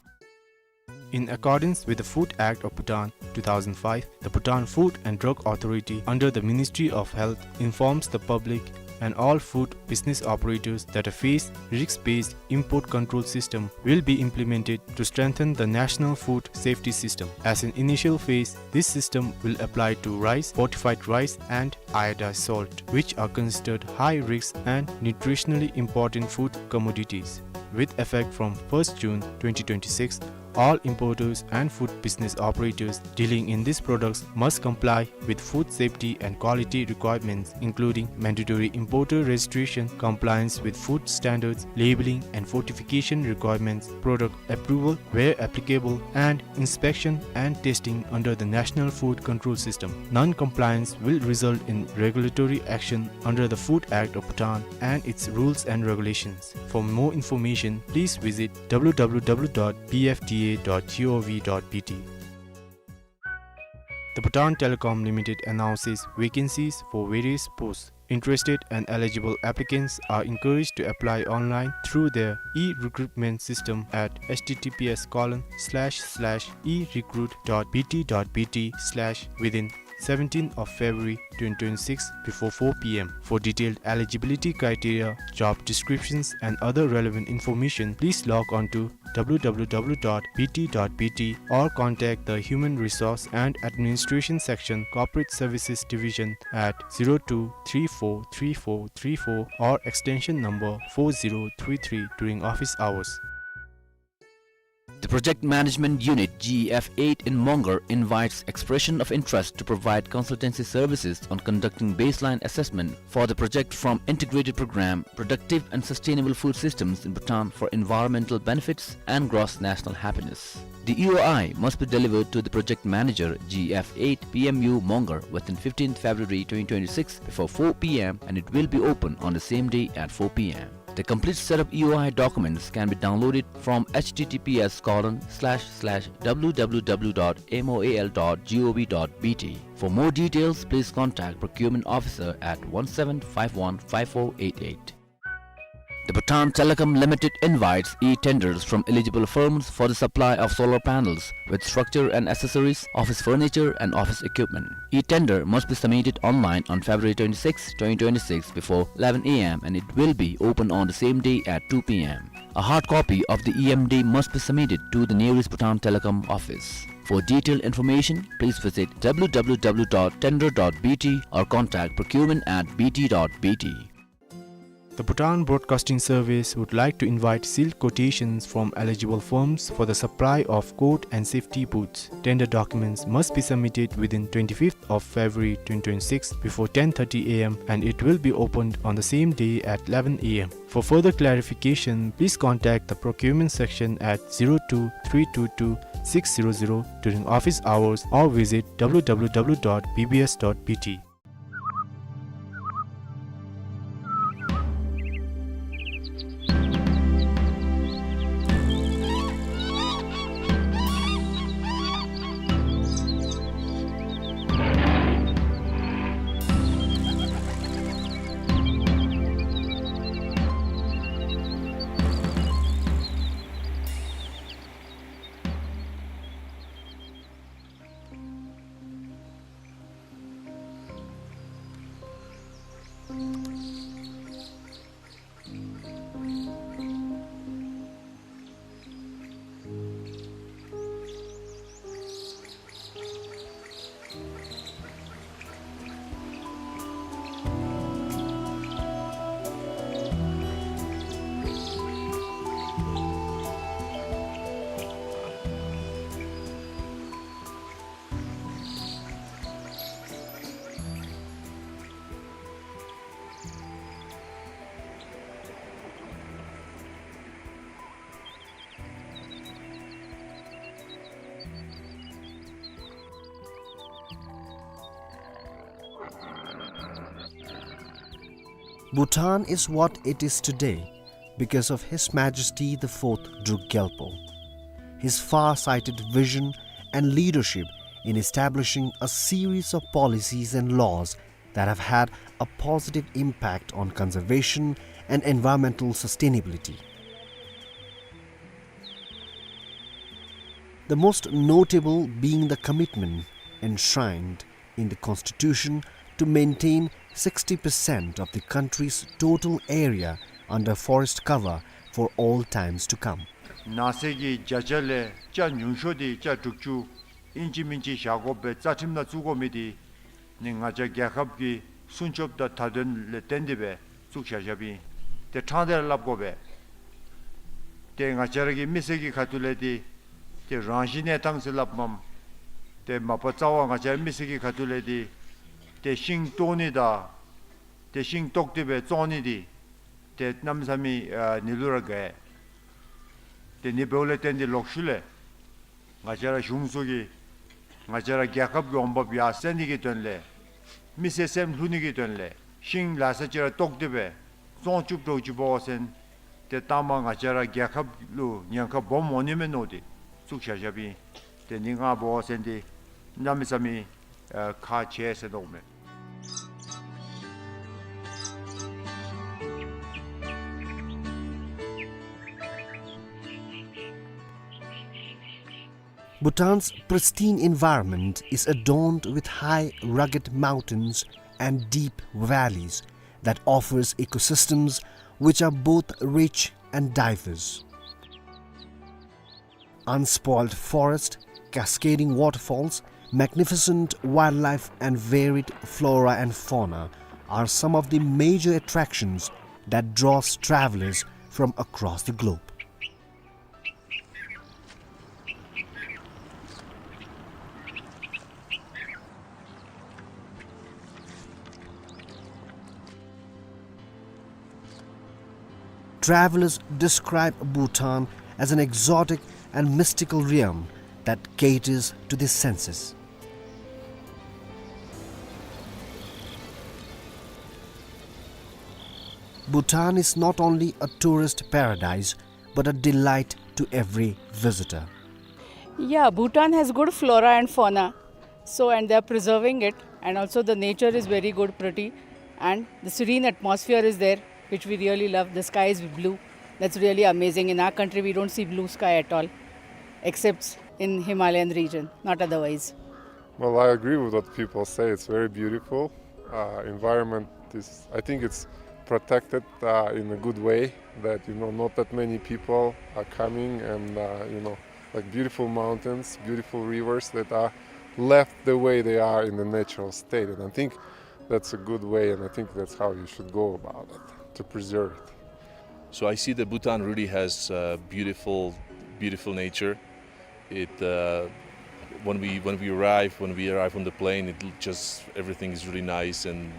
In accordance with the Food Act of Bhutan two thousand five, the Bhutan Food and Drug Authority under the Ministry of Health informs the public and all food business operators that a phased, risk-based import control system will be implemented to strengthen the national food safety system. As an initial phase, this system will apply to rice, fortified rice, and iodized salt, which are considered high-risk and nutritionally important food commodities. With effect from first June twenty twenty-six, all importers and food business operators dealing in these products must comply with food safety and quality requirements, including mandatory importer registration, compliance with food standards, labeling and fortification requirements, product approval where applicable, and inspection and testing under the National Food Control System. Non-compliance will result in regulatory action under the Food Act of Bhutan and its rules and regulations. For more information, please visit w w w dot b f d a dot g o v dot b t. The Bhutan Telecom Limited announces vacancies for various posts. Interested and eligible applicants are encouraged to apply online through their e-recruitment system at h t t p s colon slash slash e recruit dot b t dot b t slash within seventeenth of February twenty twenty-six before four p m. For detailed eligibility criteria, job descriptions, and other relevant information, please log on to w w w dot b t dot b t or contact the Human Resource and Administration Section, Corporate Services Division at zero two three four three four three four or extension number four zero three three during office hours. The Project Management Unit, G E F eight in Mongar, invites expression of interest to provide consultancy services on conducting baseline assessment for the project from Integrated Program, Productive and Sustainable Food Systems in Bhutan for Environmental Benefits and Gross National Happiness. The E O I must be delivered to the project manager, G E F eight, P M U Mongar, within fifteenth February twenty twenty-six before four p m, and it will be open on the same day at four p m. The complete set of E O I documents can be downloaded from h t t p s colon slash slash w w w dot m o a l dot g o v dot b t. For more details, please contact Procurement Officer at one seven five one five four eight eight. The Bhutan Telecom Limited invites e-tenders from eligible firms for the supply of solar panels with structure and accessories, office furniture and office equipment. E-tender must be submitted online on February twenty-sixth, twenty twenty-six before eleven a m and it will be open on the same day at two p m. A hard copy of the E M D must be submitted to the nearest Bhutan Telecom office. For detailed information, please visit w w w dot tender dot b t or contact procurement at b t dot b t. The Bhutan Broadcasting Service would like to invite sealed quotations from eligible firms for the supply of coat and safety boots. Tender documents must be submitted within twenty-fifth of February twenty twenty-six before ten thirty a m and it will be opened on the same day at eleven a m. For further clarification, please contact the procurement section at zero two three two two six zero zero during office hours or visit w w w dot b b s dot b t. Bhutan is what it is today because of His Majesty the Fourth Druk Gyalpo. His far-sighted vision and leadership in establishing a series of policies and laws that have had a positive impact on conservation and environmental sustainability. The most notable being the commitment enshrined in the Constitution to maintain sixty percent of the country's total area under forest cover for all times to come. ནགས་ཚལ་གྱི་བརྒྱ་ཆ་ལས་ཅ་ཉུང་ཤོས་དེ་ཅ་དྲུག་ཅུ་ཨིན་ཅི་མིན་ཅི་བཞག་དགོ་པའི་རྩ་ཁྲིམས་ནང་བཙུགས་དགོ་མི་དེ་ནི་ང་བཅས་རྒྱལ་ཁབ་ཀྱི་སྲུང་སྐྱོབ་དང་མཐའ་དོན་ལས་བརྟེན་ཏེ་སྦེ་བཙུགས་བཞག་བཞགཔ་ཨིན། ཏེ་ཕྲང་སྟེ་ར་སླབ་དགོ་པས། ཏེ་ང་བཅས་ར་གི་མི་སེར་གྱི་ཁ་ཐུག་ལས་ཏེ་ཏེ་རང་བཞིན་གནས་སྟངས་ཟེར་སླབ་མས། ཏེ་མ་པ་རྩ་བ་ང་བཅས་ར་མི་སེར་གྱི་ཁ་ཐུག་ལས་ཏེ་ཏེ་ཤིང་བཏོག་ནི་དང་ཏེ་ཤིང་བཏོག་སྟེ་སྦེ་བཙོང་ནི་དེ་ཏེ་གནམ་མེད་ས་མེད་ཨ་ནི་ལུ་ར་དགའ། ཏེ་ནི་འབདཝ་ལས་བརྟེན་ཏེ་ལོག་ཤུལ་ལས་ང་བཅས་ར་གཞུང་ཚུ་གིས་ང་བཅས་ར་རྒྱལ་ཁབ་ཀྱི་འོང་འབབ་ཡར་སེང་ནི་གི་དོན་ལས་མི་སེར་སེམས་ལྷོད་ནི་གི་དོན་ལས་ཤིང་ལ་ས་ཅིག་ར་བཏོག་སྟེ་སྦེ་བཙོང་བཅུག་འགྱོ་བཅུགཔ་འོང་ཟེར་ཏེ་ལྟ་མ་ང་བཅས་ར་རྒྱལ་ཁབ་ལུ་ཉེན་ཁ་སྦོམ་འོང་ནི་མས་མནོ་སྟེ་བཙུགས་བཞག་བཞགཔ་ཨིན། ཏེ་ནི་ང་འབད་བ་ཅིན་ཏེ་གནམ་མེད་ས་མེད་ཨ་ཁག་ཆེ་ཟེར་མནོཝ་མས། Bhutan's pristine environment is adorned with high rugged mountains and deep valleys that offers ecosystems which are both rich and diverse. Unspoiled forest, cascading waterfalls, magnificent wildlife and varied flora and fauna are some of the major attractions that draws travelers from across the globe. Travelers describe Bhutan as an exotic and mystical realm that caters to the senses. Bhutan is not only a tourist paradise, but a delight to every visitor. Yeah, Bhutan has good flora and fauna. So, and they are preserving it, and also the nature is very good, pretty, and the serene atmosphere is there. which we really love. The sky is blue. That's really amazing. In our country, we don't see blue sky at all, except in Himalayan region, not otherwise. Well, I agree with what people say. It's very beautiful. Uh, environment is, I think it's protected uh, in a good way, that, you know, not that many people are coming and, uh, you know, like, beautiful mountains, beautiful rivers that are left the way they are in the natural state. And I think that's a good way, and I think that's how you should go about it, to preserve it. So I see that Bhutan really has uh, beautiful, beautiful nature. It uh, when we when we arrive when we arrive on the plane, it just, everything is really nice and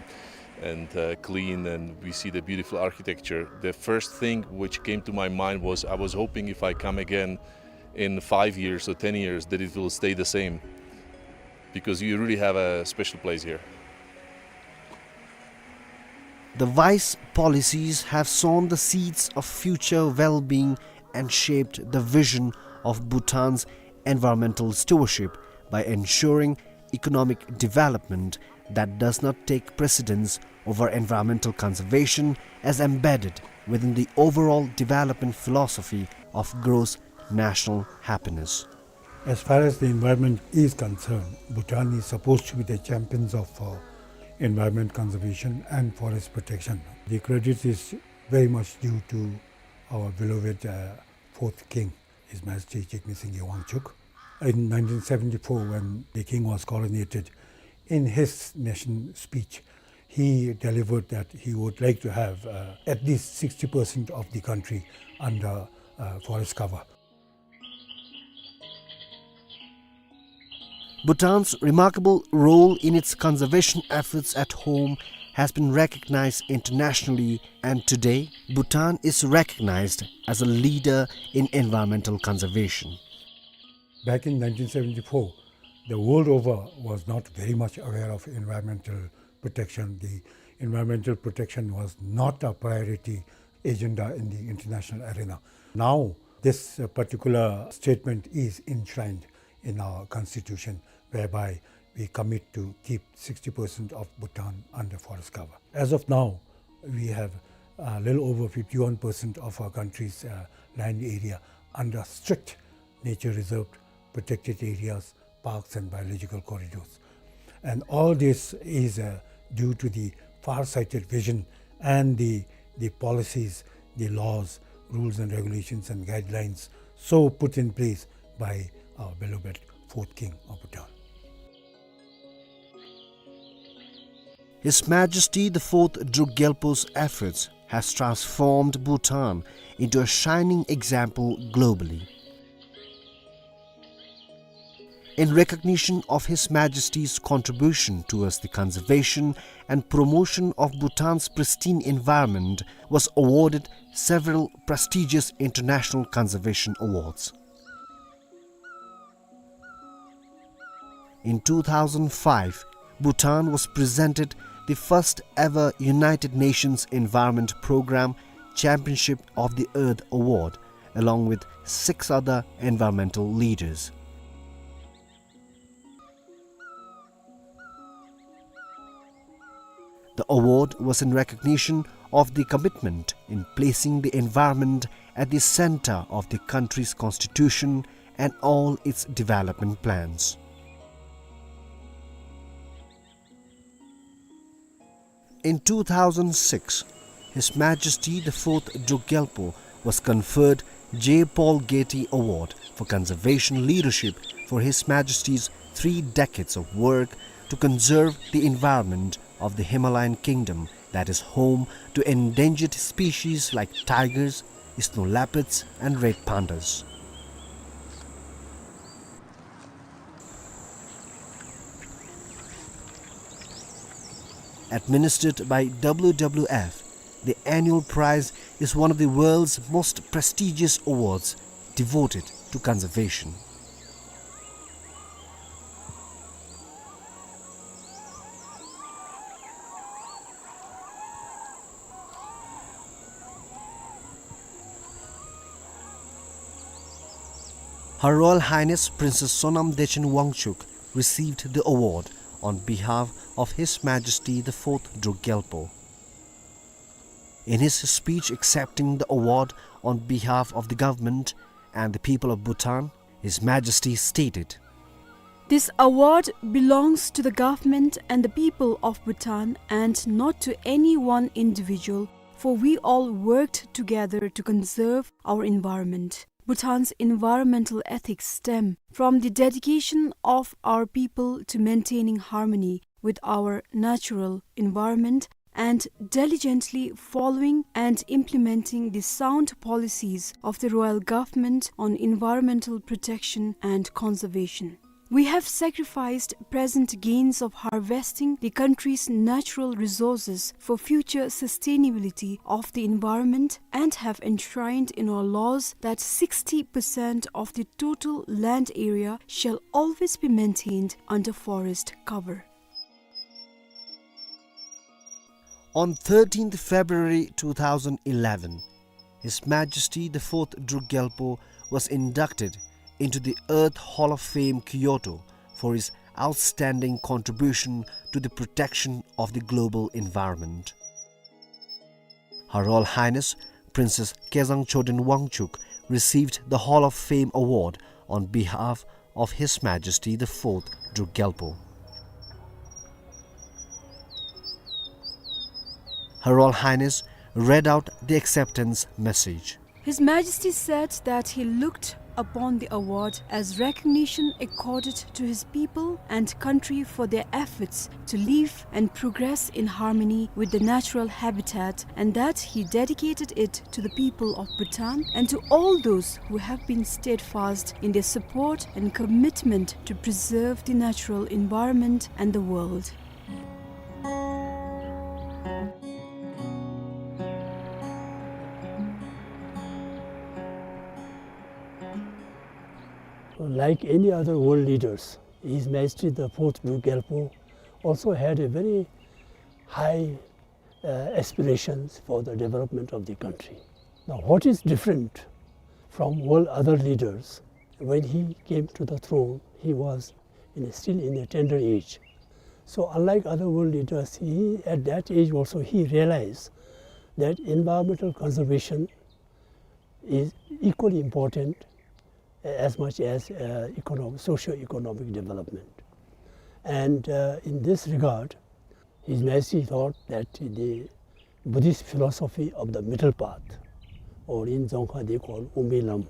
and uh, clean, and we see the beautiful architecture. The first thing which came to my mind was, I was hoping if I come again in five years or ten years that it will stay the same, because you really have a special place here. The wise policies have sown the seeds of future well-being and shaped the vision of Bhutan's environmental stewardship by ensuring economic development that does not take precedence over environmental conservation, as embedded within the overall development philosophy of gross national happiness. As far as the environment is concerned, Bhutan is supposed to be the champions of uh, environment conservation and forest protection. The credit is very much due to our beloved uh, fourth king, His Majesty Jigme Singye Wangchuck. In nineteen seventy-four, when the king was coronated, in his nation speech, he delivered that he would like to have uh, at least sixty percent of the country under uh, forest cover. Bhutan's remarkable role in its conservation efforts at home has been recognized internationally, and today Bhutan is recognized as a leader in environmental conservation. Back in nineteen seventy-four, the world over was not very much aware of environmental protection. The environmental protection was not a priority agenda in the international arena. Now, this uh, particular statement is enshrined in our constitution, whereby we commit to keep sixty percent of Bhutan under forest cover. As of now, we have a little over fifty-one percent of our country's uh, land area under strict nature reserved, protected areas, parks and biological corridors. And all this is uh, due to the far-sighted vision and the, the policies, the laws, rules and regulations and guidelines so put in place by our beloved fourth king of Bhutan. His Majesty the Fourth Druk Gyalpo's efforts has transformed Bhutan into a shining example globally. In recognition of His Majesty's contribution towards the conservation and promotion of Bhutan's pristine environment, was awarded several prestigious international conservation awards. In two thousand five, Bhutan was presented the first ever United Nations Environment Programme Championship of the Earth Award, along with six other environmental leaders. The award was in recognition of the commitment in placing the environment at the center of the country's constitution and all its development plans. In two thousand six, His Majesty the Fourth Druk Gyalpo was conferred J. Paul Getty Award for Conservation Leadership for His Majesty's three decades of work to conserve the environment of the Himalayan kingdom that is home to endangered species like tigers, snow leopards and red pandas. Administered by W W F, the annual prize is one of the world's most prestigious awards devoted to conservation. Her Royal Highness Princess Sonam Dechen Wangchuck received the award on behalf of His Majesty the Fourth Druk Gyalpo. In his speech accepting the award on behalf of the government and the people of Bhutan, His Majesty stated, "This award belongs to the government and the people of Bhutan and not to any one individual, for we all worked together to conserve our environment." Bhutan's environmental ethics stem from the dedication of our people to maintaining harmony with our natural environment and diligently following and implementing the sound policies of the royal government on environmental protection and conservation. We have sacrificed present gains of harvesting the country's natural resources for future sustainability of the environment and have enshrined in our laws that sixty percent of the total land area shall always be maintained under forest cover. On thirteenth February two thousand eleven, His Majesty the Fourth Druk Gyalpo was inducted into the Earth Hall of Fame, Kyoto, for his outstanding contribution to the protection of the global environment. Her Royal Highness Princess Kezang Choden Wangchuck received the Hall of Fame award on behalf of His Majesty the Fourth Druk Gyalpo. Her Royal Highness read out the acceptance message. His Majesty said that he looked upon the award as recognition accorded to his people and country for their efforts to live and progress in harmony with the natural habitat, and that he dedicated it to the people of Bhutan and to all those who have been steadfast in their support and commitment to preserve the natural environment and the world. Like any other world leaders, His Majesty the Fourth Druk Gyalpo also had a very high, uh, aspirations for the development of the country. Now, what is different from all other leaders, when he came to the throne, he was in a, still in a tender age. So, unlike other world leaders, he, at that age also, he realized that environmental conservation is equally important as much as, uh, economic, socio-economic development. And, uh, in this regard, His Majesty thought that the Buddhist philosophy of the middle path, or in Dzongkha they call Umbi Lam,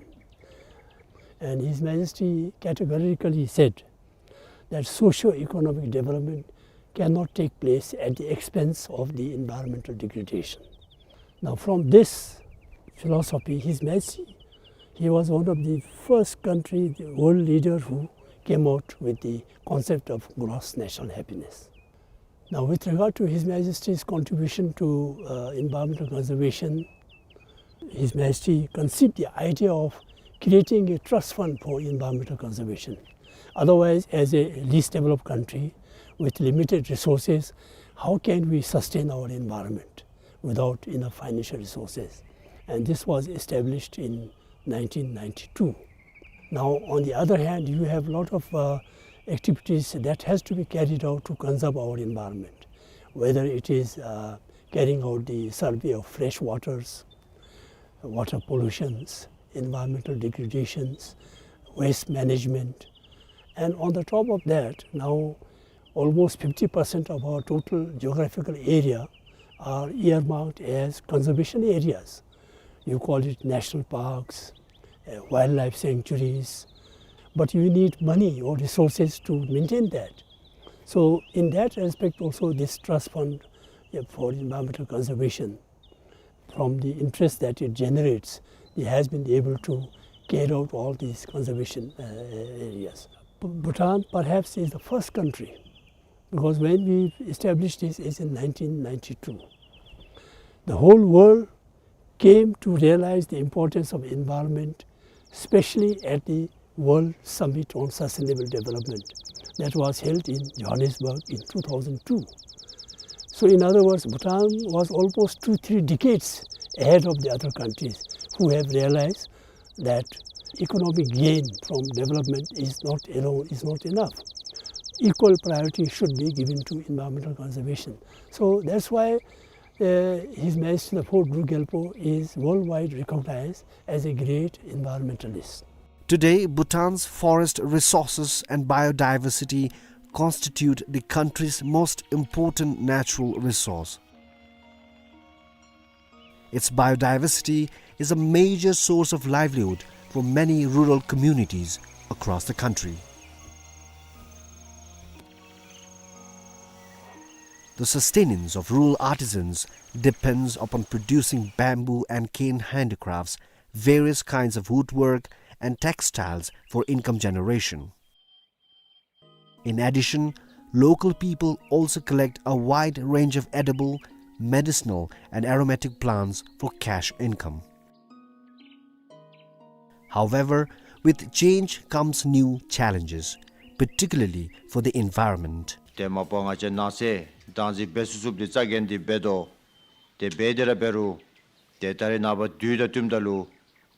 and His Majesty categorically said that socio-economic development cannot take place at the expense of the environmental degradation. Now, from this philosophy, His Majesty, he was one of the first country, the world leader who came out with the concept of gross national happiness. Now, with regard to His Majesty's contribution to, uh, environmental conservation, His Majesty conceived the idea of creating a trust fund for environmental conservation. Otherwise, as a least developed country with limited resources, how can we sustain our environment without enough financial resources? And this was established in nineteen ninety-two. Now, on the other hand, you have lot of, uh, activities that has to be carried out to conserve our environment, whether it is, uh, carrying out the survey of fresh waters, water pollutions, environmental degradations, waste management. And on the top of that, now almost fifty percent of our total geographical area are earmarked as conservation areas. You call it national parks, uh, wildlife sanctuaries, but you need money or resources to maintain that. So in that respect also, this trust fund, uh, for environmental conservation, from the interest that it generates, it has been able to carry out all these conservation, uh, areas. Bhutan perhaps is the first country, because when we established this is in nineteen ninety-two. The whole world came to realize the importance of environment, especially at the World Summit on Sustainable Development that was held in Johannesburg in two thousand two. So in other words, Bhutan was almost two, three decades ahead of the other countries who have realized that economic gain from development is not alone, is not enough. Equal priority should be given to environmental conservation. So that's why Uh, His Majesty the Fourth Druk Gyalpo is worldwide recognized as a great environmentalist. Today, Bhutan's forest resources and biodiversity constitute the country's most important natural resource. Its biodiversity is a major source of livelihood for many rural communities across the country. The sustenance of rural artisans depends upon producing bamboo and cane handicrafts, various kinds of woodwork, and textiles for income generation. In addition, local people also collect a wide range of edible, medicinal, and aromatic plants for cash income. However, with change comes new challenges, particularly for the environment. ཏེ་མ་པ་ང་བཅས་ནགས་ཚལ་བདག་འཛིན་འབད་ཚུགས་ཚུགསཔ་འདི་རྩ་འགེངས་ཏེ་འབད་དོ། ཏེ་འབད་དེ་ར་འབད་རུང་ཏེ་ད་རེས་ནངས་པ་དུས་དང་བསྟུནམ་ད་ལུ་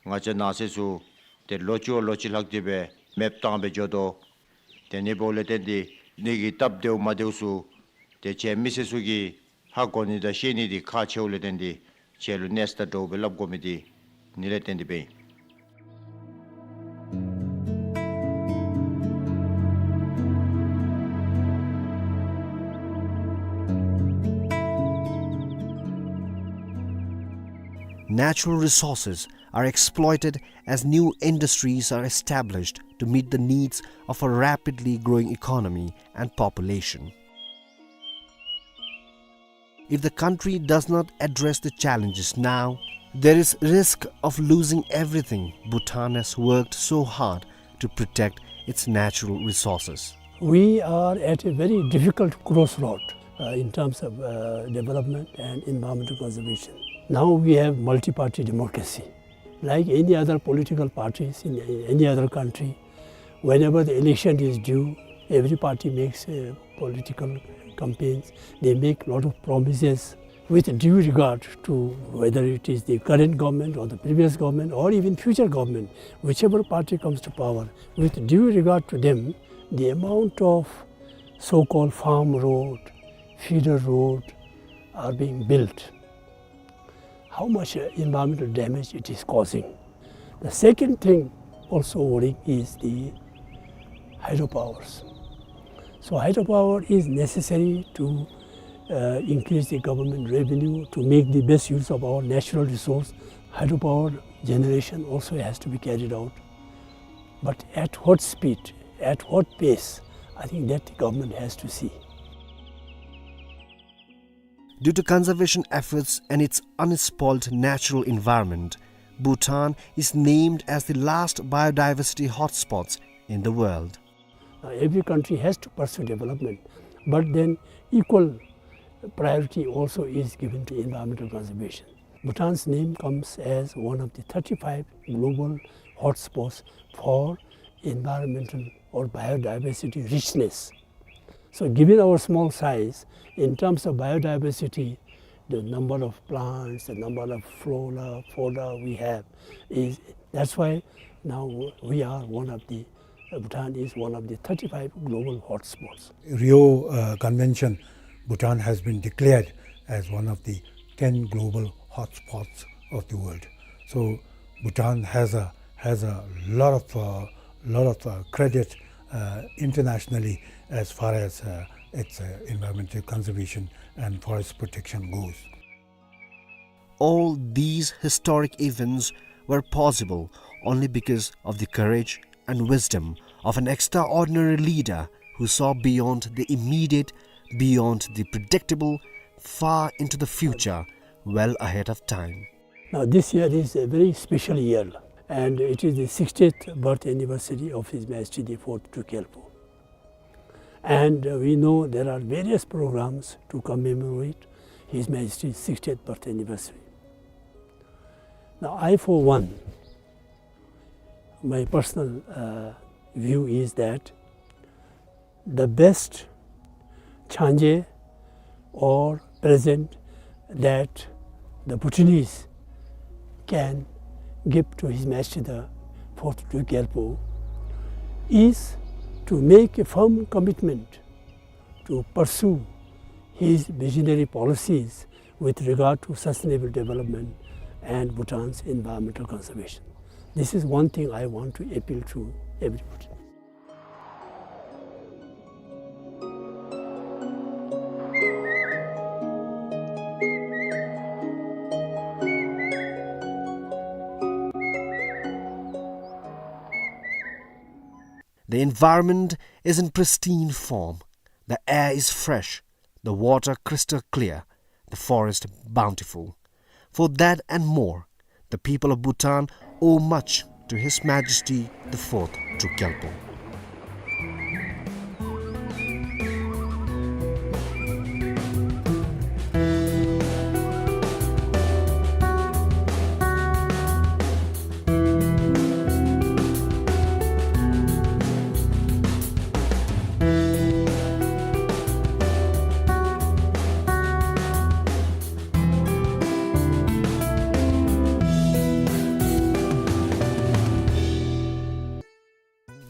ང་བཅས་ནགས་ཚལ་ཚུ་ཏེ་ལོ་གཅིག་བ་ལོ་གཅིག་ལྷག་སྟེ་སྦེ་མེདཔ་བཏང་སྦེ་འགྱོ་དོ། དེ་ནི་འབདཝ་ལས་བརྟེན་ཏེ་ནི་གི་སྟབས་བདེཝ་མ་བདེཝ་ཚུ་ཏེ་ཁྱེད་མི་སེར་ཚུ་གིས་ཧ་གོ་ནི་དང་ཤེས་ནི་འདི་ཁག་ཆེཝ་ལས་བརྟེན་ཏེ་ཁྱེད་ལུ་གནས་དང་འདྲཝ་སྦེ་སླབ་དགོ་མི་འདི་ནི་ལས་བརྟེན་ཏེ་སྦེ་ཨིན། Natural resources are exploited as new industries are established to meet the needs of a rapidly growing economy and population. If the country does not address the challenges now, there is risk of losing everything Bhutan has worked so hard to protect its natural resources. We are at a very difficult crossroad, uh, in terms of, uh, development and environmental conservation. Now we have multi-party democracy. Like any other political parties in any other country, whenever the election is due, every party makes, uh, political campaigns. They make lot of promises. With due regard to whether it is the current government or the previous government or even future government, whichever party comes to power, with due regard to them, the amount of so-called farm road, feeder road are being built. How much, uh, environmental damage it is causing. The second thing also worrying is the hydropowers. So hydropower is necessary to, uh, increase the government revenue, to make the best use of our natural resource. Hydropower generation also has to be carried out. But at what speed, at what pace, I think that the government has to see. Due to conservation efforts and its unspoiled natural environment, Bhutan is named as the last biodiversity hotspots in the world. Uh, every country has to pursue development, but then equal priority also is given to environmental conservation. Bhutan's name comes as one of the thirty-five global hotspots for environmental or biodiversity richness. So given our small size, in terms of biodiversity, the number of plants, the number of flora, fauna we have is, that's why now we are one of the, uh, Bhutan is one of the thirty-five global hotspots. Rio, uh, Convention, Bhutan has been declared as one of the ten global hotspots of the world. So Bhutan has a, has a lot of, uh, lot of, uh, credit, uh, internationally as far as, uh, its, uh, environmental conservation and forest protection goes. All these historic events were possible only because of the courage and wisdom of an extraordinary leader who saw beyond the immediate, beyond the predictable, far into the future, well ahead of time. Now, this year is a very special year, and it is the sixtieth birth anniversary of His Majesty the Fourth Druk Gyalpo. And, uh, we know there are various programs to commemorate His Majesty's sixtieth birth anniversary. Now, I, for one, my personal, uh, view is that the best changé or present that the Bhutanese can give to His Majesty the Fourth Druk Gyalpo is to make a firm commitment to pursue his visionary policies with regard to sustainable development and Bhutan's environmental conservation. This is one thing I want to appeal to everybody. The environment is in pristine form. The air is fresh, the water crystal clear, the forest bountiful. For that and more, the people of Bhutan owe much to His Majesty the Fourth Druk Gyalpo.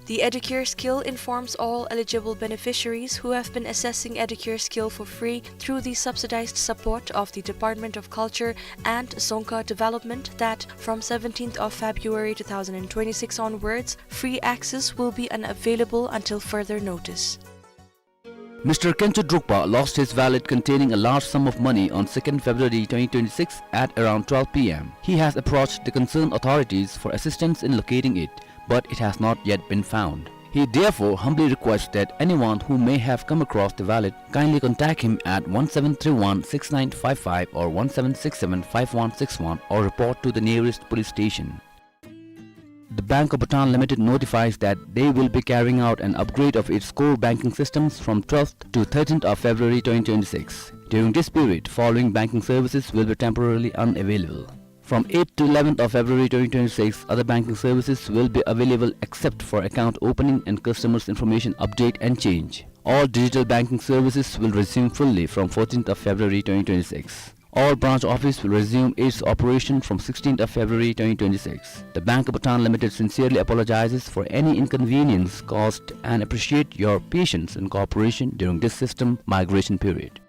The Educare Skill informs all eligible beneficiaries who have been accessing Educare Skill for free through the subsidized support of the Department of Culture and Dzongkha Development that from seventeenth of February two thousand twenty-six onwards, free access will be unavailable until further notice. Mister Khencho Drukpa lost his wallet containing a large sum of money on second February twenty twenty-six at around twelve P M. He has approached the concerned authorities for assistance in locating it, but it has not yet been found. He therefore humbly requests that anyone who may have come across the wallet kindly contact him at one seven three one six nine five five or one seven six seven five one six one or report to the nearest police station. The Bank of Bhutan Limited notifies that they will be carrying out an upgrade of its core banking systems from twelfth to thirteenth of February twenty twenty-six. During this period, following banking services will be temporarily unavailable. From eighth to eleventh of February twenty twenty-six, other banking services will be available except for account opening and customers' information update and change. All digital banking services will resume fully from fourteenth of February twenty twenty-six. All branch office will resume its operation from sixteenth of February twenty twenty-six. The Bank of Bhutan Limited sincerely apologizes for any inconvenience caused and appreciate your patience and cooperation during this system migration period.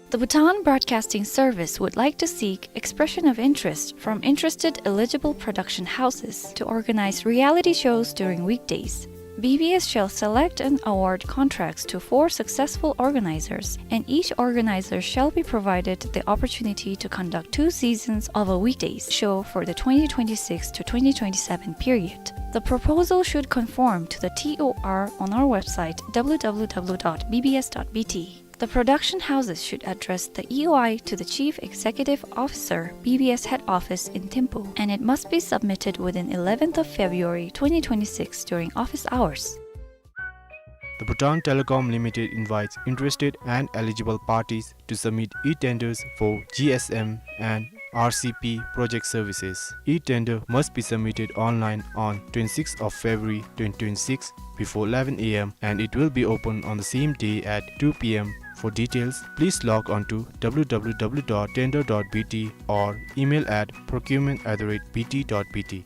The Bhutan Broadcasting Service would like to seek expression of interest from interested eligible production houses to organize reality shows during weekdays. B B S shall select and award contracts to four successful organizers, and each organizer shall be provided the opportunity to conduct two seasons of a weekdays show for the twenty twenty-six to twenty twenty-seven period. The proposal should conform to the T O R on our website, W W W dot B B S dot B T. The production houses should address the E O I to the Chief Executive Officer, B B S Head Office in Thimphu, and it must be submitted within eleventh of February twenty twenty-six during office hours. The Bhutan Telecom Limited invites interested and eligible parties to submit e-tenders for G S M and R C P project services. E-tender must be submitted online on twenty-sixth of February twenty twenty-six before eleven A M, and it will be open on the same day at two P M. For details, please log on to W W W dot tender dot B T or email at procurement at the rate B T dot B T.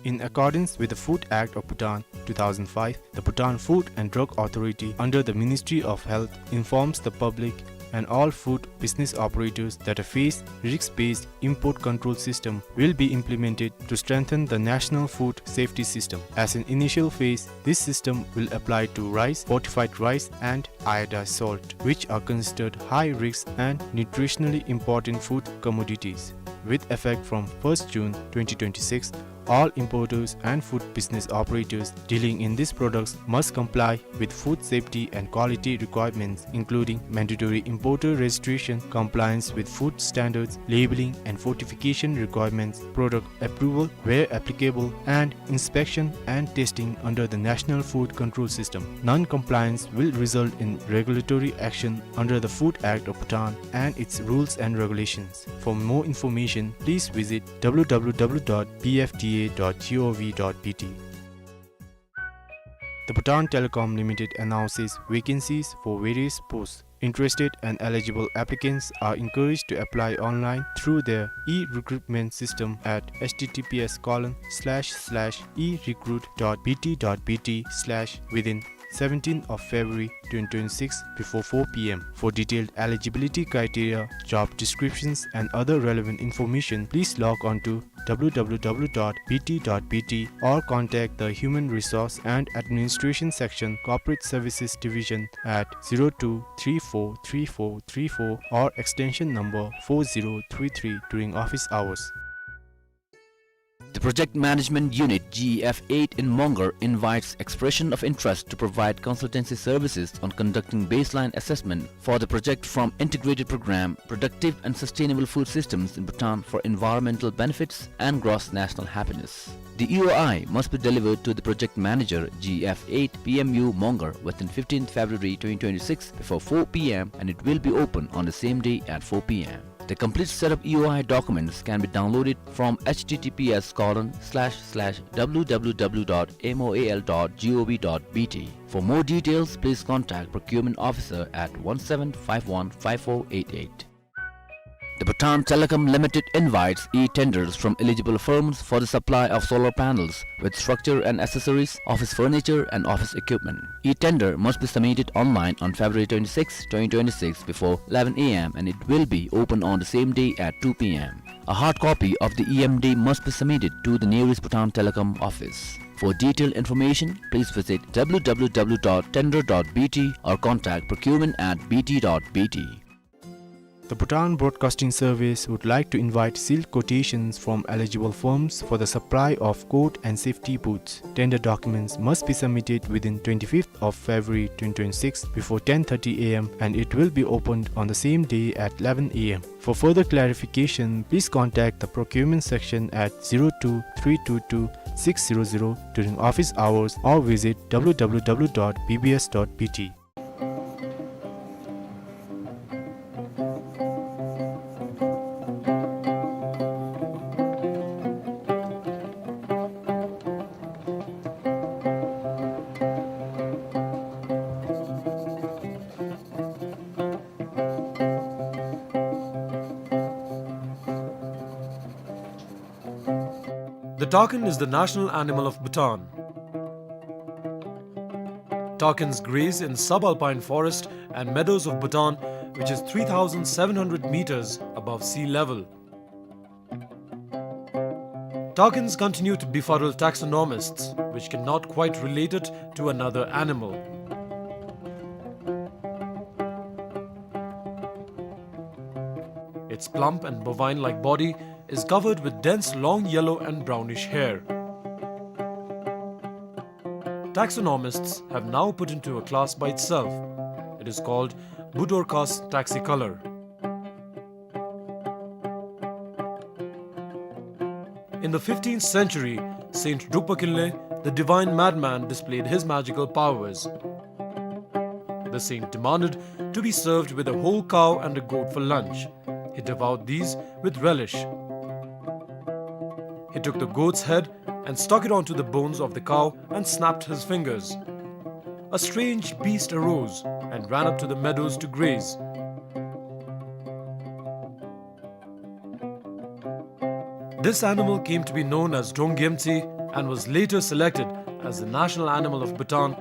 In accordance with the Food Act of Bhutan two thousand five, the Bhutan Food and Drug Authority under the Ministry of Health informs the public and all food business operators that a phased risk-based import control system will be implemented to strengthen the national food safety system. As an initial phase, this system will apply to rice, fortified rice, and iodized salt, which are considered high risk and nutritionally important food commodities. With effect from first June twenty twenty-six, all importers and food business operators dealing in these products must comply with food safety and quality requirements, including mandatory importer registration, compliance with food standards, labeling and fortification requirements, product approval where applicable, and inspection and testing under the National Food Control System. Non-compliance will result in regulatory action under the Food Act of Bhutan and its rules and regulations. For more information, please visit W W W dot B F D A dot gov dot B T. The Bhutan Telecom Limited announces vacancies for various posts. Interested and eligible applicants are encouraged to apply online through their e-recruitment system at H T T P S colon slash slash e recruit dot B T dot B T slash within seventeenth of February twenty twenty-six before four p m. For detailed eligibility criteria, job descriptions and other relevant information, please log on to w w w dot b t dot b t or contact the Human Resource and Administration Section, Corporate Services Division at zero two three four three four three four or extension number four zero three three during office hours. The Project Management Unit, G E F eight in Mongar, invites expression of interest to provide consultancy services on conducting baseline assessment for the project from Integrated Program Productive and Sustainable Food Systems in Bhutan for environmental benefits and gross national happiness. The E O I must be delivered to the project manager, G E F eight, P M U Mongar, within fifteenth February twenty twenty-six before four p m, and it will be open on the same day at four p m. The complete set of E O I documents can be downloaded from h t t p s colon slash slash w w w dot m o a l dot g o v dot b t. For more details, please contact Procurement Officer at one seven five one five four eight eight. The Bhutan Telecom Limited invites e-tenders from eligible firms for the supply of solar panels with structure and accessories, office furniture and office equipment. E-tender must be submitted online on February twenty-sixth, twenty twenty-six before eleven a m and it will be open on the same day at two p m. A hard copy of the E M D must be submitted to the nearest Bhutan Telecom office. For detailed information, please visit w w w dot tender dot b t or contact procurement at b t dot b t. The Bhutan Broadcasting Service would like to invite sealed quotations from eligible firms for the supply of coat and safety boots. Tender documents must be submitted within twenty-fifth of February twenty twenty-six before ten thirty a m and it will be opened on the same day at eleven a m. For further clarification, please contact the procurement section at zero two three two two six zero zero during office hours or visit w w w dot b b s dot b t. The takin is the national animal of Bhutan. Takins graze in subalpine forest and meadows of Bhutan, which is three thousand seven hundred meters above sea level. Takins continue to befuddle taxonomists, which cannot quite relate it to another animal. Its plump and bovine-like body is covered with dense long yellow and brownish hair. Taxonomists have now put into a class by itself. It is called Budorcas taxicolor. In the fifteenth century, Saint Drukpa Kinley, the divine madman, displayed his magical powers. The saint demanded to be served with a whole cow and a goat for lunch. He devoured these with relish. He took the goat's head and stuck it onto the bones of the cow and snapped his fingers. A strange beast arose and ran up to the meadows to graze. This animal came to be known as Donggyemtsi and was later selected as the national animal of Bhutan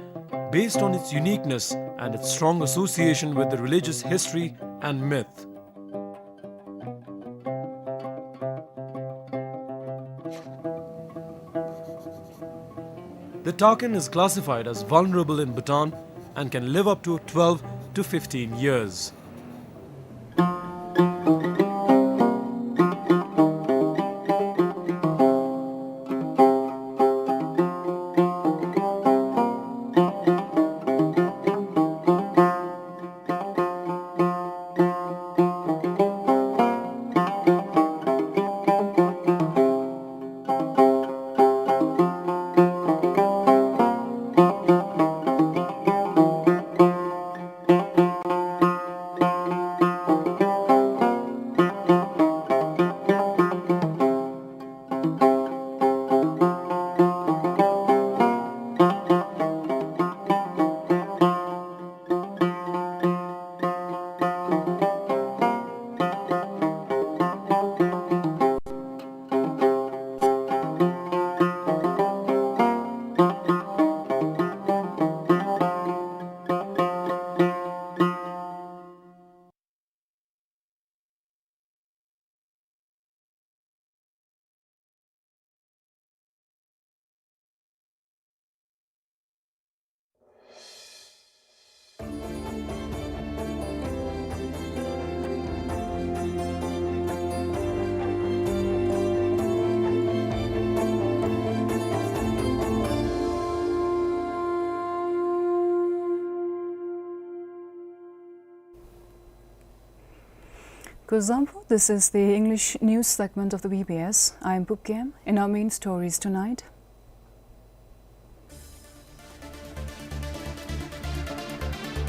based on its uniqueness and its strong association with the religious history and myth. The takin is classified as vulnerable in Bhutan and can live up to twelve to fifteen years. Kuzuzangpo, this is the English news segment of the B B S. I'm Pupkem. In our main stories tonight,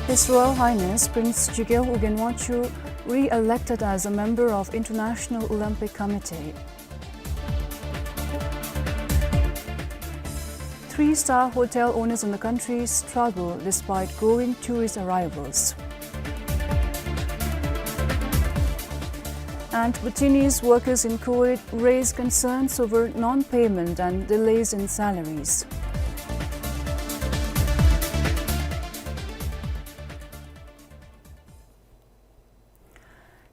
His Royal Highness Prince Chigel Ugenwachu re-elected as a member of International Olympic Committee. Three-star hotel owners in the country struggle despite growing tourist arrivals. And Bhutanese workers in Kuwait raise concerns over non-payment and delays in salaries.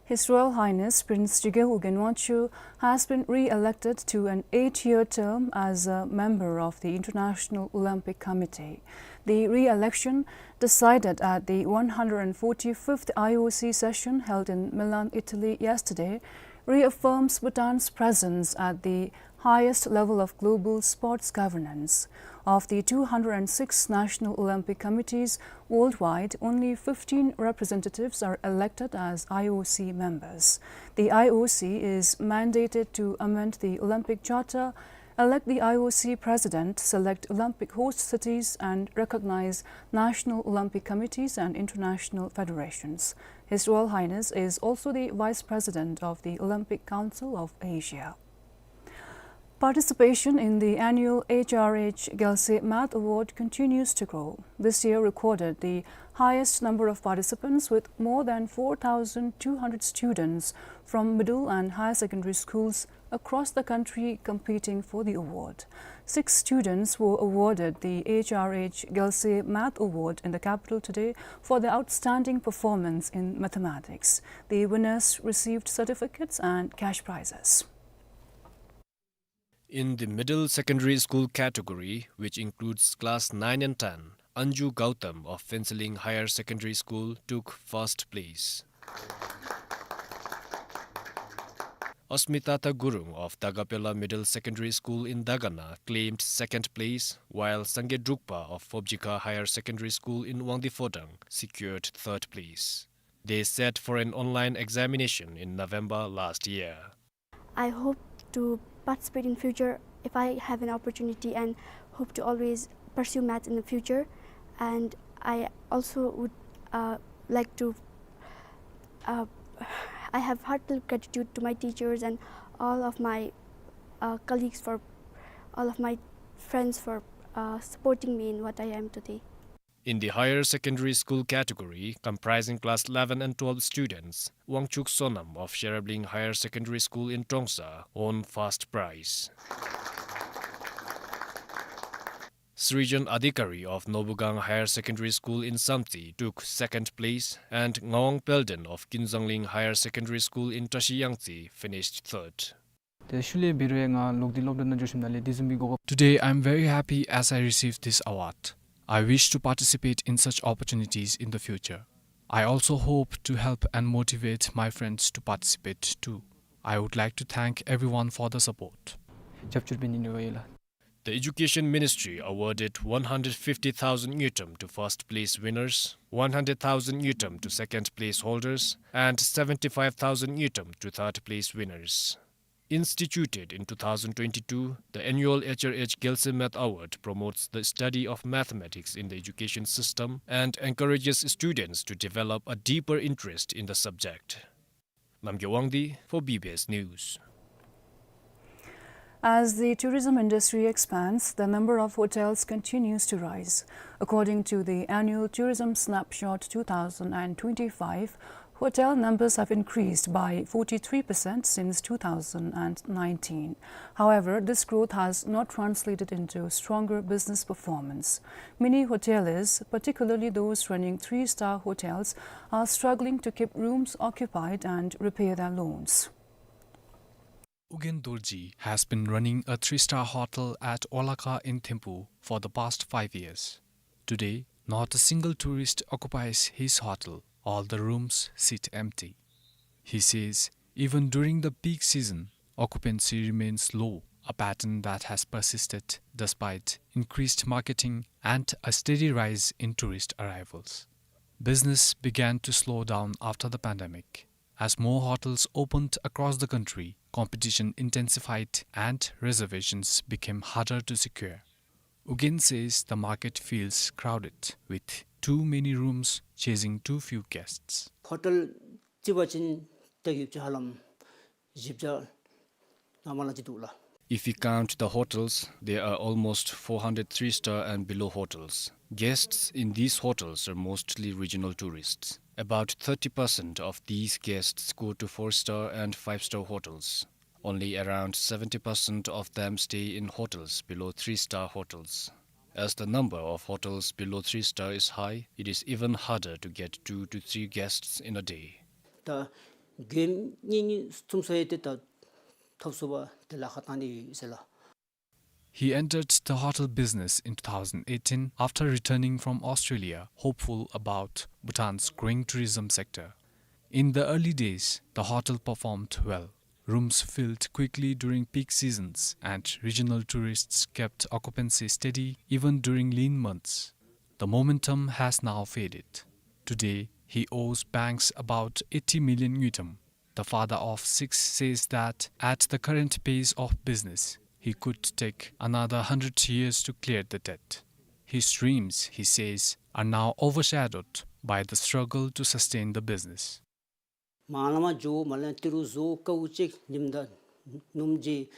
His Royal Highness Prince Chigel Ugenwachu has been re-elected to an eight-year term as a member of the International Olympic Committee. The re-election, decided at the one hundred forty-fifth I O C session held in Milan, Italy yesterday, reaffirms Bhutan's presence at the highest level of global sports governance. Of the two hundred six national Olympic committees worldwide, only fifteen representatives are elected as I O C members. The I O C is mandated to amend the Olympic Charter, elect the I O C president, select Olympic host cities, and recognize national Olympic committees and international federations. His Royal Highness is also the vice president of the Olympic Council of Asia. Participation in the annual H R H Gyalse Math Award continues to grow. This year recorded the highest number of participants, with more than four thousand two hundred students from middle and higher secondary schools across the country competing for the award. Six students were awarded the H R H Gyalse Math Award in the capital today for their outstanding performance in mathematics. The winners received certificates and cash prizes. In the middle secondary school category, which includes class nine and ten, Anju Gautam of Phuentsholing Higher Secondary School took first place. Asmitata Gurung of Dagapela Middle Secondary School in Dagana claimed second place, while Sangay Drukpa of Phobjikha Higher Secondary School in Wangdue Phodrang secured third place. They sat for an online examination in November last year. I hope to participate in future if I have an opportunity, and hope to always pursue maths in the future. And I also would, uh, like to, uh, I have heartfelt gratitude to my teachers and all of my, uh, colleagues for, all of my friends for, uh, supporting me in what I am today. In the higher secondary school category, comprising class eleven and twelve students, Wangchuk Sonam of Sherabling Higher Secondary School in Trongsa won first prize. Srijan Adhikari of Nobugang Higher Secondary School in Samtse took second place, and Ngawang Pelden of Kinzangling Higher Secondary School in Tashi Yangtse finished third. ཏེ་ཤུལ་ལས་འབད་རུང་ང་ལོག་སྟེ་སློབ་གྲྭ་ནང་འགྱོ་ཞིནམ་ལས་དེ་བཟུམ་གྱི་གོ་སྐབས། Today, I am very happy as I received this award. I wish to participate in such opportunities in the future. I also hope to help and motivate my friends to participate too. I would like to thank everyone for the support. རྒྱབ་སྐྱོར་འབད་ནི་ནི་ཝའི་ལ། The Education Ministry awarded one hundred fifty thousand ngultrum to first place winners, one hundred thousand ngultrum to second place holders, and seventy-five thousand ngultrum to third place winners. Instituted in two thousand twenty-two, the annual H R H Gyalse Math Award promotes the study of mathematics in the education system and encourages students to develop a deeper interest in the subject. Namgay Wangdi for B B S News. As the tourism industry expands, the number of hotels continues to rise. According to the annual Tourism Snapshot two thousand and twenty-five, hotel numbers have increased by forty-three percent since two thousand and nineteen. However, this growth has not translated into stronger business performance. Many hoteliers, particularly those running three-star hotels, are struggling to keep rooms occupied and repay their loans. Ugen Dorji has been running a three-star hotel at Olakha in Thimphu for the past five years. Today, not a single tourist occupies his hotel. All the rooms sit empty. He says even during the peak season, occupancy remains low, a pattern that has persisted despite increased marketing and a steady rise in tourist arrivals. Business began to slow down after the pandemic. As more hotels opened across the country, competition intensified and reservations became harder to secure. Ugyen says the market feels crowded, with too many rooms chasing too few guests. ཧོ་ཊེལ་རྩིས་པ་ཅིན་ཏེ་ཡོདཔ་ཅིག་ཧ་ལམ་བཞི་བརྒྱ་ནང་མ་ལ་ཅིག་འདུག་ལགས། If we count the hotels, there are almost four hundred three-star and below hotels. Guests in these hotels are mostly regional tourists. About thirty percent of these guests go to four-star and five-star hotels. Only around seventy percent of them stay in hotels below three-star hotels. As the number of hotels below three-star is high, it is even harder to get two to three guests in a day. ད་མགྱོནམ་གཉིས་གཉིས་གསུམ་སོང་ཡི་ཏེ་ད་ཐོབ་ཚུགས་པ་དེ་ལཱ་ཁག་བཏང་ནི་ཡོད་ཟེར་ལགས། He entered the hotel business in two thousand eighteen after returning from Australia, hopeful about Bhutan's growing tourism sector. In the early days, the hotel performed well. Rooms filled quickly during peak seasons, and regional tourists kept occupancy steady even during lean months. The momentum has now faded. Today, he owes banks about eighty million ngultrum. The father of six says that at the current pace of business, he could take another hundred years to clear the debt. His dreams, he says, are now overshadowed by the struggle to sustain the business. མར་ལས་མར་འགྱོ་མར་ལས་ཏི་རུ་བཟོ་དཀའཝ་སྤྱད་ཉིནམ་དང་ནུབ་མོ་ཅིག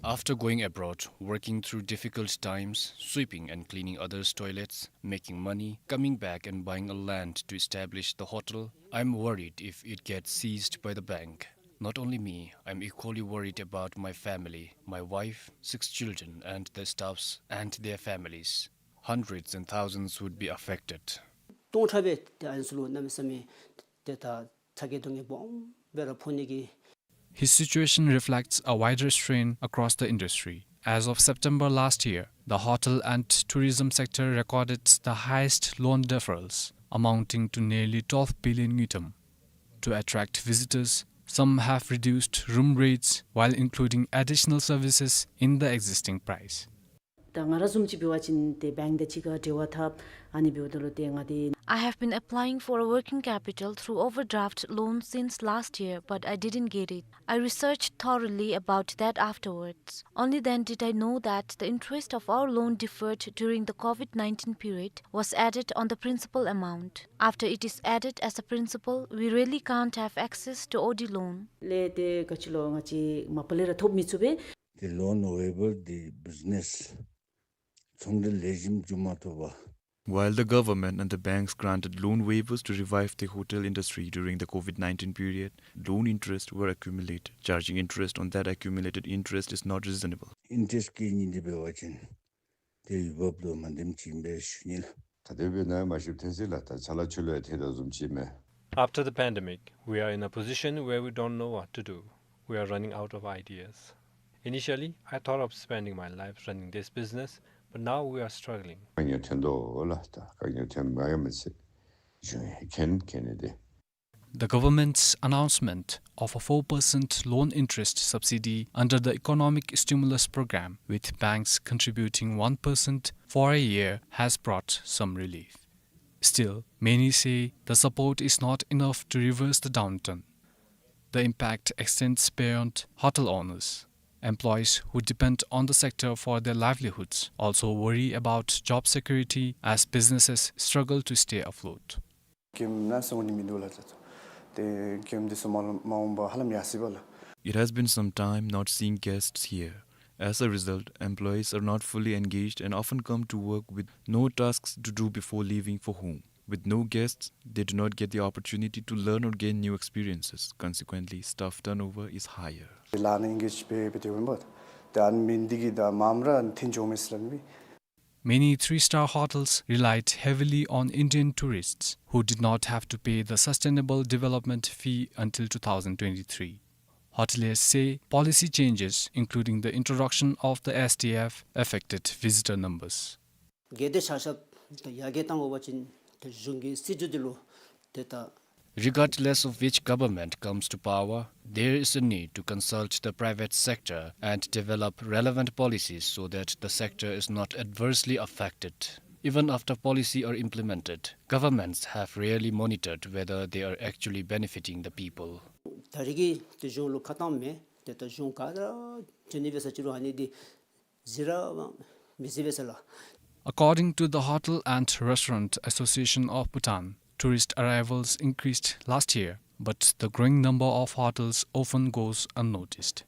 After going abroad, working through difficult times, sweeping and cleaning others' toilets, making money, coming back and buying a land to establish the hotel, I'm worried if it gets seized by the bank. Not only me, I'm equally worried about my family, my wife, six children, and the staffs and their families. Hundreds and thousands would be affected. སྟོང་ཕྲག་སྦེ་ཏེ་ཨ་ནི་ཚུ་ལུ་གནམ་མེད་ས་མེད་ཏེ་ད་ཚ་གྱང་སྡུག་བསྔལ་སྦོམ་སྦེ་ར་ཕོག་ནི་གི། His situation reflects a wider strain across the industry. As of September last year, the hotel and tourism sector recorded the highest loan deferrals, amounting to nearly twelve billion ngultrum. To attract visitors, some have reduced room rates while including additional services in the existing price. ད་ང་ར་བཟུམ་ཅིག་འབད་བ་ཅིན་ཏེ་བེངཀ་དང་གཅིག་ཁར་འབྲེལ་བ་འཐབ་ཨ་ནི་འབདཝ་ད་ལུ་ཏེ་ང་ཏེ། I have been applying for a working capital through overdraft loan since last year, but I didn't get it. I researched thoroughly about that afterwards. Only then did I know that the interest of our loan deferred during the COVID nineteen period was added on the principal amount. After it is added as a principal, we really can't have access to O D loan. ལས་ཏེ་ག་ཅི་ལོ་ང་བཅས་མ་པ་ལས་ར་ཐོབ་མི་ཚུགས་པས། The loan waiver འདི་བིཛ་ནེསི་ཚོང་འབྲེལ་ལེགས་ཤོམ་འགྱོ་མ་ཐུབ་པར། While the government and the banks granted loan waivers to revive the hotel industry during the COVID nineteen period, loan interests were accumulated. Charging interest on that accumulated interest is not reasonable. ཨིན་ཊེ་རེསཊ་བཀལ་ནི་འདི་འབད་བ་ཅིན་ཏེ་ཡུལ་བབ་ལུ་མ་འདེམ་ཅིག་ཨིན་པས་ཞུ་ནི་ལགས། ད་དེ་སྦེ་ནང་མ་ཤེསཔ་ཐོན་སྲིད་ལགས། ད་ཚ་ལ་ཆུ་ལ་ཡང་ཐལ་དོ་བཟུམ་ཅིག་མས། After the pandemic, we are in a position where we don't know what to do. We are running out of ideas. Initially, I thought of spending my life running this business, but now we are struggling. དཀའ་ངལ་ཐོན་དོ་ལགས། ད་དཀའ་ངལ་ཐོན་མ་ཡང་མི་ཚེ་གཞུང་ཡང་མཁྱེན་མཁྱེན་ནི་དེ། The government's announcement of a four percent loan interest subsidy under the Economic Stimulus Program, with banks contributing one percent for a year, has brought some relief. Still, many say the support is not enough to reverse the downturn. The impact extends beyond hotel owners. Employees who depend on the sector for their livelihoods also worry about job security as businesses struggle to stay afloat. མགྱོནམ་ནང་སོང་ནི་མིན་འདུག་ལགས། ཏེ་མགྱོནམ་འདི་ཚུ་མ་མ་འོང་པར་ཧ་ལམ་ཡར་སོ་ཡི་ལགས། It has been some time not seeing guests here. As a result, employees are not fully engaged and often come to work with no tasks to do before leaving for home. With no guests, they do not get the opportunity to learn or gain new experiences. Consequently, staff turnover is higher. ལཱ་ནང་ཨེན་གེཇ་འབད་འབད་དེ་འོང་པ། ཏེ་ཨ་ནི་མེན་འདི་གིས་ད་མངམ་ར་འཐོན་འགྱོཝ་མས་ཟེར་སླབ་ཨིན་པས། Many three-star hotels relied heavily on Indian tourists who did not have to pay the Sustainable Development Fee until two thousand twenty-three. Hoteliers say policy changes, including the introduction of the S D F, affected visitor numbers. གལ་ཏེ་ཆ་ཁྱབ་ད་ཡར་རྒྱས་བཏང་དགོ་པ་ཅིན་ཏེ་གཞུང་གི་སྲིད་བྱུས་འདི་ལུ་ཏེ་ད། Regardless of which government comes to power, there is a need to consult the private sector and develop relevant policies so that the sector is not adversely affected. Even after policy are implemented, governments have rarely monitored whether they are actually benefiting the people. ད་རེས་ཀྱི་ཏེ་གཞུང་ལུ་ཁ་གཏམ་མེད། ཏེ་ད་གཞུང་ག་ར་འབྱོན་ནི་འབད་ས་ཅིག་རུང་ཨ་ནི་འདི་གཟིགས་ར་མི་གཟིགས་པས་ཟེར་ལགས། According to the Hotel and Restaurant Association of Bhutan, tourist arrivals increased last year, but the growing number of hotels often goes unnoticed.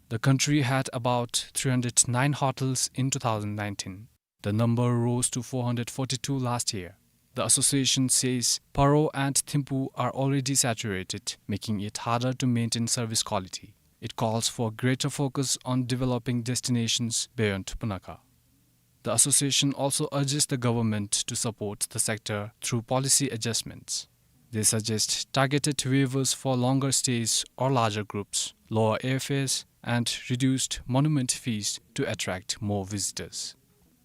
The country had about three hundred nine hotels in two thousand nineteen. The number rose to four hundred forty-two last year. The association says Paro and Thimphu are already saturated, making it harder to maintain service quality. It calls for greater focus on developing destinations beyond Punakha. The association also urges the government to support the sector through policy adjustments. They suggest targeted waivers for longer stays or larger groups, lower airfares, and reduced monument fees to attract more visitors.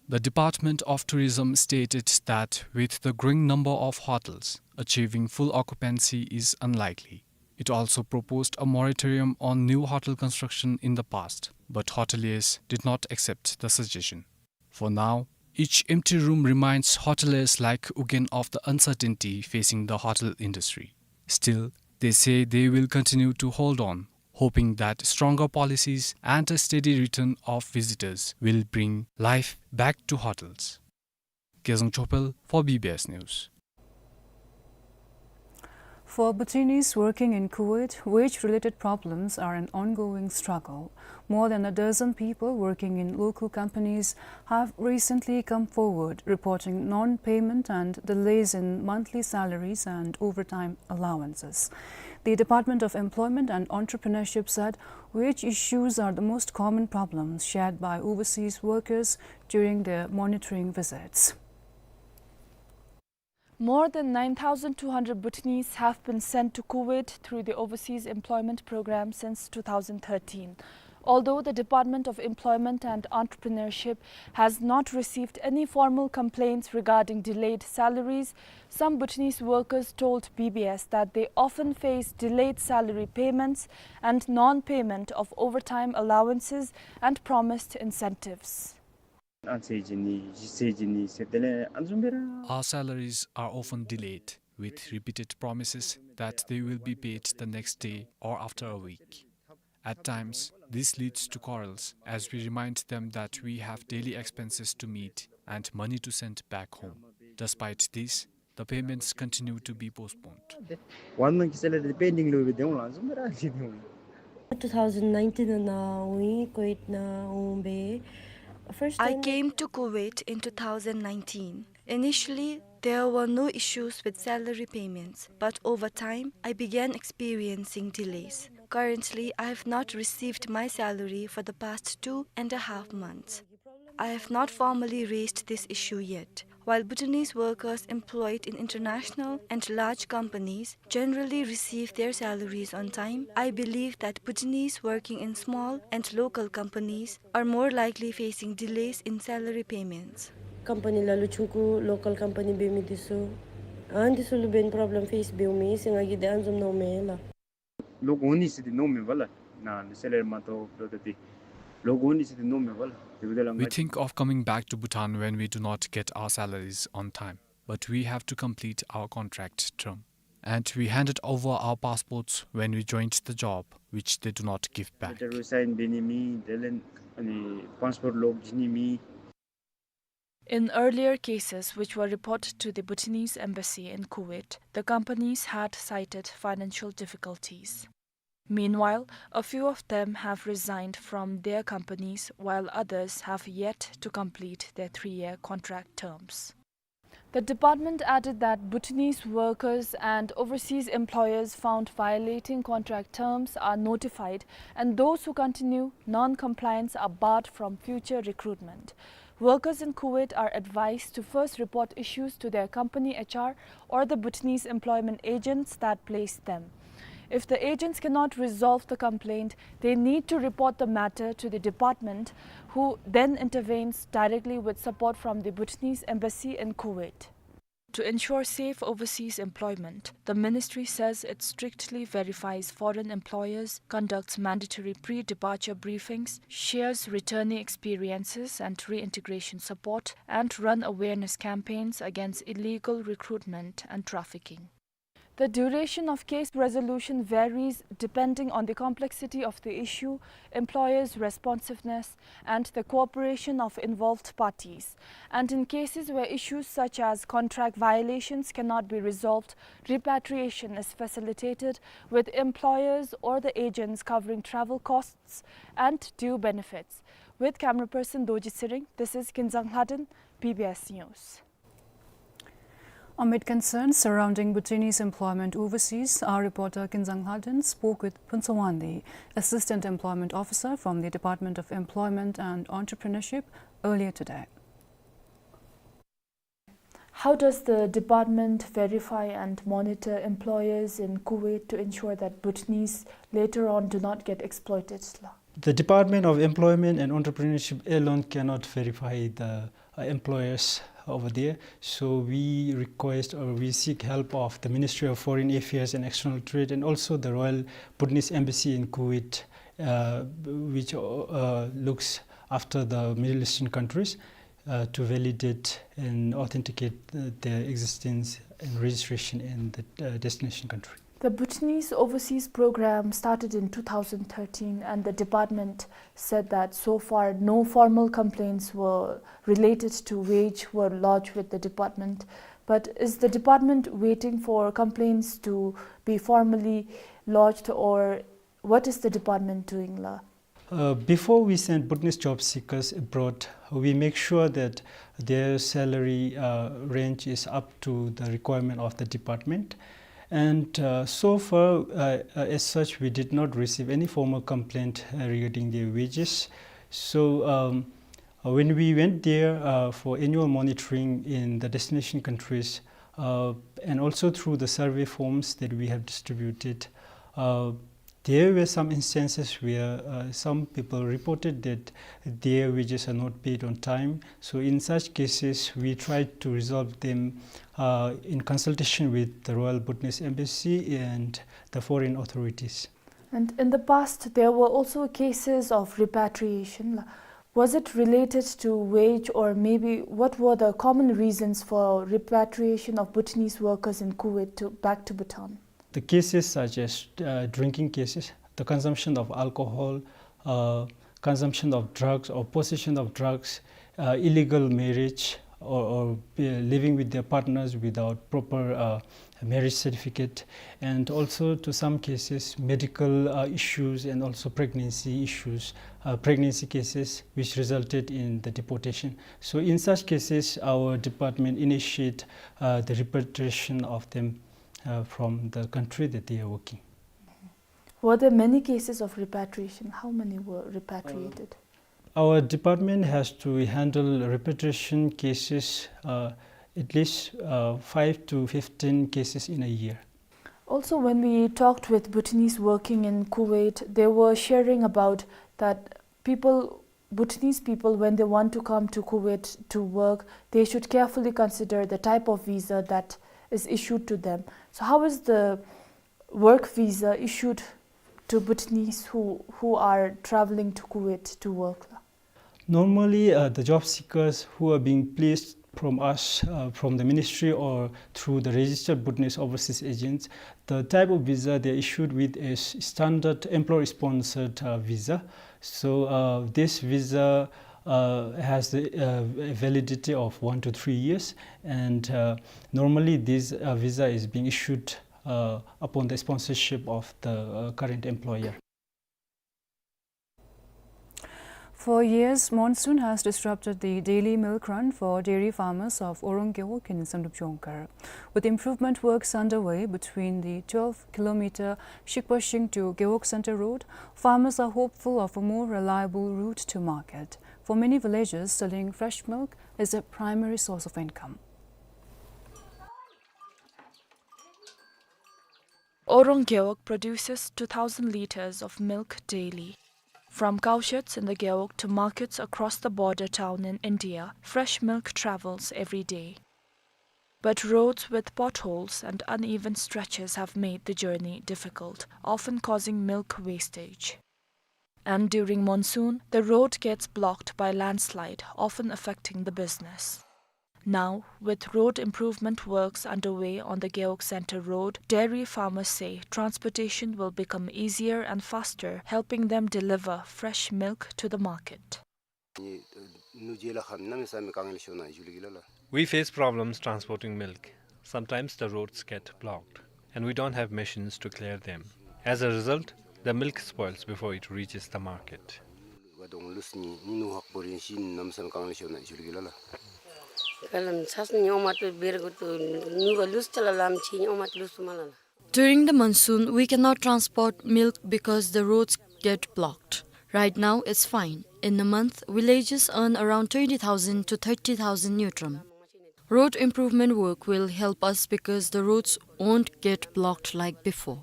The Department of Tourism stated that with the growing number of hotels, achieving full occupancy is unlikely. It also proposed a moratorium on new hotel construction in the past, but hoteliers did not accept the suggestion. For now, each empty room reminds hoteliers like Ugyen of the uncertainty facing the hotel industry. Still, they say they will continue to hold on, hoping that stronger policies and a steady return of visitors will bring life back to hotels. Gezang Chopel for B B S News. For Bhutanese working in Kuwait, wage-related problems are an ongoing struggle. More than a dozen people working in local companies have recently come forward reporting non-payment and delays in monthly salaries and overtime allowances. The Department of Employment and Entrepreneurship said wage issues are the most common problems shared by overseas workers during their monitoring visits. More than nine thousand two hundred Bhutanese have been sent to Kuwait through the Overseas Employment Program since two thousand thirteen. Although the Department of Employment and Entrepreneurship has not received any formal complaints regarding delayed salaries, some Bhutanese workers told B B S that they often face delayed salary payments and non-payment of overtime allowances and promised incentives. ཨ་ཚེས་གཅིག་ནི་གཞི་ཚེས་གཅིག་ནི་ཟེར་དེ་ལས་ཨ་ནི་བཟུམ་སྦེ་ར། Our salaries are often delayed, with repeated promises that they will be paid the next day or after a week. At times, this leads to quarrels, as we remind them that we have daily expenses to meet and money to send back home. Despite this, the payments continue to be postponed. One month གི་སེ་ལ་རི་པེན་ཌིང་ལུ་སྦེ་སྡོད་འོང་ལགས། བཟུམ་སྦེ་ར་ཅིག་སྡོད་འོང་། Two thousand nineteen ནང་ང་ཀུ་ཝེཊ་ནང་འོང་སྦེ་first I time came to Kuwait in two thousand nineteen. Initially, there were no issues with salary payments, but over time, I began experiencing delays. Currently, I have not received my salary for the past two and a half months. I have not formally raised this issue yet. While Bhutanese workers employed in international and large companies generally receive their salaries on time, I believe that Bhutanese working in small and local companies are more likely facing delays in salary payments. Company ལ་ལུ་ཆུང་ཀུ་local company འབད་མི་འདི་ཚུ་ཨ་ནི་འདི་ཚུ་ལུ་འབདན་problem face འབདཝ་མས་ཟེར་ང་གིས་དེ་ཨ་ནི་བཟུམ་མནོཝ་མས་ལགས། ལོག་འོང་ནི་ཟེར་ཏེ་མནོཝ་མས་པ་ལགས། ནཱ་ལུ་སེ་ལ་རི་མ་ཐོབ་ལོ་ད་དེ་ལོག་འོང་ནི་ཟེར་ཏེ་མནོཝ་མས་པ་ལགས། དེ་འབདཝ་ད་ལགས། We think of coming back to Bhutan when we do not get our salaries on time, but we have to complete our contract term. And we handed over our passports when we joined the job, which they do not give back. Letter sign འབད་ནི་མེད། དེ་ལས་ཨ་ནི་passport ལོག་བྱིན་ནི་མེད། In earlier cases which were reported to the Bhutanese embassy in Kuwait, the companies had cited financial difficulties. Meanwhile, a few of them have resigned from their companies, while others have yet to complete their three-year contract terms. The department added that Bhutanese workers and overseas employers found violating contract terms are notified, and those who continue non-compliance are barred from future recruitment. Workers in Kuwait are advised to first report issues to their company H R or the Bhutanese employment agents that placed them. If the agents cannot resolve the complaint, they need to report the matter to the department, who then intervenes directly with support from the Bhutanese embassy in Kuwait. To ensure safe overseas employment, the ministry says it strictly verifies foreign employers, conducts mandatory pre-departure briefings, shares returnee experiences and reintegration support, and run awareness campaigns against illegal recruitment and trafficking. The duration of case resolution varies depending on the complexity of the issue, employers' responsiveness, and the cooperation of involved parties. And in cases where issues such as contract violations cannot be resolved, repatriation is facilitated, with employers or the agents covering travel costs and due benefits. With camera person Dorji Tshering, this is Kinzang Lhadon, B B S News. Amid concerns surrounding Bhutanese employment overseas, our reporter Kinzang Lhadon spoke with Phuntsawangdi, Assistant Employment Officer from the Department of Employment and Entrepreneurship, earlier today. How does the department verify and monitor employers in Kuwait to ensure that Bhutanese later on do not get exploited, la? The Department of Employment and Entrepreneurship alone cannot verify the, uh, employers over there. So we request or we seek help of the Ministry of Foreign Affairs and External Trade and also the Royal Bhutanese Embassy in Kuwait, uh, which, uh, looks after the Middle Eastern countries, uh, to validate and authenticate, uh, their existence and registration in the, uh, destination country. The Bhutanese overseas program started in two thousand thirteen, and the department said that so far no formal complaints were related to wage were lodged with the department. But is the department waiting for complaints to be formally lodged, or what is the department doing, la? Uh, before we send Bhutanese job seekers abroad, we make sure that their salary, uh, range is up to the requirement of the department. And, uh, so far, uh, uh, as such, we did not receive any formal complaint, uh, regarding their wages. So, um, uh, when we went there, uh, for annual monitoring in the destination countries, uh, and also through the survey forms that we have distributed, uh, there were some instances where, uh, some people reported that their wages are not paid on time. So in such cases, we tried to resolve them, uh, in consultation with the Royal Bhutanese Embassy and the foreign authorities. And in the past, there were also cases of repatriation. Was it related to wage, or maybe what were the common reasons for repatriation of Bhutanese workers in Kuwait to, back to Bhutan? The cases such as, uh, drinking cases, the consumption of alcohol, uh, consumption of drugs or possession of drugs, uh, illegal marriage, or, or, uh, living with their partners without proper, uh, marriage certificate, and also to some cases medical, uh, issues and also pregnancy issues, uh, pregnancy cases which resulted in the deportation. So in such cases, our department initiate, uh, the repatriation of them, uh, from the country that they are working. Were there many cases of repatriation? How many were repatriated? Uh, our department has to handle repatriation cases, uh, at least, uh, five to fifteen cases in a year. Also, when we talked with Bhutanese working in Kuwait, they were sharing about that people, Bhutanese people, when they want to come to Kuwait to work, they should carefully consider the type of visa that is issued to them. So how is the work visa issued to Bhutanese who, who are traveling to Kuwait to work? Normally, uh, the job seekers who are being placed from us, uh, from the ministry or through the registered Bhutanese overseas agents, the type of visa they're issued with is standard employer-sponsored, uh, visa. So, uh, this visa, uh, has the, uh, validity of one to three years, and, uh, normally this, uh, visa is being issued, uh, upon the sponsorship of the, uh, current employer. For years, monsoon has disrupted the daily milk run for dairy farmers of Orong Gewog in Samdrup Jongkar. With improvement works underway between the twelve kilometer Shikpashing to Gewog Center Road, farmers are hopeful of a more reliable route to market. For many villagers, selling fresh milk is a primary source of income. Orong Gewog produces two thousand liters of milk daily. From cowsheds in the Gewog to markets across the border town in India, fresh milk travels every day. But roads with potholes and uneven stretches have made the journey difficult, often causing milk wastage. And during monsoon, the road gets blocked by landslide, often affecting the business. Now, with road improvement works underway on the Gewog Center Road, dairy farmers say transportation will become easier and faster, helping them deliver fresh milk to the market. We face problems transporting milk. Sometimes the roads get blocked, and we don't have machines to clear them. As a result, the milk spoils before it reaches the market. During the monsoon, we cannot transport milk because the roads get blocked. Right now, it's fine. In a month, villages earn around twenty thousand to thirty thousand ngultrum. Road improvement work will help us because the roads won't get blocked like before.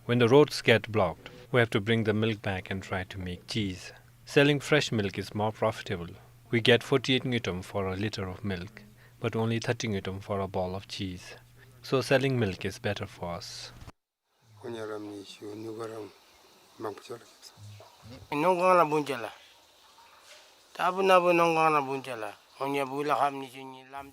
When the roads get blocked, we have to bring the milk back and try to make cheese. Selling fresh milk is more profitable. We get forty-eight ngultrum for a liter of milk, but only thirty ngultrum for a ball of cheese. So selling milk is better for us.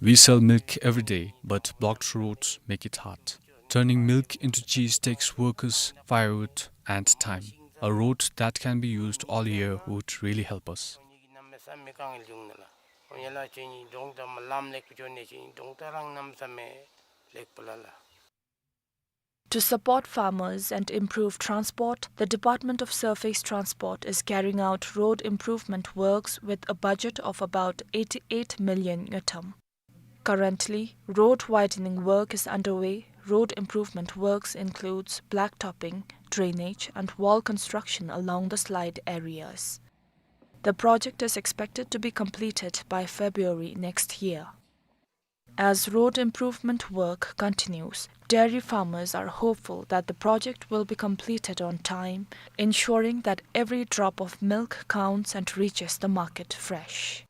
We sell milk every day, but blocked roads make it hard. Turning milk into cheese takes workers, firewood, and time. A road that can be used all year would really help us. To support farmers and improve transport, the Department of Surface Transport is carrying out road improvement works with a budget of about eighty-eight million ngultrum. Currently, road widening work is underway. Road improvement works includes blacktopping, drainage, and wall construction along the slide areas. The project is expected to be completed by February next year. As road improvement work continues, dairy farmers are hopeful that the project will be completed on time, ensuring that every drop of milk counts and reaches the market fresh.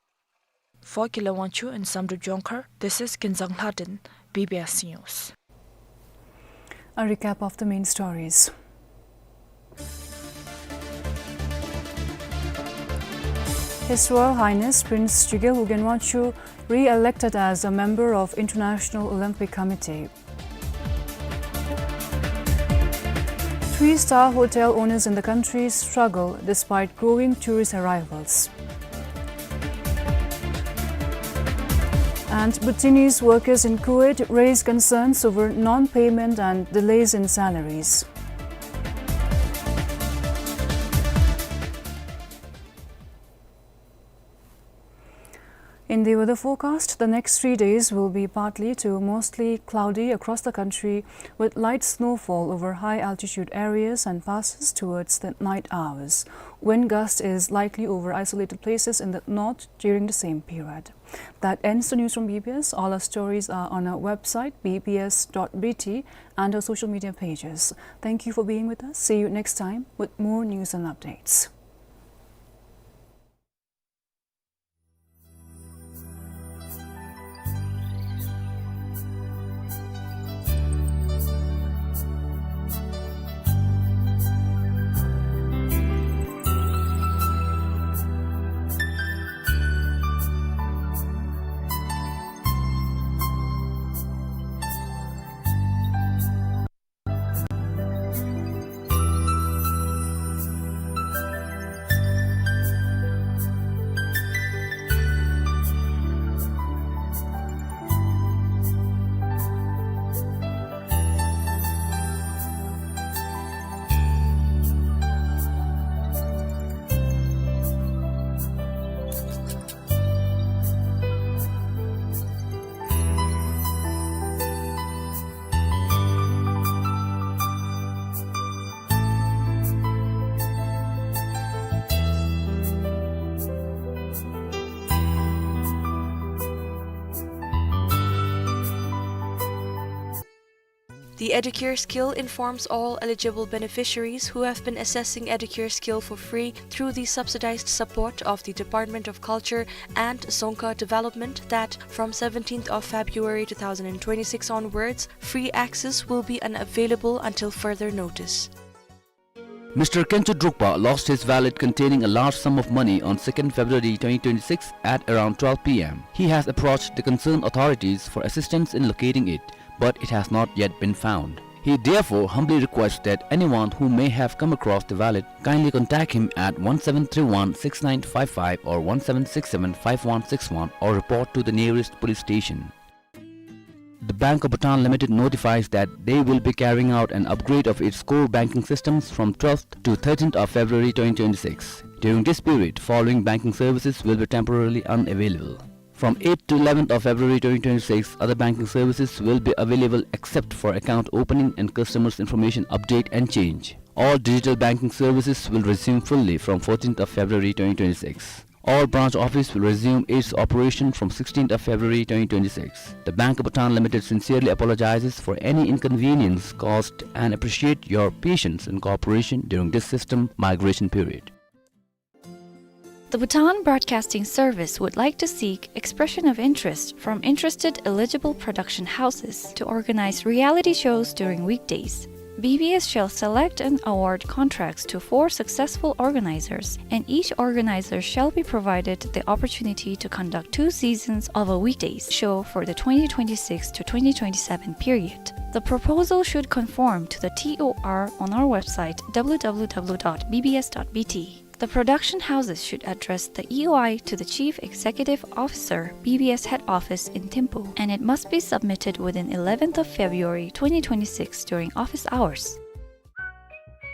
For Kile Wangchuk in Samdrup Jongkhar, this is Kinzang Lhadon, B B S News. A recap of the main stories. His Royal Highness Prince Chigel Ugyen Wangchuck re-elected as a member of International Olympic Committee. Three-star hotel owners in the country struggle despite growing tourist arrivals. And Bhutanese workers in Kuwait raise concerns over non-payment and delays in salaries. In the weather forecast, the next three days will be partly to mostly cloudy across the country, with light snowfall over high altitude areas and passes towards the night hours. Wind gust is likely over isolated places in the north during the same period. That ends the news from B B S. All our stories are on our website, B B S dot B T, and our social media pages. Thank you for being with us. See you next time with more news and updates. The Educare Skill informs all eligible beneficiaries who have been accessing Educare Skill for free through the subsidized support of the Department of Culture and Dzongkha Development that from seventeenth of February two thousand twenty-six onwards, free access will be unavailable until further notice. Mister Kencho Drukpa lost his wallet containing a large sum of money on second February twenty twenty-six at around twelve p m. He has approached the concerned authorities for assistance in locating it, but it has not yet been found. He therefore humbly requests that anyone who may have come across the wallet kindly contact him at one seven three one six nine five five or one seven six seven five one six one or report to the nearest police station. The Bank of Bhutan Limited notifies that they will be carrying out an upgrade of its core banking systems from twelfth to thirteenth of February twenty twenty-six. During this period, following banking services will be temporarily unavailable. From eighth to eleventh of February twenty twenty-six, other banking services will be available except for account opening and customers' information update and change. All digital banking services will resume fully from fourteenth of February twenty twenty-six. All branch office will resume its operation from sixteenth of February twenty twenty-six. The Bank of Bhutan Limited sincerely apologizes for any inconvenience caused and appreciate your patience and cooperation during this system migration period. The Bhutan Broadcasting Service would like to seek expression of interest from interested eligible production houses to organize reality shows during weekdays. B B S shall select and award contracts to four successful organizers, and each organizer shall be provided the opportunity to conduct two seasons of a weekdays show for the twenty twenty-six to twenty twenty-seven period. The proposal should conform to the T O R on our website, w w w dot b b s dot b t. The production houses should address the E O I to the Chief Executive Officer, B B S Head Office in Thimphu, and it must be submitted within eleventh of February twenty twenty-six during office hours.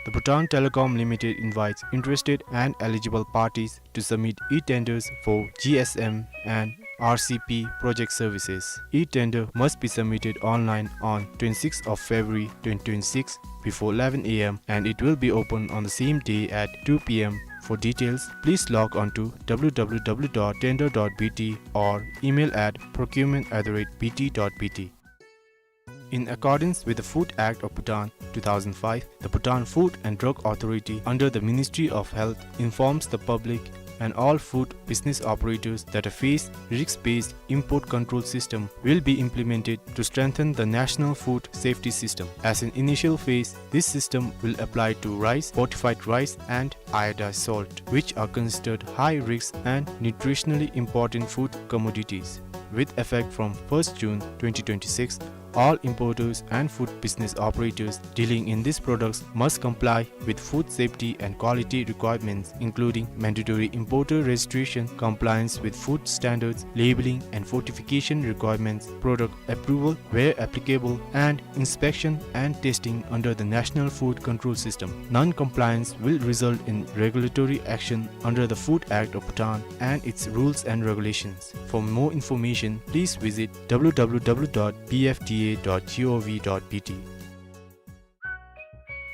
The Bhutan Telecom Limited invites interested and eligible parties to submit e-tenders for G S M and R C P project services. E-tender must be submitted online on twenty-sixth of February twenty twenty-six before eleven a m and it will be open on the same day at two p m. For details, please log on to w w w dot tender dot b t or email at procurement at the rate b t dot b t. In accordance with the Food Act of Bhutan two thousand five, the Bhutan Food and Drug Authority under the Ministry of Health informs the public and all food business operators that a phased risk-based import control system will be implemented to strengthen the national food safety system. As an initial phase, this system will apply to rice, fortified rice, and iodized salt, which are considered high risk and nutritionally important food commodities. With effect from first June twenty twenty-six, all importers and food business operators dealing in these products must comply with food safety and quality requirements, including mandatory importer registration, compliance with food standards, labeling and fortification requirements, product approval where applicable, and inspection and testing under the National Food Control System. Non-compliance will result in regulatory action under the Food Act of Bhutan and its rules and regulations. For more information, please visit w w w dot b f d a dot g o v dot b t.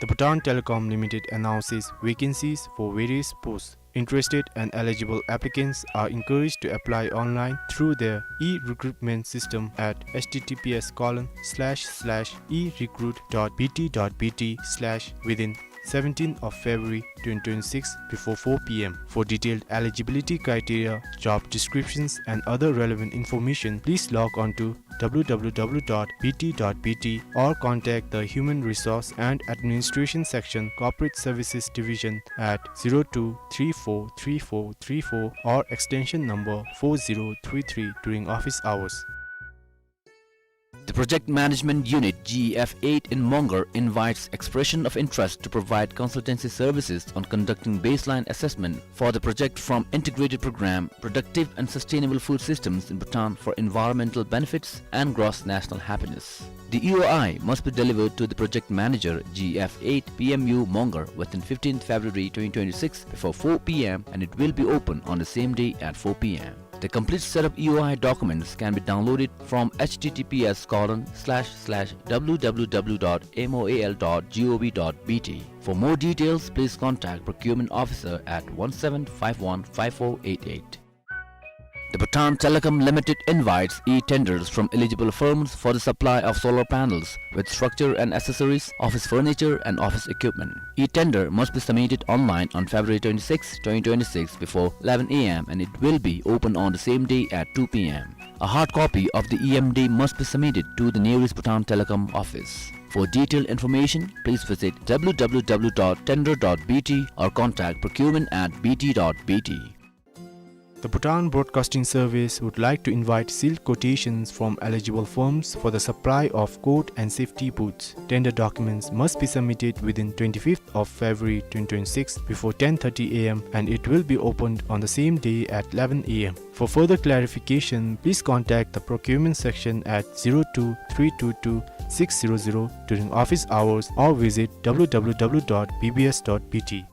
The Bhutan Telecom Limited announces vacancies for various posts. Interested and eligible applicants are encouraged to apply online through their e-recruitment system at h t t p s colon slash slash e recruit dot b t dot b t slash within seventeenth of February twenty twenty-six before four p m. For detailed eligibility criteria, job descriptions, and other relevant information, please log on to w w w dot b t dot b t or contact the Human Resource and Administration Section, Corporate Services Division at zero two three four three four three four or extension number four zero three three during office hours. The Project Management Unit, G E F eight in Mongar invites expression of interest to provide consultancy services on conducting baseline assessment for the project from integrated program, productive and sustainable food systems in Bhutan for environmental benefits and gross national happiness. The E O I must be delivered to the project manager, G E F eight, P M U Mongar within fifteenth February twenty twenty-six before four p m and it will be open on the same day at four p m. The complete set of E O I documents can be downloaded from h t t p s colon slash slash w w w dot m o a l dot g o v dot b t. For more details, please contact procurement officer at one seven five one five four eight eight. The Bhutan Telecom Limited invites e-tenders from eligible firms for the supply of solar panels with structure and accessories, office furniture and office equipment. E-tender must be submitted online on February twenty-sixth, twenty twenty-six before eleven a m and it will be open on the same day at two p m. A hard copy of the E M D must be submitted to the nearest Bhutan Telecom office. For detailed information, please visit w w w dot tender dot b t or contact procurement at b t dot b t. The Bhutan Broadcasting Service would like to invite sealed quotations from eligible firms for the supply of coat and safety boots. Tender documents must be submitted within twenty-fifth of February twenty twenty-six before ten thirty a m and it will be opened on the same day at eleven a m. For further clarification, please contact the procurement section at zero two three two two six zero zero during office hours or visit w w w dot b b s dot b t.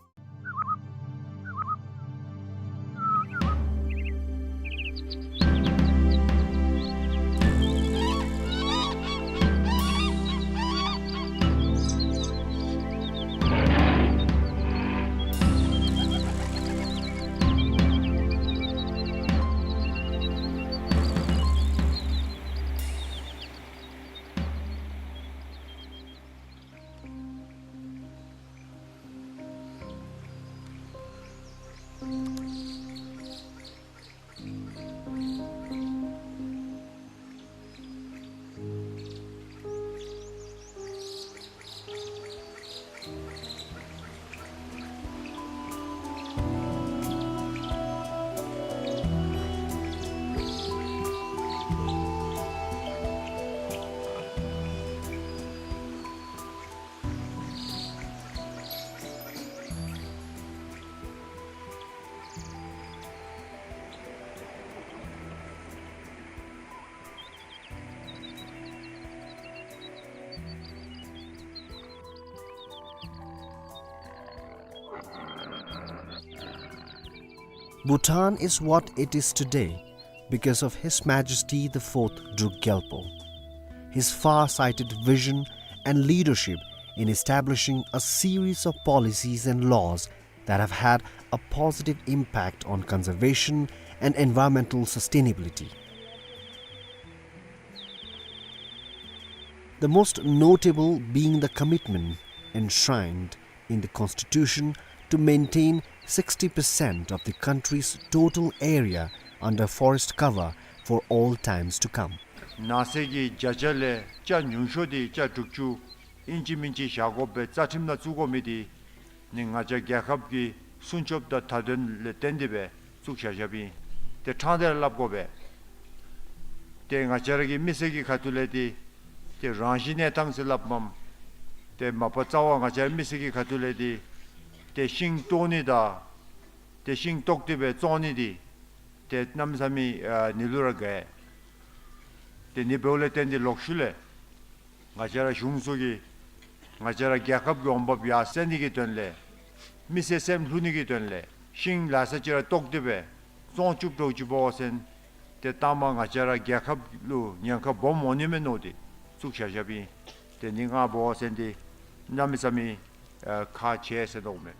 Bhutan is what it is today because of His Majesty the Fourth Druk Gyalpo. His far-sighted vision and leadership in establishing a series of policies and laws that have had a positive impact on conservation and environmental sustainability. The most notable being the commitment enshrined in the Constitution to maintain sixty percent of the country's total area under forest cover for all times to come. ནགས་ཚལ་གྱི་བརྒྱ་ཆ་ལས་ཅ་ཉུང་ཤོས་དེ་ཅ་དྲུག་ཅུ་ཨིན་ཅི་མིན་ཅི་བཞག་དགོ་པའི་རྩ་ཁྲིམས་ནང་བཙུགས་དགོ་མི་དེ་ནི་ང་བཅས་རྒྱལ་ཁབ་ཀྱི་སྲུང་སྐྱོབ་དང་མཐའ་དོན་ལས་བརྟེན་ཏེ་སྦེ་བཙུགས་བཞག་བཞགཔ་ཨིན། ཏེ་ཕྲང་སྟེ་ར་སླབ་དགོ་པས། ཏེ་ང་བཅས་ར་གི་མི་སེར་གྱི་ཁ་ཐུག་ལས་ཏེ་ཏེ་རང་བཞིན་གནས་སྟངས་ཟེར་སླབ་མས། ཏེ་མ་པ་རྩ་བ་ང་བཅས་ར་མི་སེར་གྱི་ཁ་ཐུག་ལས་ཏེ་ཏེ་ཤིང་བཏོག་ནི་དང་ཏེ་ཤིང་བཏོག་སྟེ་སྦེ་བཙོང་ནི་དེ་ཏེ་གནམ་མེད་ས་མེད་ཨ་ནི་ལུ་ར་དགའ། ཏེ་ནི་འབདཝ་ལས་བརྟེན་ཏེ་ལོག་ཤུལ་ལས་ང་བཅས་ར་གཞུང་ཚུ་གིས་ང་བཅས་ར་རྒྱལ་ཁབ་ཀྱི་འོང་འབབ་ཡར་སེང་ནི་གི་དོན་ལས་མི་སེར་སེམས་ལྷོད་ནི་གི་དོན་ལས་ཤིང་ལ་ས་ཅིག་ར་བཏོག་སྟེ་སྦེ་བཙོང་བཅུག་འགྱོ་བཅུགཔ་འབད་བ་ཅིན་ཏེ་ལྟག་མ་ང་བཅས་ར་རྒྱལ་ཁབ་ལུ་ཉེན་ཁ་སྦོམ་འོང་ནི་མས་མནོ་སྟེ་བཙུགས་བཞག་བཞགཔ་ཨིན། ཏེ་ནི་ང་འབད་བ་ཅིན་ཏེ་གནམ་མེད་ས་མེད་ཨ་ཁག་ཆེ་ཟེར་མནོཝ་མས།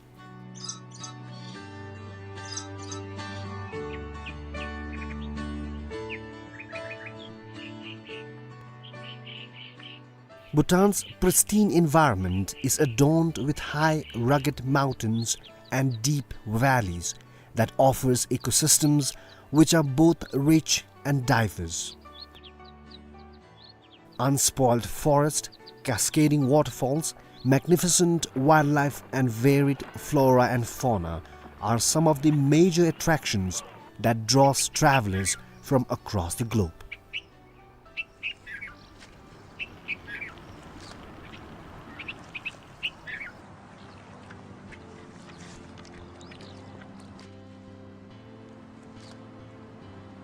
Bhutan's pristine environment is adorned with high, rugged mountains and deep valleys that offers ecosystems which are both rich and diverse. Unspoiled forest, cascading waterfalls, magnificent wildlife and varied flora and fauna are some of the major attractions that draws travelers from across the globe.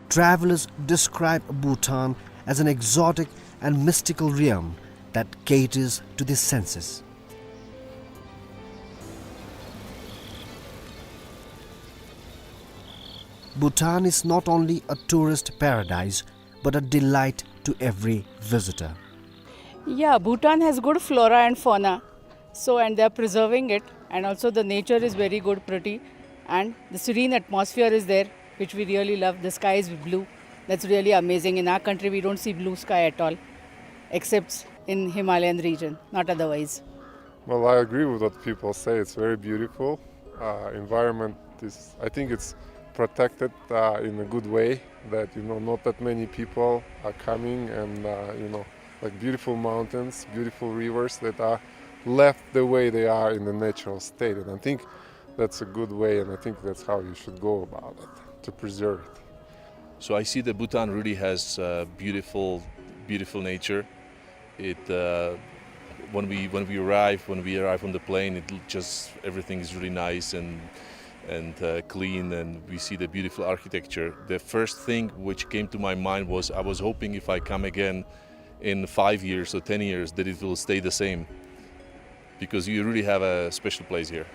Travelers describe Bhutan as an exotic and mystical realm that caters to the senses. Bhutan is not only a tourist paradise, but a delight to every visitor. Yeah, Bhutan has good flora and fauna. So, and they are preserving it, and also the nature is very good, pretty, and the serene atmosphere is there. which we really love. The sky is blue. That's really amazing. In our country, we don't see blue sky at all, except in Himalayan region, not otherwise. Well, I agree with what people say. It's very beautiful. Uh, environment is, I think it's protected uh, in a good way, that, you know, not that many people are coming, and, uh, you know, like, beautiful mountains, beautiful rivers that are left the way they are in the natural state. And I think that's a good way, and I think that's how you should go about it, to preserve it. So I see that Bhutan really has uh, beautiful, beautiful nature. It uh, when we when we arrive when we arrive on the plane, it l- just everything is really nice and and uh, clean, and we see the beautiful architecture. The first thing which came to my mind was I was hoping if I come again in five years or ten years that it will stay the same, because you really have a special place here.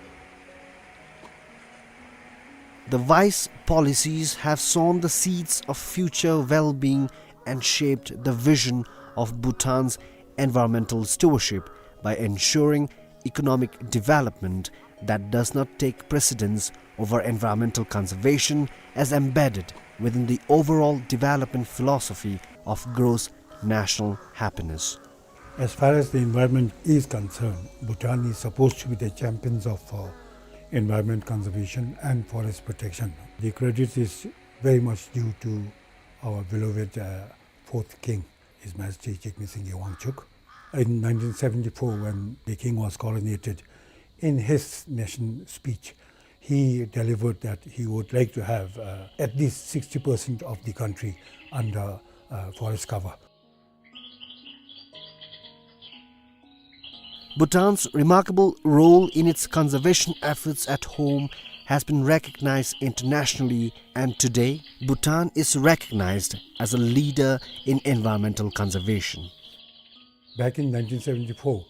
The wise policies have sown the seeds of future well-being and shaped the vision of Bhutan's environmental stewardship by ensuring economic development that does not take precedence over environmental conservation as embedded within the overall development philosophy of gross national happiness. As far as the environment is concerned, Bhutan is supposed to be the champions of uh, environment conservation and forest protection. The credit is very much due to our beloved uh, fourth king, His Majesty Jigme Singye Wangchuck. In nineteen seventy-four, when the king was coronated, in his nation speech, he delivered that he would like to have uh, at least sixty percent of the country under uh, forest cover. Bhutan's remarkable role in its conservation efforts at home has been recognized internationally, and today Bhutan is recognized as a leader in environmental conservation. Back in nineteen seventy-four,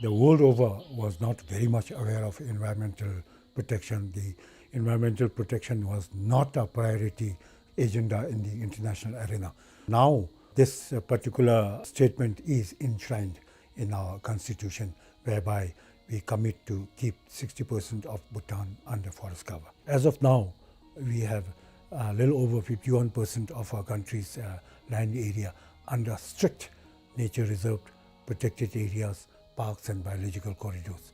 the world over was not very much aware of environmental protection. The environmental protection was not a priority agenda in the international arena. Now, this uh, particular statement is enshrined in our constitution, whereby we commit to keep sixty percent of Bhutan under forest cover. As of now, we have a little over fifty-one percent of our country's uh, land area under strict nature reserved, protected areas, parks and biological corridors.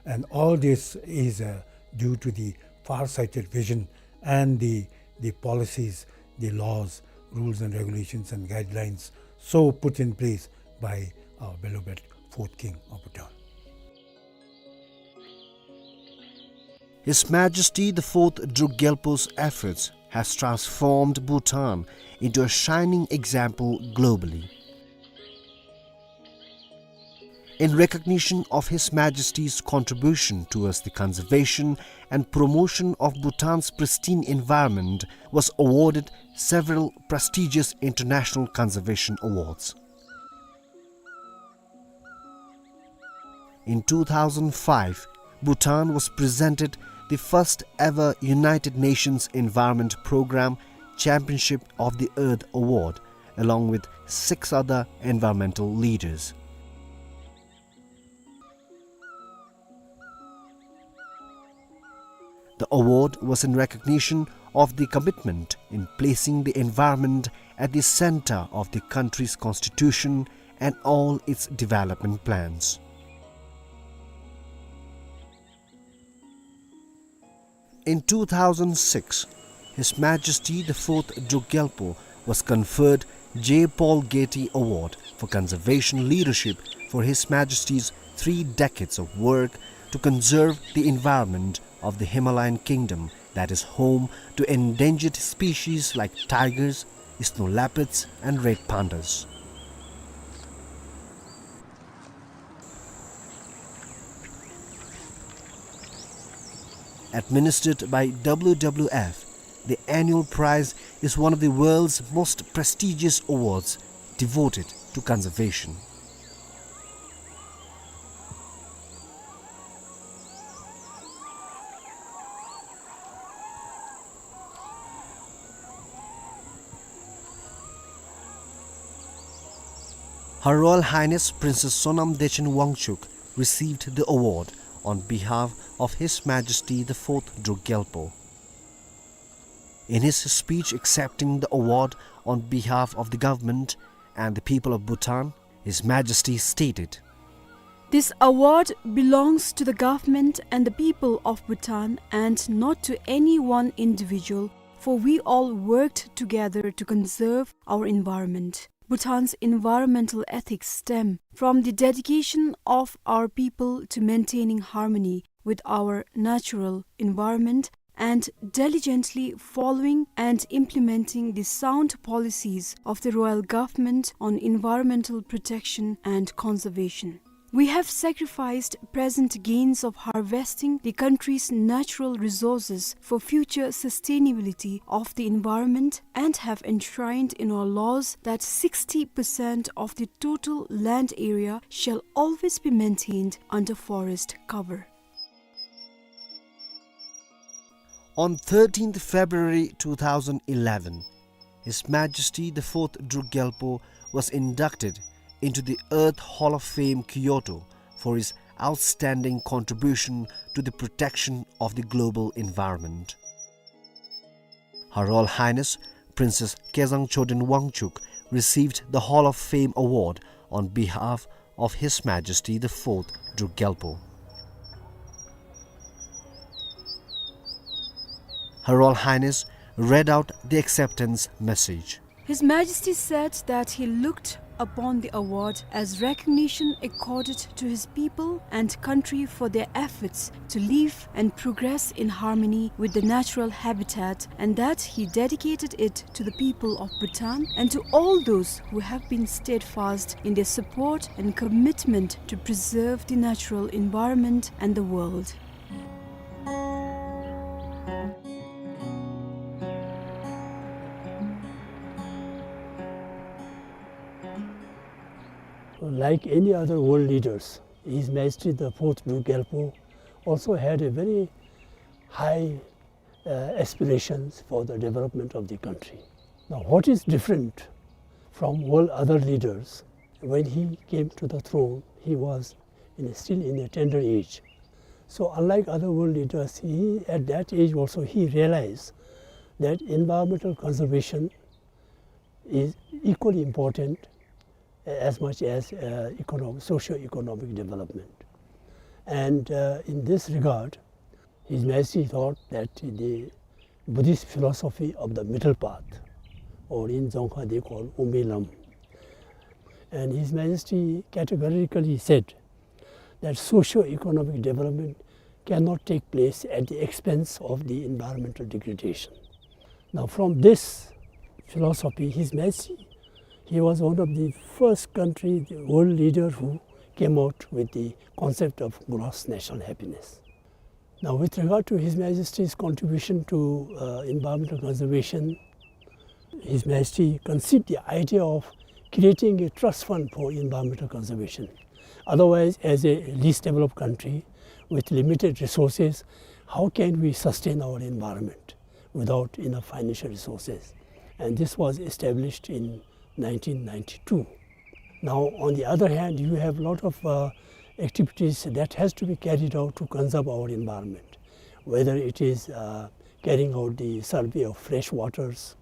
And all this is uh, due to the far-sighted vision and the, the policies, the laws, rules and regulations and guidelines so put in place by our beloved fourth king of Bhutan. His Majesty the Fourth Druk Gyalpo's efforts has transformed Bhutan into a shining example globally. In recognition of His Majesty's contribution towards the conservation and promotion of Bhutan's pristine environment, was awarded several prestigious international conservation awards. In two thousand five, Bhutan was presented the first ever United Nations Environment Programme Championship of the Earth Award, along with six other environmental leaders. The award was in recognition of the commitment in placing the environment at the center of the country's constitution and all its development plans. In two thousand six, His Majesty the Fourth Druk Gyalpo was conferred J. Paul Getty Award for Conservation Leadership for His Majesty's three decades of work to conserve the environment of the Himalayan kingdom that is home to endangered species like tigers, snow leopards and red pandas. Administered by W W F, the annual prize is one of the world's most prestigious awards devoted to conservation. Her Royal Highness Princess Sonam Dechen Wangchuck received the award on behalf of His Majesty the Fourth Druk Gyalpo. In his speech accepting the award on behalf of the government and the people of Bhutan, His Majesty stated, "This award belongs to the government and the people of Bhutan and not to any one individual, for we all worked together to conserve our environment." Bhutan's environmental ethics stem from the dedication of our people to maintaining harmony with our natural environment and diligently following and implementing the sound policies of the royal government on environmental protection and conservation. We have sacrificed present gains of harvesting the country's natural resources for future sustainability of the environment and have enshrined in our laws that sixty percent of the total land area shall always be maintained under forest cover. On thirteenth February two thousand eleven, His Majesty the Fourth Druk Gyalpo was inducted into the Earth Hall of Fame, Kyoto, for his outstanding contribution to the protection of the global environment. Her Royal Highness Princess Kezang Choden Wangchuk received the Hall of Fame award on behalf of His Majesty the Fourth Druk Gyalpo. Her Royal Highness read out the acceptance message. His Majesty said that he looked upon the award as recognition accorded to his people and country for their efforts to live and progress in harmony with the natural habitat, and that he dedicated it to the people of Bhutan and to all those who have been steadfast in their support and commitment to preserve the natural environment and the world. Like any other world leaders, His Majesty the Fourth Druk Gyalpo also had a very high, uh, aspirations for the development of the country. Now, what is different from all other leaders, when he came to the throne, he was in a, still in a tender age. So, unlike other world leaders, he, at that age also, he realized that environmental conservation is equally important as much as, uh, econo-, socio-economic development. And, uh, in this regard, His Majesty thought that the Buddhist philosophy of the middle path, or in Dzongkha they call Umbi Lam, and His Majesty categorically said that socio-economic development cannot take place at the expense of the environmental degradation. Now, from this philosophy, His Majesty, he was one of the first country, the world leader who came out with the concept of gross national happiness. Now, with regard to His Majesty's contribution to, uh, environmental conservation, His Majesty conceived the idea of creating a trust fund for environmental conservation. Otherwise, as a least developed country with limited resources, how can we sustain our environment without enough financial resources? And this was established in nineteen ninety-two. Now, on the other hand, you have lot of, uh, activities that has to be carried out to conserve our environment, whether it is, uh, carrying out the survey of fresh waters,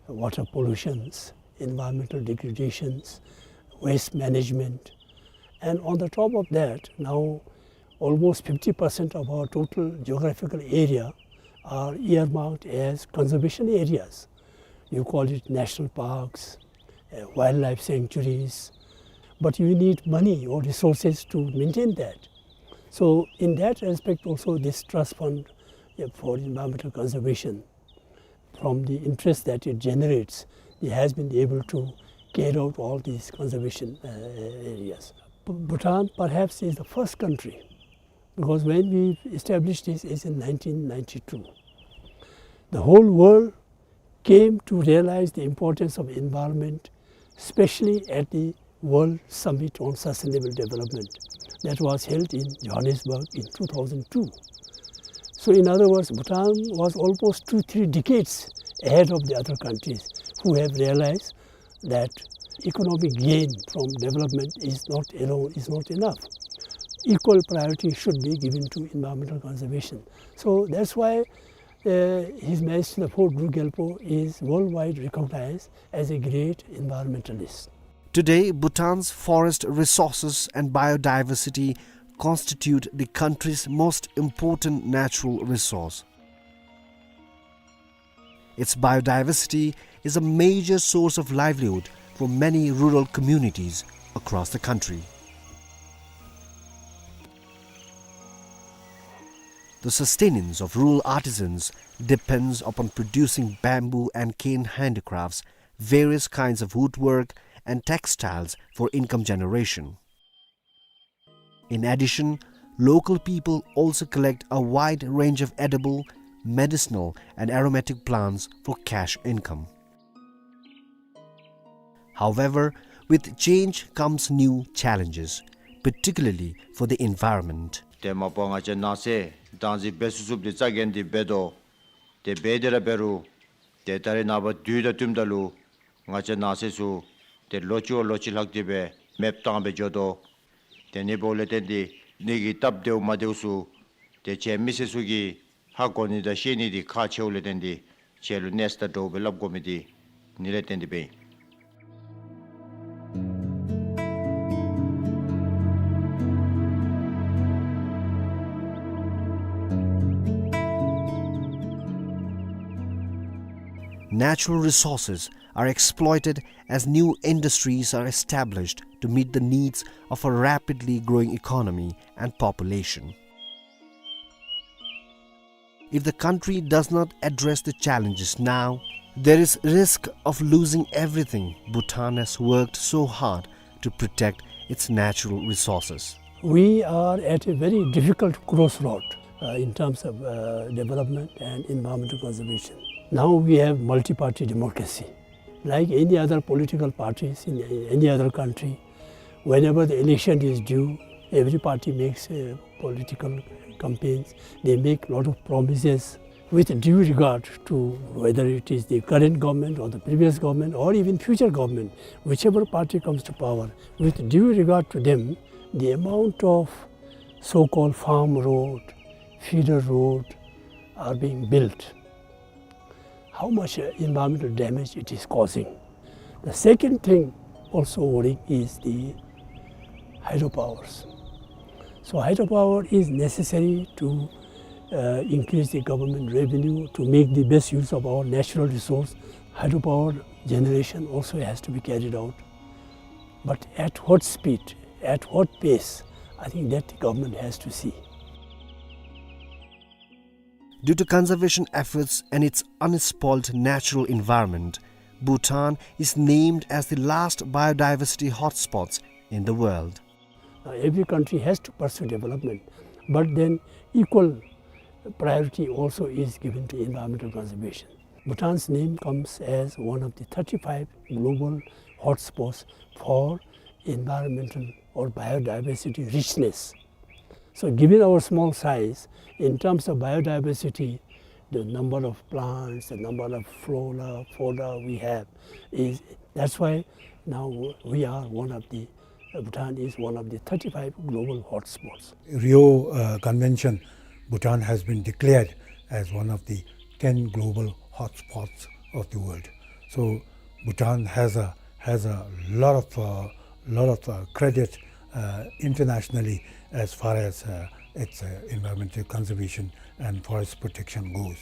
water pollutions, environmental degradations, waste management. And on the top of that, now almost fifty percent of our total geographical area are earmarked as conservation areas. You call it national parks, uh, wildlife sanctuaries, but you need money or resources to maintain that. So in that respect also, this trust fund, uh, for environmental conservation, from the interest that it generates, it has been able to carry out all these conservation, uh, areas. B-, Bhutan perhaps is the first country, because when we established this is in nineteen ninety-two. The whole world came to realize the importance of environment, especially at the World Summit on Sustainable Development that was held in Johannesburg in two thousand two. So in other words, Bhutan was almost two, three decades ahead of the other countries who have realized that economic gain from development is not alone, is not enough. Equal priority should be given to environmental conservation. So that's why Uh, His Majesty the Fourth Druk Gyalpo is worldwide recognized as a great environmentalist. Today, Bhutan's forest resources and biodiversity constitute the country's most important natural resource. Its biodiversity is a major source of livelihood for many rural communities across the country. The sustenance of rural artisans depends upon producing bamboo and cane handicrafts, various kinds of woodwork, and textiles for income generation. In addition, local people also collect a wide range of edible, medicinal, and aromatic plants for cash income. However, with change comes new challenges, particularly for the environment. དེ་མ་པ་ང་བཅས་ནགས་ཚལ་བདག་འཛིན་འབད་ཚུགས་ཚུགསཔ་འདི་རྩ་འགེངས་ཏེ་འབད་དོ། དེ་འབད་དེ་ར་འབད་རུང་ཏེ་ད་རེས་ནངས་པ་དུས་དང་བསྟུནམ་ད་ལུ་ང་བཅས་ནགས་ཚལ་ཚུ་ཏེ་ལོ་གཅིག་བ་ལོ་གཅིག་ལྷག་སྟེ་སྦེ་མེདཔ་བཏང་སྦེ་འགྱོ་དོ། དེ་ནི་འབདཝ་ལས་བརྟེན་ཏེ་ནི་གི་སྟབས་བདེཝ་མ་བདེཝ་ཚུ་ཏེ་ཁྱེད་མི་སེར་ཚུ་གིས་ཧ་གོ་ནི་དང་ཤེས་ནི་འདི་ཁག་ཆེཝ་ལས་བརྟེན་ཏེ་ཁྱེད་ལུ་གནས་དང་འགྲོ་སྦེ་སླབ་དགོ་མི་འདི་ནི་ལས་བརྟེན་ཏེ་སྦེ་ཨིན། Natural resources are exploited as new industries are established to meet the needs of a rapidly growing economy and population. If the country does not address the challenges now, there is risk of losing everything Bhutan has worked so hard to protect its natural resources. We are at a very difficult crossroad, uh, in terms of, uh, development and environmental conservation. Now we have multi-party democracy. Like any other political parties in any other country, whenever the election is due, every party makes, uh, political campaigns. They make lot of promises with due regard to whether it is the current government or the previous government or even future government, whichever party comes to power, with due regard to them, the amount of so-called farm road, feeder road are being built. How much, uh, environmental damage it is causing. The second thing also worrying is the hydropowers. So hydropower is necessary to, uh, increase the government revenue, to make the best use of our natural resource. Hydropower generation also has to be carried out. But at what speed, at what pace, I think that the government has to see. Due to conservation efforts and its unspoiled natural environment, Bhutan is named as the last biodiversity hotspots in the world. Now, every country has to pursue development, but then equal priority also is given to environmental conservation. Bhutan's name comes as one of the thirty-five global hotspots for environmental or biodiversity richness. So given our small size, in terms of biodiversity, the number of plants, the number of flora, fauna we have is, that's why now we are one of the, uh, Bhutan is one of the thirty-five global hotspots. Rio, uh, Convention, Bhutan has been declared as one of the ten global hotspots of the world. So Bhutan has a, has a lot of, uh, lot of, uh, credit, uh, internationally as far as, uh, its, uh, environmental conservation and forest protection goes.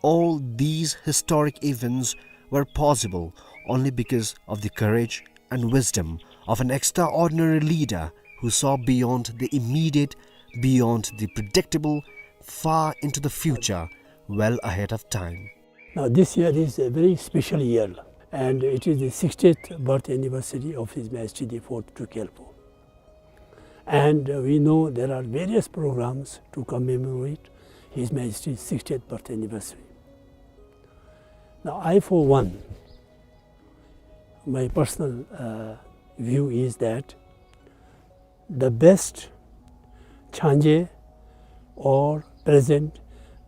All these historic events were possible only because of the courage and wisdom of an extraordinary leader who saw beyond the immediate, beyond the predictable, far into the future, well ahead of time. Now, this year is a very special year, and it is the sixtieth birth anniversary of His Majesty the Fourth Druk Gyalpo. And, uh, we know there are various programs to commemorate His Majesty's sixtieth birth anniversary. Now, I, for one, my personal, uh, view is that the best changé or present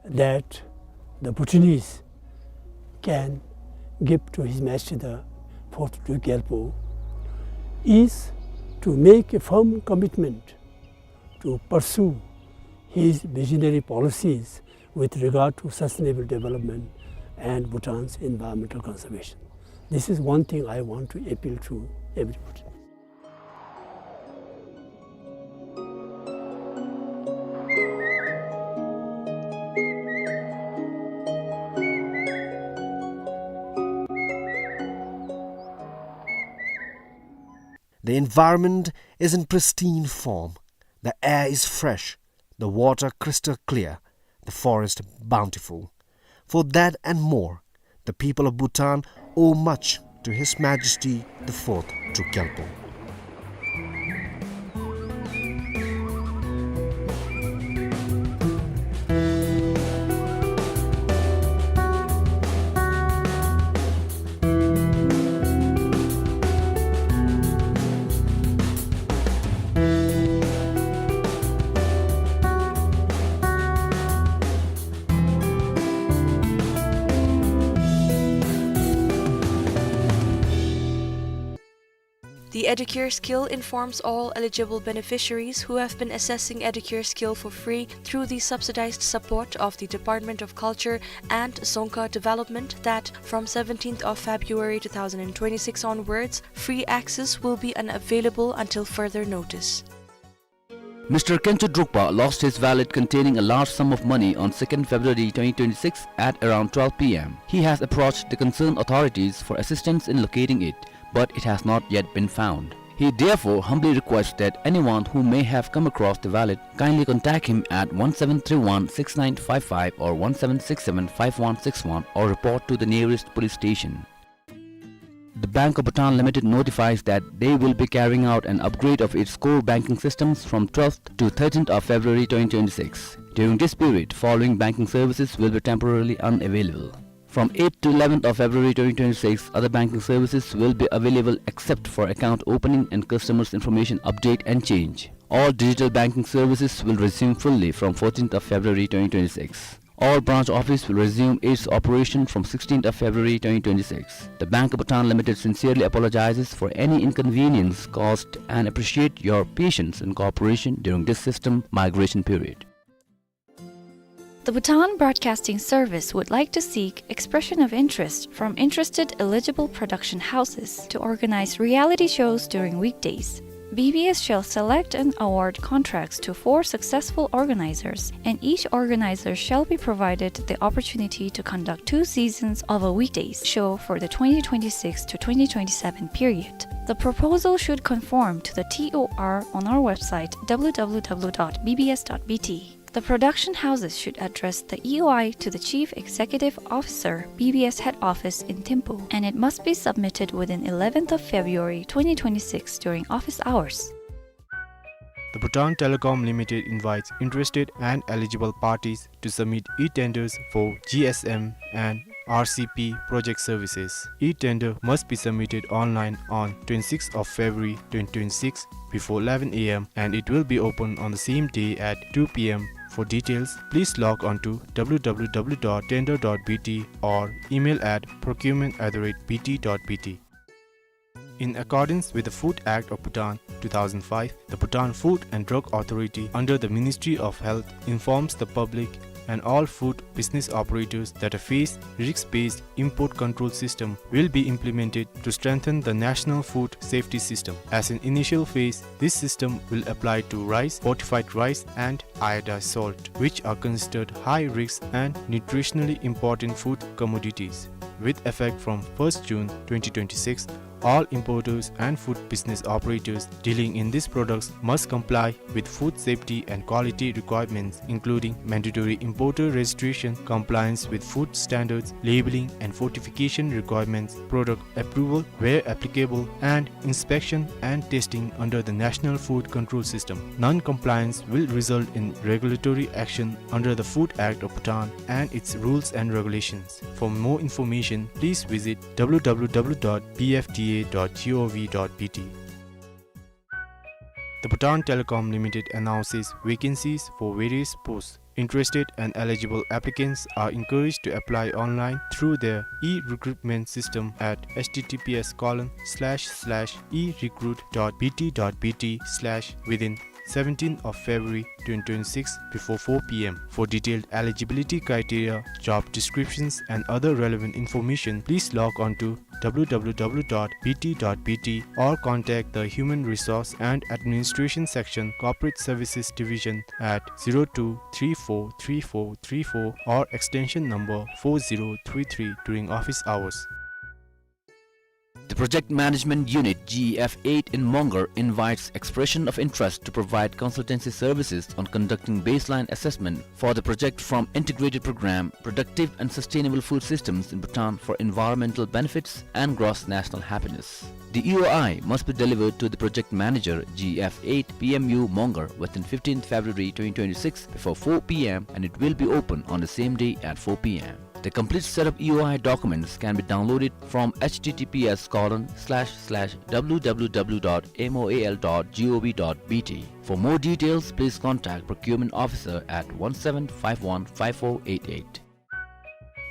that the Bhutanese can give to His Majesty the Fourth Druk Gyalpo is to make a firm commitment to pursue his visionary policies with regard to sustainable development and Bhutan's environmental conservation. This is one thing I want to appeal to everybody. The environment is in pristine form. The air is fresh, the water crystal clear, the forest bountiful. For that and more, the people of Bhutan owe much to His Majesty the Fourth Druk Gyalpo. The Educare Skill informs all eligible beneficiaries who have been accessing Educare Skill for free through the subsidized support of the Department of Culture and Dzongkha Development that from seventeenth of February two thousand twenty-six onwards, free access will be unavailable until further notice. Mister Khencho Drukpa lost his wallet containing a large sum of money on second February twenty twenty-six at around twelve P M. He has approached the concerned authorities for assistance in locating it, but it has not yet been found. He therefore humbly requests that anyone who may have come across the wallet kindly contact him at one seven three one six nine five five or one seven six seven five one six one or report to the nearest police station. The Bank of Bhutan Limited notifies that they will be carrying out an upgrade of its core banking systems from twelfth to thirteenth of February twenty twenty-six. During this period, following banking services will be temporarily unavailable. From eighth to eleventh of February twenty twenty-six, other banking services will be available except for account opening and customers' information update and change. All digital banking services will resume fully from fourteenth of February twenty twenty-six. All branch office will resume its operation from sixteenth of February twenty twenty-six. The Bank of Bhutan Limited sincerely apologizes for any inconvenience caused and appreciate your patience and cooperation during this system migration period. The Bhutan Broadcasting Service would like to seek expression of interest from interested eligible production houses to organize reality shows during weekdays. B B S shall select and award contracts to four successful organizers, and each organizer shall be provided the opportunity to conduct two seasons of a weekdays show for the twenty twenty-six to twenty twenty-seven period. The proposal should conform to the T O R on our website, W W W dot B B S dot B T. The production houses should address the E O I to the Chief Executive Officer, B B S Head Office in Thimphu, and it must be submitted within eleventh of February twenty twenty-six during office hours. The Bhutan Telecom Limited invites interested and eligible parties to submit e-tenders for G S M and R C P project services. E-tender must be submitted online on twenty-sixth of February twenty twenty-six before eleven A M, and it will be open on the same day at two P M. For details, please log on to W W W dot tender dot B T or email at procurement at the rate B T dot B T. In accordance with the Food Act of Bhutan two thousand five, the Bhutan Food and Drug Authority under the Ministry of Health informs the public and all food business operators that a phased risk-based import control system will be implemented to strengthen the national food safety system. As an initial phase, this system will apply to rice, fortified rice, and iodized salt, which are considered high risk and nutritionally important food commodities. With effect from first June twenty twenty-six, all importers and food business operators dealing in these products must comply with food safety and quality requirements, including mandatory importer registration, compliance with food standards, labeling and fortification requirements, product approval where applicable, and inspection and testing under the National Food Control System. Non-compliance will result in regulatory action under the Food Act of Bhutan and its rules and regulations. For more information, please visit W W W dot B F D A dot gov dot B T. The Bhutan Telecom Limited announces vacancies for various posts. Interested and eligible applicants are encouraged to apply online through their e-recruitment system at H T T P S colon slash slash e recruit dot B T dot B T slash within seventeenth of February twenty twenty-six before four p m. For detailed eligibility criteria, job descriptions, and other relevant information, please log on to w w w dot b t dot b t or contact the Human Resource and Administration Section, Corporate Services Division at zero two three four three four three four or extension number four zero three three during office hours. The Project Management Unit, G E F eight in Mongar, invites expression of interest to provide consultancy services on conducting baseline assessment for the project from Integrated Program Productive and Sustainable Food Systems in Bhutan for environmental benefits and gross national happiness. The E O I must be delivered to the project manager, G E F eight, P M U Mongar, within fifteenth February twenty twenty-six before four p m, and it will be open on the same day at four p m. The complete set of E O I documents can be downloaded from h t t p s colon slash slash w w w dot m o a l dot g o v dot b t. For more details, please contact Procurement Officer at one seven five one five four eight eight.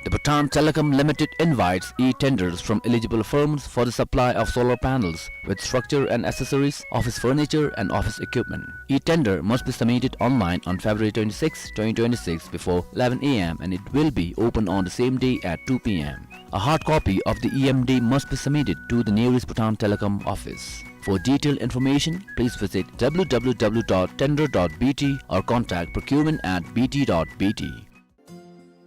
The Bhutan Telecom Limited invites e-tenders from eligible firms for the supply of solar panels with structure and accessories, office furniture, and office equipment. E-tender must be submitted online on February twenty-sixth, twenty twenty-six, before eleven a m, and it will be open on the same day at two p m. A hard copy of the E M D must be submitted to the nearest Bhutan Telecom office. For detailed information, please visit w w w dot tender dot b t or contact procurement at b t dot b t.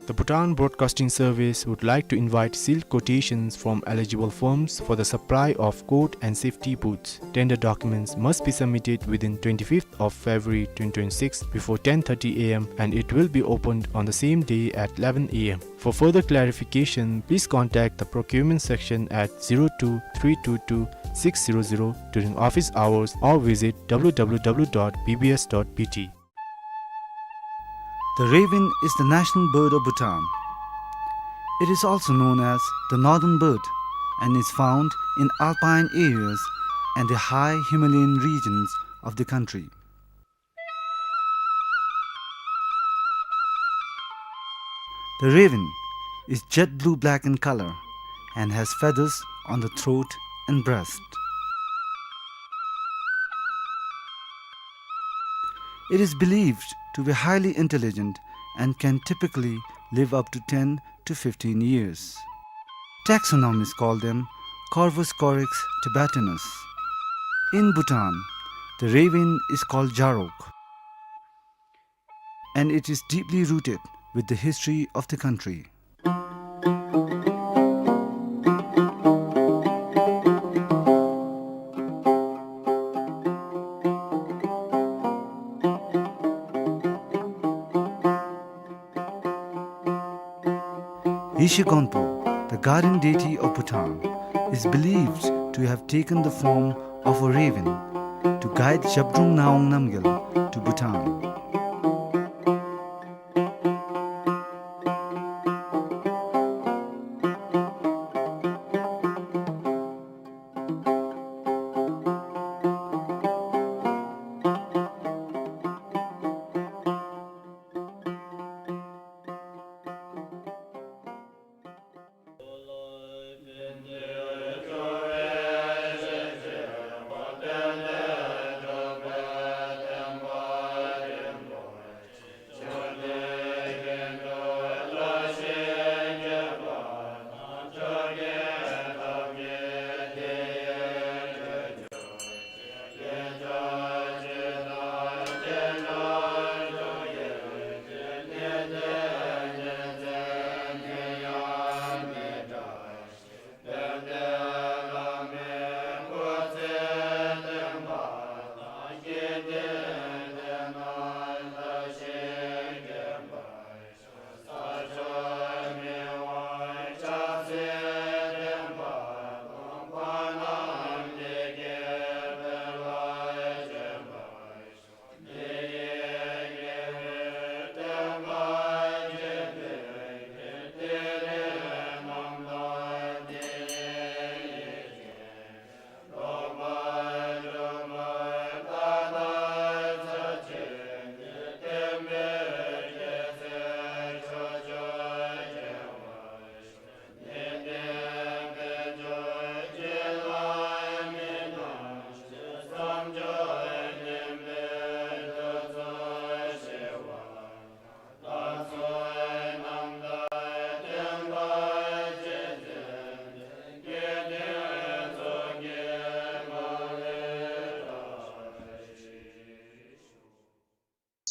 The Bhutan Broadcasting Service would like to invite sealed quotations from eligible firms for the supply of coat and safety boots. Tender documents must be submitted within twenty-fifth of February twenty twenty-six before ten thirty a m, and it will be opened on the same day at eleven a m. For further clarification, please contact the procurement section at zero two three two two six zero zero during office hours or visit w w w dot b b s dot b t. The raven is the national bird of Bhutan. It is also known as the northern bird and is found in alpine areas and the high Himalayan regions of the country. The raven is jet blue-black in color and has feathers on the throat and breast. It is believed to be highly intelligent and can typically live up to ten to fifteen years. Taxonomists call them Corvus corax tibetanus. In Bhutan, the raven is called Jarok, and it is deeply rooted with the history of the country. Yeshe Gonpo, the guardian deity of Bhutan, is believed to have taken the form of a raven to guide Zhabdrung Ngawang Namgyal to Bhutan.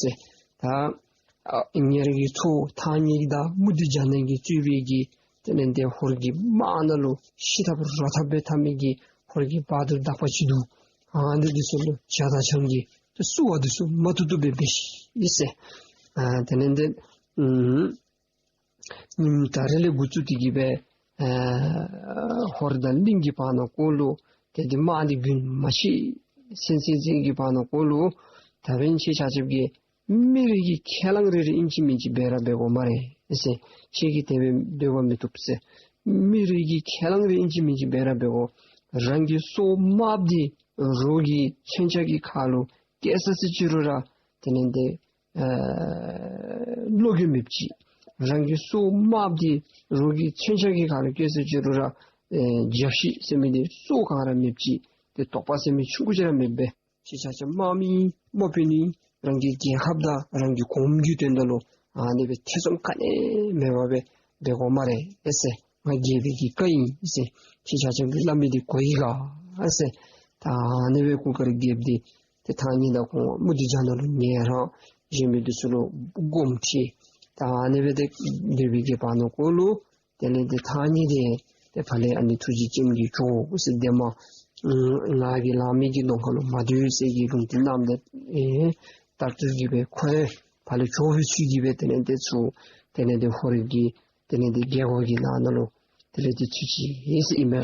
ཟེར། ད་ཨ་ཉེ་རང་གི་ཚ་བོ་ཐང་རྙེད་དང་མུ་ཏིག་ཇ་ནང་གིས་གཙོས་པའི་གི་དེ་ལས་འདི་ཧོར་གྱི་དམག་ནང་ལུ་ཤི་ཐབས་རོ་ཐབས་སྦེ་འཐབ་མི་གི་ཧོར་གྱི་བ་དུར་དག་པ་ཅིག་འདུག། ཨ་ནི་འདི་ཚུ་ལུ་ཇ་དང་ཆང་གིས་ཏེ་བསུ་བ་འདི་ཚུ་མ་ཐུབ་ཐུབ་སྦེ་འབད་ཤིག་ཟེར། ཨ་དེ་ལས་འདི་ཨུམ་ཉིནམ་ད་རེས་ལས་འགོ་བཙུགས་ཏེ་གི་སྦེ་ཨ་ཧོར་དང་གླིང་གི་བར་ན་ཀོ་ལུ་ཏེ་འདི་དམག་འདི་རྒྱུན་མ་ཆད་ཟིན་ཟིན་ཟིན་གྱི་བར་ན་ཀོ་ལུ་ད་འབདན་ཁྱེད་ཆ་ཁྱབ་ཀྱིས་མི་རེ་གིས་ཁས་བླངས་རེ་རེ་ཨིན་ཅི་མིན་ཅི་འབད་ར་འབད་དགོ་སྨ་རེ་ཟེར། ཁྱེད་ཀྱིས་དེ་སྦེ་སྡོད་པ་མི་བཏུབ་ཟེར། མི་རེ་གིས་ཁས་བླངས་རེ་ཨིན་ཅི་མིན་ཅི་འབད་ར་འབད་དགོ། རང་གི་སྲོག་དམརཔོ་འདི་རོགས་ཀྱི་མཚོན་ཆ་གི་ཁ་ལུ་བཀལ་ས་ཅིག་རུང་ར་དེ་ལས་འདི་ཨ་བློ་འགྱོད་མེདཔ་ཅིག། རང་གི་སྲོག་དམརཔོ་འདི་རོགས་ཀྱི་མཚོན་ཆ་གི་ཁ་ལུ་བཀལ་ས་ཅིག་རུང་ར་ཨེ་རྒྱབ་བཤིག་ཟེར་མི་འདི་སྲོག་གང་ར་མེདཔ་ཅིག། ཏེ་དོགས་པ་ཟེར་མི་ཆུང་ཀུ་ཅིག་ར་མེདཔ་སྦེ་ཁྱེད་ཆ་ཁྱབ་དམག་མི་དམག་དཔོན་ནི་རང་གི་རྒྱལ་ཁབ་དང་རང་གི་གོངམ་གི་དོན་དག་ལུ་ཨ་ནི་སྦེ་ཐེ་ཚོམ་ག་ནི་མེད་པར་སྦེ་འབད་དགོ་སྨ་རེ་ཨེ་ཟེར། ང་རྒྱལ་པོའི་གི་བཀའ་ཨིན་ཟེར། ཁྱེད་ཆ་ཁྱབ་ཀྱིས་སླབ་མི་འདི་གོ་ཡི་ག་ཨེ་ཟེར། ད་ཨ་ནི་སྦེ་གུར་དཀར་རྒྱལཔོ་འདི་ཏེ་ཐང་རྙེད་དང་གོང་མ་མུ་ཏིག་ཇ་ནང་ལུ་ཉེ་རང་གཞན་མི་འདི་ཚུ་ལུ་དགོངསམ་ཁྲེལ། ད་ཨ་ནི་སྦེ་ཏེ་སྡོད་པའི་གི་བར་ན་ཀོ་ལུ་དེ་ལས་འདི་ཐང་རྙེད་འདི་ཏེ་ཕར་ལས་ཨ་ནི་ཐུགས་རྗེ་ཅནམ་གྱིས་ཇོ་ཟེར་འདི་མ་ང་གིས་ལང་མི་གི་གདོང་ཁ་ལུ་མ་སྡོད་ཟེར་གྱི་ལུང་བསྟན་གནངམ་ད་ཨེ་ད་ལྟོ་གི་སྦེ་ཁོ་ཕར་ལས་ཇོ་བོའི་ཚུལ་གྱིས་སྦེ་དེ་ལས་འདི་ཚུར་དེ་ལས་འདི་ཧོར་གྱི་དེ་ལས་འདི་རྒྱལ་སྒོ་གི་ནང་ན་ལུ་དེ་ལས་འདི་ཚུད་ཅི་ཟེར་ཨིན་མས།